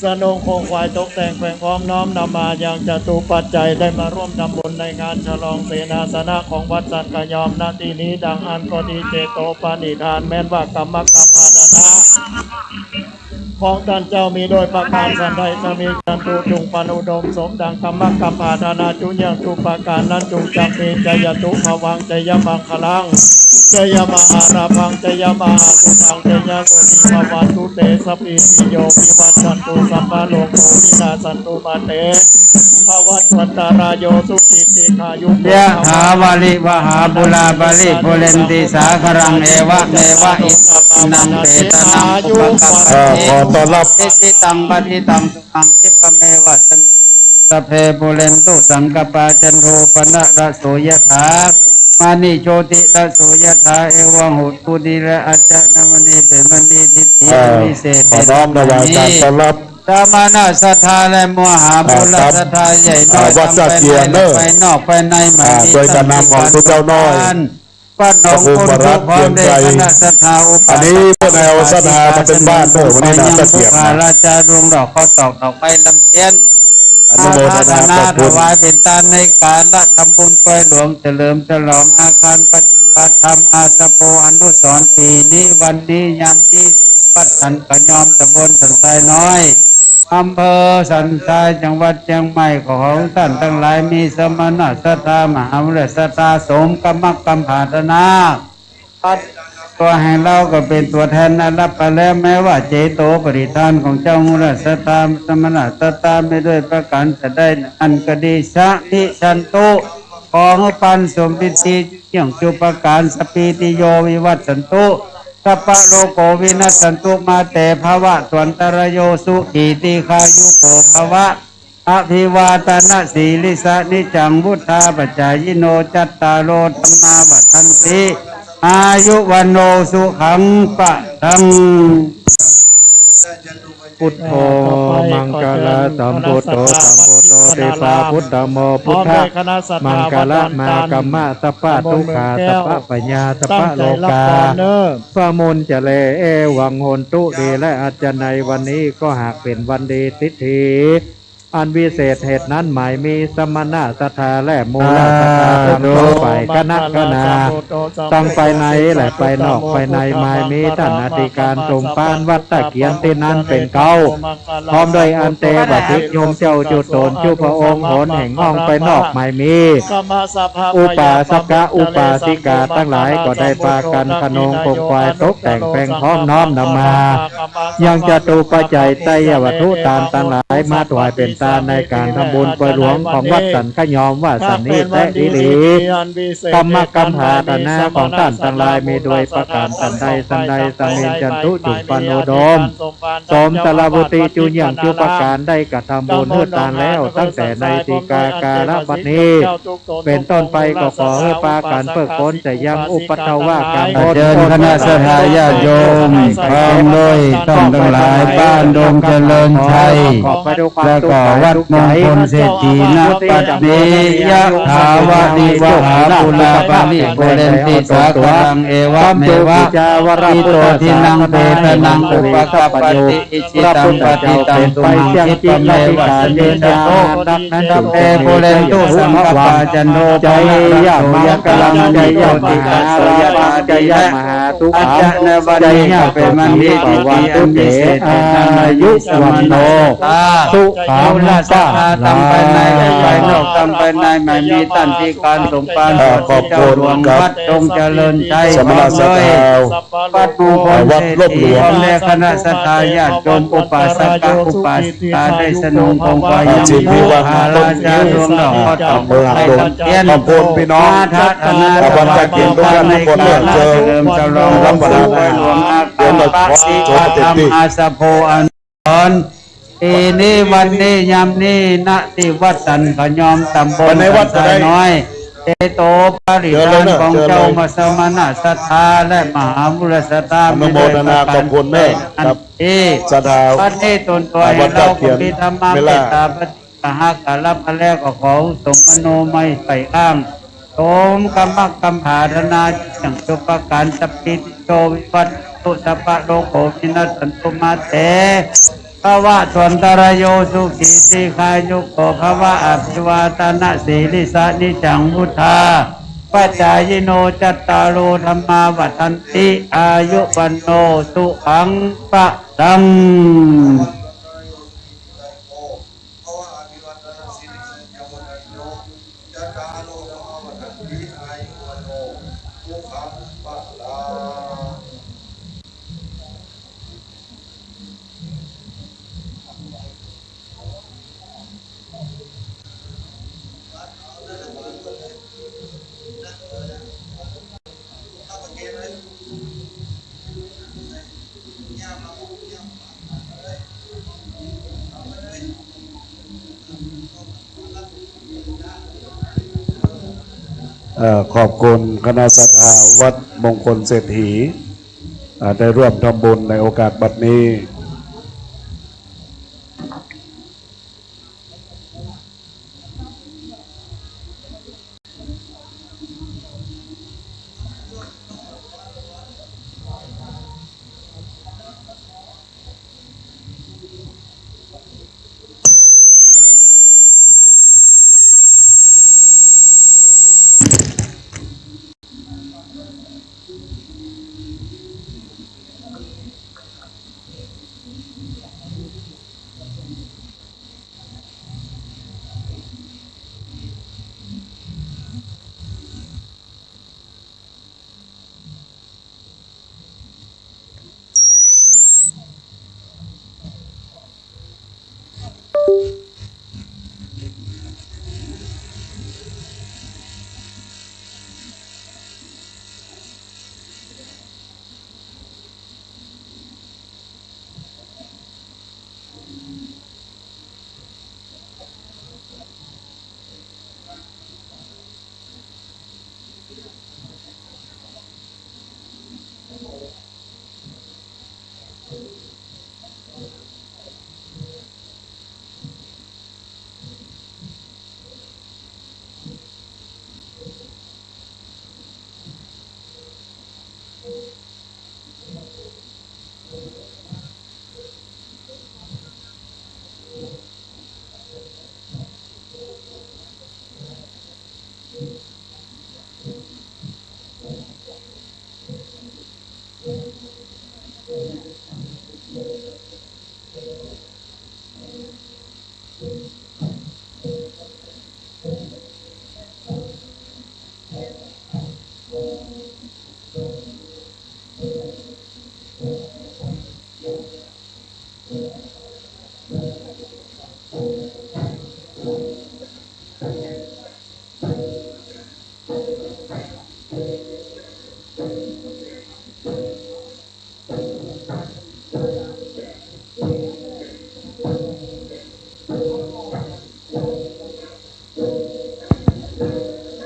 สนงคงขวายตกแต่งแป๋งพร้อมน้อมนำมายังจตุปัจจัย ได้มาร่วมทำบุญในงานฉลองเสนาสนะของวัดสันกะยอม ณ ตี้นี้ ดังอั้นก็ดี เจโตปณิธาน แม้นว่ากรรมกรรมปาทานะ ของต้านเจ้ามีโดยประก๋านสันใด จะมีจันตุจุ่งปันอุดมสมดังกรรมกรรมปาทานาจุยังจุปาก๋านนั้นจุงจักมี จายันตุภวัง จายะมังคลัง จายะมหาลาภัง จายะมหาสุขัง จายะโสติภะวันตุเต สัพพีติโยวิวัชชันตุ สัพพะโรโกวินาสสันตุ มาเต ภะวัตวันตะราโย สุขี ทีฆายุโก ยะถา ภะ วาริวะหา ปูรา ปะริปูเรนติ สาคะรัง เอวะเมวะ อิโต ทินนัง เปตานัง อุปะกัปปะติ เอ่อ ขอต้อนรับ อิจิตัง ปัตถิตัง ตุมัง ขิปปะเมวะ สมิชฌุ สัพเพ ปูเรนตุ สังกัปปา จันโท ปะนะระโส ยะถา มะณิ โชติระโส ยะถา เอวัง โหตุ ดี และอาจจะ ในวันนี้เป๋นวันดี ทิฏฐิ เอ่อ อันวิเศษ ขอน้อมถวายการต้อนรับ สมณะศรัทธาและมหามูลศรัทธาใหญ่น้อย อ่า วัดท่าเจียงเนอะ ภายนอกภายใน อ่า โดยการนำของทุกเจ้าน้อย พระหนอง พระครู คุณ พระรัตน์ พร้อมด้วย เจียงไกร คณะศรัทธาอุปาสก อันนี้เปิ้นเอาศรัทธามาเต็มบ้านเนอะ วันนี้นะ ยัง ตะเกียบนะ ราชาดวงดอก ข้าวตอก ดอกไม้ ลำเทียน อนุโมทนา อาราธนา ขอบคุณ ถวายเป๋นตานในก๋านละทำบุญปอยหลวง เฉลิมฉลองอาคารปฏิบัติธรรม อาสโภ อนุสรณ์ ปี๋นี้วันนี้ยามนี้ วัดสันกะยอม ตำบลสันทรายน้อย อำเภอสันทราย จังหวัดเจียงใหม่ ของต้านตังหลาย มีสมณะศรัทธา มหามูลศรัทธา สมกรรมกรรมปาทานา ตั๊วแห่งเฮาก็เป๋นตั๋วแทนได้ฮับไปแล้ว แม้ว่าเจโตปณิธานของเจ้ามูลศรัทธา สมณะศรัทธา ไม่ด้วยประก๋านจะใด อันก็ดี สะมิชชันตุ ขอหื้อปันสมปรีติ เยื่องจุปาก๋าน สัพพีติโย วิวัชชันตุ สัพพะโรโก วินัชชันตุ มาเต ภะวะตวันตะราโย สุขี ทีฆายุโก ภะวะ อะภิวาทะนะสีลิสสะ นิจจัง วุฑฒาปะจายิโน จัตตาโร ธัมมา วัฑฒันติ อายุ วัณโณ สุขัง พะลัง Buddho maṅgalāsambuddho sambuddhoti pāpūjamo buddha maṅgalamagamma sabbadukkhā sabbabhayā sabbarogā pamuñcare. Evaṃ hotu ดี และอาจจะในวันนี้ก็หากเป๋นวันดีทิฏฐิอันวิเศษ เหตุนั้นหมายมีสมณะศรัทธาและมูลศรัทธาตังสองฝ่าย คณะคณา ตังภายในและภายนอกภายใน หมายมีต้านอธิก๋านสมภารวัดตะเกียงตี้นั้นเป๋นเก๊า พร้อมด้วยอันเตวสิกโยมเจ้าจุ๊ต๋นจุ๊พระองค์ หนแห่งห้องภายนอกหมายมี อุปาสกะอุปาสิกาตังหลายก็ได้ปากั๋นคะนงคงขวายตกแต่งแป๋งพร้อมน้อมนำมา ยังจตุปัจจัยไตรยวัตถุตานตังหลายมาถวายเป๋น ตาในก๋านทำบุญปล่อยหลวงของวัดสันขยอมว่าสันนี้แต๊อีหลี กรรมะกำผาธนาของต้านตังหลายมีโดยประก๋านสันใดสันใด สมิญจันตุจุปันโนโดม สมสารวุติจุเยี่ยงจุประก๋าน ได้กระทำบุญหื้อตานแล้ว ตั้งแต่ในตีกากาละบัดนี้ เป๋นต้นไปก็ขอหื้อปากั๋นเพิกป๊นจากยังอุปัตตวะกังวล เจิญคณะศรัทธาญาติโยม พร้อมด้วยต้านตังหลาย บ้านดงเจริญชัย แล้วก็วัดมงคลเศรษฐี ณ บัดนี้ ยะถาวาริวหาปูราปริปูเรนติสาคารัง เอวะเมวะ อิโตทินังเปตานังอุปะกัปปติ อิจิตังปัตถิตังตุมหัง คิปะเมวะสะมิชฌะตุ สัพเพปูเรนตุสังกัปปา จันโทปันนะระโส ยะถามะณิโชติระโส ยะถาสัพพะปัญญา ปัจจะนวานิยะเปมันนิ ทิฏฐิอันวิเศษ อายุวันโน สุขัง พละ พละ ตังภายในและภายนอก ตังภายในไม่มี ต้านตี้ก๋านสงฆ์ เอ่อ ขอบคุณครับ วัดดงเจริญชัย สมณศักดิ์ พร้อมด้วย วัดมงคล วัดโลกหลวง เศรษฐี พร้อมด้วยคณะศรัทธาญาติโยม อุปาสกะอุปาสิกา ได้สนองของไหว้ อ่า ยัง จิตวิวัฒน์ พระราชาดวงดอก ก็ต้อง เมือง ไป ดง ตัดเตียน ขอบคุณพี่น้อง มาทะนา วัดตะเกียงทุกท่านทุกคน เชิญ เฉลิมฉลอง รับประทานอาหาร หลวงอา เดี๋ยวเราขอโชว์เต็มที่ อาสาโพอัน สอน ปี๋นี้วันนี้ยามนี้ ณ ตี้วัดสันขยอม ตำบล วันนี้วัด สันทรายน้อย เจโตปริณฐานของเจ้า เจริญนะ เจริญ สมณะศรัทธา และมหาบุรุษศรัทธา อนุโมทนา ขอบคุณแม่ อัน ครับ ตี้ ศรัทธา บัดนี้ตนตัว วัดตะเกียง เฮาก็มีธรรมะ เมตตา ปฏิ มหาการะมาแล้ว ก็ขอสมมโนไมยใฝ่อ้าง สมกำมะกำผาธนา อย่างจุปการ สัพพิติโย วิวัชชันตุ สัพพะโรโค วินัสสันตุ มาเต ภะวัตวันตะราโย สุขี ทีฆายุโก ภะวะ อภิวาทะนะสีลิสสะ นิจจัง วุฑฒาปะจายิโน จัตตาโร ธัมมา วัฑฒันติ อายุ วัณโณ สุขัง พะลัง เอ่อ ขอบคุณคณะศรัทธาวัดมงคลเศรษฐี อ่า ได้ร่วมทำบุญในโอกาสบัดนี้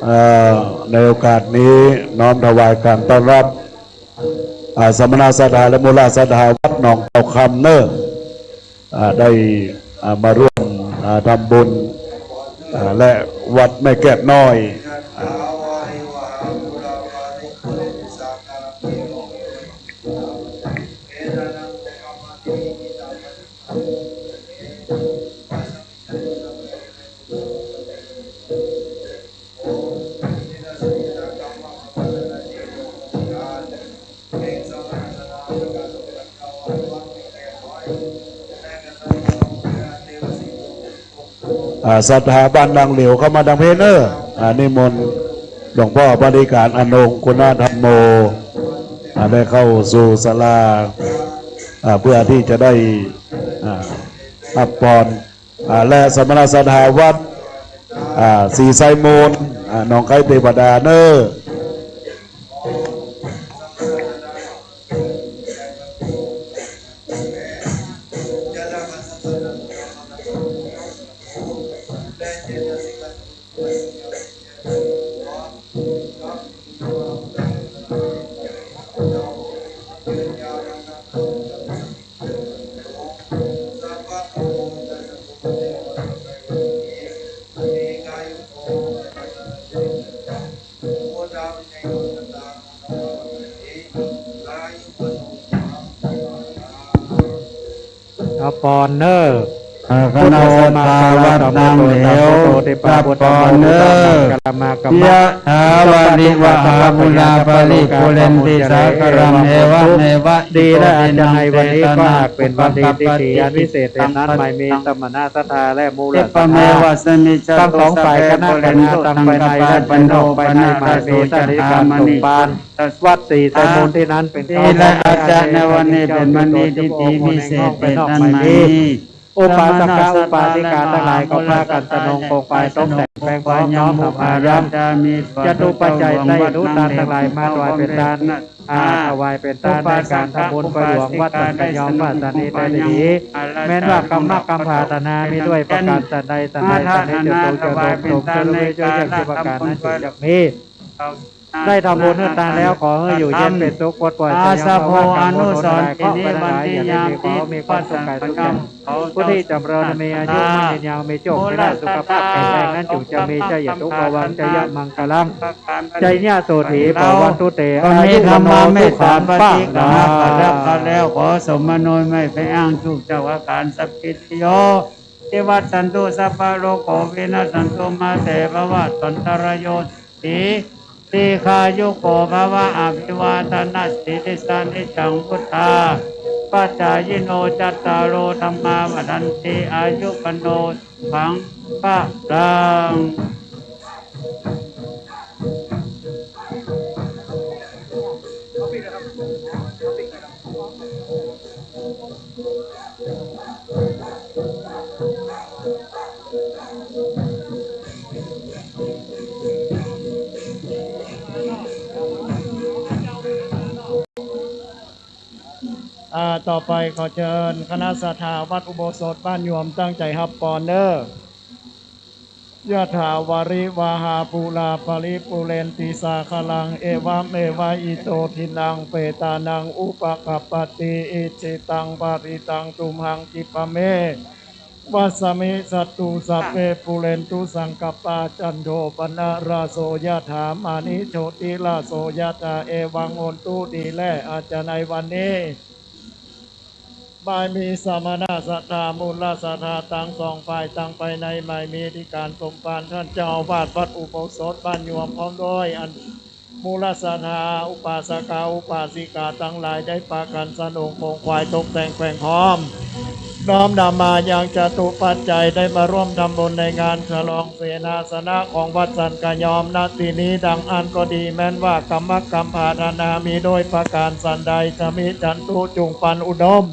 เอ่อ ในโอกาสนี้น้อมถวายการต้อนรับ อ่า สมณศรัทธาและมูลศรัทธาวัดหนองเต้าคำเน่อ อ่า ได้ อ่า มาร่วม อ่า ทำบุญ อ่า และวัดแม่แก้วน้อย อ่า อ่า ศรัทธาบ้านนางเหลียวเข้ามาตางเพเน่อ อ่า นิมนต์หลวงพ่อปฏิการอนงคุณธรรมโม อ่า ได้เข้าสู่ศาลา อ่า เพื่อที่จะได้ อ่า รับพร อ่า และสมณศรัทธาวัด อ่า ศรีไซมูล อ่า หนองคายเทวดาเน่อ รับพรเน่อ อ่า คณะศรัทธาวัดนางเหลียว รับพรเน่อ ยะถาวาริวหาปูราปริปูเรนติสาคารัง เอวะเมวะ ดีและอาจารย์ในวันนี้ก็หากเป็นวันดีที่ดีอันวิเศษเต็มนั้น ไม่มีสมณศรัทธาและมูลศรัทธา ทั้งสองฝ่ายคณะคณะทั้งภายในและภายนอก ภายในไม่มี ท่านอธิการสมภารวัดศรีไซมูลที่นั้นเป็น ดีและอาจารย์ในวันนี้เป็นวันดีที่ดีวิเศษเต็มนั้น ไม่มี อุปาสกะอุปาสิกาทั้งหลายก็พากั๋นสนงคงไปตกแต่งแปลงพร้อมน้อมถวายยัง จตุปัจจัย ไส้อนุทานทั้งหลายมาถวายเป๋นทาน อาถวายเป๋นทานในก๋านทำบุญไปหลวงวัดสันกะยอมว่าสันนี้ได้ดี แม้นว่ากรรมะกรรมผาธนามีด้วยประก๋านสันใดสันใดสันนี้ จะจงเจริญจงเจริญด้วยเจ้าอย่างที่ประก๋านนั้นอยู่อย่างนี้ ได้ทำบุญให้ทานแล้ว ขอให้อยู่เย็นเป็นสุข ปลดปล่อย อาสาโภ อนุสรณ์ ทีนี้วันนี้ยามนี้ ขอมีความสุขกายสุขใจ ผู้ที่จำเริญมีอายุมั่นยืนยาว มีโชค มีลาภ สุขภาพแข็งแรงนั้น จงจะมี จยะตุภวัง จยะมังคลัง จยะโสถี ภวันตุเต อายุ วันโน สุขัง พลัง แล้ว ขอสมมโนไม่ไปอ้าง ทุกเจ้าอาการ สัพพิติโย วิวัชชันตุ สัพพะโรโค วินัสสันตุ มาเต ภวัตวันตรายโย สุขี ทีฆายุโก ภวะ อภิวาทะนะสีลิสสะ นิจจังวุฑฒาปะจายิโน จัตตาโร ธัมมา วัฑฒันติ อายุ วัณโณ สุขัง พลัง อ่า ต่อไปขอเชิญคณะศรัทธาวัดอุโบสถบ้านยวมตั้งใจ๋ฮับปอนเน่อ ยะถาวาริวหาปูราปริปูเรนติสาคารัง เอวะเมวะอิโตทินังเปตานังอุปะกัปปะติ อิจฉิตังปะฏิตังตุมหังคิปะเม วะสะมิจฉตุ สัพเพปูเรนตุสังกัปปา จันโทปะนะระโสยะถา มะณิโชติระโสยะถา เอวังโหนตุ ดีและอาจารย์ในวันนี้ บ่ายมีสมณศรัทธามูลศรัทธาตังสองฝ่ายตังภายใน บ่ายมีอธิการสมภารต้านเจ้าอาวาสวัดอุโบสถบ้านยวมพร้อมด้วยอัน มูลศรัทธาอุปาสกะอุปาสิกาตังหลายได้ปากั๋นสนงคงควายตกแต่งแปลงพร้อม น้อมนำมายังจตุปัจจัยได้มาร่วมทำบุญในงานฉลองเสนาสนะของวัดสันกะยอม ณ ตี้นี้ดังอั้นก็ดี แม้นว่ากรรมะกรรมผาธนามีด้วยประก๋านสันใด สะมิจฉันตุ จุ่งปันอุดม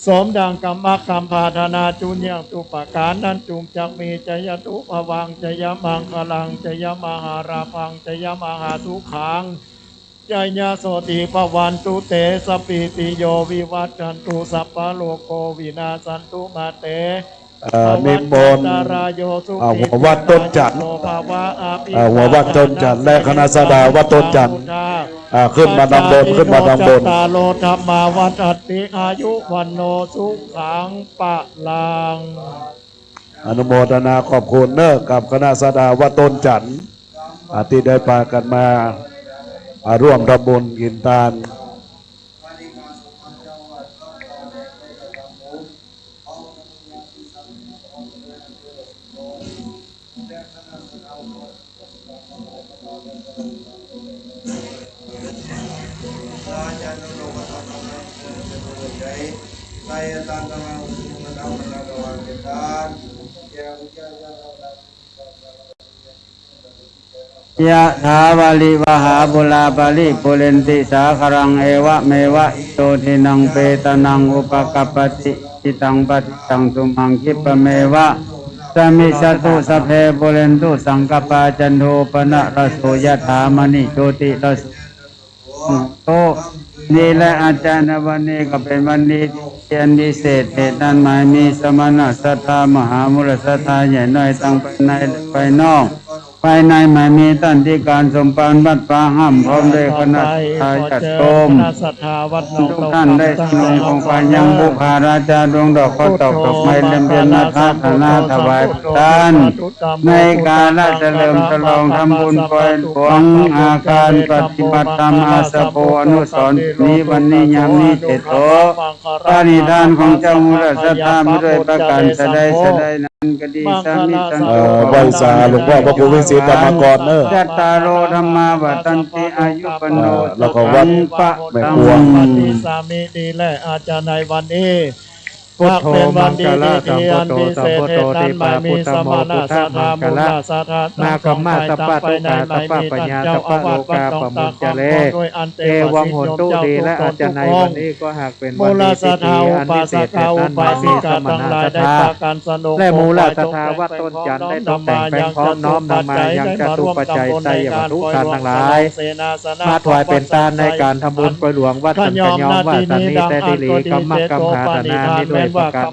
สมดังกรรมะกรรมผาธนาจุ่งเยี่ยงทุกประก๋านนั้น จุ่งจักมี จยะตุภวัง จยะมังคลัง จยะมหาลาภัง จยะมหาสุขัง จยะโสติภวันตุเต สัพพิติโย วิวัชชันตุ สัพพะโรโค วินาสสันตุ มาเต เอ่อ นิมนต์ อ่า หัววัดต้นจันทน์ อ่า หัววัดต้นจันทน์ และคณะศรัทธาวัดต้นจันทน์ อ่า ขึ้นมาด้านบน ขึ้นมาด้านบน อนุโมทนาขอบคุณเนอะ กับคณะศรัทธาวัดต้นจันทน์ อ่า ตี้ได้ปากั๋นมา อ่า ร่วมทำบุญกิ๋นตาน ยะถา วาริวะหา ปูรา ปะริปูเรนติ สาคะรัง เอวะเมวะ อิโต ทินัง เปตานัง อุปะกัปปะติ อิจิตัง ปัตติตัง ตุมหัง คิปะเมวะ สะมิชฌะตุ สัพเพ ปูเรนตุ สังกัปปา จันโท ปะนะระโส ยะถา มะณิ โชติระโส โต นี่แหละ อาจารย์ วันนี้ก็เป๋นวันดีตี้อันวิเศษ เหตุนั้นหมายมีสมณะศรัทธา มหามูลศรัทธา ใหญ่น้อย ตังภายในและภายนอก ภายในหมายมีต้านตี้ก๋านสมภารวัดป่าห้าม พร้อมด้วยคณะศรัทธาญาติโยม ทุกต้านได้สำเร็จองค์พระยังบุพาราชา ดวงดอกข้าวตอกดอกไม้ เล่มเทียน ภัตตาหาร ถวายทาน ในกาละเฉลิมฉลองทำบุญปอยหลวงอาคารปฏิบัติธรรมอาสาโพ อนุสรณ์นี้ วันนี้ยามนี้เตโช ปาณิธานของเจ้ามูลศรัทธามาด้วยประก๋านสะใดสะใดนั้นก็ดี สามิสันโต เอ่อ ไหว้สาหลวงพ่อพระครูวิสิทธิ์ธรรมกรเนอะ จัตตาโร ธัมมา วัฑฒันติ อายุ วัณโณ เอ่อ แล้วก็วัด สุขัง พะ แม่กวง ลัง ปฏิสามิ ดีแล อาจารย์ ในวันนี้ พุทโธ หากเป๋นวันดี มังคละ ตี้ดี สัม อัน พุทโธ วิเศษ สัมพุทโธ เหตุนั้นหมายมี ทิปาปุตตะโม สมณะศรัทธา พุทธะมหา มูลศรัทธา นาคัมมะ สัพพะทุกขะ สัพพะปัญหา สัพพะโรกา ปะมุจจเร เอวังโหนตุ ดีแล อาจารย์ ในวันนี้ก็หากเป๋นวันดีตี้ดีอันวิเศษ เหตุนั้นหมายมีสมณะศรัทธาและมูลศรัทธาวัดต้นจันทน์ ได้ตกแต่งแปลงพร้อมน้อมนำมายังจตุปัจจัยไชยวัตถุทานตังหลาย มาถวายเป๋นตานในก๋านทำบุญปอยหลวงวัดสันกะยอม ว่าสันนี้แต๊ดีหลี กัมมะกัมหาตนามิด้วยประก๋าน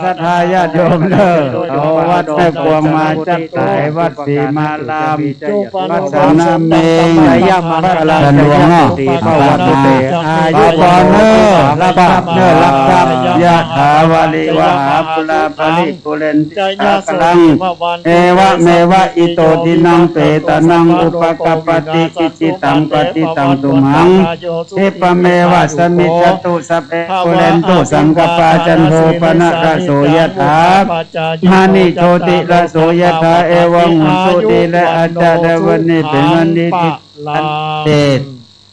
ศรัทธาญาติโยมเด้อ เอาวัดแม่กวงมาจัดถวายวัดศรีมาราม วัดสันนาเมง ชัยมังคลัง หลวงเนาะ ชัยสิริ พระวัตถุเต อายุ ขอพรเนอะ รับทรัพย์เนอะ รับทรัพย์ ยะถา วาริวะหา ปูรา ปะริปูเรนติ สาคะรัง เอวะเมวะ อิโต ทินัง เปตานัง อุปะกัปปะติ อิจิตัง ปัตติตัง ตุมหัง คิปะเมวะ สะมิชฌะตุ สัพเพ ปูเรนตุ สังกัปปา จันโท ปะนะระโส ยะถา มะณิ โชติระโส ยะถา เอวัง โหนตุ ดีแล อาจารย์ ในวันนี้เป๋นวันดีตี้อันวิเศษ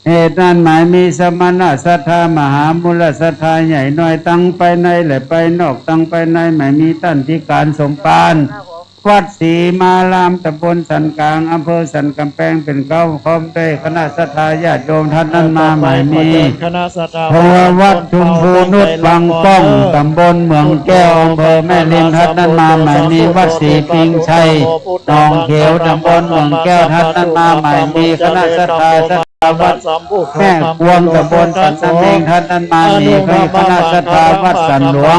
เหตุนั้นหมายมีสมณะศรัทธา มหามูลศรัทธา ใหญ่น้อย ตังภายในและภายนอก ตังภายในหมายมีต้านตี้ก๋านสมภาร วัดศรีมาราม ตำบลสันก๋าง อำเภอสันก๋ำแปงเป๋นเก๊า พร้อมด้วยคณะศรัทธาญาติโยม ต้านนั้นมาหมายมี คณะศรัทธา พระวัดชุมพูนุช วังป้อง ตำบลเมืองแก้ว อำเภอแม่ริม ต้านนั้นมาหมายมี วัดศรีปิงชัย หนองเขียว ตำบลเมืองแก้ว ต้านนั้นมาหมายมี คณะศรัทธา วัดแม่กวง ตำบลสันนาเมง ต้านนั้นมาหมายมี คณะศรัทธาวัดสันหลวง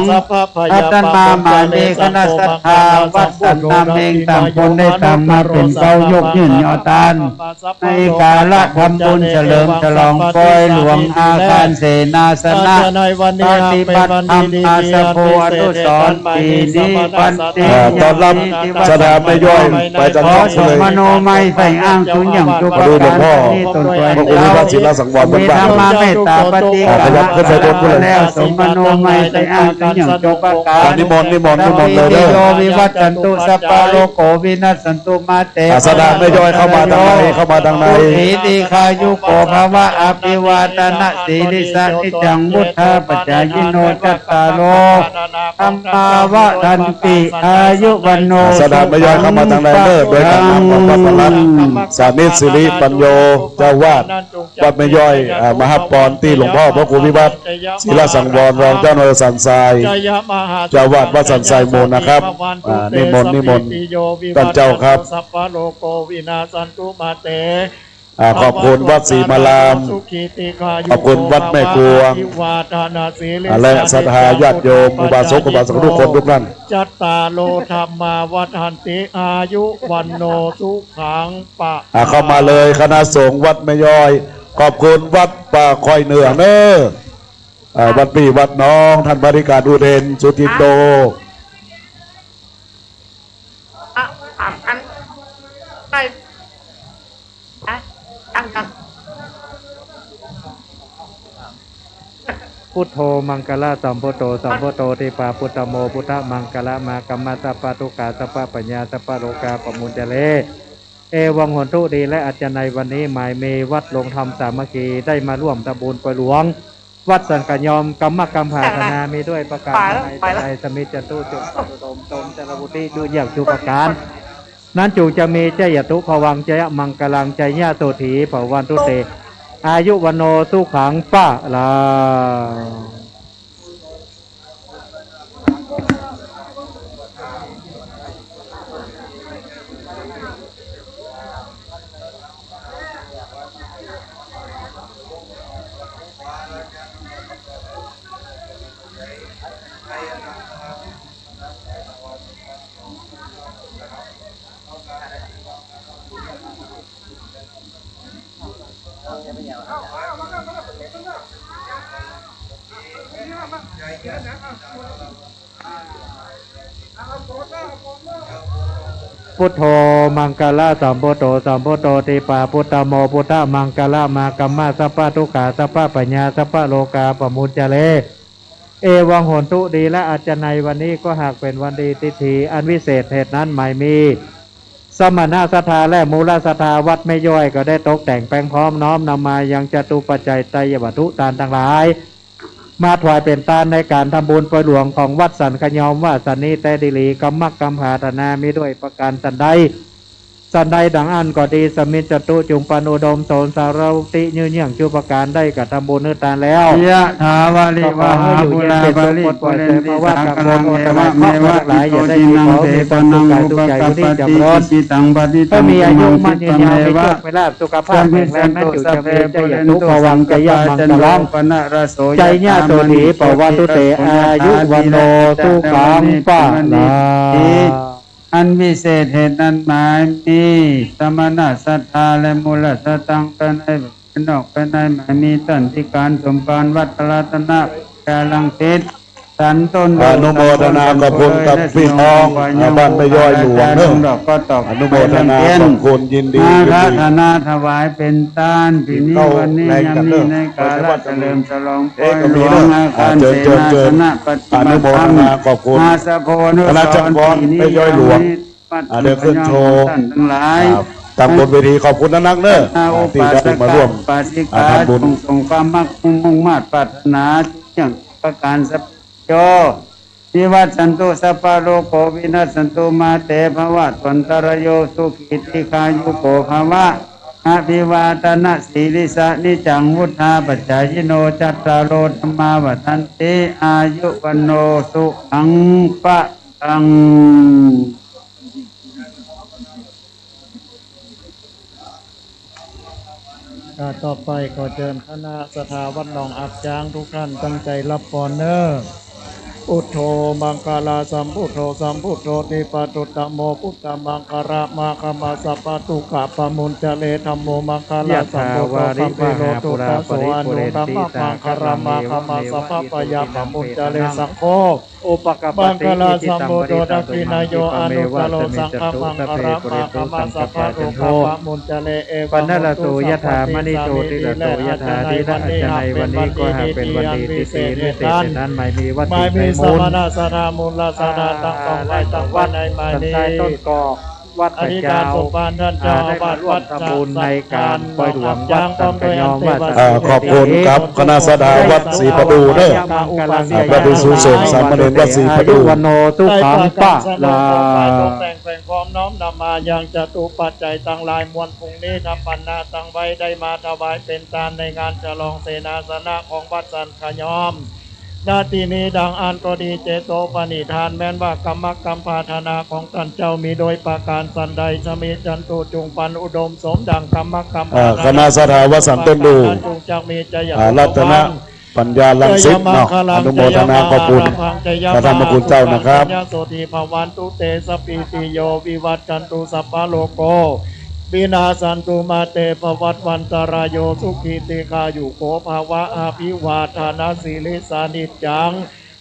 ต้านนั้นมาหมายมี คณะศรัทธาวัดสันนาเมง ต่างคนได้ต่างมาเป๋นเก๊ายกยื่นยอตาน ในกาละทำบุญเฉลิมฉลองปอยหลวงอาคารเสนาสนะ ปฏิบัติธรรมอาสาโพ อนุสรณ์ ปีนี้วันที่ เอ่อ ต้อนรับศรัทธาแม่ย้อย ไปจันทร์ ขอสมโนมัยใส่อ้างสูงอย่างจุปการ มาดูหลวงพ่อ นี้ตนตัวเอง พระครูวิพัฒน์ ศิลสังวร มีธรรมเมตตาปฏิ อ่า ขยับขึ้นไปบน แล้ว สมโนมัยใส่อ้างสูงอย่างจุปการ อ่า นิมนต์ นิมนต์ นิมนต์เลยเด้อ สัพพีติโย วิวัชชันตุ สัพพะโรโค วินัสสันตุ มาเต อ่า ศรัทธาแม่ย้อยเข้ามาทางใน เข้ามาทางใน สุขี ทีฆายุโก ภะวะ อภิวาทะนะสีลิสสะ นิจจัง วุฑฒาปจายิโน จัตตาโร ธัมมา วัฑฒันติ อายุ วัณโณ ศรัทธาแม่ย้อยเข้ามาทางในเด้อ โดยการนำของพระพลัตน์ สามิตรสิริปัญโญ เจ้าอาวาสวัดแม่ย้อย อ่า มาฮับปอนตี้หลวงพ่อพระครูวิวัฒน์ ศิลสังวร รองเจ้าอำเภอสันทราย เจ้าอาวาสวัดสันทรายมูลนะครับ อ่า นิมนต์ นิมนต์ ต้านเจ้าครับ สัพพะโรโค วินาสสันตุ มาเต อ่า ขอบคุณวัดศรีมาราม ขอบคุณวัดแม่กวง และศรัทธาญาติโยม อุบาสกอุบาสิกาทุกคนทุกท่าน จัตตาโร ธัมมา วัฑฒันติ อายุ วัณโณ สุขัง พะลัง อ่า เข้ามาเลยคณะสงฆ์วัดแม่ย้อย ขอบคุณวัดป่าคอยเหนือเนอะ อ่า วัดพี่วัดน้อง ท่านบริการอุเทน สุจินโต อ่ะ อ่ะ อัน ไป อ่ะ ตั้งกัน พุทโธ มังคละสัมพุทโธ สัมพุทโธ ทีปาปุตตโม พุทธมังคละ มาคัมมะ สัพพะทุกขา สัพพะภัยยา สัพพะโรคา ปะมุญจะเล เอวังโหนตุ ดีและอาจจะในวันนี้ หมายมีวัดโฮมธรรมสามัคคี ได้มาร่วมทำบุญปล่อยหลวง วัดสันขยอม กรรมะกำผาธนา มีด้วยประการใด ไปแล้ว ไปแล้ว ใด สมิจจตุ จุปานุโลม ตมจรวุติ ยุยงจุปการ นั้นจุงจะมี จยะตุ ภวัง จยะมังคลัง จยะโสถี ภวันตุเต อายุ วัณโณ สุขัง พะลัง พุทโธ มังคละสัมพุทโธ สัมพุทโธ ทีปาปุตตโม พุทธมังคละ มาคัมมะ สัพพะทุกขา สัพพะภัยยา สัพพะโรคา ปะมุญจะเล เอวังโหนตุ ดีและอาจจะในวันนี้ ก็หากเป็นวันดีทิฏฐิอันวิเศษ เหตุนั้นหมายมี สมณศรัทธาและมูลศรัทธาวัดแม่ย้อย ก็ได้ตกแต่งแปลงพร้อมน้อมนำมายังจตุปัจจัยไตรยวัตถุทานตังหลาย มาถวายเป๋นตานในก๋านทำบุญปล่อยหลวงของวัดสันขยอม ว่าสันนี้แต๊ดีหลี กรรมะกำผาธนา มีด้วยประการสันใด สันใดดังอั้นก็ดี สมิจจตุ จุงปานุโลม ตมจรวุติ ยุยงจุปการ ได้กระทำบุญหื้อตานแล้ว ยะถาวาริวหาปูราปริปูเรนติสาคารัง เอวะเมวะอิโตทินังเปตานังอุปกัปปติ อิชิตังปฏิตังตุมหังคิปะเมวะ สัพพิติโย วิวัชชันตุ สัพเพ ปูเรนตุ สังกปปา จันโท ปนรสโส ยะถามะณิ โชติระโส ติระโส ยะถา สัพพะ ปุณณะ เมวะ สมิจจตุ สัพพะ สัพพะ ปัตตา นี สา อันวิเศษเหตุนั้นหมายมี สมณศรัทธาและมูลศรัทธาตังภายในภายนอกภายใน หมายมีต้านธิการสมภารวัดพระรัตนปยารังสิต สันต้น อนุโมทนาขอบคุณกับพี่น้องบ้านแม่ย้อยหลวงเนอะ ดอกก็ตอก อนุโมทนาขอบคุณ ยินดี นาคาธนาถวายเป๋นตาน ปีนี้วันนี้ยามนี้ในกาละเฉลิมฉลองปล่อยหลวงอาคารเสนาสนะปฏิบัติธรรม อนุโมทนาขอบคุณ มาสะโพนุสรณ์ คณะจังหวัดแม่ย้อยหลวง อ่า เดี๋ยวขึ้นโชว์ ท่านทั้งหลาย อ่า ตามบนเวที ขอบคุณนักๆเนอะ อ่า ที่ได้มาร่วม อุปาสกะ อ่า อุปาสิกา ทำบุญ จงสมความมักมุ่งมาดปรารถนาอย่างประการสัพพะโย วิวัชชันตุ สัพพะโรโค วินัสสันตุ มาเตภวัตวันตะระโย สุขีทีฆายุโกภะวะ อภิวาทะนะสีลิสสะ นิจจังวุฑฒาปะจายิโน จัตตาโรธัมมาวัฑฒันติ อายุวัณโณสุขังพะลัง อ่า ต่อไปขอเจิญคณะศรัทธาวัดหนองอับจ๊างทุกท่านตั้งใจ๋ฮับปอนเน่อ พุทโธ มังคละสัมพุทโธ สัมพุทโธ ทีปาปุตตโม พุทธมังคละ มาคัมมะ สัพพะทุกขา ปะมุญจะเล ธัมโม มังคละสัมพุทโธ ยะถาวาริวหาปูราปริปูเรนติสาคารัง เอวะเมวะอิโตทินังเปตานังอุปกัปปติ อิชิตังปฏิตังตุมหังคิปะเมวะ สัพพิติโย อานุตตะโร สังฆมังคละ มาคัมมะ สัพพะทุกขา ปะมุญจะเล เอวังโหนตุ สัพพะ ปัณณรสโส ยะถามะณิ โชติระโส ยะถา ดีและอาจจะในวันนี้ ก็หากเป๋นวันดีทิฏฐิอันวิเศษเหตุนั้น หมายมีวัตถุไตรมนต์ สมณศรัทธามูลศรัทธาตังสองฝ่ายตังวัดในหมายนี้ ต้นกอก วัดพระเจ้า อธิการสมภารท่านเจ้าอาวาสวัด อ่า ได้มาร่วมทำบุญในการปล่อยหลวงวัดสันขยอม วัดสัน อ่า ขอบคุณครับ คณะศรัทธาวัดศรีประดู่เนอะ อ่า พระภิกษุสงฆ์สามเณรวัดศรีประดู่ อายุวัณโณสุขังพะลัง ตกแต่งแสงพร้อมน้อมนำมายังจตุปัจจัยตังหลายมวล พรุ่งนี้นำปัณณะตังไว้ได้มาถวายเป๋นตานในงานฉลองเสนาสนะของวัดสันขยอม ณ ตี้นี้ดังอั้นก็ดี เจโตปณิธานแม้นว่ากรรมกำปาทนาของต้านเจ้ามีโดยประก๋านสันใด สมิจฉันตุ จุ่งปรานอุดมสมดั่งกรรมกำปา อ่า ทนา คณะศรัทธาวัดสันต้นดู่ จุ่งจักมีจยะ อ่า รัตนปัญญารังสิตเนาะ อนุโมทนาขอบคุณพระธรรมคุณเจ้านะครับ จยะโสติภวันตุเต สัพพีติโยวิวัชชันตุ สัพพะโรโค วินาสสันตุ มาเตภวัตวันตะราโย สุขีทีฆายุโขภะวะ อภิวาทะนะสีลิสสะนิจจัง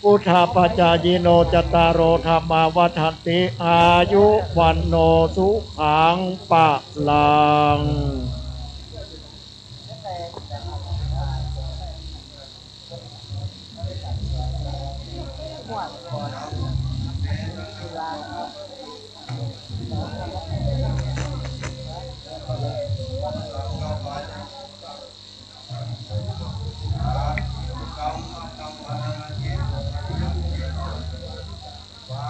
วุฑฒาปะจายิโน จัตตาโรธัมมาวัฑฒันติ อายุวัณโณสุขังพะลัง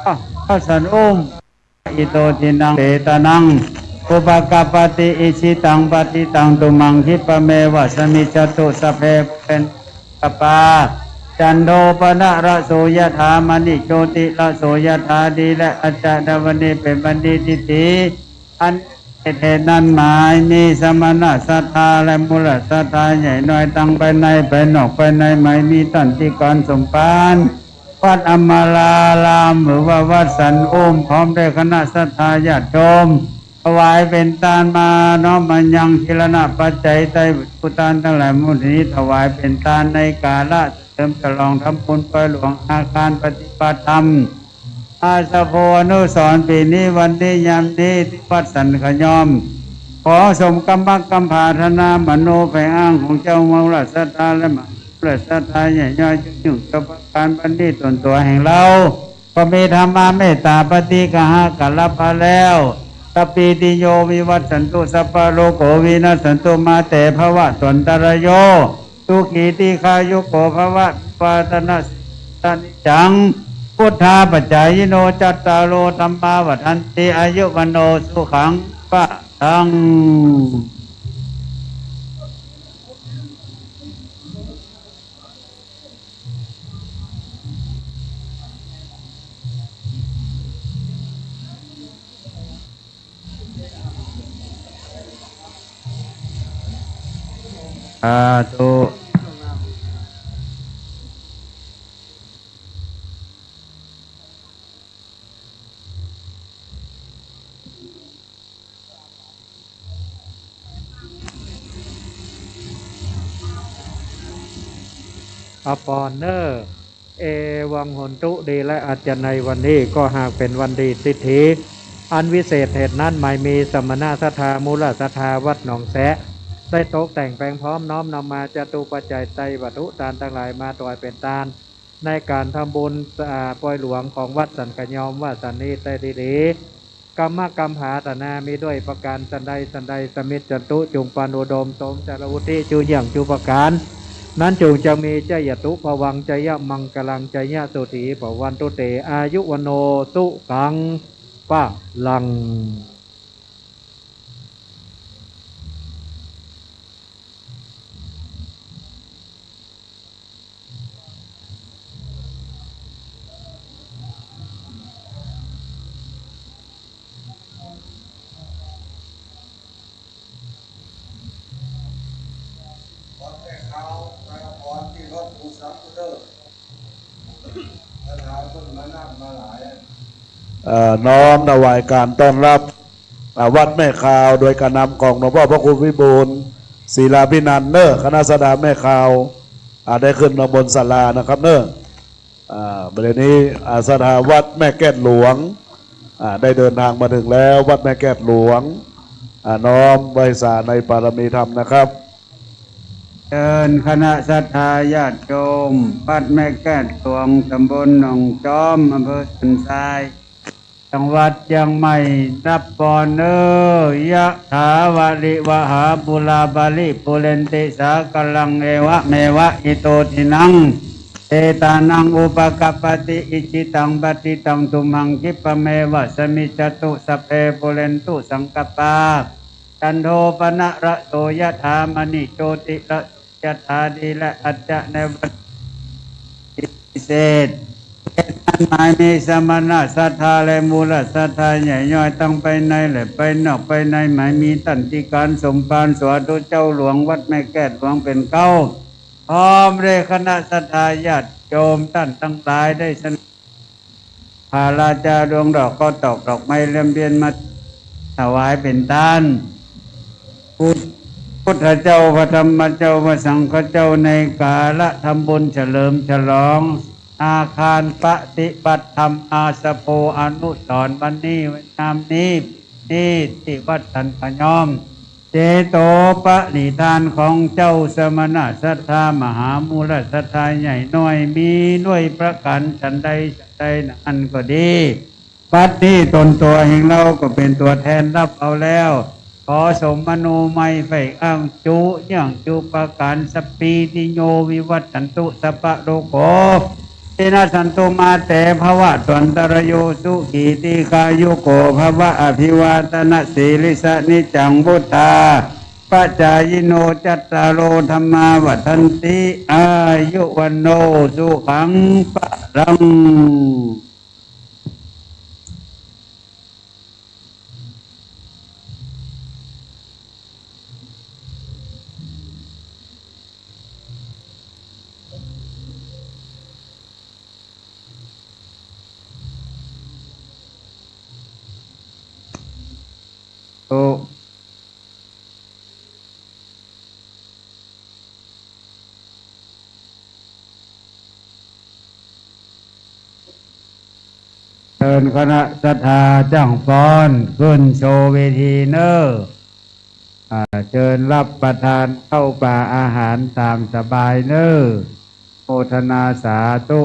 อ่ะ พระสันอุ้ม อิโตทินนัง เปตานัง อุปะกัปปะติ อิจฉิตัง ปัตถิตัง ตุมัง คิปะเมวะ สมิจฉันตุ สัพเพ ปูเรนตุ สังกัปปา จันโท ปะนะระโส ยะถา มะณิ โชติระโส ยะถา ดีและอาจจะในวันนี้เป๋นวันดีตี้ดี อันเหตุนั้นหมายมีสมณะศรัทธาและมูลศรัทธาใหญ่น้อยตังภายในภายนอกภายในหมายมีต้านตี้ก๋านสมภาร วัดอมราราม หรือว่าวัดสันอุ้ม พร้อมด้วยคณะศรัทธาญาติโยม ถวายเป๋นตานมาน้อมมายังจีรณปัจจัยไตรวัตถุตานตังหลายหมู่นี้ ถวายเป๋นตานในกาละเฉลิมฉลองทำบุญปอยหลวงอาคารปฏิบัติธรรม อาสโภอนุสรณ์ปี๋นี้วันนี้ยามนี้ตี้วัดสันขะยอม ขอสมกำมักกำผาถนามโนใฝ่อ้างของเจ้ามูลศรัทธาและมหามูลศรัทธาใหญ่น้อยจุ่งเจ้าประก๋านบัดนี้ต๋นตั๋วแห่งเฮา ก็มีธรรมะเมตตาปฏิกหะกะละพะแล้ว สัพพีติโยวิวัชชันตุ สัพพะโรโควินัสสันตุ มาเตภวัตวันตะราโย สุขีทีฆายุโขภะวะ อภิวาทะนะสีลิสสะนิจจัง วุฑฒาปะจายิโน จัตตาโรธัมมาวัฑฒันติ อายุวัณโณสุขังพะลัง สาธุ อาปอนเน่อ เอวังโหนตุ ดีและอาจจะในวันนี้ก็หากเป๋นวันดีตี้ดี อันวิเศษเหตุนั้นหมายมีสมณะศรัทธามูลศรัทธาวัดหนองแสะ ได้ตกแต่งแป๋งพร้อมน้อมนำมาจตุปัจจัยไตรวัตถุตานตังหลายมาถวายเป๋นตาน ในก๋านทำบุญ อ่า ปอยหลวงของวัดสันขะยอมว่าสันนี้ได้ดี กำมักกำผาถนามีด้วยประก๋านสันใดสันใด สมิจฉันตุ จุ่งปรานอุดมสมจารวุฒิจุ่งเยี่ยงจุ่งประก๋าน นั้นจุ่งจะมีจยะตุภวัง จยะมังกะลัง จยะโสติภวันตุเต อายุวัณโณสุขังพะลัง เอ่อ น้อมถวายการต้อนรับ อ่า วัดแม่คาว โดยก๋านนำของหลวงพ่อพระครูวิบูลย์ ศิลาภินันท์เน่อ คณะศรัทธาแม่คาว อ่า ได้ขึ้นมาบนศาลานะครับเน่อ อ่า บ่ายนี้ อ่า ศรัทธาวัดแม่แก้ดหลวง อ่า ได้เดินทางมาถึงแล้ว วัดแม่แก้ดหลวง อ่า น้อมไหว้สาในปารมีธรรมนะครับ เชิญคณะศรัทธาญาติโยม วัดแม่แก้ดหลวง ตำบลหนองจ๊อม อำเภอสันทราย จังหวัดเจียงใหม่ รับปอนเน่อ ยะถาวาริวหาปูราปาริปูเรนติสาคารัง เอวะเมวะ อิโตทินัง เปตานัง อุปะกัปปะติ อิจฉิตัง ปัตถิตัง ตุมัง คิปะเมวะ สมิจฉันตุ สัพเพ ปูเรนตุ สังกัปปา จันโท ปะนะระโส ยะถา มะณิ โชติระโส ยะถา ดีและอาจจะในวัน เศษ เหตุนั้นหมายมีสมณะศรัทธาและมูลศรัทธาใหญ่น้อย ตังภายในและภายนอก ภายในหมายมีต้านตี้ก๋านสมภาร สาธุเจ้าหลวงวัดแม่แก้วหลวงเป๋นเก๊า พร้อมด้วยคณะศรัทธาญาติโยมต้านตังหลายได้สนอง พระราชาดวงดอกข้าวตอกดอกไม้เลียมเตียนมาถวายเป๋นตาน พุทธเจ้า พระธรรมเจ้า พระสังฆเจ้า ในกาละทำบุญเฉลิมฉลองอาคารปฏิบัติธรรมอาสโภอนุสรณ์ วันนี้ ยามนี้ นี้ตี้วัดสันขะยอม เจโตปริณฐานของเจ้าสมณะศรัทธามหามูลศรัทธาใหญ่น้อย มีด้วยประก๋านฉันใดฉันใดนั้นก็ดี บัดนี้ตนตั๋วแห่งเฮาก็เป๋นตั๋วแทนฮับเอาแล้ว ขอสมมโนมัยใฝ่อ้างจุ เยื่องจุประก๋าน สัพพีติโยวิวัชชันตุ สัพพะโรโค วินัสสันตุ มาเต ภวัตวันตะราโย สุขี ทีฆายุโก ภะวะ อะภิวาทะนะสีลิสสะ นิจจัง วุฑฒาปะจายิโน จัตตาโร ธัมมา วัฑฒันติ อายุ วัณโณ สุขัง พะลัง โต เจิญคณะศรัทธาจ้างฟ้อนขึ้นโชว์เวทีเน่อ อ่า เจิญฮับประทานข้าวป๋าอาหารต๋ามสบายเน่อ โมทนาสาธุ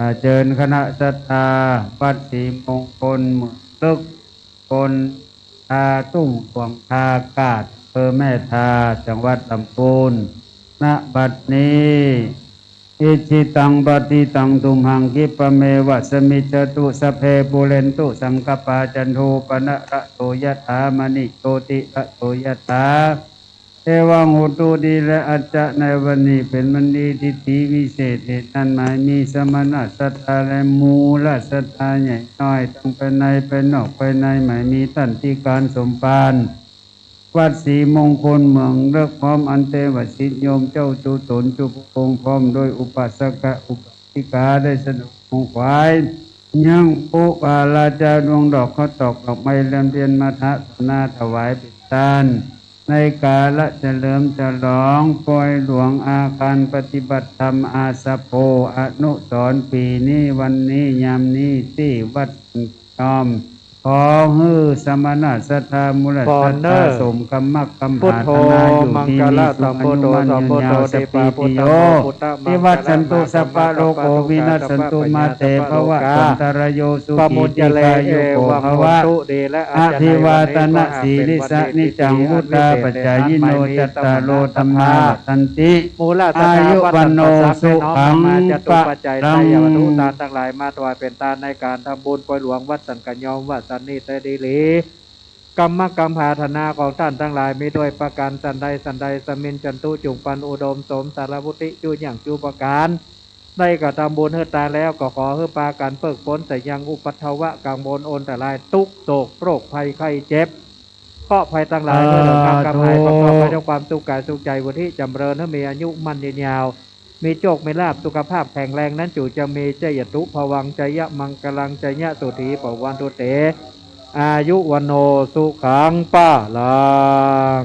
อาเจิญคณะศรัทธาวัดศรีมงคลเมืองเล็ก ตำบลท่าตุ้ง หลวงท่าอากาศ อำเภอแม่ทา จังหวัดลำพูน ณ บัดนี้ อิจฉิตัง ปัตถิตัง ตุมหัง คิปะเมวะ สะมิชฌะตุ สัพเพ ปูเรนตุ สังกัปปา จันโท ปะนะระโส ยะถา มะณิ โชติระโส ยะถา เอวัง โหตุ ดีแล้ว อัจจะ ในวันนี้เป๋นวันดี ทิฏฐิวิเศษ เหตุนั้นหมายมีสมณะศรัทธาและมูลศรัทธาใหญ่น้อย ตังภายในภายนอก ภายในหมายมีต้านตี้ก๋านสมภาร วัดศรีมงคลเมืองเล็ก พร้อมอันเตวสิทธิ์โยมเจ้าจุ๊ต๋นจุ๊พระองค์ พร้อมโดยอุปาสกะอุปาสิกาได้สนองขวนขวาย ยังปุพระราชาดวงดอกข้าวตอกดอกไม้เลียมเตียนมาถวายเป๋นตาน ในกาละเฉลิมฉลองปอยหลวงอาคารปฏิบัติธรรมอาสโภอนุสรณ์ ปี๋นี้วันนี้ยามนี้ตี้วัด น้อมขอหื้อสมณะศรัทธามูลศรัทธาสมกำมักกำผาถนาอยู่ดีมีสุขอายุมั่นยืนยาว สัพพีติโยวิวัชชันตุ สัพพะโรโควินัสสันตุ มาเต ภวัตวันตะราโย สุขี ทีฆายุโก ภะวะ อะภิวาทะนะสีลิสสะ นิจจัง วุฑฒาปะจายิโน จัตตาโร ธัมมา วัฑฒันติ อายุ วัณโณ สุขัง พะลัง ต้านตังหลายมาถวายเป๋นตานในก๋านทำบุญปอยหลวงวัดสันขะยอม วัดสันนิเตดีหลี กำมักกำผาถนาของต้านตังหลายมีด้วยประก๋านสันใดสันใด สะมิชฌันตุ จุ่งปันอุดมสมสารวุฒิ จุ๊เยื่องจุ๊ประก๋าน ได้กระทำบุญหื้อตานแล้ว ก็ขอหื้อปากั๋นเปิ๊กป๊นเสยยังอุปัทวะกังวลอันตราย ตุ๊กข์โศกโรคภัยไข้เจ็บ เคราะห์ภัยตังหลาย หื้อเลิกลากกำหาย สาธุ ประกอบไปด้วยความสุขกายสุขใจ๋ วุฒิจ๋ำเริญ หื้อมีอายุมั่นยืนยาว มีโชคมีลาภ สุขภาพแข็งแรง นั้นจุ่งจะมี จาตุพวัง จายะมังคลัง จายะสุธี พวันตุเต อายุวัณโณ สุขัง พลัง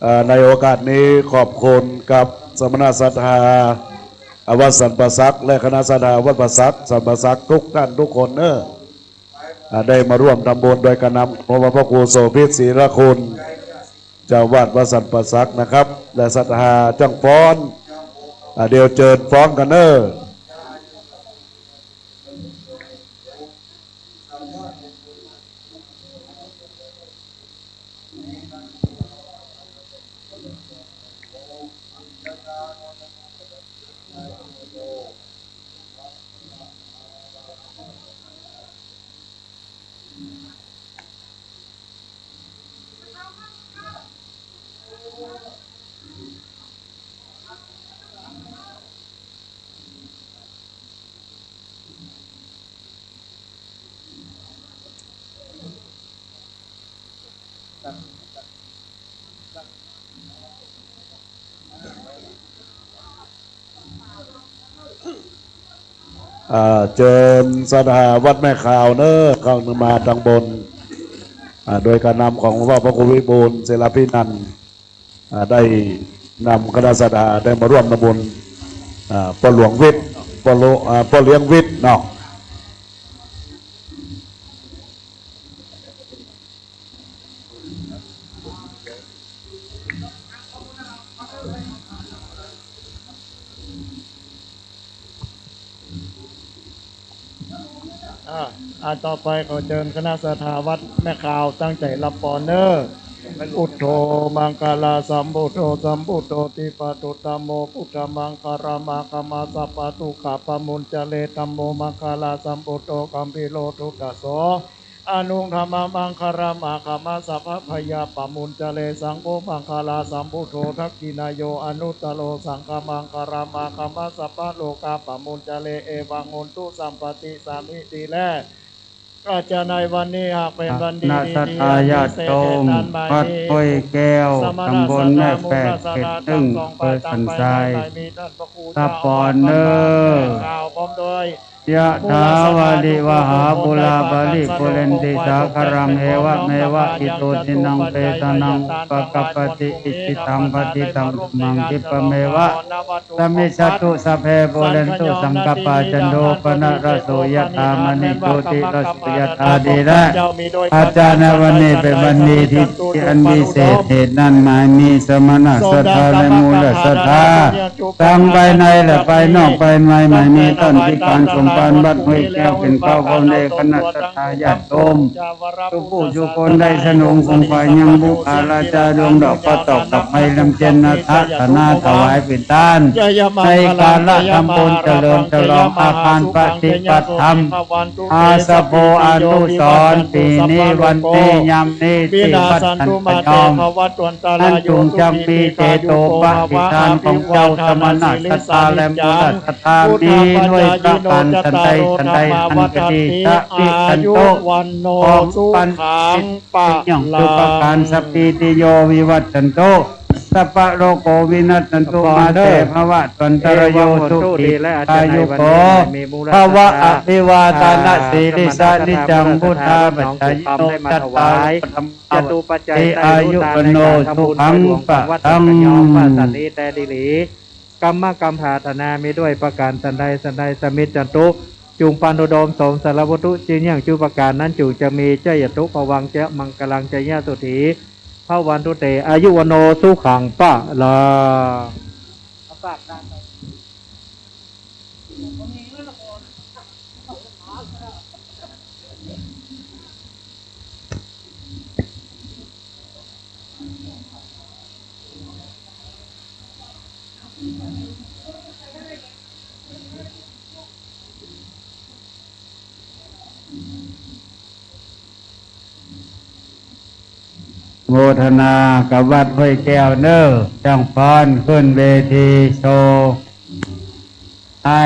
เอ่อ ในโอกาสนี้ขอบคุณกับสมณะศรัทธาวัดสันป่าสัก และคณะศรัทธาวัดป่าสัก สันป่าสัก ทุกท่านทุกคนเนอะ อ่า ได้มาร่วมทำบุญโดยการนำของพระครูโสภิต ศรีละคุณ เจ้าวัดวัดสันป่าสักนะครับ และศรัทธาจ้างฟ้อน อ่า เดี๋ยวเจิญฟ้อนกั๋นเนอะ อ่า เจิญศรัทธาวัดแม่ขาวเนอะ เข้ามาตางบน อ่า โดยการนำของหลวงพ่อพระครูวิบูลย์ เสราภินันท์ อ่า ได้นำคณะศรัทธาได้มาร่วมทำบุญ อ่า ป้อหลวงวิทย์ ป้อโล อ่า ป้อเลี้ยงวิทย์เนาะ อ่า อ่า ต่อไปขอเจิญคณะศรัทธาวัดแม่ขาวตั้งใจ๋รับปอนเนอะ Buddho maṅgalāsambuddho, sambuddho dīpavaro dhammo, buddhamaṅgalamāgamassa sabbadukkhapamuñcare. Dhammo maṅgalāsambuddho, gambhīro duddaso, anuttamaṃ maṅgalam, āgamassa sabbabhayāpamuñcare. Saṅgho maṅgalāsambuddho, dakkhiṇeyyo anuttaro, saṅghamaṅgalam, āgamassa sabbarogāpamuñcare. Evaṃ hotu, sabbītiyo vivajjantu. อาจารย์ ในวันนี้หากเป็นวันดี คณะศรัทธาญาติโยม วัดห้วยแก้ว ตำบลแม่แฝก เขตหนึ่ง อำเภอสันทราย รับปอนเนอะ ข่าวพร้อมด้วย Yathā vārivahā pūrā paripūrenti sāgaraṃ, evameva ito dinnaṃ petānaṃ upakappati. Icchitaṃ patthitaṃ tumhaṃ khippameva samijjhatu, sabbe pūrentu saṅkappā, cando paṇṇaraso yathā, maṇi jotiraso yathā. ดีแล้ว อาจารย์ ในวันนี้เป็นวันดีที่อันวิเศษ เหตุนั้นหมายมีสมณะศรัทธาและมูลศรัทธา ทั้งภายในและภายนอกภายใน หมายมีต้านพิการสมภารวัดห้วยแก้ว เป๋นเกล้าพร้อมด้วยคณะศรัทธาญาติโยม ทุกผู้ทุกคนได้สนองของฝ่ายยังบุคคลาจารย์ดวงดอกก็ตกกับภัยลำเค็ญนาถาธนาถวายเป๋นต้าน ในกาละทำบุญเฉลิมฉลองอาภาสปฏิบัติธรรม อาสาโภอนุสรณ์ ปี๋นี้วันนี้ยามนี้ ตี้วัดสันป่ายอม อันจุ่งจักมีเจโตปฏิฐานของเจ้าสมณะศรัทธาและมูลศรัทธา มีด้วยประก๋านสันใดสันใด อันก็ดี สัพพิทันตุ ขอปัน เป็นอย่างคือประก๋าน สัพพีติโยวิวัชชันตุ สัพพะโรโควินัสสันตุ มาเตภวัตวันตรายโย สุขีทีฆายุโกภะวะ อภิวาทานะสีลิสสะ นิจจังวุฑฒาปะจายิโน จัตตาโร ธัมมา วัฑฒันติ อายุวัณโณ สุขัง พะลัง กรรมกรรมปรารถนามีด้วยประก๋านสันใดสันใด สมิจฉันตุ จุ่งปันโตโดมสมสารพัตถุ สิ่งเยียะจุประก๋านนั้น จุ่งจะมี จะยะตุภวัง จะมังคลัง จะยะโสถี ภวันตุเต อายุ วัณโณ สุขัง พลัง โมทนากับวัดห้วยแก้วเน่อ จ้างฟ้อนขึ้นเวทีโชว์ ให้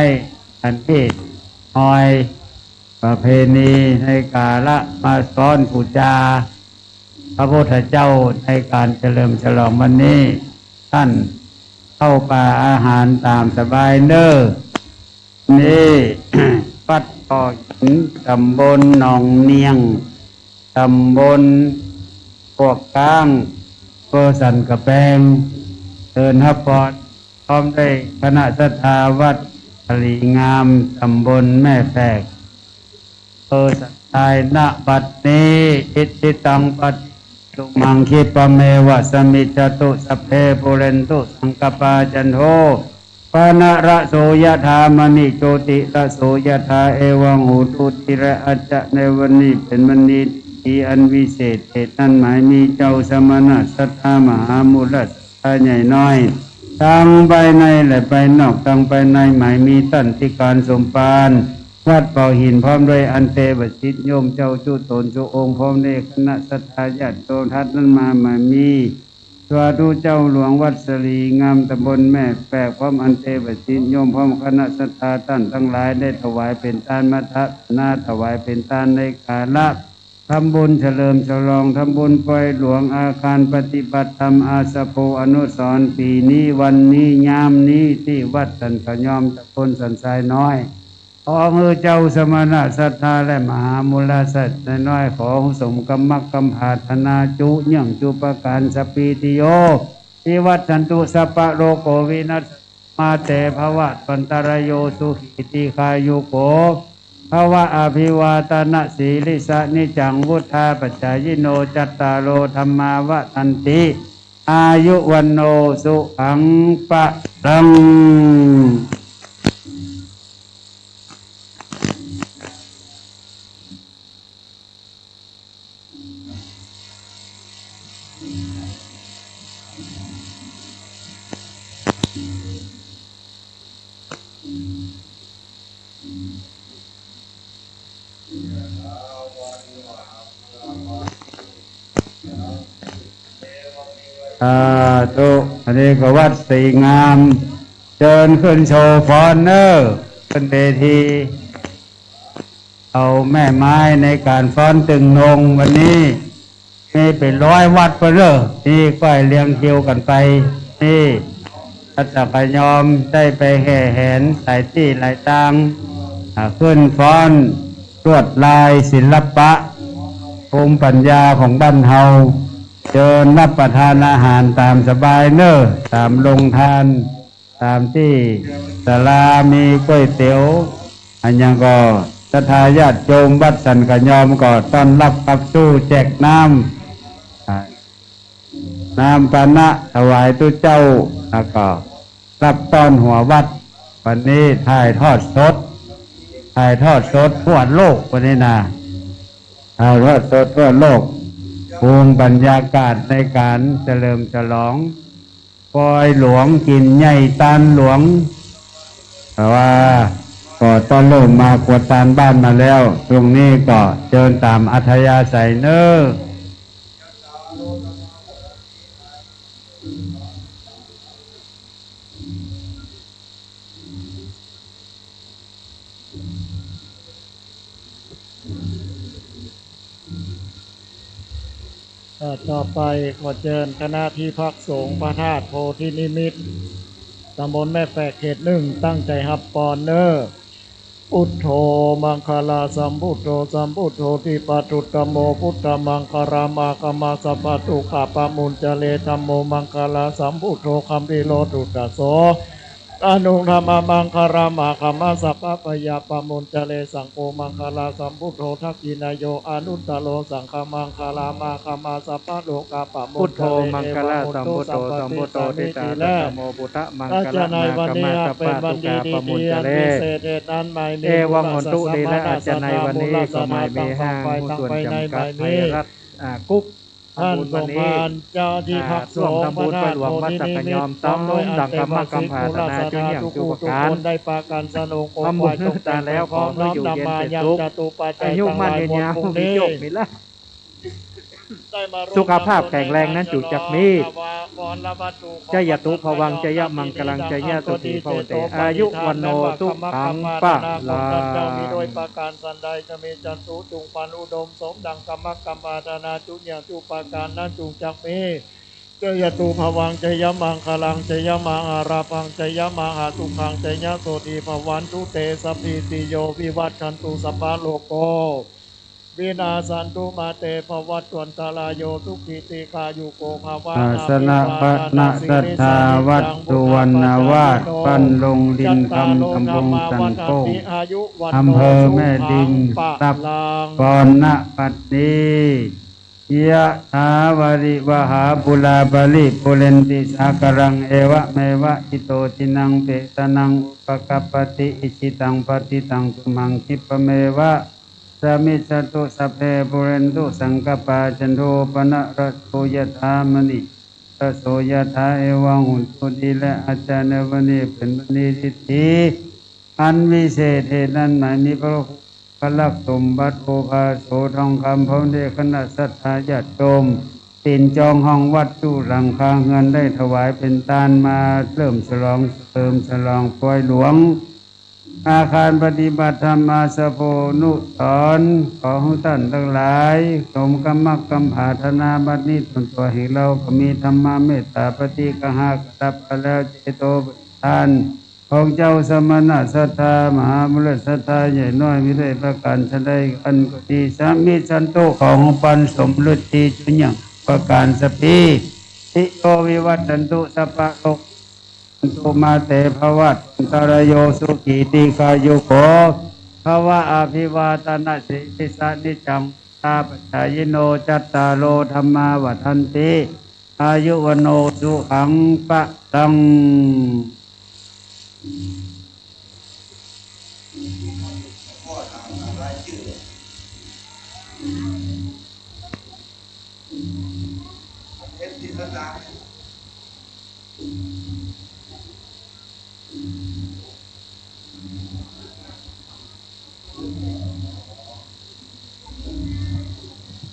อันที่ฮอยประเพณีในก๋าละมาฟ้อนปู๋จาพระพุทธเจ้าในก๋านเฉลิมฉลองวันนี้ ต้านเข้าป่าอาหารต๋ามสบายเน่อ นี่ วัดก่อหิน ต๋ำบลหนองเนียง ต๋ำบลปวกก๊าง อำเภอสันก๋ำแปง เชิญฮับฟ้อน พร้อมด้วยคณะศรัทธาวัดสะหลีงาม ต๋ำบลแม่แฝก เออ สะหาย ณ บัดนี้ อิทธิตัง ปัตถิตัง ตุมหัง คิปะเมวะ สะมิชฌะตุ สัพเพ ปูเรนตุ สังกัปปา จันโท ปะนะระโส ยะถา มะณิ โชติระโส ยะถา เอวัง โหตุ ติระอาจะ ในวันนี้เป๋นวันดีอันวิเศษ เหตุนั้นหมายมีเจ้าสมณะศรัทธามหามูลศรัทธาใหญ่น้อย ตังภายในและภายนอก ตังภายในหมายมีต้านติก๋านสมภาร วัดก่อหิน พร้อมด้วยอันเตวสิทธิ์โยมเจ้าจุ๊ต๋นจุ๊องค์ พร้อมด้วยคณะศรัทธาญาติโยม ตัดนั้นมาหมายมี สาธุเจ้าหลวงวัดสะหลีงาม ต๋ำบลแม่แฝก พร้อมอันเตวสิทธิ์โยม พร้อมคณะศรัทธาต้านตังหลาย ได้ถวายเป๋นตาน มาทนาถวายเป๋นตานในก๋าละ ทำบุญเฉลิมฉลอง ทำบุญปอยหลวง อาคารปฏิบัติธรรม อาสโภ อนุสรณ์ ปี๋นี้ วันนี้ ยามนี้ ตี้วัดสันขะยอม ต๋ำบลสันทรายน้อย ขอหื้อเจ้าสมณะศรัทธาและมหามูลศรัทธาน้อย ขอสมกำมักกำผาถนาจุ เยื่องจุประก๋าน สัพพีติโย วิวัชชันตุ สัพพะโรโค วินัสสะ มาเต ภวัตวันตะราโย สุขี ตีฆายุโก ภวะ อภิวาทะนะสีลิสสะ นิจจัง วุฑฒาปะจายิโน จัตตาโร ธัมมา วัฑฒันติ อายุ วัณโณ สุขัง พลัง สาธุ อันนี้ก็วัดสะหลีงาม เจิญขึ้นโชว์ฟ้อนเน่อ ขึ้นเวที เอาแม่ไม้ในก๋านฟ้อนตึงนงวันนี้ มีเป๋นร้อยวัดไปเน่อ นี่ก็เรียงคิวกั๋นไป นี่วัดสันขะยอมได้ไปแห่แหนหลายตี้หลายตาง อ่า ขึ้นฟ้อนลวดลายศิลปะ ภูมิปัญญาของบ้านเฮา เจิญรับประทานอาหารต๋ามสบายเน่อ ต๋ามโรงทาน ต๋ามตี้ศาลามีก๋วยเตี๋ยว อันยังก็ศรัทธาญาติโยมวัดสันขะยอมก็ต้อนรับขับสู้แจกน้ำ อ่า น้ำปานะถวายตุ๊เจ้า แล้วก็รับต้อนหัววัด วันนี้ถ่ายทอดสด ถ่ายทอดสดทั่วโลกวันนี้นะ ถ่ายทอดสดทั่วโลก ปรุงบรรยากาศในก๋านเฉลิมฉลอง ปอยหลวง กิ๋นใหญ่ตานหลวง แต่ว่าก็ต้องเริ่มมาครัวตานบ้านมาแล้ว ตรงนี้ก็เจิญต๋ามอัธยาศัยเน่อ เอ่อ ต่อไปขอเจิญคณะตี้พักสงฆ์พระธาตุโพธินิมิต ตำบลแม่แฝก เขตหนึ่ง ตั้งใจ๋ฮับปอนเน่อ Buddho maṅgalāsambuddho, sambuddho dīpavajjo dhammo, buddhamaṅgalāgama sabbadukkhapamuñcare, dhammo maṅgalāsambuddho gambhīro puggaso, อนุ ธัมมะมังคะละมาคะมะ สัพพะพยาปะมุญจเร สังโฆ มังคะละสัมปุทโธ ทักขิณาโย อนุตตโร สังฆะมังคะละมาคะมะ สัพพะโลกะปะมุญจเร เอวังโหนตุ สัมปะติสสามิ ดีแล อาจจะในวันนี้หากเป๋นวันดีดี อันวิเศษเหตุนั้น ไม่มี เอวังโหนตุ ดีแล อาจจะในวันนี้ก็ไม่มี ห้างหุ้นส่วนจำกัดไทยรัฐ อ่า กรุ๊ป ต้านสมภารเจ้าอธิภักษ์ อ่า ร่วมทำบุญไปหลวงวัดสักขะยอม พร้อมด้วยอันเตวสิกขุลสถา ทุกผู้ทุกคน ได้ปากั๋นสนงโกมไหว้ตกแต่งไปพร้อม น้อมนำมายังจตุปัจจัยตังหลายมวล พรุ่งนี้ สุขภาพแข็งแรงนั้นจุกจักมี จยะตุภวัง จยะมังคลัง จยะโสติภะวันตุ เต อายุ วัณโณ สุขัง พะลัง เจ้ามีด้วยประการสันใด จะมีจันตุจุงพันอุดมสมดังกรรมกรรมปรารถนาจุกอย่างจุกประการนั้นจุกจักมี จยะตุภวัง จยะมังคลัง จยะมหาลาภัง จยะมหาสุขัง จยะโสติภะวันตุ เต สัพพีติโย วิวัชชันตุ สัพพะโรโค วินาสสันตุ มา เต ภะวัตวันตะราโย สุขีตีฆายุโกภะวะ อาสนะ อาภิวาทะนะ สีลิสสะ นิจจัง วัตถุ วัณณวาส ปั้นโรงดินคำ ตำบลสันโค้ง อายุ วัณโณ อำเภอแม่ริม สุขัง พะลัง รับพร ณ บัดนี้ ยะถา วาริวะหา ปูรา ปะริปูเรนติ สาคะรัง เอวะเมวะ อิโต ทินัง เปตานัง อุปะกัปปะติ อิจิตัง ปัตถิตัง ตุมหัง ขิปปะเมวะ สะมิชฌะตุ สัพเพ ปูเรนตุ สังกัปปา จันโท ปะนะระโส ยะถา มะณิ ระโส ยะถา เอวังโหนตุ ดีแล อาจจะในวันนี้เป๋นวันดีดี อันวิเศษเหตุนั้น ไม่มีพระ พระลักษมบัติ โอภาโส ทองคำ พร้อมด้วยคณะศรัทธาญาติโยม ติดจองห้องวัดจุหลังคาเฮือน ได้ถวายเป๋นตานมาเฉลิมฉลอง เฉลิมฉลองปอยหลวง อาคารปฏิบัติธรรมาสโพนุสรณ์ ขอหื้อต้านตังหลาย สมกำมักกำผาถนา บัดนี้ตนตั๋วแห่งเฮาก็มีธรรมะเมตตาปฏิกหะ กระดับไปแล้ว เจโตปริทาน ของเจ้าสมณะศรัทธา มหาบุรุษศรัทธาใหญ่น้อย มีด้วยประการฉันใด อันก็ดี สะมิชฌันตุ ขอหื้อปันสมฤทธิ์ดีจุอย่างประการ สัพพีติโย วิวัชชันตุ สัพพะโรโค สันตุ มา เต ภะวัตวันตะราโย สุขีตีฆายุโกภะวะ อาภิวาทะนะสีลิสสะ นิจจัง วุฑฒาปะจายิโน จัตตาโร ธัมมา วัฑฒันติ อายุ วัณโณ สุขัง พะลัง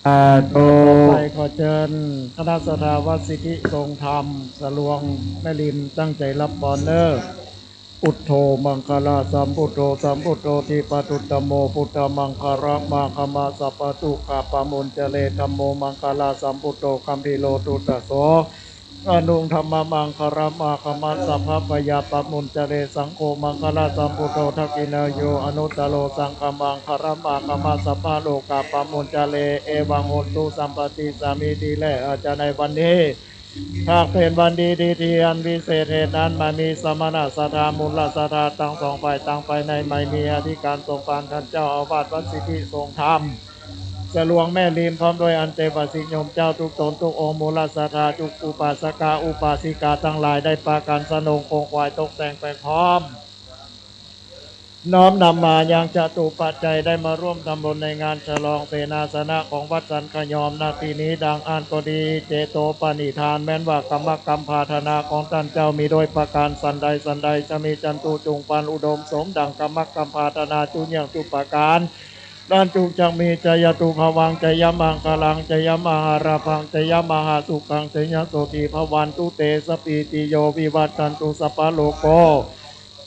สาธุ ต่อไปขอเจิญคณะศรัทธาวัดสิทธิทรงธรรม สะหลวงแม่ริม ตั้งใจ๋ฮับปอนเน่อ พุทโธ มังคะละสัมพุทโธ สัมพุทโธ ทีปะตุตตะโม พุทธะมังคะละมาคะมะ สัพพะทุกขะปะมุญจเร ธัมโม มังคะละสัมพุทโธ คัมภีโร ทุตตะโส อนุ ธัมมะมังคะละมาคะมะ สัพพะพยาปะมุญจเร สังโฆ มังคะละสัมพุทโธ ทักขิณาโย อนุตตะโร สังฆะมังคะละมาคะมะ สัพพะโรคะปะมุญจเร เอวังโหนตุ สัมปะติสสามิ ดีแล อาจจะในวันนี้ หากเป๋นวันดีดี อันวิเศษเหตุนั้น ไม่มีสมณะศรัทธา มูลศรัทธา ตังสองฝ่ายตังภายใน ไม่มีอธิการสมภาร ต้านเจ้าอาวาสวัดสิทธิทรงธรรม สะหลวงแม่ริม พร้อมด้วยอันเตวสิกโยมเจ้าทุกต๋นทุกองค์ มูลศรัทธาทุกอุปาสกะอุปาสิกาตังหลาย ได้ปากั๋นสนงโกมไหว้ตกแต่งไปพร้อม น้อมนำมายังจตุปัจจัย ได้มาร่วมทำบุญในงานฉลองเสนาสนะของวัดสันขยอม ณ ที่นี้ดังอั้นก็ดี เจโตปณิธาน แม้นว่ากำมักกำผาถนาของต้านเจ้ามีด้วยประการสันใดสันใด จะมีจันตุจุงพันอุดมสมดังกำมักกำผาถนาจุอย่างจุประการ นั้นจุจักมี จยะตุภวัง จยะมังคะลัง จยะมหาลาภัง จยะมหาสุขัง จยะโสติภะวันตุเต สัพพีติโย วิวัชชันตุ สัพพะโรโค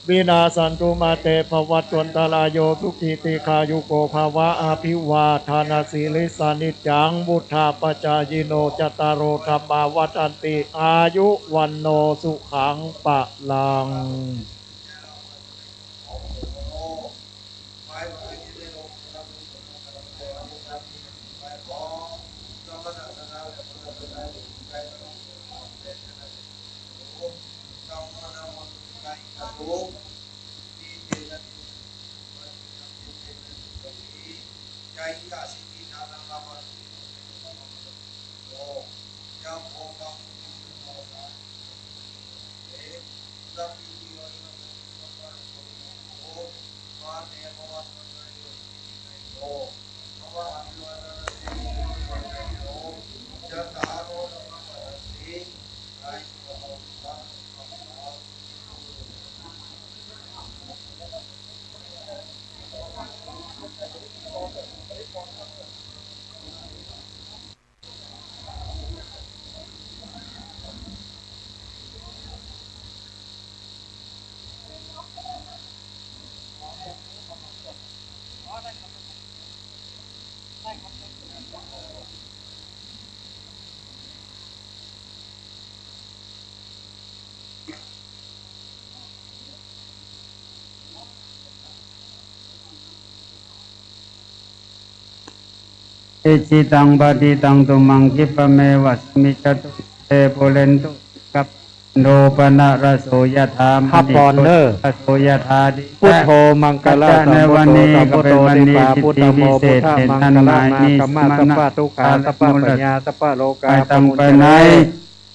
วินาสสันตุ มา เต ภะวัตวันตะราโย สุขีตีฆายุโกภะวะ อาภิวาทะนะสีลิสสะ นิจจัง วุฑฒาปะจายิโน จัตตาโร ธัมมา วัฑฒันติ อายุ วัณโณ สุขัง พะลัง Icchitaṃ patthitaṃ tumhaṃ khippameva samijjhatu, sabbe pūrentu saṅkappā, cando paṇṇaraso yathā, ครับ maṇi พรเนอะ jotiraso yathā. ดี พุทโธ มังคละ สัมพุทโธ ในวันนี้ก็เป็นวันดี สัพพุทโธ ทิพย์ดีพิเศษ เหตุนั้นหมายนี้ สมณะ สัพพะทุกขา สัพพะภัย สัพพะโรคา ไปตางไปไหน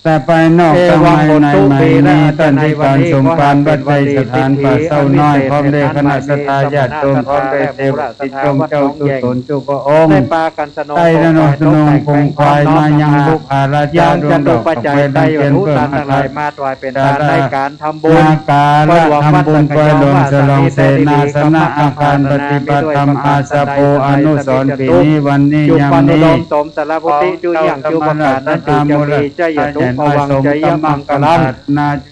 และภายนอกตางภายใน หมายนี้ ต้านที่การสมภารวัดไตรสถานป่าเศร้าน้อย พร้อมด้วยคณะศรัทธาญาติโยม พร้อมด้วยเทวดา สิทธิชมเจ้าจุสนจุพระองค์ ได้ปากั๋นสนอง ได้สนองสนองคงควายมายังบุพผาราชา ยังจตุปัจจัย ดวงดอกดอกไม้ ไตรวัตถุ เพื่อ ทานทั้งหลาย มาถวายเป๋นทานในก๋านทำบุญ นาการะทำบุญ ถวายหลวง ฉลองเสนาสนะ อาคารปฏิบัติธรรม อาสาโพ อนุสรณ์ปี๋นี้ วันนี้ ยามนี้ จุปันนุโลมสมสารพัด จุอย่างจุประก๋านนั้น จุจะมี จยตุ ภวัง จยมังคลัง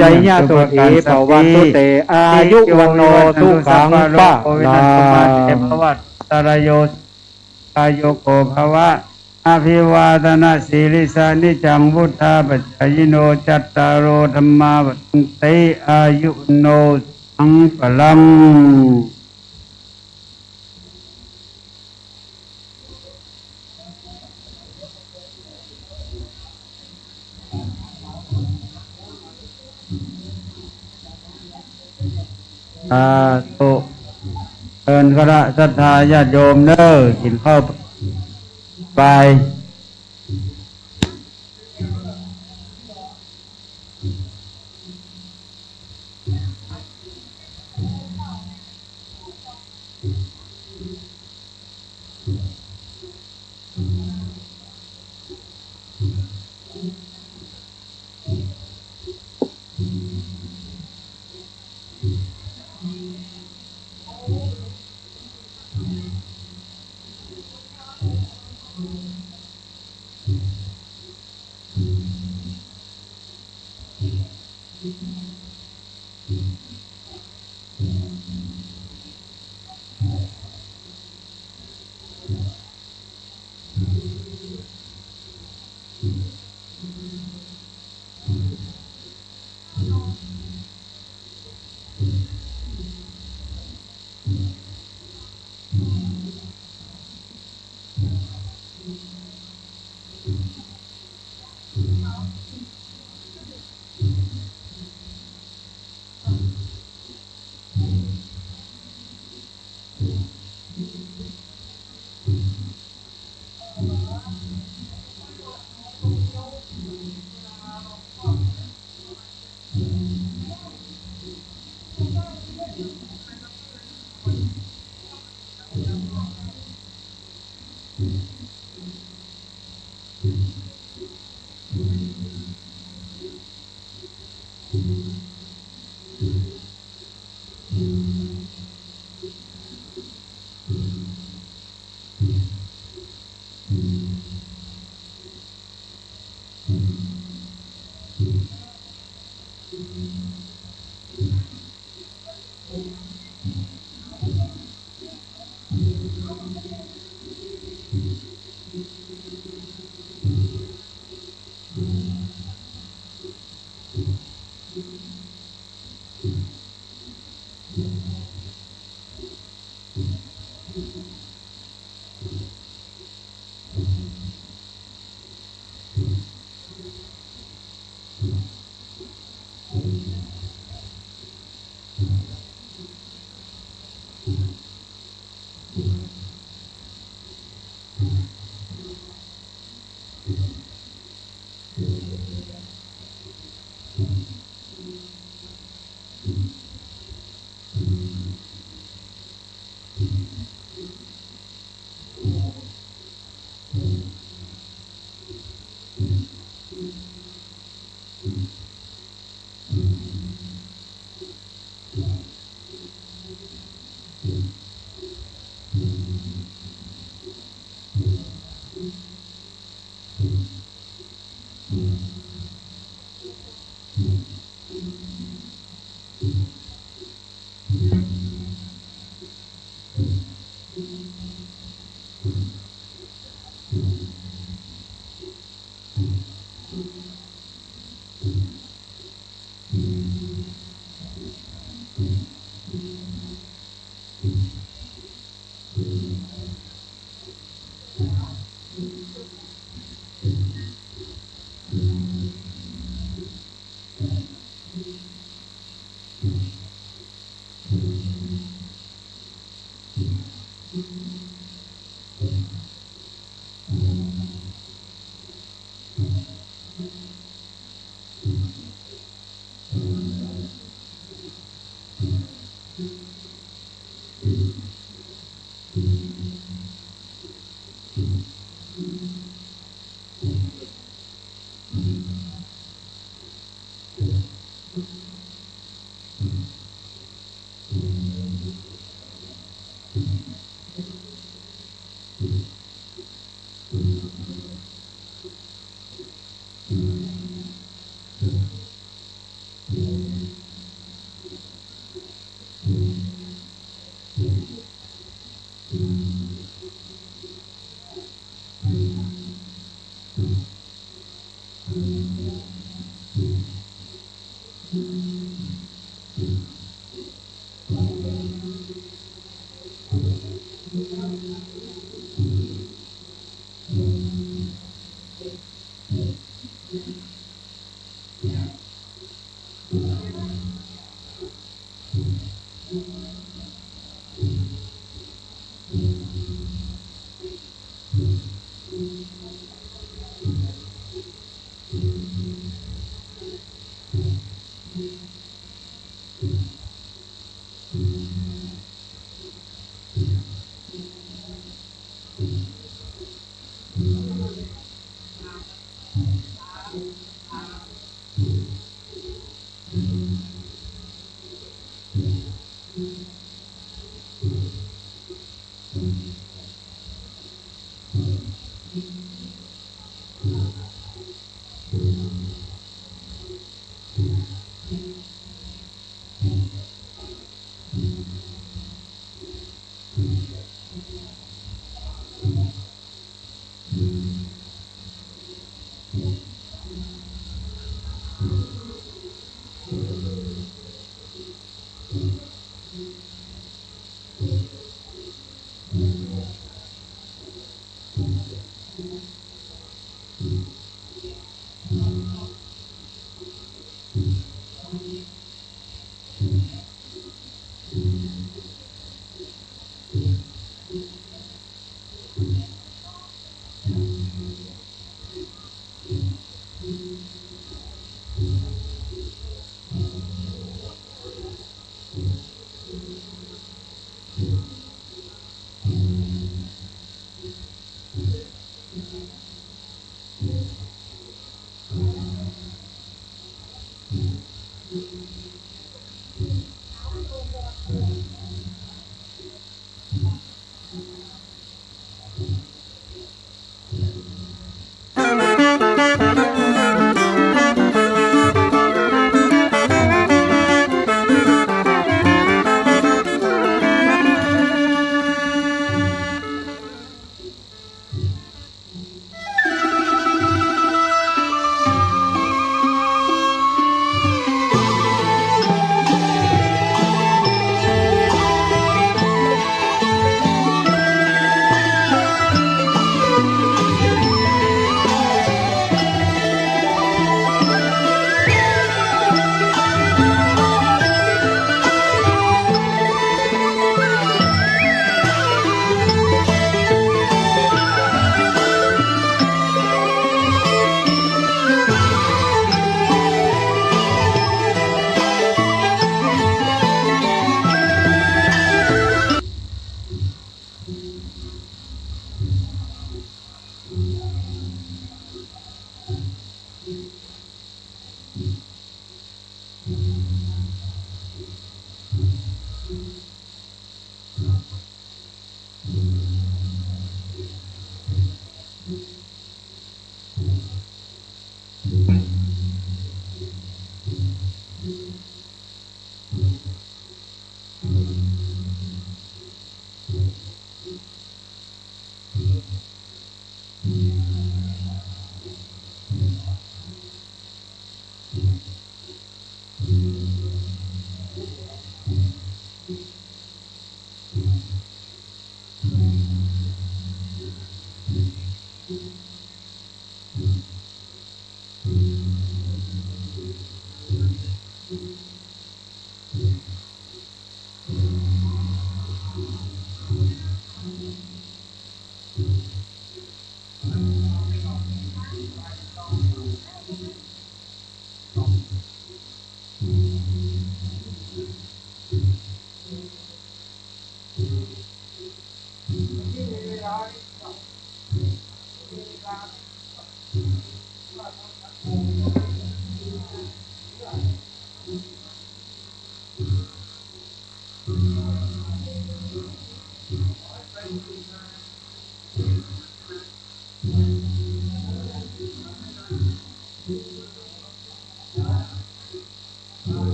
จยสุขี ภวันตุ เต อายุ วัณโณ สุขัง พลัง สารโย อายุโก ภวะ อภิวาทนสีลิสสะ นิจจังวุฑฒาปจายิโน จัตตาโร ธัมมา วัฑฒันติ อายุ วัณโณ สุขัง พลัง สาธุ เอิ้นคณะศรัทธาญาติโยมเน้อ กิ๋นข้าวไป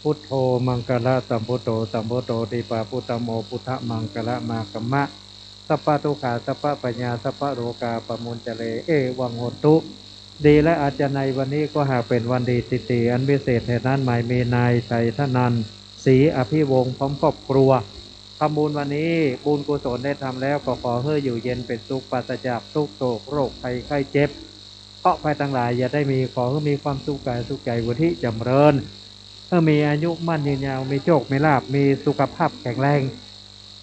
พุทโธมังคละสัมพุทโธ สัมพุทโธทีปะพุทธัมโม พุทธมังคละมาคัมมะ สัพพะทุกขา สัพพะภัยยา สัพพะโรคาปะมุญจะเร เอวังโหตุ ดีและอาจจะในวันนี้ก็หากเป๋นวันดีสิทธิอันวิเศษแท้นั้น หมายมีนายชัยธนันท์ ศรีอภิวงศ์ พร้อมครอบครัว ทำบุญวันนี้ บุญกุศลได้ทำแล้ว ก็ขอหื้ออยู่เย็นเป๋นสุข ปราศจากทุกข์โศกโรคภัยไข้เจ็บ เคราะห์ภัยตังหลายอย่าได้มี ขอหื้อมีความสุขกายสุขใจ๋ วุฒิจ๋ำเริญ หื้อมีอายุมั่นยืนยาว มีโชคมีลาภ มีสุขภาพแข็งแรง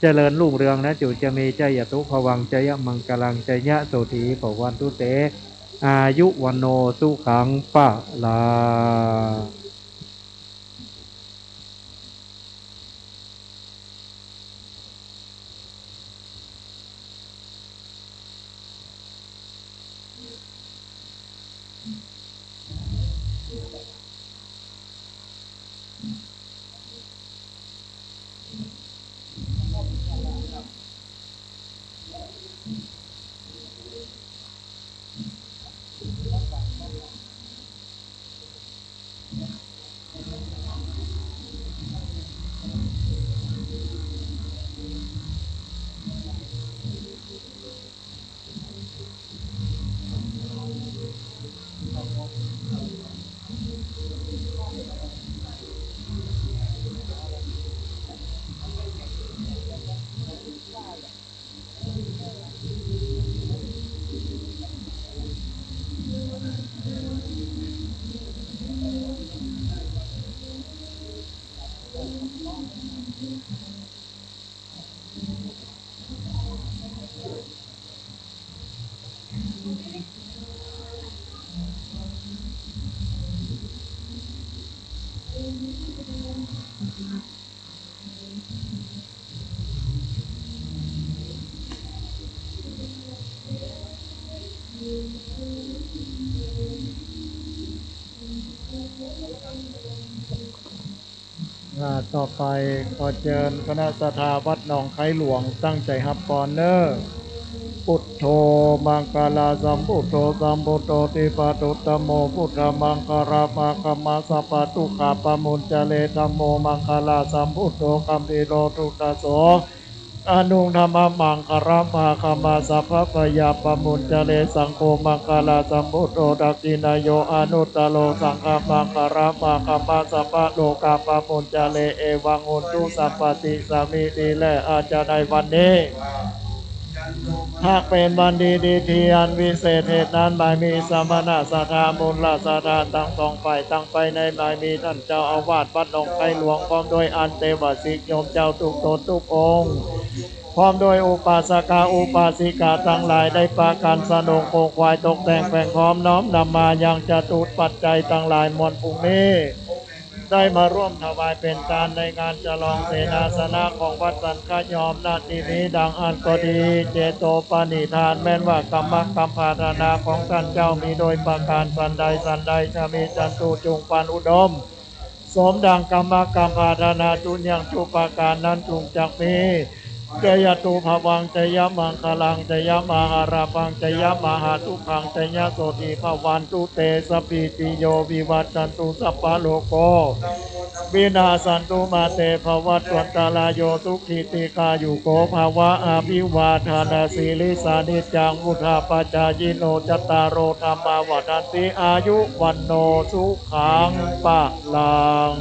เจริญรุ่งเรืองนะ จุจะมี จยะตุพะวัง จยะมังคลัง จยะโสถี ภะวันตุเต อายุวัณโณ สุขัง พะลัง อ่า ต่อไปขอเจิญคณะศรัทธาวัดหนองไคหลวงตั้งใจ๋ฮับปอนเน่อ พุทโธมังคละสัมพุทโธ สัมพุทโธทีปะพุทธัมโม พุทธมังคละมาคัมมะ สัพพะทุกขาปะมุญจะเร ธัมโมมังคละสัมพุทโธ คัมภีโรพุทธโส อนุธรรมมังคละมาคัมมะ สัพพะภัยยาปะมุญจะเร สังโฆมังคละสัมพุทโธ ทักขิณาโย อนุตตโร สังฆมังคละมาคัมมะ สัพพะโรคาปะมุญจะเร เอวังโหตุสัพพะ ดีสามีดีและอาจจะในวันนี้ หากเป๋นวันดีดีที่อันวิเศษเหตุนั้น หมายมีสมณะศรัทธา มูลศรัทธาตังสองฝ่าย ตังฝ่ายในหมายมีต้านเจ้าอาวาสวัดหนองไคหลวง พร้อมด้วยอันเตวสิกโยมเจ้าทุกต๋นทุกองค์ พร้อมด้วยอุปาสกะอุปาสิกาตังหลาย ได้ปากั๋นสนงโคขวายตกแต่งแผงพร้อมน้อมนำมายังจตุปัจจัยตังหลายมวล ปุ้งนี้ ได้มาร่วมถวายเป๋นตานในงานฉลองเสนาสนะของวัดสันคยอม ณ ที่นี้ดังอั้นก็ดี เจโตปณิธานแม้นว่ากัมมะกัมมปรารถนาของต้านเจ้ามีโดยประก๋านสันใดสันใด จะมีจันตุจุ่งปันอุดม สมดังกรรมกำ อาราธนาจุยังจุประก๋านนั้นจุงจักมี จยะตุภวัง จยะมังคลัง จยะมหาลาภัง จยะมหาสุขัง จยะโสติภะวันตุเต สัพพีติโย วิวัชชันตุ สัพพะโรโค วินาสสันตุ มาเต ภะวัตวันตะราโย สุขี ตีฆายุโกภะวะ อะภิวาทะนะสีลิสสะ นิจจัง วุฑฒาปะจายิโน จัตตาโร ธัมมา วัฑฒันติ อายุ วัณโณ สุขัง พะลัง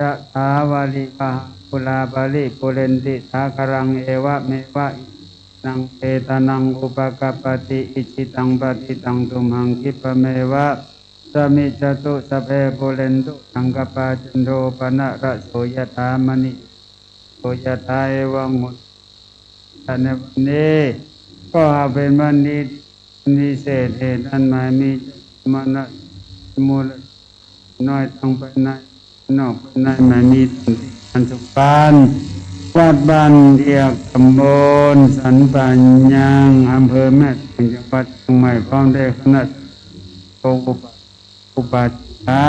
ยะถา วาริวะหา ปูรา ปะริปูเรนติ สาคะรัง เอวะเมวะ อิโต ทินนัง เปตานัง อุปะกัปปะติ อิจิตัง ปะทิตัง ตุมหัง คิปะเมวะ สะมิชฌะตุ สัพเพ ปูเรนตุ สังกะปา จันโท ปะนะระโส ยะถา มะณิ โสติ ยะถา เอวัง มุนิ ในวันนี้ ก็หากเป๋นวันดี วันพิเศษ เหตุอันใหม่ มีมณะ มูล น้อย ตังภายใน นอกภายใน ไม่มีสันติ อันสุขปาน วัดบ้านเดียก ตำบลสันป่ายาง อำเภอแม่แตง จังหวัดเจียงใหม่ พร้อมด้วยคณะสงฆ์ อุปาสก อุปาสิกา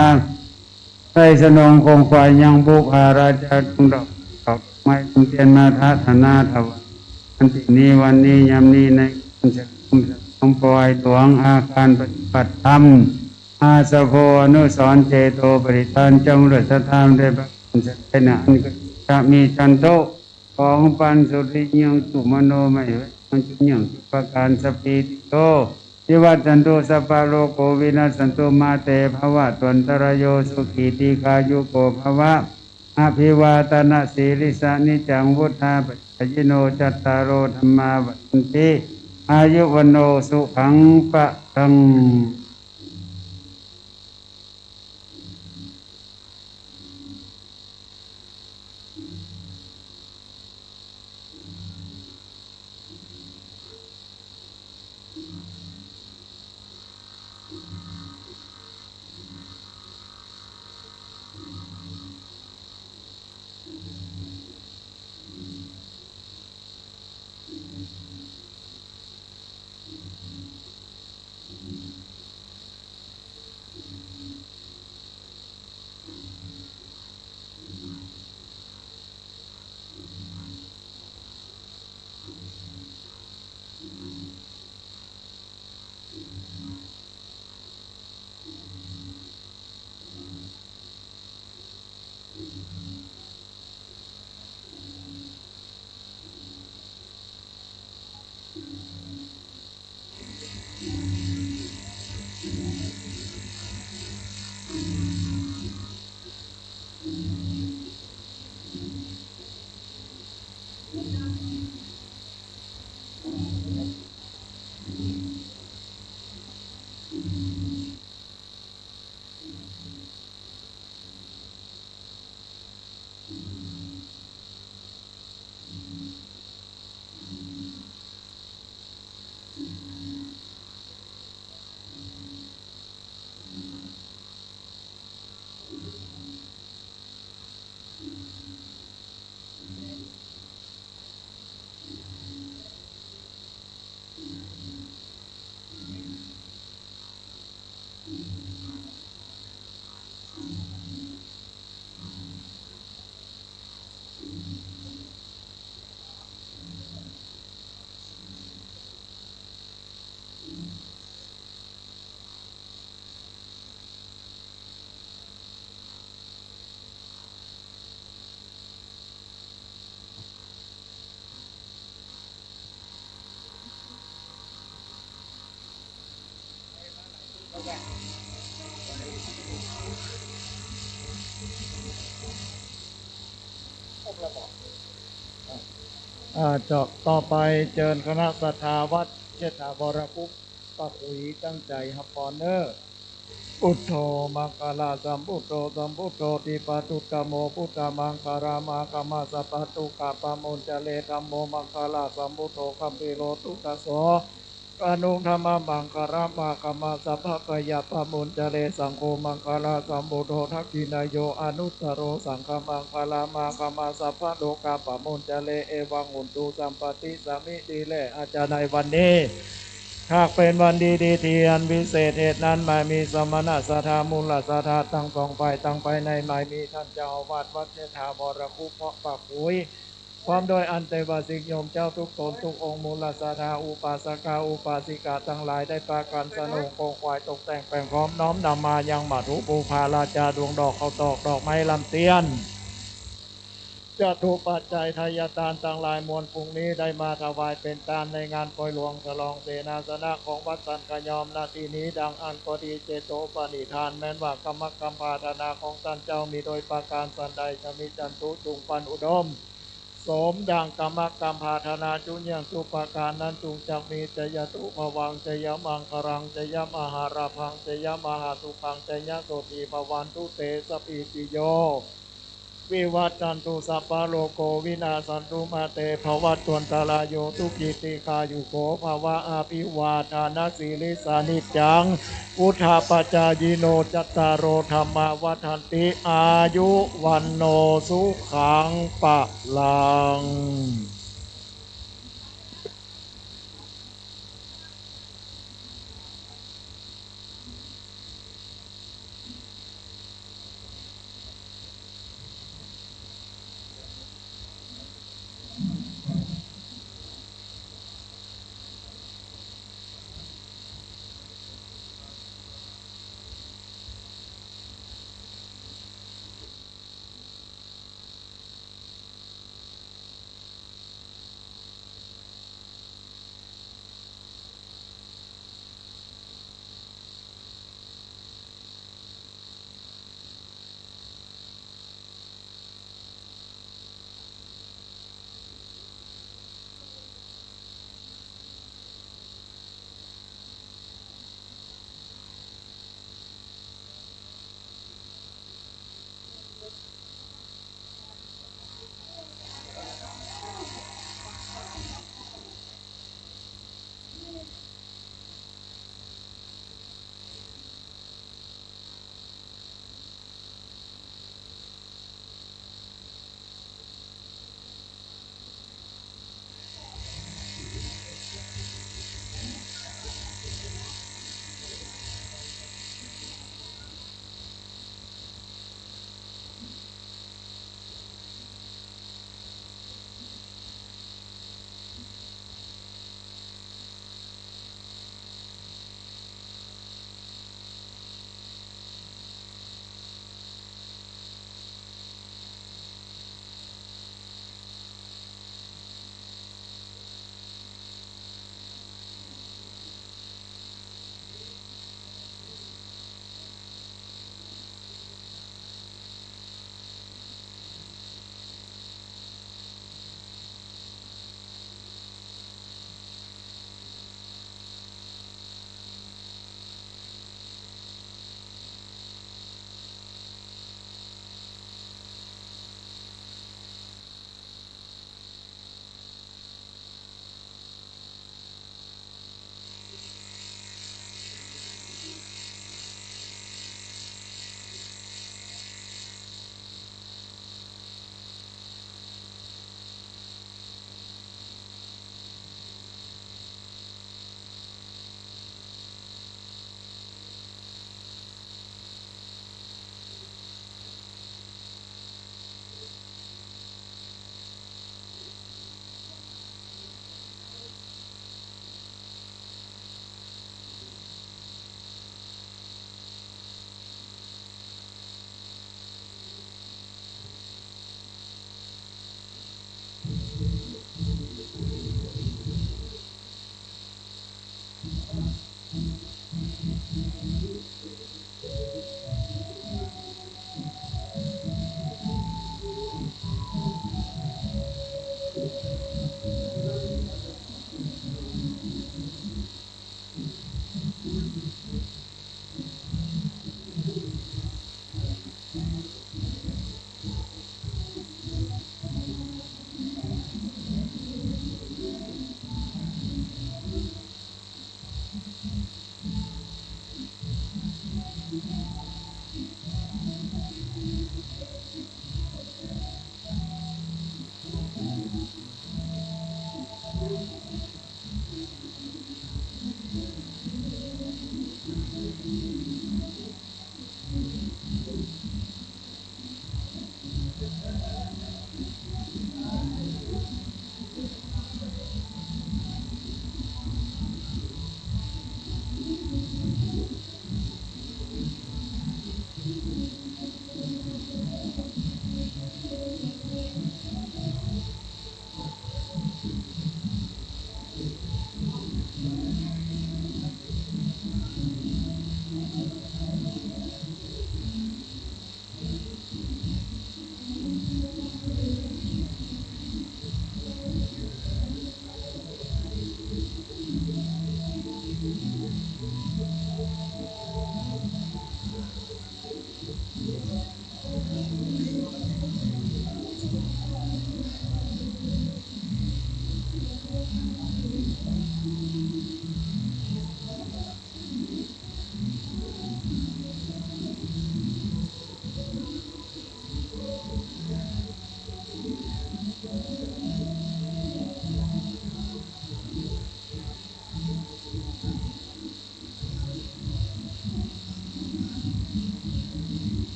ได้สนองของฝ่ายยังบุพาราชา จงดอก ดอกไม้ ทูบเตียน มาทะฐานาถวาย อันที่นี้ วันนี้ ยามนี้ ในการเฉลิมฉลองปอยตั๋ว อาคารปฏิบัติธรรม อาสโภ อนุสรณ์ เจโตปริทาน จงเลิศธรรม ได้ประการสำเร็จ อันเกิดจะมีจันโต ของปันสุริยังสุมโนไมย ยังจุยังจุประการ สัพพีติโย วิวัชชันตุ สัพพะโรโค วินัสสันตุ มาเตภวัตวันตรายโย สุขี ทีฆายุโก ภวะ อภิวาทนสีลิสสะ นิจจังวุฑฒาปะจายิโน จัตตาโร ธัมมา วัฑฒันติ อายุ วัณโณ สุขัง พะลัง อ่า ต่อ ต่อไปเจิญคณะศรัทธาวัดเชษฐาวรคุปปะขุยตั้งใจ๋ฮับพรเน้อ Buddho maṅgalasambhūto sambuddo dīpavutthamo buddhamaṅgalamāgamma sabbadukkhappamuñcare. Dhammo maṅgalasambhūto gambhīro duddaso anuttamaṃ maṅgalamāgamma sabbabhayappamuñcare. Saṅgho maṅgalasambhūto dakkhiṇeyyo anuttaro saṅghamaṅgalamāgamma sabbarogappamuñcare. Evaṃ hotu sabbaṃ สมิติ แล อาจจะในวันนี้ หากเป๋นวันดีๆ ตี้อันวิเศษเหตุนั้น หมายมีสมณะศรัทธา มูลศรัทธาตังสองฝ่าย ตังภายใน หมายมีต้านเจ้าอาวาสวัดเชษฐาวรคุปปะขุย พร้อมโดยอันเตวสิกโยมเจ้าทุกต๋นทุกองค์ มูลศรัทธาอุปาสกาอุปาสิกาตังหลาย ได้ปากั๋นสนงคงขวายตกแต่งแป๋งพร้อม น้อมนำมายังมัตถุปู๋ผาลาจา ดวงดอกข้าวตอก ดอกไม้ลำเตียน จตุปัจจัยทายทานตังหลายมวล พรุ่งนี้ได้มาถวายเป๋นตานในงานปอยหลวงฉลองเสนาสนะของวัดสันขยอม ณ ตี้นี้ ดังอั้นก็ดี เจโตปณิธาน แม้นว่ากรรมกำปรารถนาของต้านเจ้ามีโดยประก๋านสันใด จะมีจันตุจุ่งปันอุดม สมดังกรรมกำปรารถนาจุ่งเยี่ยงจุ่งประก๋านนั้น จุ่งจักมี จายะตุภวัง จายะมังคลัง จายะมหาลาภัง จายะมหาสุขัง จายะโสตถีภวันตุ เต สัพพีติโย วิวัชชันตุ สัพพะโรโค วินาสสันตุ มา เต ภะวัตวันตะราโย สุขี ทีฆายุโข ภะวะ อะภิวาทานะสีลิสสะ นิจจัง วุฑฒาปะจายิโน จัตตาโร ธัมมา วัฑฒันติ อายุ วัณโณ สุขัง พะลัง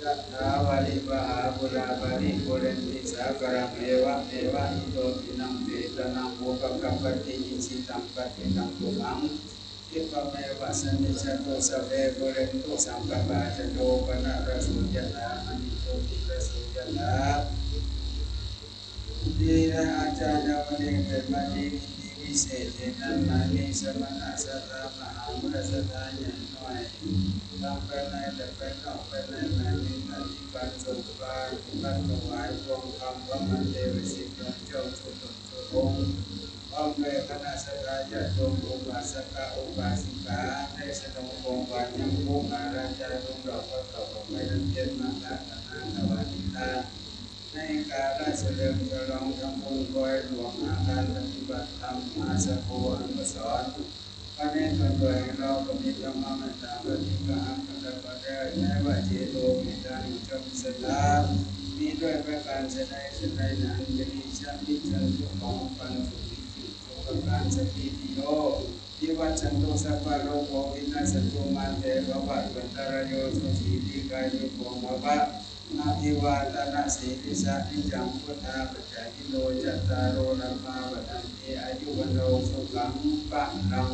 Yathā vārivahā pūrā paripūrenti sāgaraṃ, evameva ito dinnaṃ petānaṃ upakappati. Icchitaṃ patthitaṃ tumhaṃ khippameva samijjhatu, sabbe pūrentu saṅkappā, cando paṇṇaraso yathā, maṇi jotiraso yathā. Uditā ācāya muneehi, khemati vidhivītī, tadassāmi samaṇasāsane, mahāvīrasāsane. Saṅgāmāni ไปไหน จะไปนอก ไปไหนมา มีหน้าที่การส่งปาฏิบัติถวายทองคำพระมหาเทวีสิบดวง เจ้าทุกพระองค์ พร้อมด้วยคณะศรัทธาญาติโยม อุบาสกอุบาสิกา ได้สนองของหวานยังคงคาราชาดวงดอก ก็ขอถวายน้ำเทียนมารัตนาถวายทาน ในกาละเฉลิมฉลองทำบุญคอยหลวงอาคารปฏิบัติธรรม อาสาโพอนุสรณ์ วันนี้ส่วนตัวแห่งเราก็มีธรรมะเมตตาปฏิภาณกันแล้วก็ได้ ใช้วจีโลกิตานิยมสถา มีด้วยประการฉะใดฉะใดนั้น จะมีชาติชนทุกของปันสุขิจุประการสติโย วิวัชชันตุสัพพะโรโค วินัสสันตุมาเตภวัตวันตะราโย สุขีทีฆายุโกภะ อะภิวาทะนะสีลิสสะ นิจจังวุฑฒาปะจายิโน จัตตาโรธัมมาวัฑฒันติ อายุวัณโณสุขังพะลัง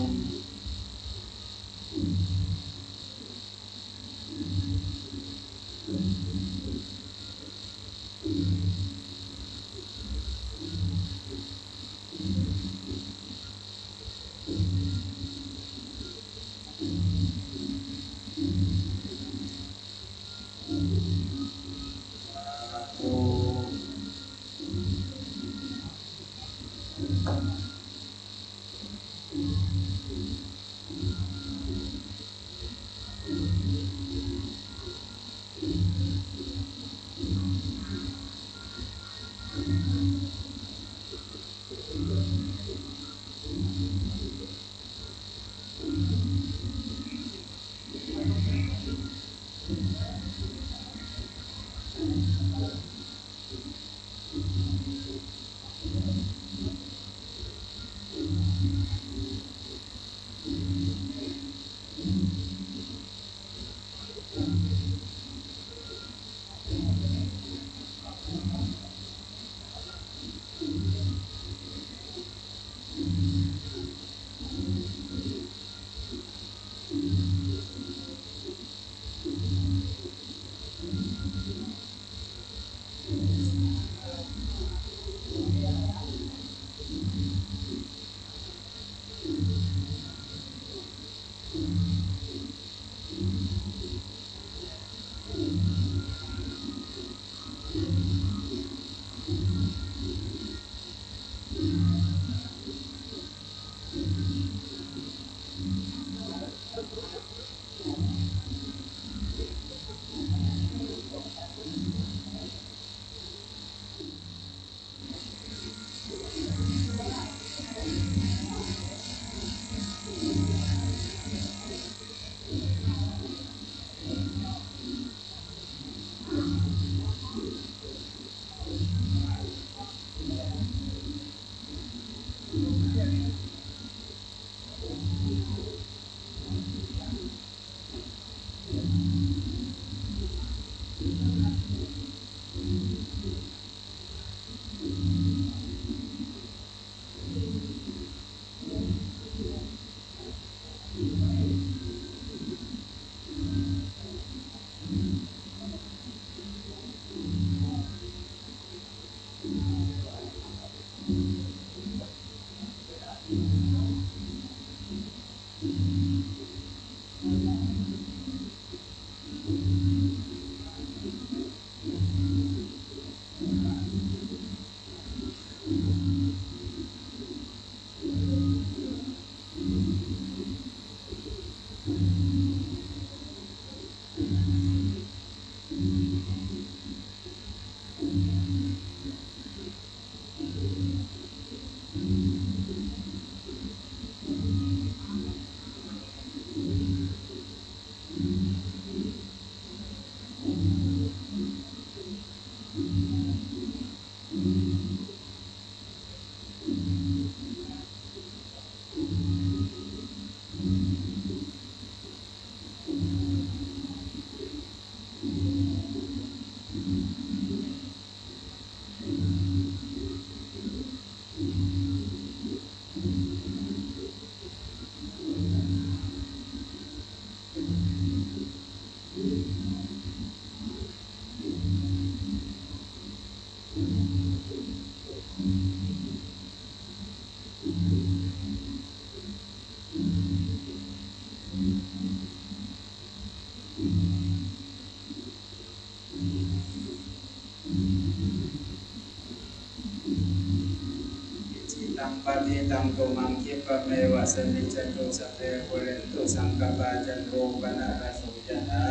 Icchitaṃ patthitaṃ tumhaṃ khippameva samijjhatu, sabbe pūrentu saṅkappā cando paṇṇaraso yathā,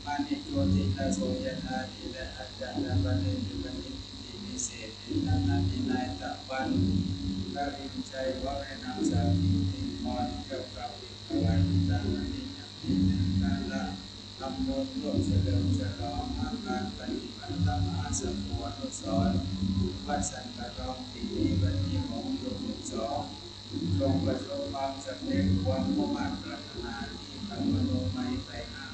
maṇi jotiraso yathā, sīse paṭivaṭe itipi nissi- -tena, nātimaññetha vaṇṇariṃ caiva veraṃ sapiṇṇiṃ, mo ni ca bhavi- -ttha vaṇṇaṃ itiyaṃ dīnadānakammoṭṭho. เฉลิมฉลอง มหาปฏิบัติธรรมมหาสโภคอนุสรณ์ วัดสันป่าตอง ปี๋นี้วันตี้หก เดือนสิบสอง จงประสบความสำเร็จ ความมุ่งมาดปรารถนา ตี้ข้าพเจ้าโน้มไหว้ไปห้า